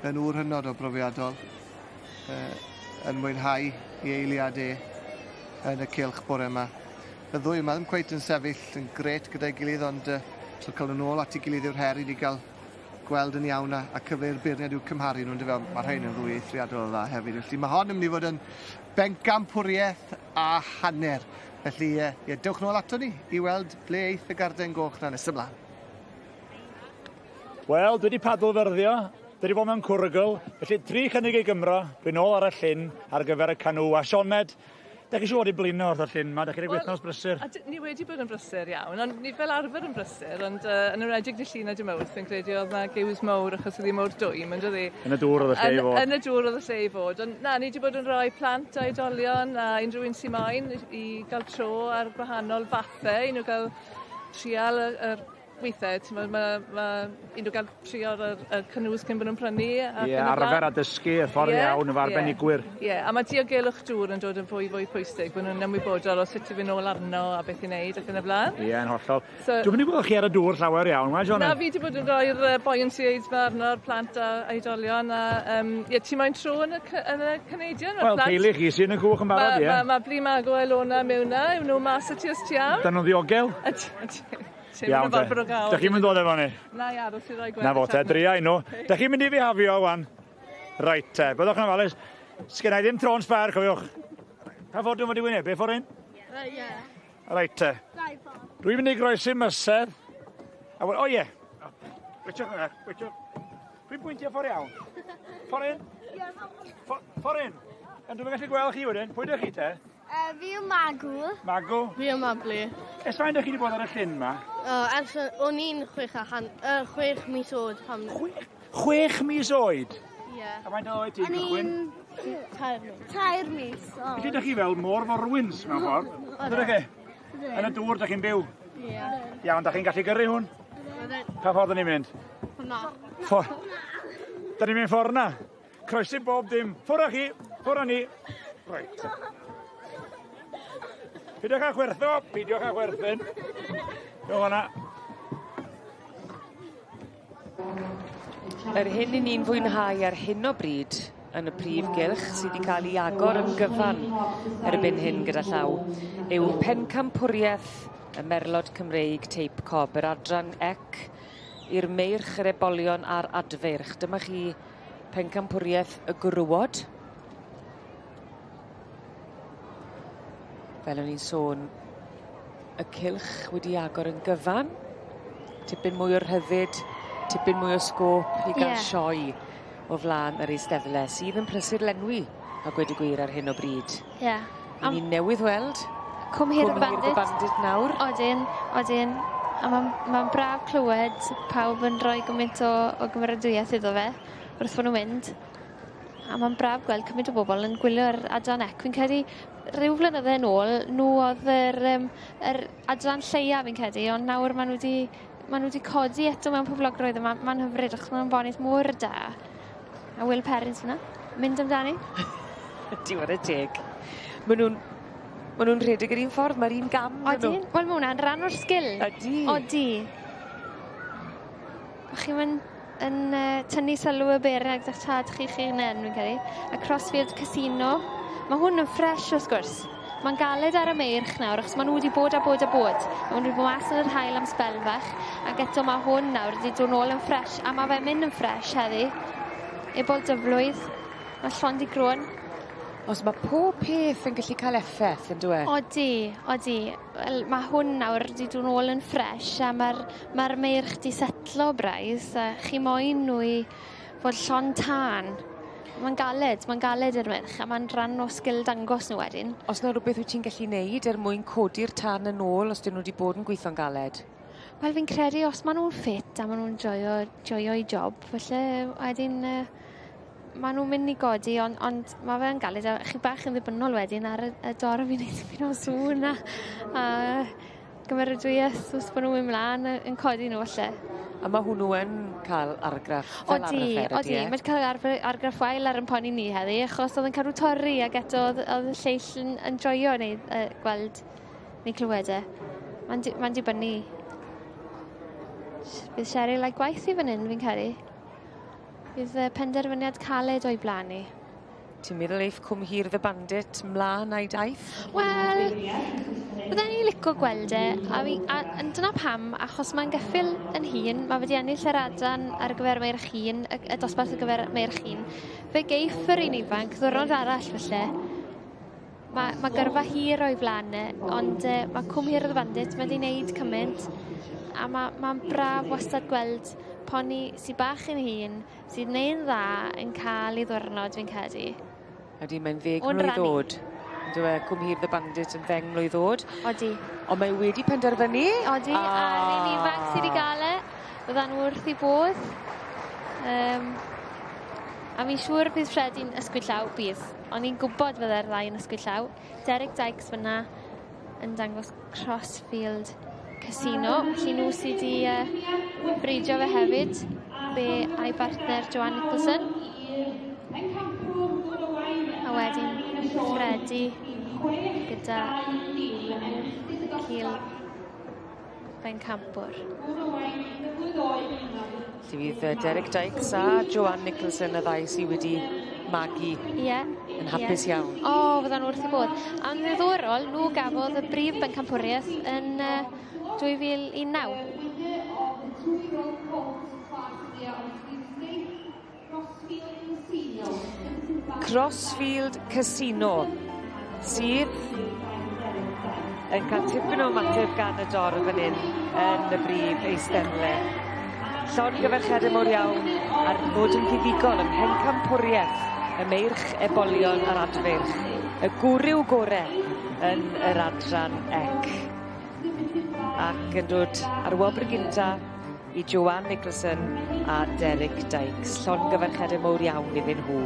S3: yn ŵr hynod o brofiadol, yn mwynhau i eiliad e yn y cylch bore yma. Y ddwy yma ddim cweit yn sefyll yn gret gyda'i gilydd, ond so cael nhw nôl at ei gilydd yw'r her i ni gael gweld yn iawn a cyfle i'r beirniad i'w cymharu nhw'n dyfe, mae rhain yn ddwy eithriadol o dda hefyd. Felly mae hon yn mynd i fod yn bencampwriaeth a hanner. Felly, ie, dewch nôl ato ni i weld ble eith y garden goch na nes ymlaen.
S6: Wel, dwi wedi padl fyrddio, dwi wedi bod mewn cwrygl, felly 3 chynnig i Gymro, dwi'n nôl ar y llyn ar gyfer y canŵ. A Sioned, da chi siŵr wedi blino wrth y llyn yma, da chi wedi gweithio'n brysur?
S4: A ni wedi bod yn brysur iawn, ond ni fel arfer yn brysur, ond yn enwedig dydd Llun a dydd Mawrth, fi'n credu oedd 'na giws mowr achos oedd hi mor dwym, yn dydi?
S6: Yn y dŵr oedd y lle i fod.
S4: Yn y dŵr oedd y lle i fod, ond na, ni wedi bod yn rhoi plant a oedolion a unrhyw un sy'n moyn i gael tro ar gwahanol fathau, i nhw gael trial yr weithiau, ti'n gwbod, ma i nhw gael trio'r y canŵs cyn bod nhw'n prynu. Ac
S6: Ie,
S4: yn y blaen.
S6: arfer a dysgu y ffordd iawn efo arbenigwyr.
S4: Ie, a mae diogelwch dŵr yn dod yn fwy fwy pwysig, bod nhw'n ymwybodol o sut i fynd nôl arno a beth i wneud ac yn y blaen.
S6: Ie, yn hollol.
S4: So,
S6: Dwi'n mynd i gweld chi ar y dŵr llawer iawn, mae Sioned?
S4: Na, fi wedi bod yn rhoi'r buoyancy aids ma arno'r plant a oedolion. A, ie, ti moyn tro yn y Canadian?
S6: Wel, teulu chi sy'n y cwch yn barod, ie.
S4: Mae ma Bli Mago a Ilona mewn na, yw nhw mas y ti os ti am?
S6: Da nhw'n ddiogel?
S4: Ti'n
S6: Iawn
S4: mynd
S6: te.
S4: yn fawr o gael.
S6: Da chi'n mynd dod efo ni?
S4: Na i aros i roi gweld.
S6: Na fo te, dria i nhw. Da chi'n mynd i fihafio wan? Reit te, byddwch yn ofalus. Sgen i ddim tron sbar, cofiwch. Pa ffordd dwi'n mynd i wynebu? Ffordd un?
S5: Ie.
S6: Reit te. Dwi'n mynd i groesi mysedd. A o ie. Wytiwch yna, wytiwch. Dwi'n pwyntio ffordd iawn. Ffordd un? Ffordd un. Ond dwi'n gallu gweld chi wedyn. Pwy ydych chi te?
S5: Fi yw Magw.
S6: Magw.
S5: Fi yw Mabli.
S6: Ers faint ydych chi wedi bod ar y llyn ma?
S5: O, ers o'n i'n 6 mis oed pan...
S6: 6 mis oed?
S5: Ie.
S6: A faint oed ti'n cychwyn?
S5: 3 mis. 3 mis oed.
S6: Felly ydych chi fel môr forwyns mewn ffordd? Ydych chi? Yn y dŵr ydych chi'n byw?
S5: Ie.
S6: Iawn, ydych chi'n gallu gyrru hwn? Pa ffordd ydyn ni'n mynd?
S5: Hwna.
S6: Ffordd. Da ni'n mynd ffordd na. Croesi bob dim. Ffwrdd â chi, ffwrdd â ni. Reit. Peidiwch â chwertho, peidiwch â chwerthin. Diolch hwnna.
S19: Yr hyn i ni'n fwynhau ar hyn o bryd yn y prif gylch sydd wedi cael ei agor yn gyfan erbyn hyn gyda llaw yw pencampwriaeth y Merlod Cymreig Teip Cob, yr adran ec i'r meirch, yr ebolion a'r adfeirch. Dyma chi pencampwriaeth y gwrywod. Fel o'n i'n sôn, y cylch wedi agor yn gyfan. Tipyn mwy o rhyddid, tipyn mwy o sgôp i ga'l sioe o flan yr eisteddle sydd yn prysur lenwi a gweud y gwir ar hyn o bryd.
S1: Ie.
S19: Ni newydd weld
S1: Cwm Hir y
S19: Bandit. Bandit nawr.
S1: Odyn, odyn. A ma'n ma braf clywed pawb yn rhoi gymaint o gymeradwyaeth iddo fe wrth fod nhw'n mynd. A ma'n braf gweld cymaint o bobl yn gwylio'r adran ec. Fi'n credu rhyw flynydde yn ôl, nhw oedd yr adran lleia fi'n credu, ond nawr maen nhw wedi codi eto mewn poblogrwydd a ma'n hyfryd achos maen nhw'n bonis mor da. A Will Perrins fyna, mynd amdani.
S19: Diwedd y teg. Maen nhw'n rhedeg yr un ffordd, mae'r un gam.
S1: Odyn, wel mae hwnna'n rhan o'r sgil.
S19: Ydy.
S1: Odi. Chi'n mynd yn tynnu sylw y beirniaid gyda'ch tad chi chi'n hunain, fi'n credu. A Crossfield Casino. Mae hwn yn ffres wrth gwrs. Mae'n galed ar y meirch nawr, achos maen nhw wedi bod a bod a bod. Maen nhw wedi bod mas yn yr haul am sbel fach, ac eto mae hwn nawr wedi dod nôl yn ffres, a mae fe'n mynd yn ffres heddi. Ebol dyflwydd, mae llond i grôn.
S19: Os mae pob peth yn gallu cael effaith, yn dwi?
S1: Odi, odi. Wel, mae hwn nawr wedi dod nôl yn ffres a mae'r meirch di setlo braidd a chi moyn nhw i fod llond tân. Mae'n galed, mae'n galed i'r meirch a mae'n rhan o sgil dangos nhw wedyn.
S19: Os na rhywbeth wyt ti'n gallu neud er mwyn codi'r tân yn ôl os dyn nhw wedi bod yn gweithio'n galed?
S1: Wel, fi'n credu os maen nhw'n ffit a maen nhw'n joio eu job, felly wedyn maen nhw'n mynd i godi, ond mae fe'n galed a chi bach yn ddibynnol wedyn ar y dorf i wneud tipyn o sŵn a gymeradwyaeth wrth bod nhw'n mynd mlaen yn codi nhw falle.
S19: A mae hwnnw yn cael argraff fel
S1: Odi,
S19: arfer,
S1: odi.
S19: ydy e?
S1: Mae'n cael argraff wael ar yn poni ni heddi, achos oedd yn cadw torri ac eto oedd y lleill yn joio neu gweld neu clywed e. Mae'n ma dibynnu. Bydd Cheryl a'i gwaith i fan hyn, fi'n credu. Bydd penderfyniad caled o'i blaen ni.
S19: Ti'n meddwl eiff Cwm Hir the Bandit mlaen a'i daith?
S1: Wel, bydden ni'n licio gweld e, a dyna pam, achos mae'n geffyl yn hŷn, mae wedi ennill yr adran ar gyfer meirch hŷn, y dosbarth ar gyfer meirch hŷn. Fe geiff yr un ifanc ddwrnod arall felly. Mae gyrfa hir o'i flaen e, ond mae Cwm Hir y Bandit, mae wedi wneud cymaint, a mae braf wastad gweld poni sy'n bach yn hŷn, sy'n neud dda yn cael ei ddwrnod fi'n credu.
S19: Ydy, mae'n 10
S1: O'n
S19: mlwydd
S1: rannu.
S19: oed. Yndyw e, Cwm Hir the Bandit yn 10 mlwydd oed.
S1: Odi.
S19: Ond mae wedi penderfynu.
S1: Odi, a'r un ifanc sydd wedi gael e, fyddan nhw wrth i bodd. A fi'n siŵr bydd Freddie'n ysgwyd llaw, bydd. O'n i'n gwybod fydde'r ddau yn ysgwyd llaw. Derek Dykes fyna yn dangos Crossfield Casino. Felly nhw sydd wedi bridio fe hefyd. Fe a'i bartner Joanne Nicholson. A wedyn Freddie gyda cil bencampwr.
S19: Felly fydd Derek Dykes a Joanne Nicholson y ddau sydd wedi magu yn hapus iawn.
S1: O, fyddan nhw wrth i bodd. A'n ddiddorol, nhw gafodd y brif bencampwriaeth yn 2019.
S19: Crossfield Casino sydd yn cael tipyn o ymateb gan y dorf fan hyn yn y brif eisteddle. Llongyfarchiadau mawr iawn ar fod yn fuddugol ym mhencampwriaeth y meirch ebolion a'r adfeirch. Y gwryw gore yn yr adran ec. Ac yn dod ar wobr gynta i Joanne Nicholson a Derek Dykes. Llongyfarchiadau mawr iawn iddyn nhw.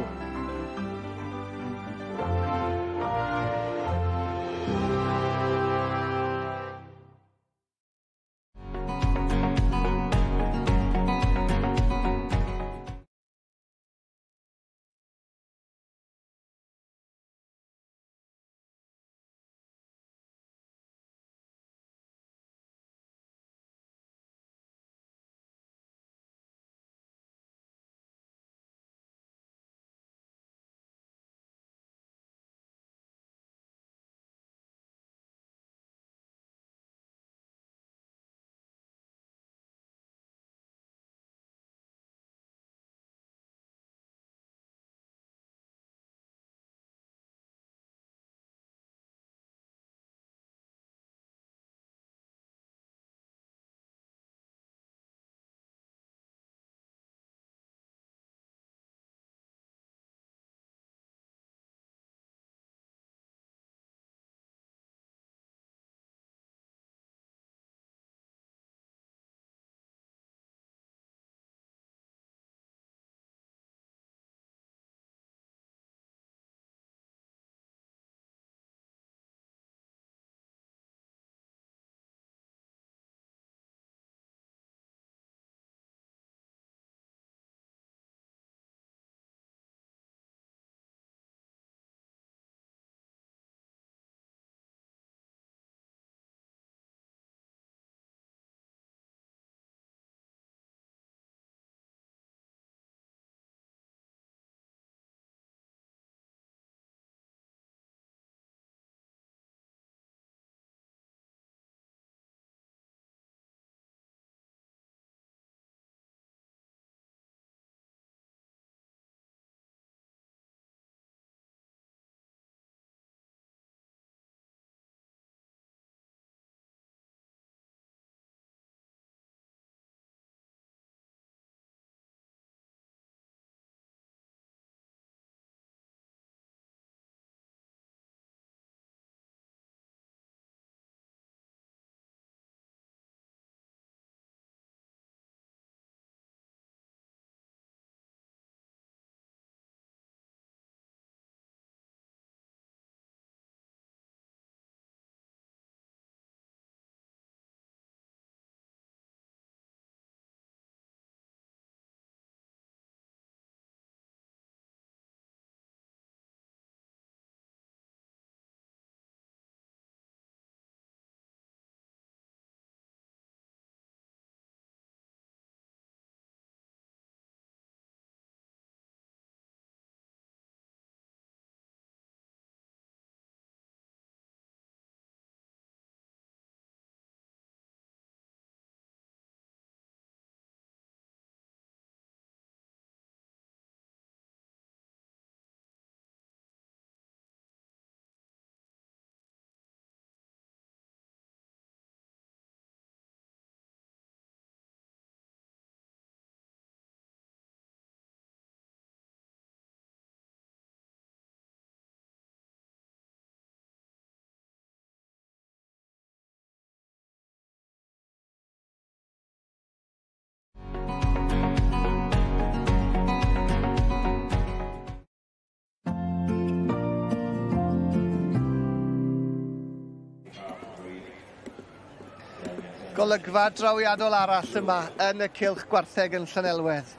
S3: Golygfa drawiadol arall yma yn y cylch gwartheg yn Llanelwedd.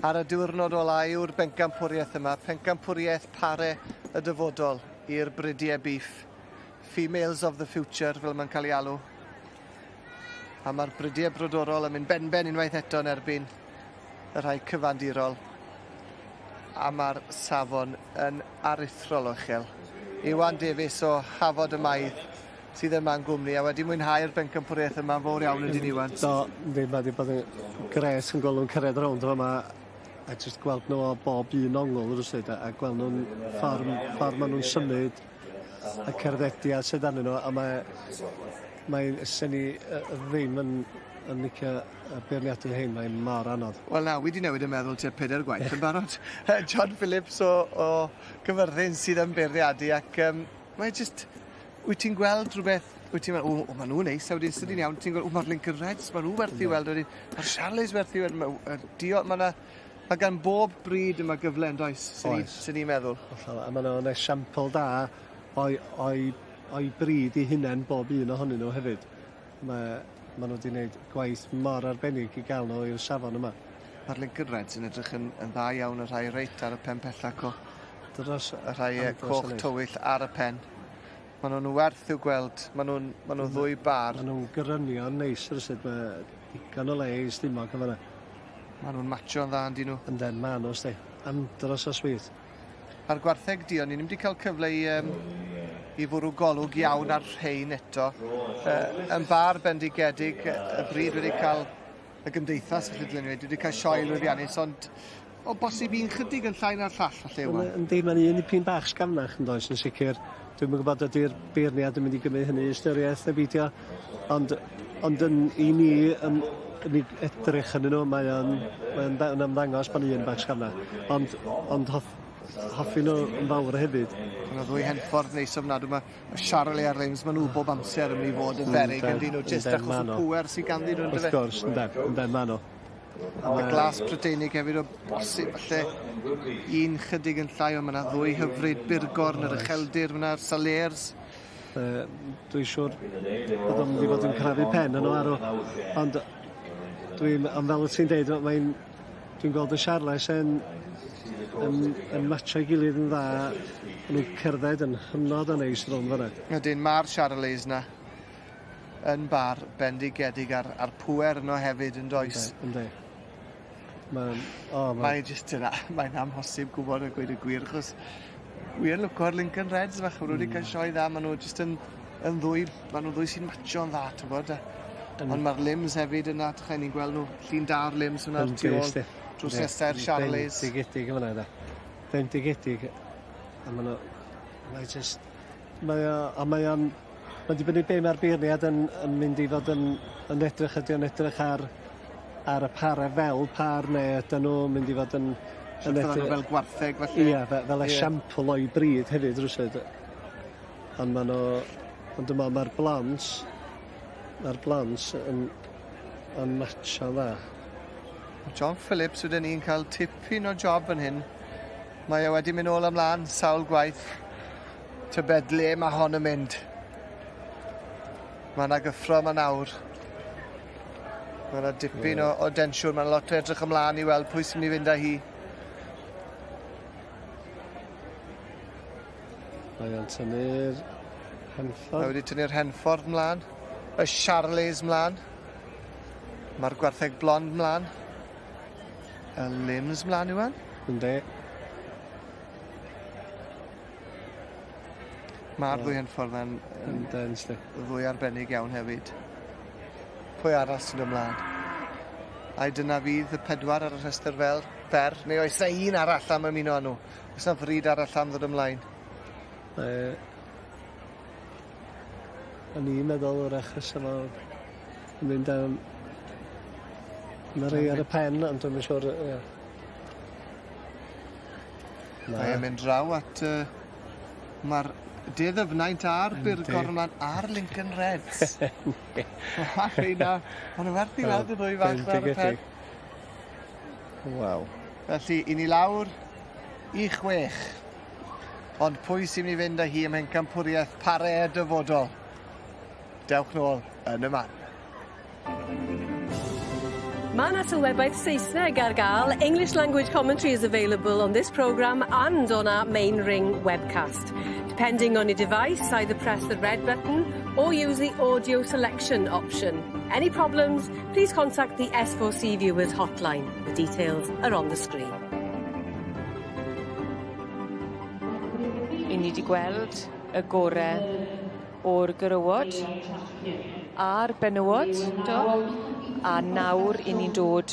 S3: Ar y diwrnod ola yw'r bencampwriaeth yma, pencampwriaeth pare y dyfodol i'r bridiau beef. Females of the future, fel mae'n cael ei alw. A mae'r bridiau brodorol yn mynd benben unwaith eto yn erbyn y rhai cyfandirol. A mae'r safon yn aruthrol o uchel. Iwan Davies o Hafod y Maidd sydd yma'n gwmni a wedi mwynhau'r bencampwriaeth yma'n fawr iawn ydyn Iwan.
S12: Do, yndi, mae wedi bod yn gres yn gweld nhw'n cyrraedd rownd yma a jyst gweld nhw o bob un ongl rywsut a gweld nhw'n ffordd ffordd maen nhw'n symud y cerddediad sydd arnyn nhw a mae mae'n sen i ddim yn yn licio y beirniadu hyn, mae'n mor anodd.
S3: Wel na, wi 'di newid 'yn meddwl tua pedair gwaith yn barod. John Phillips o o Gyfyrddin sydd yn beirniadu ac yym mae jyst wyt ti'n gweld rhywbeth wyt ti'n meddwl o o ma' nhw'n neis a wedyn sydyn iawn ti'n gweld o ma'r Lincoln Reds ma' nhw werth i weld wedyn ma'r Charolais werth i weld ma' w- yy dio- ma' 'na ma' gan bob brîd yma gyfle yndoes? Swn i swn i'n meddwl.
S12: Hollol a ma' nhw'n esiampl da o'i o'i o'i brîd 'u hunen bob un ohonyn nhw hefyd. Ma' ma' nhw 'di neud gwaith mor arbennig i ga'l nhw i'r safon yma.
S3: Ma'r Lincoln Reds yn edrych yn yn dda iawn y rhai reit ar y pen pella 'co.
S12: Dros
S3: Y rhai yy coch tywyll ar y pen. Ma' nw'n werth i'w gweld. Ma' nw'n ma' nw'n ddwy bâr.
S12: Ma' nw'n grynion neis rywsut ma' digon o le i stumog yn fan 'na.
S3: Ma' nw'n matsio'n dda on'd 'yn nw?
S12: Yndyn ma' nw sti. Andros o sweet.
S3: A'r gwartheg duon ni ddim 'di ca'l cyfle i yym i fwrw golwg iawn ar rhein eto. Yy yn bâr bendigedig y bryd wedi ca'l y gymdeithas felly dylen ni weud wedi cael sioe lwyddiannus ond o bosib un chydig yn llai na'r llall falle Iwan.
S12: Yndi mae'n un dipyn bach sgafnach yndoes yn sicr. Dwi'm yn gwybod ydi'r beirniad yn mynd i gymryd hynny i ystyriaeth neu beidio ond ond yn i ni yn yn i edrych arnyn nhw mae o'n mae o'n da- yn ymddangos bod un bach sgafnach ond ond hoff hoffi nhw yn fawr hefyd.
S3: Ma' 'na ddwy henffordd neis ofnadw 'ma. Y Charolais a'r Reims ma' nhw bob amser yn myn' i fod yn beryg yndyn nhw jyst achos y pŵer sy ganddyn nhw yndyfe?
S12: Wrth gwrs yndyn yndyn ma' nhw.
S3: A glas Prydeinig hefyd o bosib falle un chydig yn llai ond ma' 'na ddwy hyfryd burgorn yr ucheldir fyna a'r Salers.
S12: Yy dwi siŵr bod o'n mynd i fod yn crafu pen yn arw ond dwi'n ond fel wt ti'n deud mae'n dwi'n gweld y Charles yn yn yn matsio'i gilydd yn dda ma' nw'n cerdded yn hynod o neis rownd fan 'na.
S3: Ydyn ma'r Charolais 'na yn bar bendigedig a'r a'r pŵer yno hefyd yndoes?
S12: Yndi yndi. Ma'n o ma'...
S3: Mae jyst yn a- mae'n amhosib gwbod a gweud y gwir achos wi yn lwco ar Lincoln Reds fach ma' nw wedi cael sioe dda ma' nw jyst yn yn ddwy ma' nw ddwy sy'n matsio'n dda t'wbod a ond ma'r limbs hefyd yna dych ni'n gweld nhw llun da o'r limbs hwnna tu ôl drws nesa i'r Charolais.
S12: Bendigedig yn fan 'na 'de. Bendigedig a ma' nw mae jyst mae o a mae o'n Mae'n dibynnu be' mae'r beirniad yn yn mynd i fod yn yn edrych ydi o'n edrych ar ar y pare fel pâr neu ydan nhw mynd i fod yn
S3: yn edrych... Nhw fel gwartheg felly?
S12: Ia fe- fel esiampl o'i bryd hefyd rywsud. Ond ma' nhw ond dwi me'wl ma'r blonds ma'r blonds yn yn matsio'n dda.
S3: Ma' John Phillips weden i'n ca'l tipyn o job fan hyn. Mae e wedi mynd nôl a mlan sawl gwaith. Tybed le ma' hon yn mynd? Ma' 'na gyffro yma nawr. Ma' 'na dipyn o o densiwn ma' 'na lot o edrych ymlan i weld pwy sy myn' i fynd â hi.
S12: Mae o'n tynnu'r henffordd.
S3: Mae wedi tynnu'r henffordd mlan. Y Charolais mlan. Ma'r gwartheg blond mlan. Y limbs mlan Iwan.
S12: Yndi.
S3: Ma'r ddwy henffordd 'na'n yn
S12: Yndyn sti.
S3: ddwy arbennig iawn hefyd. Pwy arall sy'n dod mlan? Ai dyna fydd y pedwar ar y rhestr fel fer neu oes 'na un arall am ymuno â nhw? Oes 'na fryd arall am ddod ymlaen?
S12: Yy o'n i'n meddwl 'w'rach fysa fo yn mynd am ma' rei ar y pen ond dwi'm yn siŵr yy ie.
S3: Na. Mae e'n mynd draw at yy ma'r De Ddyfnaint a'r Burgorman a'r Lincoln Reds. Ma' rheina ma' nw werth i weld y ddwy fach 'na ar y pen.
S12: Waw.
S3: Felly 'yn ni lawr i chwech. Ond pwy sy'n myn' i fynd â hi ym mhencampwriaeth pare y dyfodol? Dewch nôl yn y man.
S2: Mae 'na sylwebaeth Saesneg ar ga'l. English language commentary is available on this programme and on our main ring webcast. Depending on your device, either press the red button or use the audio selection option. Any problems, please contact the S4C Viewers hotline. The details are on the screen.
S19: 'Yn ni 'di gweld y gore o'r gwrywod a'r benywod.
S1: Do.
S19: A nawr 'yn ni'n dod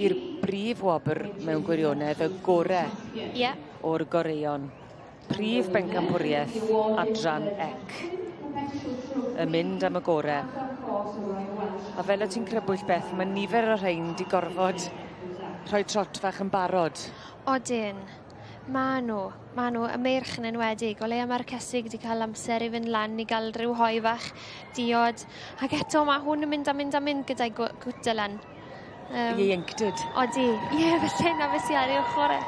S19: i'r brif wobr mewn gwirionedd y gore.
S1: Ie.
S19: O'r goreuon. Prif bencampwrieth adran ec. Yn mynd am y gore. A fel o' ti'n crybwyll Beth ma' nifer o rhein 'di gorfod rhoi trot fach yn barod.
S1: Odyn. Ma' nw. Ma' nw. Y meirch yn enwedig. O leia ma'r cesig 'di ca'l amser i fynd lan i ga'l ryw hoe fach diod. Ac eto ma' hwn yn mynd a mynd a mynd gyda'i gw- gwter lan. Yym.
S19: Ieuenctid.
S1: Odi. Ie falle 'na be' sy ar ei ochor e.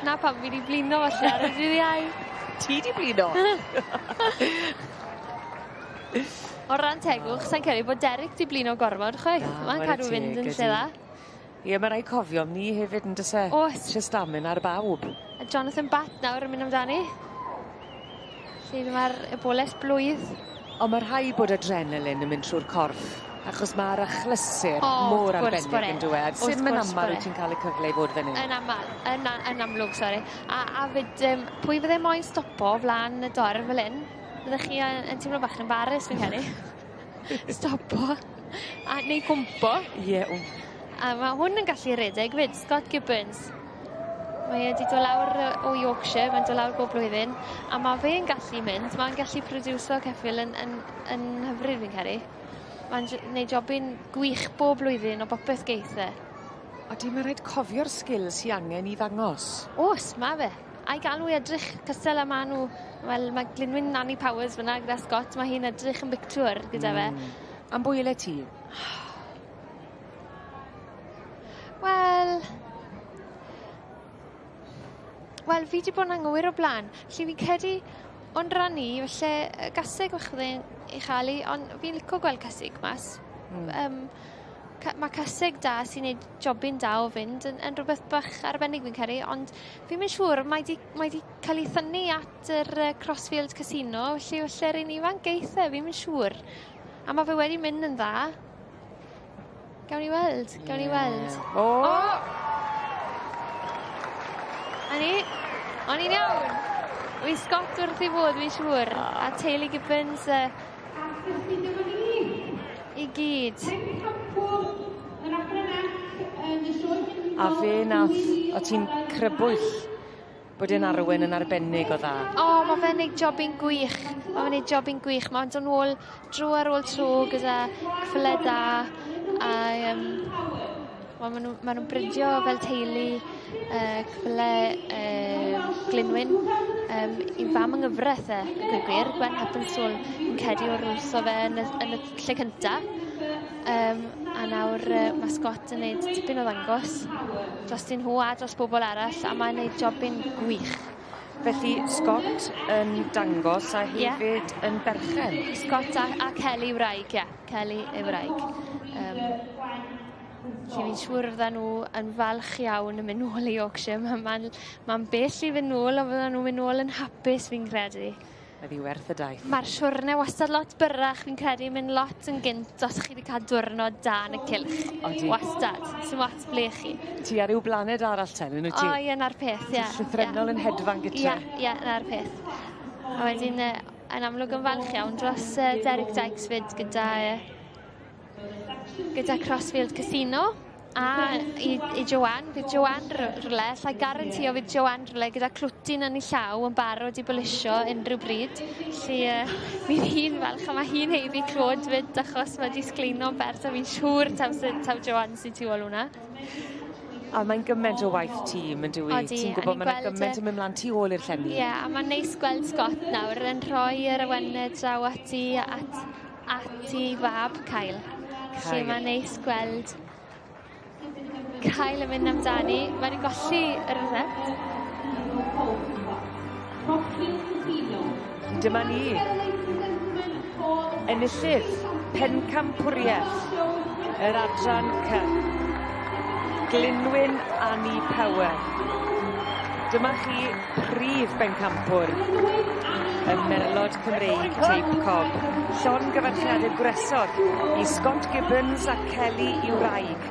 S1: 'Na pam fi 'di blino falle ar y dydd Iau.
S19: Ti 'di blino?
S1: O ran tegwch sai'n credu bod Derek 'di blino gormod chwaith. Ma'n cadw fynd yn lle dda.
S19: Ie ma' rai' cofio am 'ny hefyd on'd o's e?
S1: O's.
S19: Isie stamina ar bawb.
S1: A Jonathan Batt nawr yn mynd amdani. Lle ma'r eboles blwydd.
S19: On' ma' rhai' bod adrenaline yn mynd trw'r corff achos ma'r achlysur
S1: O
S19: mor
S1: wrth gwrs bod
S19: arbennig
S1: e.
S19: on'd yw e? A
S1: Wrth
S19: sim yn
S1: gwrs
S19: amal
S1: bod e.
S19: wyt ti'n ca'l y cyfle i fod fan 'yn.
S1: Yn amal yn a- yn amlwg sori. A a 'fyd yym pwy fydde moyn stopo o flan y dorf fel 'yn? Byddech chi yy yn teimlo bach yn embarrassed fi'n credu. Stopo a neu gwmpo.
S19: Ie o.
S1: A ma' hwn yn gallu redeg 'fyd Scott Gibbons. Mae e 'di do' lawr yy o Yorkshire mae'n do' lawr bob blwyddyn a ma' fe'n gallu mynd ma'n gallu produso ceffyl yn yn yn hyfryd fi'n credu. Ma'n j- neud jobyn gwych bob blwyddyn o bopeth geith e.
S19: Odi ma' raid cofio'r sgil sy angen i ddangos.
S1: O's ma' fe. A'i ga'l nw i edrych cystal â ma' nw wel ma' Glynwyn Nanny Powers fyn 'na gyda Scott ma' hi'n edrych yn bictiwr gyda fe.
S19: Am bwy elet ti?
S1: Wel Wel fi 'di bod yn anghywir o bla'n. 'Lly fi'n credu o'n ran i falle yy gaseg fach fydde'n ei cha'l 'i on' fi'n lico gweld casig mas. Yym ca- ma' caseg da sy'n neud jobyn da o fynd yn yn rwbeth bach arbennig fi'n credu ond fi'm yn siŵr mae 'di mae 'di ca'l 'i thynnu at yr yy Crossfield Casino felly falle'r un ifanc geith e fi'm yn siŵr. A ma' fe wedi mynd yn dda. Gawn ni weld gawn ni weld.
S19: O!
S1: O! 'Na ni. O'n i'n iawn. Wi Scott wrth 'i bodd fi'n siŵr. A teulu Gibbons yy i gyd.
S19: A fe nath o' ti'n crybwyll bod e'n arwen yn arbennig o dda.
S1: O ma' fe'n neud jobyn gwych. Ma' fe'n neud jobyn gwych ma'n do' nôl dro ar ôl tro gyda cyffyle da a yym wel ma' nw ma' nw'n bridio fel teulu yy cyffyle yy Glynwyn yym 'i fam yng ngyfreth e a gweud gwir Gwen Heppenstall yn cedi o'r wrtho fe yn y yn y lle cynta. Yym a nawr yy ma' Scott yn neud tipyn o ddangos drostyn nhw a dros bobol arall a mae'n neud jobyn gwych.
S19: Felly Scott yn dangos a
S1: Ie.
S19: hefyd yn berchen.
S1: Scott a a Kelly wraig ie. Kelly ei wraig. Yym. Felly fi'n siŵr fyddan nhw yn falch iawn yn mynd nôl i Yorkshire ma' ma'n ma'n bell i fynd nôl on' fyddan nw'n mynd nôl yn hapus fi'n credu.
S19: Ydi werth y daith.
S1: Ma'r siwrne wastad lot byrrach fi'n credu mynd lot yn gynt os chi 'di ca'l diwrnod da yn y cylch.
S19: Odi.
S1: Wastad. Sim ots ble chi.
S19: Ti ar ryw blaned arall ten yn wyt ti?
S1: O ie 'na'r peth ie.
S19: Llythrennol yn hedfan gytre.
S1: Ie ie 'na'r peth. A wedyn yy yn amlwg yn falch iawn dros yy Derek Dykes 'fyd gyda yy gyda Crossfield Casino a i i Joanne fydd Joanne rywle allai garantio fydd Joanne rywle gyda clwtyn yn 'i llaw yn barod i bolisio unrhyw bryd. 'Lly yy fydd hi'n falch a ma' hi'n haeddu clod 'fyd achos ma' 'di sgleino bert a fi'n siŵr taw sy taw Joanne sy tu ôl wnna.
S19: A mae'n gyment o waith tîm yndyw 'i?
S1: Odi
S19: Ti'n
S1: a
S19: gwbod
S1: ni'n
S19: ma' 'na
S1: gweld
S19: gyment yn myn' mlan tu ôl i'r llenni.
S1: Ie a ma'n neis gweld Scott nawr yn rhoi yr awene draw at 'i at at 'i fab Kyle. Felly
S19: Kyle.
S1: ma'n neis gweld Kyle yn mynd amdani. Mae 'di golli yr reset.
S19: Dyma ni. Enillydd pencampwriaeth yr adran C. Glynwyn Annie Power. Dyma chi prif bencampwr y Merlod Cymreig Teip Cob. Llongyfarchiadau gwresog i Scott Gibbons a Kelly i wraig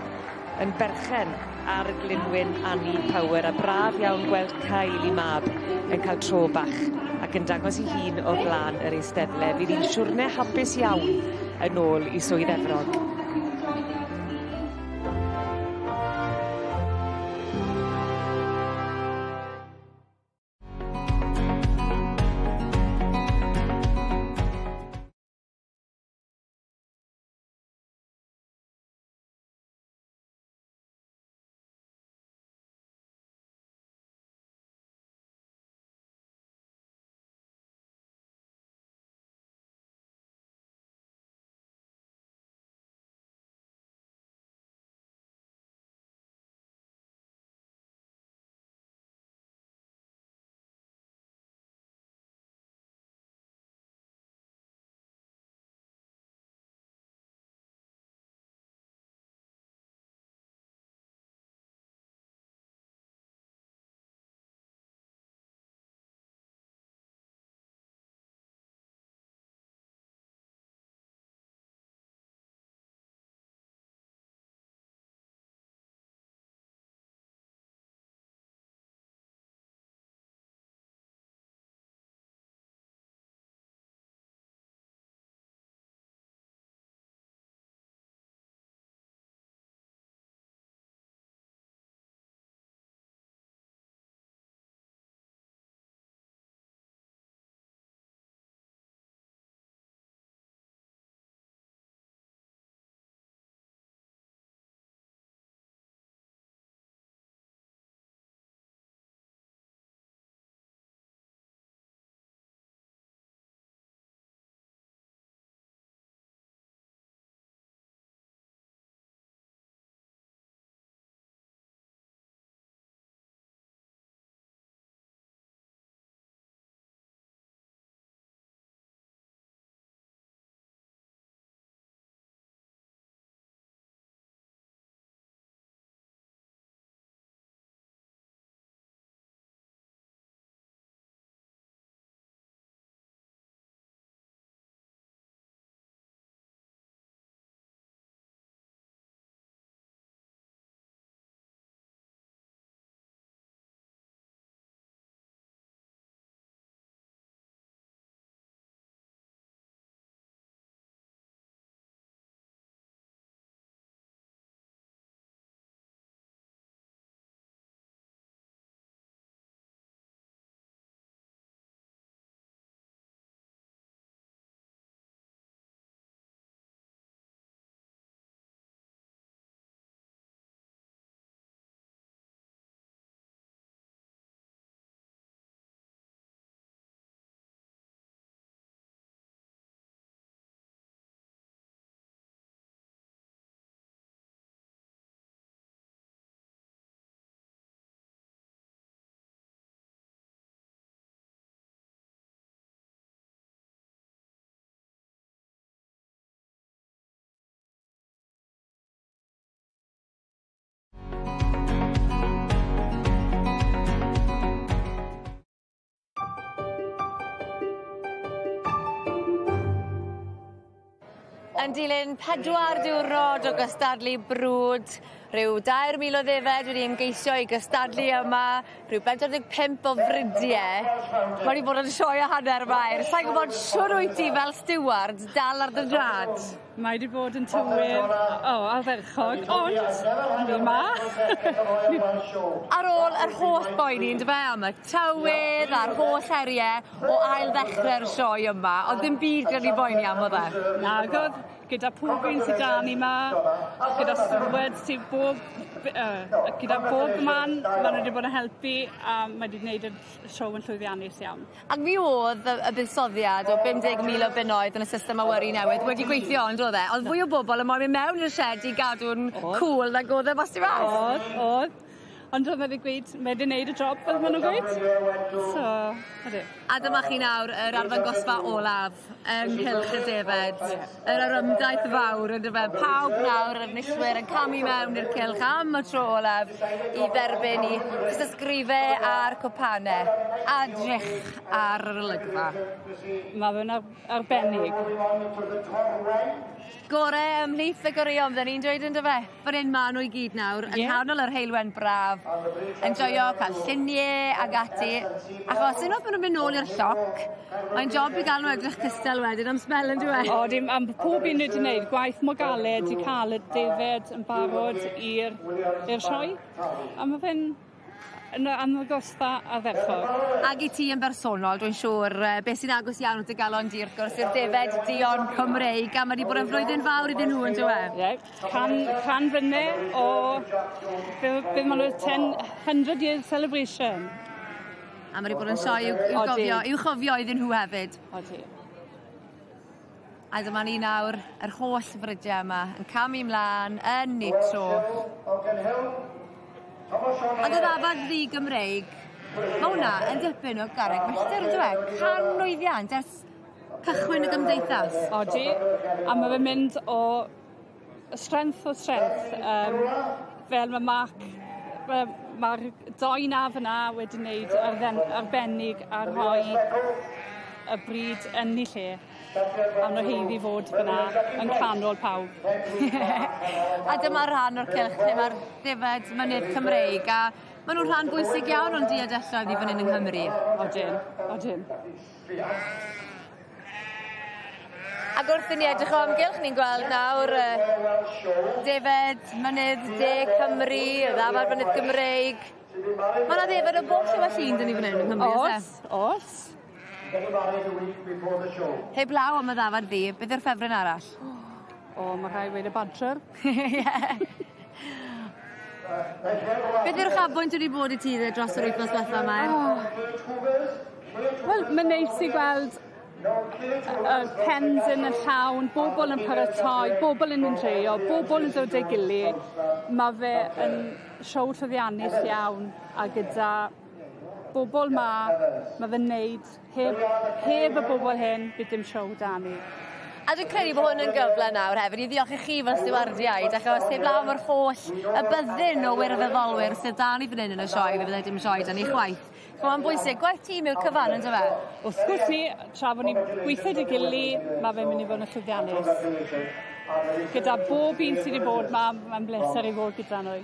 S19: yn berchen ar Glynwyn Annie Power a braf iawn gweld Kyle i mab yn cael tro bach ac yn dangos ei hun o flaen yr eisteddle. Fydd hi'n siwrne hapus iawn yn ôl i Swydd Efrog.
S2: Yn dilyn pedwar diwrnod o gystadlu brwd, rhyw 3,000 o ddefed wedi ymgeisio i gystadlu yma, rhyw 45 o frydie. Ma' 'di bod yn sioe a hanner Mair. Sai'n gwbod shwd wyt ti fel stiward dal ar dy drad?
S10: Mae 'di bod yn tywydd o ardderchog ond ni 'ma.
S2: Ar ôl yr holl boeni on'd yfe am y tywydd a'r holl herie o ail ddechre'r sioe yma o'dd ddim byd gyda ni boeni am o'dd e?
S10: Nag o'dd gyda pob un sy 'da ni 'ma gyda steward sy bob yy gyda bob man ma' n'w 'di bod yn helpu a mae 'di gneud y sioe yn llwyddiannus iawn.
S2: Ac mi o'dd y y buddsoddiad o 50,000 o bunnoedd yn y system awyru newydd wedi gweithio on'd o'dd e? O'dd fwy o bobol yn moyn myn' mewn i'r sied i gadw'n cŵl nag o'dd e mas tu fas.
S10: O'dd o'dd. Ond mae fe gweud, mae wedi gwneud y job fel maen nhw'n gweud. So, ydy.
S2: A dyma chi nawr yr arddangosfa olaf yng nghylch y defed. Yr orymdaith fawr yn dyfe. Pawb nawr, yr enillwyr yn camu mewn i'r cylch am y tro olaf i dderbyn i tystysgrife a'r cwpane. A drych ar yr olygfa.
S10: Mae fe'n arbennig.
S2: Gore ymhlith y goreuon, fydden ni'n dweud yn dyfe? Fan hyn ma' nhw i gyd nawr, yn nghanol yr heulwen braf, yn joio cael llunie ag ati, achos unwaith ma' nhw'n mynd nôl i'r lloc, mae'n job i gael nhw edrych cystal wedyn am sbel yn dyw e?
S10: O, dim, am pob un wedi wneud gwaith mor galed i cael y defed yn barod i'r sioe, a ma' fe'n yn arddangosfa ardderchog.
S2: Ag i ti yn bersonol, dwi'n siŵr, beth sy'n agos iawn at dy galon di wrth gwrs yw'r defed duon Cymreig, a mae wedi bod yn flwyddyn fawr iddyn nhw yn dyw e?
S10: Ie, can mlynedd o, be maen nhw, 10, 100 year celebration.
S2: A mae wedi bod yn sioe i'w chofio iddyn nhw hefyd.
S10: Odi.
S2: A dyma ni nawr, yr holl frydiau yma, yn camu mlaen, yn ei tro. Ond y ddafad ddu Gymreig, mae hwnna yn dipyn o garreg milltir, yn dyw e? Canmlwyddiant ers cychwyn y gymdeithas.
S10: Odi, a mae fe'n mynd o strength o strength. Fel mae Mark, mae'r doi na fyna wedi wneud arbennig a rhoi y bryd yn ei lle. A nhw haeddu fod fyna yn canol pawb.
S2: A dyma rhan o'r cylch lle mae'r defed mynydd Cymreig, a maen nhw'n rhan bwysig iawn o'n diadelloedd i fan hyn yng Nghymru.
S10: Odyn, odyn.
S2: Ac wrth i ni edrych o amgylch, ni'n gweld nawr defed mynydd De Cymru, y ddafad mynydd Gymreig. Mae yna ddefed o bob lliw a llun dyn ni fan hyn yng Nghymru, oes
S10: e? Oes.
S2: Heb law am y ddafad ddu, beth yw'r ffefryn arall?
S10: O, mae rhaid weud y badger.
S2: Ie. Beth yw'r uchafbwynt wedi bod i ti dde dros yr wythnos diwetha yma?
S10: Wel, mae'n neis i gweld y pens yn y llawn, bobl yn paratoi, bobl yn enjoio, bobl yn dod â'i gilydd. Mae fe yn siow llwyddiannus iawn a gyda bobl ma, mae fe'n neud, heb y bobl hyn, bydd dim siow da ni.
S2: A dwi'n credu bod hwn yn gyfle nawr hefyd i ddiolch i chi fel stiwardiaid, achos heb law am yr holl y byddin o wirfoddolwyr sydd da ni fan hyn yn y sioe, fe fyddai dim sioe da ni chwaith. Mae'n bwysig, gwaith tîm yw'r cyfan, yn dyfe?
S10: Wrth gwrs ni, tra bod ni'n gweithio dy gilydd, mae fe'n mynd i fod yn llwyddiannus. Gyda bob un sydd wedi bod ma, mae'n bleser i fod gyda nhw.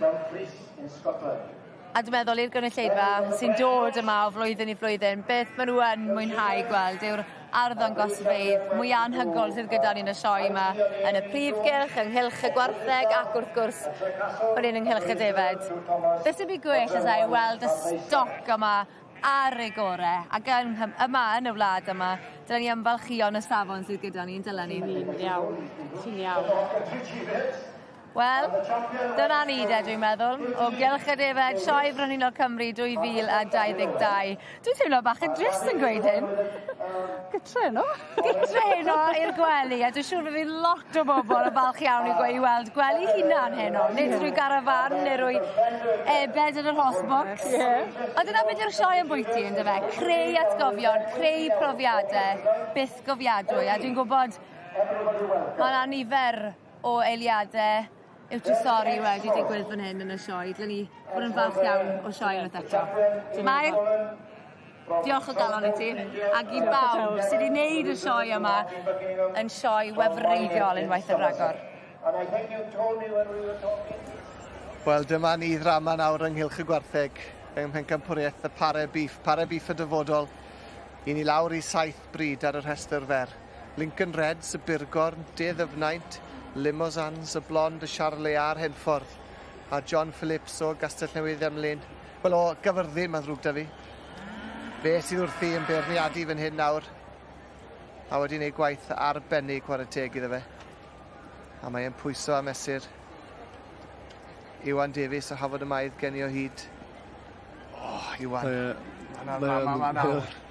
S2: A dwi'n meddwl i'r gynulleidfa sy'n dod yma o flwyddyn i flwyddyn, beth maen nhw yn mwynhau gweld yw'r arddangosfeydd mwy anhygoel sydd gyda ni yn y sioe yma yn y prif gylch, ynghylch y gwartheg ac wrth gwrs fan hyn ynghylch y defed. Beth sy'n byd gwell as i weld y stoc yma ar ei gore ac yma yn y wlad yma, dylen ni ymfalchïo yn y safon sydd gyda ni, yn dylen ni.
S10: Ti'n iawn, ti'n iawn.
S2: Wel, dyna ni de, dwi'n meddwl. O gylch y defed, Sioe Frenhinol Cymru 2022. Dwi'n teimlo bach yn drist yn gweud hyn.
S10: Gytre heno.
S2: Gytre heno i'r gwely, a dwi'n siŵr fydd lot o bobl yn falch iawn i weld gwely hunan heno. Nid rwy garafan neu rwy ebed yn yr horsebox. Ond dyna beth yw'r sioe yn bwyty, yn dyfe? Creu atgofion, creu profiadau, byth gofiadwy. A dwi'n gwybod mae yna nifer o eiliadau yw'r trysori wedi digwydd fan hyn yn y sioe. Dylen ni fod yn falch iawn o sioe unwaith eto. Mair, diolch o galon i ti, ac i bawb sydd wedi wneud y sioe yma yn sioe wefreiddiol unwaith yn rhagor.
S3: Wel, dyma ni ddrama nawr ynghylch y gwartheg yng Mhencampwriaeth y Pare Beef, Pare Beef y dyfodol. I ni lawr i 7 bryd ar y rhestr fer. Lincoln Reds, y Burgorn, De Ddyfnaint, Limousins, y Blond, y Charolais a'r Henffordd, a John Phillips o Gastell Newydd Emlyn. Wel, o Gyfyrddin, mae'n ddrwg da fi. Fe sydd wrthi yn beirniadu fan hyn nawr, a wedi gwneud gwaith arbennig chwarae teg iddo fe. A mae'n pwyso a mesur. Iwan Davies o Hafod y Maidd gen i o hyd. O, Iwan.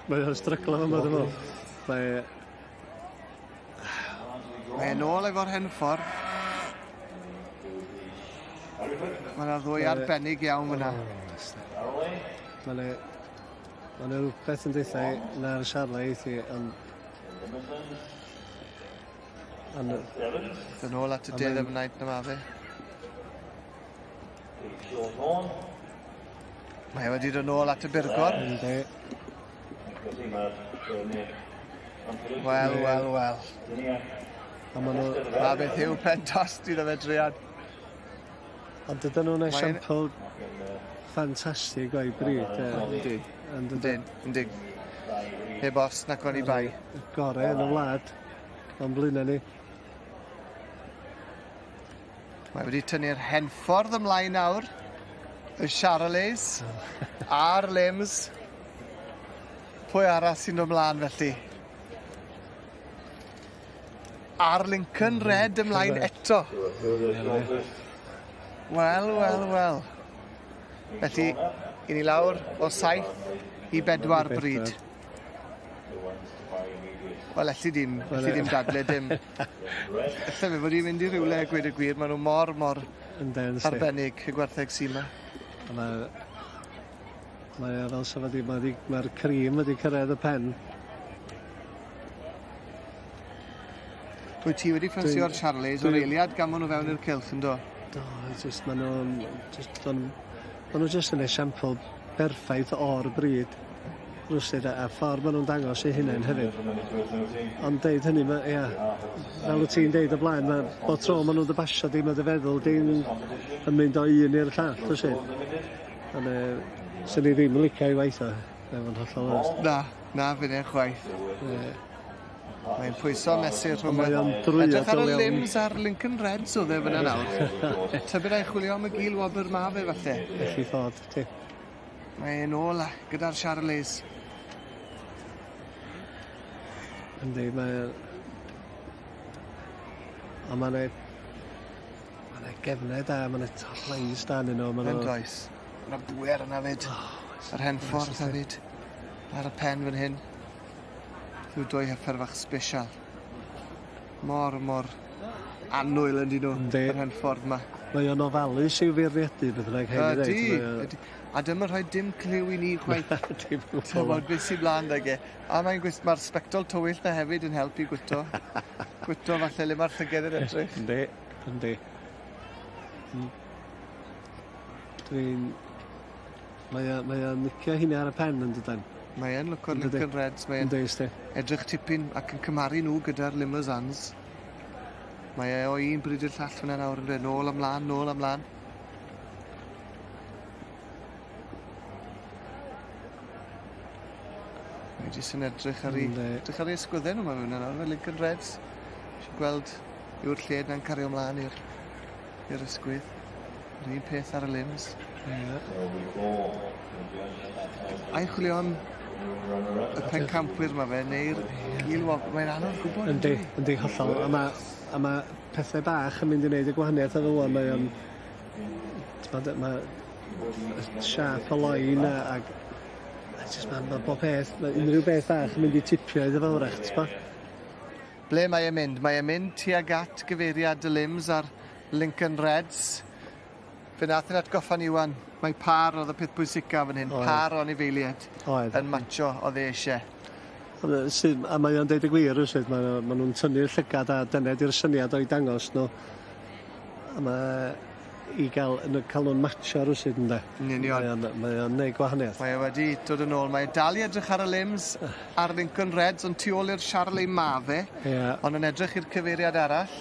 S12: Mae'n stryglo yma, dwi'n meddwl. Mae
S3: nôl efo'r Henffordd. Mae yna ddwy arbennig iawn fyna.
S12: Mae yna rhywbeth yn deutha i na'r Charolais i ti, ond...
S3: Dyn ôl at y deddf wnaeth na ma fe. Mae e wedi dod nôl at y burgor.
S12: Yndi.
S3: Wel, wel, wel.
S12: A ma' nhw...
S3: Na beth yw pen tost iddo fe druan.
S12: Ond dydyn nhw'n esiampl ffantastig o'i bryd.
S3: Yndi.
S12: Yndyn.
S3: Yndi. Heb os nac oni bai.
S12: Y gore yn y wlad. O'n blaenau ni.
S3: Mae wedi tynnu'r henffordd ymlaen nawr. Y Charolais a'r Lims. Pwy arall sy'n dod ymlaen felly? A'r Lincoln Red ymlaen eto. Wel, wel, wel. Felly, i ni lawr o 7 i 4 bryd. Wel, elli dim dadle dim. Elle fe fod i'n mynd i rywle a gweud y gwir, maen nhw mor, mor arbennig y gwartheg sy 'ma.
S12: Mae o fel sa fo 'di, mae'r cream wedi cyrraedd y pen.
S3: Wyt ti wedi ffansio'r Charolais o'r eiliad gan maen nhw fewn i'r cylch, yndo?
S12: Do, just, maen nhw'n just, maen nhw just yn esiampl berffaith o'r bryd. Rywsut, a ffordd maen nhw'n dangos eu hunain hefyd. Ond deud hynny, ma, ia, fel wyt ti'n deud o blaen, ma, bob tro maen nhw'n dy basio di, mae dy feddwl di'n yn mynd o un i'r llall, rywsut. Ond swn i ddim yn licio i waith o, efo'n hollol onest.
S3: Na, na finne chwaith. Mae'n pwyso mesur rhwng...
S12: Mae o'n drwyadl
S3: Edrych ar y Lims a'r Lincoln Reds oedd e fyna nawr. Tybed ai chwilio am y gil wobr ma fe falle.
S12: Felly ffod, ti.
S3: Mae e'n ôl gyda'r Charolais.
S12: Yndi, mae... Ond mae'n Mae'n gefnau da, mae'n top lines da yn nhw.
S3: Yn does. Mae'n bwer yna fyd. Yr hen ffordd hefyd. Ar y pen fan hyn. Rhyw dwy heffer fach special. Mor, mor annwyl yndyn nhw. Yr hen ffordd ma.
S12: Mae o'n ofalus i'w feirniadu beth bynnag rhaid i ddeud.
S3: Ydy, A dyma rhoi dim cliw i ni chwaith.
S12: Dim
S3: Tywod beth sy'n mlaen dag e. A mae'n mae'r sbectol tywyll na hefyd yn helpu gwyto. Gwyto falle le mae'r llyged yn edrych.
S12: Yndi, yndi. Dwi'n... Mae o'n licio hynny ar y pen yn dydan.
S3: Mae e'n lwco'r Lincoln Reds. Mae e'n edrych tipyn ac yn cymharu nhw gyda'r Limousins. Mae e o un bryd i'r llall fyna nawr yn dweud nôl ymlaen, nôl ymlaen. Mae jyst yn edrych ar ei, edrych ar ei ysgwyddau nhw mae fyna nawr, fel Lincoln Reds. Eisiau gweld yw'r lled na'n cario ymlaen i'r ysgwydd. Yr un peth ar y limbs. A'i chwilio am y pencampwyr ma fe, neu'r gil wobr, mae'n anodd gwybod.
S12: Yndi, yndi, hollol. A ma pethau bach yn mynd i wneud y gwahaniaeth efo ŵan, mae o'n... Mae siâp y loin ag... Mae bob peth, mae unrhyw beth bach yn mynd i tipio iddo fo wrach, t'bo?
S3: Ble mae e'n mynd? Mae e'n mynd tuag at gyfeiriad y limbs a'r Lincoln Reds. Fe nath e'n atgoffa ni wan, mae par oedd y peth pwysica fan hyn, par o anifeiliaid yn matcho oedd e eisiau.
S12: A mae o'n deud y gwir rywsut, ma' nhw'n tynnu'r llygad a dyna di'r syniad o'i dangos nhw. A mae i gael, cael nhw'n matcho rywsut ynde.
S3: Yn union.
S12: Mae o'n neud gwahaniaeth.
S3: Mae e wedi dod yn ôl, mae e dal i edrych ar y limbs a'r Lincoln Reds, ond tu ôl i'r Charolais ma fe, ond yn edrych i'r cyfeiriad arall.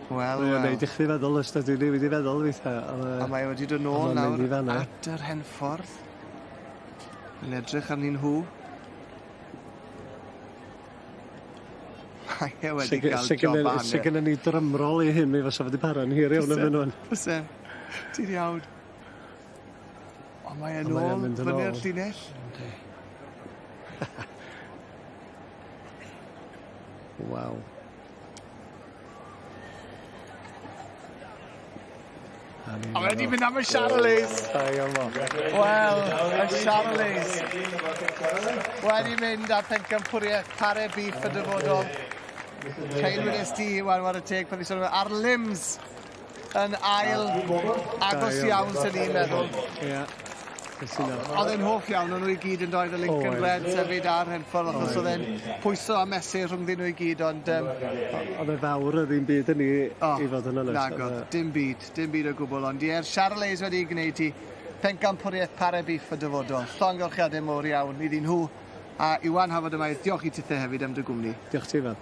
S3: Wel, wel.
S12: Mae'n neud i chdi feddwl os ydw i wedi feddwl weithiau.
S3: A mae wedi dod nôl nawr at yr hen ffordd. Yn edrych arnyn nhw. Mae e wedi cael job anne.
S12: Se gynna ni drymrol i hyn, mi fysa fo wedi para'n hir iawn yn nhw'n.
S3: Fyse. Ti'n iawn. Ond mae e nôl fyny'r llinell.
S12: Waw.
S3: A wedi mynd am y Charolais. Wel, y Charolais. Wedi mynd ar pencampwriaeth pare beef y dyfodol. Ceil wedes ti, Iwan, war y teg, pan fi sôn am Arlims yn ail agos iawn, sy'n ni'n meddwl.
S12: Ie.
S3: Oedd e'n hoff iawn o'n nhw i gyd yn dod y Lincoln Reds hefyd a'r Henffordd, achos oedd e'n pwyso a mesur rhwngddyn nhw i gyd, ond...
S12: Oedd e fawr yr un byd yn ni i fod yn onest.
S3: Nagodd, dim byd, dim byd o gwbl, ond ie'r Charolais wedi gwneud hi pencampwriaeth pare biff y dyfodol. Llongyfarchiadau mowr iawn iddyn nhw. A Iwan Hafod yma, diolch i tithe hefyd am dy gwmni.
S12: Diolch ti, Ifan.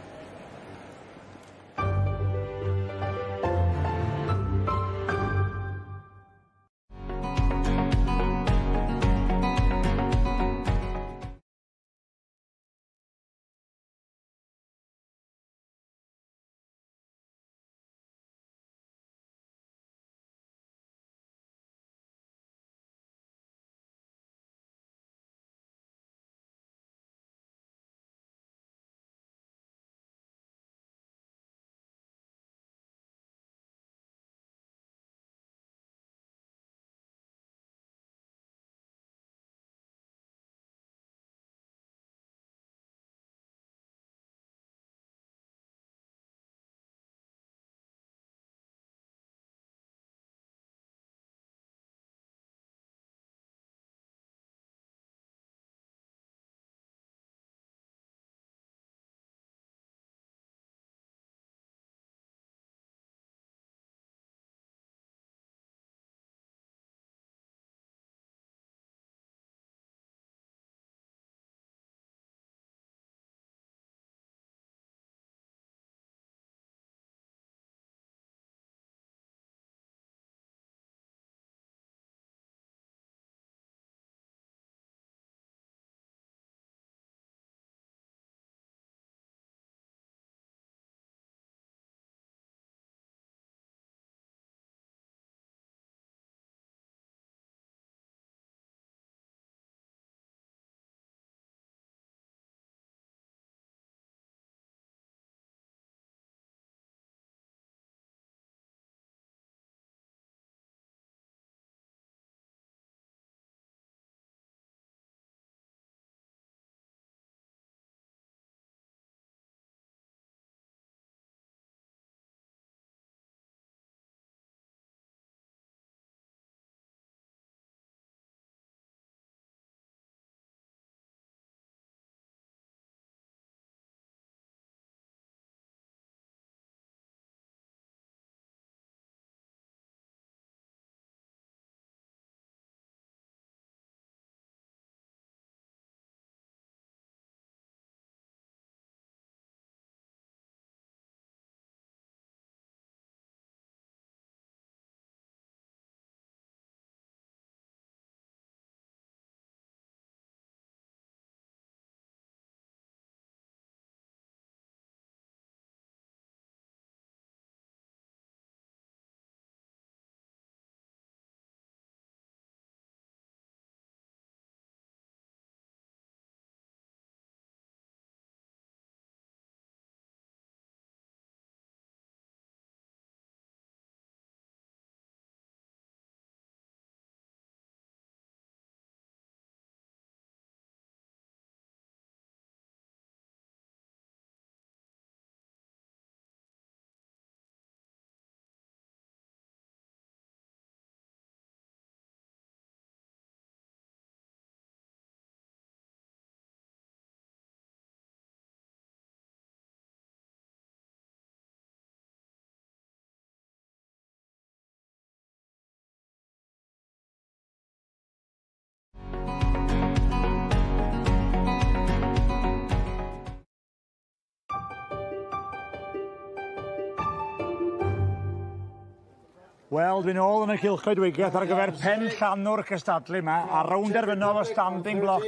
S6: Wel, dwi'n ôl yn y cylch coedwigaeth ar gyfer pen llanw'r cystadlu yma, a rownd derfynol y standing block.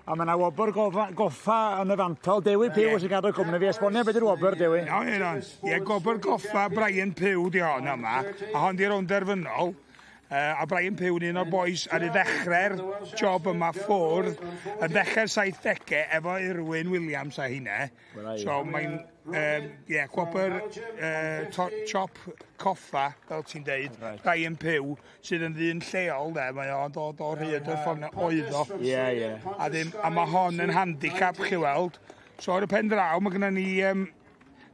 S6: A mae yna wobr gofa, goffa yn y fantol. Dewi Pugh yeah. sy'n gadw cwmni fi. Esbonio beth yw'r wobr, Dewi?
S11: Iawn, iawn. Ie, gobr goffa Brian Pugh di hon yma, a hon di rownd derfynol. A Brian Pugh yn un o'r boys ar ei ddechrau'r job yma ffwrdd, yn ddechrau'r 70au efo Irwin Williams a hynne. So mae'n, yeah, gwobr chop coffa, fel ti'n deud, right. Brian Pugh, sydd yn ddyn lleol, de, mae o'n dod o'r hyd o'r ffordd na oedd o.
S6: Ie, ie.
S11: A, ddim, a mae hon yn handicap, chi weld. So ar y pen draw, mae gennym ni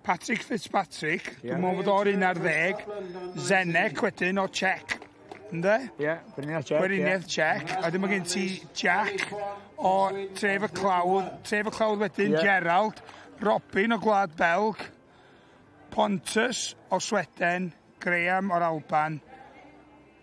S11: Patrick Fitzpatrick, dwi'n meddwl bod o'r 11, Zenek wedyn o Czech, ynde?
S6: Ie, Gweriniaeth Czech.
S11: Gweriniaeth Czech. A wedyn mae gen ti Jack o Tref y Clawdd, Tref y Clawdd wedyn, Gerald, Robin o Gwlad Belg, Pontus o Sweden, Graham o'r Alban,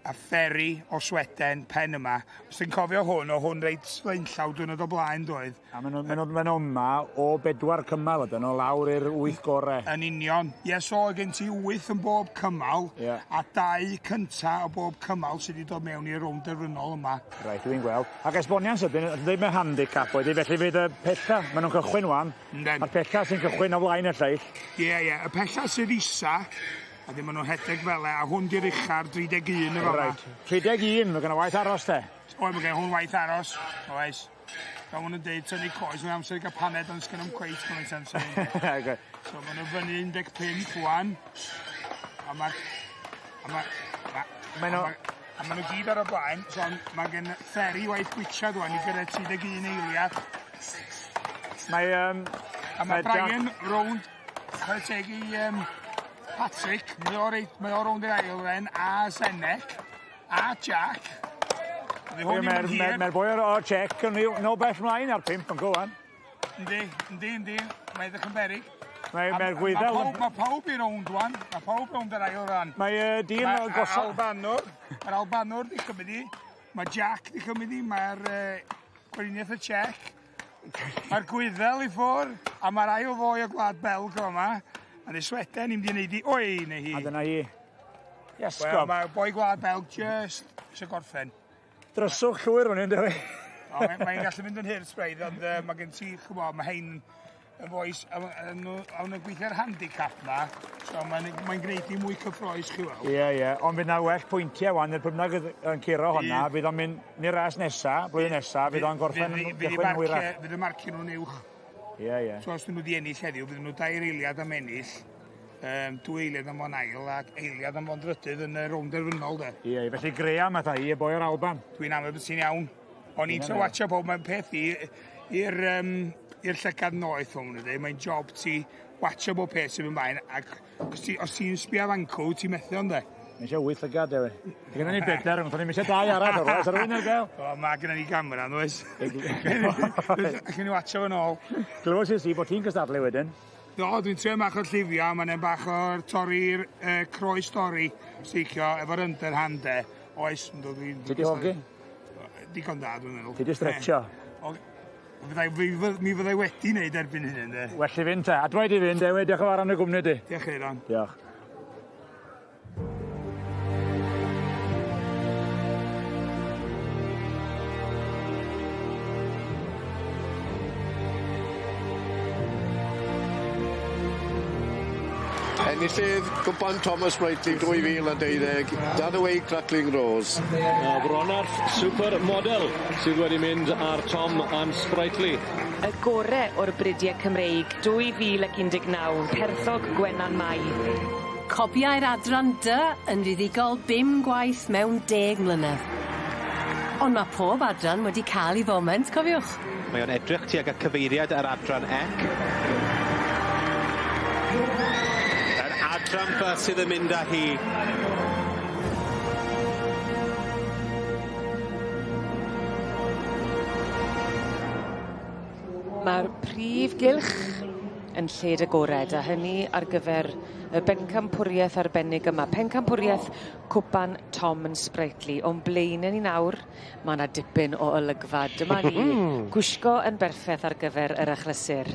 S11: a Ferry o Sweden, pen yma. Os ti'n cofio hwn, o hwn reit flaenllaw diwrnod o blaen doedd.
S6: A maen nhw yma o 4 cymal ydyn nhw lawr i'r 8 gore.
S11: Yn union. Ie, so gen ti 8 yn bob cymal, a 2 cynta o bob cymal sydd wedi dod mewn i'r rownd derfynol yma.
S6: Reit, dwi'n gweld. Ac esbonian sydyn, dweud mewn handicap oedd hi, felly fydd y pella, maen nhw'n cychwyn wan, a'r pella sy'n cychwyn o flaen y lleill.
S11: Ie, ie, y pella sydd isa, a ddim maen nhw'n hedeg fel e, a hwn di'r ucha'r 31 efo
S6: yma. Reit, 31, mae gen i waith aros te.
S11: Oe, mae gen hwn waith aros, oes. Fel maen nhw'n deud, tynnu coes, mae'n amser i gael paned, ond sgen nhw'n cweit gymaint amser. So maen nhw fyny 15 wan. A maen nhw gyd ar y blaen, so mae gen Ferry waith gwitsiad wan i gyrraedd 31 eiliad.
S6: Mae,
S11: a mae Brian rownd, chwarae teg i Patrick, mae o rownd i'r ail ren, a Zenek, a Jack.
S6: Mae'r boi o'r Czech yn no bell mlaen ar 5 yn go wan.
S11: Yndi, yndi, yndi. Mae'n edrych yn beryg.
S6: Mae'r gwyddel...
S11: Mae pawb i rownd wan. Mae pawb rownd yr ail ran.
S6: Mae dyn o gosod...
S11: Mae'r Albanwr di cymryd i. Mae Jack di cymryd i. Mae'r Gweriniaeth y Czech. Mae'r gwyddel i ffwr. A mae'r ail foi o Gwlad Belg o yma. A neu Sweden, ni'n mynd i wneud i... Oi, neu hi.
S6: A dyna hi. Iesgob.
S11: Wel, mae boi Gwlad Belg just eisiau gorffen.
S6: Dryswch llwyr fan hyn, dywi.
S11: Mae'n gallu mynd yn hurt braidd, ond mae gen ti, ch'mo, mae hein y boys, a nhw'n gweithio'r handicap na, so mae'n gwneud i mwy cyffroes, chi weld.
S6: Ie, ie, ond fydd na well pwyntiau wan, i'r bynnag yn curo honna, fydd o'n mynd ni'r ras nesa, blwyddyn nesa, fydd o'n gorffen yn gychwyn hwyrach.
S11: Fydd y marcio nhw'n uwch.
S6: Ie, ie.
S11: So os dyn nhw wedi ennill heddiw, bydden nhw 2 eiliad am ennill, 2 eiliad am fo'n ail ac eiliad am fo'n drydydd yn y rownd derfynol, de.
S6: Ie, felly Graham atha i, y boi o'r Alban.
S11: Dwi'n aml bod ti'n iawn. O'n i'n trio watcha pob, mae'n peth i i'r llygad noeth o'n nhw'n dweud, mae'n job ti watcha bob peth sy'n mynd mlaen, ac os ti'n sbio fancw, ti'n methu ond de.
S6: Mae eisiau 8 llygad, dewi. Gynna ni 4, ond ni'n eisiau 2 arall o'r oes, ar rywun ar gael?
S11: O, mae gynna ni gamera, oes? Allwn ni watcha fo'n ôl.
S6: Glywes i bod ti'n cystadlu wedyn?
S11: Do, dwi'n trio bach o'r llifio, mae'n en bach o'r torri'r croes dorri, steicio, efo'r underhand e. Oes, ynddo, dwi'n...
S6: Ti di hogi?
S11: Digon da, dwi'n meddwl.
S6: Ti di stretcho?
S11: Mi fyddai wedi wneud erbyn hyn, de.
S6: Well i fynd te. A dweud i fynd, Dewi, diolch yn fawr am y gwmni di.
S11: Diolch, Eiron.
S6: Diolch.
S24: Enillydd Cwpan Thomas Sprightly 2012, Danaway Crackling Rose.
S13: A Bronarth Supermodel sydd wedi mynd ar Tom and Sprightly.
S19: Y gore o'r bridiau Cymreig 2019, Perthog Gwenan Mai.
S14: Cobiau'r adran D yn fuddugol 5 gwaith mewn 10 mlynedd. Ond mae pob adran wedi cael ei foment, cofiwch.
S7: Mae o'n edrych tuag at cyfeiriad yr adran C. Adran B sydd yn mynd â hi.
S19: Mae'r prif gylch yn lled agored, a hynny ar gyfer y bencampwriaeth arbennig yma. Pencampwriaeth Cwpan Tom and Sprightly. O'n blaenau ni nawr, mae yna dipyn o olygfa. Dyma ni gwisgo yn berffaith ar gyfer yr achlysur.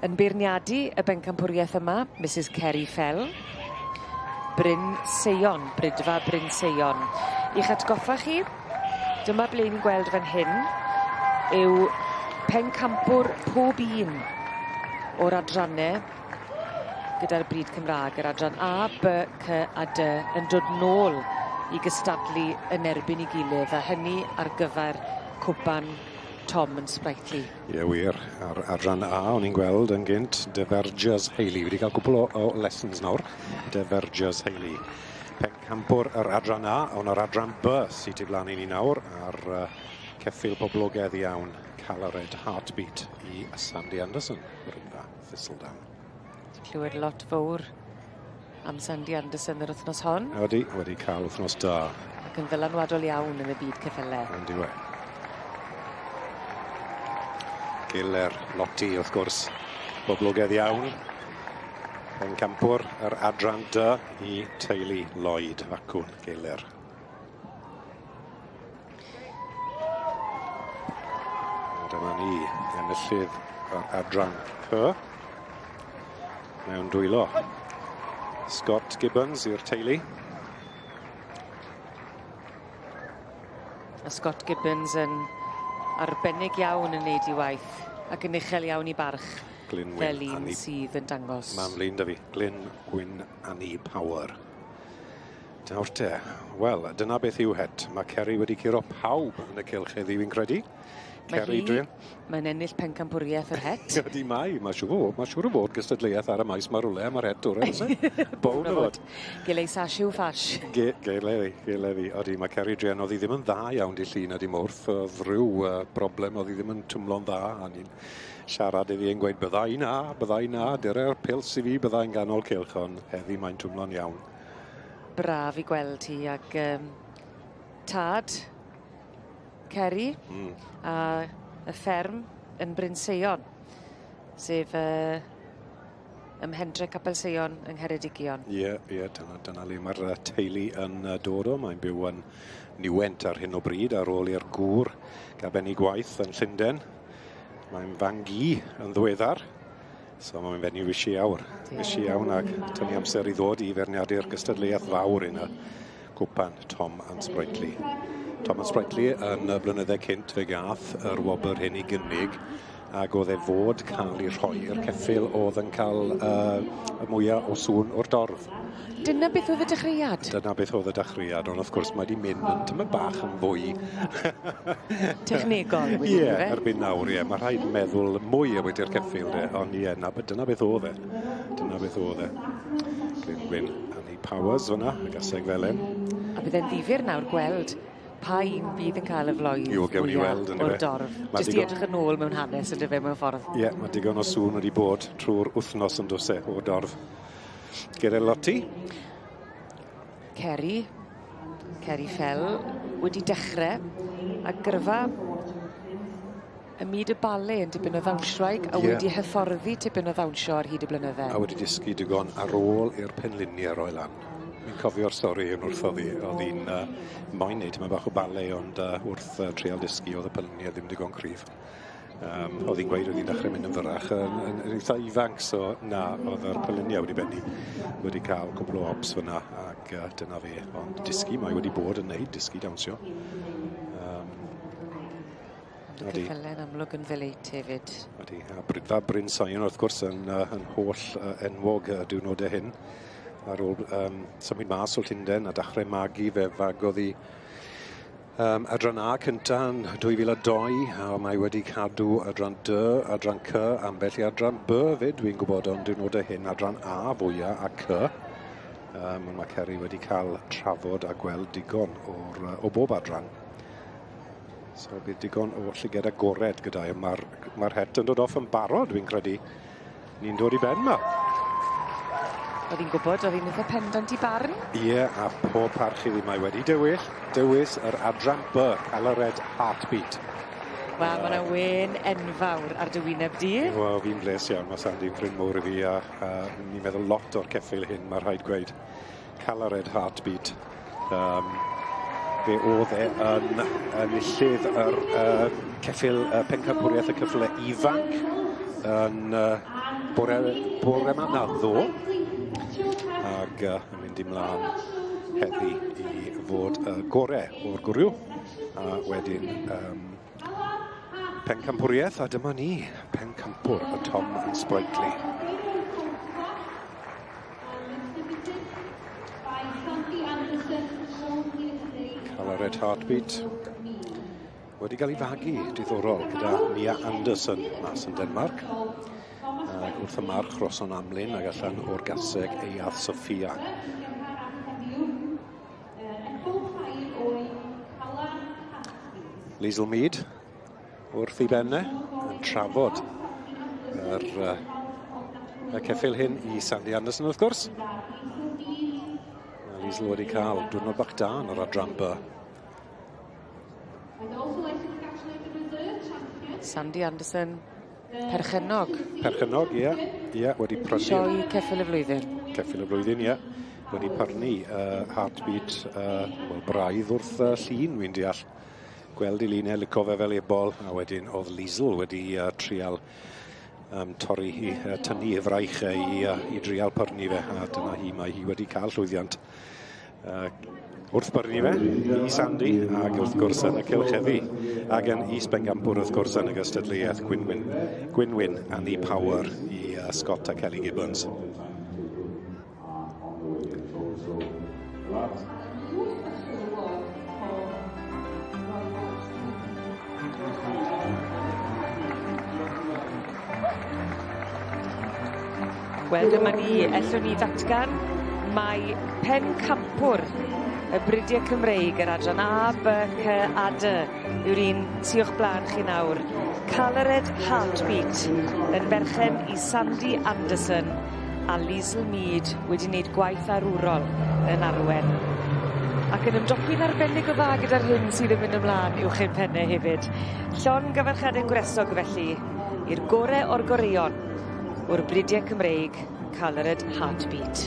S19: Yn beirniadu y bencampwriaeth yma, Mrs Kerry Fell, Bryn Seion, Brydfa Bryn Seion. I'ch atgoffa chi, dyma ble ni'n gweld fan hyn, yw pencampwr pob un o'r adrannau gyda'r bryd Cymraeg, yr adran A, B, C a D yn dod nôl i gystadlu yn erbyn ei gilydd, a hynny ar gyfer Cwpan Tom and Sprightly.
S16: Ie, wir. Ar adran A, o'n i'n gweld yn gynt, Divergers Hayley. Wedi cael cwpl o lessons nawr. Divergers Hayley. Pencampwr yr adran A, ond yr adran B sydd tu flaen i ni nawr, ar ceffyl poblogaidd iawn, Calared Heartbeat i Sandy Anderson, Brynfa Thistledown.
S19: Clywed lot fawr am Sandy Anderson yr wythnos hon.
S16: Odi, wedi cael wythnos da.
S19: Ac yn ddylanwadol iawn yn y byd ceffyle.
S16: Yn diwe. Giler Lotti, wrth gwrs, boblogaidd iawn. Pencampwr yr adran D i teulu Lloyd Facwn Giler. A dyma ni, enillydd yr adran C. Mewn dwylo. Scott Gibbons i'r teulu.
S19: A Scott Gibbons yn arbennig iawn yn neud ei waith ac yn uchel iawn i barch.
S16: Glyn Wyn
S19: fel un
S16: Annie
S19: sydd yn dangos.
S16: Mam lun da fi. Glyn Wyn Annie Power. Nawr te, wel, dyna beth yw het. Mae Kerry wedi curo pawb yn y cylch heddiw, fi'n credu.
S19: Mae
S16: Kerry
S19: hi,
S16: Drian.
S19: Mae'n ennill pencampwriaeth yr het.
S16: Ydy mae, mae siŵr o fod gystadleuaeth ar y maes mae rhywle am yr het o'r oes e? Bown o fod.
S19: Gelei sash yw ffash.
S16: Gele fi. Odi, mae Kerry Drian, oedd hi ddim yn dda iawn di llun a di Mawrth. Oedd rhyw broblem, oedd hi ddim yn twmlo'n dda. A ni'n siarad iddi yn gweud, bydda i na, bydda i na, dyre'r pils i fi, bydda i'n ganol cylch, ond heddi mae'n twmlo'n iawn.
S19: Braf i gweld hi ac tad Kerry a y fferm yn Bryn Seion, sef ym Mhendre Capel Seion yng Ngheredigion.
S16: Ie, ie, dyna le mae'r teulu yn dod o. Mae'n byw yn Niwent ar hyn o bryd ar ôl i'r gŵr gael bennu gwaith yn Llundain. Mae'n fangu yn ddiweddar, so mae'n fenyw fisi awr. Fisi iawn ac tynnu amser i ddod i feirniadu'r gystadleuaeth fawr yn y cwpan Tom and Sprightly. Tom and Sprightly yn y blynydde cynt fe gath yr wobr hyn i gynnig, ac oedd e fod cael ei rhoi i'r ceffyl oedd yn cael y mwyaf o sŵn o'r dorf.
S19: Dyna beth oedd y dechreuad?
S16: Dyna beth oedd y dechreuad, ond wrth gwrs mae wedi mynd yn tymed bach yn fwy.
S19: Technegol, wedyn,
S16: Ie,
S19: ife?
S16: erbyn nawr, ie. Mae rhaid meddwl mwy o wedi'r ceffyl, de. Ond ie, na, dyna beth oedd e. Dyna beth oedd e. Glyn Wyn Annie Powers fyna, y gaseg felen.
S19: A bydd e'n ddifyr nawr gweld pa un bydd yn cael y floedd
S16: Iw, gewn ni
S19: fwya
S16: weld, yndyfe?
S19: o'r dorf.
S16: Ma'
S19: Jyst i
S16: digon
S19: edrych yn ôl mewn hanes, yndyfe, mewn ffordd.
S16: Ie, mae digon o sŵn wedi bod trwy'r wythnos yn does e, o'r dorf. Gyda Lotti.
S19: Kerry, Kerry Fell, wedi dechrau a gyrfa ym myd y bale yn dipyn o ddawnswraig a wedi hyfforddi tipyn o ddawnsio ar hyd y blynydde.
S16: A wedi dysgu digon ar ôl i'r penluniau roi lan. Fi'n cofio'r stori yn wrtho fi, oedd hi'n moyn neud tymed bach o bale, ond wrth treial dysgu oedd y penluniau ddim digon cryf. Oedd hi'n gweud oedd hi'n dechrau mynd yn fyrrach yn eitha ifanc, so na, oedd yr penluniau wedi bennu, wedi cael cwpl o ops fyna, ac dyna fe. Ond dysgu mae wedi bod yn neud, dysgu dawnsio.
S19: Ond y ceffyle'n amlwg yn ddeleit hefyd.
S16: Ydy, a Brydfa Bryn Sion wrth gwrs yn holl enwog y diwrnodau hyn. Ar ôl symud mas o Llundain a dechrau magu, fe fagodd hi adran A cynta yn 2002, a mae wedi cadw adran D, adran C, ambell i adran B fyd, dwi'n gwybod, ond diwrnodau hyn adran A fwyaf a C. Ond mae Kerry wedi cael trafod a gweld digon o bob adran. So bydd digon o llyged agored gyda e. Mae'r het yn dod off yn barod, dwi'n credu. Ni'n dod i ben ma.
S19: Oedd hi'n gwybod, oedd hi'n eitha pendant i barn?
S16: Ie, a pob parch iddi mae wedi dewis yr adran B, Colored Heartbeat.
S19: Wel, mae yna wen enfawr ar dy wyneb di.
S16: Wel, fi'n bles iawn, mae Sandy'n ffrind mowr i fi, a ni'n meddwl lot o'r ceffyl hyn, mae rhaid gweud. Colored Heartbeat. Fe oedd e yn enillydd yr ceffyl pencampwriaeth y ceffyle ifanc yn bore yma na ddo. Ac yn mynd ymlaen heddi i fod y gore o'r gwryw. A wedyn pencampwriaeth, a dyma ni, pencampwr y Tom and Sprightly. Colored Heartbeat wedi cael ei fagu diddorol gyda Mia Anderson mas yn Denmark. Ac wrth y march Roson Amlin ag allan o'r gaseg Eiath Sophia. Liesl Mead wrth ei benne yn trafod yr Y ceffyl hyn i Sandy Anderson wrth gwrs. Mae Liesl wedi cael diwrnod bach da yn yr adran B.
S19: Sandy Anderson, perchennog.
S16: Perchennog, ie. Yeah. Ie, yeah, wedi prynu...
S19: Sioe ceffyl y flwyddyn.
S16: Ceffyl y flwyddyn, ie. Yeah. Wedi prynu Heartbeat, wel, braidd wrth llun, wy'n deall. Gweld i lun e, lico fe fel ebol, a wedyn oedd Liesl wedi trial torri hi, tynnu ei fraich e i drial prynu fe, a dyna hi, mae hi wedi cael llwyddiant. Wrth brynu fe i Sandy, ac wrth gwrs yn y cylch heddi, ac yn is-bencampwr wrth gwrs yn y gystadleuaeth Gwynwyn Annie Power i Scott a Kelly Gibbons.
S19: Wel, dyma ni, ellwn ni ddatgan mai pencampwr y bridiau Cymreig yr adran A, B, C a D yw'r un sy o'ch blaen chi nawr. Calered Heartbeat yn berchen i Sandy Anderson a Liesl Mead wedi wneud gwaith arwrol yn arwen. Ac yn ymdopi'n arbennig o dda gyda'r hyn sydd yn mynd ymlaen uwch ein penne hefyd. Llongyfarchiadau gwresog felly i'r gore o'r goreuon o'r bridiau Cymreig, Calered Heartbeat.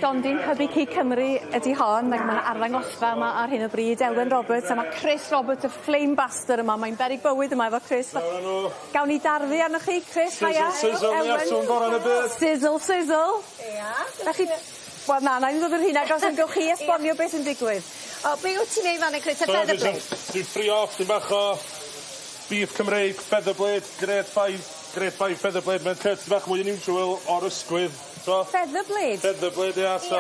S2: Stondin Hybu Cig Cymru ydi hon ac ma' 'na arddangosfa yma ar hyn o bryd Elwen Roberts a ma' Chris Roberts y flame baster yma mae'n beryg bywyd yma efo Chris. Gawn ni darfu arnoch chi Chris haia.
S9: Sizzle sizzle ni ar sŵn gorau yn y byd.
S2: Sizzle sizzle.
S15: Ia.
S2: Felly wel na 'nai ddim dod yn rhy agos ond gewch chi esbonio beth sy'n digwydd.
S15: O be' wt ti'n neud fan 'na Chris y feather blade?
S9: Dwi'n ffrio off dipyn bach o beef Cymreig feather blade grade five grade five feather blade mae'n cut bach mwy unusual o'r ysgwydd t'mo'?
S2: Feather blade?
S9: Feather blade ia so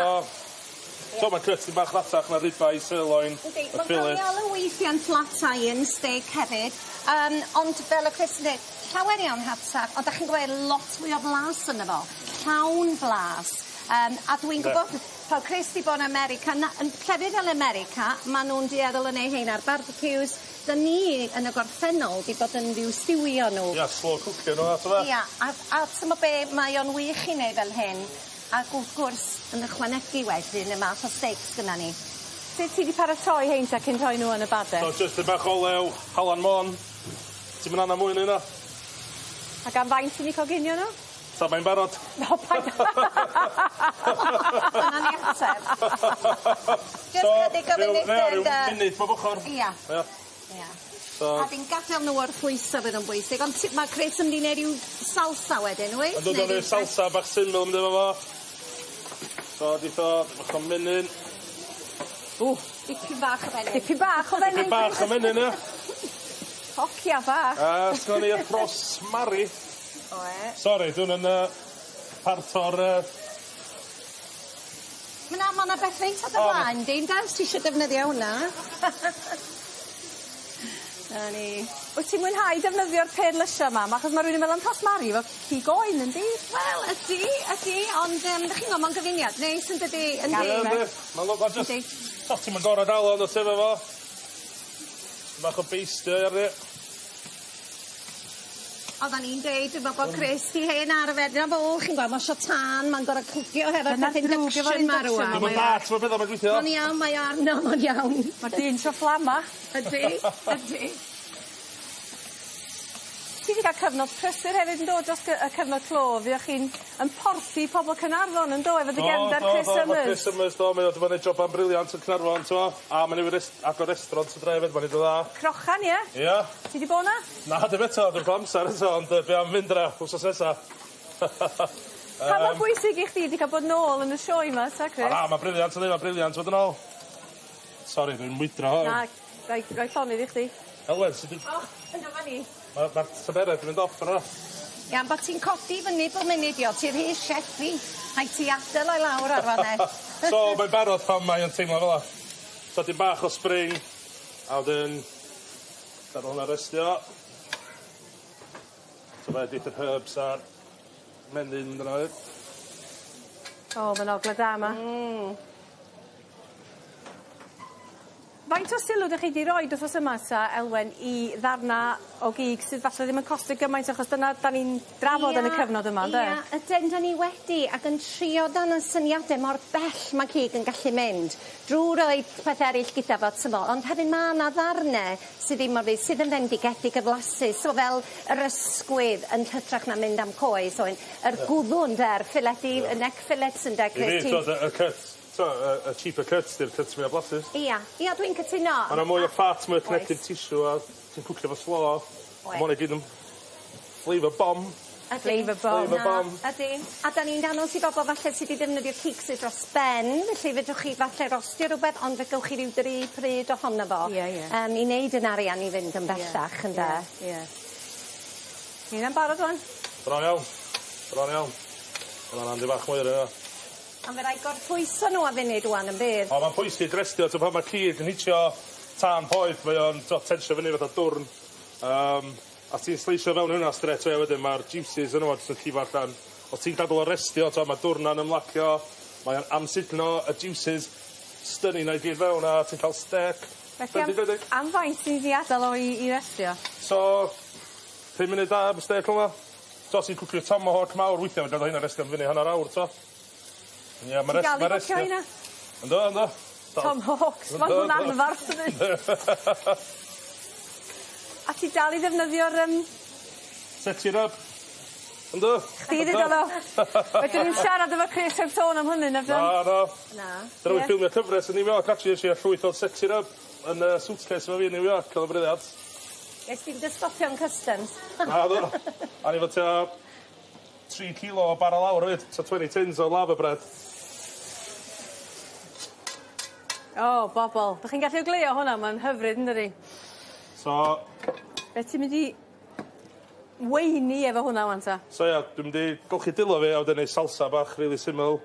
S9: so ma'n cut dipyn bach latach na ribeye sirloin
S15: Yndi,
S9: y
S15: ma'n ca'l
S9: fillet.
S15: ei alw weithiau'n flat iron steak hefyd yym ond fel o' Chris yn deud llawer iawn hatach ond 'dach chi'n gweld lot mwy o flas yno fo. Llawn blas. Yym a dwi'n gwbod pan Chris 'di bod yn America na- yn llefydd fel America ma' nw'n dueddol o neu' hein ar barbecues. 'Dyn ni yn y gorffennol 'di bod yn ryw stiwio nw.
S9: Ia slow cooker nw fath o beth.
S15: Ia a a t'mo' be' mae o'n wych i neud fel hyn ac wrth gwrs yn ychwanegu wedyn y math o steics gynna ni.
S2: Sut ti 'di paratoi hein ta cyn rhoi nw yn y badell?
S9: So jyst dipyn bach o olew, halan môn. Ti'm yn angan mwy na hynna.
S2: Ac am faint ti'n 'u coginio nw?
S9: Tan mae'n barod.
S2: O paid
S15: Dyna ni ateb. Jyst chydig o funode ynde?
S9: Munud bob ochor.
S15: Ia.
S9: Ia.
S15: Ia.
S9: So...
S15: A fi'n gadel nw orffwyso fydd o'n bwysig ond ti- ma' Chris yn mynd i neud ryw salsa wedyn wyt?
S9: Yndw dwi'n neud salsa bach syml mynd efo fo. So deutho bach o menyn.
S2: Ww.
S15: Dipyn bach o fenyn.
S2: Dipyn bach o fenyn.
S9: Dipyn bach o menyn ia.
S2: Hocia fach.
S9: A sgynnon ni y rhosmari.
S15: Oe.
S9: Sori dwi 'wn yn part o'r
S15: Ma' 'na ma' 'na beth reit ar dy flaen di ynde os ti isio defnyddio wnna. 'Na ni.
S2: Wyt ti'n mwynhau defnyddio'r perlysia 'ma? Ma' achos ma' rywun yn meddwl am rhosmari fel cig oen yndi?
S15: Wel ydi ydi ond 'dych chi'n gwel' ma'n gyfuniad neis yndydi? Yndi.
S9: Ie yndi. Ma'n lo- ma' jyst
S15: Yndi.
S9: O ti'm yn gor'o' dal o ond efo fo. Bach o beistio arni.
S15: Oddan ni'n deud dwi me'wl bod Chris 'di hen arfer dyna fo chi'n gweld ma' isio tân ma'n gor'o' cwcio hefo'r
S2: Dyna
S15: peth
S2: drwg efo'r
S15: induction 'ma rŵan.
S9: Dwi'm yn dallt ma' petha 'ma'n gweithio.
S15: Ma'n iawn mae arno ma'n iawn.
S2: Ma'r dyn isio fflama.
S15: Ydi ydi.
S2: Ti 'di ca'l cyfnod prysur hefyd yndo dros y cyfnod clo fuoch chi'n yn porthi pobol Caernarfon yndo efo dy gefndar Chris
S9: Do do do
S2: Summers.
S9: Chris Summers do mae o 'di bod yn neud joban briliant yn Caernarfon t'mo' a ma' newydd agor restaurant y dre efyd ma'n neud yn dda.
S2: Crochan ie?
S9: Ia.
S2: Ti 'di bo' 'na?
S9: Na dim eto dwi'm ca'l amser eto ond dwi am fynd yna wsos nesa.
S2: Pa mor bwysig i chdi 'di ca'l bod nôl yn y sioe 'ma ta Chris?
S9: O na ma'n briliant yndi ma'n briliant fod yn ôl. Sori dwi'n mwydro.
S2: Na rai roi llonydd i chdi.
S9: Elwen sut dwi...
S15: O dyma ni.
S9: Ma'r tymheredd 'di mynd off yna.
S15: Ia am bo' ti'n codi fyny bob munud 'di o ti rhy cheffy. Rhaid ti adel o'i lawr ar fan 'ne.
S9: So mae'n barod pan mae o'n teimlo fel 'a. So dim bach o spring a wedyn gadal hwnna restio. So fe deith yr herbs a'r menyn mynd yna 'fyd.
S2: O ma'n ogla da 'ma. Faint o sylw 'dych chi 'di roid wthnos yma ta Elwen i ddarna o gig sydd falle ddim yn costio gymaint achos dyna 'dan ni'n drafod yn y cyfnod yma ynde?
S15: Ia ydyn 'dan ni wedi ac yn trio dangos syniade mor bell ma' cig yn gallu mynd drw roid peth eryll gyda fo t'mo' ond hefyd ma' 'na ddarne sydd ddim mor sydd yn fendigedig y flasus so fel yr ysgwydd yn hytrach na mynd am coes oen yr gwddw ynde a'r ffiledi y neck fillets ynde
S9: I fi
S15: Chris
S9: t'od y cut t'o' y cheaper cuts 'di'r cuts mwya blasus.
S15: Ia ia dwi'n cytuno.
S9: Ma' 'na mwy o fat mwy o connective tissue a ti'n cwcio fo slo.
S15: Oes.
S9: Ma' 'wn i gyd yn flavour bomb.
S15: Ydi.
S2: Flavour bomb.
S9: Flavour bomb.
S15: Ydi. A 'dan ni'n dangos i bobol falle sy 'di defnyddio cig sydd dros ben felly fedrwch chi falle rostio rwbeth ond fe gowch chi ryw dri pryd ohono fo.
S2: Ie ie.
S15: Yym i neud yn arian i fynd yn bellach ynde?
S2: Ie ie. Ni 'na'n barod ŵan?
S9: Bron iawn. Bron iawn. Ma' 'wnna'n handi bach mwy ar hynna.
S15: A fe rai gorffwyso nw am funud ŵan yn bydd?
S9: O ma'n pwysig restio t'o' pan ma' cig yn hitio tân poeth mae o'n t'o' tensio fyny fatha dwrn. A ti'n sleisio fewn hwnna straight away wedyn ma'r juices yno fo jyst yn llifo allan. Os ti'n gadl o restio t'o' ma' dwrna'n ymlacio mae o'n amsugno y juices stunning 'na i gyd fewn a ti'n ca'l stêc.
S2: Felly am faint ti 'di adal o i restio?
S9: So pum munud da am stêc fel 'na. So ti'n cwcio tomahawk mawr weithia' ma' gadal heina restio am fyny hanner awr t'o'? Ie ma'
S2: Ti'n dal i
S9: ma'
S2: gwcio
S9: restio.
S2: heina?
S9: Yndw yndw.
S2: Tomahawks ma' nw'n anfarth ydyn? A ti dal i ddefnyddio'r
S9: Setty rub. Yndw.
S2: Chdi ddudodd o. Fedrwn ni'm siarad efo Chris heb sôn am hynny na fedrwn?
S9: Na, na.
S15: Na.
S9: Dyna fi ffilmio cyfres yn New York, actually, es i â llwyth o sexy rub yn y suitcase efo fi yn New York, oedd o'n brilliant.
S15: Nes ti'm dy stopio yn customs?
S9: Na, do. A ni fo tua 3 kilo o bara lawr hefyd, tua 20 tins o lava bread.
S2: O, bobol. Dych chi'n gallu ogleuo hwnna, mae'n hyfryd yndydi?
S9: So...
S2: Be' ti'n mynd i weini efo hwnna wan ta?
S9: So ia, dwi'n mynd i golchi dwylo fi a wedyn neud salsa bach rili syml.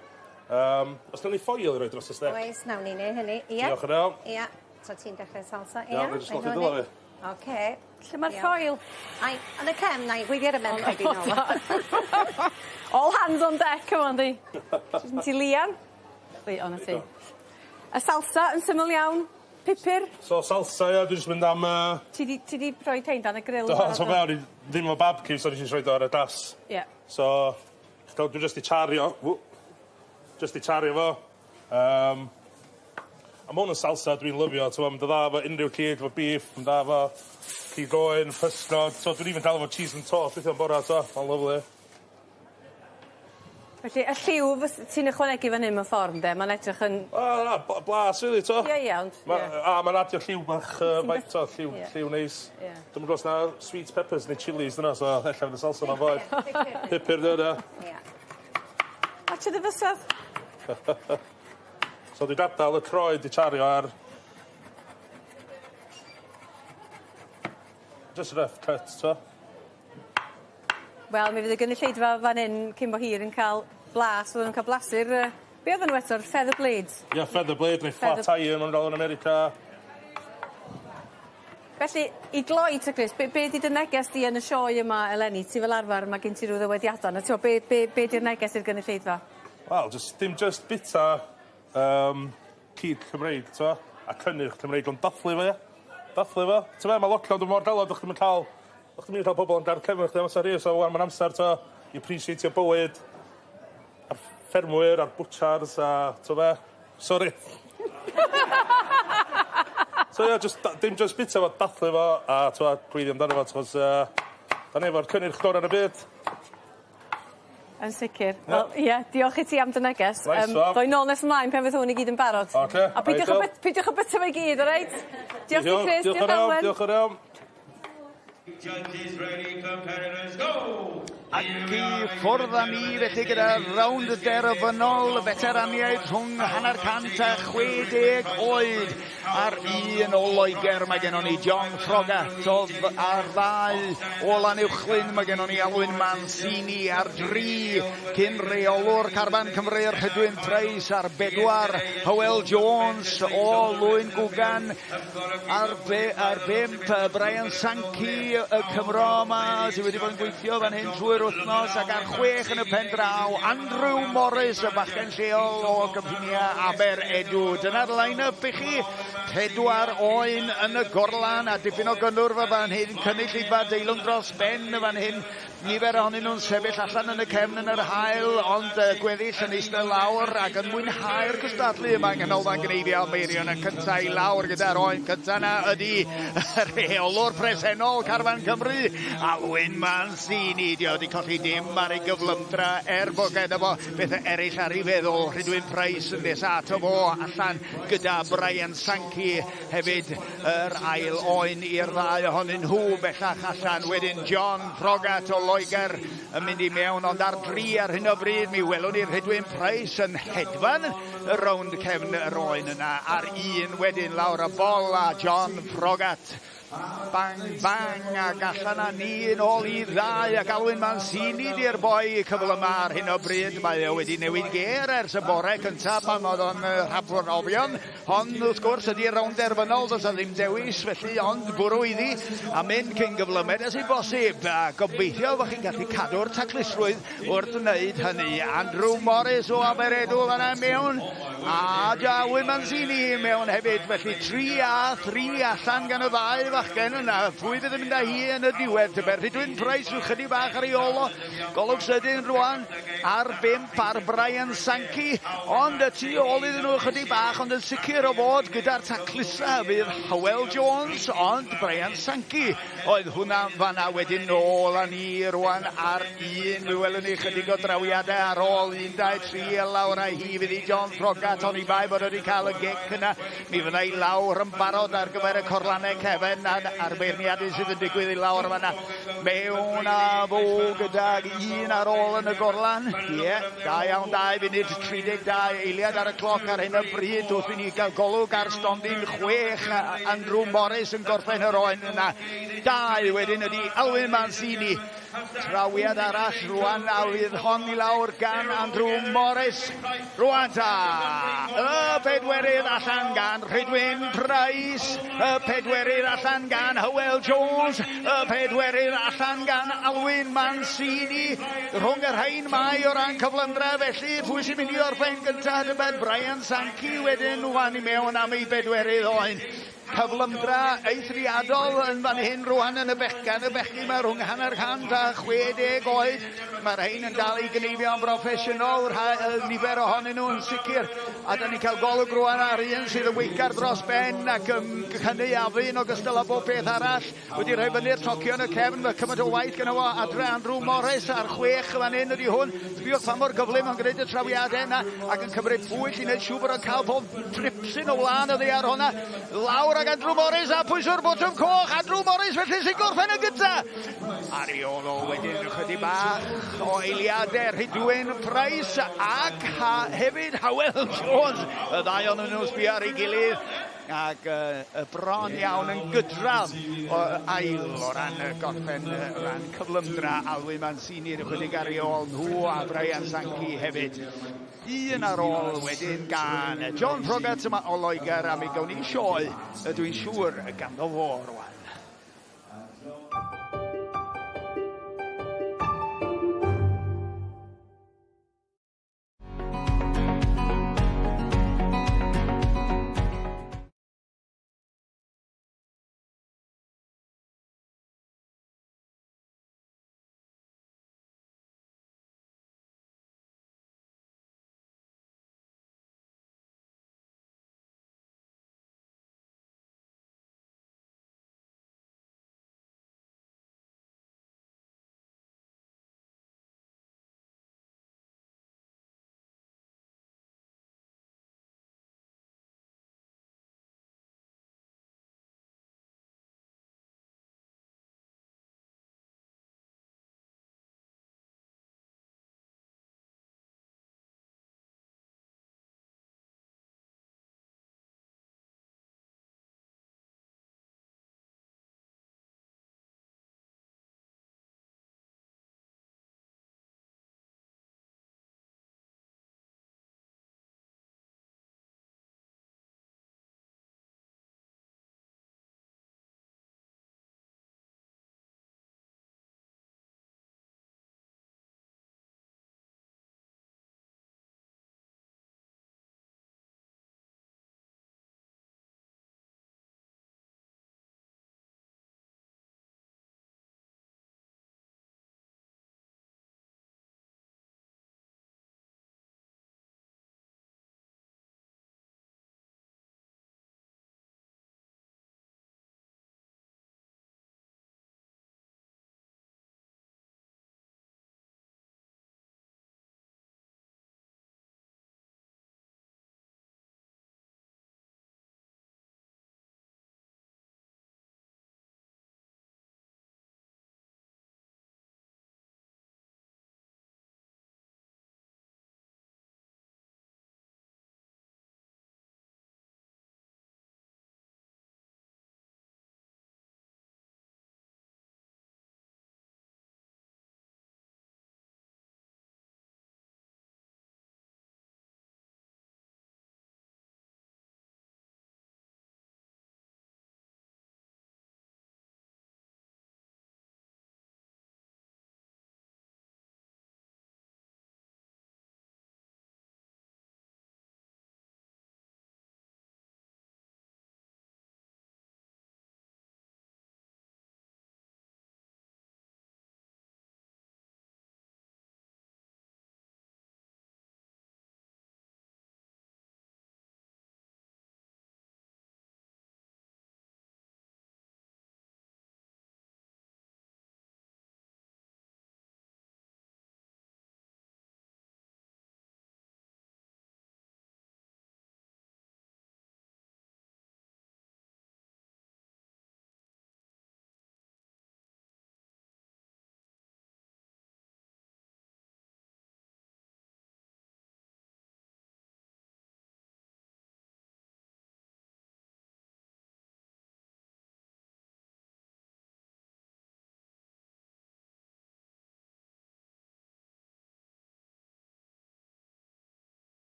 S9: Os nawn ni foil i roi dros y stêc?
S15: Oes, nawn ni neu' hynny. Ia.
S9: Diolch yn fawr.
S15: Ia. So ti'n dechre salsa, ia?
S9: Iawn, jyst golchi dwylo fi.
S15: Oce.
S2: Lle ma'r foil?
S15: Ai, yn y cefn, nai gweiddi ar y merched i nôl o.
S2: All hands on deck yma yndi? Jyst ti Lian? Reit, o 'na ti. Y salsa yn syml iawn. Pupur.
S9: So salsa ia, dwi jyst mynd am yy...
S2: Ti 'di ti 'di rhoi rhein dan y grill
S9: Do, so fe o'n i ddim efo barbecue so nes i roid o ar y gas.
S2: Ie.
S9: So dwi jyst 'di chario w- jyst 'di chario fo. A ma' 'wn yn salsa dwi'n lyfio t'mo' ma'n dod dda efo unrhyw cig, efo beef, ma'n dda efo cig oen, pysgod, so dwi'n even ca'l efo cheese and toast weithia' yn bora t'o' ma'n lyfli.
S2: Felly y lliw fys- ti'n ychwanegu fan 'yn mewn ffordd ynde? Ma'n edrych yn...
S9: Wel na blas rili t'o'?
S2: Ie ie ond
S9: Ma'
S2: ie.
S9: a ma'n adio lliw bach faint t'o' lliw
S2: Ie.
S9: lliw neis.
S2: Ie.
S9: Dwi'm yn gwbo os 'na sweet peppers neu chilies dyna so ella fydd y salsa 'ma'n foel. Pupur 'di wnna.
S15: Ie.
S2: Watsio dy fysedd.
S9: So dwi gadal y croed i chario ar Just rough cut t'o'?
S2: Wel mi fydd y gynulleidfa fan 'yn cyn bo hir yn ca'l blas fydden nw'n ca'l blasu'r yy be' oedden nhw eto'r feather blades?
S9: Ie feather blade neu flat iron ma' nw'n galw yn America.
S2: Felly i gloi te Chris be' be' 'di dy neges di yn y sioe yma eleni? Ti fel arfar ma' gen ti ryw ddywediada na t'mo' be' be' be' 'di'r neges i'r gynulleidfa?
S9: Wel jyst dim jyst bita cig Cymreig t'mo' a cynnyrch Cymreig ond dathlu fo ia? Dathlu fo. T'mo' ma' lockdown do' mor galad o'ch chdi'm yn ca'l o'ch chdi'm yn ca'l pobol yn gar cefn chdi am amsar hir so ŵan ma'n amsar t'o' i appreciatio bywyd a'r ffermwyr a'r bwtsiars a t'o' be'? Sori. So ia jyst dim jyst bita fo dathlu fo a t'mo' gweiddi amdano fo achos 'dan ni efo'r cynnyrch gora yn y byd.
S2: Yn sicir. Wel ie diolch i ti am dy neges.
S9: Nice one.
S2: Ddoi nôl nes ymlaen pan fydd hwn i gyd yn barod.
S9: Oce.
S2: A peidiwch â peidiwch â byta fo i gyd oreit? Diolch i Chris,
S9: diolch
S2: diolch Alwen.
S9: Diolch yn iawn.
S17: Judges ready, competitors, go!
S18: Ac i ffwrdd â ni felly gyda rownd derfynol y feteraniaid rhwng 50 a 60 oed. Ar un o Loegr mae gennon ni John Froggatt, oedd ar ddau o Lanuwchllyn mae gennon ni Alwyn Mancini, ar dri cyn reolwr Carfan Cymru Rhydwyn Price, ar bedwar Hywel Jones o Lwyn Gwgan, ar bump Brian Sankey y Cymro yma sydd wedi bod yn gweithio fan hyn trwy'r wythnos, ac ar 6 yn y pen draw Andrew Morris, y bachgen lleol o gyffiniau Aberedw. Dyna'r line-up i chi. Pedwar oen yn y gorlan a dipyn o gynnwrf fan hyn, cynulleidfa deilwng dros ben y fan hyn. Nifer ohonyn nhw'n sefyll allan yn y cefn yn yr haul, ond gweddill yn eistedd lawr ac yn mwynhau'r cystadlu yma yng Nghanolfan Gneifio Meirion. Y cyntaf i lawr gyda'r oen cyntaf yna ydy rheolwr presennol Carfan Cymru, Alwyn Mancini. Di o wedi colli dim ar ei gyflymdra er bod gyda fo bethau eraill ar ei feddwl. Rhydwyn Price yn nesa ato fo allan gyda Brian Sankey hefyd, yr ail oen i'r ddau ohonyn nhw bellach allan. Wedyn John Froggatt o Loegr yn mynd i mewn, ond ar dri ar hyn o bryd mi welwn ni'r Rhydwyn Price yn hedfan y rownd cefn yr oen yna. Ar un wedyn lawr y bol a John Froggatt. Bang, bang, ac allan â ni yn ôl i ddau, ac Alwyn Mancini di'r boi cyfl yma ar hyn o bryd. Mae o wedi newid gêr ers y bore cyntaf pan oedd o'n rhagfrofion. Hon, wrth gwrs, ydy'r rownd derfynol, does 'na ddim dewis felly, ond bwrw iddi a mynd cyn gyflymed as i bosib. A gobeithio bod chi'n gallu cadw'r taclusrwydd wrth wneud hynny. Andrew Morris o Aberedw fan'na mewn. A Alwyn Mancini mewn hefyd, felly 3 a 3 allan gan y ddau fachgen yna. Pwy fydd yn mynd â hi yn y diwedd? Tybed Rhydwyn Price rhyw chydig bach ar ei ôl o. Golwg sydyn rwan ar 5 ar Brian Sankey, ond y tu ôl iddyn nhw chydig bach, ond yn sicr o fod gyda'r taclusa fydd Hywel Jones, ond Brian Sankey oedd hwnna fanna wedyn nôl â ni rwan ar 1. Mi welwn ni chydig o drawiadau ar ôl 1, 2, 3, a lawr â hi fydd i John Froggatt, oni bai bod wedi cael y gic yna. Mi fydda i lawr yn barod ar gyfer y corlannau cefen a'r beirniadu sydd yn digwydd i lawr fanna. Mewn â fo gydag un ar ôl yn y gorlan. Ie, yeah, da iawn, 2 funud 32 eiliad ar y cloc ar hyn o bryd wrth i ni gael golwg ar stondin 6. Andrew Morris yn gorffen yr oen yna. 2 wedyn ydi Alwyn Mancini. Trawiad arall rwan a fydd hon i lawr gan Andrew Morris. Rwan ta, y pedwerydd allan gan Rhydwyn Price, y pedwerydd allan gan Hywel Jones, y pedwerydd allan gan Alwyn Mancini. Rhwng y rhain mae o ran cyflymdra, felly pwy sy'n mynd i orffen gyntaf tybed? Brian Sankey wedyn rwan i mewn am ei bedwerydd oen. Cyflymdra eithriadol yn fan hyn rwan yn y bechgan, y bechgyn mae rhwng 50 a 60 oed. Mae'r rhain yn dal i gneifio'n broffesiynol, nifer ohonyn nhw yn sicr. A da ni'n cael golwg rwan ar un sydd yn weithgar dros ben ac yn cynaeafu yn ogystal â bob peth arall. Wedi rhoi fyny'r tocio yn y cefn, mae cymaint o waith gyda fo adre. Andrew Morris ar 6 fan hyn ydy hwn. Sbiwch pa mor gyflym yn gwneud y trawiadau yna ac yn cymryd pwyll i wneud siŵr bod o'n cael pob tripsyn o wlân oddi ar hwnna. Lawr ag Andrew Morris a pwyswr botwm coch. Andrew Morris felly sy'n gorffen yn gynta. Ar ei ôl o wedyn ychydig bach o eiliadau Rhydwyn Price ac hefyd Hywel Jones. Y ddau o'n nhw'n sbio ar ei gilydd ac y bron iawn yn gydradd o ail o ran y gorffen, o ran cyflymdra Alwyn Mancini ychydig ar ei ôl nhw a Brian Sankey hefyd. Un ar ôl wedyn gan John Froggatt yma o Loegr, a mi gawn ni sioe, dwi'n siŵr, ganddo fo rwan.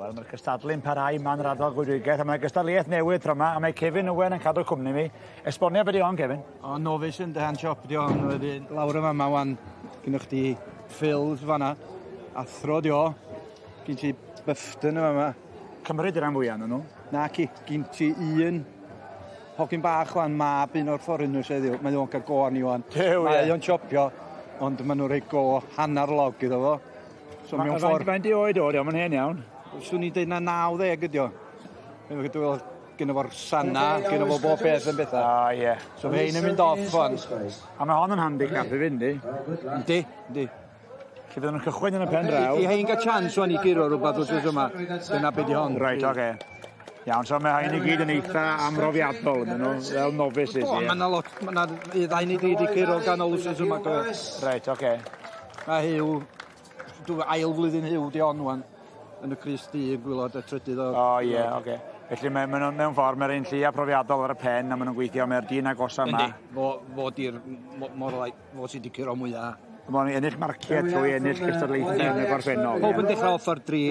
S6: Wel, mae'r cystadlu'n parhau ma'n raddol goedwigaeth, a mae'n gystadleuaeth newydd tro yma, a mae Kevin Owen yn cadw cwmni mi. Esbonio beth di hon, Kevin?
S20: O, novice yn hand chop di hon, wedyn lawr y fama wan, gynnwch chdi Phil fanna, athro di o, gyn ti Byfton y fama.
S6: Cymru di'r rhan fwyaf nhw?
S20: Na ci, gyn ti un hogyn bach wan, mab un o'r foreigners heddiw, mae o'n cael go arni wan.
S6: Dew, ie.
S20: Mae o'n chopio, ond maen nhw'n rhoi go hanner log iddo fo. So mewn ffordd...
S6: Faint i oed o, di o'n hen iawn?
S20: Swn i'n deud na 90 ydi o. Dwi'n meddwl gynno fo'r sana, gynno fo bob peth yn bethau.
S6: O, ie.
S20: So mae hein yn mynd off wan.
S6: A mae hon yn handicap i fynd, di?
S20: Yndi, yndi.
S6: Lle fydden nhw'n cychwyn yn y pen draw.
S20: I hein gael chance wan i guro rhywbeth wrth yma, dyna be di hon.
S6: Reit, oce. Iawn, so mae rhain i gyd yn eitha amrofiadol, ydyn nhw, fel novices,
S20: O,
S6: ie.
S20: mae yna lot, mae yna ddau neu dri di curo ganol wsos yma.
S6: Reit, oce.
S20: Mae Huw, dwi ail flwyddyn Huw di hon wan, yn y crys du yn gwylod y trydydd o...
S6: O, ie, oce. Felly mae, mae nhw, mewn ffordd, mae'r un llia profiadol ar y pen, a maen nhw'n gweithio, mae'r dyn agosa yma.
S20: Yndi, fo, fo di'r, mor lai, fo sydd wedi curo mwyaf.
S6: Mae'n ennill marciau trwy ennill cystadlaethau yn y gorffennol.
S20: Pob yn dechrau off ar dri,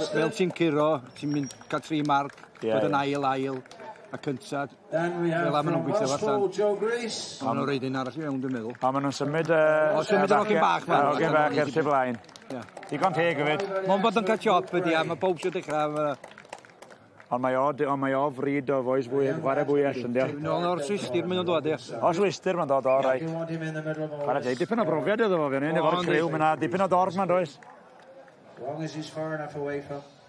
S20: fel ti'n curo, ti'n mynd cael tri marc, dod yn ail ail, a cynta, fel am nhw'n gweithio fo allan. Maen nhw'n reid un arall i mewn, dwi'n meddwl.
S6: A maen nhw'n symud...
S20: O, symud yr hogyn bach 'ma.
S6: Yr hogyn bach i'r tu blaen. Digon teg hefyd.
S20: Mae'n bod yn cael chop ydi, a mae pob eisiau dechrau.
S6: Ond mae o, ond mae o fryd o fois fwy, chwarae fwyell, yndi o?
S20: Nôl o'r Swistir mae'n dod, ie.
S6: O Swistir mae'n dod, o, reit. Chwarae teg, dipyn o brofiad iddo fo fan hyn, efo'r criw, mae 'na dipyn o dorf ma'n does?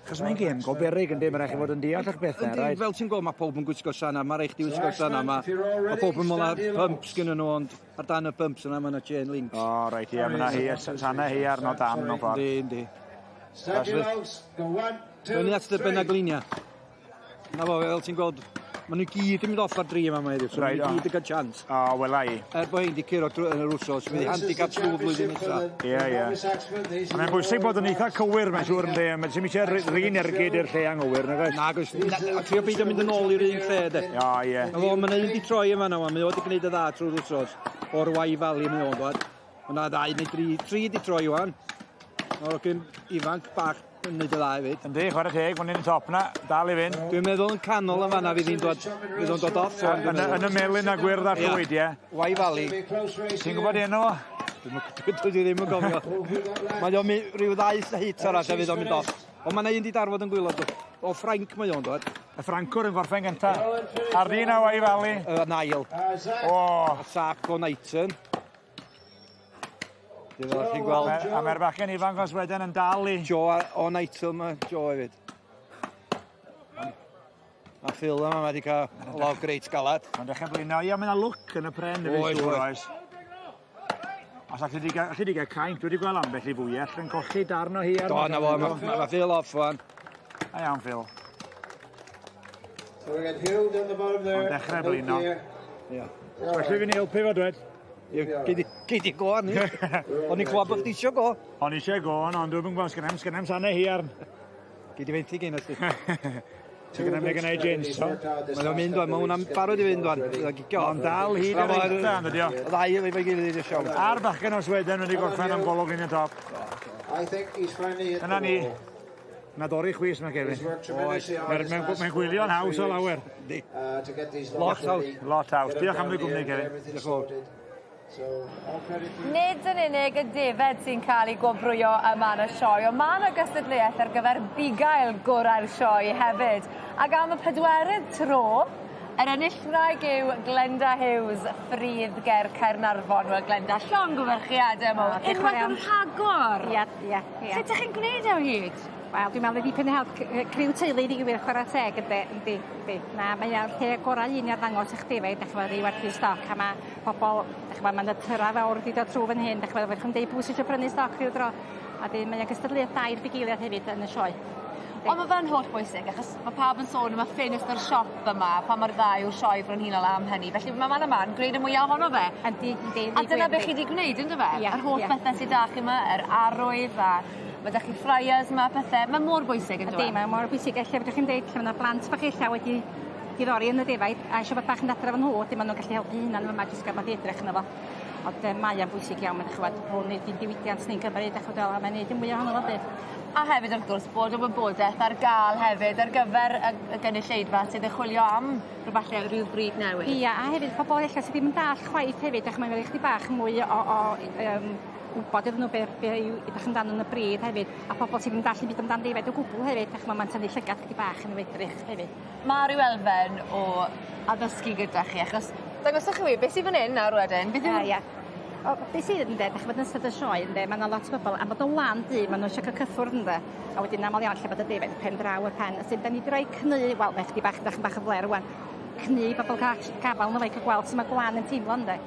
S6: Chos mae'n gêm go beryg, yndi, mae'n rhaid chi fod yn deall eich bethau,
S20: Yndi,
S6: rhaid?
S20: fel ti'n gweld, mae pob yn gwisgo sana, mae rhaid chdi wisgo sana, mae ma pob yn meddwl na pumps gynnyn nhw, ond ar dan y pumps yna mae yna chain links.
S6: O, reit, ie, mae yna hi, sana hi arno dan, mewn ffordd.
S20: Yndi, yndi. Fyny at dy benna glinia. Na fo, fel ti'n gweld, maen nhw gyd yn mynd off ar dri yma mae heddiw, so maen nhw gyd yn cael chance.
S6: O, wela i.
S20: Er bod hein di curo yn yr wsos, fydd handicap trwy flwyddyn nesaf.
S6: Ie, ie. Ond mae'n bwysig bod yn eitha cywir, mae'n siŵr, yndi. Mae'n ddim eisiau rhin ergyd i'r lle anghywir, nag oes?
S20: Nag oes. A trio beidio mynd yn ôl i'r un lle, de.
S6: O, ie.
S20: Na fo, mae'n un di troi yma na, mae o di gwneud y dda trwy'r wsos. O'r Wye Valley mae o'n dod. Mae yna ddau neu dri, tri di troi wan. Mae'r hogyn ifanc bach yn neud y dda hefyd.
S6: Yndi, chwarae teg, mae'n un top na, dal i fynd.
S20: Dwi'n meddwl yn canol yn fanna fydd hi'n dod, fydd o'n dod off.
S6: Yn, y melyn a gwyrdd a llwyd, ie.
S20: Wye Valley.
S6: Ti'n gwybod enw fo?
S20: Dwi ddim yn gofio. Mae o'n rhyw ddau hit arall a fydd o'n mynd off. Ond mae yna un di darfod yn gwylod. O Ffrainc mae o'n dod.
S6: Y Ffrancwr yn gorffen gynta. A'r dyn a Wye Valley.
S20: Yn ail.
S6: O.
S20: A Sac o Knighton. Dwi'n fel chi'n gweld.
S6: A mae'r bachgen ifanc o Sweden yn dal i.
S20: Joe o Knighton mae Joe hefyd. A Phil yma mae wedi cael log reit galad.
S6: Mae'n dechrau blino. Ie, mae yna lwc yn y pren.
S20: Oes, oes.
S6: Os allu di gael cainc, dwi wedi gweld ambell i fwyell yn colli darn o hi ar...
S20: Do, na fo, mae Phil off wan.
S6: A iawn, Phil.
S21: So we got Hugh down the bottom there.
S6: Mae'n dechrau blino.
S20: Ie.
S6: Felly fi'n ei helpu fo, dwed.
S20: Gei di go arni. O'n i'n clywed bod chdi isio go.
S6: O'n i eisiau go, ond dwi'n gwybod, sgynna i'm sanau hi arn.
S20: Gei di fenthyg un os di.
S6: Sgynna i'm gynna i gins, so.
S20: Mae o'n mynd wan, mae hwnna'n barod i fynd wan. Fydd o'n gicio.
S6: Ond dal hyd yr eitha, yn dydi o.
S20: Y ddau efo'i gilydd i'r siawns.
S6: A'r bachgen o Sweden wedi gorffen am golwg yn y top.
S21: I think he's finally hit
S6: Dyna
S21: the
S6: ni.
S21: wall.
S6: Na dorri chwys mae Kevin.
S21: He's worked tremendously hard
S6: Mae'n
S21: this last
S6: mae gwylio'n
S21: two or
S6: haws
S21: three
S6: o lawer.
S21: weeks, to get these
S6: Lot
S21: lots
S6: haws.
S21: ready.
S6: Lot haws.
S21: Get
S6: Diolch
S21: them
S6: am dy
S21: down
S6: gwmni,
S21: here, get
S6: Kevin.
S21: everything sorted. So, all credit to
S2: Nid yn unig y defed sy'n cael ei gwobrwyo yma yn y sioe, ond mae yna gystadleuaeth ar gyfer bugail gorau'r sioe hefyd. Ac am y pedwerydd tro, yr enillwraig yw Glenda Hughes, ffridd ger Caernarfon. Wel, Glenda, llongyfarchiadau mawr.
S22: O, diolch yn fawr
S2: Unwaith yn
S22: iawn.
S2: rhagor.
S22: Ia, ia, ia.
S2: Sut ydych chi'n gwneud e o hyd?
S22: Wel, dwi'n meddwl dipyn o help criw teulu i gwir chwarae teg yndi, yndi, yndi. Na, mae o'r lle gorau un i arddangos eich defaid, dych chi'n i werthu stoc, a mae pobl, dych chi'n mae'n tyra fawr wedi dod trwy fan hyn, dych chi'n fedrwch chi'n deud pwy sydd eisiau prynu stoc rhyw dro. A dyn mae'n gystadleuaeth da i'r bugeiliad hefyd yn y sioe.
S2: Ond mae fe'n holl bwysig, achos mae pawb yn sôn am y ffenest o'r siop yma, pa mor dda yw'r sioe frenhinol am hynny. Felly mae man a man gwneud y mwyaf ohono fe.
S22: Yndi, yndi.
S2: A dyna beth chi wedi gwneud, ynddo fe?
S22: Ia,
S2: Yr holl
S22: ia.
S2: bethau sydd da chi yma, yr arwydd a mae da chi flyers yma, pethau. Mae mor bwysig, ynddo
S22: Yndi,
S2: fe?
S22: mae mor bwysig. Ella fedrwch chi'n deud lle mae 'na blant bach ella wedi diddori yn y defaid a eisiau bod bach yn adra efo nhw, wedyn maen nhw'n gallu helpu hunan yma jyst gael bod i edrych yno fo. Ond mae o'n bwysig iawn, dych ch'mod, hwn ydi'n diwydiant ni'n Cymru, dych ch'mod, a mae'n neud y mwya ohono fo 'lly.
S2: A hefyd wrth gwrs bod y wybodeth ar ga'l hefyd ar gyfer y y gynulleidfa sydd yn chwilio am rhyw falle ryw fryd newydd.
S22: Ia, a hefyd pobol ella sy ddim yn dall chwaith hefyd 'dach mae'n rhoi chdi bach mwy o o yym wbod iddyn n'w be' be' yw edrych amdan yn y bryd hefyd a pobol sy ddim yn dall 'im byd amdan defaid o gwbwl hefyd 'dach ch'mo' ma'n tynnu llygad chydig bach yn edrych hefyd.
S2: Ma' ryw elfen o addysgu gyda chi achos dangoswch i fi beth sy fan 'yn nawr wedyn beth yw...
S22: A ia. O be' sydd ynde 'dach ch'mod yn ystod y sioe ynde ma' 'na lot o bobol am fod o'n lan du ma' n'w isio ca'l cyffwrdd ynde? A wedyn amal iawn lle bod y defaid y pen draw o'r pen a 'dyn 'dan ni 'di roi cnu wel mae chydig bach 'dach yn bach yn fler rŵan cnu i bobol ca'l gafal yno fo i ca'l gweld su' ma' gwlan yn teimlo ynde?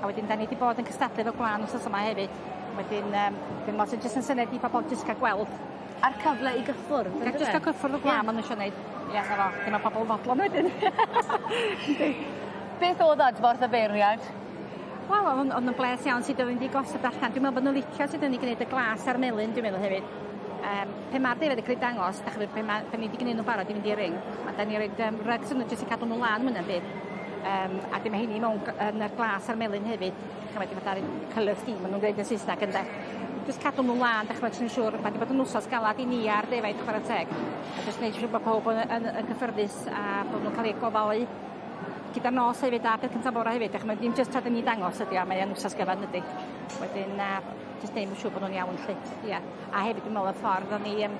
S22: A wedyn 'dan ni 'di bod yn cystadlu efo gwlan wsos yma hefyd. Wedyn yym dwi'n me'wl sy'n jyst yn syniad i pobol jyst ca'l gweld.
S2: A'r cyfle i gyffwrdd on'd yfe?
S22: Jyst ca'l cyffwrdd y gwlan ma' n'w isio neud. Ia 'na fo. 'Dyn ma' pobol yn fodlon wedyn. Yndi.
S2: Beth o'dd adborth y beirniaid?
S22: Wel o'dd o'n o'dd nw'n bles iawn sud odd 'i'n 'di gosod allan. Dwi'n me'wl bo' n'w licio sud o'n i gneud y glas a'r melyn dwi'n meddwl hefyd. Yym pe ma'r defaid yn ca'l 'u dangos 'dach ch'mod pe ma' pe ni 'di gneud nw'n barod i fynd i'r ring ma' 'dan ni roid yym rugs arnyn nw jyst i cadw n'w lan mwy na'm byd. Yym a 'dyn ma' heini mewn gy- yn yr glas a'r melyn hefyd. Ch'mod fatha'r colour scheme ma' nw'n ddeud yn Saesnag ynde? Jyst cadw n'w lân 'dach ch'mod sy'n siŵr ma' 'di bod yn wsos galad i ni a'r defaid chwara teg. A jyst neud siŵr bo' powb yn yn yn cyffyrddus a bod nw'n ca'l eu gofalu gyda'r nos hefyd a peth cynta bora hefyd 'dach ch'mod dim jyst rhaid i ni dangos ydi o mae o'n wsos gyfan dydi? Wedyn jyst neud yn siŵr bo' nw'n iawn 'lly. Ia. A hefyd dwi'n me'wl y ffordd o'n i yym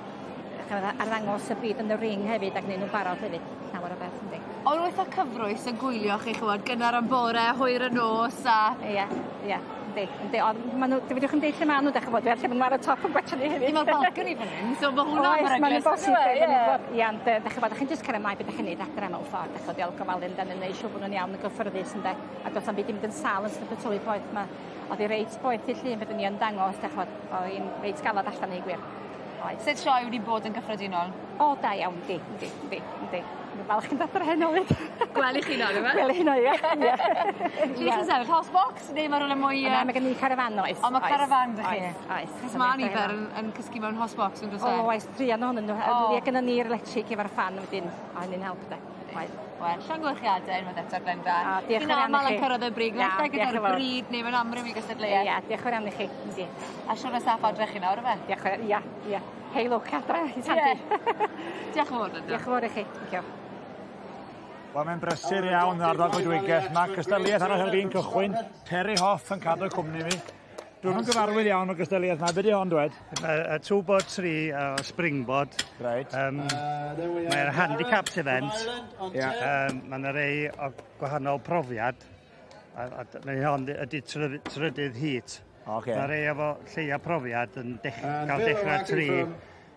S22: ch'mod arddangos y byd yn y ring hefyd ac neud nw'n barod hefyd. Llawer o beth yndi?
S2: O'n nw itha cyfrwys yn gwylio chi ch'mod gynnar yn bore hwyr y nos a...
S22: Ia ia yndi yndi ond ma' n'w fedrwch chi'm deud lle ma' n'w 'dach ch'mod lle ma' n'w ar y top yn gwatsio ni hefyd.
S2: Ma'r balcony fan 'yn so ma' hwnna'n
S22: Oes ma'n
S2: beryglus
S22: bosib
S2: on'd yw e? Ie.
S22: Ia ond yy 'dach ch'mod 'dach chi'n jyst cario mlaen be' 'dach chi'n neud adre mewn ffordd 'dach ch'od i gofalu amdanyn neu' siŵr bo' nw'n iawn yn gyffyrddus ynde? A do's na'm byd 'di mynd yn sâl yn ystod y tywydd poeth 'ma. O'dd 'i reit boeth dydd Llun pryd o'n i yn dangos 'dach ch'mod o'dd 'i'n reit galad allan deu gwir. Oedd.
S2: Sut sioe wedi bod yn gyffredinol?
S22: O da iawn yndi yndi yndi yndi. Dwi'n falch yn dod heno 'fyd.
S2: Gwel' i chi nawr yfe?
S22: Gwel' i chi nawr ia ia.
S2: Lle 'ych chi'n sefyll horse box neu ma' rwle mwy yy...
S22: Na ma' gen ni carafan oes.
S2: O ma' carafan 'dy chi?
S22: Oes oes.
S2: 'Chos ma' nifer yn yn cysgu mewn horse box on'd o's e?
S22: Oes druan ohonyn n'w a oh. gynnon ni'r electric efo'r ffan wedyn o hynny'n help 'de. Oedd.
S2: Wel llongyfarchiade unwaith eto Glenda.
S22: O diolch
S2: Chi'n amal yn cyrraedd y brig naill ai gyda'r bryd neu mewn amryw i gystadleuaeth.
S22: Ia diolch yn fawr iawn i chi. Yndi.
S2: A siwrne saff adre chi nawr yfe?
S22: Diolch y- ia ia. Hei lwc adre i Sandy.
S2: Diolch yn fowr Glenda.
S22: Diolch yn fowr i chi. Thank you.
S6: Wel mae'n brysur iawn yn ardal Goedwigell. Mae cystadleuaeth arall ar fin cychwyn. Terry Hoff yn cadw cwmni fi. Dwi'm yn gyfarwydd iawn o gystadleuaeth 'ma. Be' 'di hon dwed?
S4: Y two board tri o springboard.
S6: Reit.
S4: Mae'r handicapped event.
S6: Ia.
S4: Ma' 'na rei o gwahanol profiad. A a mae hon ydi trydydd heat.
S6: Oce.
S4: Ma' rei efo lleia profiad yn cael dechrau tri.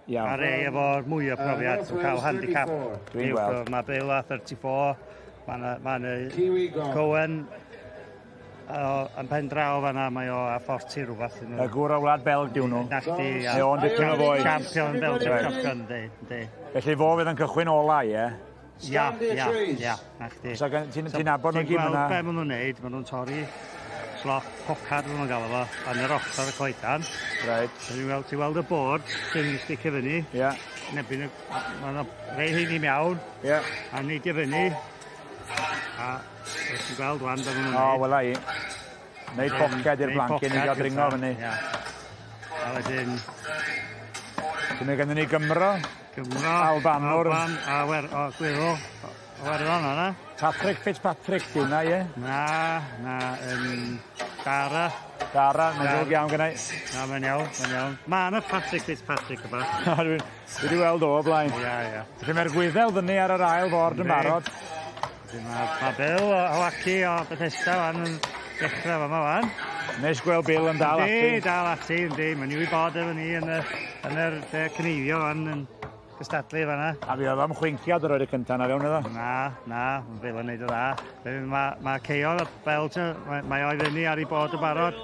S6: Iawn.
S4: A rei efo mwy o profiad yn cael handicap.
S6: Dwi'n gweld.
S4: Mae Bill a 34, mae 'na ma' 'na Cohen o, yn pen draw fan'na mae o a 40 rhywbeth.
S6: Y gŵr o Wlad Belg 'di hwnnw.
S4: Na chdi.
S6: Mae o'n dipyn o foi.
S4: Champion Belgium champion yndi yndi.
S6: Felly fo fydd yn cychwyn ola ie?
S4: Ia ia ia 'na chdi.
S6: So gen- ti'n ti'n nabod nhw gyd
S4: Ti'n
S6: fyna?
S4: gweld be' ma' nw'n neud ma' nw'n torri slot pocad ma' nw'n galw fo yn yr ochor y coedan.
S6: Reit.
S4: Ti'n weld ti weld y board sy'n sticio fyny.
S6: Ia.
S4: Yn erbyn y ma' 'na rei rheini mewn.
S6: Ia.
S4: A neidio fyny. A os ti'n gweld ŵan be' ma' nw'n
S6: O
S4: neud.
S6: wela i. Neud poced i'r blancyn i ga'l dringo fyny.
S4: Ia. A wedyn
S6: Felly mae gennym ni Gymro.
S4: Gymro.
S6: Albanwr.
S4: Alban a wer- o Gwyddel. O Werddon yna.
S6: Patrick Fitzpatrick 'di hwnna ie?
S4: Na, na, Dara.
S6: Dara, mae'n ddrwg iawn gennai.
S4: Na, mae'n iawn, mae'n iawn. Ma' 'na Patrick Fitzpatrick yma.
S6: Dwi wedi weld o o blaen.
S4: Ia, ia.
S6: Felly mae'r Gwyddel fyny ar yr ail ford yn barod.
S4: Mae ma Bill o Awaki o Bethesda wan yn dechrau fama wan.
S6: Neis gweld Bill yn dal ati.
S4: Yndi, dal ati, yndi. Mae'n i'w i bod efo ni yn y, yn yr cneifio wan yn cystadlu fanna.
S6: A fi oedd am chwinciad yr oed y cynta na fewn iddo.
S4: Na, na, mae Bill yn neud o dda. Mae ma Ceon o Belgium, mae, mae o'i fyny ar ei bod yn barod.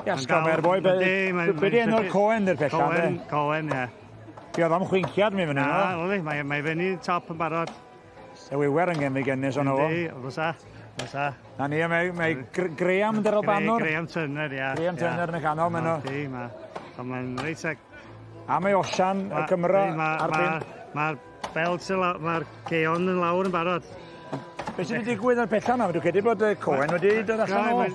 S6: Iasgob, mae'r boi, be di enw'r Coen i'r pella,
S4: Coen, Coen, ie.
S6: Fi oedd am chwinciad mi fyny.
S4: Na, oli, mae, mae fyny top yn barod.
S6: Y wiwer yn genfigenus o'n o.
S4: Yndi, fysa, fysa.
S6: Na ni, mae, mae Graham yn Albanwr.
S4: Graham Turner, ia.
S6: Graham Turner yn y canol, maen nhw.
S4: Yndi, ma. So mae'n reit ag...
S6: A mae Osian, y Cymro, ar bin.
S4: Mae'r belt, mae'r Ceon yn lawr yn barod.
S6: Be sydd wedi digwydd ar pella yna? Dwi'n credu bod Cohen wedi dod allan o...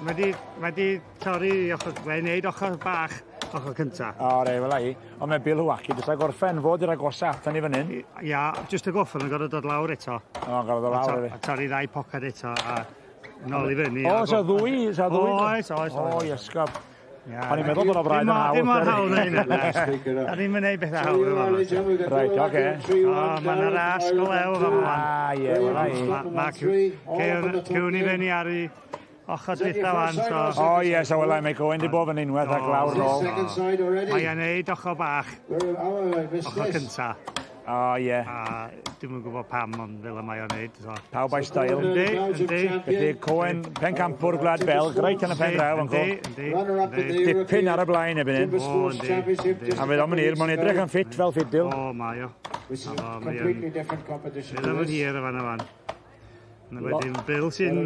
S4: Mae di torri ochr, mae'n neud ochr bach, ochr cynta.
S6: O, rei, fel i. Ond mae Bill Hwacki jyst a gorffen fod i'r agosa atan ni fan hyn.
S4: Ia, jyst y gorffen yn gorfod dod lawr eto.
S6: O, gorfod dod lawr
S4: hefyd. A torri ddau poced eto, a nôl i fyny.
S6: O, so ddwy, so ddwy.
S4: Oes, oes, oes.
S6: O, iesgob. O'n i'n meddwl bod o braidd yn hawdd.
S4: Dim mor hawdd na hynna. Da ni'n mynd neud bethau hawdd yma.
S6: Reit, oce.
S4: O, mae yna ras go lew efo yma.
S6: Ah, ie, wela i.
S4: Mae Cewn i fyny ar ei ochr dwytha fan, so...
S6: O, ie, so wela i, mae Cohen di bod fan unwaith ac lawr nôl.
S4: Mae e'n neud ochr bach, ochr cynta.
S6: O, ie.
S4: A dwi'm yn gwybod pam, ond fel y mae o'n neud. So.
S6: Pawb a'i stael.
S4: Yndi, yndi.
S6: Felly Cohen, pencampwr Gwlad Belg, reit yn y pen draw yn
S4: Yndi, yndi.
S6: Dipyn ar y blaen erbyn hyn.
S4: O, yndi.
S6: A fydd o'n hir, mae'n edrych yn ffit fel ffidil.
S4: O, mae o.
S21: Completely different competition.
S4: Fydd o'n hir y fan y fan. Na wedyn Bill sy'n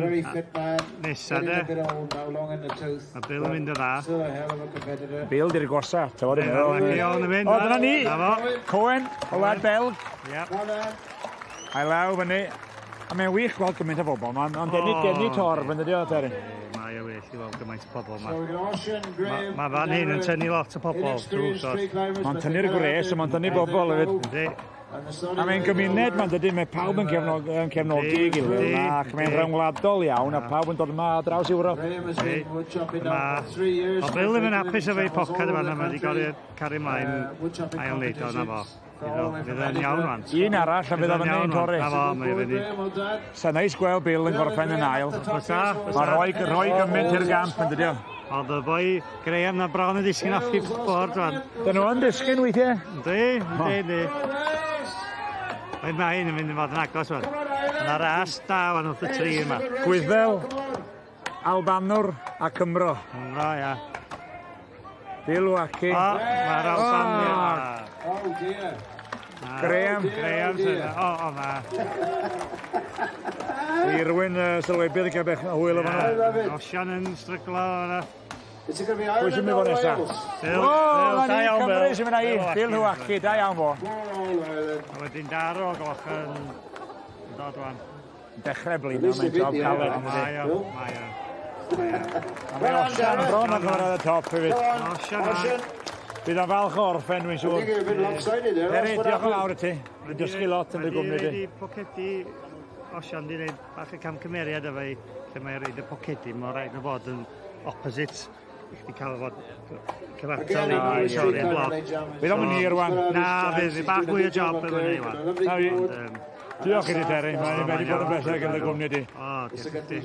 S4: nesa de. Mae Bill yn mynd yn dda.
S6: Bill di'r gosa, ta fod i'n
S4: meddwl.
S6: O, dyna ni! Cohen, o Wlad Belg. A'i law fyny. A mae'n wych gweld gymaint o bobl. Mae'n denu torf yn dydi o, Terry?
S4: Mae o wych i weld gymaint o bobl yma. Mae fan hyn yn tynnu lot o bobl.
S6: Mae'n tynnu'r gwres a mae'n tynnu bobl hefyd. A mae'n gymuned ma'n dydy, mae pawb yn cefnogi ei gilydd ac mae'n rhyngwladol iawn a pawb yn dod yma draws Ewrop.
S4: O Bill ddim yn hapus efo'i poced yma, mae wedi gorau cario ymlaen ail wneud o, na fo. Fydd o'n iawn wan.
S6: Un arall a fydd o'n fyny'n torri.
S4: Na fo, mae fyny.
S6: Sa neis gweld Bill yn gorffen yn ail.
S4: Fysa.
S6: Mae'n rhoi gymaint i'r gamp yn dydy o.
S4: Ond y boi Graham na bron yn disgyn off i bord wan.
S6: Dyn nhw yn disgyn weithiau?
S4: Yndi, yndi, yndi. Mae hyn yn mynd i fod yn agos wan. Yna ras da wan wrth y tri yma.
S6: Gwyddel, Albanwr a Cymro.
S4: Cymro, ia.
S6: Bill Wacky.
S4: O, mae'r Alban.
S21: Oh dear.
S6: Graham.
S4: Graham sy'n... O, o, ma.
S6: I rywun sylwebydd yn cael bech hwyl efo nhw.
S4: Osian yn stryglo yna.
S6: Pwy sy'n mynd fo nesa? O, na ni, Cymru sy'n mynd â i. Bill Hwacki, da iawn fo.
S4: A wedyn Daro gloch yn dod wan.
S6: Dechrau blino, mae'n job caled.
S4: Mae o, mae o.
S6: A mae Osian bron yn cyrraedd y top hefyd.
S4: Osian.
S6: Bydd o'n falch o orffen, dwi'n siŵr. Terry, diolch yn fawr i ti. Dwi'n dysgu lot yn dy gwmni di.
S4: Wedi pocedi Osian di wneud bach o camgymeriad efo i, lle mae'n rhaid y pocedi, mae'n rhaid o fod yn opposite. I chdi cael fod cyfartal i sori'r bloc.
S6: Fydd o'n mynd hir wan.
S4: Na, fydd bach mwy o job efo ni wan.
S6: Diolch i ti, Terry. Mae'n wedi bod yn bleser gyda gwmni di.
S4: O, diolch i ti.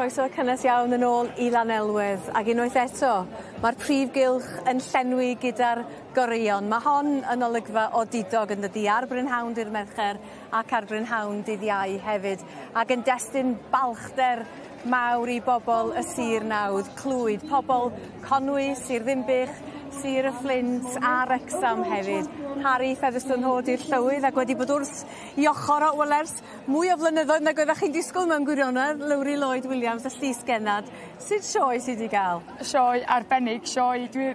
S2: Croeso cynnes iawn yn ôl i Lanelwedd ag unwaith eto ma'r prif gylch yn llenwi gyda'r goreuon. Ma' hon yn olygfa odidog yndydi ar brynhawn dydd Mercher ac ar brynhawn dydd Iau hefyd ac yn destun balchder mawr i bobol y sir nawdd Clwyd, pobol Conwy, Sir Ddinbych, Sir y Fflint a Wrecsam hefyd. Harry Featherstone Hoad yw'r llywydd ac wedi bod wrth 'i ochor o wel ers mwy o flynyddoedd nag oeddach chi'n disgwyl mewn gwirionedd, Lowri Lloyd Williams y Llys Gennad. Sut sioe sy 'di ga'l?
S10: Sioe arbennig, sioe dwi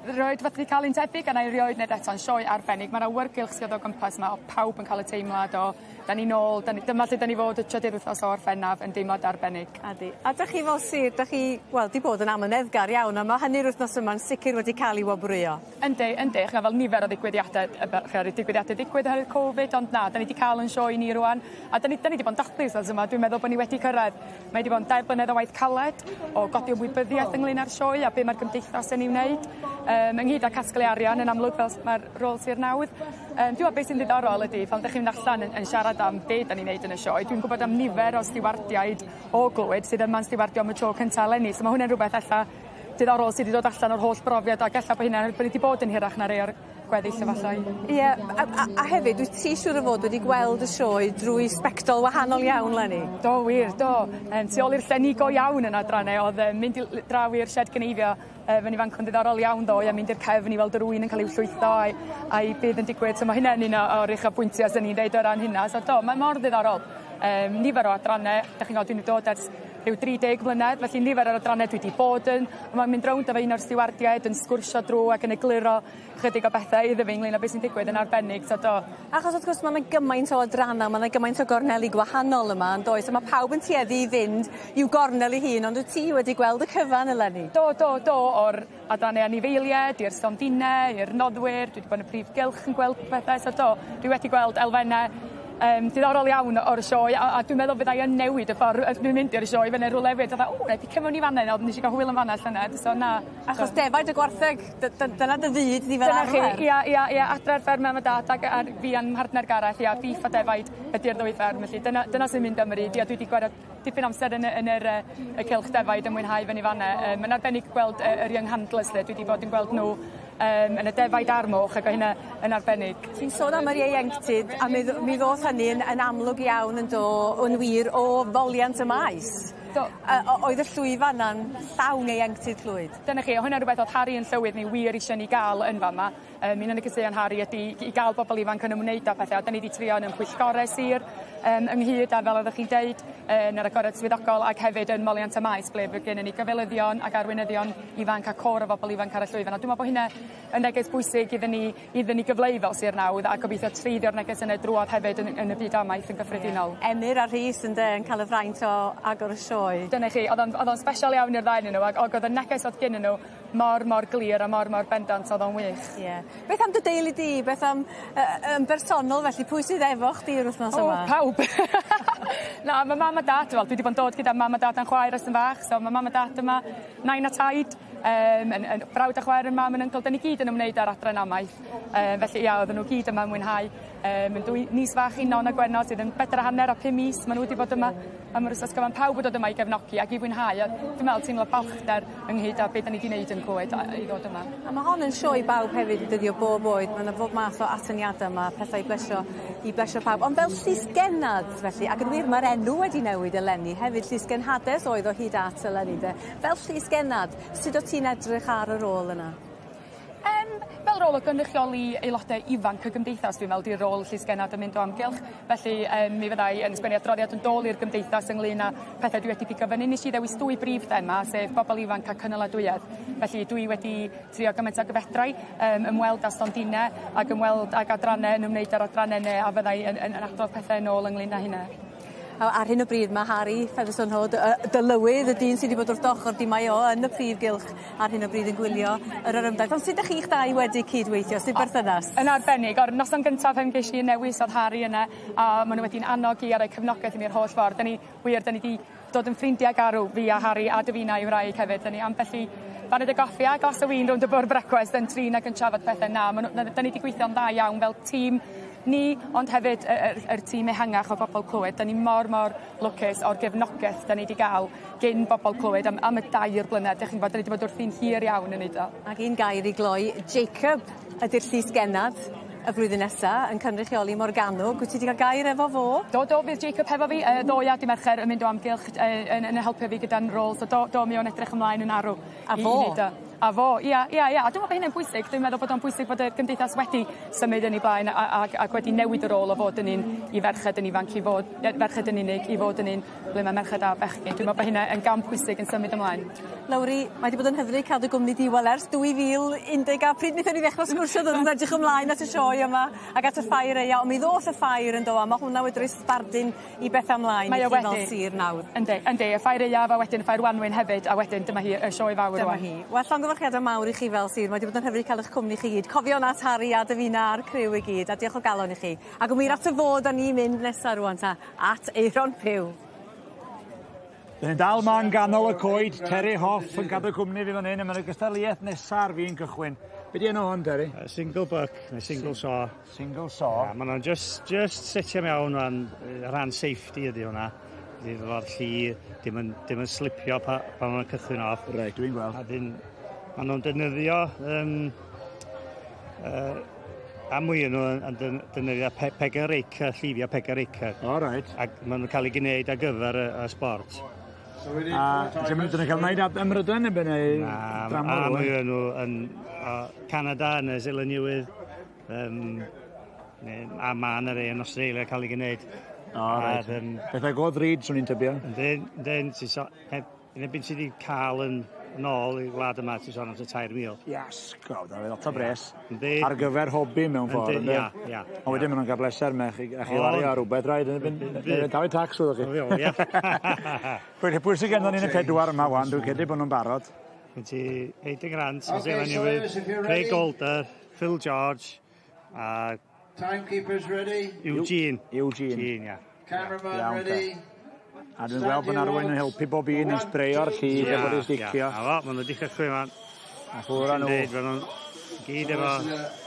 S10: rioed wedi ca'l un tebyg a 'nai rioed neud eto'n sioe arbennig ma'r awyrgylch sydd o gwmpas 'ma o' pawb yn ca'l y teimlad o 'dan ni nôl 'dan ni dyma lle 'dan ni fod y trydydd wythnos o Orffennaf yn deimlad arbennig.
S2: Ydi. A 'dych chi fel sir 'dych chi wel 'di bod yn amyneddgar iawn a ma' hynny'r wythnos yma'n sicir wedi ca'l 'i wobrwyo.
S10: Yndi yndi ch'mo' fel nifer o ddigwyddiade yy fel chi 'di digwyddiade digwydd oherwydd Covid ond na 'dan ni 'di ca'l 'yn sioe ni rŵan a 'dan ni 'dan ni 'di bod yn dathlu wthnos yma dwi'n meddwl bo' ni wedi cyrraedd. Mae 'di bod yn dair blynedd o waith caled o godi ymwybyddiaeth ynglŷn â'r sioe a be' ma'r gymdeithas yn 'i wneud yym ynghyd â casglu arian yn amlwg fel s- ma'r rôl sir nawdd. Yym dwi me'wl be' sy'n ddiddorol ydi pan 'dych chi'n mynd allan yn yn siarad am be' 'dan ni'n neud yn y sioe dwi'n gwbod am nifer o stiwardiaid o Glwyd sydd yma'n stiwardio am y tro cynta eleni so ma' hwnna'n rwbeth ella diddorol sy 'di dod allan o'r holl brofiad ag ella bo' hynna bo' ni 'di bod yn hirach na rei o'r gweddill efallai.
S2: Ie a a a hefyd wyt ti siŵr o fod wedi gweld y sioe drwy sbectol wahanol iawn leni?
S10: Do wir do. Yym tu ôl i'r llenni go iawn yn adrannau o'dd yym mynd i l- draw i'r sied gneifio yy fyny fan 'cw'n ddiddorol iawn ddoe a mynd i'r cefn i weld yr ŵyn yn ca'l i'w llwytho a'i a'i bydd yn digwydd so ma' hynna'n un o o'r uchafbwyntia swn i'n deud o ran hynna so do mae mor ddiddorol. Yym nifer o adranne 'dach chi'n gweld dwi 'di dod ers rhyw 30 mlynedd felly nifer o'r adranne dwi 'di bod yn a ma'n mynd rownd efo un o'r stiwardiaid yn sgwrsio drw ac yn egluro chydig o bethe iddo fi ynglŷn â be' sy'n digwydd yn arbennig so do.
S2: Achos wrth gwrs ma' 'na gymaint o adranna ma' 'na gymaint o gorneli gwahanol yma yndoes a ma' pawb yn tueddu i fynd i'w gornel 'i hun ond wyt ti wedi gweld y cyfan eleni?
S10: Do do do o'r adrannau anifeilied i'r stondine i'r noddwyr dwi 'di bod yn y prif gylch yn gweld pethe so do dwi wedi gweld elfenne yym diddorol iawn o'r sioe a a dwi'n meddwl fyddai yn newid y ffor yy dwi'n mynd i'r sioe fyny rhywle efyd fatha o reit picio mewn i fan 'na ond nesh i ga'l hwyl yn fan 'na llynedd so na.
S2: Achos defaid a gwartheg dy- dy- dyna dy fyd di fel
S10: Dyna
S2: arfer.
S10: chi ia ia ia adre'r fferm mam a dad ag ar fi a'n mhartner Gareth ia beef a defaid ydi'r ddwy fferm felly dyna dyna sy'n mynd am 'r 'yd ia dwi 'di gwario dipyn o amser yn y yn yr yy y cylch defaid yn mwynhau fyny fan 'na yym ma'n arbennig gweld yy yr young handlers 'lly dwi 'di bod yn gweld nhw yym yn y defaid a'r moch ag o' hynna yn arbennig.
S2: Ti'n sôn am yr ieuenctid a mi ddo- mi ddoth hynny yn yn amlwg iawn yn do yn wir o foliant y maes.
S10: Do.
S2: Yy o- oedd y llwyfan 'na'n llawn ieuenctid Clwyd.
S10: Dyna chi o' hwnna'n rwbeth o'dd Harry yn llywydd ni wir isie ni ga'l yn fa' 'ma. Yym un o negeseuon Harry ydi i ga'l bobol ifanc yn ymwneud â pethe a 'dan ni 'di trio yn 'yn pwyllgore sir yym ynghyd â fel oddech chi'n deud yn yr agoriad swyddogol ag hefyd yn Moliant y Maes ble fy' gennyn ni gyfeilyddion ag arweinyddion ifanc a côr o bobol ifanc ar y llwyfan a dwi me'wl bo' hynna yn neges bwysig iddyn ni iddyn ni gyfleu fel sir nawdd a gobeithio treiddio'r neges yna drwodd hefyd yn yn y byd amaeth yn gyffredinol.
S2: Ie. Emyr a Rhys ynde yn ca'l y fraint o agor y sioe.
S10: Dyna chi o'dd o'n o'dd o'n sbesial iawn i'r ddau o'nyn n'w ag ag o'dd y neges o'dd gennyn n'w mor mor glir a mor mor bendant o'dd o'n wych.
S2: Ie. Beth am dy deulu di? Beth am yy yy yn bersonol felly pwy sydd efo chdi yr wythnos yma?
S10: O pawb. Na ma' mam a dad wel dwi 'di bod yn dod gyda mam a dad a'n chwaer ers yn fach so ma' mam a dad yma, nain a taid yym yn yn brawd a chwaer 'yn mam yn yncl 'dyn ni gyd yn ymwneud â'r adran amaeth yym felly ia odden n'w gyd yma yn mwynhau yym 'yn dwy nith fach i Non a Gwenno sydd yn bedar a hanner a pum mis ma' n'w wedi bod yma am yr wsos gyfan pawb yn dod yma i gefnogi ag i fwynhau a dwi me'wl teimlo balchder ynghyd â be' 'dan ni 'di neud yn Clwyd a i ddod yma.
S2: A ma' hon yn sioe i bawb hefyd yndydi o bob oed ma' 'na bob math o atyniada 'ma petha i blesio i blesio pawb ond fel llysgennad felly ac yn wir ma'r enw wedi newid eleni hefyd llysgenhades oedd o hyd at eleni 'de? Fel llysgennad sut o't ti'n edrych ar y rôl yna?
S10: Yym fel rôl o gynrychioli aelode ifanc y gymdeithas dwi'n me'wl 'di rôl llysgennad yn mynd o amgylch felly yym mi fyddai yn sgwennu adroddiad yn dôl i'r gymdeithas ynglŷn â pethe dwi wedi pigo fyny. Nesh i ddewis dwy brif thema sef bobol ifanc a cynaladwyedd. Felly dwi wedi trio gymaint ag y fedrai yym ymweld â stondine ag ymweld ag adranne yn ymwneud â'r adranne 'ne a fyddai yn yn yn adrodd pethe yn ôl ynglŷn â hynna.
S2: A ar hyn o bryd ma' Harry Featherstone Hood yy dy lywydd y dyn sy 'di bod wrth dy ochor di mae o yn y prif gylch ar hyn o bryd yn gwylio yr orymdaith. Ond sut 'dych chi'ch dau wedi cydweithio? Sut berthynas?
S10: Yn arbennig o'r noson gyntaf pan gesh i 'yn newis o'dd Harry yna a ma' n'w wedi'n annog i a roi cefnogaeth i mi'r holl ffordd. 'Dyn ni wir 'dyn ni 'di dod yn ffrindia garw fi a Harry a Davina 'i wraig hefyd 'dyn ni ambell i baned o goffi a glass o win rownd y bwr' brecwast yn trin ac yn trafod pethe na ma' n'w na 'dyn ni 'di gweithio'n dda iawn fel tîm. Ni, ond hefyd yr tîm ehangach o bobl Clwyd. Da ni mor, mor lwcus o'r gefnogaeth da ni wedi gael gyn bobl Clwyd am y 3 blynedd. Dych chi'n gwybod, da ni wedi bod wrthi'n hir iawn yn neud o.
S2: Ac un gair i gloi, Jacob ydy'r llys gennad y flwyddyn nesa yn cynrychioli Morgannwg. Wyt ti wedi cael gair efo fo?
S10: Do, do, fydd Jacob hefo fi ddoe a dy Mercher yn mynd o amgylch yn helpu fi gyda'n rôl. So do, do, mi o'n edrych ymlaen yn arw.
S2: A fo?
S10: I wneud o. A fo, ia, ia, ia. A dwi'n meddwl bod hynny'n bwysig. Dwi'n meddwl bod o'n bwysig bod y gymdeithas wedi symud yn ei blaen ac wedi newid y rôl o fod yn un i ferched yn ifanc i fod, ferched yn unig, i fod yn un ble mae merched a bechgyn. Dwi'n meddwl bod hynna yn gam pwysig yn symud ymlaen.
S2: Lowri, mae wedi bod yn hyfryd cael dy gwmni di wel ers 2010 a pryd wnaethon ni ddechrau sgwrsio ddod yn edrych ymlaen at y sioe yma ac at y ffair aeaf, ond mi ddoth y ffair yn do a mae hwnna wedi rhoi sbardun i bethau ymlaen
S10: Mae
S2: i
S10: o
S2: chi fel
S10: wedi.
S2: sir nawr.
S10: Yndi, yndi, y ffair aeaf a wedyn y ffair wanwyn hefyd, a wedyn dyma hi y sioe fawr
S2: Dyma
S10: rŵan.
S2: hi. Wel, llongyfarchiadau mawr i chi fel sir. Mae wedi bod yn hyfryd cael eich cwmni chi gyd. Cofio at Harry a Davina a'r criw i gyd, a diolch o galon i chi. Ac wir at y fod â ni'n mynd nesa rŵan ta, at Aeron Pugh.
S6: Dyn ni'n dal 'ma yn ganol y coed, Terry Hoff yn cadw cwmni fi fan hyn, a mae'r gystadleuaeth nesa ar fi'n cychwyn. Be di enw hwn, Terry?
S4: Single buck, neu single saw.
S6: Single saw?
S4: Ja, maen nhw'n just setio mewn rhan, rhan safety ydy hwnna. Ydy efo'r lli, dim yn slipio pan maen nhw'n cychwyn off.
S6: Reit, dwi'n gweld.
S4: A dyn, maen nhw'n defnyddio, a mwy nhw yn defnyddio peg and raker, llifio peg and raker.
S6: O, reit.
S4: Ac maen nhw'n cael ei gwneud ar gyfer y sport.
S6: A ti'n mynd yn cael wneud ym Mrydain neu be neu
S4: Na,
S6: dramor
S4: a
S6: rŵan?
S4: mwy o'n nhw yn Canada, yn y Seland Newydd, a ma' 'na rei yn Australia cael ei gwneud.
S6: O, reit. Pethau go ddrud, swn i'n tybio.
S4: Yndyn, yndyn, ti'n so, heb, yn erbyn ti wedi cael yn ôl i wlad yma, ti'n sôn am tua 3,000.
S6: Iasgob, da fe lot o bres.
S4: Yndi.
S6: Ar gyfer hobi mewn ffordd,
S4: Yndi,
S6: yndi?
S4: ia, ia.
S6: Ond wedyn maen nhw'n cael bleser me, a chi
S4: O.
S6: wario ar rhywbeth, rhaid, yn erbyn talu tax, wyddoch chi.
S4: O, ia.
S6: Pwy sydd gennym ni yn y pedwar yma, wan, dwi'n credu bod nhw'n barod.
S4: Gen ti Hayden Grant,
S21: Okay,
S4: Seland
S21: so
S4: Newydd,
S21: if you're
S4: Craig
S21: ready.
S4: Golder, Phil George, a
S21: Timekeepers ready.
S4: Eugene.
S6: Eugene.
S4: Eugene, ia.
S21: Cameraman
S6: Iawn, te.
S21: ready.
S6: A dwi'n gweld bod 'na rhywun yn helpu bob un yn sbreio'r lli lle bod ei sticio.
S4: A fo, maen nhw wedi cychwyn fan.
S6: A ffwr â nhw.
S4: Deud, maen nhw'n gyd efo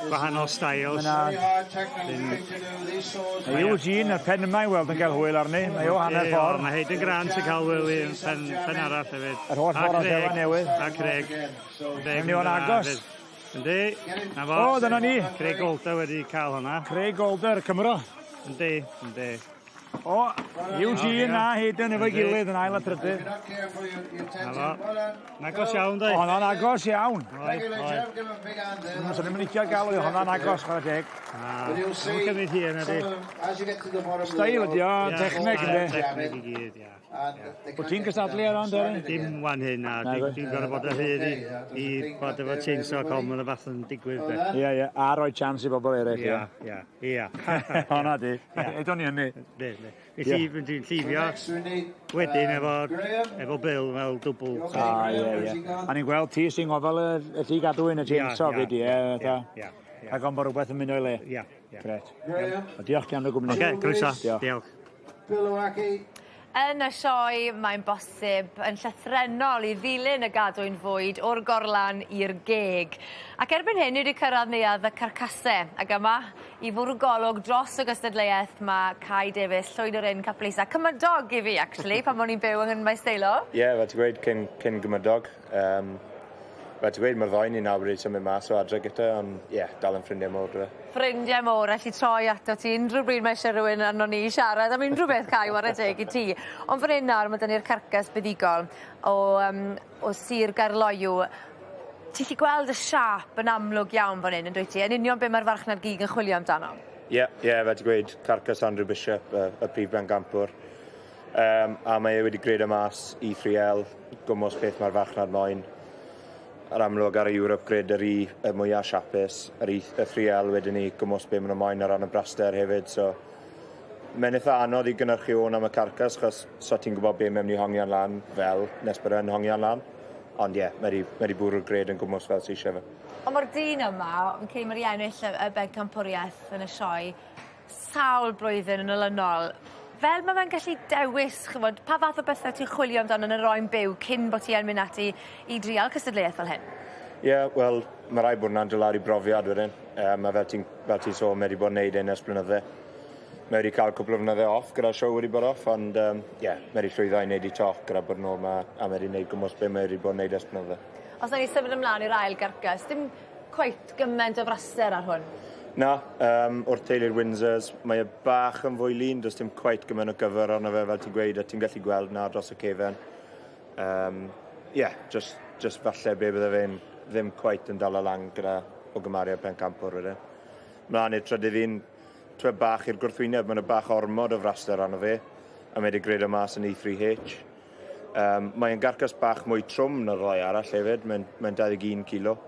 S4: gwahanol styles.
S6: Mae Eugene, y pen yma i weld yn cael hwyl arni. Mae o hanner
S4: Yndi,
S6: ffordd.
S4: o, Mae Hayden Grant yn cael hwyl i pen arall hefyd.
S6: Yr holl
S4: A
S6: ffordd o
S4: Craig,
S6: Seland Newydd.
S4: A Craig.
S6: Newn ni o'n agos.
S4: Yndi. Na fo.
S6: O, dyna ni.
S4: Craig Golder wedi cael hwnna.
S6: Craig Golder, Cymro.
S4: Yndi, yndi.
S6: O, Eugene a Hayden efo'i gilydd yn ail a trydydd.
S4: Na fo. Yn agos iawn, dwi.
S6: O, Honna'n agos iawn.
S4: Oedd, oedd.
S6: Swn i'n licio gael o, honna'n agos, chwarae teg.
S4: Mae'n cymryd hir, na di.
S6: Steil ydi o, techneg yndi.
S4: Techneg i gyd, ia.
S6: Wyt ti'n cystadlu ar hon, Derry?
S4: Dim wan hyn, na. Dwi'n gorfod bod o hyd i bod efo chainsaw com yn y fath yn digwydd. de.
S6: Ie, ie, a rhoi chance i bobl eraill.
S4: Ia, ia, ia.
S6: Honna di. Edon ni hynny.
S4: Be, be. Dwi'n llifio wedyn efo Bill fel dwbl.
S6: A, ie, ie. A ni'n gweld ti sy'n gofal y lli gadwyn y chainsaw fyd, ie.
S4: Ie, ie.
S6: Ac ond bod rhywbeth yn mynd o'i le.
S4: Ia, ia.
S6: Gret. Diolch ti am dy gwmni.
S4: Oce, croeso. Diolch.
S21: Bill Owocki.
S1: Yn y sioe, mae'n bosib yn llythrennol i ddilyn y gadwyn fwyd o'r gorlan i'r geg. Ac erbyn hyn, ni wedi cyrraedd neuadd y carcasau. Ac yma, i fwrw golwg dros y gystadleuaeth, mae Kai Davies, Llwyd o'r Un Caplisa. Cymydog i fi, actually, pan o'n i'n byw yng Maeseilo.
S5: Ie, yeah, fel ti'n gweud, cyn gymydog. Fel ti'n gweud, mae'r ddoi ni nawr wedi symud mas o adre gyda, ond ie, yeah, dal yn ffrindiau mawr, dwi.
S1: Ffrindiau mawr, allu troi ato ti unrhyw bryd mae eisiau rhywun arno ni i siarad am unrhyw beth, Kai, whare teg i ti. Ond fan hyn nawr, mae 'da ni'r carcas buddugol o Sir Gaerloyw. Ti'n gallu gweld y siâp yn amlwg iawn fan hyn, yn dwyt ti? Yn union be mae'r farchnad gig yn chwilio amdano.
S5: Ie, yeah, ie, yeah, fel ti'n gweud, carcas Andrew Bishop, y prif bencampwr. A mae e wedi grado mas E3L, gwmws beth mae'r farchnad moyn. Ar amlwg ar y Europe Grid, yr E y mwyaf siapus, yr E, y 3L wedyn ni gwmws be maen nhw moyn ar ran y braster hefyd, so mae'n eitha anodd i gynhyrchu hwn am y carcas, chos so ti'n gwybod be mae'n mynd i hongian lan fel nes bod e'n hongian lan. Ond ie, yeah, mae wedi bwrw'r gred yn gwmws fel sy'n eisiau fe.
S1: Ond mae'r dyn yma, fi'n credu mae wedi ennill y bencampwriaeth yn y sioe sawl blwyddyn yn olynol. Fel mae fe'n gallu dewis, ch'mod, pa fath o bethau ti'n chwilio amdano yn yr oen byw cyn bod ti yn mynd ati i drial cystadleuaeth fel hyn?
S5: Ie, yeah, wel, mae rhaid bod hwnna'n dod lawr i brofiad wedyn. A fel ti'n sôn, mae wedi bod yn neud hyn ers blynydde. Mae wedi cael cwpl o flynydde off gyda'r show wedi bod off, ond yeah, mae wedi llwyddo i wneud i toc gyda bod yn ôl ma, a mae wedi wneud gwmws be mae wedi bod yn neud ers blynydde.
S1: Os nawn ni symud ymlaen i'r ail garcas, dim cweit gymaint o fraster ar hwn?
S5: Na, o'r teulu'r Windsors, mae e bach yn fwy lean, does dim cweit gymaint o gyfer arno fe, fel ti'n gweud, a ti'n gallu gweld na dros y cefen. Yeah, just falle be bydde fe'n ddim cweit yn dal lan gyda o gymharu â'r pencampwr wedyn. Mlaen i'r trydydd un, twe bach i'r gwrthwyneb, mae'n bach ormod o fraster arno fe, a mae wedi gredo mas yn E3H. Mae'n garcas bach mwy trwm na'r ddau arall hefyd, mae'n 21 kilo.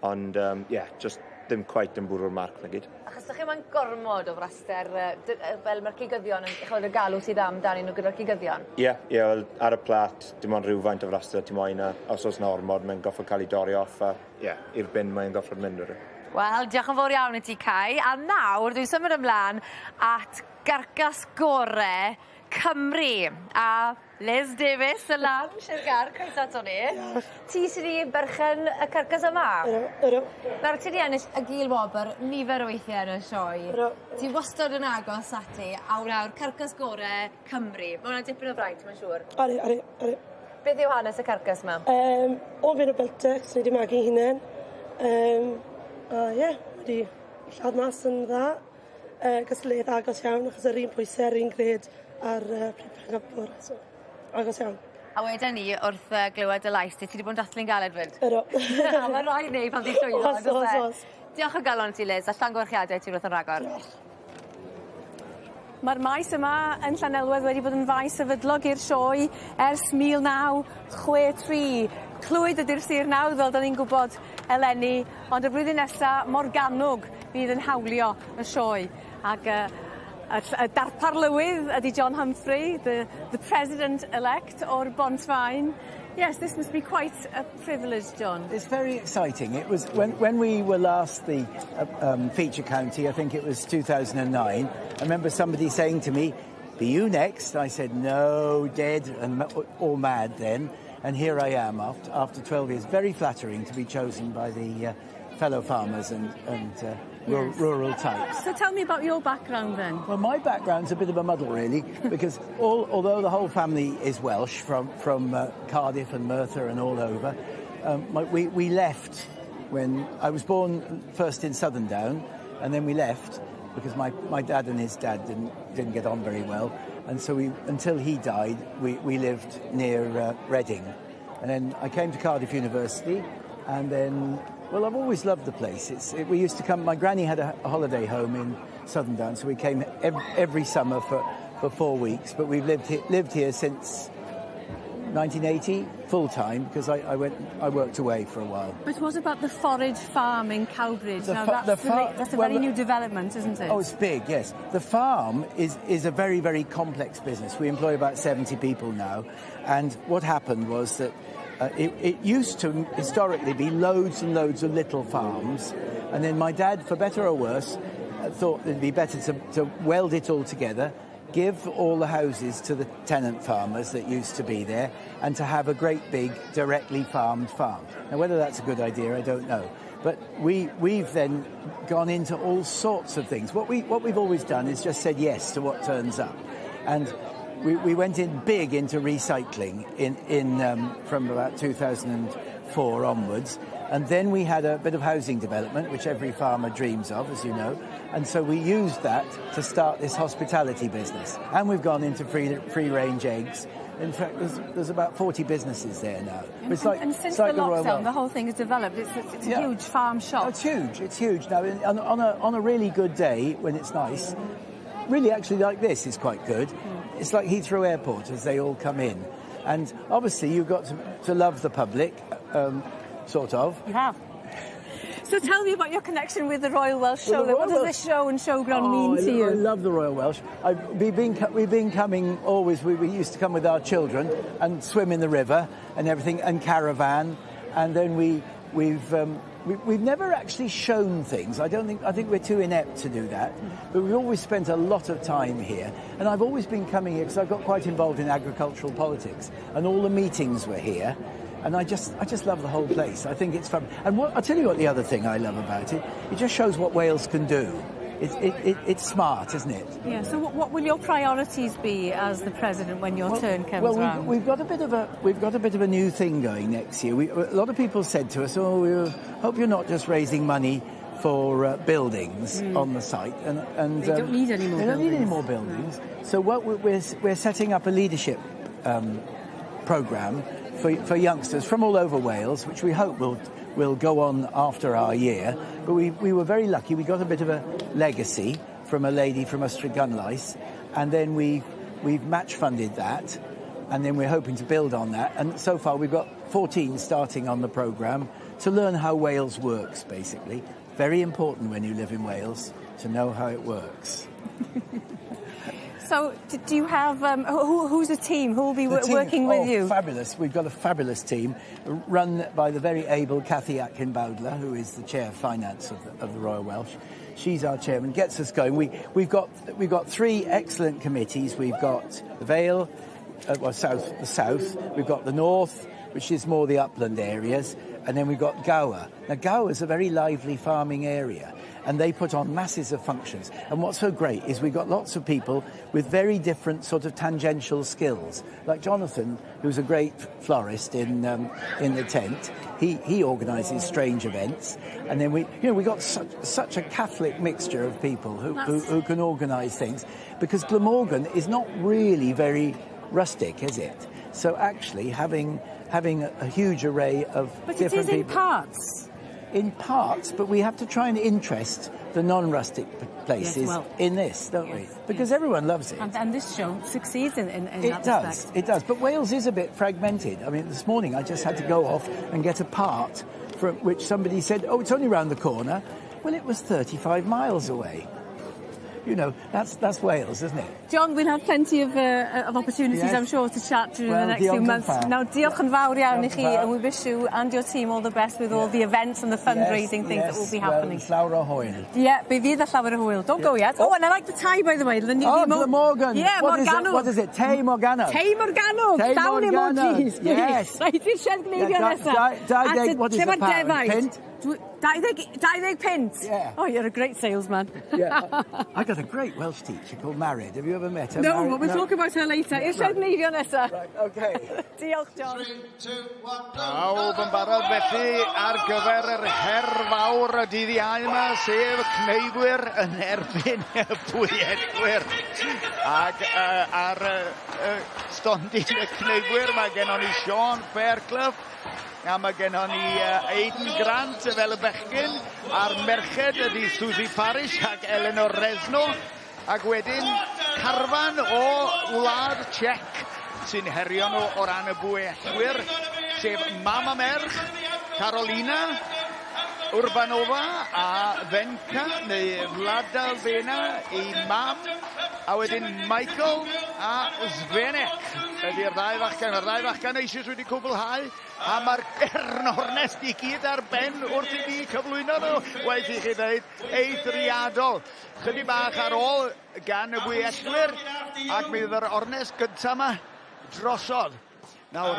S5: Ond, yeah, just ddim cweit yn bwrw'r marc na gyd.
S1: Achos ydych chi'n gormod o fraster, fel mae'r cigyddion yn chwarae y galw sydd amdanyn nhw gyda'r cigyddion?
S5: Ie, yeah, well, ar y plat, dim ond rhywfaint o fraster ti moyn, a os oes na ormod, mae'n goffod cael ei dorri off, a yeah, i'r bin mae'n goffod mynd.
S1: Wel, diolch yn fawr iawn i ti, Kai. A nawr, dwi'n symud ymlaen at garcas gore Cymru. A Liz Davies, y lan, Sir Gâr, croeso ato ni. Ti sydd wedi berchen y carcas yma?
S3: Ydw.
S1: Nawr, ti wedi ennill y gil wobr nifer o weithiau yn y sioe.
S3: Ydw.
S1: Ti wastad yn agos ati, a nawr, carcas gore Cymru. Mae hwnna'n dipyn o fraint, mae'n siŵr.
S3: Odi, odi, odi.
S1: Beth yw hanes y carcas yma?
S3: O fi'n o Beltex, ni wedi magu hunain. A ie, wedi lladd mas yn dda. Cystadleuaeth agos iawn, achos yr un pwysau, yr un gred ar prif pencampwr. So, agos iawn.
S1: A wedyn ni, wrth glywed y lais, ti wedi bod yn dathlu'n galed fyd?
S3: Ydw.
S1: Mae'n rhaid neu pan ti'n llwyddo.
S3: Os, os, os.
S1: Diolch o galon ti, Liz, a llongyfarchiadau ti wrth yn rhagor.
S3: Diolch.
S2: Mae'r maes yma yn Llanelwedd wedi bod yn faes sefydlog i'r sioe ers 1963. Clwyd ydy'r sir nawdd, fel 'dan ni'n gwybod eleni, ond y flwyddyn nesa Morgannwg fydd yn hawlio y sioe. Ac y darpar lywydd ydy John Humphrey, the president-elect o'r Bont-faen. Yes, this must be quite a privilege, John.
S8: It's very exciting. It was when we were last the feature county, I think it was 2009. I remember somebody saying to me, "Be you next?" I said, "No, dead and all mad then." And here I am after 12 years. Very flattering to be chosen by the fellow farmers and
S2: Yes.
S8: Rural types.
S2: So tell me about your background then.
S8: Well, my background's a bit of a muddle, really, because although the whole family is Welsh from Cardiff and Merthyr and all over, we left when I was born first in Southerndown, and then we left because my dad and his dad didn't get on very well, and so until he died, we lived near Reading. And then I came to Cardiff University, and then, well, I've always loved the place. We used to come, my granny had a holiday home in Southerndown, so we came every summer for 4 weeks, but we've lived here since 1980, full-time, because I worked away for a while.
S2: But what about the forage farm in Cowbridge? Now, that's a very new development, isn't it?
S8: Oh, it's big, yes. The farm is a very, very complex business. We employ about 70 people now, and what happened was that it used to historically be loads and loads of little farms, and then my dad, for better or worse, thought it'd be better to weld it all together, give all the houses to the tenant farmers that used to be there, and to have a great big directly farmed farm. Now, whether that's a good idea, I don't know. But we've then gone into all sorts of things. What we've always done is just said yes to what turns up. And we went in big into recycling from about 2004 onwards. And then we had a bit of housing development, which every farmer dreams of, as you know. And so we used that to start this hospitality business. And we've gone into free-range eggs. In fact, there's about 40 businesses there now. It's like,
S2: and since
S8: it's like
S2: the lockdown, the whole thing has developed. It's a huge farm shop.
S8: Oh, it's huge. It's huge. Now, on a really good day, when it's nice, really actually like this is quite good. Mm. It's like Heathrow Airport as they all come in. And obviously you've got to love the public, sort of.
S2: You have. So tell me about your connection with the Royal Welsh Show.
S8: Well,
S2: what does the show and showground mean to you?
S8: I love the Royal Welsh. We've been coming always. We used to come with our children and swim in the river and everything, and caravan, and then we've never actually shown things. I think we're too inept to do that. But we've always spent a lot of time here, and I've always been coming here because I got quite involved in agricultural politics, and all the meetings were here. And I just, I just love the whole place. I think it's fun. And what, I'll tell you what the other thing I love about it, it just shows what Wales can do. It, it, it, it's smart, isn't it?
S2: Yeah, so what, what will your priorities be as the president when your
S8: well,
S2: turn comes
S8: well, we've,
S2: round?
S8: we've got a bit of a we've got a bit of a new thing going next year. We, a lot of people said to us, "Oh, we hope you're not just raising money for buildings on the site." And, and
S2: They don't need any more
S8: They don't need any
S2: buildings.
S8: more buildings. So what we're, we're setting up a leadership program for, for youngsters from all over Wales, which we hope will will go on after our year. But we, we were very lucky. We got a bit of a legacy from a lady from Ystradgynlais, and then we we've match funded that, and then we're hoping to build on that. And so far we've got 14 starting on the program to learn how Wales works, basically. Very important when you live in Wales to know how it works.
S2: So, do you have, who, who's the team? Who will be
S8: The team-
S2: working with
S8: oh,
S2: you?
S8: Fabulous. We've got a fabulous team run by the very able Cathy Atkin Bowdler, who is the chair of finance of the, of the Royal Welsh. She's our chairman, gets us going. We, we've, got, we've got three excellent committees. We've got the Vale, well, south, the south. We've got the north, which is more the upland areas, and then we've got Gower. Now, Gower is a very lively farming area, and they put on masses of functions. And what's so great is we've got lots of people with very different sort of tangential skills. Like Jonathan, who's a great florist in, in the tent, he, he organises strange events. And then we, you know, we got such, such a Catholic mixture of people who, who, who can organise things, because Glamorgan is not really very rustic, is it? So actually having, having a, a huge array of
S2: But it
S8: different
S2: is in
S8: people.
S2: parts.
S8: In parts, but we have to try and interest the non-rustic places
S2: well,
S8: in this, don't we? Because everyone loves it.
S2: And, and this show succeeds in, in, in
S8: It
S2: that
S8: does,
S2: respect.
S8: it does. But Wales is a bit fragmented. I mean, this morning I just had to go off and get a part from which somebody said, oh, it's only round the corner. Well, it was 35 miles away. You know, that's, that's Wales, isn't it?
S2: John, we'll have plenty of, of opportunities,
S8: Yes.
S2: I'm sure, to chat during
S8: Well,
S2: the next few
S8: diolch yn
S2: months.
S8: fawr.
S2: Now, diolch yn fawr iawn i
S8: Diolch yn
S2: chi,
S8: fawr.
S2: and we wish you and your team all the best with all the events and the fundraising things that will be happening.
S8: Well, llawer o hwyl.
S2: Yeah, be fydd y llawer o hwyl. Don't go yet. Oh, and I like the tie, by the way. The new,
S8: Oh,
S2: the Mo-
S8: Glamorgan.
S2: Yeah,
S8: What is it?
S2: Morgannwg.
S8: What is it? Tei Morgannwg.
S2: Tei Morgannwg.
S8: Tei
S2: Llawn
S8: Morgannwg.
S2: emojis.
S8: Yes.
S2: Rhaid i'r shed gneifio
S8: Yeah,
S2: nesa.
S8: dau
S2: At
S8: deg-
S2: y-
S8: what is
S2: lle
S8: the
S2: mae'r
S8: pound?
S2: defaid?
S8: Pint?
S2: Dwi- 20, 20 pint?
S8: Yeah.
S2: Oh, you're a great salesman.
S8: Yeah. I got a great Welsh teacher called Marid. Have you ever met her?
S2: No,
S8: Marid?
S2: but we'll talk about her later. I'r shed gneifio nesa.
S8: Right, okay.
S2: Diolch, John.
S18: Pawb yn barod felly ar gyfer yr her fawr y dydd Iau yma, sef cneifwyr yn erbyn y bwyellwyr. Ac uh, ar uh, uh, stondin y cneifwyr mae gennon ni Sean Fairclough, a mae gennon ni uh, Aidan Grant fel y bechgyn, a'r merched ydy Susie Parish ac Eleanor Resno, ac wedyn carfan o wlad Czech sy'n herio nhw o ran y bwyellwyr, sef mam a merch, Carolina, Urbanova a Venka, neu Vlada Vena, ei mam, a wedyn Michael a Zvenek ydy'r ddau fachgen. Mae'r ddau fachgen eisoes wedi cwblhau, a mae'r ornest i gyd ar ben wrth i ni cyflwyno nhw, waeth i chi ddeud, eithriadol. Chydig bach ar ôl gan y bwyellwyr, ac mi fydd yr ornest gyntaf yma drosodd. Nawr,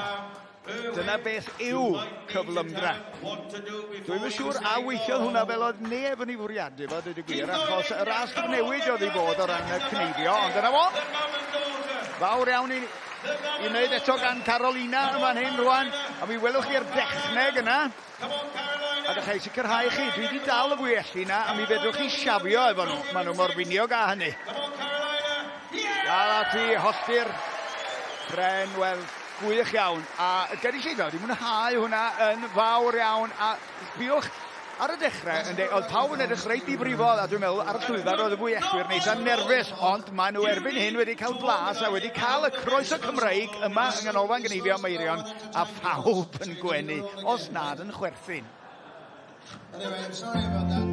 S18: dyna beth yw cyflymdra. Dwi'm yn siŵr a weithiodd hwnna fel oedd neb yn ei fwriadu fo, dweud y gwir, achos y ras gyfnewid oedd i fod o ran y cneifio, ond dyna fo. Fawr iawn i, i wneud eto gan Carolina yn fan hyn rwan, a mi welwch chi'r dechneg yna. A gallai sicrhau chi, dwi wedi dal y fwyelli yna, a mi fedrwch chi siafio efo nhw. Maen nhw mor finiog â hynny. Dal ati, hollti'r pren, wel, gwych iawn. A gen i ddod, wedi mwynhau hwnna yn fawr iawn. A sbiwch ar y dechrau, yn deud, oedd pawb yn edrych reit difrifol, a dwi'n meddwl ar y llwyfan oedd y bwyellwyr yn eitha nerfus, ond maen nhw erbyn hyn wedi cael blas a wedi cael y croeso Cymreig yma yng Nghanolfan Gneifio Meirion, a phawb yn gwenu, os nad yn chwerthin.
S21: Anyway, sorry about that.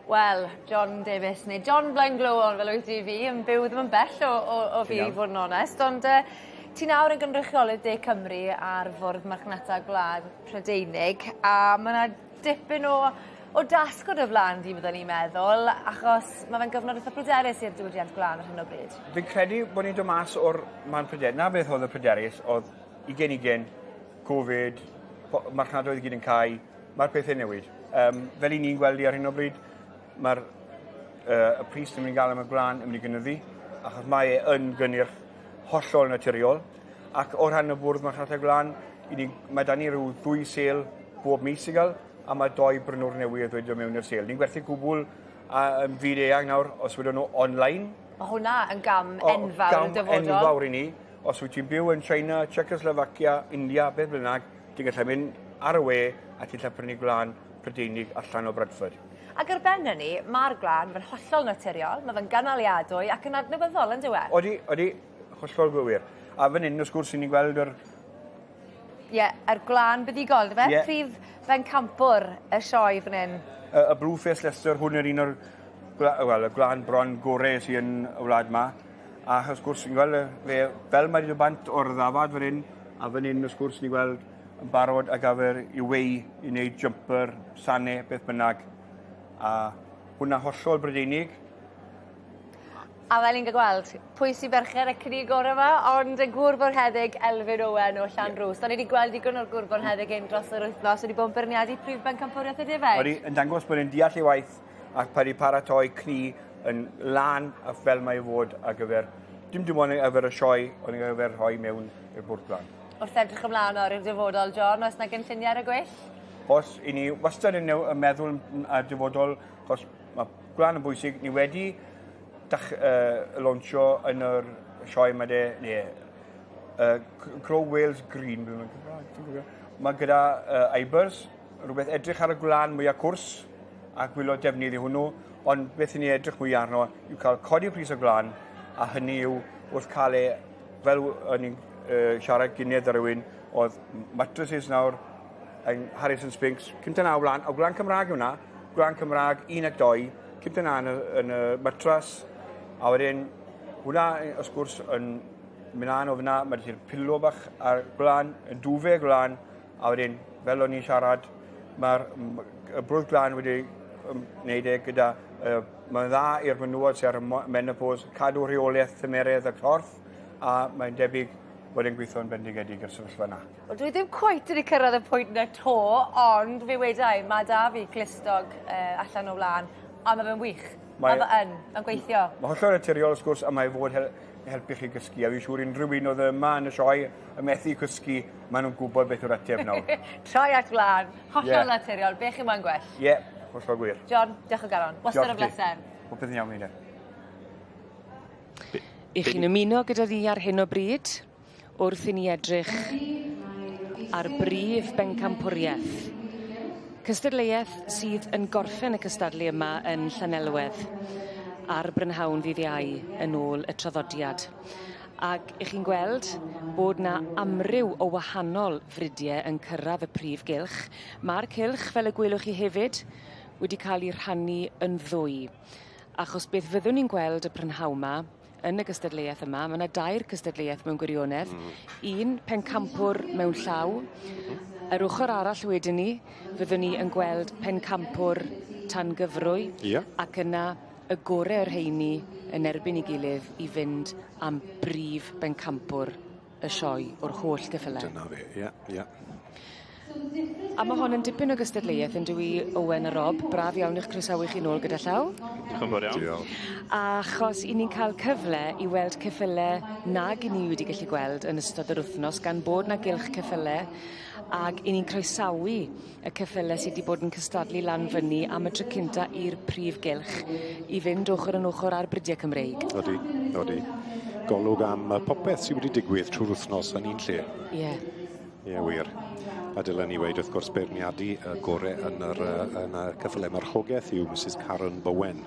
S1: Wel, John Davies, neu John Blaenglywon, fel wyt ti fi, yn byw ddim yn bell o, o, o fi, i fod yn onest, ond ti nawr yn gynrychiolydd De Cymru ar Fwrdd Marchnata Gwlad Prydeinig, a mae yna dipyn o, o dasg o dy flaen di, byddwn ni'n meddwl, achos mae fe'n gyfnod eitha pryderus i'r diwydiant gwlân ar hyn o bryd.
S11: Fi'n credu bod ni'n dod mas o'r man pryder. Na beth oedd y pryderus, oedd 2020, Covid, marchnadoedd i gyd yn cau, mae'r pethau newid. Fel i ni'n gweld i ar hyn o bryd, mae'r y pris ni'n mynd i gael am y gwlân yn mynd i gynyddu, achos mae e yn gynnyrch hollol naturiol. Ac o rhan y bwrdd marchnata gwlân, i ni, mae da ni rhyw ddwy sêl bob mis i gael, a mae doi brynwr newydd wedi dod mewn i'r sêl. Ni'n gwerthu cwbl a, yn fyd eang nawr, os wedon nhw online.
S1: Mae hwnna yn gam enfawr yn dyfodol.
S11: Gam enfawr i ni. Os wyt ti'n byw yn China, Czechoslovakia, India, beth bynnag, ti'n gallu mynd ar y we a ti'n gallu prynu gwlân Prydeinig allan o Bradford.
S1: Ac ar ben hynny, mae'r gwlân fe'n hollol naturiol, mae fe'n gynaliadwy ac yn adnewyddol, yn dyw e?
S11: Odi, odi, hollol gywir. A fan hyn, wrth gwrs, ni'n gweld yr...
S1: Ie, yeah, yr gwlân buddugol, dy fe? Yeah. Prif bencampwr y sioe fan hyn.
S11: Y, y Blue Face Leicester, hwn yr un o'r wel, y gwlân bron gorau sydd yn y wlad ma. A wrth gwrs, ni'n gweld fe, fel mae wedi dod bant o'r ddafad fan hyn, a fan hyn, wrth gwrs, ni'n gweld yn barod ar gyfer i wei i wneud jumper, sane, beth bynnag. A hwnna hollol Brydeinig.
S1: A fel ni'n gweld, pwy sy'n berchen y cni gorau yma, ond y gŵr bonheddig Elfyn Owen o Llanrwst. Yeah. O'n i wedi gweld digon o'r gŵr bonheddig hyn dros yr wythnos, wedi bod yn beirniadu prif bencampwriaeth y defaid.
S11: Wedi, yn dangos bod e'n deall ei waith ac wedi paratoi cni yn lân a fel mae i fod ar gyfer, dim dim ond ar gyfer y sioe, ond ar gyfer rhoi mewn i'r bwrdd gwlân.
S1: Wrth edrych ymlaen o'r i'r dyfodol, John, oes na gynlluniau ar y gweill?
S11: Os, i ni wastad yn meddwl ar dyfodol, achos mae gwlân yn bwysig, ni wedi dach, launcho yn yr sioe yma de, ne, Crow Wales Green, mae gyda Ibers, rhywbeth edrych ar y gwlân mwyaf cwrs, a gwylo defnydd i hwnnw, ond beth i ni edrych mwy arno yw cael codi pris y gwlân, a hynny yw wrth cael e, fel o'n i'n siarad gynedd ar rhywun, oedd mattresses nawr yn Harrison Spinks, 59 wlân, a gwlân Cymraeg yw hwnna, gwlân Cymraeg 1 ac 2, 59 yn y, yn y matras, a wedyn hwnna wrth gwrs yn mynd lan o fyna, mae ti'r pillow bach ar gwlân, y dwfe gwlân, a wedyn, fel o'n i'n siarad, mae'r y brwdd gwlân wedi wneud e gyda, mae'n dda i'r menywod sydd ar y menopause, cadw rheolaeth tymeredd y corff, a mae'n debyg bod e'n gweithio'n bendigedig i'r sefyllfa yna.
S1: Wel, dwi ddim cweit wedi cyrraedd y pwynt 'na 'to, ond fe weda i, mae 'da fi clustog allan o wlân, a mae fe'n wych. Mae fe yn, mae'n gweithio.
S11: Mae hollol naturiol wrth gwrs, a mae fod hel helpu chi gysgu, a fi'n siŵr unrhyw un oedd yma yn y sioe yn methu cysgu, maen nhw'n gwybod beth yw'r ateb nawr.
S1: Troi at wlân, hollol yeah. naturiol, be chi moyn gwell?
S11: Ie, yeah, hollol gwir.
S1: John, diolch o galon. Wastad yn bleser.
S11: Popeth yn iawn, Meilir.
S19: I chi'n ymuno gyda ni ar hyn o bryd wrth i ni edrych ar brif bencampwriaeth. Cystadleuaeth sydd yn gorffen y cystadlu yma yn Llanelwedd ar brynhawn ddydd Iau yn ôl y traddodiad. Ag 'ych chi'n gweld bod 'na amryw o wahanol fridie yn cyrradd y prif gylch. Ma'r cylch, fel y gwelwch chi hefyd, wedi ca'l 'i rhannu yn ddwy. Achos beth fyddwn ni'n gweld y prynhawn 'ma yn y gystadleuaeth yma, ma' 'na dair cystadleuaeth mewn gwirionedd. Un pencampwr mewn llaw. Yr ochor arall wedyn 'ny fyddwn ni yn gweld pencampwr tan gyfrwy.
S16: Ie.
S19: Ac yna y gore o'r rheini yn erbyn 'i gilydd i fynd am brif bencampwr y sioe o'r holl geffyle.
S16: Dyna fe, ie, ie.
S19: A ma' hon yn dipyn o gystadleuaeth yndyw 'i Owen a Rob, braf iawn i'ch croesawu chi nôl gyda llaw.
S7: Diolch yn fawr iawn.
S16: Diolch.
S19: Achos 'yn ni'n ca'l cyfle i weld ceffyle nag 'yn ni wedi gallu gweld yn ystod yr wthnos gan bod 'na gylch ceffyle ag 'yn ni'n croesawu y ceffyle sy 'di bod yn cystadlu lan fyny am y tro cynta i'r prif gylch i fynd ochor yn ochor â'r Brydie Cymreig.
S16: Odi, odi. Golwg am popeth sy wedi digwydd trwy'r wthnos yn un lle.
S19: Ie.
S16: Ie, wir. A dylen ni weud wrth gwrs beirniadu y gore yn yr yn y ceffyle marchogaeth yw Mrs Karen Bowen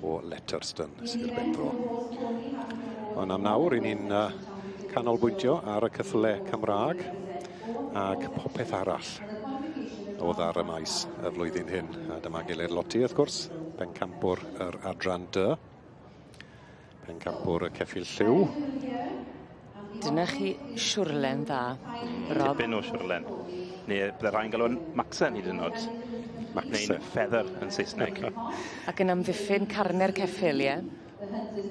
S16: o Letterston, Sir Benfro. Ond am nawr, i ni'n canolbwyntio ar y ceffyle Cymraeg ac popeth arall oedd ar y maes y flwyddyn hyn. A dyma Gilydd Lotti, wrth gwrs, Pencampwr yr adran D. Pencampwr y ceffyl lliw.
S19: Dyna chi siwrlen dda, Rob.
S7: Tipyn o siwrlen. Neu bydde rhai'n galw'n Maxen hyd yn oed.
S16: Maxen.
S7: Neu'n feather yn Saesneg.
S19: Ac yn amddiffyn carne'r ceffyl, ie?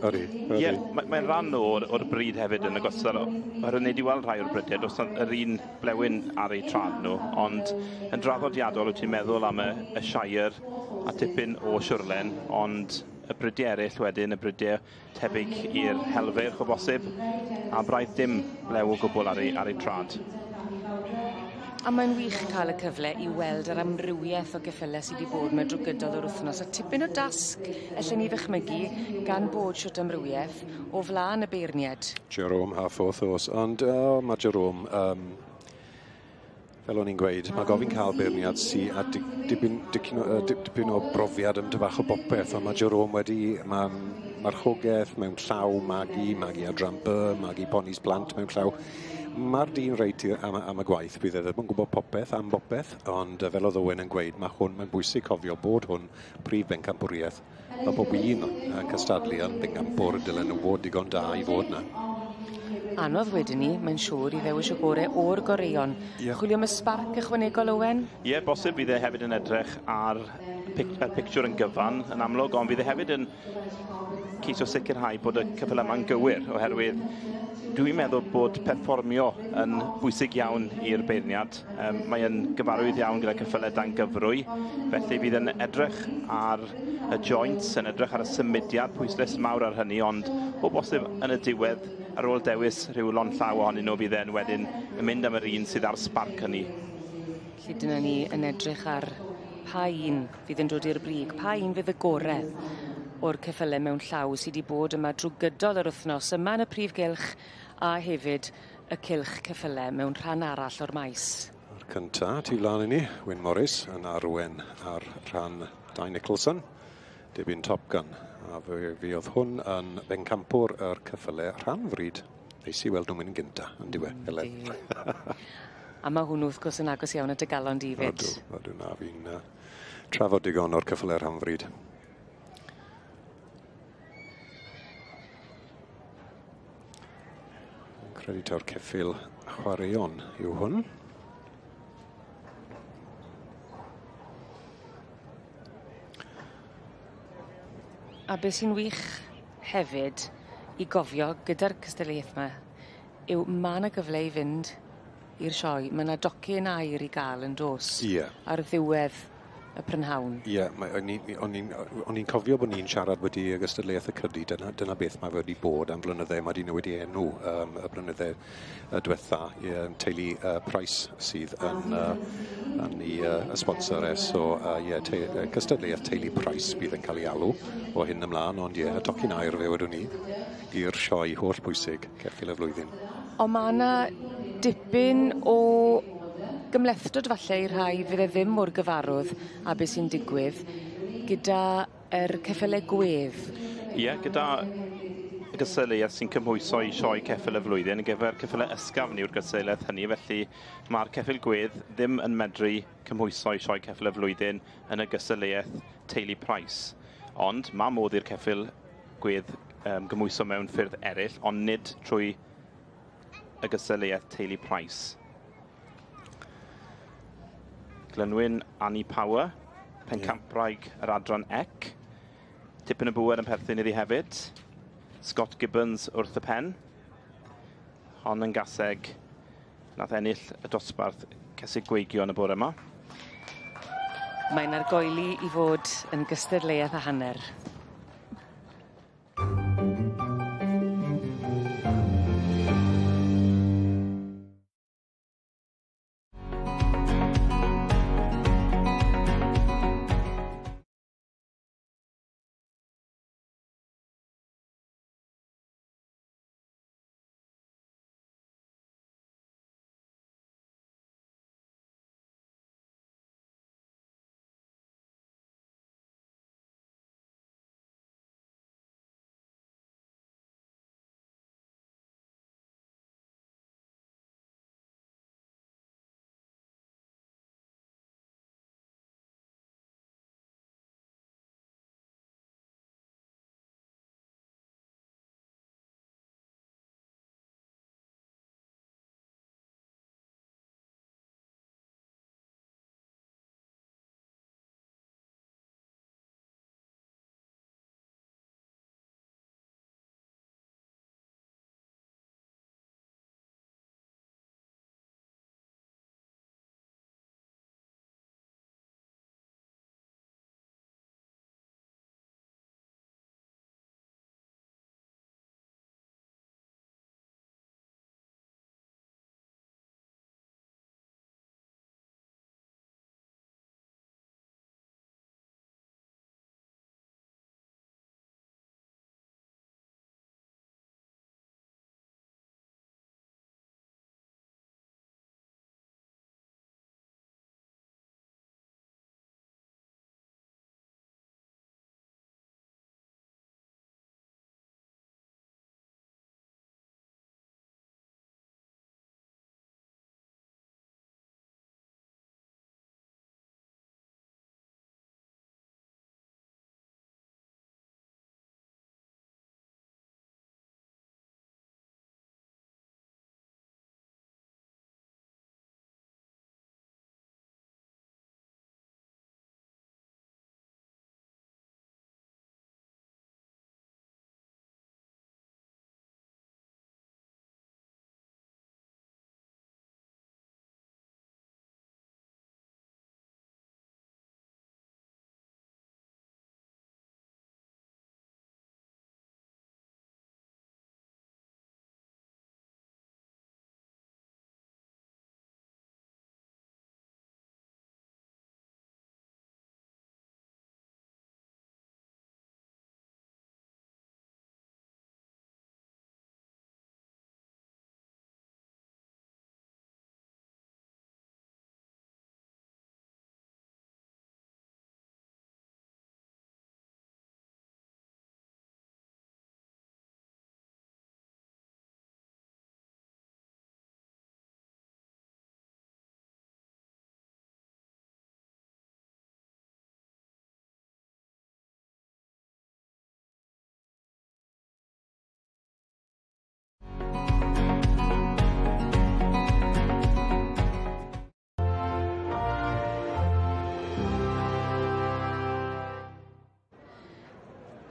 S16: Ydy,
S7: Ie, mae'n rhan o'r bryd hefyd yn ogystal. Oherwydd ni wedi weld rhai o'r brydiau, does yr un blewyn ar eu trad nhw, ond yn draddodiadol wyt ti'n meddwl am y Shire a tipyn o siwrlen, ond y brydiau eraill wedyn, y brydiau tebyg i'r helfeirch o bosib, a braidd dim blew o gwbl ar ei trad.
S19: A mae'n wych cael y cyfle i weld yr amrywiaeth o geffylau sydd wedi bod mewn drwy gydol yr wythnos, a tipyn o dasg allen ni ddychmygu gan bod shwt amrywiaeth o flaen y beirniad.
S16: Jerome Harforth oes, ond mae Jerome, fel o'n i'n gweud, mae gofyn cael beirniad sy a dipyn o brofiad yn bach o bopeth, ond mae Jerome wedi, mae marchogaeth mewn llaw, magu adran B, magu ponis plant mewn llaw. Mae'r dyn reit am y gwaith, bydd e ddim yn gwybod popeth am bopeth, ond fel oedd Owen yn gweud, mae'n bwysig cofio bod hwn prif bencampwriaeth. Mae pob un yn cystadlu yn bencampwr, dylen nhw fod digon da i fod yna.
S19: Anodd wedyn ni, mae'n siŵr, i ddewis y gore o'r goreuon. Chwilio am y sbarc ychwanegol, Owen?
S7: Ie, bosib fydd e hefyd yn edrych ar y pictiwr yn gyfan, yn amlwg, ond fydd e hefyd yn ceisio sicrhau bod y ceffylau yma'n gywir, oherwydd dwi'n meddwl bod perfformio yn bwysig iawn i'r beirniad. Mae yn gyfarwydd iawn gyda ceffylau dan gyfrwy, felly fydd yn edrych ar y joints, yn edrych ar y symudiad, pwyslais mawr ar hynny, ond o bosib yn y diwedd, ar ôl dewis rhyw lond llaw ohonyn nhw, fydd e'n wedyn yn mynd am yr un sydd ar sbarc hynny.
S19: Felly dyna ni yn edrych ar pa un fydd yn dod i'r brig, pa un fydd y gore o'r ceffylau mewn llaw sydd wedi bod yma drwy gydol yr wythnos, yma yn y prif gylch a hefyd y cylch ceffylau mewn rhan arall o'r maes.
S16: A'r cynta tu flaen i ni, Wyn Morris yn arwen ar rhan Dai Nicholson, dibyn Top Gun. A fi oedd hwn yn bencampwr yr ceffylau rhan fryd. Neis i weld nhw'n mynd yn gynta, yn diwedd, Helen.
S19: A mae hwnnw wrth gwrs yn agos iawn at y galon di fyd.
S16: Ydw, ydw, na fi'n trafod digon o'r ceffylau rhan fryd. Credu taw'r ceffyl chwaraeon yw hwn.
S19: A beth sy'n wych hefyd i gofio gyda'r cystadleuaeth yma yw ma' 'na gyfle i fynd i'r sioe. Ma' 'na docyn aur i gael yn dos. Ar ddiwedd y prynhawn.
S16: Ie, o'n i'n cofio bod ni'n siarad wedi y gystadleuaeth y Cydi, dyna beth mae wedi bod am flynydde, mae wedi newid ei enw y blynydde diwetha, teulu Price sydd yn y sponsor e, so ie, cystadleuaeth teulu Price bydd yn cael ei alw o hyn ymlaen, ond ie, y tocyn aur fe wedwn ni i'r sioe holl bwysig, ceffyl y flwyddyn.
S19: Ond mae yna dipyn o gymhlethdod falle i rhai fydd e ddim mor gyfarwydd a beth sy'n digwydd gyda yr ceffylau gwedd.
S7: Ie, gyda y gystadleuaeth sy'n cymhwyso i sioe ceffyl y flwyddyn, yn gyfer ceffylau ysgafn yw'r gystadleuaeth hynny, felly mae'r ceffyl gwedd ddim yn medru cymhwyso i sioe ceffyl y flwyddyn yn y gystadleuaeth teulu Price. Ond mae modd i'r ceffyl gwedd gymhwyso mewn ffyrdd eraill, ond nid trwy y gystadleuaeth teulu Price. Glynwyn Annie Power, pencampwraig yr adran ec. Tipyn o bŵer yn perthyn iddi hefyd. Scott Gibbons wrth y pen. Hon yn gaseg nath ennill y dosbarth cesig gweigio yn y bore yma.
S19: Mae'n argoeli i fod yn gystadleuaeth a hanner.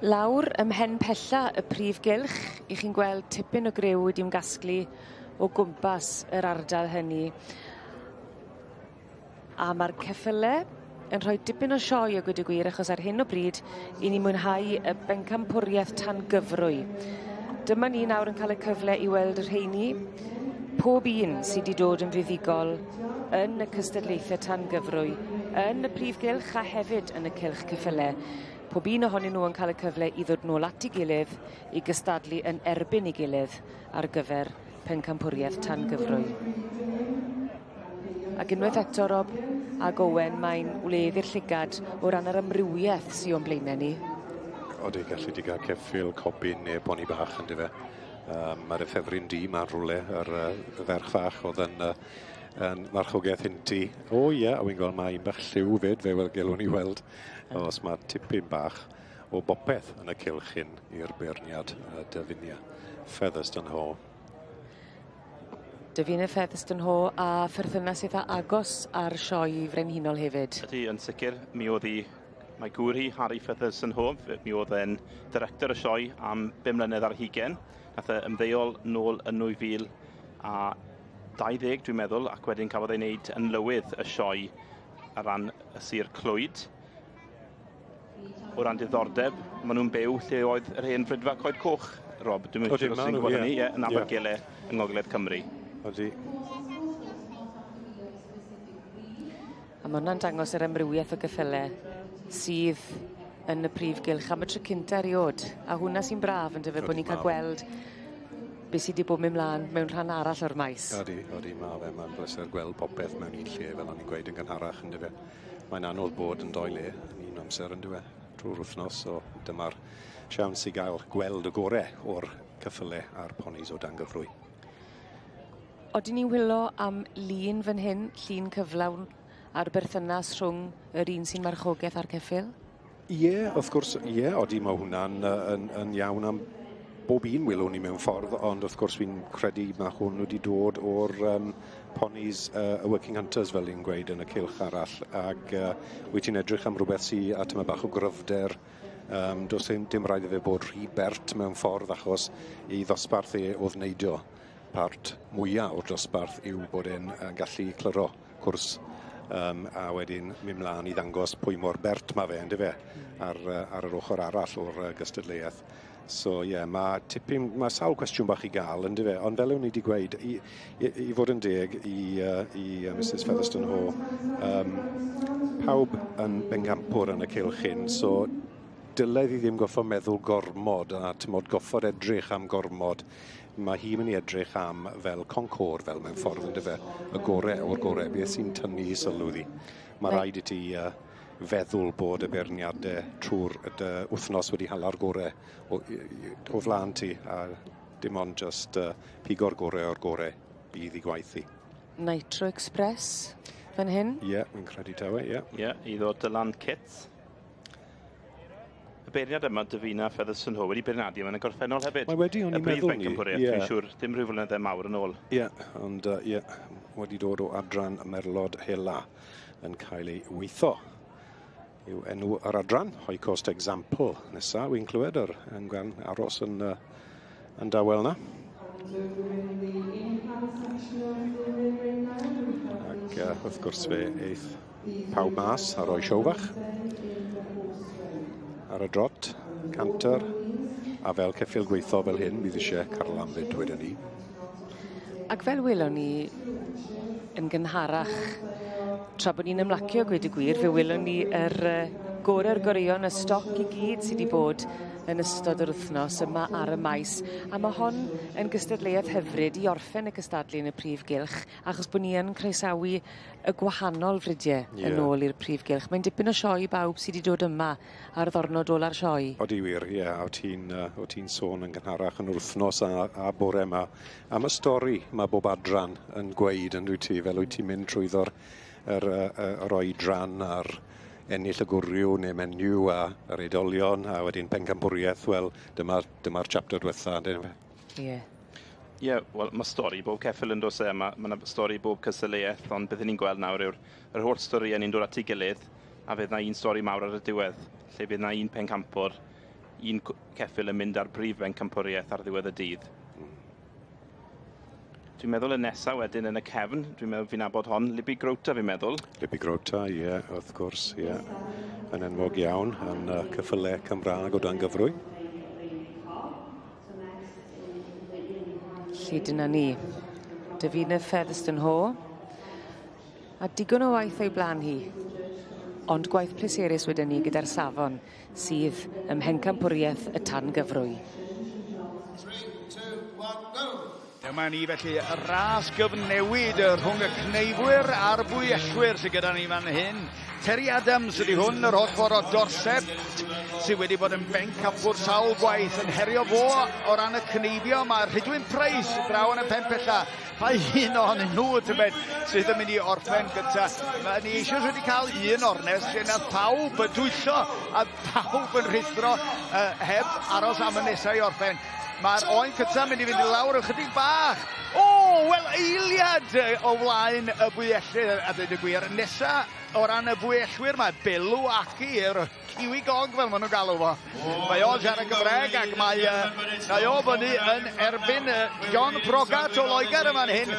S19: Lawr ym mhen pella y prif gylch, 'ych chi'n gweld tipyn o griw wedi ymgasglu o gwmpas yr ardal hynny. A ma'r ceffyle yn rhoi dipyn o sioe a gweud y gwir achos ar hyn o bryd 'yn ni mwynhau y bencampwriaeth tan gyfrwy. Dyma ni nawr yn cael y cyfle i weld y rheini. Pob un sy 'di dod yn fuddugol yn y cystadlaethe tan gyfrwy, yn y prif gylch a hefyd yn y cylch ceffyle. Pob un ohonyn nhw yn cael y cyfle i ddod nôl at 'i gilydd i gystadlu yn erbyn 'i gilydd ar gyfer pencampwriaeth tan gyfrwy. Ac unwaith eto Rob ag Owen mae'n wledd i'r llygad o ran yr amrywiaeth sy o'n blaenau ni.
S16: Odi, gallu di gael ceffyl, cobyn neu poni bach yn dyfe. Mae'r ffefryn di ma'n rhywle, yr ferch fach oedd yn yn marchogaeth Hinti. O ie, a wy'n gweld mae un bach lliw fyd, fe wel gelwn ni weld os mae tipyn bach o bopeth yn y cylch hyn i'r beirniad Dyfinia Featherstonhaugh.
S19: Dyfina Featherstonhaugh a pherthynas eitha agos ar sioe frenhinol hefyd.
S7: Ydy, yn sicr, mi oedd hi, mae gŵr hi, Harry Featherstonhaugh, mi oedd e'n director y sioe am 5 mlynedd ar hugain. Nath e ymddeol nôl yn 2020, dwi'n meddwl, ac wedyn cafodd ei wneud yn lywydd y sioe ar ran y Sir Clwyd. O ran diddordeb, maen nhw'n byw lle oedd yr hen Frydfa Coed Coch, Rob. Dwi'n mynd siŵr os ti'n gwybod hynny, ie, yn Abergele, yng Ngogledd Cymru.
S16: Odi.
S19: A ma' hwnna'n dangos yr amrywiaeth o geffyle sydd yn y prif gylch am y tro cynta eriôd. A hwnna sy'n braf on'd yfe bo' ni'n ca'l gweld be' sy 'di bod myn' mlan mewn rhan arall o'r maes.
S16: Odi, odi, ma' fe, ma'n bleser gweld popeth mewn un lle fel o'n i'n gweud yn gynharach yndyfe. Mae'n anodd bod yn dou le yn un amser yndyw e, trwy'r wythnos, so dyma'r siawns i gael gweld y gore o'r ceffyle a'r ponis o dan gyfrwy.
S19: Odyn ni'n wylo am lun fan hyn, llun cyflawn a'r berthynas rhwng yr un sy'n marchogaeth a'r ceffyl?
S16: Ie, wrth gwrs, ie, odi, mae hwnna'n yn, yn iawn am bob un welwn ni mewn ffordd, ond wrth gwrs fi'n credu mae hwn wedi dod o'r ponis y Working Hunters, fel ni'n gweud, yn y cylch arall, ac wyt ti'n edrych am rhywbeth sy a tyma bach o gryfder, does dim rhaid i fe bod rhy bert mewn ffordd, achos i ddosbarth e oedd neidio. Part mwyaf o'r dosbarth yw bod e'n gallu clyro cwrs a wedyn mynd mlaen i ddangos pwy mor bert mae fe, yndyfe, ar yr ochr arall o'r gystadleuaeth. So ie, yeah, mae tipyn, mae sawl cwestiwn bach i gael, yndyfe, ond fel o'n i wedi gweud, i fod yn deg i Mrs Featherstonhaugh, pawb yn bencampwr yn y cylch hyn, so dylai ddi ddim goffo meddwl gormod a tymod goffod edrych am gormod. Mae hi'n mynd i edrych am fel concours, fel mewn ffordd yndyfe, y gore o'r gore, beth sy'n tynnu i sylw ddi. Mae rhaid i ti feddwl bod y beirniadau trwy'r wythnos wedi hala'r gore o flaen ti, a dim ond just pigo'r gore o'r gore bydd i gwaith i.
S19: Nitro Express fan hyn?
S16: Ie, yeah, fi'n credu tawe, ie.
S7: Ie, yeah, i ddod Dylan Kit. Y beirniad yma, Dyfina Featherstonhaugh, wedi beirniadu yma yn y gorffennol hefyd.
S16: Mae wedi, o'n i'n meddwl ni.
S7: Ie. Dwi'n siŵr, dim rhyw flynyddau mawr yn ôl.
S16: Ie, yeah, ond ie, wedi dod o adran Merlod Hela yn cael ei weitho. Yw enw yr adran, High Example nesa, wy'n clywed yr yn aros yn dawel na. Ac wrth gwrs fe eith pawb mas a roi siow fach. Ar y drot, canter, a fel ceffyl gweitho fel hyn, bydd eisiau carlam fyd wedyn ni.
S19: Ac fel welon ni yn gynharach, tra bod ni'n ymlacio gweud y gwir, fe welon ni yr gore'r goreuon, y stoc i gyd sydd wedi bod yn ystod yr wythnos yma ar y maes. A mae hon yn gystadleuaeth hyfryd i orffen y cystadlu yn y prif gylch, achos bod ni yn croesawu y gwahanol fridiau yn ôl i'r prif gylch. Mae'n dipyn o sioe i bawb sydd wedi dod yma ar ddornod ola'r sioe.
S16: Odi wir, ie. Yeah, o ti'n sôn yn gynharach yn yr wythnos a bore yma. Am y stori mae bob adran yn gweud yn dwyt ti, fel wyt ti'n mynd trwyddo'r yr oedran a'r ennill y gwryw neu menyw a yr oedolion a wedyn pencampwriaeth, wel, dyma'r chapter diwetha, yndyfe?
S19: Ie.
S7: Ie, wel, mae stori bob ceffyl yn does e, mae yna stori bob cystadleuaeth, ond beth ni'n gweld nawr yw'r yr holl storïau ni'n dod at ei gilydd, a fydd yna un stori mawr ar y diwedd, lle bydd yna un pencampwr, un ceffyl yn mynd ar brif bencampwriaeth ar ddiwedd y dydd. Dwi'n meddwl y nesa wedyn yn y cefn, dwi'n meddwl fi'n nabod hon, Libby Grota fi'n meddwl.
S16: Libby Grota, ie, yeah, wrth gwrs, ie. Yeah. Yn enwog iawn, yn cyffyle Cymraeg o dan gyfrwy.
S19: Felly dyna ni. Davina Featherstonehaugh. A digon o waith o'i blaen hi. Ond gwaith pleserus wedyn ni gyda'r safon sydd ym mhencampwriaeth y tan gyfrwy.
S21: 3, 2, 1, go!
S18: Dyma ni felly y ras gyfnewid rhwng y cneifwyr a'r bwyellwyr sydd gyda ni fan hyn. Terry Adams ydy hwn, yr holl ffordd o Dorset, sydd wedi bod yn bencampwr sawl gwaith yn herio fo o ran y cneifio. Mae Rhydwyn Price draw yn y pen pella. Pa un ohonyn nhw, tybed, sydd yn mynd i orffen gynta. Mae ni eisoes wedi cael un ornest lle nath pawb yn dwyllo a pawb yn rhuthro heb aros am y nesau i orffen. Mae'r oen cyntaf mynd i fynd i lawr ychydig bach. O, wel, eiliad o flaen y bwyellydd, a dweud y gwir. Nesa o ran y bwyellwyr, mae Belw Aki, yr Kiwi Gog fel maen nhw'n galw fo. Mae o'n siarad Gymraeg ac mae mae o fyny yn erbyn John Froggatt o Loegr yma'n hyn.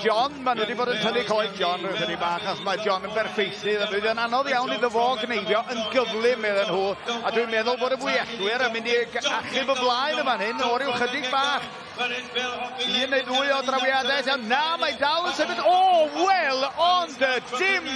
S18: John, maen nhw wedi bod yn tynnu coed John rhyw bach, achos mae John yn berffeithydd a bydd yn anodd iawn iddo fo gneifio yn gyflym iddyn nhw. A dwi'n meddwl bod y bwyellwyr yn mynd i achub y blaen yma'n hyn o ryw chydig bach. Un neu ddwy o drawiadau. Na, mae dal yn sefyll. O, wel, ond dim.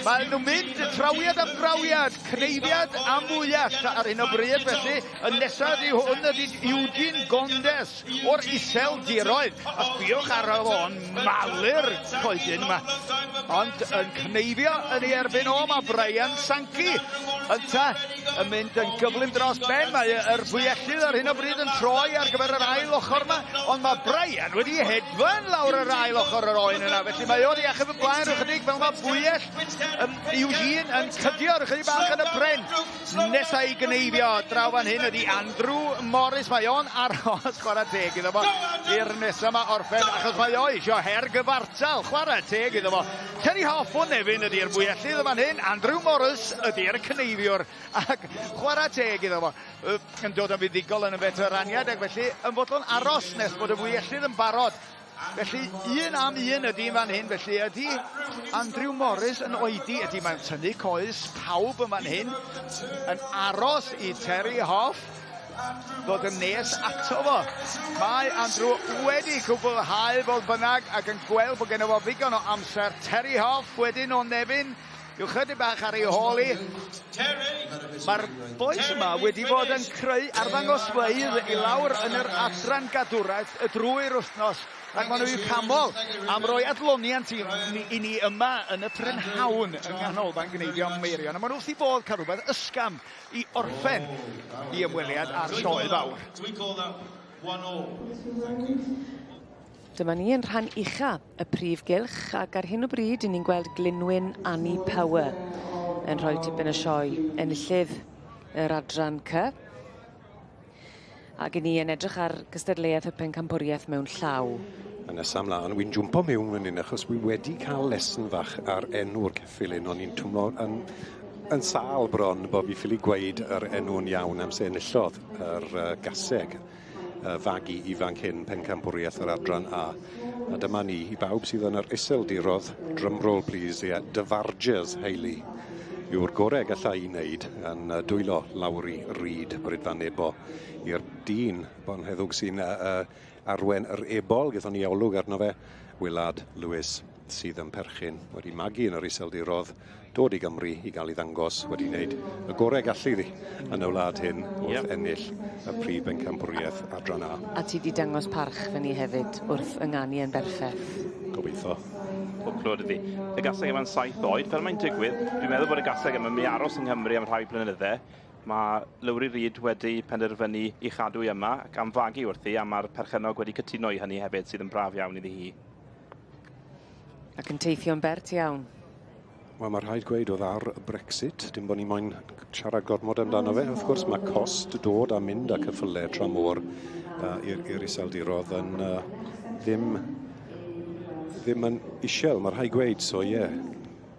S18: Mae nhw'n mynd trawiad am drawiad, cneifiad am fwyell ar hyn o bryd. Felly, y nesaf ydy hwn ydy Eugene Gondes o'r Iseldiroedd. A sbiwch ar y fo'n malu'r coedyn yma. Ond yn cneifio yn ei erbyn o, mae Brian Sankey ynta yn mynd yn gyflym dros ben. Mae yr fwyellydd ar hyn o bryd yn troi ar gyfer yr ail ochr yma. Ond mae Brian wedi hedfan lawr yr ail ochr yr oen yna, felly mae o wedi achub y blaen rhyw fel mae fwyell Eugene yn cydio rhyw bach yn y pren. Nesa i gneifio draw fan hyn ydy Andrew Morris. Mae o'n aros, chwarae teg iddo fo, i'r nesa yma orffen, achos mae o eisiau her gyfartal, chwarae teg iddo fo. Terry Hoff o Nefyn ydy'r fwyellydd fan hyn, Andrew Morris ydy'r cneifiwr, ac chwarae teg iddo fo. Yn dod yn fuddugol yn y veteraniad, ac felly yn fodlon aros nes bod y fwyellydd yn barod. Felly un am un ydy fan hyn, felly ydy Andrew Morris yn oedi, ydy mae'n tynnu coes pawb yn fan hyn, yn aros i Terry Hoff ddod yn nes ato fo. Mae Andrew wedi cwblhau fodd bynnag ac yn gweld bod genno fo ddigon o amser. Terry Hoff wedyn o Nefyn, yw chydig bach ar ei hôl i. Mae'r bois yma wedi bod yn creu arddangosfeydd i lawr yn yr adran gadwraeth y drwy'r wythnos, ac maen nhw i'w camol am roi adloniant i ni yma yn y prynhawn yng Nghanolfan Gneifio Meirion. A maen nhw wrth i bodd cael rhywbeth ysgafn i orffen i ymweliad â'r sioe fawr.
S19: Dyma ni yn rhan ucha y prif gylch, ac ar hyn o bryd ni'n gweld Glynwyn Annie Power yn rhoi tipyn o sioe, enillydd yr adran C. Ac i ni yn edrych ar gystadleuaeth y pencampwriaeth mewn llaw.
S16: A nesa ymlaen, wy'n jwmpo mewn fan hyn achos wi wedi cael lesson fach ar enw'r ceffyl hyn, o'n i'n twmlo yn sâl bron bod fi ffili gweud yr enw'n iawn am se enillodd yr gaseg fagu ifanc hyn pencampwriaeth yr adran A. A dyma ni, i bawb sydd yn yr iseldirodd, drumroll please, ie, Defarges Hayley yw'r gorau gallai i wneud yn dwylo Lowry Reid, Brydfa Nebo, i'r dyn bonheddwg sy'n arwen yr ebol, gaethon ni olwg arno fe, Willard Lewis, sydd yn perchyn, wedi magu yn yr iseldirodd, dod i Gymru i gael ei ddangos, wedi wneud y gorau gallu iddi yn y wlad hyn wrth ennill y prif bencampwriaeth adran A.
S19: A ti di dangos parch fyny hefyd wrth ynganu yn berffaith.
S16: Gobeithio.
S7: Pob clod iddi. Y gaseg yma'n 7 oed, fel mae'n digwydd, dwi'n meddwl bod y gaseg yma'n mynd i aros yng Nghymru am rhai blynydde. Mae Lowry Reid wedi penderfynu i chadw i yma ac am fagu wrthi, a mae'r perchennog wedi cytuno i hynny hefyd, sydd yn braf iawn iddi hi.
S19: Ac yn teithio'n bert iawn.
S16: Wel, mae rhaid gweud oedd ar Brexit, dim bod ni moyn siarad gormod amdano fe. Wrth gwrs, mae cost dod a mynd â cyffyle tramor i'r iseldirodd yn ddim yn isiel, mae rhaid gweud, so ie. Yeah.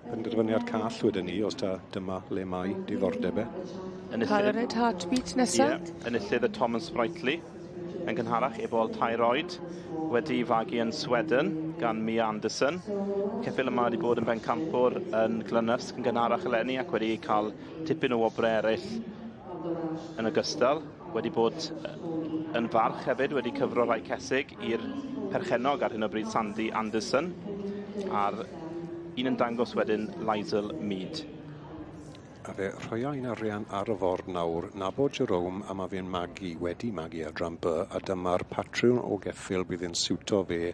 S16: Penderfyniad call wedyn ni, os ta dyma le mae diddordeb e.
S19: Colored Heartbeat nesa.
S7: Ie, enillydd y Thomas Sprightly yn gynharach, ebol 3 oed, wedi fagu yn Sweden gan Mia Anderson. Ceffyl yma wedi bod yn bencampwr yn Glynysg yn gynharach eleni ac wedi cael tipyn o wobrau eraill yn ogystal. Wedi bod yn farch hefyd, wedi cyfro rhai cesig i'r perchennog ar hyn o bryd Sandy Anderson, a'r un yn dangos wedyn Lizel Mead.
S16: A fe rhoia un arian ar y ford nawr, nabod Jerome, a mae fe'n magu, wedi magu adran B, a dyma'r patrwn o geffyl bydd yn siwto fe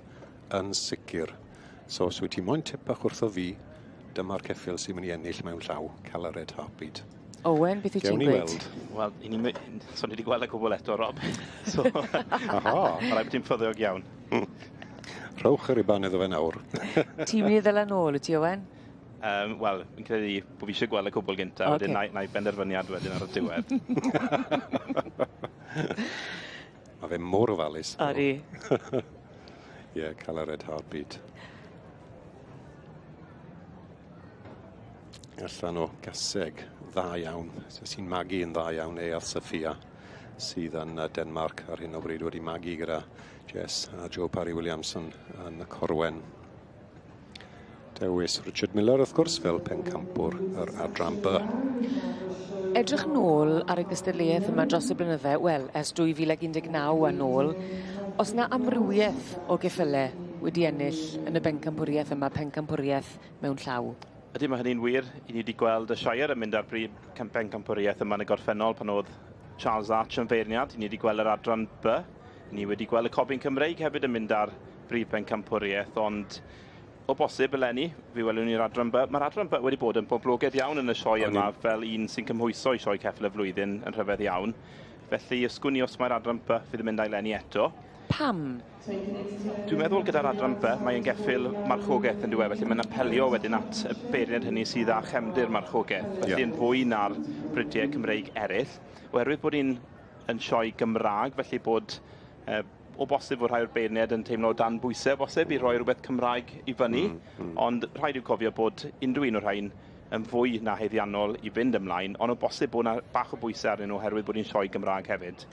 S16: yn sicr. So, os wyt ti moyn tip bach wrtho fi, dyma'r ceffyl sy'n mynd i ennill mewn llaw, Calared Heartbeat.
S19: Owen, beth wyt ti'n
S16: Gewn ni
S19: gweud?
S16: weld.
S7: Wel, i ni, so ni wedi gweld y cwbl eto, Rob. So,
S16: Aha.
S7: Mae rhaid bod ti'n ffyddiog iawn.
S16: Rhowch yr ruban iddo fe nawr.
S19: Ti'n mynd i ddala nôl, wyt ti, Owen?
S7: Wel, fi'n credu bod fi eisiau gweld y cwbl gyntaf, wedyn na i benderfyniad wedyn ar y diwedd.
S16: Mae fe mor ofalus.
S19: Odi.
S16: Ie, Calared Heartbeat. Allan o gaseg dda iawn. So, sy'n magu yn dda iawn, Earth Sophia, sydd yn Denmark ar hyn o bryd wedi magu gyda Jess a Joe Parry Williamson yn y Corwen. Dewis Richard Miller, wrth gwrs, fel pencampwr yr adran B.
S19: Edrych nôl ar y gystadleuaeth yma dros y blynydde, wel, ers 2019 a nôl, os na amrywiaeth o geffyle wedi ennill yn y bencampwriaeth yma, pencampwriaeth mewn llaw?
S7: Ydy, mae hynny'n wir. I ni wedi gweld y Shire yn mynd ar brif pencampwriaeth yma yn y gorffennol pan oedd Charles Arch yn feirniad. I ni wedi gweld yr adran B. Ni wedi gweld y Cobyn Cymreig hefyd yn mynd ar brif bencampwriaeth, ond o bosib eleni, fi welwn ni'r adran B. Mae'r adran B wedi bod yn boblogaidd iawn yn y sioe yma, fel un sy'n cymhwyso i sioe ceffyl y flwyddyn yn rhyfedd iawn. Felly, ysgwn ni os mae'r adran B fydd yn mynd eleni eto.
S19: Pam?
S7: Dwi'n meddwl gyda'r adran B, mae'n geffyl marchogaeth yn diwedd, felly mae'n apelio wedyn at y beirniad hynny sydd â chefndir marchogaeth, felly yn fwy na'r bridiau Cymreig eraill. Oherwydd bod hi'n yn sioe Gymraeg, felly bod o bosib fod rhai o'r beirniaid yn teimlo dan bwysau bosib i roi rhywbeth Cymraeg i fyny, ond rhaid i'w cofio bod unrhyw un o'r rhain yn fwy na haeddiannol i fynd ymlaen, ond o bosib bod yna bach o bwysau arnyn nhw oherwydd bod hi'n sioe Gymraeg hefyd.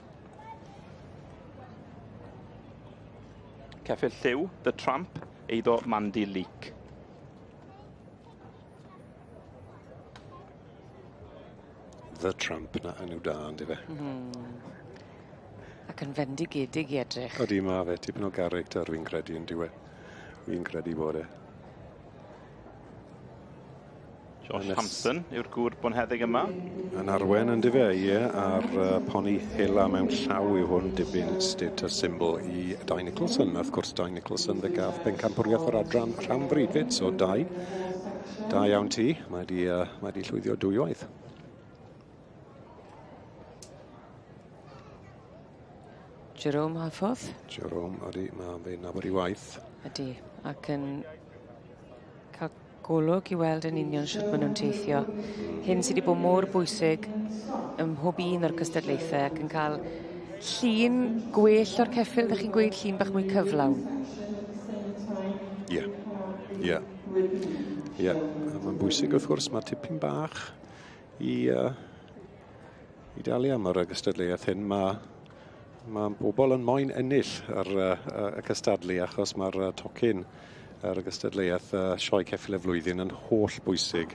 S7: Ceffyl lliw, The Tramp, eiddo Mandy Leake.
S16: The Tramp na enw da, ynddi fe?
S19: Ac yn fendigedig i edrych.
S16: Odi, ma fe, tipyn o character fi'n credu yn diwedd. Fi'n credu bod e.
S7: Josh Hampson yw'r gŵr bonheddig yma.
S16: Yn arwen yn dyfe, ie, a'r poni hela mewn llaw yw hwn, dipyn status symbol i Dai Nicholson. Wrth gwrs, Dai Nicholson fe gath bencampwriaeth o'r adran rhanfryd fyd, so Dai. Da iawn ti, mae di llwyddio dwywaith.
S19: Jerome Haffodd.
S16: Jerome, ydy, mae fe'n nabod i waith.
S19: Ydy, ac yn cael golwg i weld yn union sut maen nhw'n teithio. Hyn sydd wedi bod mor bwysig ym mhob un o'r cystadlaethau ac yn cael llun gwell o'r ceffyl, ddech chi'n gweud llun bach mwy cyflawn?
S16: Ie, ie, ie. Mae'n bwysig wrth gwrs, mae tipyn bach i dalu am yr gystadleuaeth hyn. Mae bobl yn moyn ennill ar y cystadlu achos mae'r tocyn ar y gystadleuaeth sioe ceffyl y flwyddyn yn holl bwysig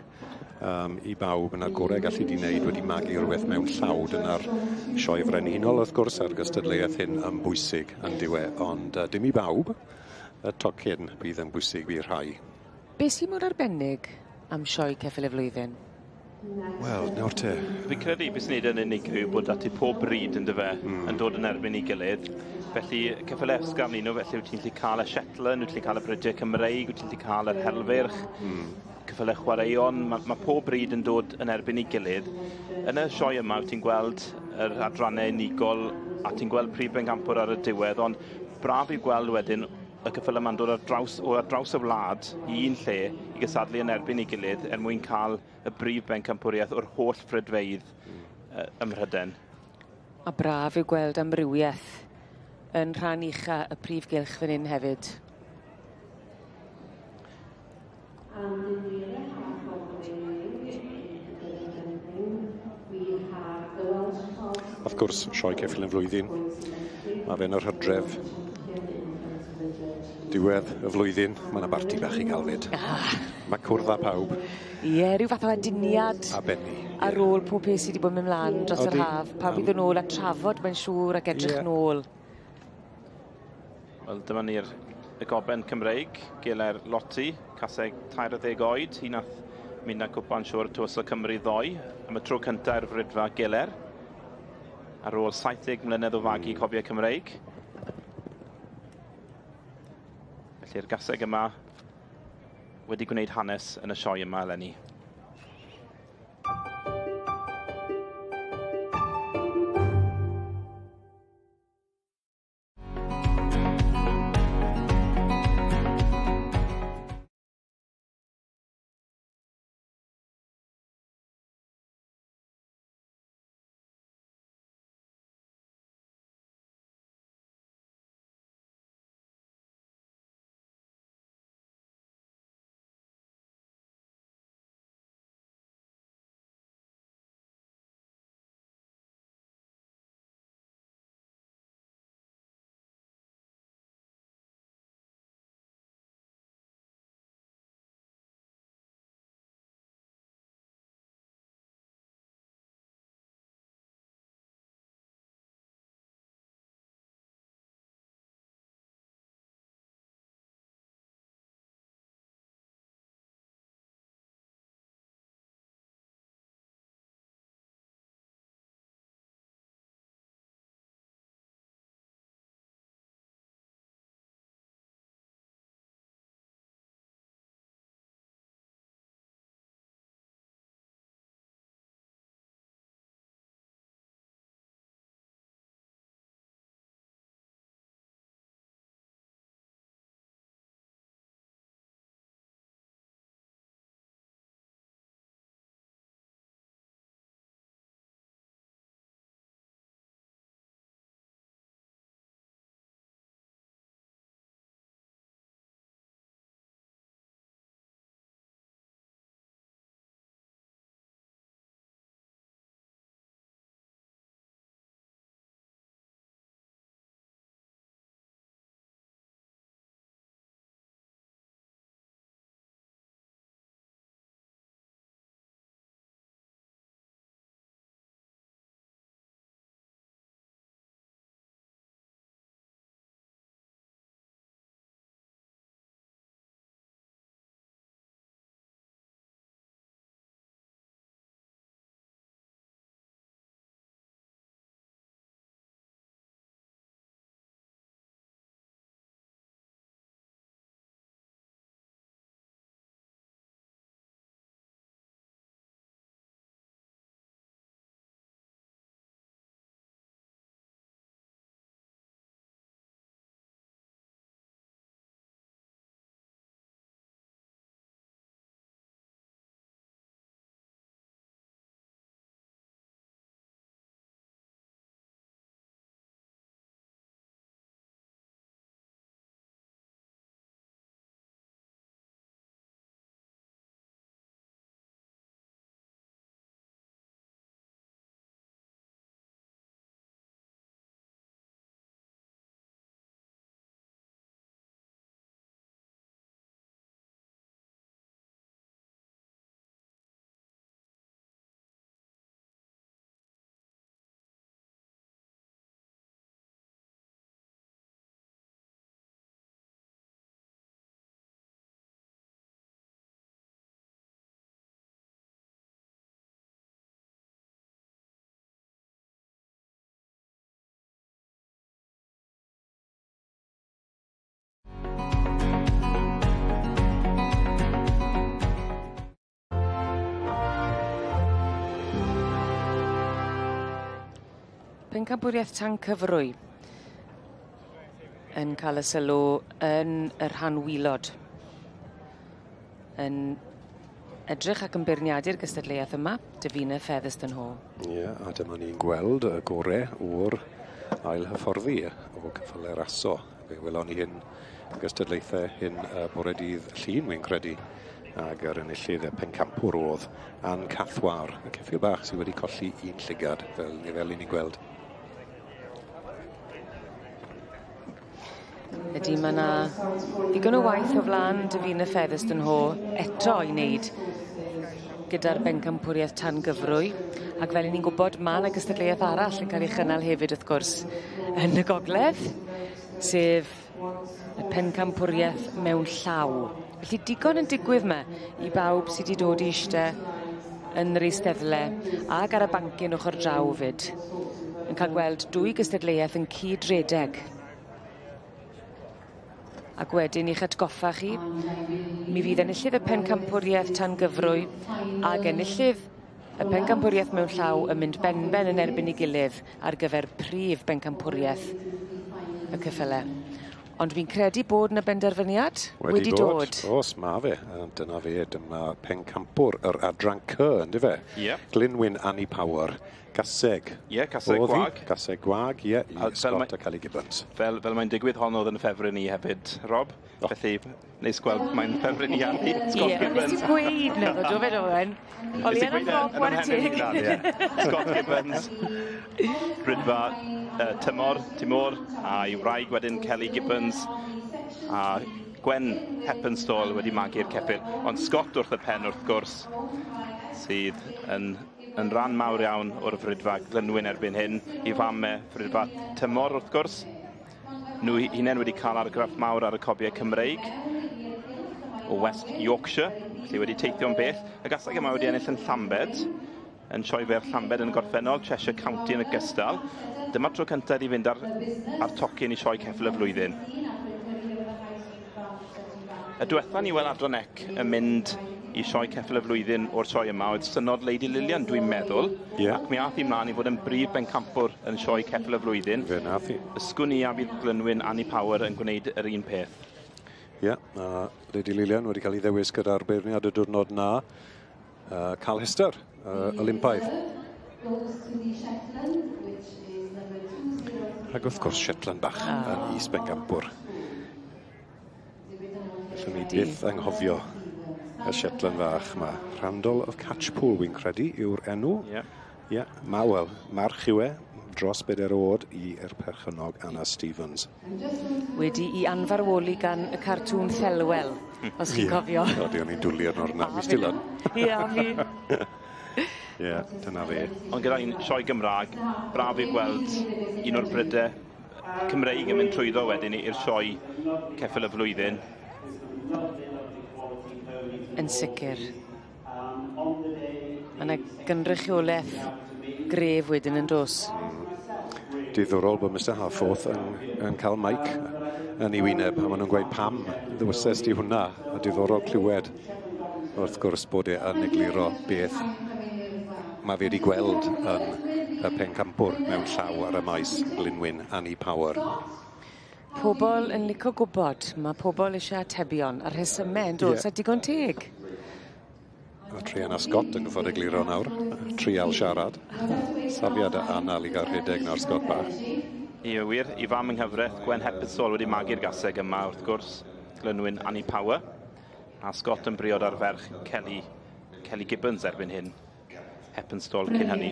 S16: i bawb. Yna'r gorau gallu di wneud wedi magu rhywbeth mewn llaw. Dyna'r sioe frenhinol wrth gwrs a'r gystadleuaeth hyn yn bwysig yn diwedd, ond dim i bawb. Y tocyn bydd yn bwysig i rhai.
S19: Be sy'n mor arbennig am sioe ceffyl y flwyddyn?
S16: Wel, nawr te.
S7: Fi'n credu beth sy'n neud yn unigryw bod ati pob bryd yn dyfe yn dod yn erbyn ei gilydd. Felly, ceffylau ysgafn un nhw, felly wyt ti'n gallu cael y Shetland, wyt ti'n gallu cael y brydiau Cymreig, wyt ti'n gallu cael yr helfyrch, ceffylau chwaraeon. Mae pob bryd yn dod yn erbyn ei gilydd. Yn y sioe yma, wyt ti'n gweld yr adrannau unigol a ti'n gweld prif bencampwr ar y diwedd, ond braf i'w gweld wedyn y ceffylau yma'n dod ar draws y wlad i un lle i gysadlu yn erbyn ei gilydd er mwyn cael y brif bencampwriaeth o'r holl frydfeydd ym Mhrydain.
S19: A braf yw gweld amrywiaeth yn rhan ucha y prif gylch fan hyn hefyd.
S16: Wrth gwrs, sioe ceffyl yn flwyddyn. Mae fe'n yr hydref. Diwedd y flwyddyn, mae yna barti bach i gael fyd. Mae cwrdd â pawb.
S19: Ie, rhyw fath o aduniad.
S16: A benni.
S19: Ar ôl pob peth sydd wedi bod yn mynd mlaen dros yr haf. Pawb i ddod nôl a trafod, mae'n siŵr, ac edrych nôl.
S7: Wel, dyma ni'r y goben Cymreig, Geler Lotti, caseg 30 oed. Hi nath mynd â cwpan siwr Tywysog Cymru ddoe, am y tro cyntaf i'r Fridfa Geler, ar ôl 70 mlynedd o fagu cobiau Cymreig. Felly'r gaseg yma wedi gwneud hanes yn y sioe yma eleni.
S19: Pencampwriaeth Tanc Cyfrwy yn cael y sylw yn y rhan wylod. Yn edrych ac yn beirniadu'r gystadleuaeth yma, Davina Featherstone Hall.
S16: Ie, yeah, a dyma ni'n gweld y gore o'r ail hyfforddi o ceffylau raso. Fe welon ni hyn y gystadlaethau hyn y bore dydd Llun, wy'n credu. Ac yr enillydd y pencampwr oedd Ann Cathwar, y ceffyl bach sydd wedi colli un llygad, fel ni fel i ni'n gweld.
S19: Ydy, mae yna ddigon o waith o flaen Davina Featherstonehaugh eto i wneud gyda'r bencampwriaeth tan gyfrwy. Ac fel 'yn ni'n gwybod, ma' 'na gystadleuaeth arall yn cael ei chynnal hefyd wrth gwrs yn y gogledd, sef y pencampwriaeth mewn llaw. Felly digon yn digwydd 'ma i bawb sy 'di dod i ishte yn yr eisteddle ag ar y bancyn ochor draw 'fyd. Yn ca'l gweld dwy gystadleuaeth yn cyd-redeg. Ac wedyn i'ch atgoffa chi, mi fydd enillydd y pencampwriaeth tan gyfrwy ag enillydd y pencampwriaeth mewn llaw yn mynd benben yn erbyn ei gilydd ar gyfer prif bencampwriaeth y ceffyle. Ond fi'n credu bod 'na benderfyniad wedi, wedi dod.
S16: Oes, ma fe. Dyna fe, dyma pencampwr yr adran C, ynddo fe?
S7: Ie. Yeah.
S16: Glynwyn Annie Power. Gaseg.
S7: Ie, yeah, gaseg gwag.
S16: Gaseg gwag, ie, yeah, i Scott a Kelly Gibbons.
S7: Fel, fel mae'n digwydd hon oedd yn ffefryn i hefyd, Rob. Oh. Felly, neis gweld mae'n ffefryn i Andy, Scott
S19: yeah,
S7: Gibbons.
S19: Nes i gweud na ddo, fe Owen. Oli yn Rob, what a teg.
S7: Scott Gibbons, Rydfa Tymor, Timor, a'i wraig wedyn Kelly Gibbons, a Gwen Heppenstall wedi magu'r ceffyl. Ond Scott wrth y pen wrth gwrs, sydd yn yn rhan mawr iawn o'r Fridfa Glynwyn erbyn hyn, i fam e Fridfa Tymor wrth gwrs. Nhw hunain wedi cael argraff mawr ar y cobiau Cymreig o West Yorkshire, felly wedi teithio'n bell. Y gaseg yma wedi ennill yn Llambed, yn sioe fer Llambed yn y gorffennol, Cheshire County yn ogystal. Dyma'r tro cyntaf i fynd ar, ar tocyn i sioe ceffyl y flwyddyn. Y diwetha ni weld Adran Ec yn mynd i sioe ceffyl y flwyddyn o'r sioe yma oedd synod Lady Lillian, dwi'n meddwl.
S16: Yeah.
S7: Ac mi ath hi mlaen i fod yn brif bencampwr yn sioe ceffyl y flwyddyn.
S16: Fe nath hi.
S7: Ysgwn i a fydd Glynwyn Annie Power yn gwneud yr un peth.
S16: Ie, yeah, a Lady Lillian wedi cael ei ddewis gyda'r beirniad y diwrnod na. Carl Hester, Olympaidd. Ac wrth gwrs Shetland bach oh. yn is bencampwr. Allwn ni byth anghofio y Shetland fach yma. Randall of Catchpool, wy'n credu, yw'r enw.
S7: Ie. Yeah.
S16: Ie, yeah, ma, wel, march yw e, dros bedair oed i'r perchennog Anna Stevens.
S19: Wedi i anfarwoli gan y cartŵn Thelwell, os chi'n
S16: Ie.
S19: cofio.
S16: Odi, o'n i'n dwlu arno'r na. Mi still yn.
S19: Ie, a fi.
S16: Ie, dyna fe.
S7: Ond gyda un sioe Gymraeg, braf i gweld un o'r brydau Cymreig yn mynd trwyddo wedyn i'r sioe ceffyl y flwyddyn.
S19: Yn sicr. Mae yna gynrychiolaeth gref wedyn yn dos.
S16: Diddorol bod Mr Harforth yn, yn cael mic yn ei wyneb, a maen nhw'n gweud pam ddewisais di hwnna, a diddorol clywed wrth gwrs bod e yn egluro beth mae fe wedi gweld yn y pencampwr mewn llaw ar y maes Glynwyn Annie Power.
S19: Pobol yn licio gwybod, mae pobol eisiau atebion a rhesymau yn dos,
S16: Ie.
S19: a digon teg.
S16: A Triana Scott yn gwybod egluro nawr, trial siarad. Safiad y anal i gael rhedeg nawr Scott bach.
S7: Ie, wir, i fam yng nghyfraith, Gwen Heppenstall wedi magu'r gaseg yma wrth gwrs, Glynwyn Annie Power. A Scott yn briod ar ferch Kelly, Kelly Gibbons erbyn hyn. Heppenstall cyn hynny.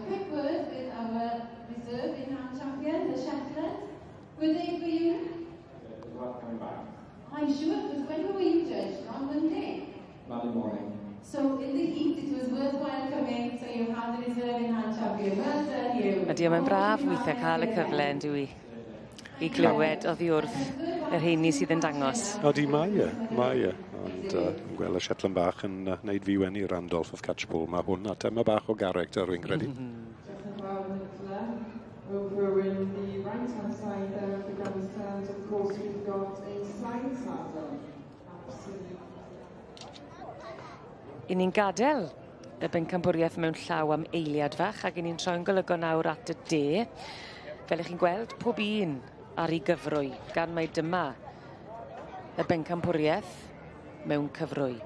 S12: Quick word with our reserve in hand champion, the Shetland. Were they for you? I'm sure, because when were you judged? On Monday.
S13: Monday morning.
S12: So in the heat, it was worthwhile coming, so you have the reserve in hand champion. Well done, you.
S19: Ydy, mae'n braf weithiau cael y cyfle yn dwi i glywed oddi wrth y rheini sydd yn dangos.
S16: Odi, mae e, mae e. Ond yn gweld y Shetland bach yn wneud fi wenu Randolph of Catchpool. Mae hwn a tema bach o garreg, rwy'n credu.
S13: Over in the right-hand side there of the grandstand, of course, we've got a side saddle. Absolutely.
S19: I ni'n gadael y bencampwriaeth mewn llaw am eiliad fach ac i ni'n troi'n golygo nawr at y de. Fel ych chi'n gweld, pob un ar ei gyfrwy, gan mai dyma y bencampwriaeth mewn cyfrwy.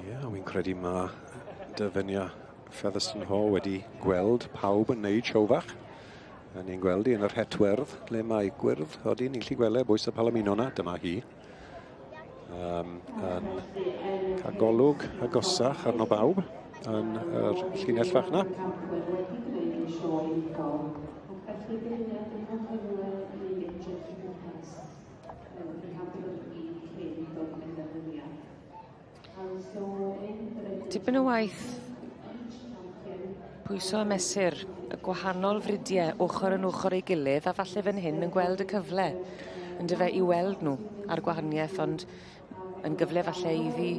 S16: Ie, yeah, wy'n credu mae Dyfenia Featherstonehaugh wedi gweld pawb yn neud siow fach. A ni'n gweld hi yn yr het werdd, le mae gwyrdd. Odi, ni'n gallu gweld e, bwys y Palomino na, dyma hi. Yn cael golwg agosach arno bawb yn yr llinell fach na.
S19: Tipyn o waith pwyso a mesur y gwahanol fridie ochor yn ochor ei gilydd a falle fan hyn yn gweld y cyfle yndyfe i weld nhw a'r gwahanieth ond yn gyfle falle iddi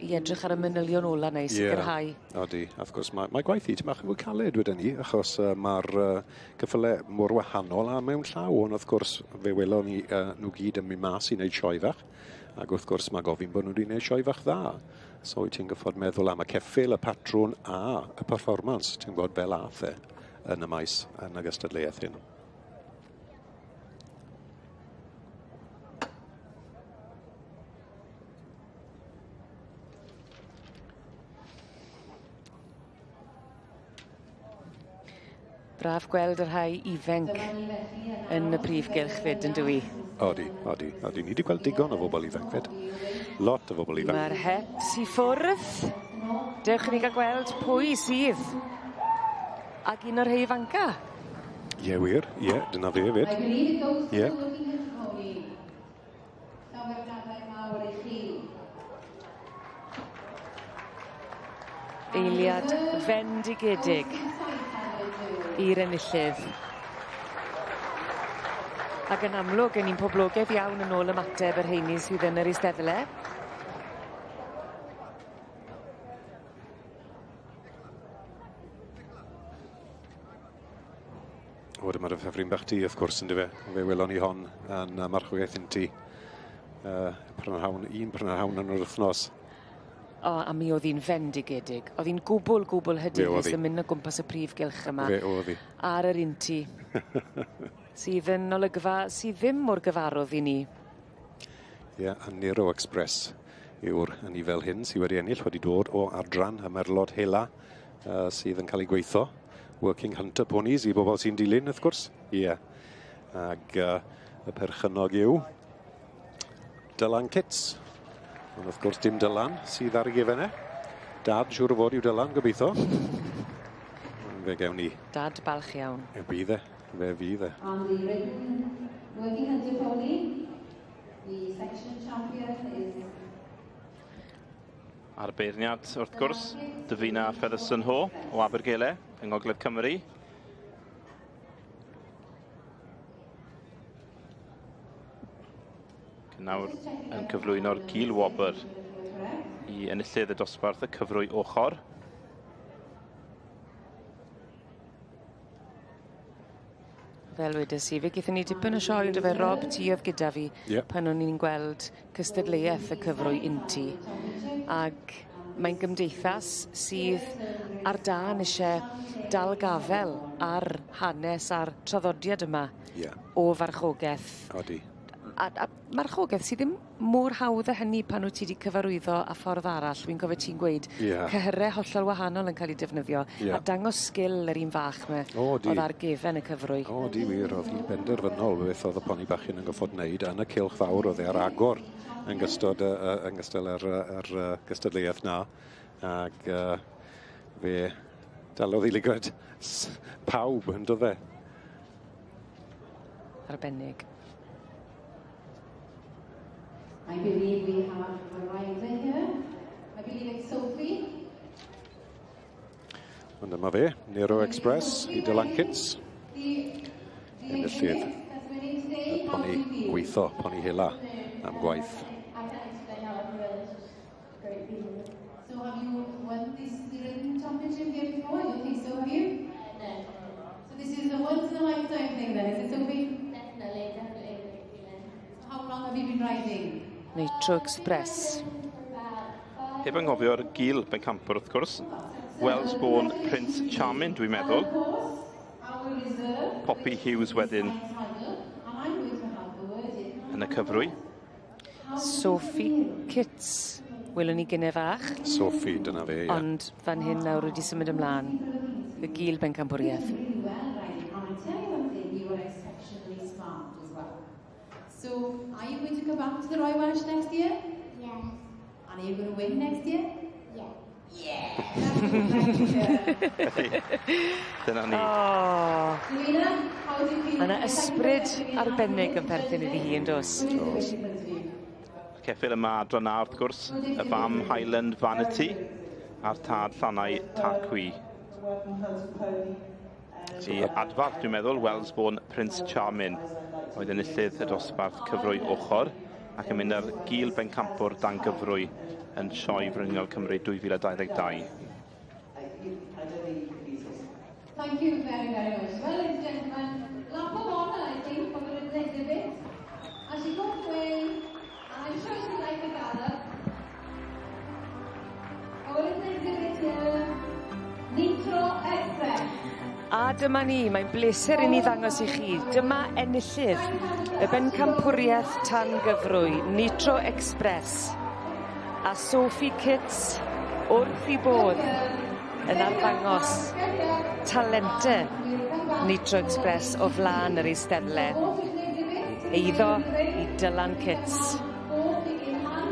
S19: i edrych ar y manylion ola 'na i sicrhau.
S16: Ie, odi. A wrth gwrs mae, mae gwaith hi tipyn bach yn fwy caled wedyn ni, achos uh, mae'r uh, cyffyle mor wahanol a mewn llaw, ond wrth gwrs fe welon ni uh, nhw gyd yn mynd mas i wneud sioe fach, ac wrth gwrs mae gofyn bod nhw wedi gwneud sioe fach dda. So wyt ti'n gyffod meddwl am y ceffyl, y patrwn a y performance, ti'n gwybod fel ath e yn y maes yn y gystadleuaeth hyn.
S19: Braf gweld y rhai ifanc yn y prif gylch fyd yn dywi?
S16: Odi, odi, odi. Ni wedi gweld digon o bobl ifanc fyd. Lot o bobl ifanc.
S19: Mae'r het i ffwrdd. Dewch i ni gael gweld pwy sydd ag un o'r rhai ifanca.
S16: Ie wir, ie, dyna fe fyd. Ie.
S19: Eiliad fendigedig i'r enillydd. Ac yn amlwg yn un poblogaidd iawn yn ôl ymateb yr rheini sydd yn yr eisteddle.
S16: O, dyma'r ffefryn bach ti, wrth gwrs, yndyfe. Fe welon ni hon yn marchogaeth inti. Prynhawn, un prynhawn yn yr wythnos.
S19: O, a mi oedd hi'n fendigedig. Oedd hi'n gwbl, gwbl hyderus yn mynd o gwmpas y prif gylch yma.
S16: Fe oedd hi.
S19: Ar yr inti. sydd yn olygfa sydd ddim mor gyfarwydd i ni.
S16: Ie, yeah, a Nero Express yw'r anifail hyn sydd wedi ennill, wedi dod o adran y merlod hela sydd yn cael ei gweithio. Working Hunter Ponies i bobl sy'n dilyn, wrth gwrs. Ie. Yeah. Ag y perchennog yw Dylan Kitts. Ond wrth gwrs dim Dylan sydd ar ei gefen e. Dad, siŵr o fod yw Dylan, gobeithio. Fe gewn ni.
S19: Dad balch iawn.
S16: E bydd e. Fe fydd e.
S12: And the ridden Working Hunter Pony, the section champion is
S7: A'r beirniad, wrth gwrs, Dyfina Featherson Ho o Abergele yng Ngogledd Cymru. Nawr yn cyflwyno'r gil wobr i enillydd y dosbarth y cyfrwy ochr.
S19: Fel wedes i, fe gaethon ni dipyn o sioe on'd yfe Rob ti oedd gyda fi
S16: yeah.
S19: pan o'n i'n gweld cystadleuaeth y cyfrwy inti ag mae'n gymdeithas sydd ar dân isie dal gafel ar hanes a'r traddodiad yma
S16: yeah.
S19: o farchogeth.
S16: Odi.
S19: A, a marchogeth sydd ddim mor hawdd â hynny pan wyt ti 'di cyfarwyddo â ffordd arall. Wi'n cofio ti'n gweud
S16: yeah.
S19: cyhyre hollol wahanol yn cael eu defnyddio
S16: yeah.
S19: a dangos sgil yr un fach 'ma
S16: o,
S19: oedd ar gefen y cyfrwy.
S16: O, di wir, oedd hi'n benderfynol beth oedd y poni bach hyn yn goffod wneud yn y cylch fawr oedd e ar agor yn gystod, yn gystal yr, yr, yr gystadleuaeth na. Ac uh, fe dalodd i lygad pawb yn dod fe.
S19: Arbennig.
S12: I believe we have a rider here. I believe it's Sophie.
S16: Ond dyma fe, Nero Express i Dylan Kitts. Enillydd y poni gweitho, poni hela am gwaith.
S12: So have you won this the championship here before? I don't think so, have you?
S14: No.
S12: So this is a once in a lifetime thing then, is it Sophie?
S14: Definitely, definitely.
S12: So how long have you been riding?
S19: Nitro Express.
S7: Heb anghofio'r gil bencampwr wrth gwrs. Welsh-born Prince Charming, dwi'n meddwl. Poppy Hughes wedyn yn y cyfrwy.
S19: Sophie Kitts, welwn ni gynne fach.
S16: Sophie, dyna fe, ie.
S19: Ond fan hyn nawr wedi symud ymlaen, y gil bencampwriaeth.
S12: So, are you going to come back to the Royal Welsh next year?
S14: Yes.
S12: And are you going to win next year?
S14: Yeah.
S12: Yeah!
S7: Felly, dyna ni.
S19: Oh.
S12: Lena, how do you feel?
S19: Mae yna ysbryd arbennig yn perthyn iddi hi yn dos?
S16: Oes.
S7: Ceffyl yma adran A wrth gwrs, y fam Highland Vanity a'r tad Llanau Tarqui. I adfarth, dwi'n meddwl, Wellsbourne Prince Charming oedd enillydd y dosbarth cyfrwy ochr ac yn mynd ar gil bencampwr dan gyfrwy yn Sioe Frenhinol Cymru 2022.
S12: Thank you very, very much. Well, ladies and gentlemen, lap of honour, I think, for the exhibit. As she goes away, and I'm sure she'd like a gallop. Our little exhibit here, Nitro Express.
S19: A dyma ni, mae'n bleser i ni ddangos i chi. Dyma enillydd y bencampwriaeth tan gyfrwy, Nitro Express. A Sophie Kitts wrth i bodd yn arddangos talente Nitro Express o flaen yr eisteddle. Eiddo i Dylan Kitts.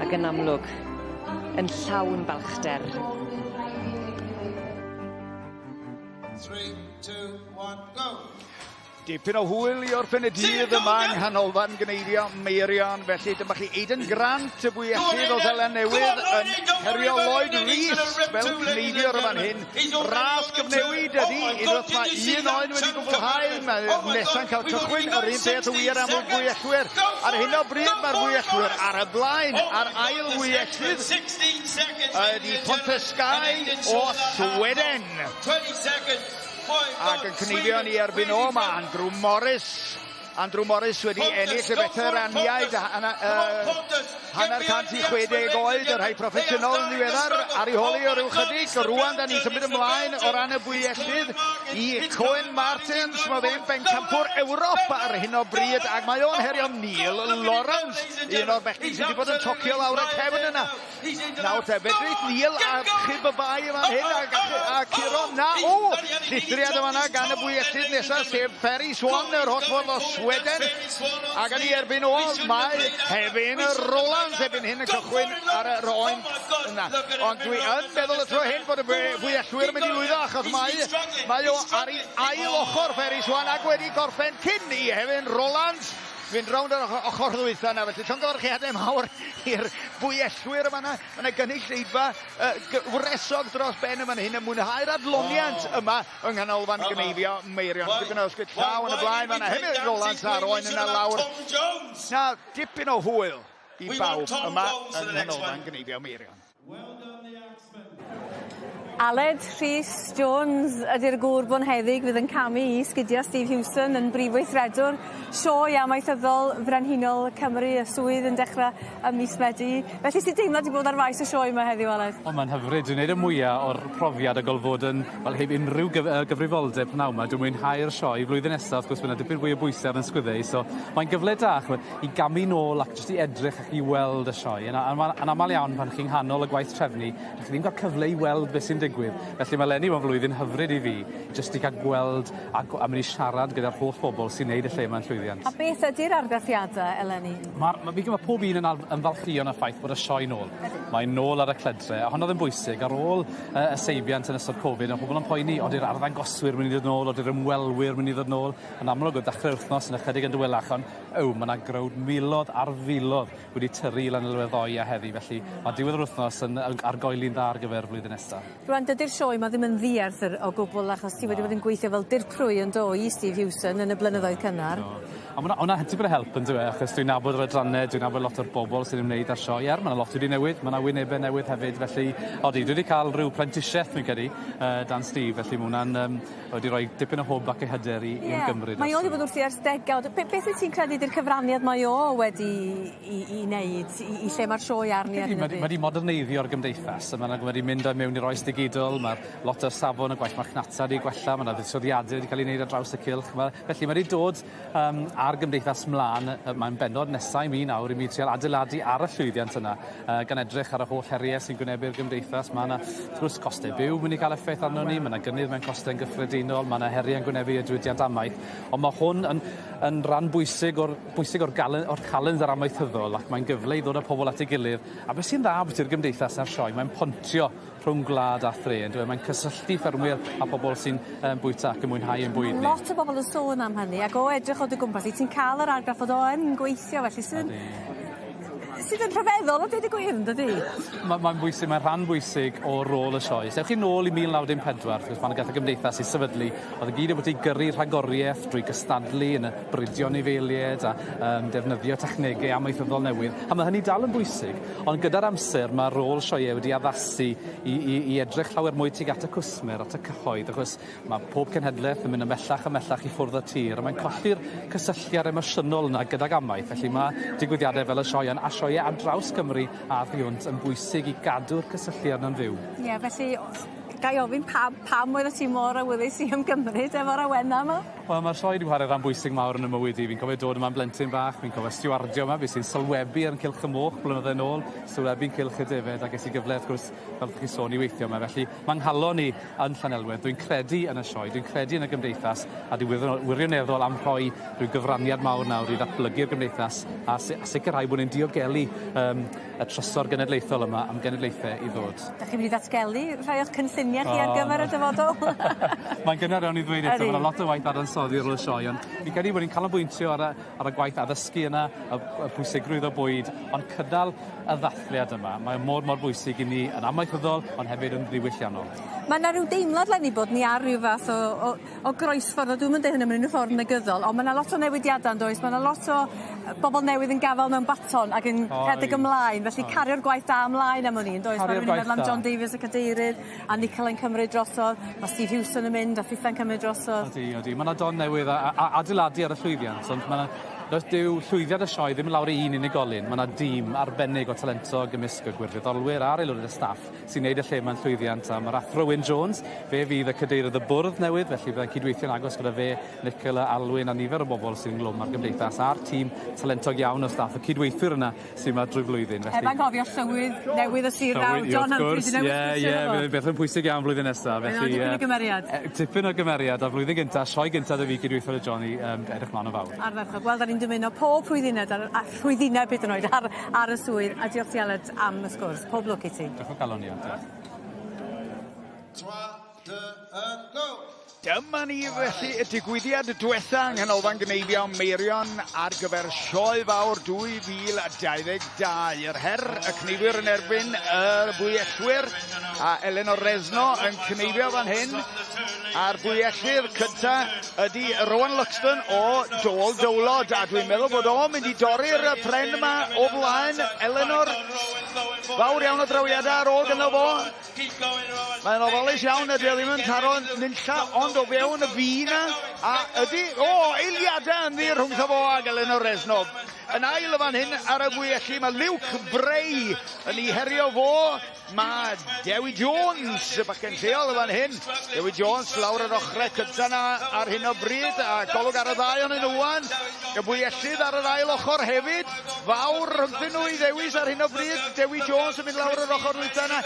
S19: Ac yn amlwg, yn llawn balchder.
S21: 3, 2, 1, go!
S18: Dipyn o hwyl i orffen y dydd yma yng Nghanolfan Gneifio Meirion. Felly dyma chi Aidan Grant, y bwyellydd o Seland Newydd, yn herio Lloyd Rees fel cneifiwr y fan hyn. Ras gyfnewid ydy, unwaith mae un oen wedi gwblhau, mae nesa'n cael cychwyn, yr un peth y wir am y fwyellwyr. Ar hyn o bryd mae'r fwyellwyr ar y blaen, a'r ail fwyellydd ydy Pontus Sky o Sweden. Ac yn cneifio ni erbyn o, mae Andrew Morris. Andrew Morris wedi ennill y veteraniaid 150 oed, y rhai proffesiynol yn ddiweddar, ar ei holi o ryw chydig. Rwan, da ni'n symud ymlaen o ran y bwyellydd i Cohen Martins. Mae fe'n bencampwr Ewrop ar hyn o bryd, ac mae o'n herio Neil Lawrence, un o'r bechgyn sydd wedi bod yn tocio lawr y cefn yna. Nawr te, fedrith Neil achub y bai yma hyn a curo na. O, llithriad yma yna gan y bwyellydd nesaf, sef Ferry Swan, yr holl ffordd o Sweden. Ac yn ei erbyn o, mae Hefin Rolands erbyn hyn yn cychwyn ar yr oen yna. Ond dwi yn meddwl y tro hyn bod y fwyellwyr yn mynd i lwyddo, achos mae o ar ei ail ochr Ferry Swan ac wedi gorffen cyn i Hefin Rolands fynd rownd yr ochr ddwytha yna. Felly llongyfarchiadau mawr i'r fwyellwyr yma yna. Mae yna gynulleidfa wresog dros ben yma hyn yn mwynhau'r adloniant yma yng Nghanolfan Gneifio Meirion. Dipyn o ysgwyd llaw yn y blaen fan'na. Hefyd Rolands a'r oen yna lawr. Na, dipyn o hwyl i bawb yma yng Nghanolfan Gneifio Meirion.
S2: Aled Rhys Jones ydi'r gŵr bonheddig fydd yn camu i sgidia Steve Hewson yn brif weithredwr Sioe Amaethyddol Frenhinol Cymru, y swydd yn dechrau ym mis Medi. Felly sut deimlad 'di bod ar faes y sioe yma heddiw, Aled?
S14: O, mae'n hyfryd. Dwi'n neud y mwya o'r profiad o ga'l fod yn, wel, heb unrhyw gyfrifoldeb pnawn 'ma. Dwi'n mwynhau'r sioe. Flwyddyn nesa, wrth gwrs, ma' 'na dipyn fwy o bwyse ar 'yn sgwydde i, so mae'n gyfle da, ch'mod, i gamu nôl ac jyst i edrych ac i weld y sioe. Yn yn amal iawn pan chi'n nghanol y gwaith trefnu, 'dych chi ddim ca'l cyfle i weld beth sy'n digwydd. Felly mae eleni mae'n flwyddyn hyfryd i fi, jyst i cael gweld a, a mynd i siarad gyda'r holl bobl sy'n neud y lle yma'n llwyddiant.
S2: A beth ydy'r argraffiadau eleni?
S14: Mae'r, ma, fi'n gwybod pob un yn ymfalchïo yn y ffaith bod y sioe nôl. Mae'n nôl ar y cledre, a honno oedd yn bwysig. Ar ôl y seibiant yn ystod Covid, oedd pobl yn poeni, ody'r arddangoswyr mynd i ddod nôl, ody'r ymwelwyr mynd i ddod nôl. Yn amlwg, oedd dechrau'r wythnos yn ychydig yn dawelach, ond ew, mae yna growd milodd ar filodd wedi tyrru i Lanelwedd ddoe a heddi, felly mae diwedd yr wythnos yn argoeli'n dda ar gyfer flwyddyn nesaf.
S2: Rwan, dydy'r sioe 'ma ddim yn ddiarth o gwbl, achos ti wedi bod yn gweithio fel dirprwy yn do i Steve Hewson yn y blynyddoedd cynnar.
S14: Do. A ma' hwnna tipyn o help yndyw e, achos dwi'n nabod yr adranne, dwi'n nabod lot o'r bobl sy'n ymwneud â'r sioe, er ma' 'na lot wedi newid, ma' 'na wynebe newydd hefyd, felly odi, dwi wedi cael rhyw prentisiaeth fi'n credu, dan Steve, felly ma' hwnna'n wedi rhoi dipyn o hwb ac ei hyder i ymgymryd.
S2: Mae o wedi bod wrthi ers degawd. Beth wyt ti'n credu 'di'r cyfraniad mae o wedi i wneud i lle mae'r sioe arni ar hyn o bryd?
S14: Mae wedi moderneiddio'r gymdeithas, a mae wedi mynd â mewn i'r oes digidol, mae lot o'r safon y gwaith marchnata wedi gwella, mae yna fuddsoddiadau wedi cael ei wneud ar draws y cylch. Felly mae wedi dod a'r gymdeithas mlaen, mae'n bennod nesaf i mi nawr i mi trial adeiladu ar y llwyddiant yna, gan edrych ar y holl heriau sy'n gwynebu'r gymdeithas. Mae yna, wrth gwrs, costau byw mynd i gael effaith arno ni, mae yna gynnydd mewn costau yn gyffredinol, mae yna heriau yn gwynebu y diwydiant amaeth, ond mae hwn yn rhan bwysig o'r, bwysig o'r, galen, o'r calendar amaethyddol ac mae'n gyfle i ddod â pobl at ei gilydd. A beth sy'n dda ambiti'r gymdeithas a'r sioe, mae'n pontio rhwng gwlad a thre, yndyw e? Mae'n cysylltu ffermwyr a pobl sy'n bwyta ac yn mwynhau ein bwyd ni.
S2: Lot o bobl yn sôn am hynny ac o edrych o dy gwmpas di ti'n cael yr argraff fod o yn gweithio felly sydd yn sydd yn rhyfeddol a dweud y gwir, yn dydi?
S14: Mae'n bwysig, mae'n rhan bwysig o rôl y sioe. Os ewch chi nôl i 1914, wrth gwrs, pan y gath y gymdeithas ei sefydlu, oedd y gyd wedi gyrru rhagoriaeth drwy gystadlu yn y bridio anifeiliaid a defnyddio technegau amaethyddol newydd, a mae hynny dal yn bwysig, ond gyda'r amser mae rôl sioeau wedi addasu i, i, i edrych llawer mwy tuag at y cwsmer, at y cyhoedd, achos mae pob cenhedlaeth yn mynd ymhellach ymhellach i ffwrdd y tir, a mae'n colli'r cysylltiad emosiynol yna gydag amaeth, felly mae digwyddiadau fel y sioeau a sioeau ar draws Cymru a thu hwnt yn bwysig i gadw'r cysylltiad yna'n fyw.
S2: Ie, yeah, felly ga i ofyn pam, pam oeddet ti mor awyddus i ymgymryd efo'r awenau yma?
S14: Wel, mae'r sioe wedi chwarae rhan bwysig mawr yn 'y mywyd i. Fi'n cofio dod yma'n blentyn bach, fi'n cofio stiwardio yma, fues i'n sylwebu ar yn Cylch y Moch blynydde nôl, sylwebu'n Cylch y Defaid, a ges i gyfle wrth gwrs, fel chi sôn, i weithio yma. Felly, mae 'nghalon i yn Llanelwedd, dwi'n credu yn y sioe, dwi'n credu yn y gymdeithas, a dwi wirioneddol am rhoi rhyw gyfraniad mawr nawr i ddatblygu'r gymdeithas a, a sicrhau bod ni'n diogelu um, y trysor genedlaethol yma am genedlaethau i ddod.
S2: Dach chi'n mynd i ddatgelu rhai o'ch cynlluniau chi ar gyfer y dyfodol?
S14: Mae'n gynnar iawn i ddweud eto, mae lot o waith dadansoddi ar ôl y sioe, ond fi'n credu bod ni'n canolbwyntio ar y, ar y gwaith addysgu yna, y, y pwysigrwydd o bwyd, ond cynnal y ddathliad yma. Mae mor, mor bwysig i ni yn amaethyddol, ond hefyd yn ddiwylliannol.
S2: Mae yna rhyw deimlad lenni bod ni ar ryw fath o, o, o groesffordd, a dwi'm yn deud hynny mewn unrhyw ffordd negyddol, ond mae yna lot o newidiadau yn does, mae yna lot o bobl newydd yn gafael mewn baton ac yn rhedeg ymlaen, felly cario'r gwaith da ymlaen am wn i, yn does? Mae rhywun yn meddwl am John Davies y cadeirydd, a Nicola'n cymryd drosodd, mae Steve Hewson yn mynd a Ffitha'n cymryd drosodd.
S14: Odi, odi. Mae yna don newydd a, a, adeiladu ar y llwyddiant, ond mae yna Does dyw llwyddiant y sioe ddim lawr i un unigolyn. Mae yna dîm arbennig o talentog ymysg y gwirfoddolwyr a'r aelodau staff sy'n neud y lle 'ma'n llwyddiant a ma'r Athro Wyn Jones, fe fydd y cadeirydd y bwrdd newydd, felly byddai'n cydweithio'n agos gyda fe, Nicola, Alwyn a nifer o bobl sy'n ynghlwm â'r gymdeithas a'r tîm talentog iawn o staff, y cydweithwyr yna sy'n yma drwy flwyddyn. Felly...
S2: Heb anghofio llywydd newydd y sir nawr, John Humphrey,
S14: Ie, ie, bydd beth yn pwysig iawn flwyddyn nesaf. Felly,
S2: dipyn o gymeriad.
S14: Tipyn o gymeriad, a flwyddyn gyntaf, sioe gyntaf 'da fi cydweithio â Johnny, um, edrych mlaen yn fawr.
S2: Ardderchog. Wel, da ni'n dymuno pob llwyddiant ar, a llwyddineb hyd yn oed ar, ar y swydd, a diolch ti Aled am y sgwrs. Pob lwc i ti.
S14: Diolch o galon Ian, diolch.
S21: 3, 2, 1, go!
S18: Dyma ni felly y digwyddiad diwetha yng Nghanolfan Gneifio Meirion ar gyfer Sioe Fawr 2022. Yr her, y cneifwyr yn erbyn y bwyellwyr a Eleanor Resno yn cneifio fan hyn. A'r bwyellydd cynta ydy Rowan Luxton o Dôl Dowlod a dwi'n meddwl bod o'n mynd i dorri'r pren yma o flaen Eleanor. Fawr iawn o drawiadau ar ôl gyda fo. Mae'n ofalus iawn, ydy o ddim yn taro nunlla, ond o fewn y fi na. A ydy, o, eiliadau ynddi rhwngtho fo ag Eleanor Resno. Yn ail y fan hyn ar y fwyelli, mae Luke Bray yn ei herio fo. Mae Dewi Jones, y bachgen lleol y fan hyn. Dewi Jones lawr yr ochrau cyntaf na ar hyn o bryd, a golwg ar y ddau o'n nhw wan. Y bwyellydd ar yr ail ochr hefyd. Fawr rhyngddyn nhw i ddewis ar hyn o bryd. Dewi Jones yn mynd lawr yr ochr dwytha yna.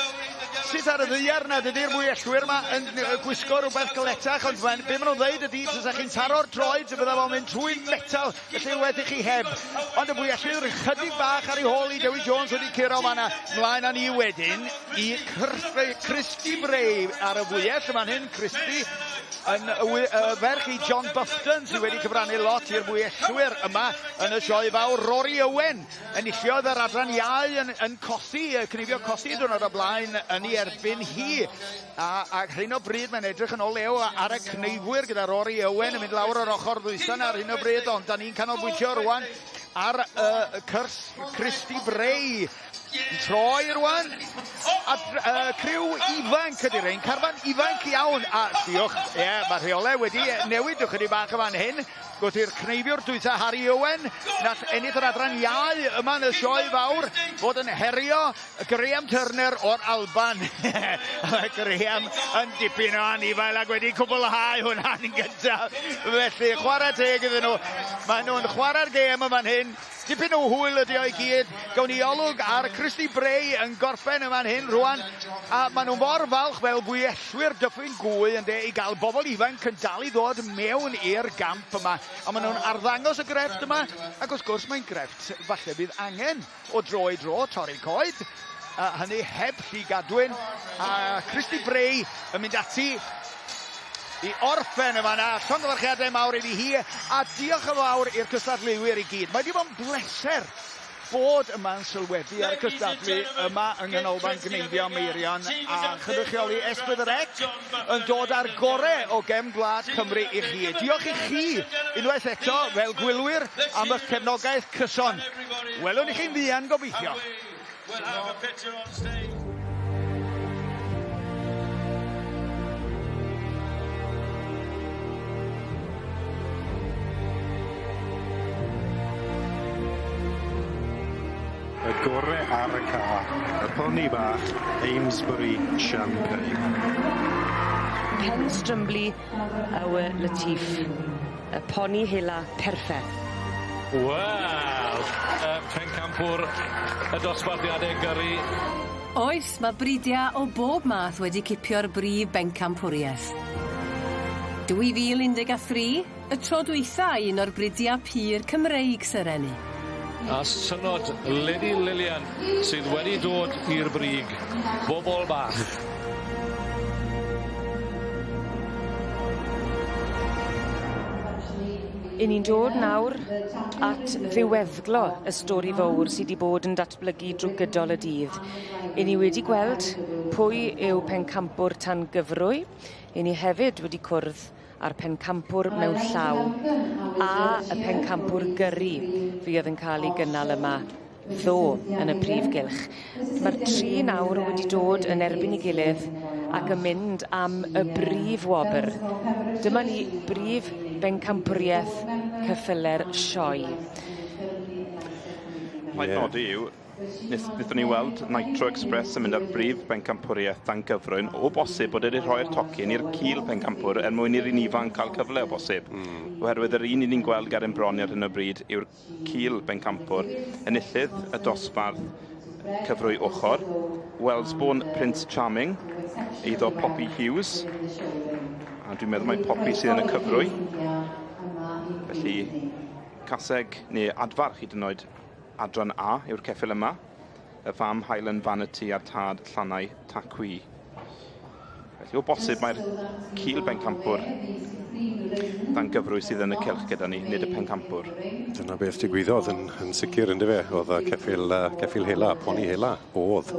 S18: Sut ar y ddaear na dydy'r mwyellwyr yma yn gwisgo rhywbeth gletach, ond be maen nhw'n dweud ydy, tasa chi'n taro'r droed, bydda fo'n mynd trwy metal, felly wedi chi heb. Ond y mwyellwyr chydig bach ar ei hôl i Dewi Jones wedi curo fanna. Mlaen â ni wedyn i Christy Bray ar y fwyell yma'n hyn. Christy yn y ferch i John Bufton sydd wedi cyfrannu lot i'r mwyellwyr yma yn y sioe fawr. Rory Owen enillodd yr adran iau yn, yn cothi, cnifio cothi diwrnod o blaen yn ei erbyn hi. A, ac hyn o bryd mae'n edrych yn olew ar y cneifwyr gyda Rory Owen yn mynd lawr yr ochr ddwysan ar hyn o bryd, ond da ni'n canolbwyntio rwan ar y cyrs Christy Bray. Yn troi rwan. A criw ifanc ydy rhain, carfan ifanc iawn. A diolch, ie, yeah, mae rheolau wedi newid ychydig bach y fan hyn. Gwrth i'r cneifiwr dwytha Harry Owen, nath ennill yr adran iau yma yn y sioe fawr, fod yn herio Graham Turner o'r Alban. Mae Graham yn dipyn o anifail ac wedi cwblhau hwnna'n gyntaf. Felly, chwarae teg iddyn nhw. Maen nhw'n chwarae'r gêm yma'n hyn. Dipyn o hwyl ydi o i gyd. Gawn ni olwg ar Christy Bray yn gorffen yn fan hyn rwan. A maen nhw mor falch fel bwyellwyr Dyffryn Gwy ynde i gael bobl ifanc yn dal i ddod mewn i'r gamp yma. A maen nhw'n arddangos y grefft yma. Ac wrth gwrs mae'n grefft falle bydd angen o dro i dro torri coed. A hynny heb lli gadwyn. A Christy Bray yn mynd ati i orffen yn fanna. Llongyfarchiadau mawr iddi hi, a diolch yn fawr i'r cystadleuwyr i gyd. Mae wedi bod yn bleser bod yma'n sylwebu ar y cystadlu yma yng Nghanolfan Gneifio Meirion a chynrychioli S4C yn dod â'r gore o gefn gwlad Cymru i chi. Diolch i chi unwaith eto fel gwylwyr am eich cefnogaeth cyson. Welwn i chi'n fuan gobeithio.
S17: We'll have a picture on stage.
S16: Y gore ar y ca, y poni bach, Amesbury Champagne.
S19: Pen Strymbli, Our Latif. Y poni hela perffeth.
S9: Wel, y pencampwr y dosbarthiadau gyrru.
S2: Oes, mae bridiau o bob math wedi cipio'r brif bencampwriaeth. 2013, y tro dwytha i un o'r bridiau pur Cymreig serennu.
S9: A synod Lady Lillian sydd wedi dod i'r brig. Bobol bach.
S19: I ni'n dod nawr at ddiweddglo y stori fowr sy 'di bod yn datblygu drw gydol y dydd. I ni wedi gweld pwy yw pencampwr tan gyfrwy. I ni hefyd wedi cwrdd â'r pencampwr mewn llaw a y pencampwr gyrru fuodd yn cael ei gynnal yma ddo yn y prif gylch. Mae'r tri nawr wedi dod yn erbyn ei gilydd ac yn mynd am y brif wobr. Dyma ni brif bencampwriaeth ceffyle'r sioe.
S7: Rhaid nodi yw, nes, wnaethon ni weld Nitro Express yn mynd ar brif bencampwriaeth dan gyfrwyn, o bosib bod e wedi rhoi'r tocyn i'r cil pencampwr er mwyn i'r un ifanc cael cyfle o bosib. Oherwydd yr un i ni'n gweld ger ein bron ar hyn o bryd yw'r cil bencampwr, enillydd y dosbarth cyfrwy ochr, Wellsbourne Prince Charming, eiddo Poppy Hughes, a dwi'n meddwl mai Poppy sydd yn y cyfrwy. Felly, caseg neu adfarch hyd yn oed adran A yw'r ceffyl yma. Y fam Highland Vanity a'r tad Llanau Tacwi. Felly o bosib mae'r cil bencampwr dan gyfrwy sydd yn y cylch gyda ni, nid y pencampwr.
S16: Dyna beth digwyddodd yn, yn sicr yndyfe, oedd y ceffyl, ceffyl hela, poni hela, oedd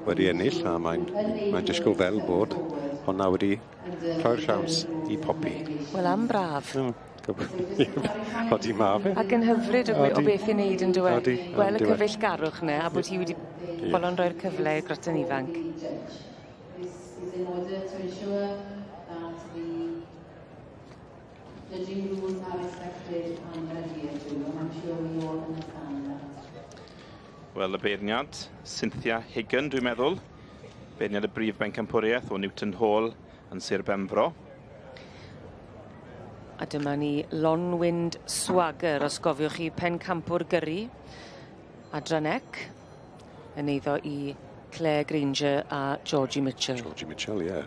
S16: wedi ennill a mae'n mae disgwyl fel bod honna wedi rhoi'r siawns i Poppy.
S19: Wel am braf.
S16: Odi ma fe.
S19: Ac yn hyfryd o, o beth i wneud yn dywe. Gweld y cyfeillgarwch 'na a bod hi wedi bolon rhoi'r cyfle i'r groten ifanc.
S12: This is in order to ensure that the judging rules are respected and adhered to, and I'm sure we all understand that.
S7: Wel, y beirniad, Cynthia Higgin, dwi'n meddwl. Beirniad y brif bencampwriaeth o Newton Hall yn Sir Benfro.
S19: A dyma ni Lonwind Swagger, os gofiwch chi, pencampwr gyrru, Adran Ec, yn eiddo i Claire Granger a Georgie Mitchell.
S16: Georgie Mitchell, ie. Yeah.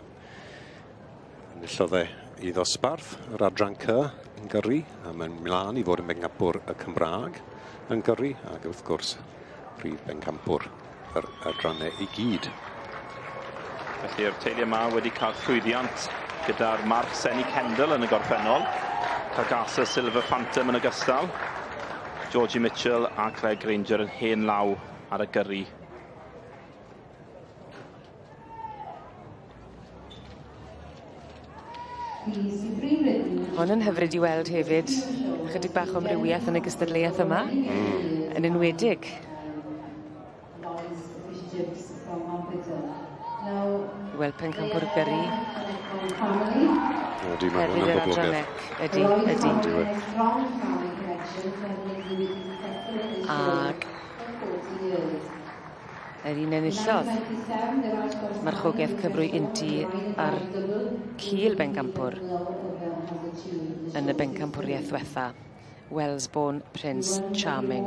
S16: Enillodd e i ddosbarth yr adran C yn gyrru, a mae'n mlaen i fod yn bencampwr y Cymraeg yn gyrru, ac wrth gwrs prif bencampwr yr adrannau i gyd.
S7: Felly'r teulu yma wedi cael llwyddiant gyda'r march Senni Kendall yn y gorffennol. Cagasa Silver Phantom yn ogystal. Georgie Mitchell a Claire Granger yn hen law ar y gyrru.
S19: Hon yn hyfryd i weld hefyd. Chydig bach o amrywiaeth yn y gystadleuaeth yma. Yn enwedig. I weld pencampwr gyrru.
S16: Ydy, mae hwn yn boblogaidd.
S19: Ydy, ydy. Ac yr un enillodd marchogaeth cyfrwy untu ar cil bencampwr yn y bencampwriaeth ddiwetha, Wellsbourne Prince Charming.